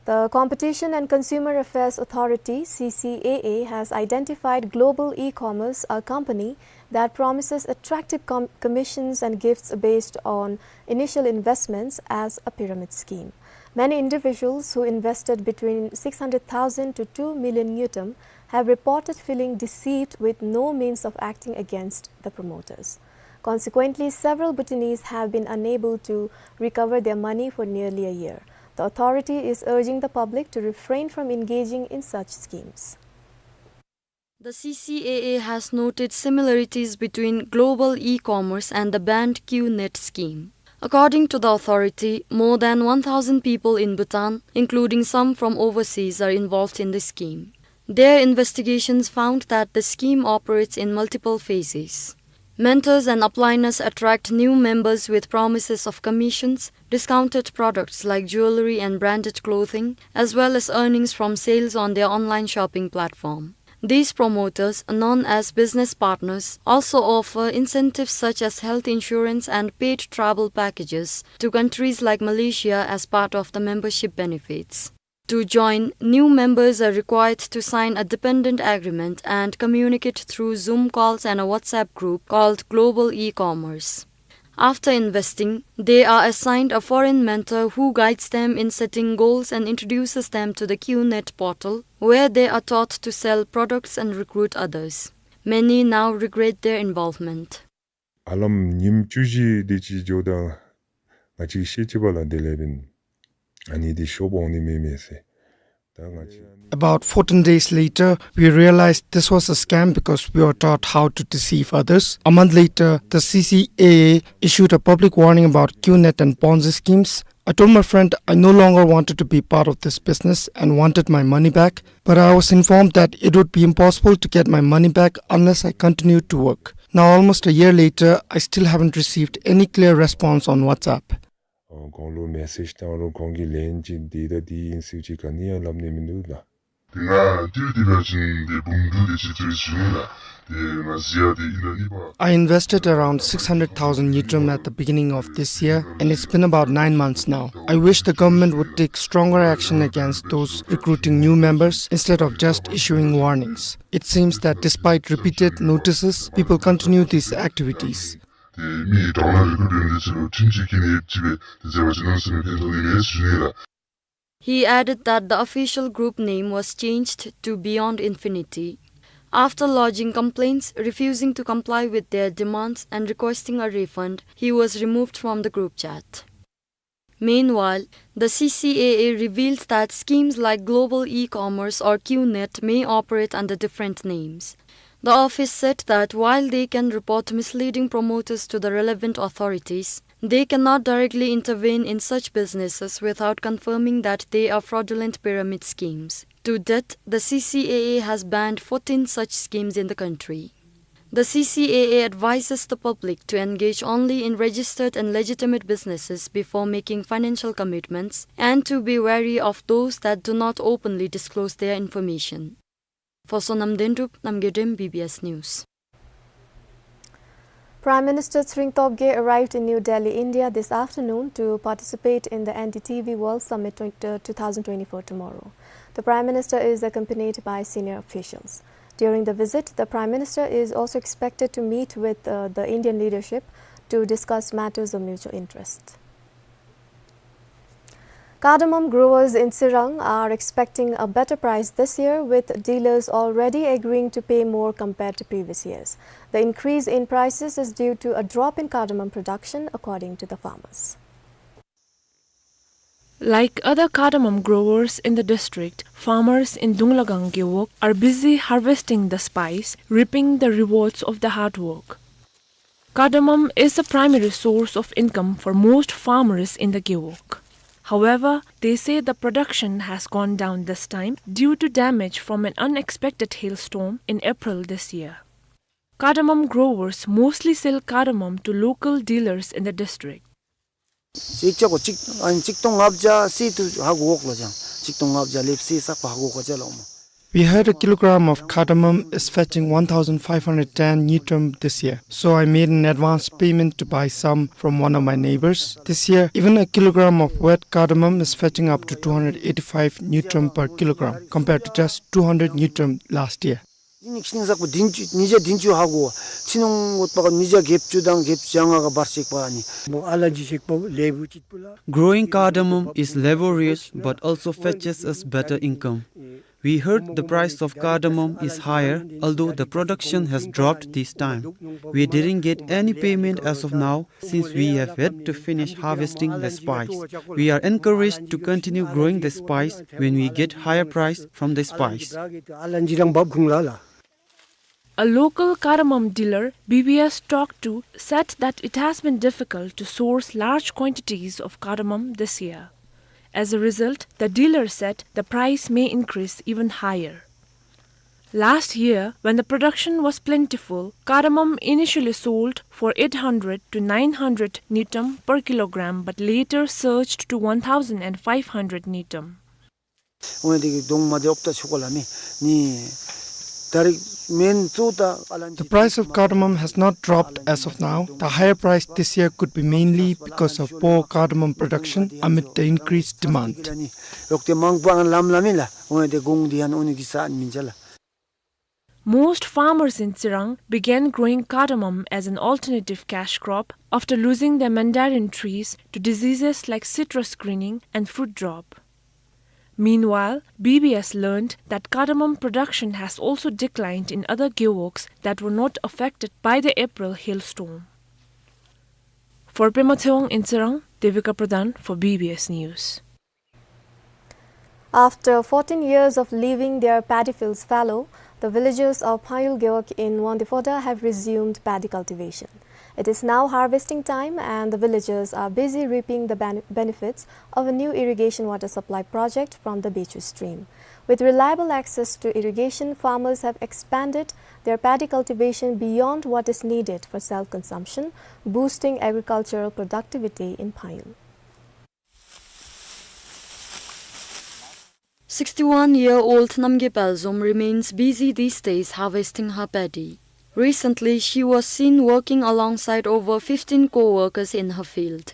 The Competition and Consumer Affairs Authority, C C A A, has identified Global E-Commerce, a company that promises attractive com-, commissions and gifts based on initial investments, as a pyramid scheme. Many individuals who invested between six hundred thousand to two million ngultrum have reported feeling deceived with no means of acting against the promoters. Consequently, several Bhutanese have been unable to recover their money for nearly a year. The authority is urging the public to refrain from engaging in such schemes. The C C A A has noted similarities between global e-commerce and the banned QNet scheme. According to the authority, more than one thousand people in Bhutan, including some from overseas, are involved in the scheme. Their investigations found that the scheme operates in multiple phases. Mentors and upliners attract new members with promises of commissions, discounted products like jewelry and branded clothing, as well as earnings from sales on their online shopping platform. These promoters, known as business partners, also offer incentives such as health insurance and paid travel packages to countries like Malaysia as part of the membership benefits. To join, new members are required to sign a dependent agreement and communicate through Zoom calls and a WhatsApp group called Global E-Commerce. After investing, they are assigned a foreign mentor who guides them in setting goals and introduces them to the QNet portal, where they are taught to sell products and recruit others. Many now regret their involvement. ཨ་ལམ་ཉིནམ་བཅུ་བཞི་དེ་ཅིག་འགྱོཝ་ད་ང་བཅས་ཤེས་ཅི་པ་ལགས། དེ་ལས་འབདན་ཨ་ནི་འདི་ཤོབ་འོང་ནི་མེད་མས་ཟེར། ད་ང་བཅས། About fourteen days later, we realized this was a scam because we were taught how to deceive others. A month later, the C C A A issued a public warning about QNet and Ponzi schemes. I told my friend I no longer wanted to be part of this business and wanted my money back, but I was informed that it would be impossible to get my money back unless I continued to work. Now, almost a year later, I still haven't received any clear response on WhatsApp. ཨ་ཁོང་ལུ་མེ་སེཇ་བཏང་རུང་ཁོང་གིས་ལན་ཅིག་འདི་དང་འདི་ཨིན་ཟེར་ཅིག་ག་ནི་ཡང་སླབ་ནི་མིན་འདུག་ལགས། དེ་ང་ཏི་རུ་དེ་བ་ཅིན་དེ་འབུམ་དྲུག་དེ་ཅིག་ཏི་རུ་ཞུ་ནི་ལགས། དེ་ང་ཟེར་ཡ་དེ་ཨིན་ན་ཨིན་པ། I invested around six hundred thousand ngultrum at the beginning of this year, and it's been about nine months now. I wish the government would take stronger action against those recruiting new members instead of just issuing warnings. It seems that despite repeated notices, people continue these activities. དེ་མི་དྲག་ན་རེ་ཁུ་བེམ་དེ་ཅིག་ལུ་ཁྲིམས་ཀྱི་ཁེ་ནི་ཅིག་སྦེ་དེ་ཟེར་བ་ཅིན་ནམ་སེམས་ཕན་ཐོགས་ནི་མེད་ཟེར་ཞུ་ནི་ལགས། He added that the official group name was changed to Beyond Infinity. After lodging complaints, refusing to comply with their demands, and requesting a refund, he was removed from the group chat. Meanwhile, the C C A A revealed that schemes like Global E-Commerce or QNet may operate under different names. The office said that while they can report misleading promoters to the relevant authorities, they cannot directly intervene in such businesses without confirming that they are fraudulent pyramid schemes. To date, the C C A A has banned fourteen such schemes in the country. The C C A A advises the public to engage only in registered and legitimate businesses before making financial commitments and to be wary of those that do not openly disclose their information. For Sonam Dendup, Namgay Dem, B B S News. Prime Minister Tshering Tobgay arrived in New Delhi, India this afternoon to participate in the N D T V World Summit twenty, uh, two thousand twenty-four tomorrow. The Prime Minister is accompanied by senior officials. During the visit, the Prime Minister is also expected to meet with, uh, the Indian leadership to discuss matters of mutual interest. Cardamom growers in Tsirang are expecting a better price this year, with dealers already agreeing to pay more compared to previous years. The increase in prices is due to a drop in cardamom production, according to the farmers. Like other cardamom growers in the district, farmers in Dunglagang Gewog are busy harvesting the spice, reaping the rewards of the hard work. Cardamom is the primary source of income for most farmers in the Gewog. However, they say the production has gone down this time due to damage from an unexpected hailstorm in April this year. Cardamom growers mostly sell cardamom to local dealers in the district. ཅིག་ཅག་གོ་ཅིག་ཨ་ནི་ཅིག་སྟོང་ལྔ་བརྒྱ་ཟེར་དུ་ཧ་གོ་འོག་ལོ་ཅང་ཅིག་སྟོང་ལྔ་བརྒྱ་ལེབ་ཟེར་ས་པ་ཧ་གོ་ག་ཅ་ལོ་མོ། We heard a kilogram of cardamom is fetching one thousand five hundred ten ngultrum this year, so I made an advance payment to buy some from one of my neighbors. This year, even a kilogram of wet cardamom is fetching up to two hundred eighty-five ngultrum per kilogram, compared to just two hundred ngultrum last year. ཉིས་ཤིང་ཟག་པོ་བདུན་ཅུ་ཉིས་བརྒྱ་བདུན་ཅུ་ཧ་གོ་ཕྱི་ནང་འོད་པ་ཉིས་བརྒྱ་བརྒྱད་ཅུ་དང་བརྒྱད་ཅུ་གྱ་ལྔ་ག་བར་ཞིག་པ་ནི། མོ་ཨ་ལ་ཇི་ཞིག་པོ་ལེབ་བུ་ཅིག་པོ་ལ། Growing cardamom is laborious but also fetches us better income. We heard the price of cardamom is higher, although the production has dropped this time. We didn't get any payment as of now, since we have yet to finish harvesting the spice. We are encouraged to continue growing the spice when we get higher price from the spice. A local cardamom dealer B B S talked to said that it has been difficult to source large quantities of cardamom this year. As a result, the dealer said the price may increase even higher. Last year, when the production was plentiful, cardamom initially sold for eight hundred to nine hundred ngultrum per kilogram, but later surged to one thousand five hundred ngultrum. འོན་ཏེ་གི་གདོང་མ་དེ་ཨོབ་ཏ་ཆོ་ག་ལ་མི་ནི་ད་རིག་མེན་ཙོ་ཏ་ཨ་ལན། The price of cardamom has not dropped as of now. The higher price this year could be mainly because of poor cardamom production amid the increased demand. ཡོག་ཏེ་མང་པོ་ཨན་ལམ་ལམ་མི་ལ། འོན་ཏེ་གོང་དེ་ཡང་འོ་ནི་གི་ས་ཨན་མིན་ཅ་ལ། Most farmers in Tsirang began growing cardamom as an alternative cash crop after losing their mandarin trees to diseases like citrus greening and fruit drop. Meanwhile, B B S learned that cardamom production has also declined in other gewogs that were not affected by the April hailstorm. For Pema Tshewang in Tsirang, Devika Pradhan for B B S News. After fourteen years of leaving their paddy fields fallow, the villagers of Phayul Gewog in Wangdue Phodrang have resumed paddy cultivation. It is now harvesting time and the villagers are busy reaping the bene-, benefits of a new irrigation water supply project from the Bechu stream. With reliable access to irrigation, farmers have expanded their paddy cultivation beyond what is needed for self-consumption, boosting agricultural productivity in Phayul. Sixty-one-year-old Namgay Palzom remains busy these days harvesting her paddy. Recently, she was seen working alongside over fifteen co-workers in her field.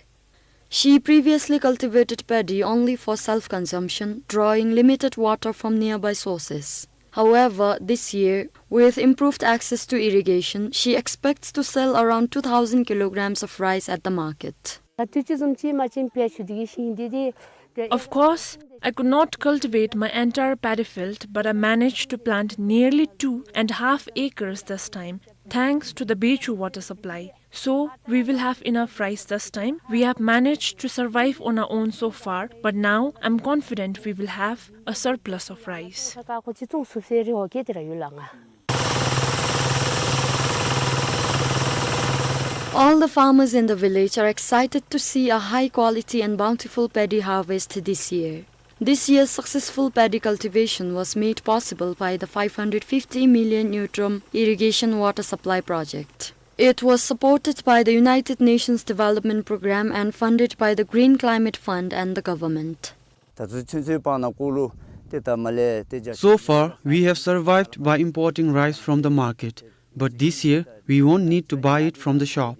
She previously cultivated paddy only for self-consumption, drawing limited water from nearby sources. However, this year, with improved access to irrigation, she expects to sell around two thousand kilograms of rice at the market. Of course, I could not cultivate my entire paddy field, but I managed to plant nearly two and a half acres this time, thanks to the Bechu water supply. So, we will have enough rice this time. We have managed to survive on our own so far, but now I'm confident we will have a surplus of rice. All the farmers in the village are excited to see a high quality and bountiful paddy harvest this year. This year's successful paddy cultivation was made possible by the five hundred fifty million ngultrum irrigation water supply project. It was supported by the United Nations Development Programme and funded by the Green Climate Fund and the government. So far, we have survived by importing rice from the market, but this year we won't need to buy it from the shop.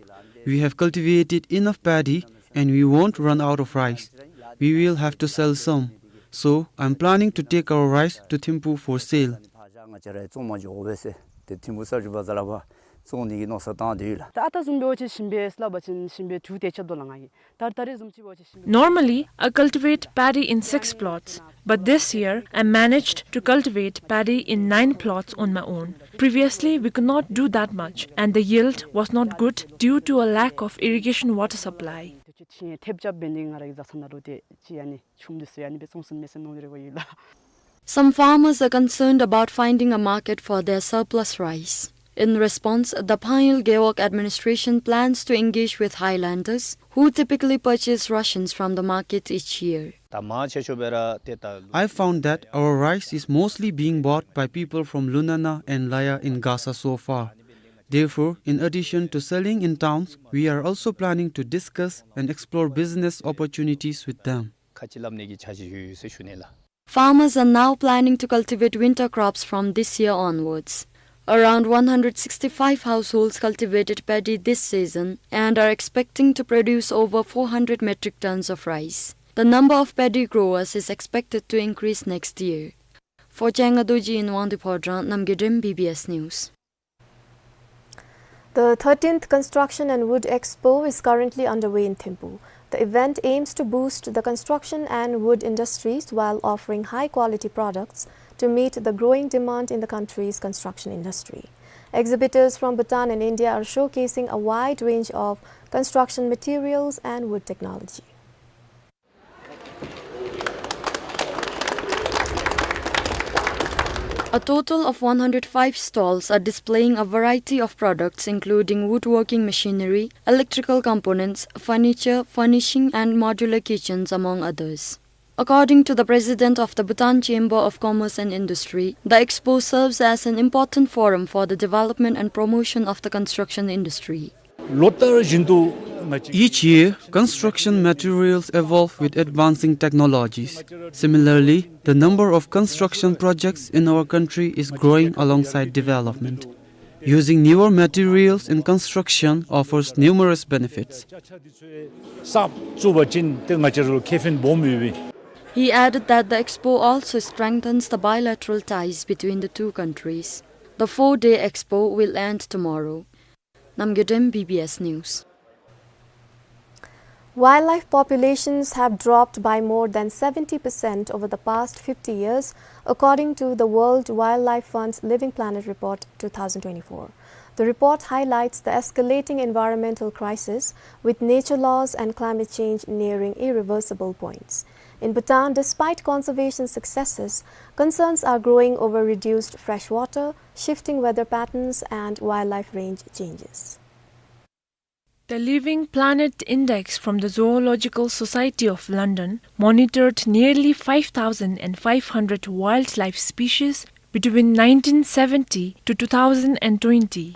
We have cultivated enough paddy and we won't run out of rice. We will have to sell some. So, I'm planning to take our rice to Thimphu for sale. Normally, I cultivate paddy in six plots, but this year I managed to cultivate paddy in nine plots on my own. Previously, we could not do that much, and the yield was not good due to a lack of irrigation water supply. ཅིག་ཐེབས་རྐྱབ་འབད་ནི་ང་ར་གི་བཟའ་ཚང་ནང་ལུ་ཏེ་ཅིག་ཨ་ནི་ཆུམ་འདི་ཚུ་ཨ་ནི་སྦེ་བཙོང་ཚུགས་མས་ཟེར་མནོ་སྟེ་ར་འབདཝ་ཨིན་ལགས། Some farmers are concerned about finding a market for their surplus rice. In response, the Phang Ngul Gewog administration plans to engage with highlanders, who typically purchase rations from the market each year. ད་མང་ཆེ་ཤོས་སྦེ་ར་ཏེ་ད། I found that our rice is mostly being bought by people from Lunana and Laya in Gasa so far. Therefore, in addition to selling in towns, we are also planning to discuss and explore business opportunities with them. ཁ་ཅིག་སླབ་ནི་གི་འཆར་གཞི་ཡོད་ཡོད་ཟེར་ཞུ་ནི་ལགས། Farmers are now planning to cultivate winter crops from this year onwards. Around one hundred sixty-five households cultivated paddy this season and are expecting to produce over four hundred metric tons of rice. The number of paddy growers is expected to increase next year. For Changa Dorji in Wangdue Phodrang, Namgay Drem, B B S News. The thirteenth Construction and Wood Expo is currently underway in Thimphu. The event aims to boost the construction and wood industries while offering high-quality products to meet the growing demand in the country's construction industry. Exhibitors from Bhutan and India are showcasing a wide range of construction materials and wood technology. A total of one hundred five stalls are displaying a variety of products including woodworking machinery, electrical components, furniture, furnishing and modular kitchens, among others. According to the president of the Bhutan Chamber of Commerce and Industry, the expo serves as an important forum for the development and promotion of the construction industry. Each year, construction materials evolve with advancing technologies. Similarly, the number of construction projects in our country is growing alongside development. Using newer materials in construction offers numerous benefits. He added that the expo also strengthens the bilateral ties between the two countries. The four-day expo will end tomorrow. Namgay Drem, B B S News. Wildlife populations have dropped by more than seventy percent over the past fifty years, according to the World Wildlife Fund's Living Planet Report two thousand twenty-four. The report highlights the escalating environmental crisis, with nature loss and climate change nearing irreversible points. In Bhutan, despite conservation successes, concerns are growing over reduced fresh water, shifting weather patterns, and wildlife range changes. The Living Planet Index from the Zoological Society of London monitored nearly five thousand five hundred wildlife species between nineteen seventy to two thousand twenty.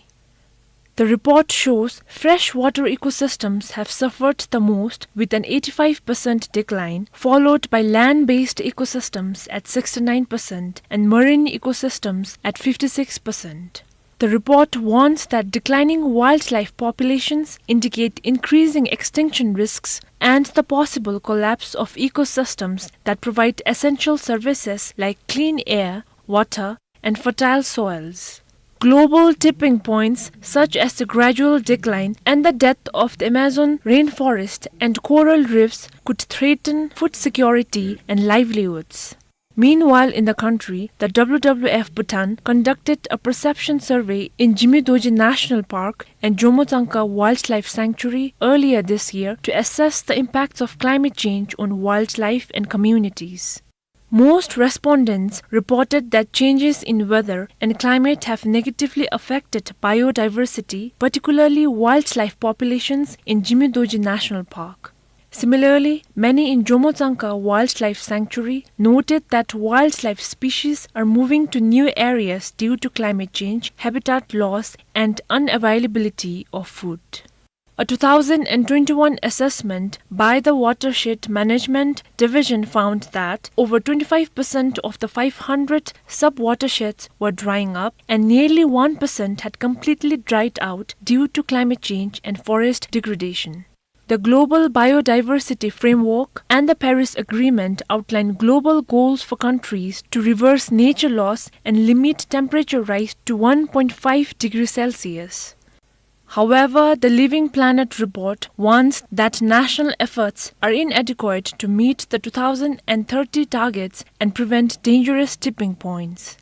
The report shows freshwater ecosystems have suffered the most, with an eighty-five percent decline, followed by land-based ecosystems at sixty-nine percent and marine ecosystems at fifty-six percent. The report warns that declining wildlife populations indicate increasing extinction risks and the possible collapse of ecosystems that provide essential services like clean air, water, and fertile soils. Global tipping points such as the gradual decline and the death of the Amazon rainforest and coral reefs could threaten food security and livelihoods. Meanwhile, in the country, the W W F Bhutan conducted a perception survey in Jimmy Dorji National Park and Jomo Tsangka Wildlife Sanctuary earlier this year to assess the impacts of climate change on wildlife and communities. Most respondents reported that changes in weather and climate have negatively affected biodiversity, particularly wildlife populations in Jimmy Dorji National Park. Similarly, many in Jomo Tsangka Wildlife Sanctuary noted that wildlife species are moving to new areas due to climate change, habitat loss, and unavailability of food. A two thousand twenty-one assessment by the Watershed Management Division found that over twenty-five percent of the five hundred sub-watersheds were drying up and nearly one percent had completely dried out due to climate change and forest degradation. The Global Biodiversity Framework and the Paris Agreement outline global goals for countries to reverse nature loss and limit temperature rise to one point five degrees Celsius. However, the Living Planet report warns that national efforts are inadequate to meet the two thousand thirty targets and prevent dangerous tipping points.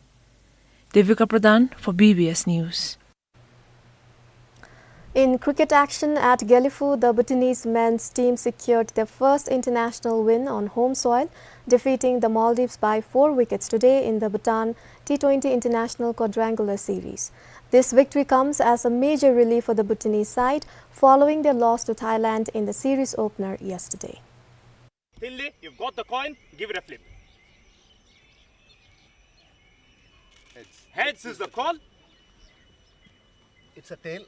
Devika Pradhan for B B S News. In cricket action at Gelephu, the Bhutanese men's team secured their first international win on home soil, defeating the Maldives by four wickets today in the Bhutan T twenty International Quadrangular Series. This victory comes as a major relief for the Bhutanese side following their loss to Thailand in the series opener yesterday. Thinley, you've got the coin, give it a flip. Heads. Heads is the call. It's a tail.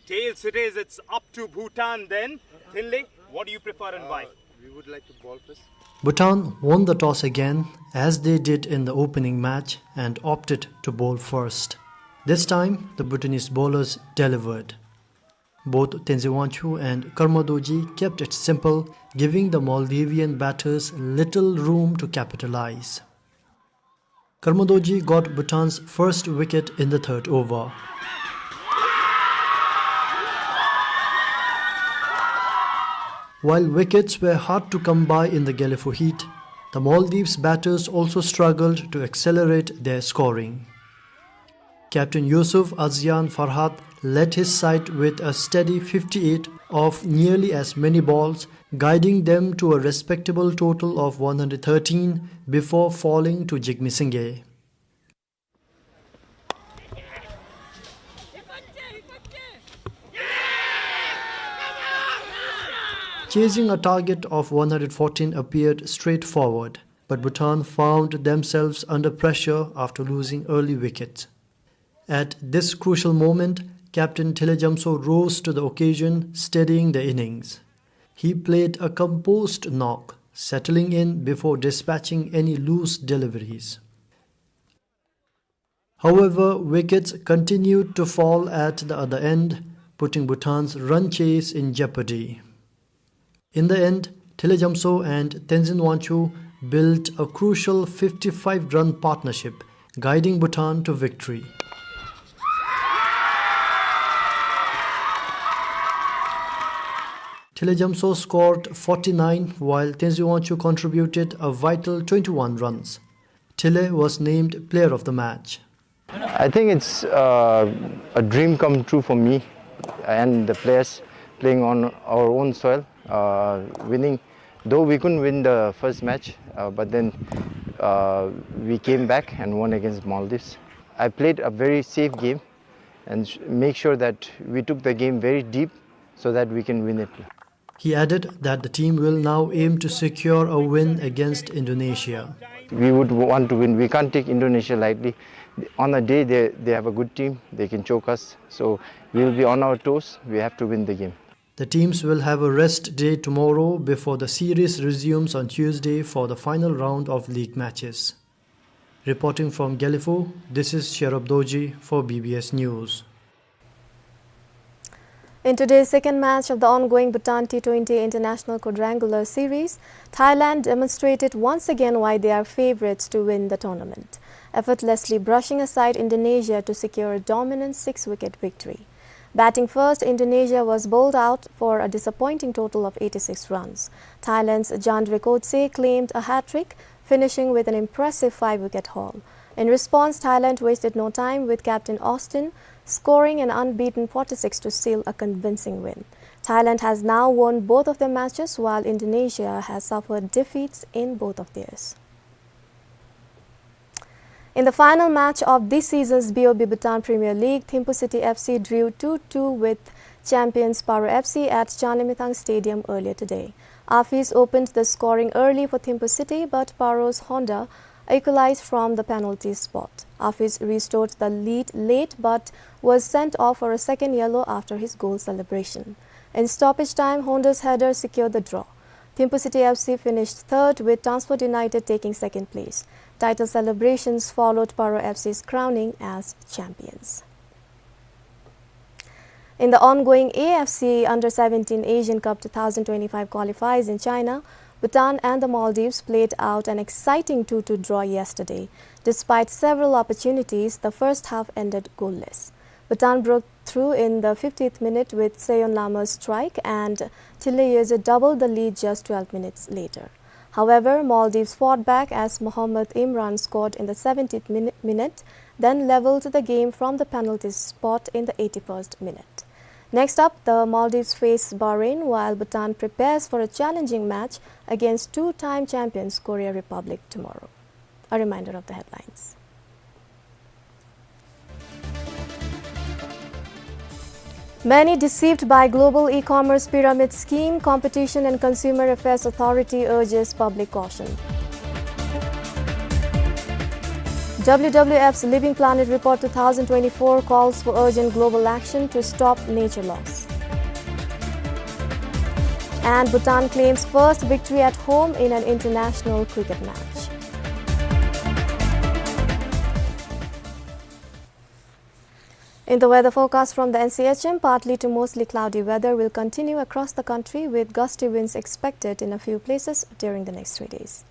Tails it is, it's up to Bhutan then. Thinley, what do you prefer and why? Uh, we would like to bowl first. Bhutan won the toss again, as they did in the opening match, and opted to bowl first. This time, the Bhutanese bowlers delivered. Both Tenzin Wancho and Karma Dorji kept it simple, giving the Maldivian batters little room to capitalize. Karma Dorji got Bhutan's first wicket in the third over. While wickets were hard to come by in the Gelephu heat, the Maldives batters also struggled to accelerate their scoring. Captain Yusuf Azyan Farhad led his side with a steady fifty-eight of nearly as many balls, guiding them to a respectable total of one hundred thirteen before falling to Jigme Singye. Chasing a target of one hundred fourteen appeared straightforward, but Bhutan found themselves under pressure after losing early wickets. At this crucial moment, Captain Thile Gyamso rose to the occasion, steadying the innings. He played a composed knock, settling in before dispatching any loose deliveries. However, wickets continued to fall at the other end, putting Bhutan's run chase in jeopardy. In the end, Thile Gyamso and Tenzin Wancho built a crucial fifty-five run partnership, guiding Bhutan to victory. Thile Gyamso scored forty-nine, while Tenzin Wancho contributed a vital twenty-one runs. Thile was named player of the match. I think it's, uh, a dream come true for me and the players playing on our own soil, uh, winning. Though we couldn't win the first match, uh, but then, uh, we came back and won against Maldives. I played a very safe game and s-, make sure that we took the game very deep so that we can win it. He added that the team will now aim to secure a win against Indonesia. We would want to win. We can't take Indonesia lightly. On a day they, they have a good team, they can choke us. So we'll be on our toes. We have to win the game. The teams will have a rest day tomorrow before the series resumes on Tuesday for the final round of league matches. Reporting from Gelephu, this is Sherab Dorji for B B S News. In today's second match of the ongoing Bhutan T twenty International Quadrangular Series, Thailand demonstrated once again why they are favourites to win the tournament, effortlessly brushing aside Indonesia to secure a dominant six-wicket victory. Batting first, Indonesia was bowled out for a disappointing total of eighty-six runs. Thailand's Jandrekotse claimed a hat-trick, finishing with an impressive five-wicket haul. In response, Thailand wasted no time, with captain Austin scoring an unbeaten forty-six to seal a convincing win. Thailand has now won both of their matches, while Indonesia has suffered defeats in both of theirs. In the final match of this season's B O B Bhutan Premier League, Thimphu City F C drew two two with champions Paro F C at Changlimithang Stadium earlier today. Afis opened the scoring early for Thimphu City, but Paro's Honda equalized from the penalty spot. Afis restored the lead late but was sent off for a second yellow after his goal celebration. In stoppage time, Honda's header secured the draw. Thimphu City F C finished third, with Transport United taking second place. Title celebrations followed Paro F C's crowning as champions. In the ongoing A F C Under seventeen Asian Cup two thousand twenty-five qualifiers in China, Bhutan and the Maldives played out an exciting two two draw yesterday. Despite several opportunities, the first half ended goalless. Bhutan broke through in the fiftieth minute with Seyon Lama's strike, and Thile Yeze doubled the lead just twelve minutes later. However, Maldives fought back as Mohammad Imran scored in the seventieth min-, minute, then levelled the game from the penalty spot in the eighty-first minute. Next up, the Maldives face Bahrain while Bhutan prepares for a challenging match against two-time champions Korea Republic tomorrow. A reminder of the headlines. Many deceived by global e-commerce pyramid scheme, Competition and Consumer Affairs Authority urges public caution. W W F's Living Planet Report two thousand twenty-four calls for urgent global action to stop nature loss. And Bhutan claims first victory at home in an international cricket match. In the weather forecast from the N C H M, partly to mostly cloudy weather will continue across the country, with gusty winds expected in a few places during the next three days.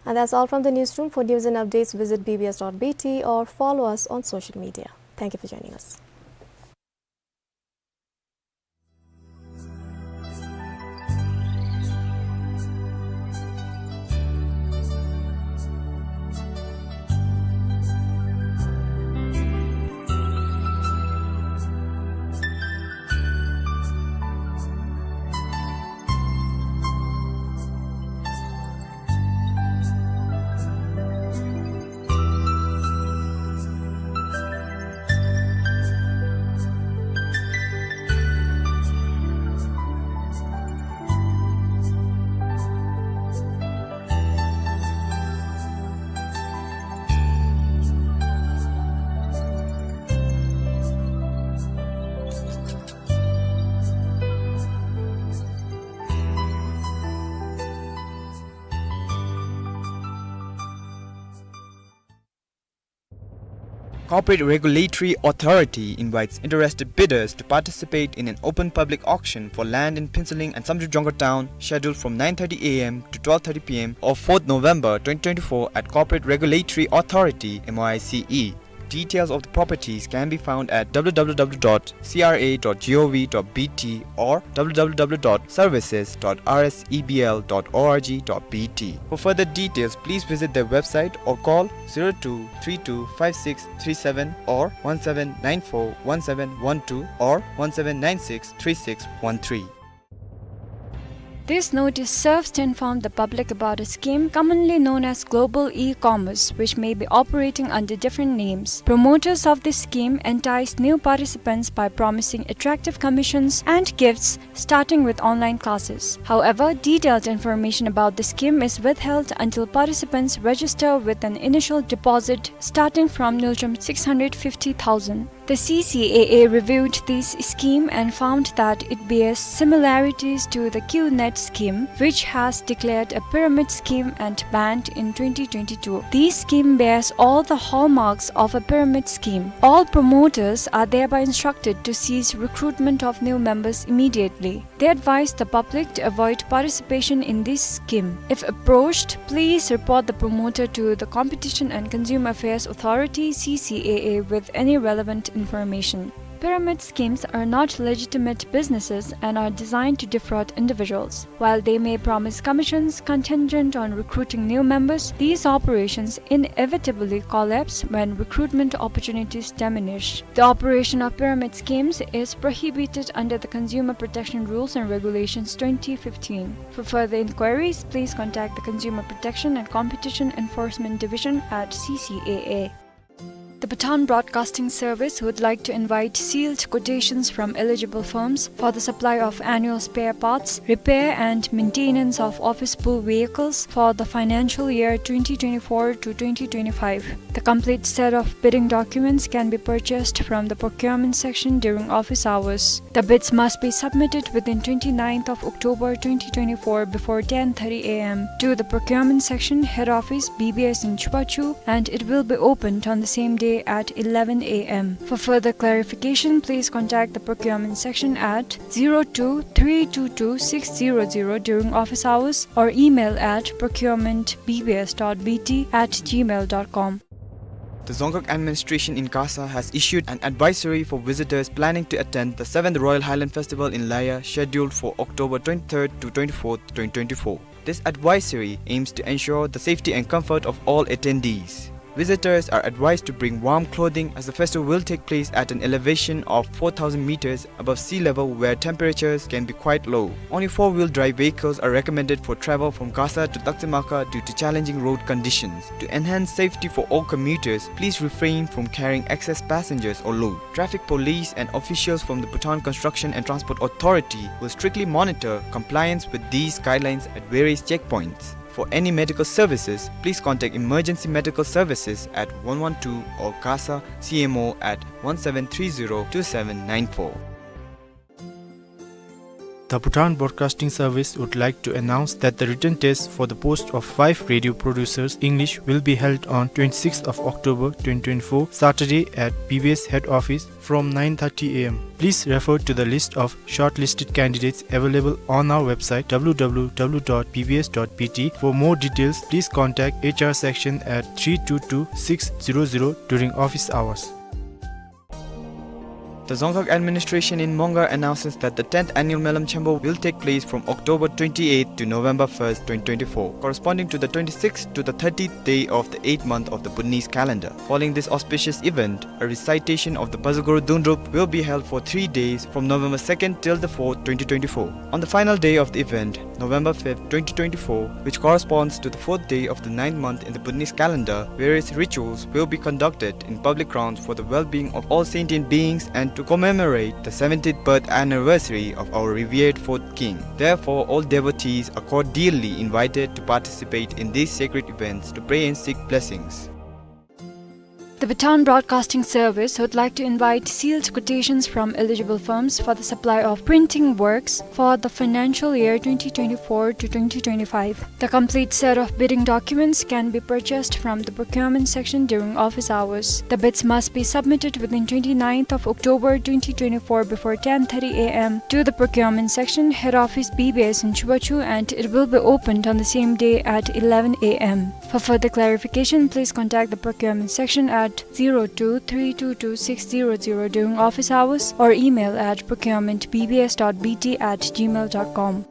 And that's all from the newsroom. For news and updates, visit B B S dot B T or follow us on social media. Thank you for joining us. Corporate Regulatory Authority invites interested bidders to participate in an open public auction for land in Phuentsholing and Samdrup Jongkhar Town, scheduled from nine thirty A M to twelve thirty P M of fourth November twenty twenty-four at Corporate Regulatory Authority, M O I C E. Details of the properties can be found at W W W dot C R A dot G O V dot B T or W W W dot services dot R S E B L dot O R G dot B T. For further details, please visit their website or call zero two three two five six three seven or one seven nine four one seven one two or one seven nine six three six one three. This notice serves to inform the public about a scheme commonly known as global e-commerce, which may be operating under different names. Promoters of this scheme entice new participants by promising attractive commissions and gifts, starting with online classes. However, detailed information about the scheme is withheld until participants register with an initial deposit starting from ngultrum six hundred fifty thousand. The C C A A reviewed this scheme and found that it bears similarities to the QNet scheme, which has declared a pyramid scheme and banned in twenty twenty-two. This scheme bears all the hallmarks of a pyramid scheme. All promoters are thereby instructed to cease recruitment of new members immediately. They advise the public to avoid participation in this scheme. If approached, please report the promoter to the Competition and Consumer Affairs Authority, C C A A, with any relevant information. Pyramid schemes are not legitimate businesses and are designed to defraud individuals. While they may promise commissions contingent on recruiting new members, these operations inevitably collapse when recruitment opportunities diminish. The operation of pyramid schemes is prohibited under the Consumer Protection Rules and Regulations twenty fifteen. For further inquiries, please contact the Consumer Protection and Competition Enforcement Division at C C A A. The Bhutan Broadcasting Service would like to invite sealed quotations from eligible firms for the supply of annual spare parts, repair and maintenance of office pool vehicles for the financial year twenty twenty-four to twenty twenty-five. The complete set of bidding documents can be purchased from the procurement section during office hours. The bids must be submitted within twenty-ninth of October twenty twenty-four before ten thirty A M to the procurement section, head office, B B S in Chubachu, and it will be opened on the same day at eleven A M. For further clarification, please contact the procurement section at zero two three two two six zero zero during office hours or email at procurement B B S dot B T at gmail dot com. The Dzongkhag administration in Kasa has issued an advisory for visitors planning to attend the seventh Royal Highland Festival in Laya, scheduled for October twenty-third to twenty-fourth, twenty twenty-four. This advisory aims to ensure the safety and comfort of all attendees. Visitors are advised to bring warm clothing as the festival will take place at an elevation of four thousand meters above sea level, where temperatures can be quite low. Only four-wheel drive vehicles are recommended for travel from Gasa to Taximaka due to challenging road conditions. To enhance safety for all commuters, please refrain from carrying excess passengers or load. Traffic police and officials from the Bhutan Construction and Transport Authority will strictly monitor compliance with these guidelines at various checkpoints. For any medical services, please contact Emergency Medical Services at one one two or Gasa C M O at one seven three zero two seven nine four. The Bhutan Broadcasting Service would like to announce that the written test for the post of five radio producers English will be held on twenty-sixth of October twenty twenty-four, Saturday, at B B S head office from nine thirty A M. Please refer to the list of shortlisted candidates available on our website, W W W dot B B S dot B T. For more details, please contact H R section at three two two six zero zero during office hours. The Dzongkhag administration in Mongar announces that the tenth annual Melam Chembo will take place from October twenty-eighth to November first, twenty twenty-four, corresponding to the twenty-sixth to the thirtieth day of the eighth month of the Bhutanese calendar. Following this auspicious event, a recitation of the Bazaguru Dundrup will be held for three days from November second till the fourth, twenty twenty-four. On the final day of the event, November fifth, twenty twenty-four, which corresponds to the fourth day of the ninth month in the Bhutanese calendar, various rituals will be conducted in public grounds for the well-being of all sentient beings and to commemorate the seventieth birth anniversary of our revered fourth king. Therefore, all devotees are cordially invited to participate in these sacred events to pray and seek blessings. The Bhutan Broadcasting Service would like to invite sealed quotations from eligible firms for the supply of printing works for the financial year twenty twenty-four to twenty twenty-five. The complete set of bidding documents can be purchased from the procurement section during office hours. The bids must be submitted within twenty-ninth of October twenty twenty-four before ten thirty A M to the procurement section, head office B B S in Chubachu, and it will be opened on the same day at eleven A M. For further clarification, please contact the procurement section at zero two three two two six zero zero during office hours or email at procurement B B S dot B T at gmail dot com.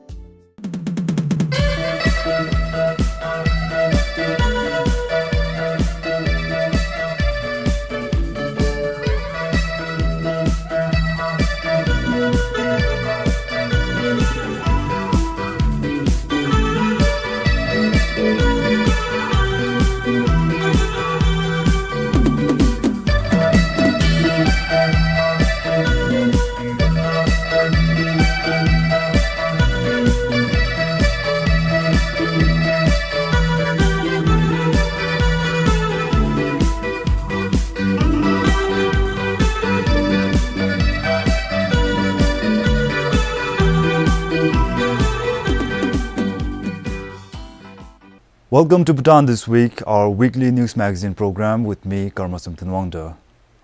Welcome to Bhutan This Week, our weekly news magazine program with me, Karma Samten Wangda.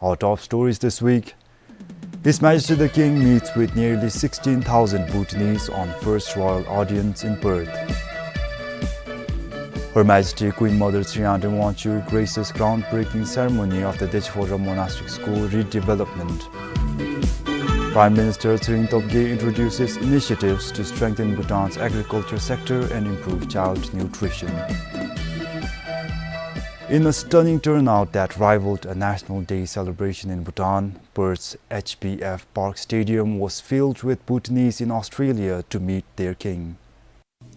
Our top stories this week: His Majesty the King meets with nearly sixteen thousand Bhutanese on first royal audience in Perth. Her Majesty Queen Mother Sri Angtram Wangchuck graces groundbreaking ceremony of the Dechaphodrang Monastic School redevelopment. Prime Minister Tshering Tobgay introduces initiatives to strengthen Bhutan's agriculture sector and improve child nutrition. In a stunning turnout that rivaled a National Day celebration in Bhutan, Perth's H B F Park Stadium was filled with Bhutanese in Australia to meet their king.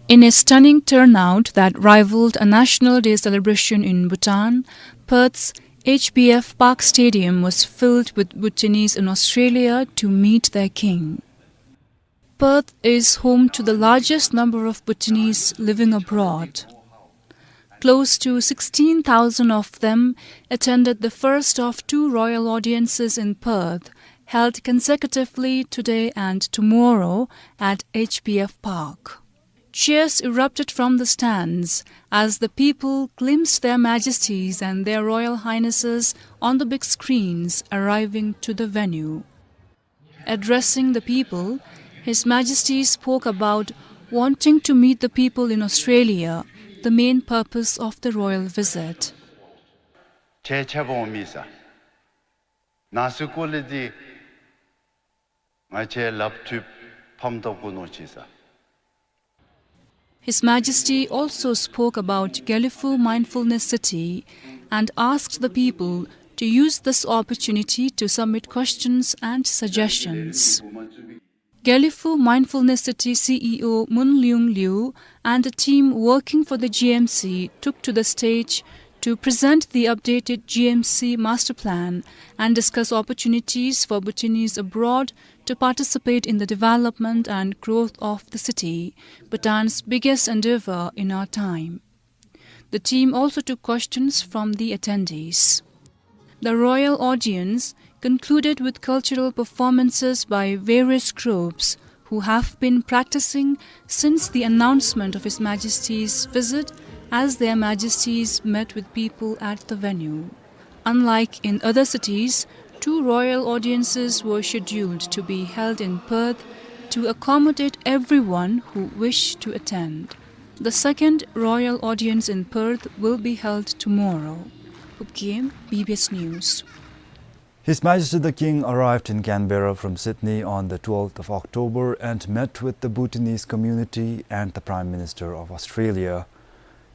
In a stunning turnout that rivaled a National Day celebration in Bhutan, Perth's H B F Park Stadium was filled with Bhutanese in Australia to meet their king. Perth is home to the largest number of Bhutanese living abroad. Close to sixteen thousand of them attended the first of two royal audiences in Perth, held consecutively today and tomorrow at H B F Park. Cheers erupted from the stands as the people glimpsed Their Majesties and Their Royal Highnesses on the big screens arriving to the venue. Addressing the people, His Majesty spoke about wanting to meet the people in Australia, the main purpose of the royal visit. ཁྱེད་ཆ་བོ་མི་ས། ན་སུ་ཀོ་ལི་ཏི་ང་ཆེ་ལབ་ཐུབ་ཕམ་ཏོག་གུ་ནོ་ཅི་ས། His Majesty also spoke about Gelephu Mindfulness City and asked the people to use this opportunity to submit questions and suggestions. Gelephu Mindfulness City C E O Mun Leung Liu and a team working for the G M C took to the stage to present the updated G M C master plan and discuss opportunities for Bhutanese abroad to participate in the development and growth of the city, Bhutan's biggest endeavor in our time. The team also took questions from the attendees. The royal audience concluded with cultural performances by various groups who have been practicing since the announcement of His Majesty's visit, as their Majesties met with people at the venue. Unlike in other cities, two royal audiences were scheduled to be held in Perth to accommodate everyone who wished to attend. The second royal audience in Perth will be held tomorrow. Phub Gyem, B B S News. His Majesty the King arrived in Canberra from Sydney on the twelfth of October and met with the Bhutanese community and the Prime Minister of Australia.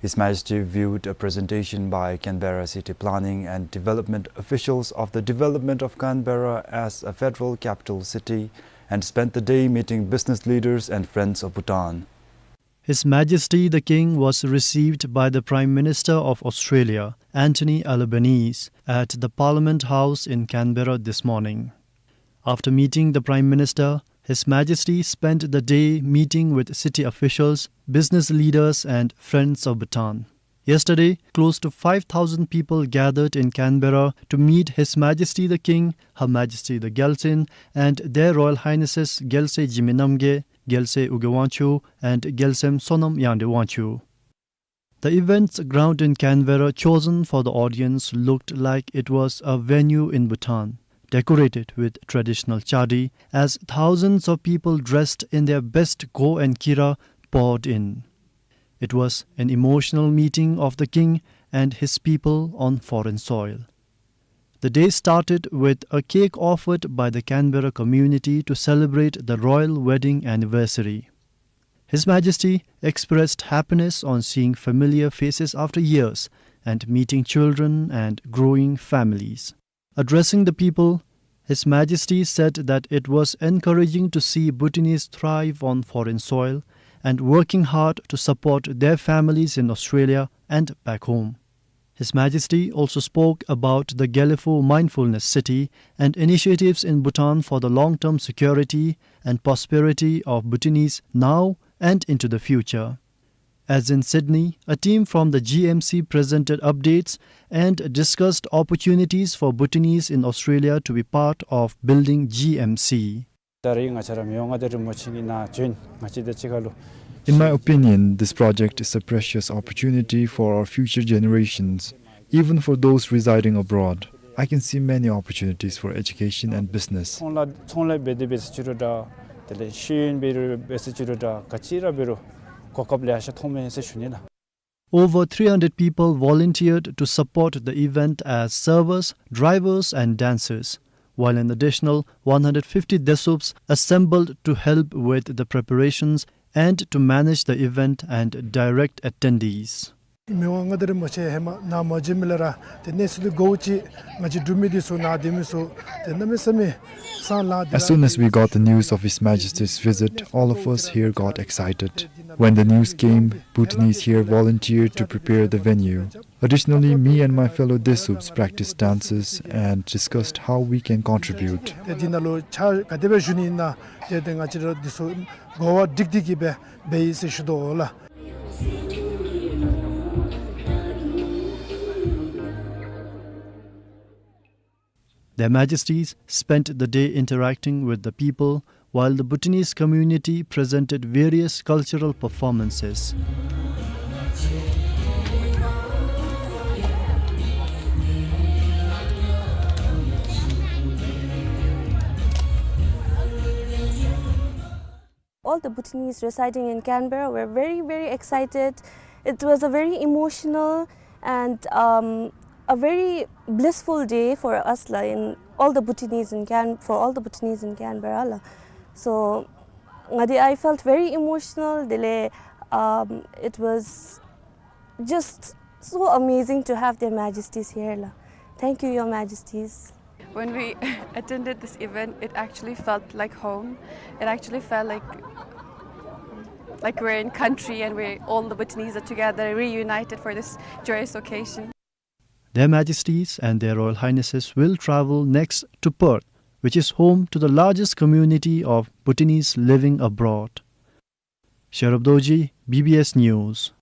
His Majesty viewed a presentation by Canberra City Planning and Development officials of the development of Canberra as a federal capital city and spent the day meeting business leaders and friends of Bhutan. His Majesty the King was received by the Prime Minister of Australia, Anthony Albanese, at the Parliament House in Canberra this morning. After meeting the Prime Minister, His Majesty spent the day meeting with city officials, business leaders, and friends of Bhutan. Yesterday, close to five thousand people gathered in Canberra to meet His Majesty the King, Her Majesty the Gyaltsuen, and Their Royal Highnesses Gyaltsuen Zimiknamgay, Gyaltsuen Ugye Wangchuck, and Gyaltsuen Sonam Yangdrip Wangchuck. The event's ground in Canberra chosen for the audience looked like it was a venue in Bhutan, decorated with traditional chadi, as thousands of people dressed in their best go and kira poured in. It was an emotional meeting of the king and his people on foreign soil. The day started with a cake offered by the Canberra community to celebrate the royal wedding anniversary. His Majesty expressed happiness on seeing familiar faces after years and meeting children and growing families. Addressing the people, His Majesty said that it was encouraging to see Bhutanese thrive on foreign soil and working hard to support their families in Australia and back home. His Majesty also spoke about the Gelephu Mindfulness City and initiatives in Bhutan for the long-term security and prosperity of Bhutanese now and into the future. As in Sydney, a team from the G M C presented updates and discussed opportunities for Bhutanese in Australia to be part of building G M C. ད་རེས་ང་བཅས་ར་མི་དབང་མངའ་བདག་རིན་པོ་ཆེ་གི་ནཱ་བྱོན་ང་བཅས་དང་གཅིག་ཁར་ལུ། In my opinion, this project is a precious opportunity for our future generations, even for those residing abroad. I can see many opportunities for education and business. ཚོང་ལཱ་ཚོང་ལཱ་འབད་དེ་འབད་ཟེར་ཅི་རུང་འདྲ། དེ་ལས་ཤེས་ཡོན་འབད་རུང་འབད་ཟེར་ཅི་རུང་འདྲ། ག་ཅི་ར་འབད་རུང་གོ་སྐབས་ལེ་ཤ་ཐོབ་མས་ཟེར་ཞུ་ནི་ལགས། Over three hundred people volunteered to support the event as servers, drivers, and dancers, while an additional one hundred fifty Desuups assembled to help with the preparations and to manage the event and direct attendees. མི་དབང་མངའ་བདག་རིན་པོ་ཆེ་ཧེ་མ་ནཱ་མ་བྱོན་མི་ལས་ར་ཏེ་གནས་ཚུལ་འདི་གོཝ་ཅིག་ང་བཅས་འབྲུག་མི་འདི་ཚུ་ནཱ་སྡོད་མི་ཚུ་ཏེ་གནམ་མེད་ས་མེད་སང་ལང་སྟེ། As soon as we got the news of His Majesty's visit, all of us here got excited. When the news came, Bhutanese here volunteered to prepare the venue. Additionally, me and my fellow Desuups practiced dances and discussed how we can contribute. ཏེ་འདི་ནང་ལུ་ཕྱག་ག་དེ་སྦེ་ཞུ་ནི་ཨིན་ན་ཏེ་ཏེ་ང་བཅས་ར་འདི་ཚུ་གོ་བ་སྒྲིག་སྟེ་གི་སྦེ་འབད་ཡི་ཟེར་ཞུ་དོ་ལགས། Their Majesties spent the day interacting with the people, while the Bhutanese community presented various cultural performances. All the Bhutanese residing in Canberra were very, very excited. It was a very emotional and, um, a very blissful day for us, la, in all the Bhutanese in Can-, for all the Bhutanese in Canberra, la. So, ngadi, I felt very emotional. དེ་ལས་ Um, it was just so amazing to have Their Majesties here la. Thank you, Your Majesties. When we attended this event, it actually felt like home. It actually felt like, like we're in country and we're all the Bhutanese are together, reunited for this joyous occasion. Their Majesties and Their Royal Highnesses will travel next to Perth, which is home to the largest community of Bhutanese living abroad. Sherub Dorji, B B S News.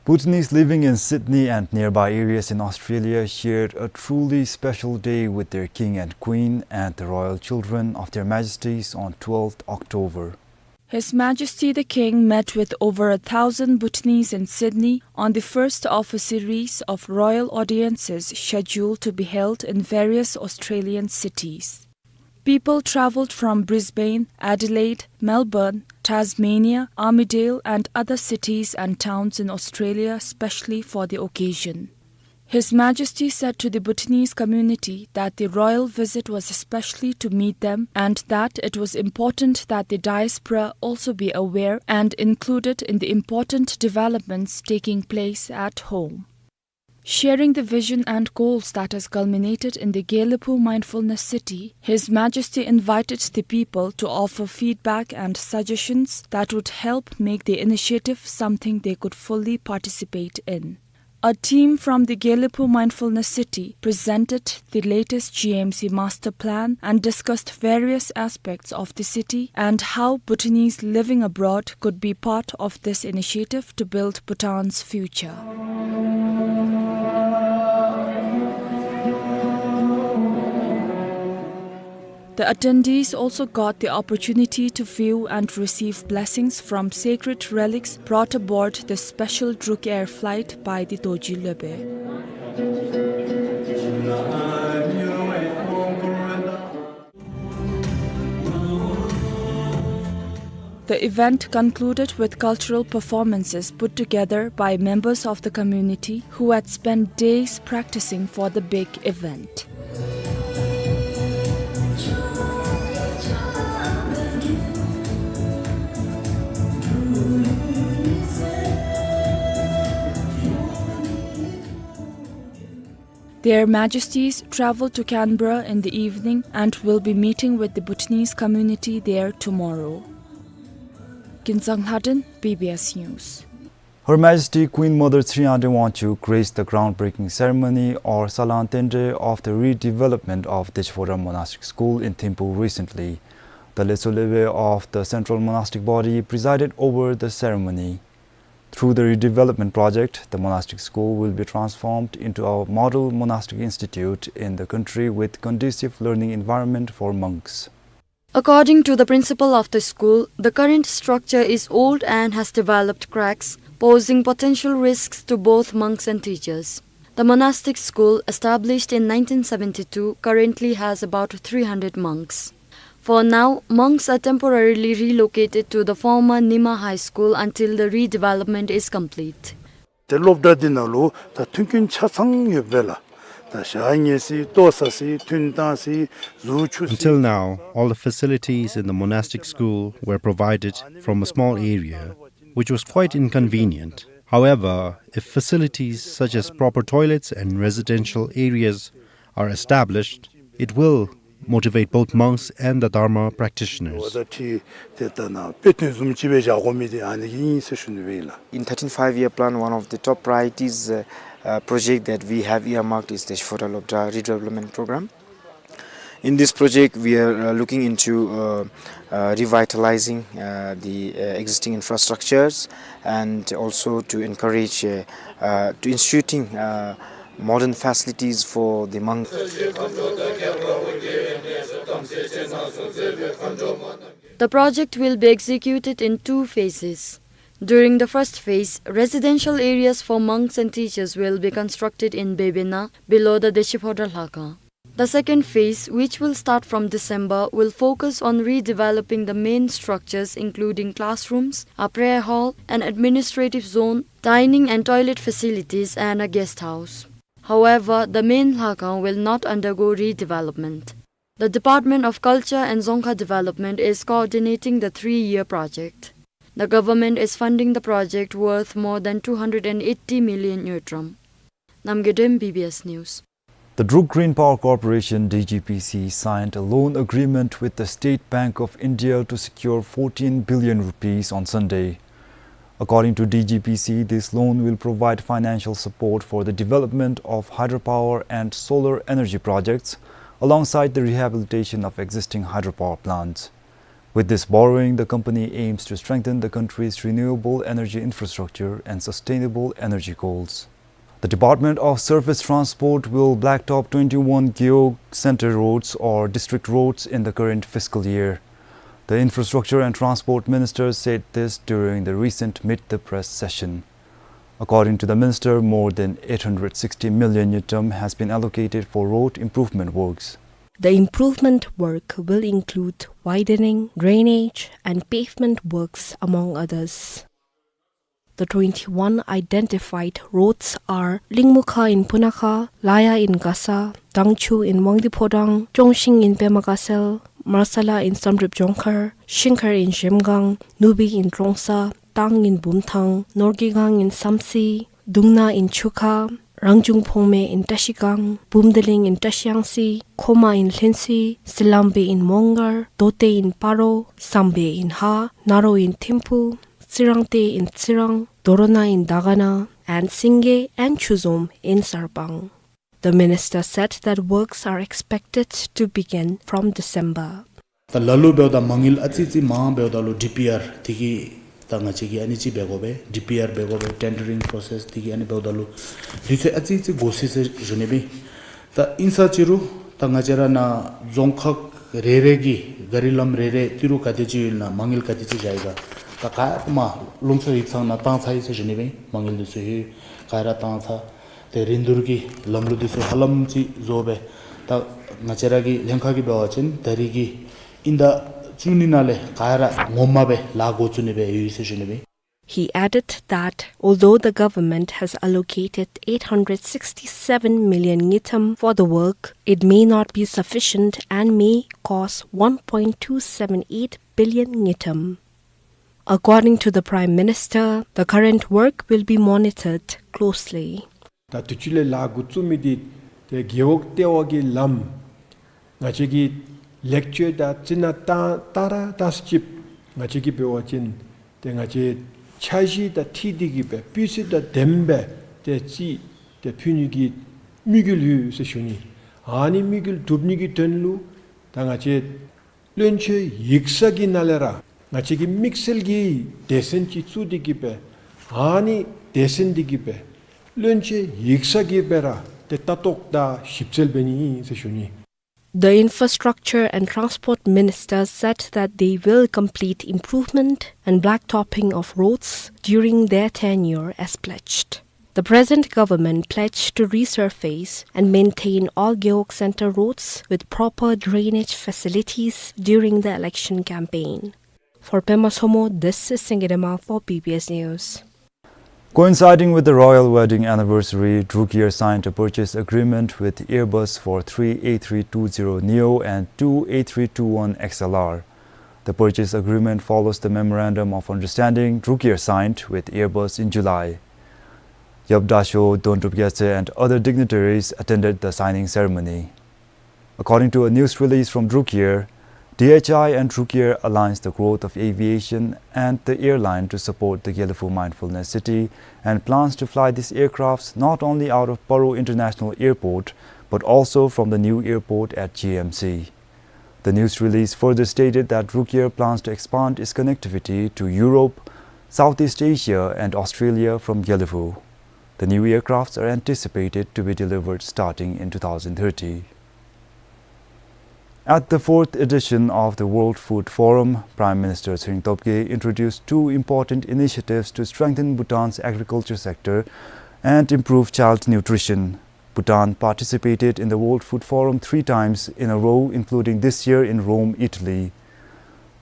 Bhutanese living in Sydney and nearby areas in Australia shared a truly special day with their king and queen and the royal children of Their Majesties on twelfth October. His Majesty the King met with over a thousand Bhutanese in Sydney on the first of a series of royal audiences scheduled to be held in various Australian cities. People travelled from Brisbane, Adelaide, Melbourne, Tasmania, Armidale and other cities and towns in Australia specially for the occasion. His Majesty said to the Bhutanese community that the royal visit was especially to meet them and that it was important that the diaspora also be aware and included in the important developments taking place at home. Sharing the vision and goals that has culminated in the Gelephu Mindfulness City, His Majesty invited the people to offer feedback and suggestions that would help make the initiative something they could fully participate in. A team from the Gelephu Mindfulness City presented the latest G M C master plan and discussed various aspects of the city and how Bhutanese living abroad could be part of this initiative to build Bhutan's future. The attendees also got the opportunity to view and receive blessings from sacred relics brought aboard the special Druk Air flight by the Dorji Lhobe. The event concluded with cultural performances put together by members of the community who had spent days practicing for the big event. Their Majesties travel to Canberra in the evening and will be meeting with the Bhutanese community there tomorrow. Kinzang Lhaden, B B S News. Her Majesty Queen Mother Tsri Ante Wangchuck graced the groundbreaking ceremony or Salang Tendre of the redevelopment of Techiphora Monastic School in Thimphu recently. The Letsho Lhobe of the Central Monastic Body presided over the ceremony. Through the redevelopment project, the monastic school will be transformed into a model monastic institute in the country with conducive learning environment for monks. According to the principal of the school, the current structure is old and has developed cracks, posing potential risks to both monks and teachers. The monastic school, established in nineteen seventy-two, currently has about three hundred monks. For now, monks are temporarily relocated to the former Nima High School until the redevelopment is complete. ཏེ་སློབ་གྲྭ་འདི་ནང་ལུ་ད་མཐུན་རྐྱེན་ཆ་ཚང་ཡོདཔ་ལས་ད་ཞག་ཉལ་ས་ལྟོ་ཟ་ས་ཐུན་བཏང་ས་གཟུགས་འཁྱུ་ས། Until now, all the facilities in the monastic school were provided from a small area, which was quite inconvenient. However, if facilities such as proper toilets and residential areas are established, it will motivate both monks and the Dharma practitioners. འོ་ད་ཁྲིད་དེ་ད་ནཱ་དཔེ་སྟོན་བཟུམ་ཅིག་སྦེ་བཞག་དགོ་མི་འདི་ཨ་ནི་གི་ཨིན་ཟེར་ཞུ་ནི་སྦེ་ཨིན་ལགས། In thirteen five-year plan, one of the top priorities, uh, uh, project that we have earmarked is the Techiphora Lhobdra redevelopment program. In this project, we are, uh, looking into, uh, uh, revitalizing, uh, the, uh, existing infrastructures and also to encourage, uh, uh, to instituting, uh, modern facilities for the monks. The project will be executed in two phases. During the first phase, residential areas for monks and teachers will be constructed in Bebena, below the Techiphora Lhakha. The second phase, which will start from December, will focus on redeveloping the main structures, including classrooms, a prayer hall, an administrative zone, dining and toilet facilities, and a guest house. However, the main Lhakha will not undergo redevelopment. The Department of Culture and Dzongkha Development is coordinating the three-year project. The government is funding the project worth more than two hundred and eighty million ngultrum. Namgay Dem, B B S News. The Druk Green Power Corporation, D G P C, signed a loan agreement with the State Bank of India to secure fourteen billion rupees on Sunday. According to D G P C, this loan will provide financial support for the development of hydropower and solar energy projects, alongside the rehabilitation of existing hydropower plants. With this borrowing, the company aims to strengthen the country's renewable energy infrastructure and sustainable energy goals. The Department of Surface Transport will blacktop twenty-one Gewog Center roads or district roads in the current fiscal year. The Infrastructure and Transport Minister said this during the recent Meet the Press session. According to the minister, more than eight hundred sixty million ngultrum has been allocated for road improvement works. The improvement work will include widening, drainage, and pavement works, among others. The twenty-one identified roads are Lingmukha in Punakha, Laya in Gasa, Dangchu in Wangdue Phodrang, Chongshing in Pema Gatshel, Marsala in Samdrup Jongkhar, Shingkhar in Zhemgang, Nubi in Trongsa, Tang in Bumthang, Norgaygang in Samtse, Dungna in Chukha, Rangjung Phongme in Trashigang, Bumdeling in Trashiyangsi, Khoma in Lhingsui, Silambe in Mongar, Dote in Paro, Sambe in Ha, Naro in Thimphu, Tsirangte in Tsirang, Dorona in Dagana, and Singye and Chuzom in Sarpang. The minister said that works are expected to begin from December. ད་ལ་ལུ་འབདཝ་ད་མ་དངུལ་ཨ་ཙི་ཙི་མང་འབདཝ་ད་ལུ་ཌི་པི་ཨར་དེ་གི་ད་ང་བཅས་ཀྱིས་ཨ་ནི་ཅིག་འབད་དགོ་པས། ཌི་པི་ཨར་འབད་དགོ་པས། ཊེན་ཌར་རིང་པོ་རོ་སེསི་དེ་གི་ཨ་ནི་འབདཝ་ད་ལུ་དུས་ཚོད་ཨ་ཙི་ཙི་འགོར་སྲིད་ཟེར་ཞུ་ནི་སྦེ། ད་ཨིན་ས་ཅི་རུང་ད་ང་བཅས་ར་ནཱ་རྫོང་ཁག་རེ་རེ་གི་ག་རི་ལམ་རེ་རེ་ཏི་རུ་ག་དེ་ཅིག་ཡོད་ན་མ་དངུལ་ག་དེ་ཅིག་བཞག་ཡི་ག། ད་ག་ཡ་མ་ལུང་ཕྱོགས་ཡིག་ཚང་ནང་བཏང་ཚར་ཡི་ཟེར་ཞུ་ནི་སྦེ། མ་དངུལ་འདི་ཚུ་ཡོད་ག་ཡ་ར་བཏང་ཚར། ཏེ་རིན་བསྡུར་གྱི་ལམ་ལུགས་འདི་ཚུ་ཧ་ལམ་ཅིག་བཟོ་སྦེ། ད་ང་བཅས་ར་གི་ལྷན་ཁག་གིས་འབད་བ་ཅིན་ད་རིས་ཀྱི་དབྱིན་ཟླ་བཅུ་གཉིས་ནང་ལས་ག་ར་ངོ་མ་སྦེ་ལཱ་འགོ་བཙུགས་ནི་སྦེ་ཡོད་ཟེར་ཞུ་ནི་སྦེ། He added that although the government has allocated eight hundred sixty-seven million ngultrum for the work, it may not be sufficient and may cost one point two seven eight billion ngultrum. According to the Prime Minister, the current work will be monitored closely. ད་དུས་ཅི་ལས་ལཱ་འགོ་བཙུགས་མི་འདི་ཏེ་རྒེད་འོག་ལྟེ་བ་གི་ལམ་ང་བཅས་ཀྱིས་ལེགས་བཅོས་དང་རྩི་ནག་བཏང་བཏང་ར་བཏང་ས་ཅིག་ང་བཅས་ཀྱིས་འབད་བ་ཅིན་ཏེ་ང་བཅས་འཆར་གཞི་དང་འཁྲིལ་ཏེ་གིས་སྦེ་སྤུས་ཚད་དང་ལྡནམ་སྦེ་ཏེ་རྩིས་ཏེ་ཕུལ་ནི་གི་དམིགས་ཡུལ་ཡོད་ཟེར་ཞུ་ནི། ཨ་ནི་དམིགས་ཡུལ་འགྲུབ་ནི་གི་དོན་ལུ་ད་ང་བཅས་བློན་ཆེན་ཡིག་ཚང་གི་ནང་ལས་ར་ང་བཅས་ཀྱི་དམིགས་བསལ་གྱི་སྡེ་ཚན་ཅིག་བཙུགས་ཏེ་གིས་སྦེ་ཨ་ནི་སྡེ་ཚན་འདི་གིས་སྦེ་བློན་ཆེན་ཡིག་ཚང་གིས་སྦེ་ར་ཏེ་ལྟ་རྟོག་དང་ཞིབ་འཚོལ་འབད་ནི་ཨིན་ཟེར་ཞུ་ནི། The Infrastructure and Transport Minister said that they will complete improvement and blacktopping of roads during their tenure as pledged. The present government pledged to resurface and maintain all Gewog Center roads with proper drainage facilities during the election campaign. For Pema Somo, this is Singye Dema for B B S News. Coinciding with the royal wedding anniversary, Druk Air signed a purchase agreement with Airbus for three A three two zero neo and two A three two one X L R. The purchase agreement follows the memorandum of understanding Druk Air signed with Airbus in July. Yap Dasho, Dondrup Gyatso and other dignitaries attended the signing ceremony. According to a news release from Druk Air, D H I and Druk Air aligns the growth of aviation and the airline to support the Gelephu Mindfulness City and plans to fly these aircrafts not only out of Paro International Airport but also from the new airport at G M C. The news release further stated that Druk Air plans to expand its connectivity to Europe, Southeast Asia and Australia from Gelephu. The new aircrafts are anticipated to be delivered starting in two thousand thirty. At the fourth edition of the World Food Forum, Prime Minister Tshering Tobgay introduced two important initiatives to strengthen Bhutan's agriculture sector and improve child nutrition. Bhutan participated in the World Food Forum three times in a row, including this year in Rome, Italy.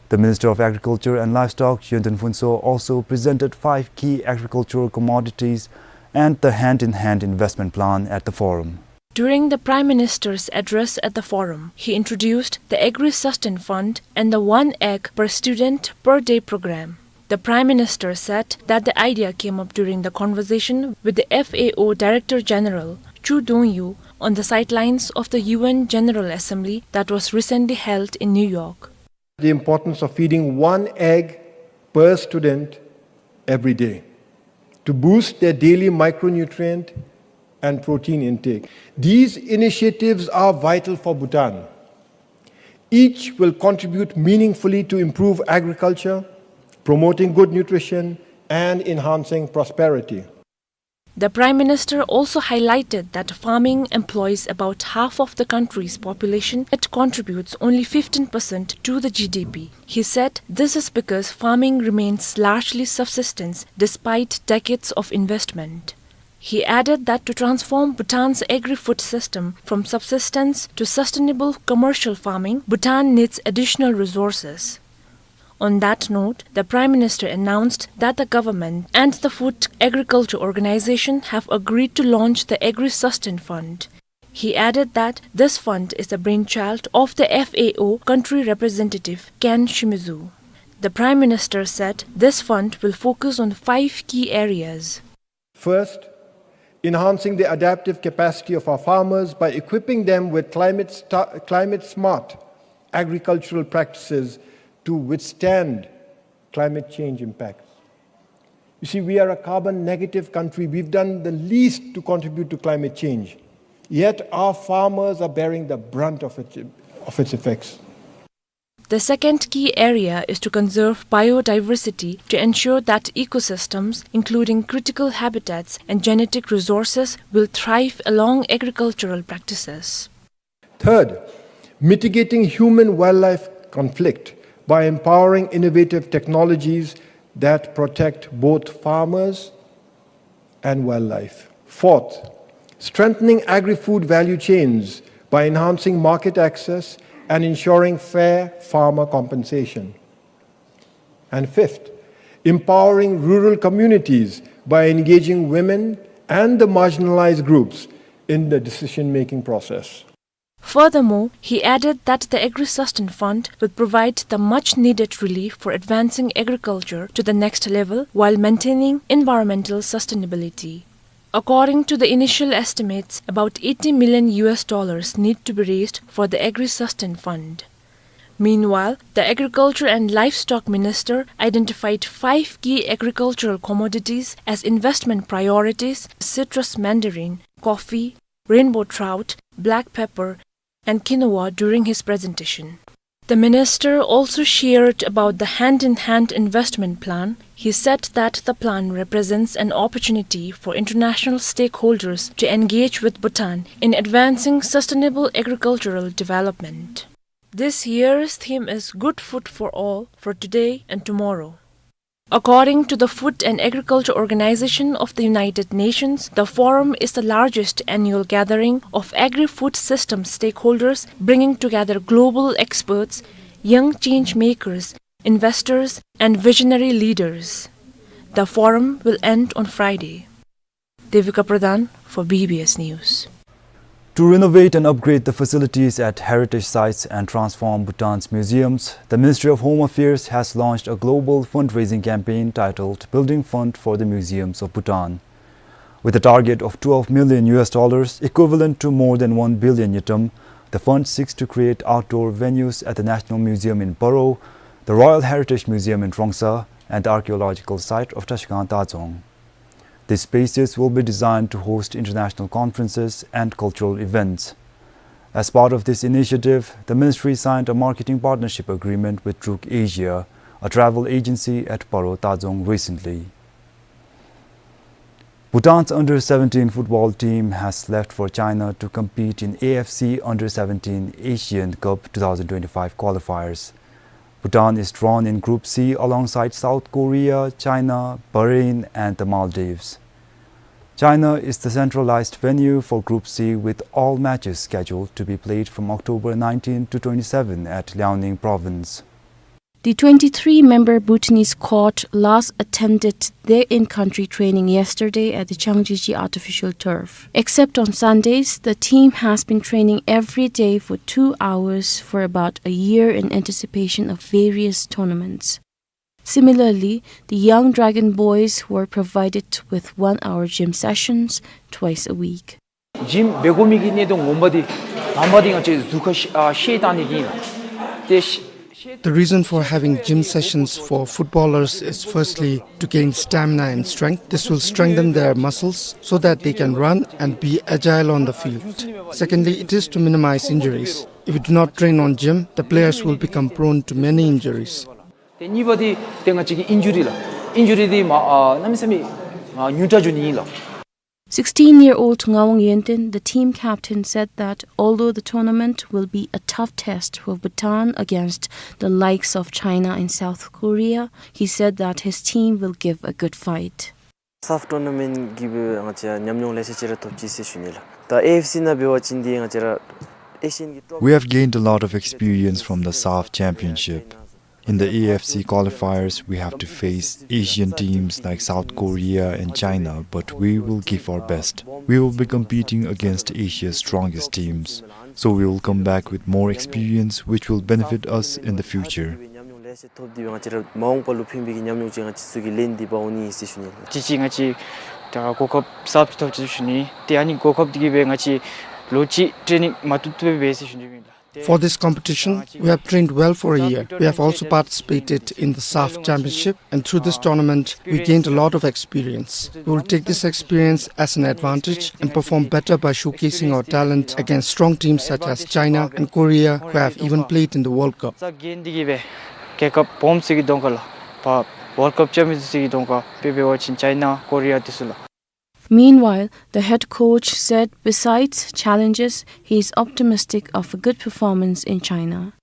The Minister of Agriculture and Livestock, Yönten Phuntsho, also presented five key agricultural commodities and the hand-in-hand investment plan at the forum. During the Prime Minister's address at the forum, he introduced the Agri-Sustain Fund and the One Egg Per Student Per Day program. The Prime Minister said that the idea came up during the conversation with the F A O Director General, Chu Dongyu, on the sidelines of the U N General Assembly that was recently held in New York. The importance of feeding one egg per student every day to boost their daily micronutrient and protein intake. These initiatives are vital for Bhutan. Each will contribute meaningfully to improve agriculture, promoting good nutrition, and enhancing prosperity. The Prime Minister also highlighted that farming employs about half of the country's population yet contributes only fifteen percent to the G D P. He said this is because farming remains largely subsistence despite decades of investment. He added that to transform Bhutan's agri-food system from subsistence to sustainable commercial farming, Bhutan needs additional resources. On that note, the Prime Minister announced that the government and the Food Agriculture Organization have agreed to launch the Agri-Sustain Fund. He added that this fund is the brainchild of the F A O country representative, Ken Shimizu. The Prime Minister said this fund will focus on five key areas. First, enhancing the adaptive capacity of our farmers by equipping them with climate sta-, climate-smart agricultural practices to withstand climate change impacts. You see, we are a carbon negative country. We've done the least to contribute to climate change. Yet our farmers are bearing the brunt of its, of its effects. The second key area is to conserve biodiversity to ensure that ecosystems, including critical habitats and genetic resources, will thrive along agricultural practices. Third, mitigating human-wildlife conflict by empowering innovative technologies that protect both farmers and wildlife. Fourth, strengthening agri-food value chains by enhancing market access and ensuring fair farmer compensation. And fifth, empowering rural communities by engaging women and the marginalized groups in the decision-making process. Furthermore, he added that the Agri-Sustain Fund will provide the much-needed relief for advancing agriculture to the next level while maintaining environmental sustainability. According to the initial estimates, about eighty million U S dollars need to be raised for the Agri-Sustain Fund. Meanwhile, the Agriculture and Livestock Minister identified five key agricultural commodities as investment priorities: citrus mandarin, coffee, rainbow trout, black pepper, and quinoa during his presentation. The minister also shared about the hand-in-hand investment plan. He said that the plan represents an opportunity for international stakeholders to engage with Bhutan in advancing sustainable agricultural development. This year's theme is Good Food for All, for today and tomorrow. According to the Food and Agriculture Organization of the United Nations, the forum is the largest annual gathering of agri-food system stakeholders, bringing together global experts, young change makers, investors, and visionary leaders. The forum will end on Friday. Devika Pradhan for B B S News. To renovate and upgrade the facilities at heritage sites and transform Bhutan's museums, the Ministry of Home Affairs has launched a global fundraising campaign titled Building Fund for the Museums of Bhutan. With a target of twelve million U S dollars, equivalent to more than one billion ngultrum, the fund seeks to create outdoor venues at the National Museum in Paro, the Royal Heritage Museum in Trongsa, and the archaeological site of Trashigang Tadzong. These spaces will be designed to host international conferences and cultural events. As part of this initiative, the ministry signed a marketing partnership agreement with Truk Asia, a travel agency at Paro Tadzong, recently. Bhutan's under seventeen football team has left for China to compete in A F C Under seventeen Asian Cup two thousand twenty-five qualifiers. Bhutan is drawn in Group C alongside South Korea, China, Bahrain, and the Maldives. China is the centralized venue for Group C, with all matches scheduled to be played from October nineteen to twenty-seven at Liaoning Province. The twenty-three-member Bhutanese squad last attended their in-country training yesterday at the Changjiji artificial turf. Except on Sundays, the team has been training every day for two hours for about a year in anticipation of various tournaments. Similarly, the young Dragon Boys were provided with one-hour gym sessions twice a week. ཇིམ་འབད་དགོ་མི་གི་གནད་དོན་ངོ་མ་འདི་དང་པ་འདི་ང་བཅས་གཟུགས་ཁར་ཤེད་ཨ་ཤེད་བཏང་ནི་འདི་ཨིན་ལགས། ཏེ་ཤེད། The reason for having gym sessions for footballers is firstly to gain stamina and strength. This will strengthen their muscles so that they can run and be agile on the field. Secondly, it is to minimize injuries. If we do not train on gym, the players will become prone to many injuries. ཏེ་གཉིས་པ་འདི་ཏེ་ང་བཅས་ཀྱི་ཨིན་ཇུ་རི་ལགས། ཨིན་ཇུ་རི་འདི་མ་ཨ་གནམ་མེད་ས་མེད་ཨ་ཉུང་དྲགས་འགྱོ་ནི་ཨིན་ལགས། Sixteen-year-old Ngawang Yenten, the team captain, said that although the tournament will be a tough test for Bhutan against the likes of China and South Korea, he said that his team will give a good fight. SAFF tournament གི་སྦེ་ང་བཅས་ཉམས་མྱོང་ལེ་ཤ་ཅིག་ར་ཐོབ་ཅི་ཟེར་ཞུ་ནི་ལགས། ད་ཨེ་ཨེཕ་སི་ནང་འབད་བ་ཅིན་འདི་ང་བཅས་ར་ཨེ་ཤི་ཡན་གྱི་ཊོབ། We have gained a lot of experience from the SAFF Championship. In the A F C qualifiers, we have to face Asian teams like South Korea and China, but we will give our best. We will be competing against Asia's strongest teams, so we will come back with more experience, which will benefit us in the future. ཉམས་མྱོང་ལེ་ཤ་ཐོབ་སྟེ་སྦེ་ང་བཅས་ར་མ་འོངས་པ་ལུ་ཕན་པའི་གི་ཉམས་མྱོང་ཅིག་ང་བཅས་ཚུ་གིས་ལེན་ཏེ་འབག་འོང་ནི་ཨིན་ཟེར་ཞུ་ནི་ལགས། ཅིག་ཅིག་ང་བཅས་ད་གོ་སྐབས་གསརཔ་ཅིག་ཐོབ་ཅི་ཟེར་ཞུ་ནི། ཏེ་ཨ་ནི་གོ་སྐབས་འདི་གིས་སྦེ་ང་བཅས་ལོ་གཅིག་ཊེ་ནིང་མ་བཏུབ་བཏུབ་སྦེ་འབད་ཟེར་ཞུ་ནི་ཨིན་ལགས། For this competition, we have trained well for a year. We have also participated in the SAFF Championship, and through this tournament, we gained a lot of experience. We will take this experience as an advantage and perform better by showcasing our talent against strong teams such as China and Korea, who have even played in the World Cup. ས་གན་འདི་གིས་སྦེ་རྒྱལ་ཁབ་སྦོམ་ཚུ་གི་གདོང་ཁ་ལུ་ཕར་ཝཱལཌ་ཀཔ་ཅེམ་པིཡཱན་ཚུ་གི་གདོང་ཁར་དཔེ་འབད་བ་ཅིན་ཅའི་ན་ཀོ་རི་ཡ་འདི་ཚུ་ལུ། Meanwhile, the head coach said besides challenges, he is optimistic of a good performance in China.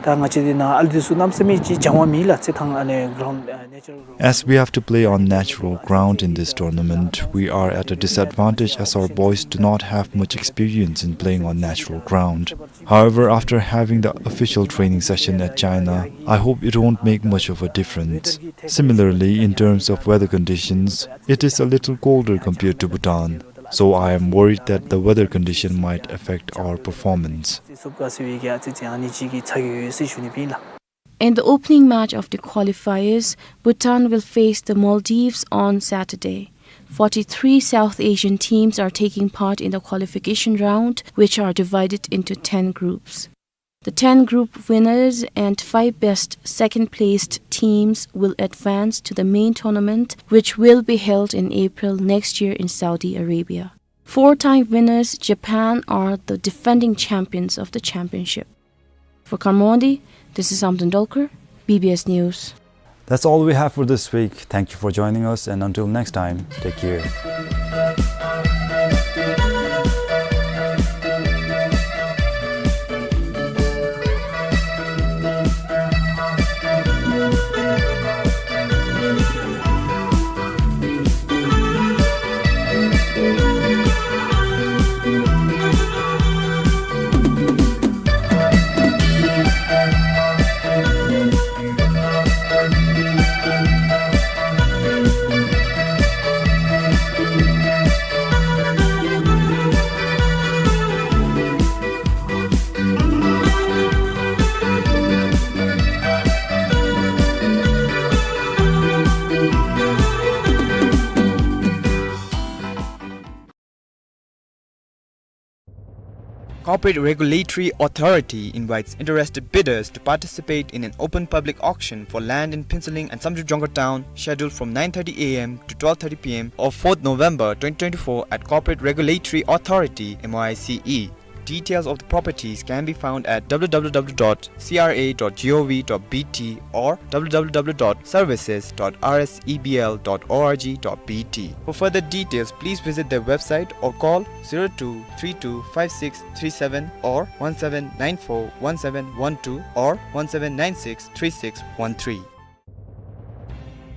ད་ང་བཅས་འདི་ནང་ཨ་ལུ་འདི་ཚུ་གནམ་མེད་ས་མེད་ཅིག་སྦྱང་བ་མེད་ལགས། རྩེད་ཐང་ཨ་ནི་གྲོའུནཌ་ཨ་ནེ་ཅུ་རཱལ་གྲོའུནཌ། As we have to play on natural ground in this tournament, we are at a disadvantage as our boys do not have much experience in playing on natural ground. However, after having the official training session at China, I hope it won't make much of a difference. Similarly, in terms of weather conditions, it is a little colder compared to Bhutan, so I am worried that the weather condition might affect our performance. In the opening match of the qualifiers, Bhutan will face the Maldives on Saturday. Forty-three South Asian teams are taking part in the qualification round, which are divided into ten groups. The ten group winners and five best second-placed teams will advance to the main tournament, which will be held in April next year in Saudi Arabia. Four-time winners, Japan, are the defending champions of the championship. For Khammon-Dongdui, this is Amdin Dolkar, B B S News. That's all we have for this week. Thank you for joining us, and until next time, take care. Corporate Regulatory Authority invites interested bidders to participate in an open public auction for land in Phuentsholing and Samdrup Jongkhar Town, scheduled from nine thirty A M to twelve thirty P M of fourth November twenty twenty-four at Corporate Regulatory Authority, M O I C E. Details of the properties can be found at W W W dot C R A dot G O V dot B T or W W W dot services dot R S E B L dot org dot B T. For further details, please visit their website or call zero two three two five six three seven or one seven nine four one seven one two or one seven nine six three six one three.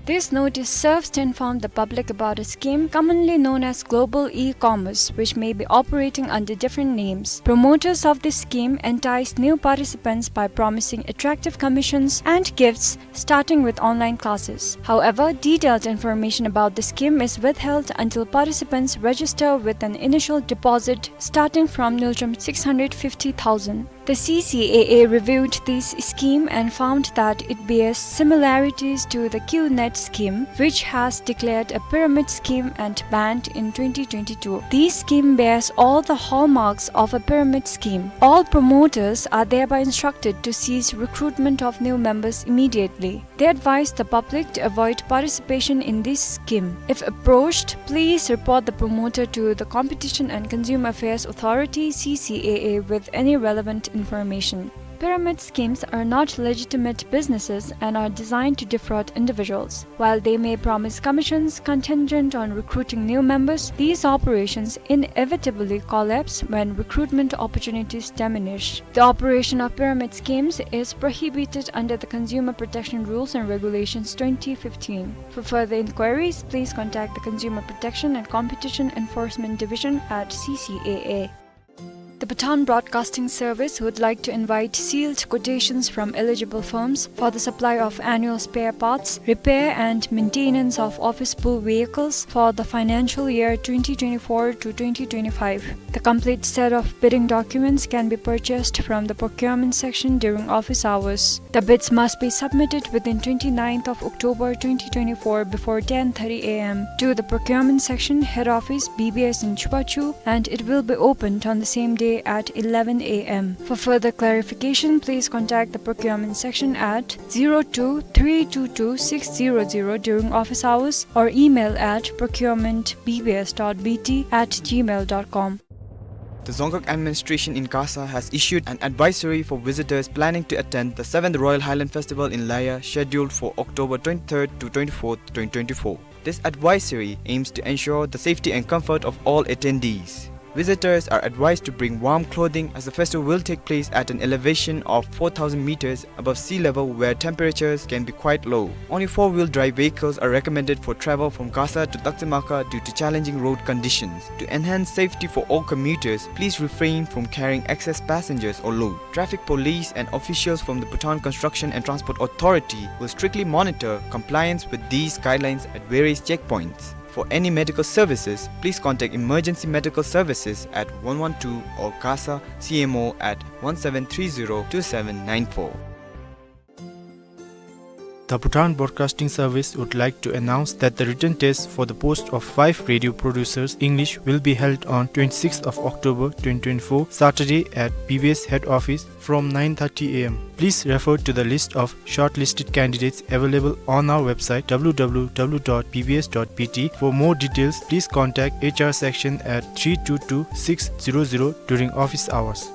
This notice serves to inform the public about a scheme commonly known as global e-commerce, which may be operating under different names. Promoters of this scheme entice new participants by promising attractive commissions and gifts, starting with online classes. However, detailed information about the scheme is withheld until participants register with an initial deposit starting from Ngultrum six hundred fifty thousand. The C C A A reviewed this scheme and found that it bears similarities to the QNet scheme, which has declared a pyramid scheme and banned in twenty twenty-two. This scheme bears all the hallmarks of a pyramid scheme. All promoters are thereby instructed to cease recruitment of new members immediately. They advise the public to avoid participation in this scheme. If approached, please report the promoter to the Competition and Consumer Affairs Authority, C C A A, with any relevant information. Pyramid schemes are not legitimate businesses and are designed to defraud individuals. While they may promise commissions contingent on recruiting new members, these operations inevitably collapse when recruitment opportunities diminish. The operation of pyramid schemes is prohibited under the Consumer Protection Rules and Regulations twenty fifteen. For further inquiries, please contact the Consumer Protection and Competition Enforcement Division at C C A A. The Bhutan Broadcasting Service would like to invite sealed quotations from eligible firms for the supply of annual spare parts, repair and maintenance of office pool vehicles for the financial year twenty twenty-four to twenty twenty-five. The complete set of bidding documents can be purchased from the procurement section during office hours. The bids must be submitted within twenty-ninth of October twenty twenty-four before ten thirty A M to the procurement section, head office, B B S in Chubachu, and it will be opened on the same day at eleven A M. For further clarification, please contact the procurement section at zero two three two two six zero zero during office hours or email at procurement B B S dot B T at gmail dot com. The Dzongkhag administration in Gasa has issued an advisory for visitors planning to attend the seventh Royal Highland Festival in Laya, scheduled for October twenty-third to twenty-fourth, twenty twenty-four. This advisory aims to ensure the safety and comfort of all attendees. Visitors are advised to bring warm clothing, as the festival will take place at an elevation of four thousand meters above sea level, where temperatures can be quite low. Only four-wheel drive vehicles are recommended for travel from Gasa to Taksimaka due to challenging road conditions. To enhance safety for all commuters, please refrain from carrying excess passengers or load. Traffic police and officials from the Bhutan Construction and Transport Authority will strictly monitor compliance with these guidelines at various checkpoints. For any medical services, please contact Emergency Medical Services at one one two or Gasa C M O at one seven three zero two seven nine four. The Bhutan Broadcasting Service would like to announce that the written test for the post of five radio producers, English, will be held on twenty-sixth of October twenty twenty-four, Saturday, at B B S head office from nine thirty A M. Please refer to the list of shortlisted candidates available on our website, W W W dot B B S dot B T. For more details, please contact H R section at three two two six zero zero during office hours.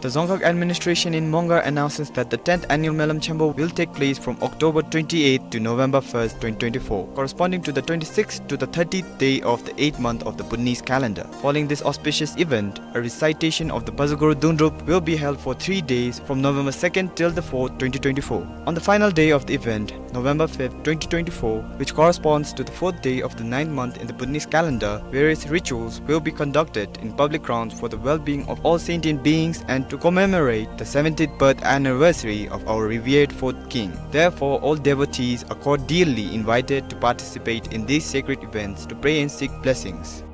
The Dzongkhag administration in Mongar announces that the tenth annual Melam Chenpo will take place from October twenty-eighth to November first, twenty twenty-four, corresponding to the twenty-sixth to the thirtieth day of the eighth month of the Bhutanese calendar. Following this auspicious event, a recitation of the Bazaguru Dundrup will be held for three days from November second till the fourth, twenty twenty-four. On the final day of the event, November fifth, twenty twenty-four, which corresponds to the fourth day of the ninth month in the Bhutanese calendar, various rituals will be conducted in public grounds for the well-being of all sentient beings and to commemorate the seventieth birth anniversary of our revered fourth king. Therefore, all devotees are cordially invited to participate in these sacred events to pray and seek blessings.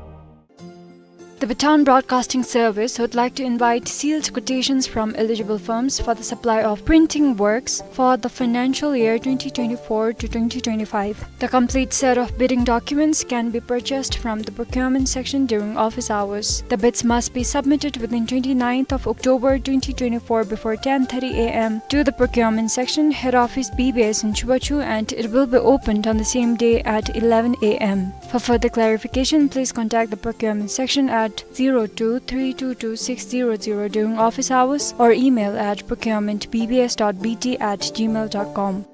The Bhutan Broadcasting Service would like to invite sealed quotations from eligible firms for the supply of printing works for the financial year twenty twenty-four to twenty twenty-five. The complete set of bidding documents can be purchased from the procurement section during office hours. The bids must be submitted within twenty-ninth of October twenty twenty-four before ten thirty A M to the procurement section, head office, B B S in Chubachu, and it will be opened on the same day at eleven A M. For further clarification, please contact the procurement section at zero two three two two six zero zero during office hours or email at procurement B B S dot B T at gmail dot com.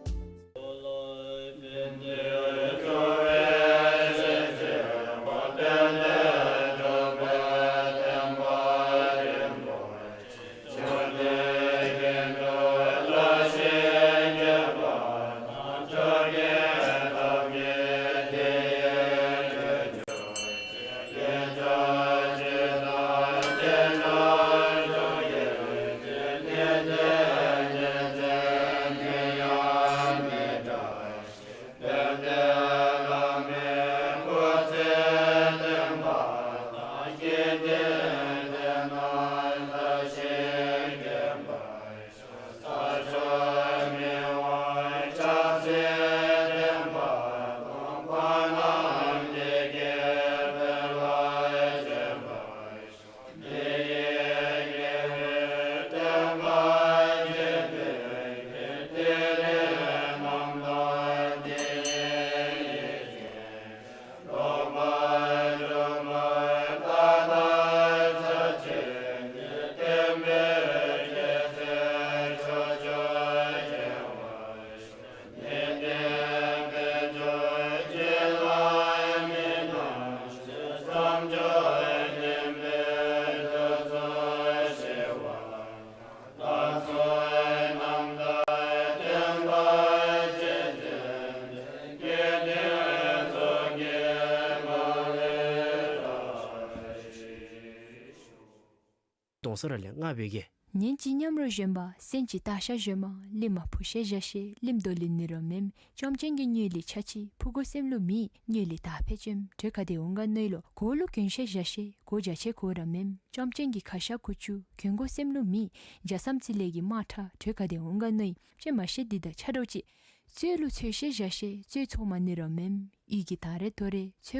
ཨོ་སོ་ར་ལས་ང་བོད་སྐད། ཉན་ཅིག་ཉམས་རོགས་གཞོན་པ། གསན་ཅིག་ལྟ་ཤ་གཞོན་མ། གླིང་མ་བུ་ཤ་བཞག་ཤེས། གླིང་རྡོ་ལི་ནི་རོ་མེམ། བཅོམ་ཅན་གྱི་སྙོད་ལི་ཆ་ཅི། ཕུ་གུ་སེམས་ལུ་མེད། སྙོད་ལི་ད་ཕེ་ཅེམ། དྲོད་ཁ་དེ་འོང་ག་ནོ་ལོ། གོ་ལུ་གྱོན་ཤ་བཞག་ཤེས། གོ་བྱ་ཆེ་གོ་ར་མེམ། བཅོམ་ཅན་གྱི་ཁ་ཤ་ཁུ་ཆུ། གྱོན་གོ་སེམས་ལུ་མེད། བྱ་སམ་ཚི་ལེ་གི་མ་ཁྲ། དྲོད་ཁ་དེ་འོང་ག་ནོ་ཡི། ཅེ་མ་ཤེས་འདི་ད་ཆ་རོགས་ཅི། ཚོད་ལུ་ཚོད་ཤེས་བཞག་ཤེས། ཚོད་ཚོ་མ་ནི་རོ་མེམ། ཡིད་ཀྱི་ད་རེ་དོ་རེ། ཚོད་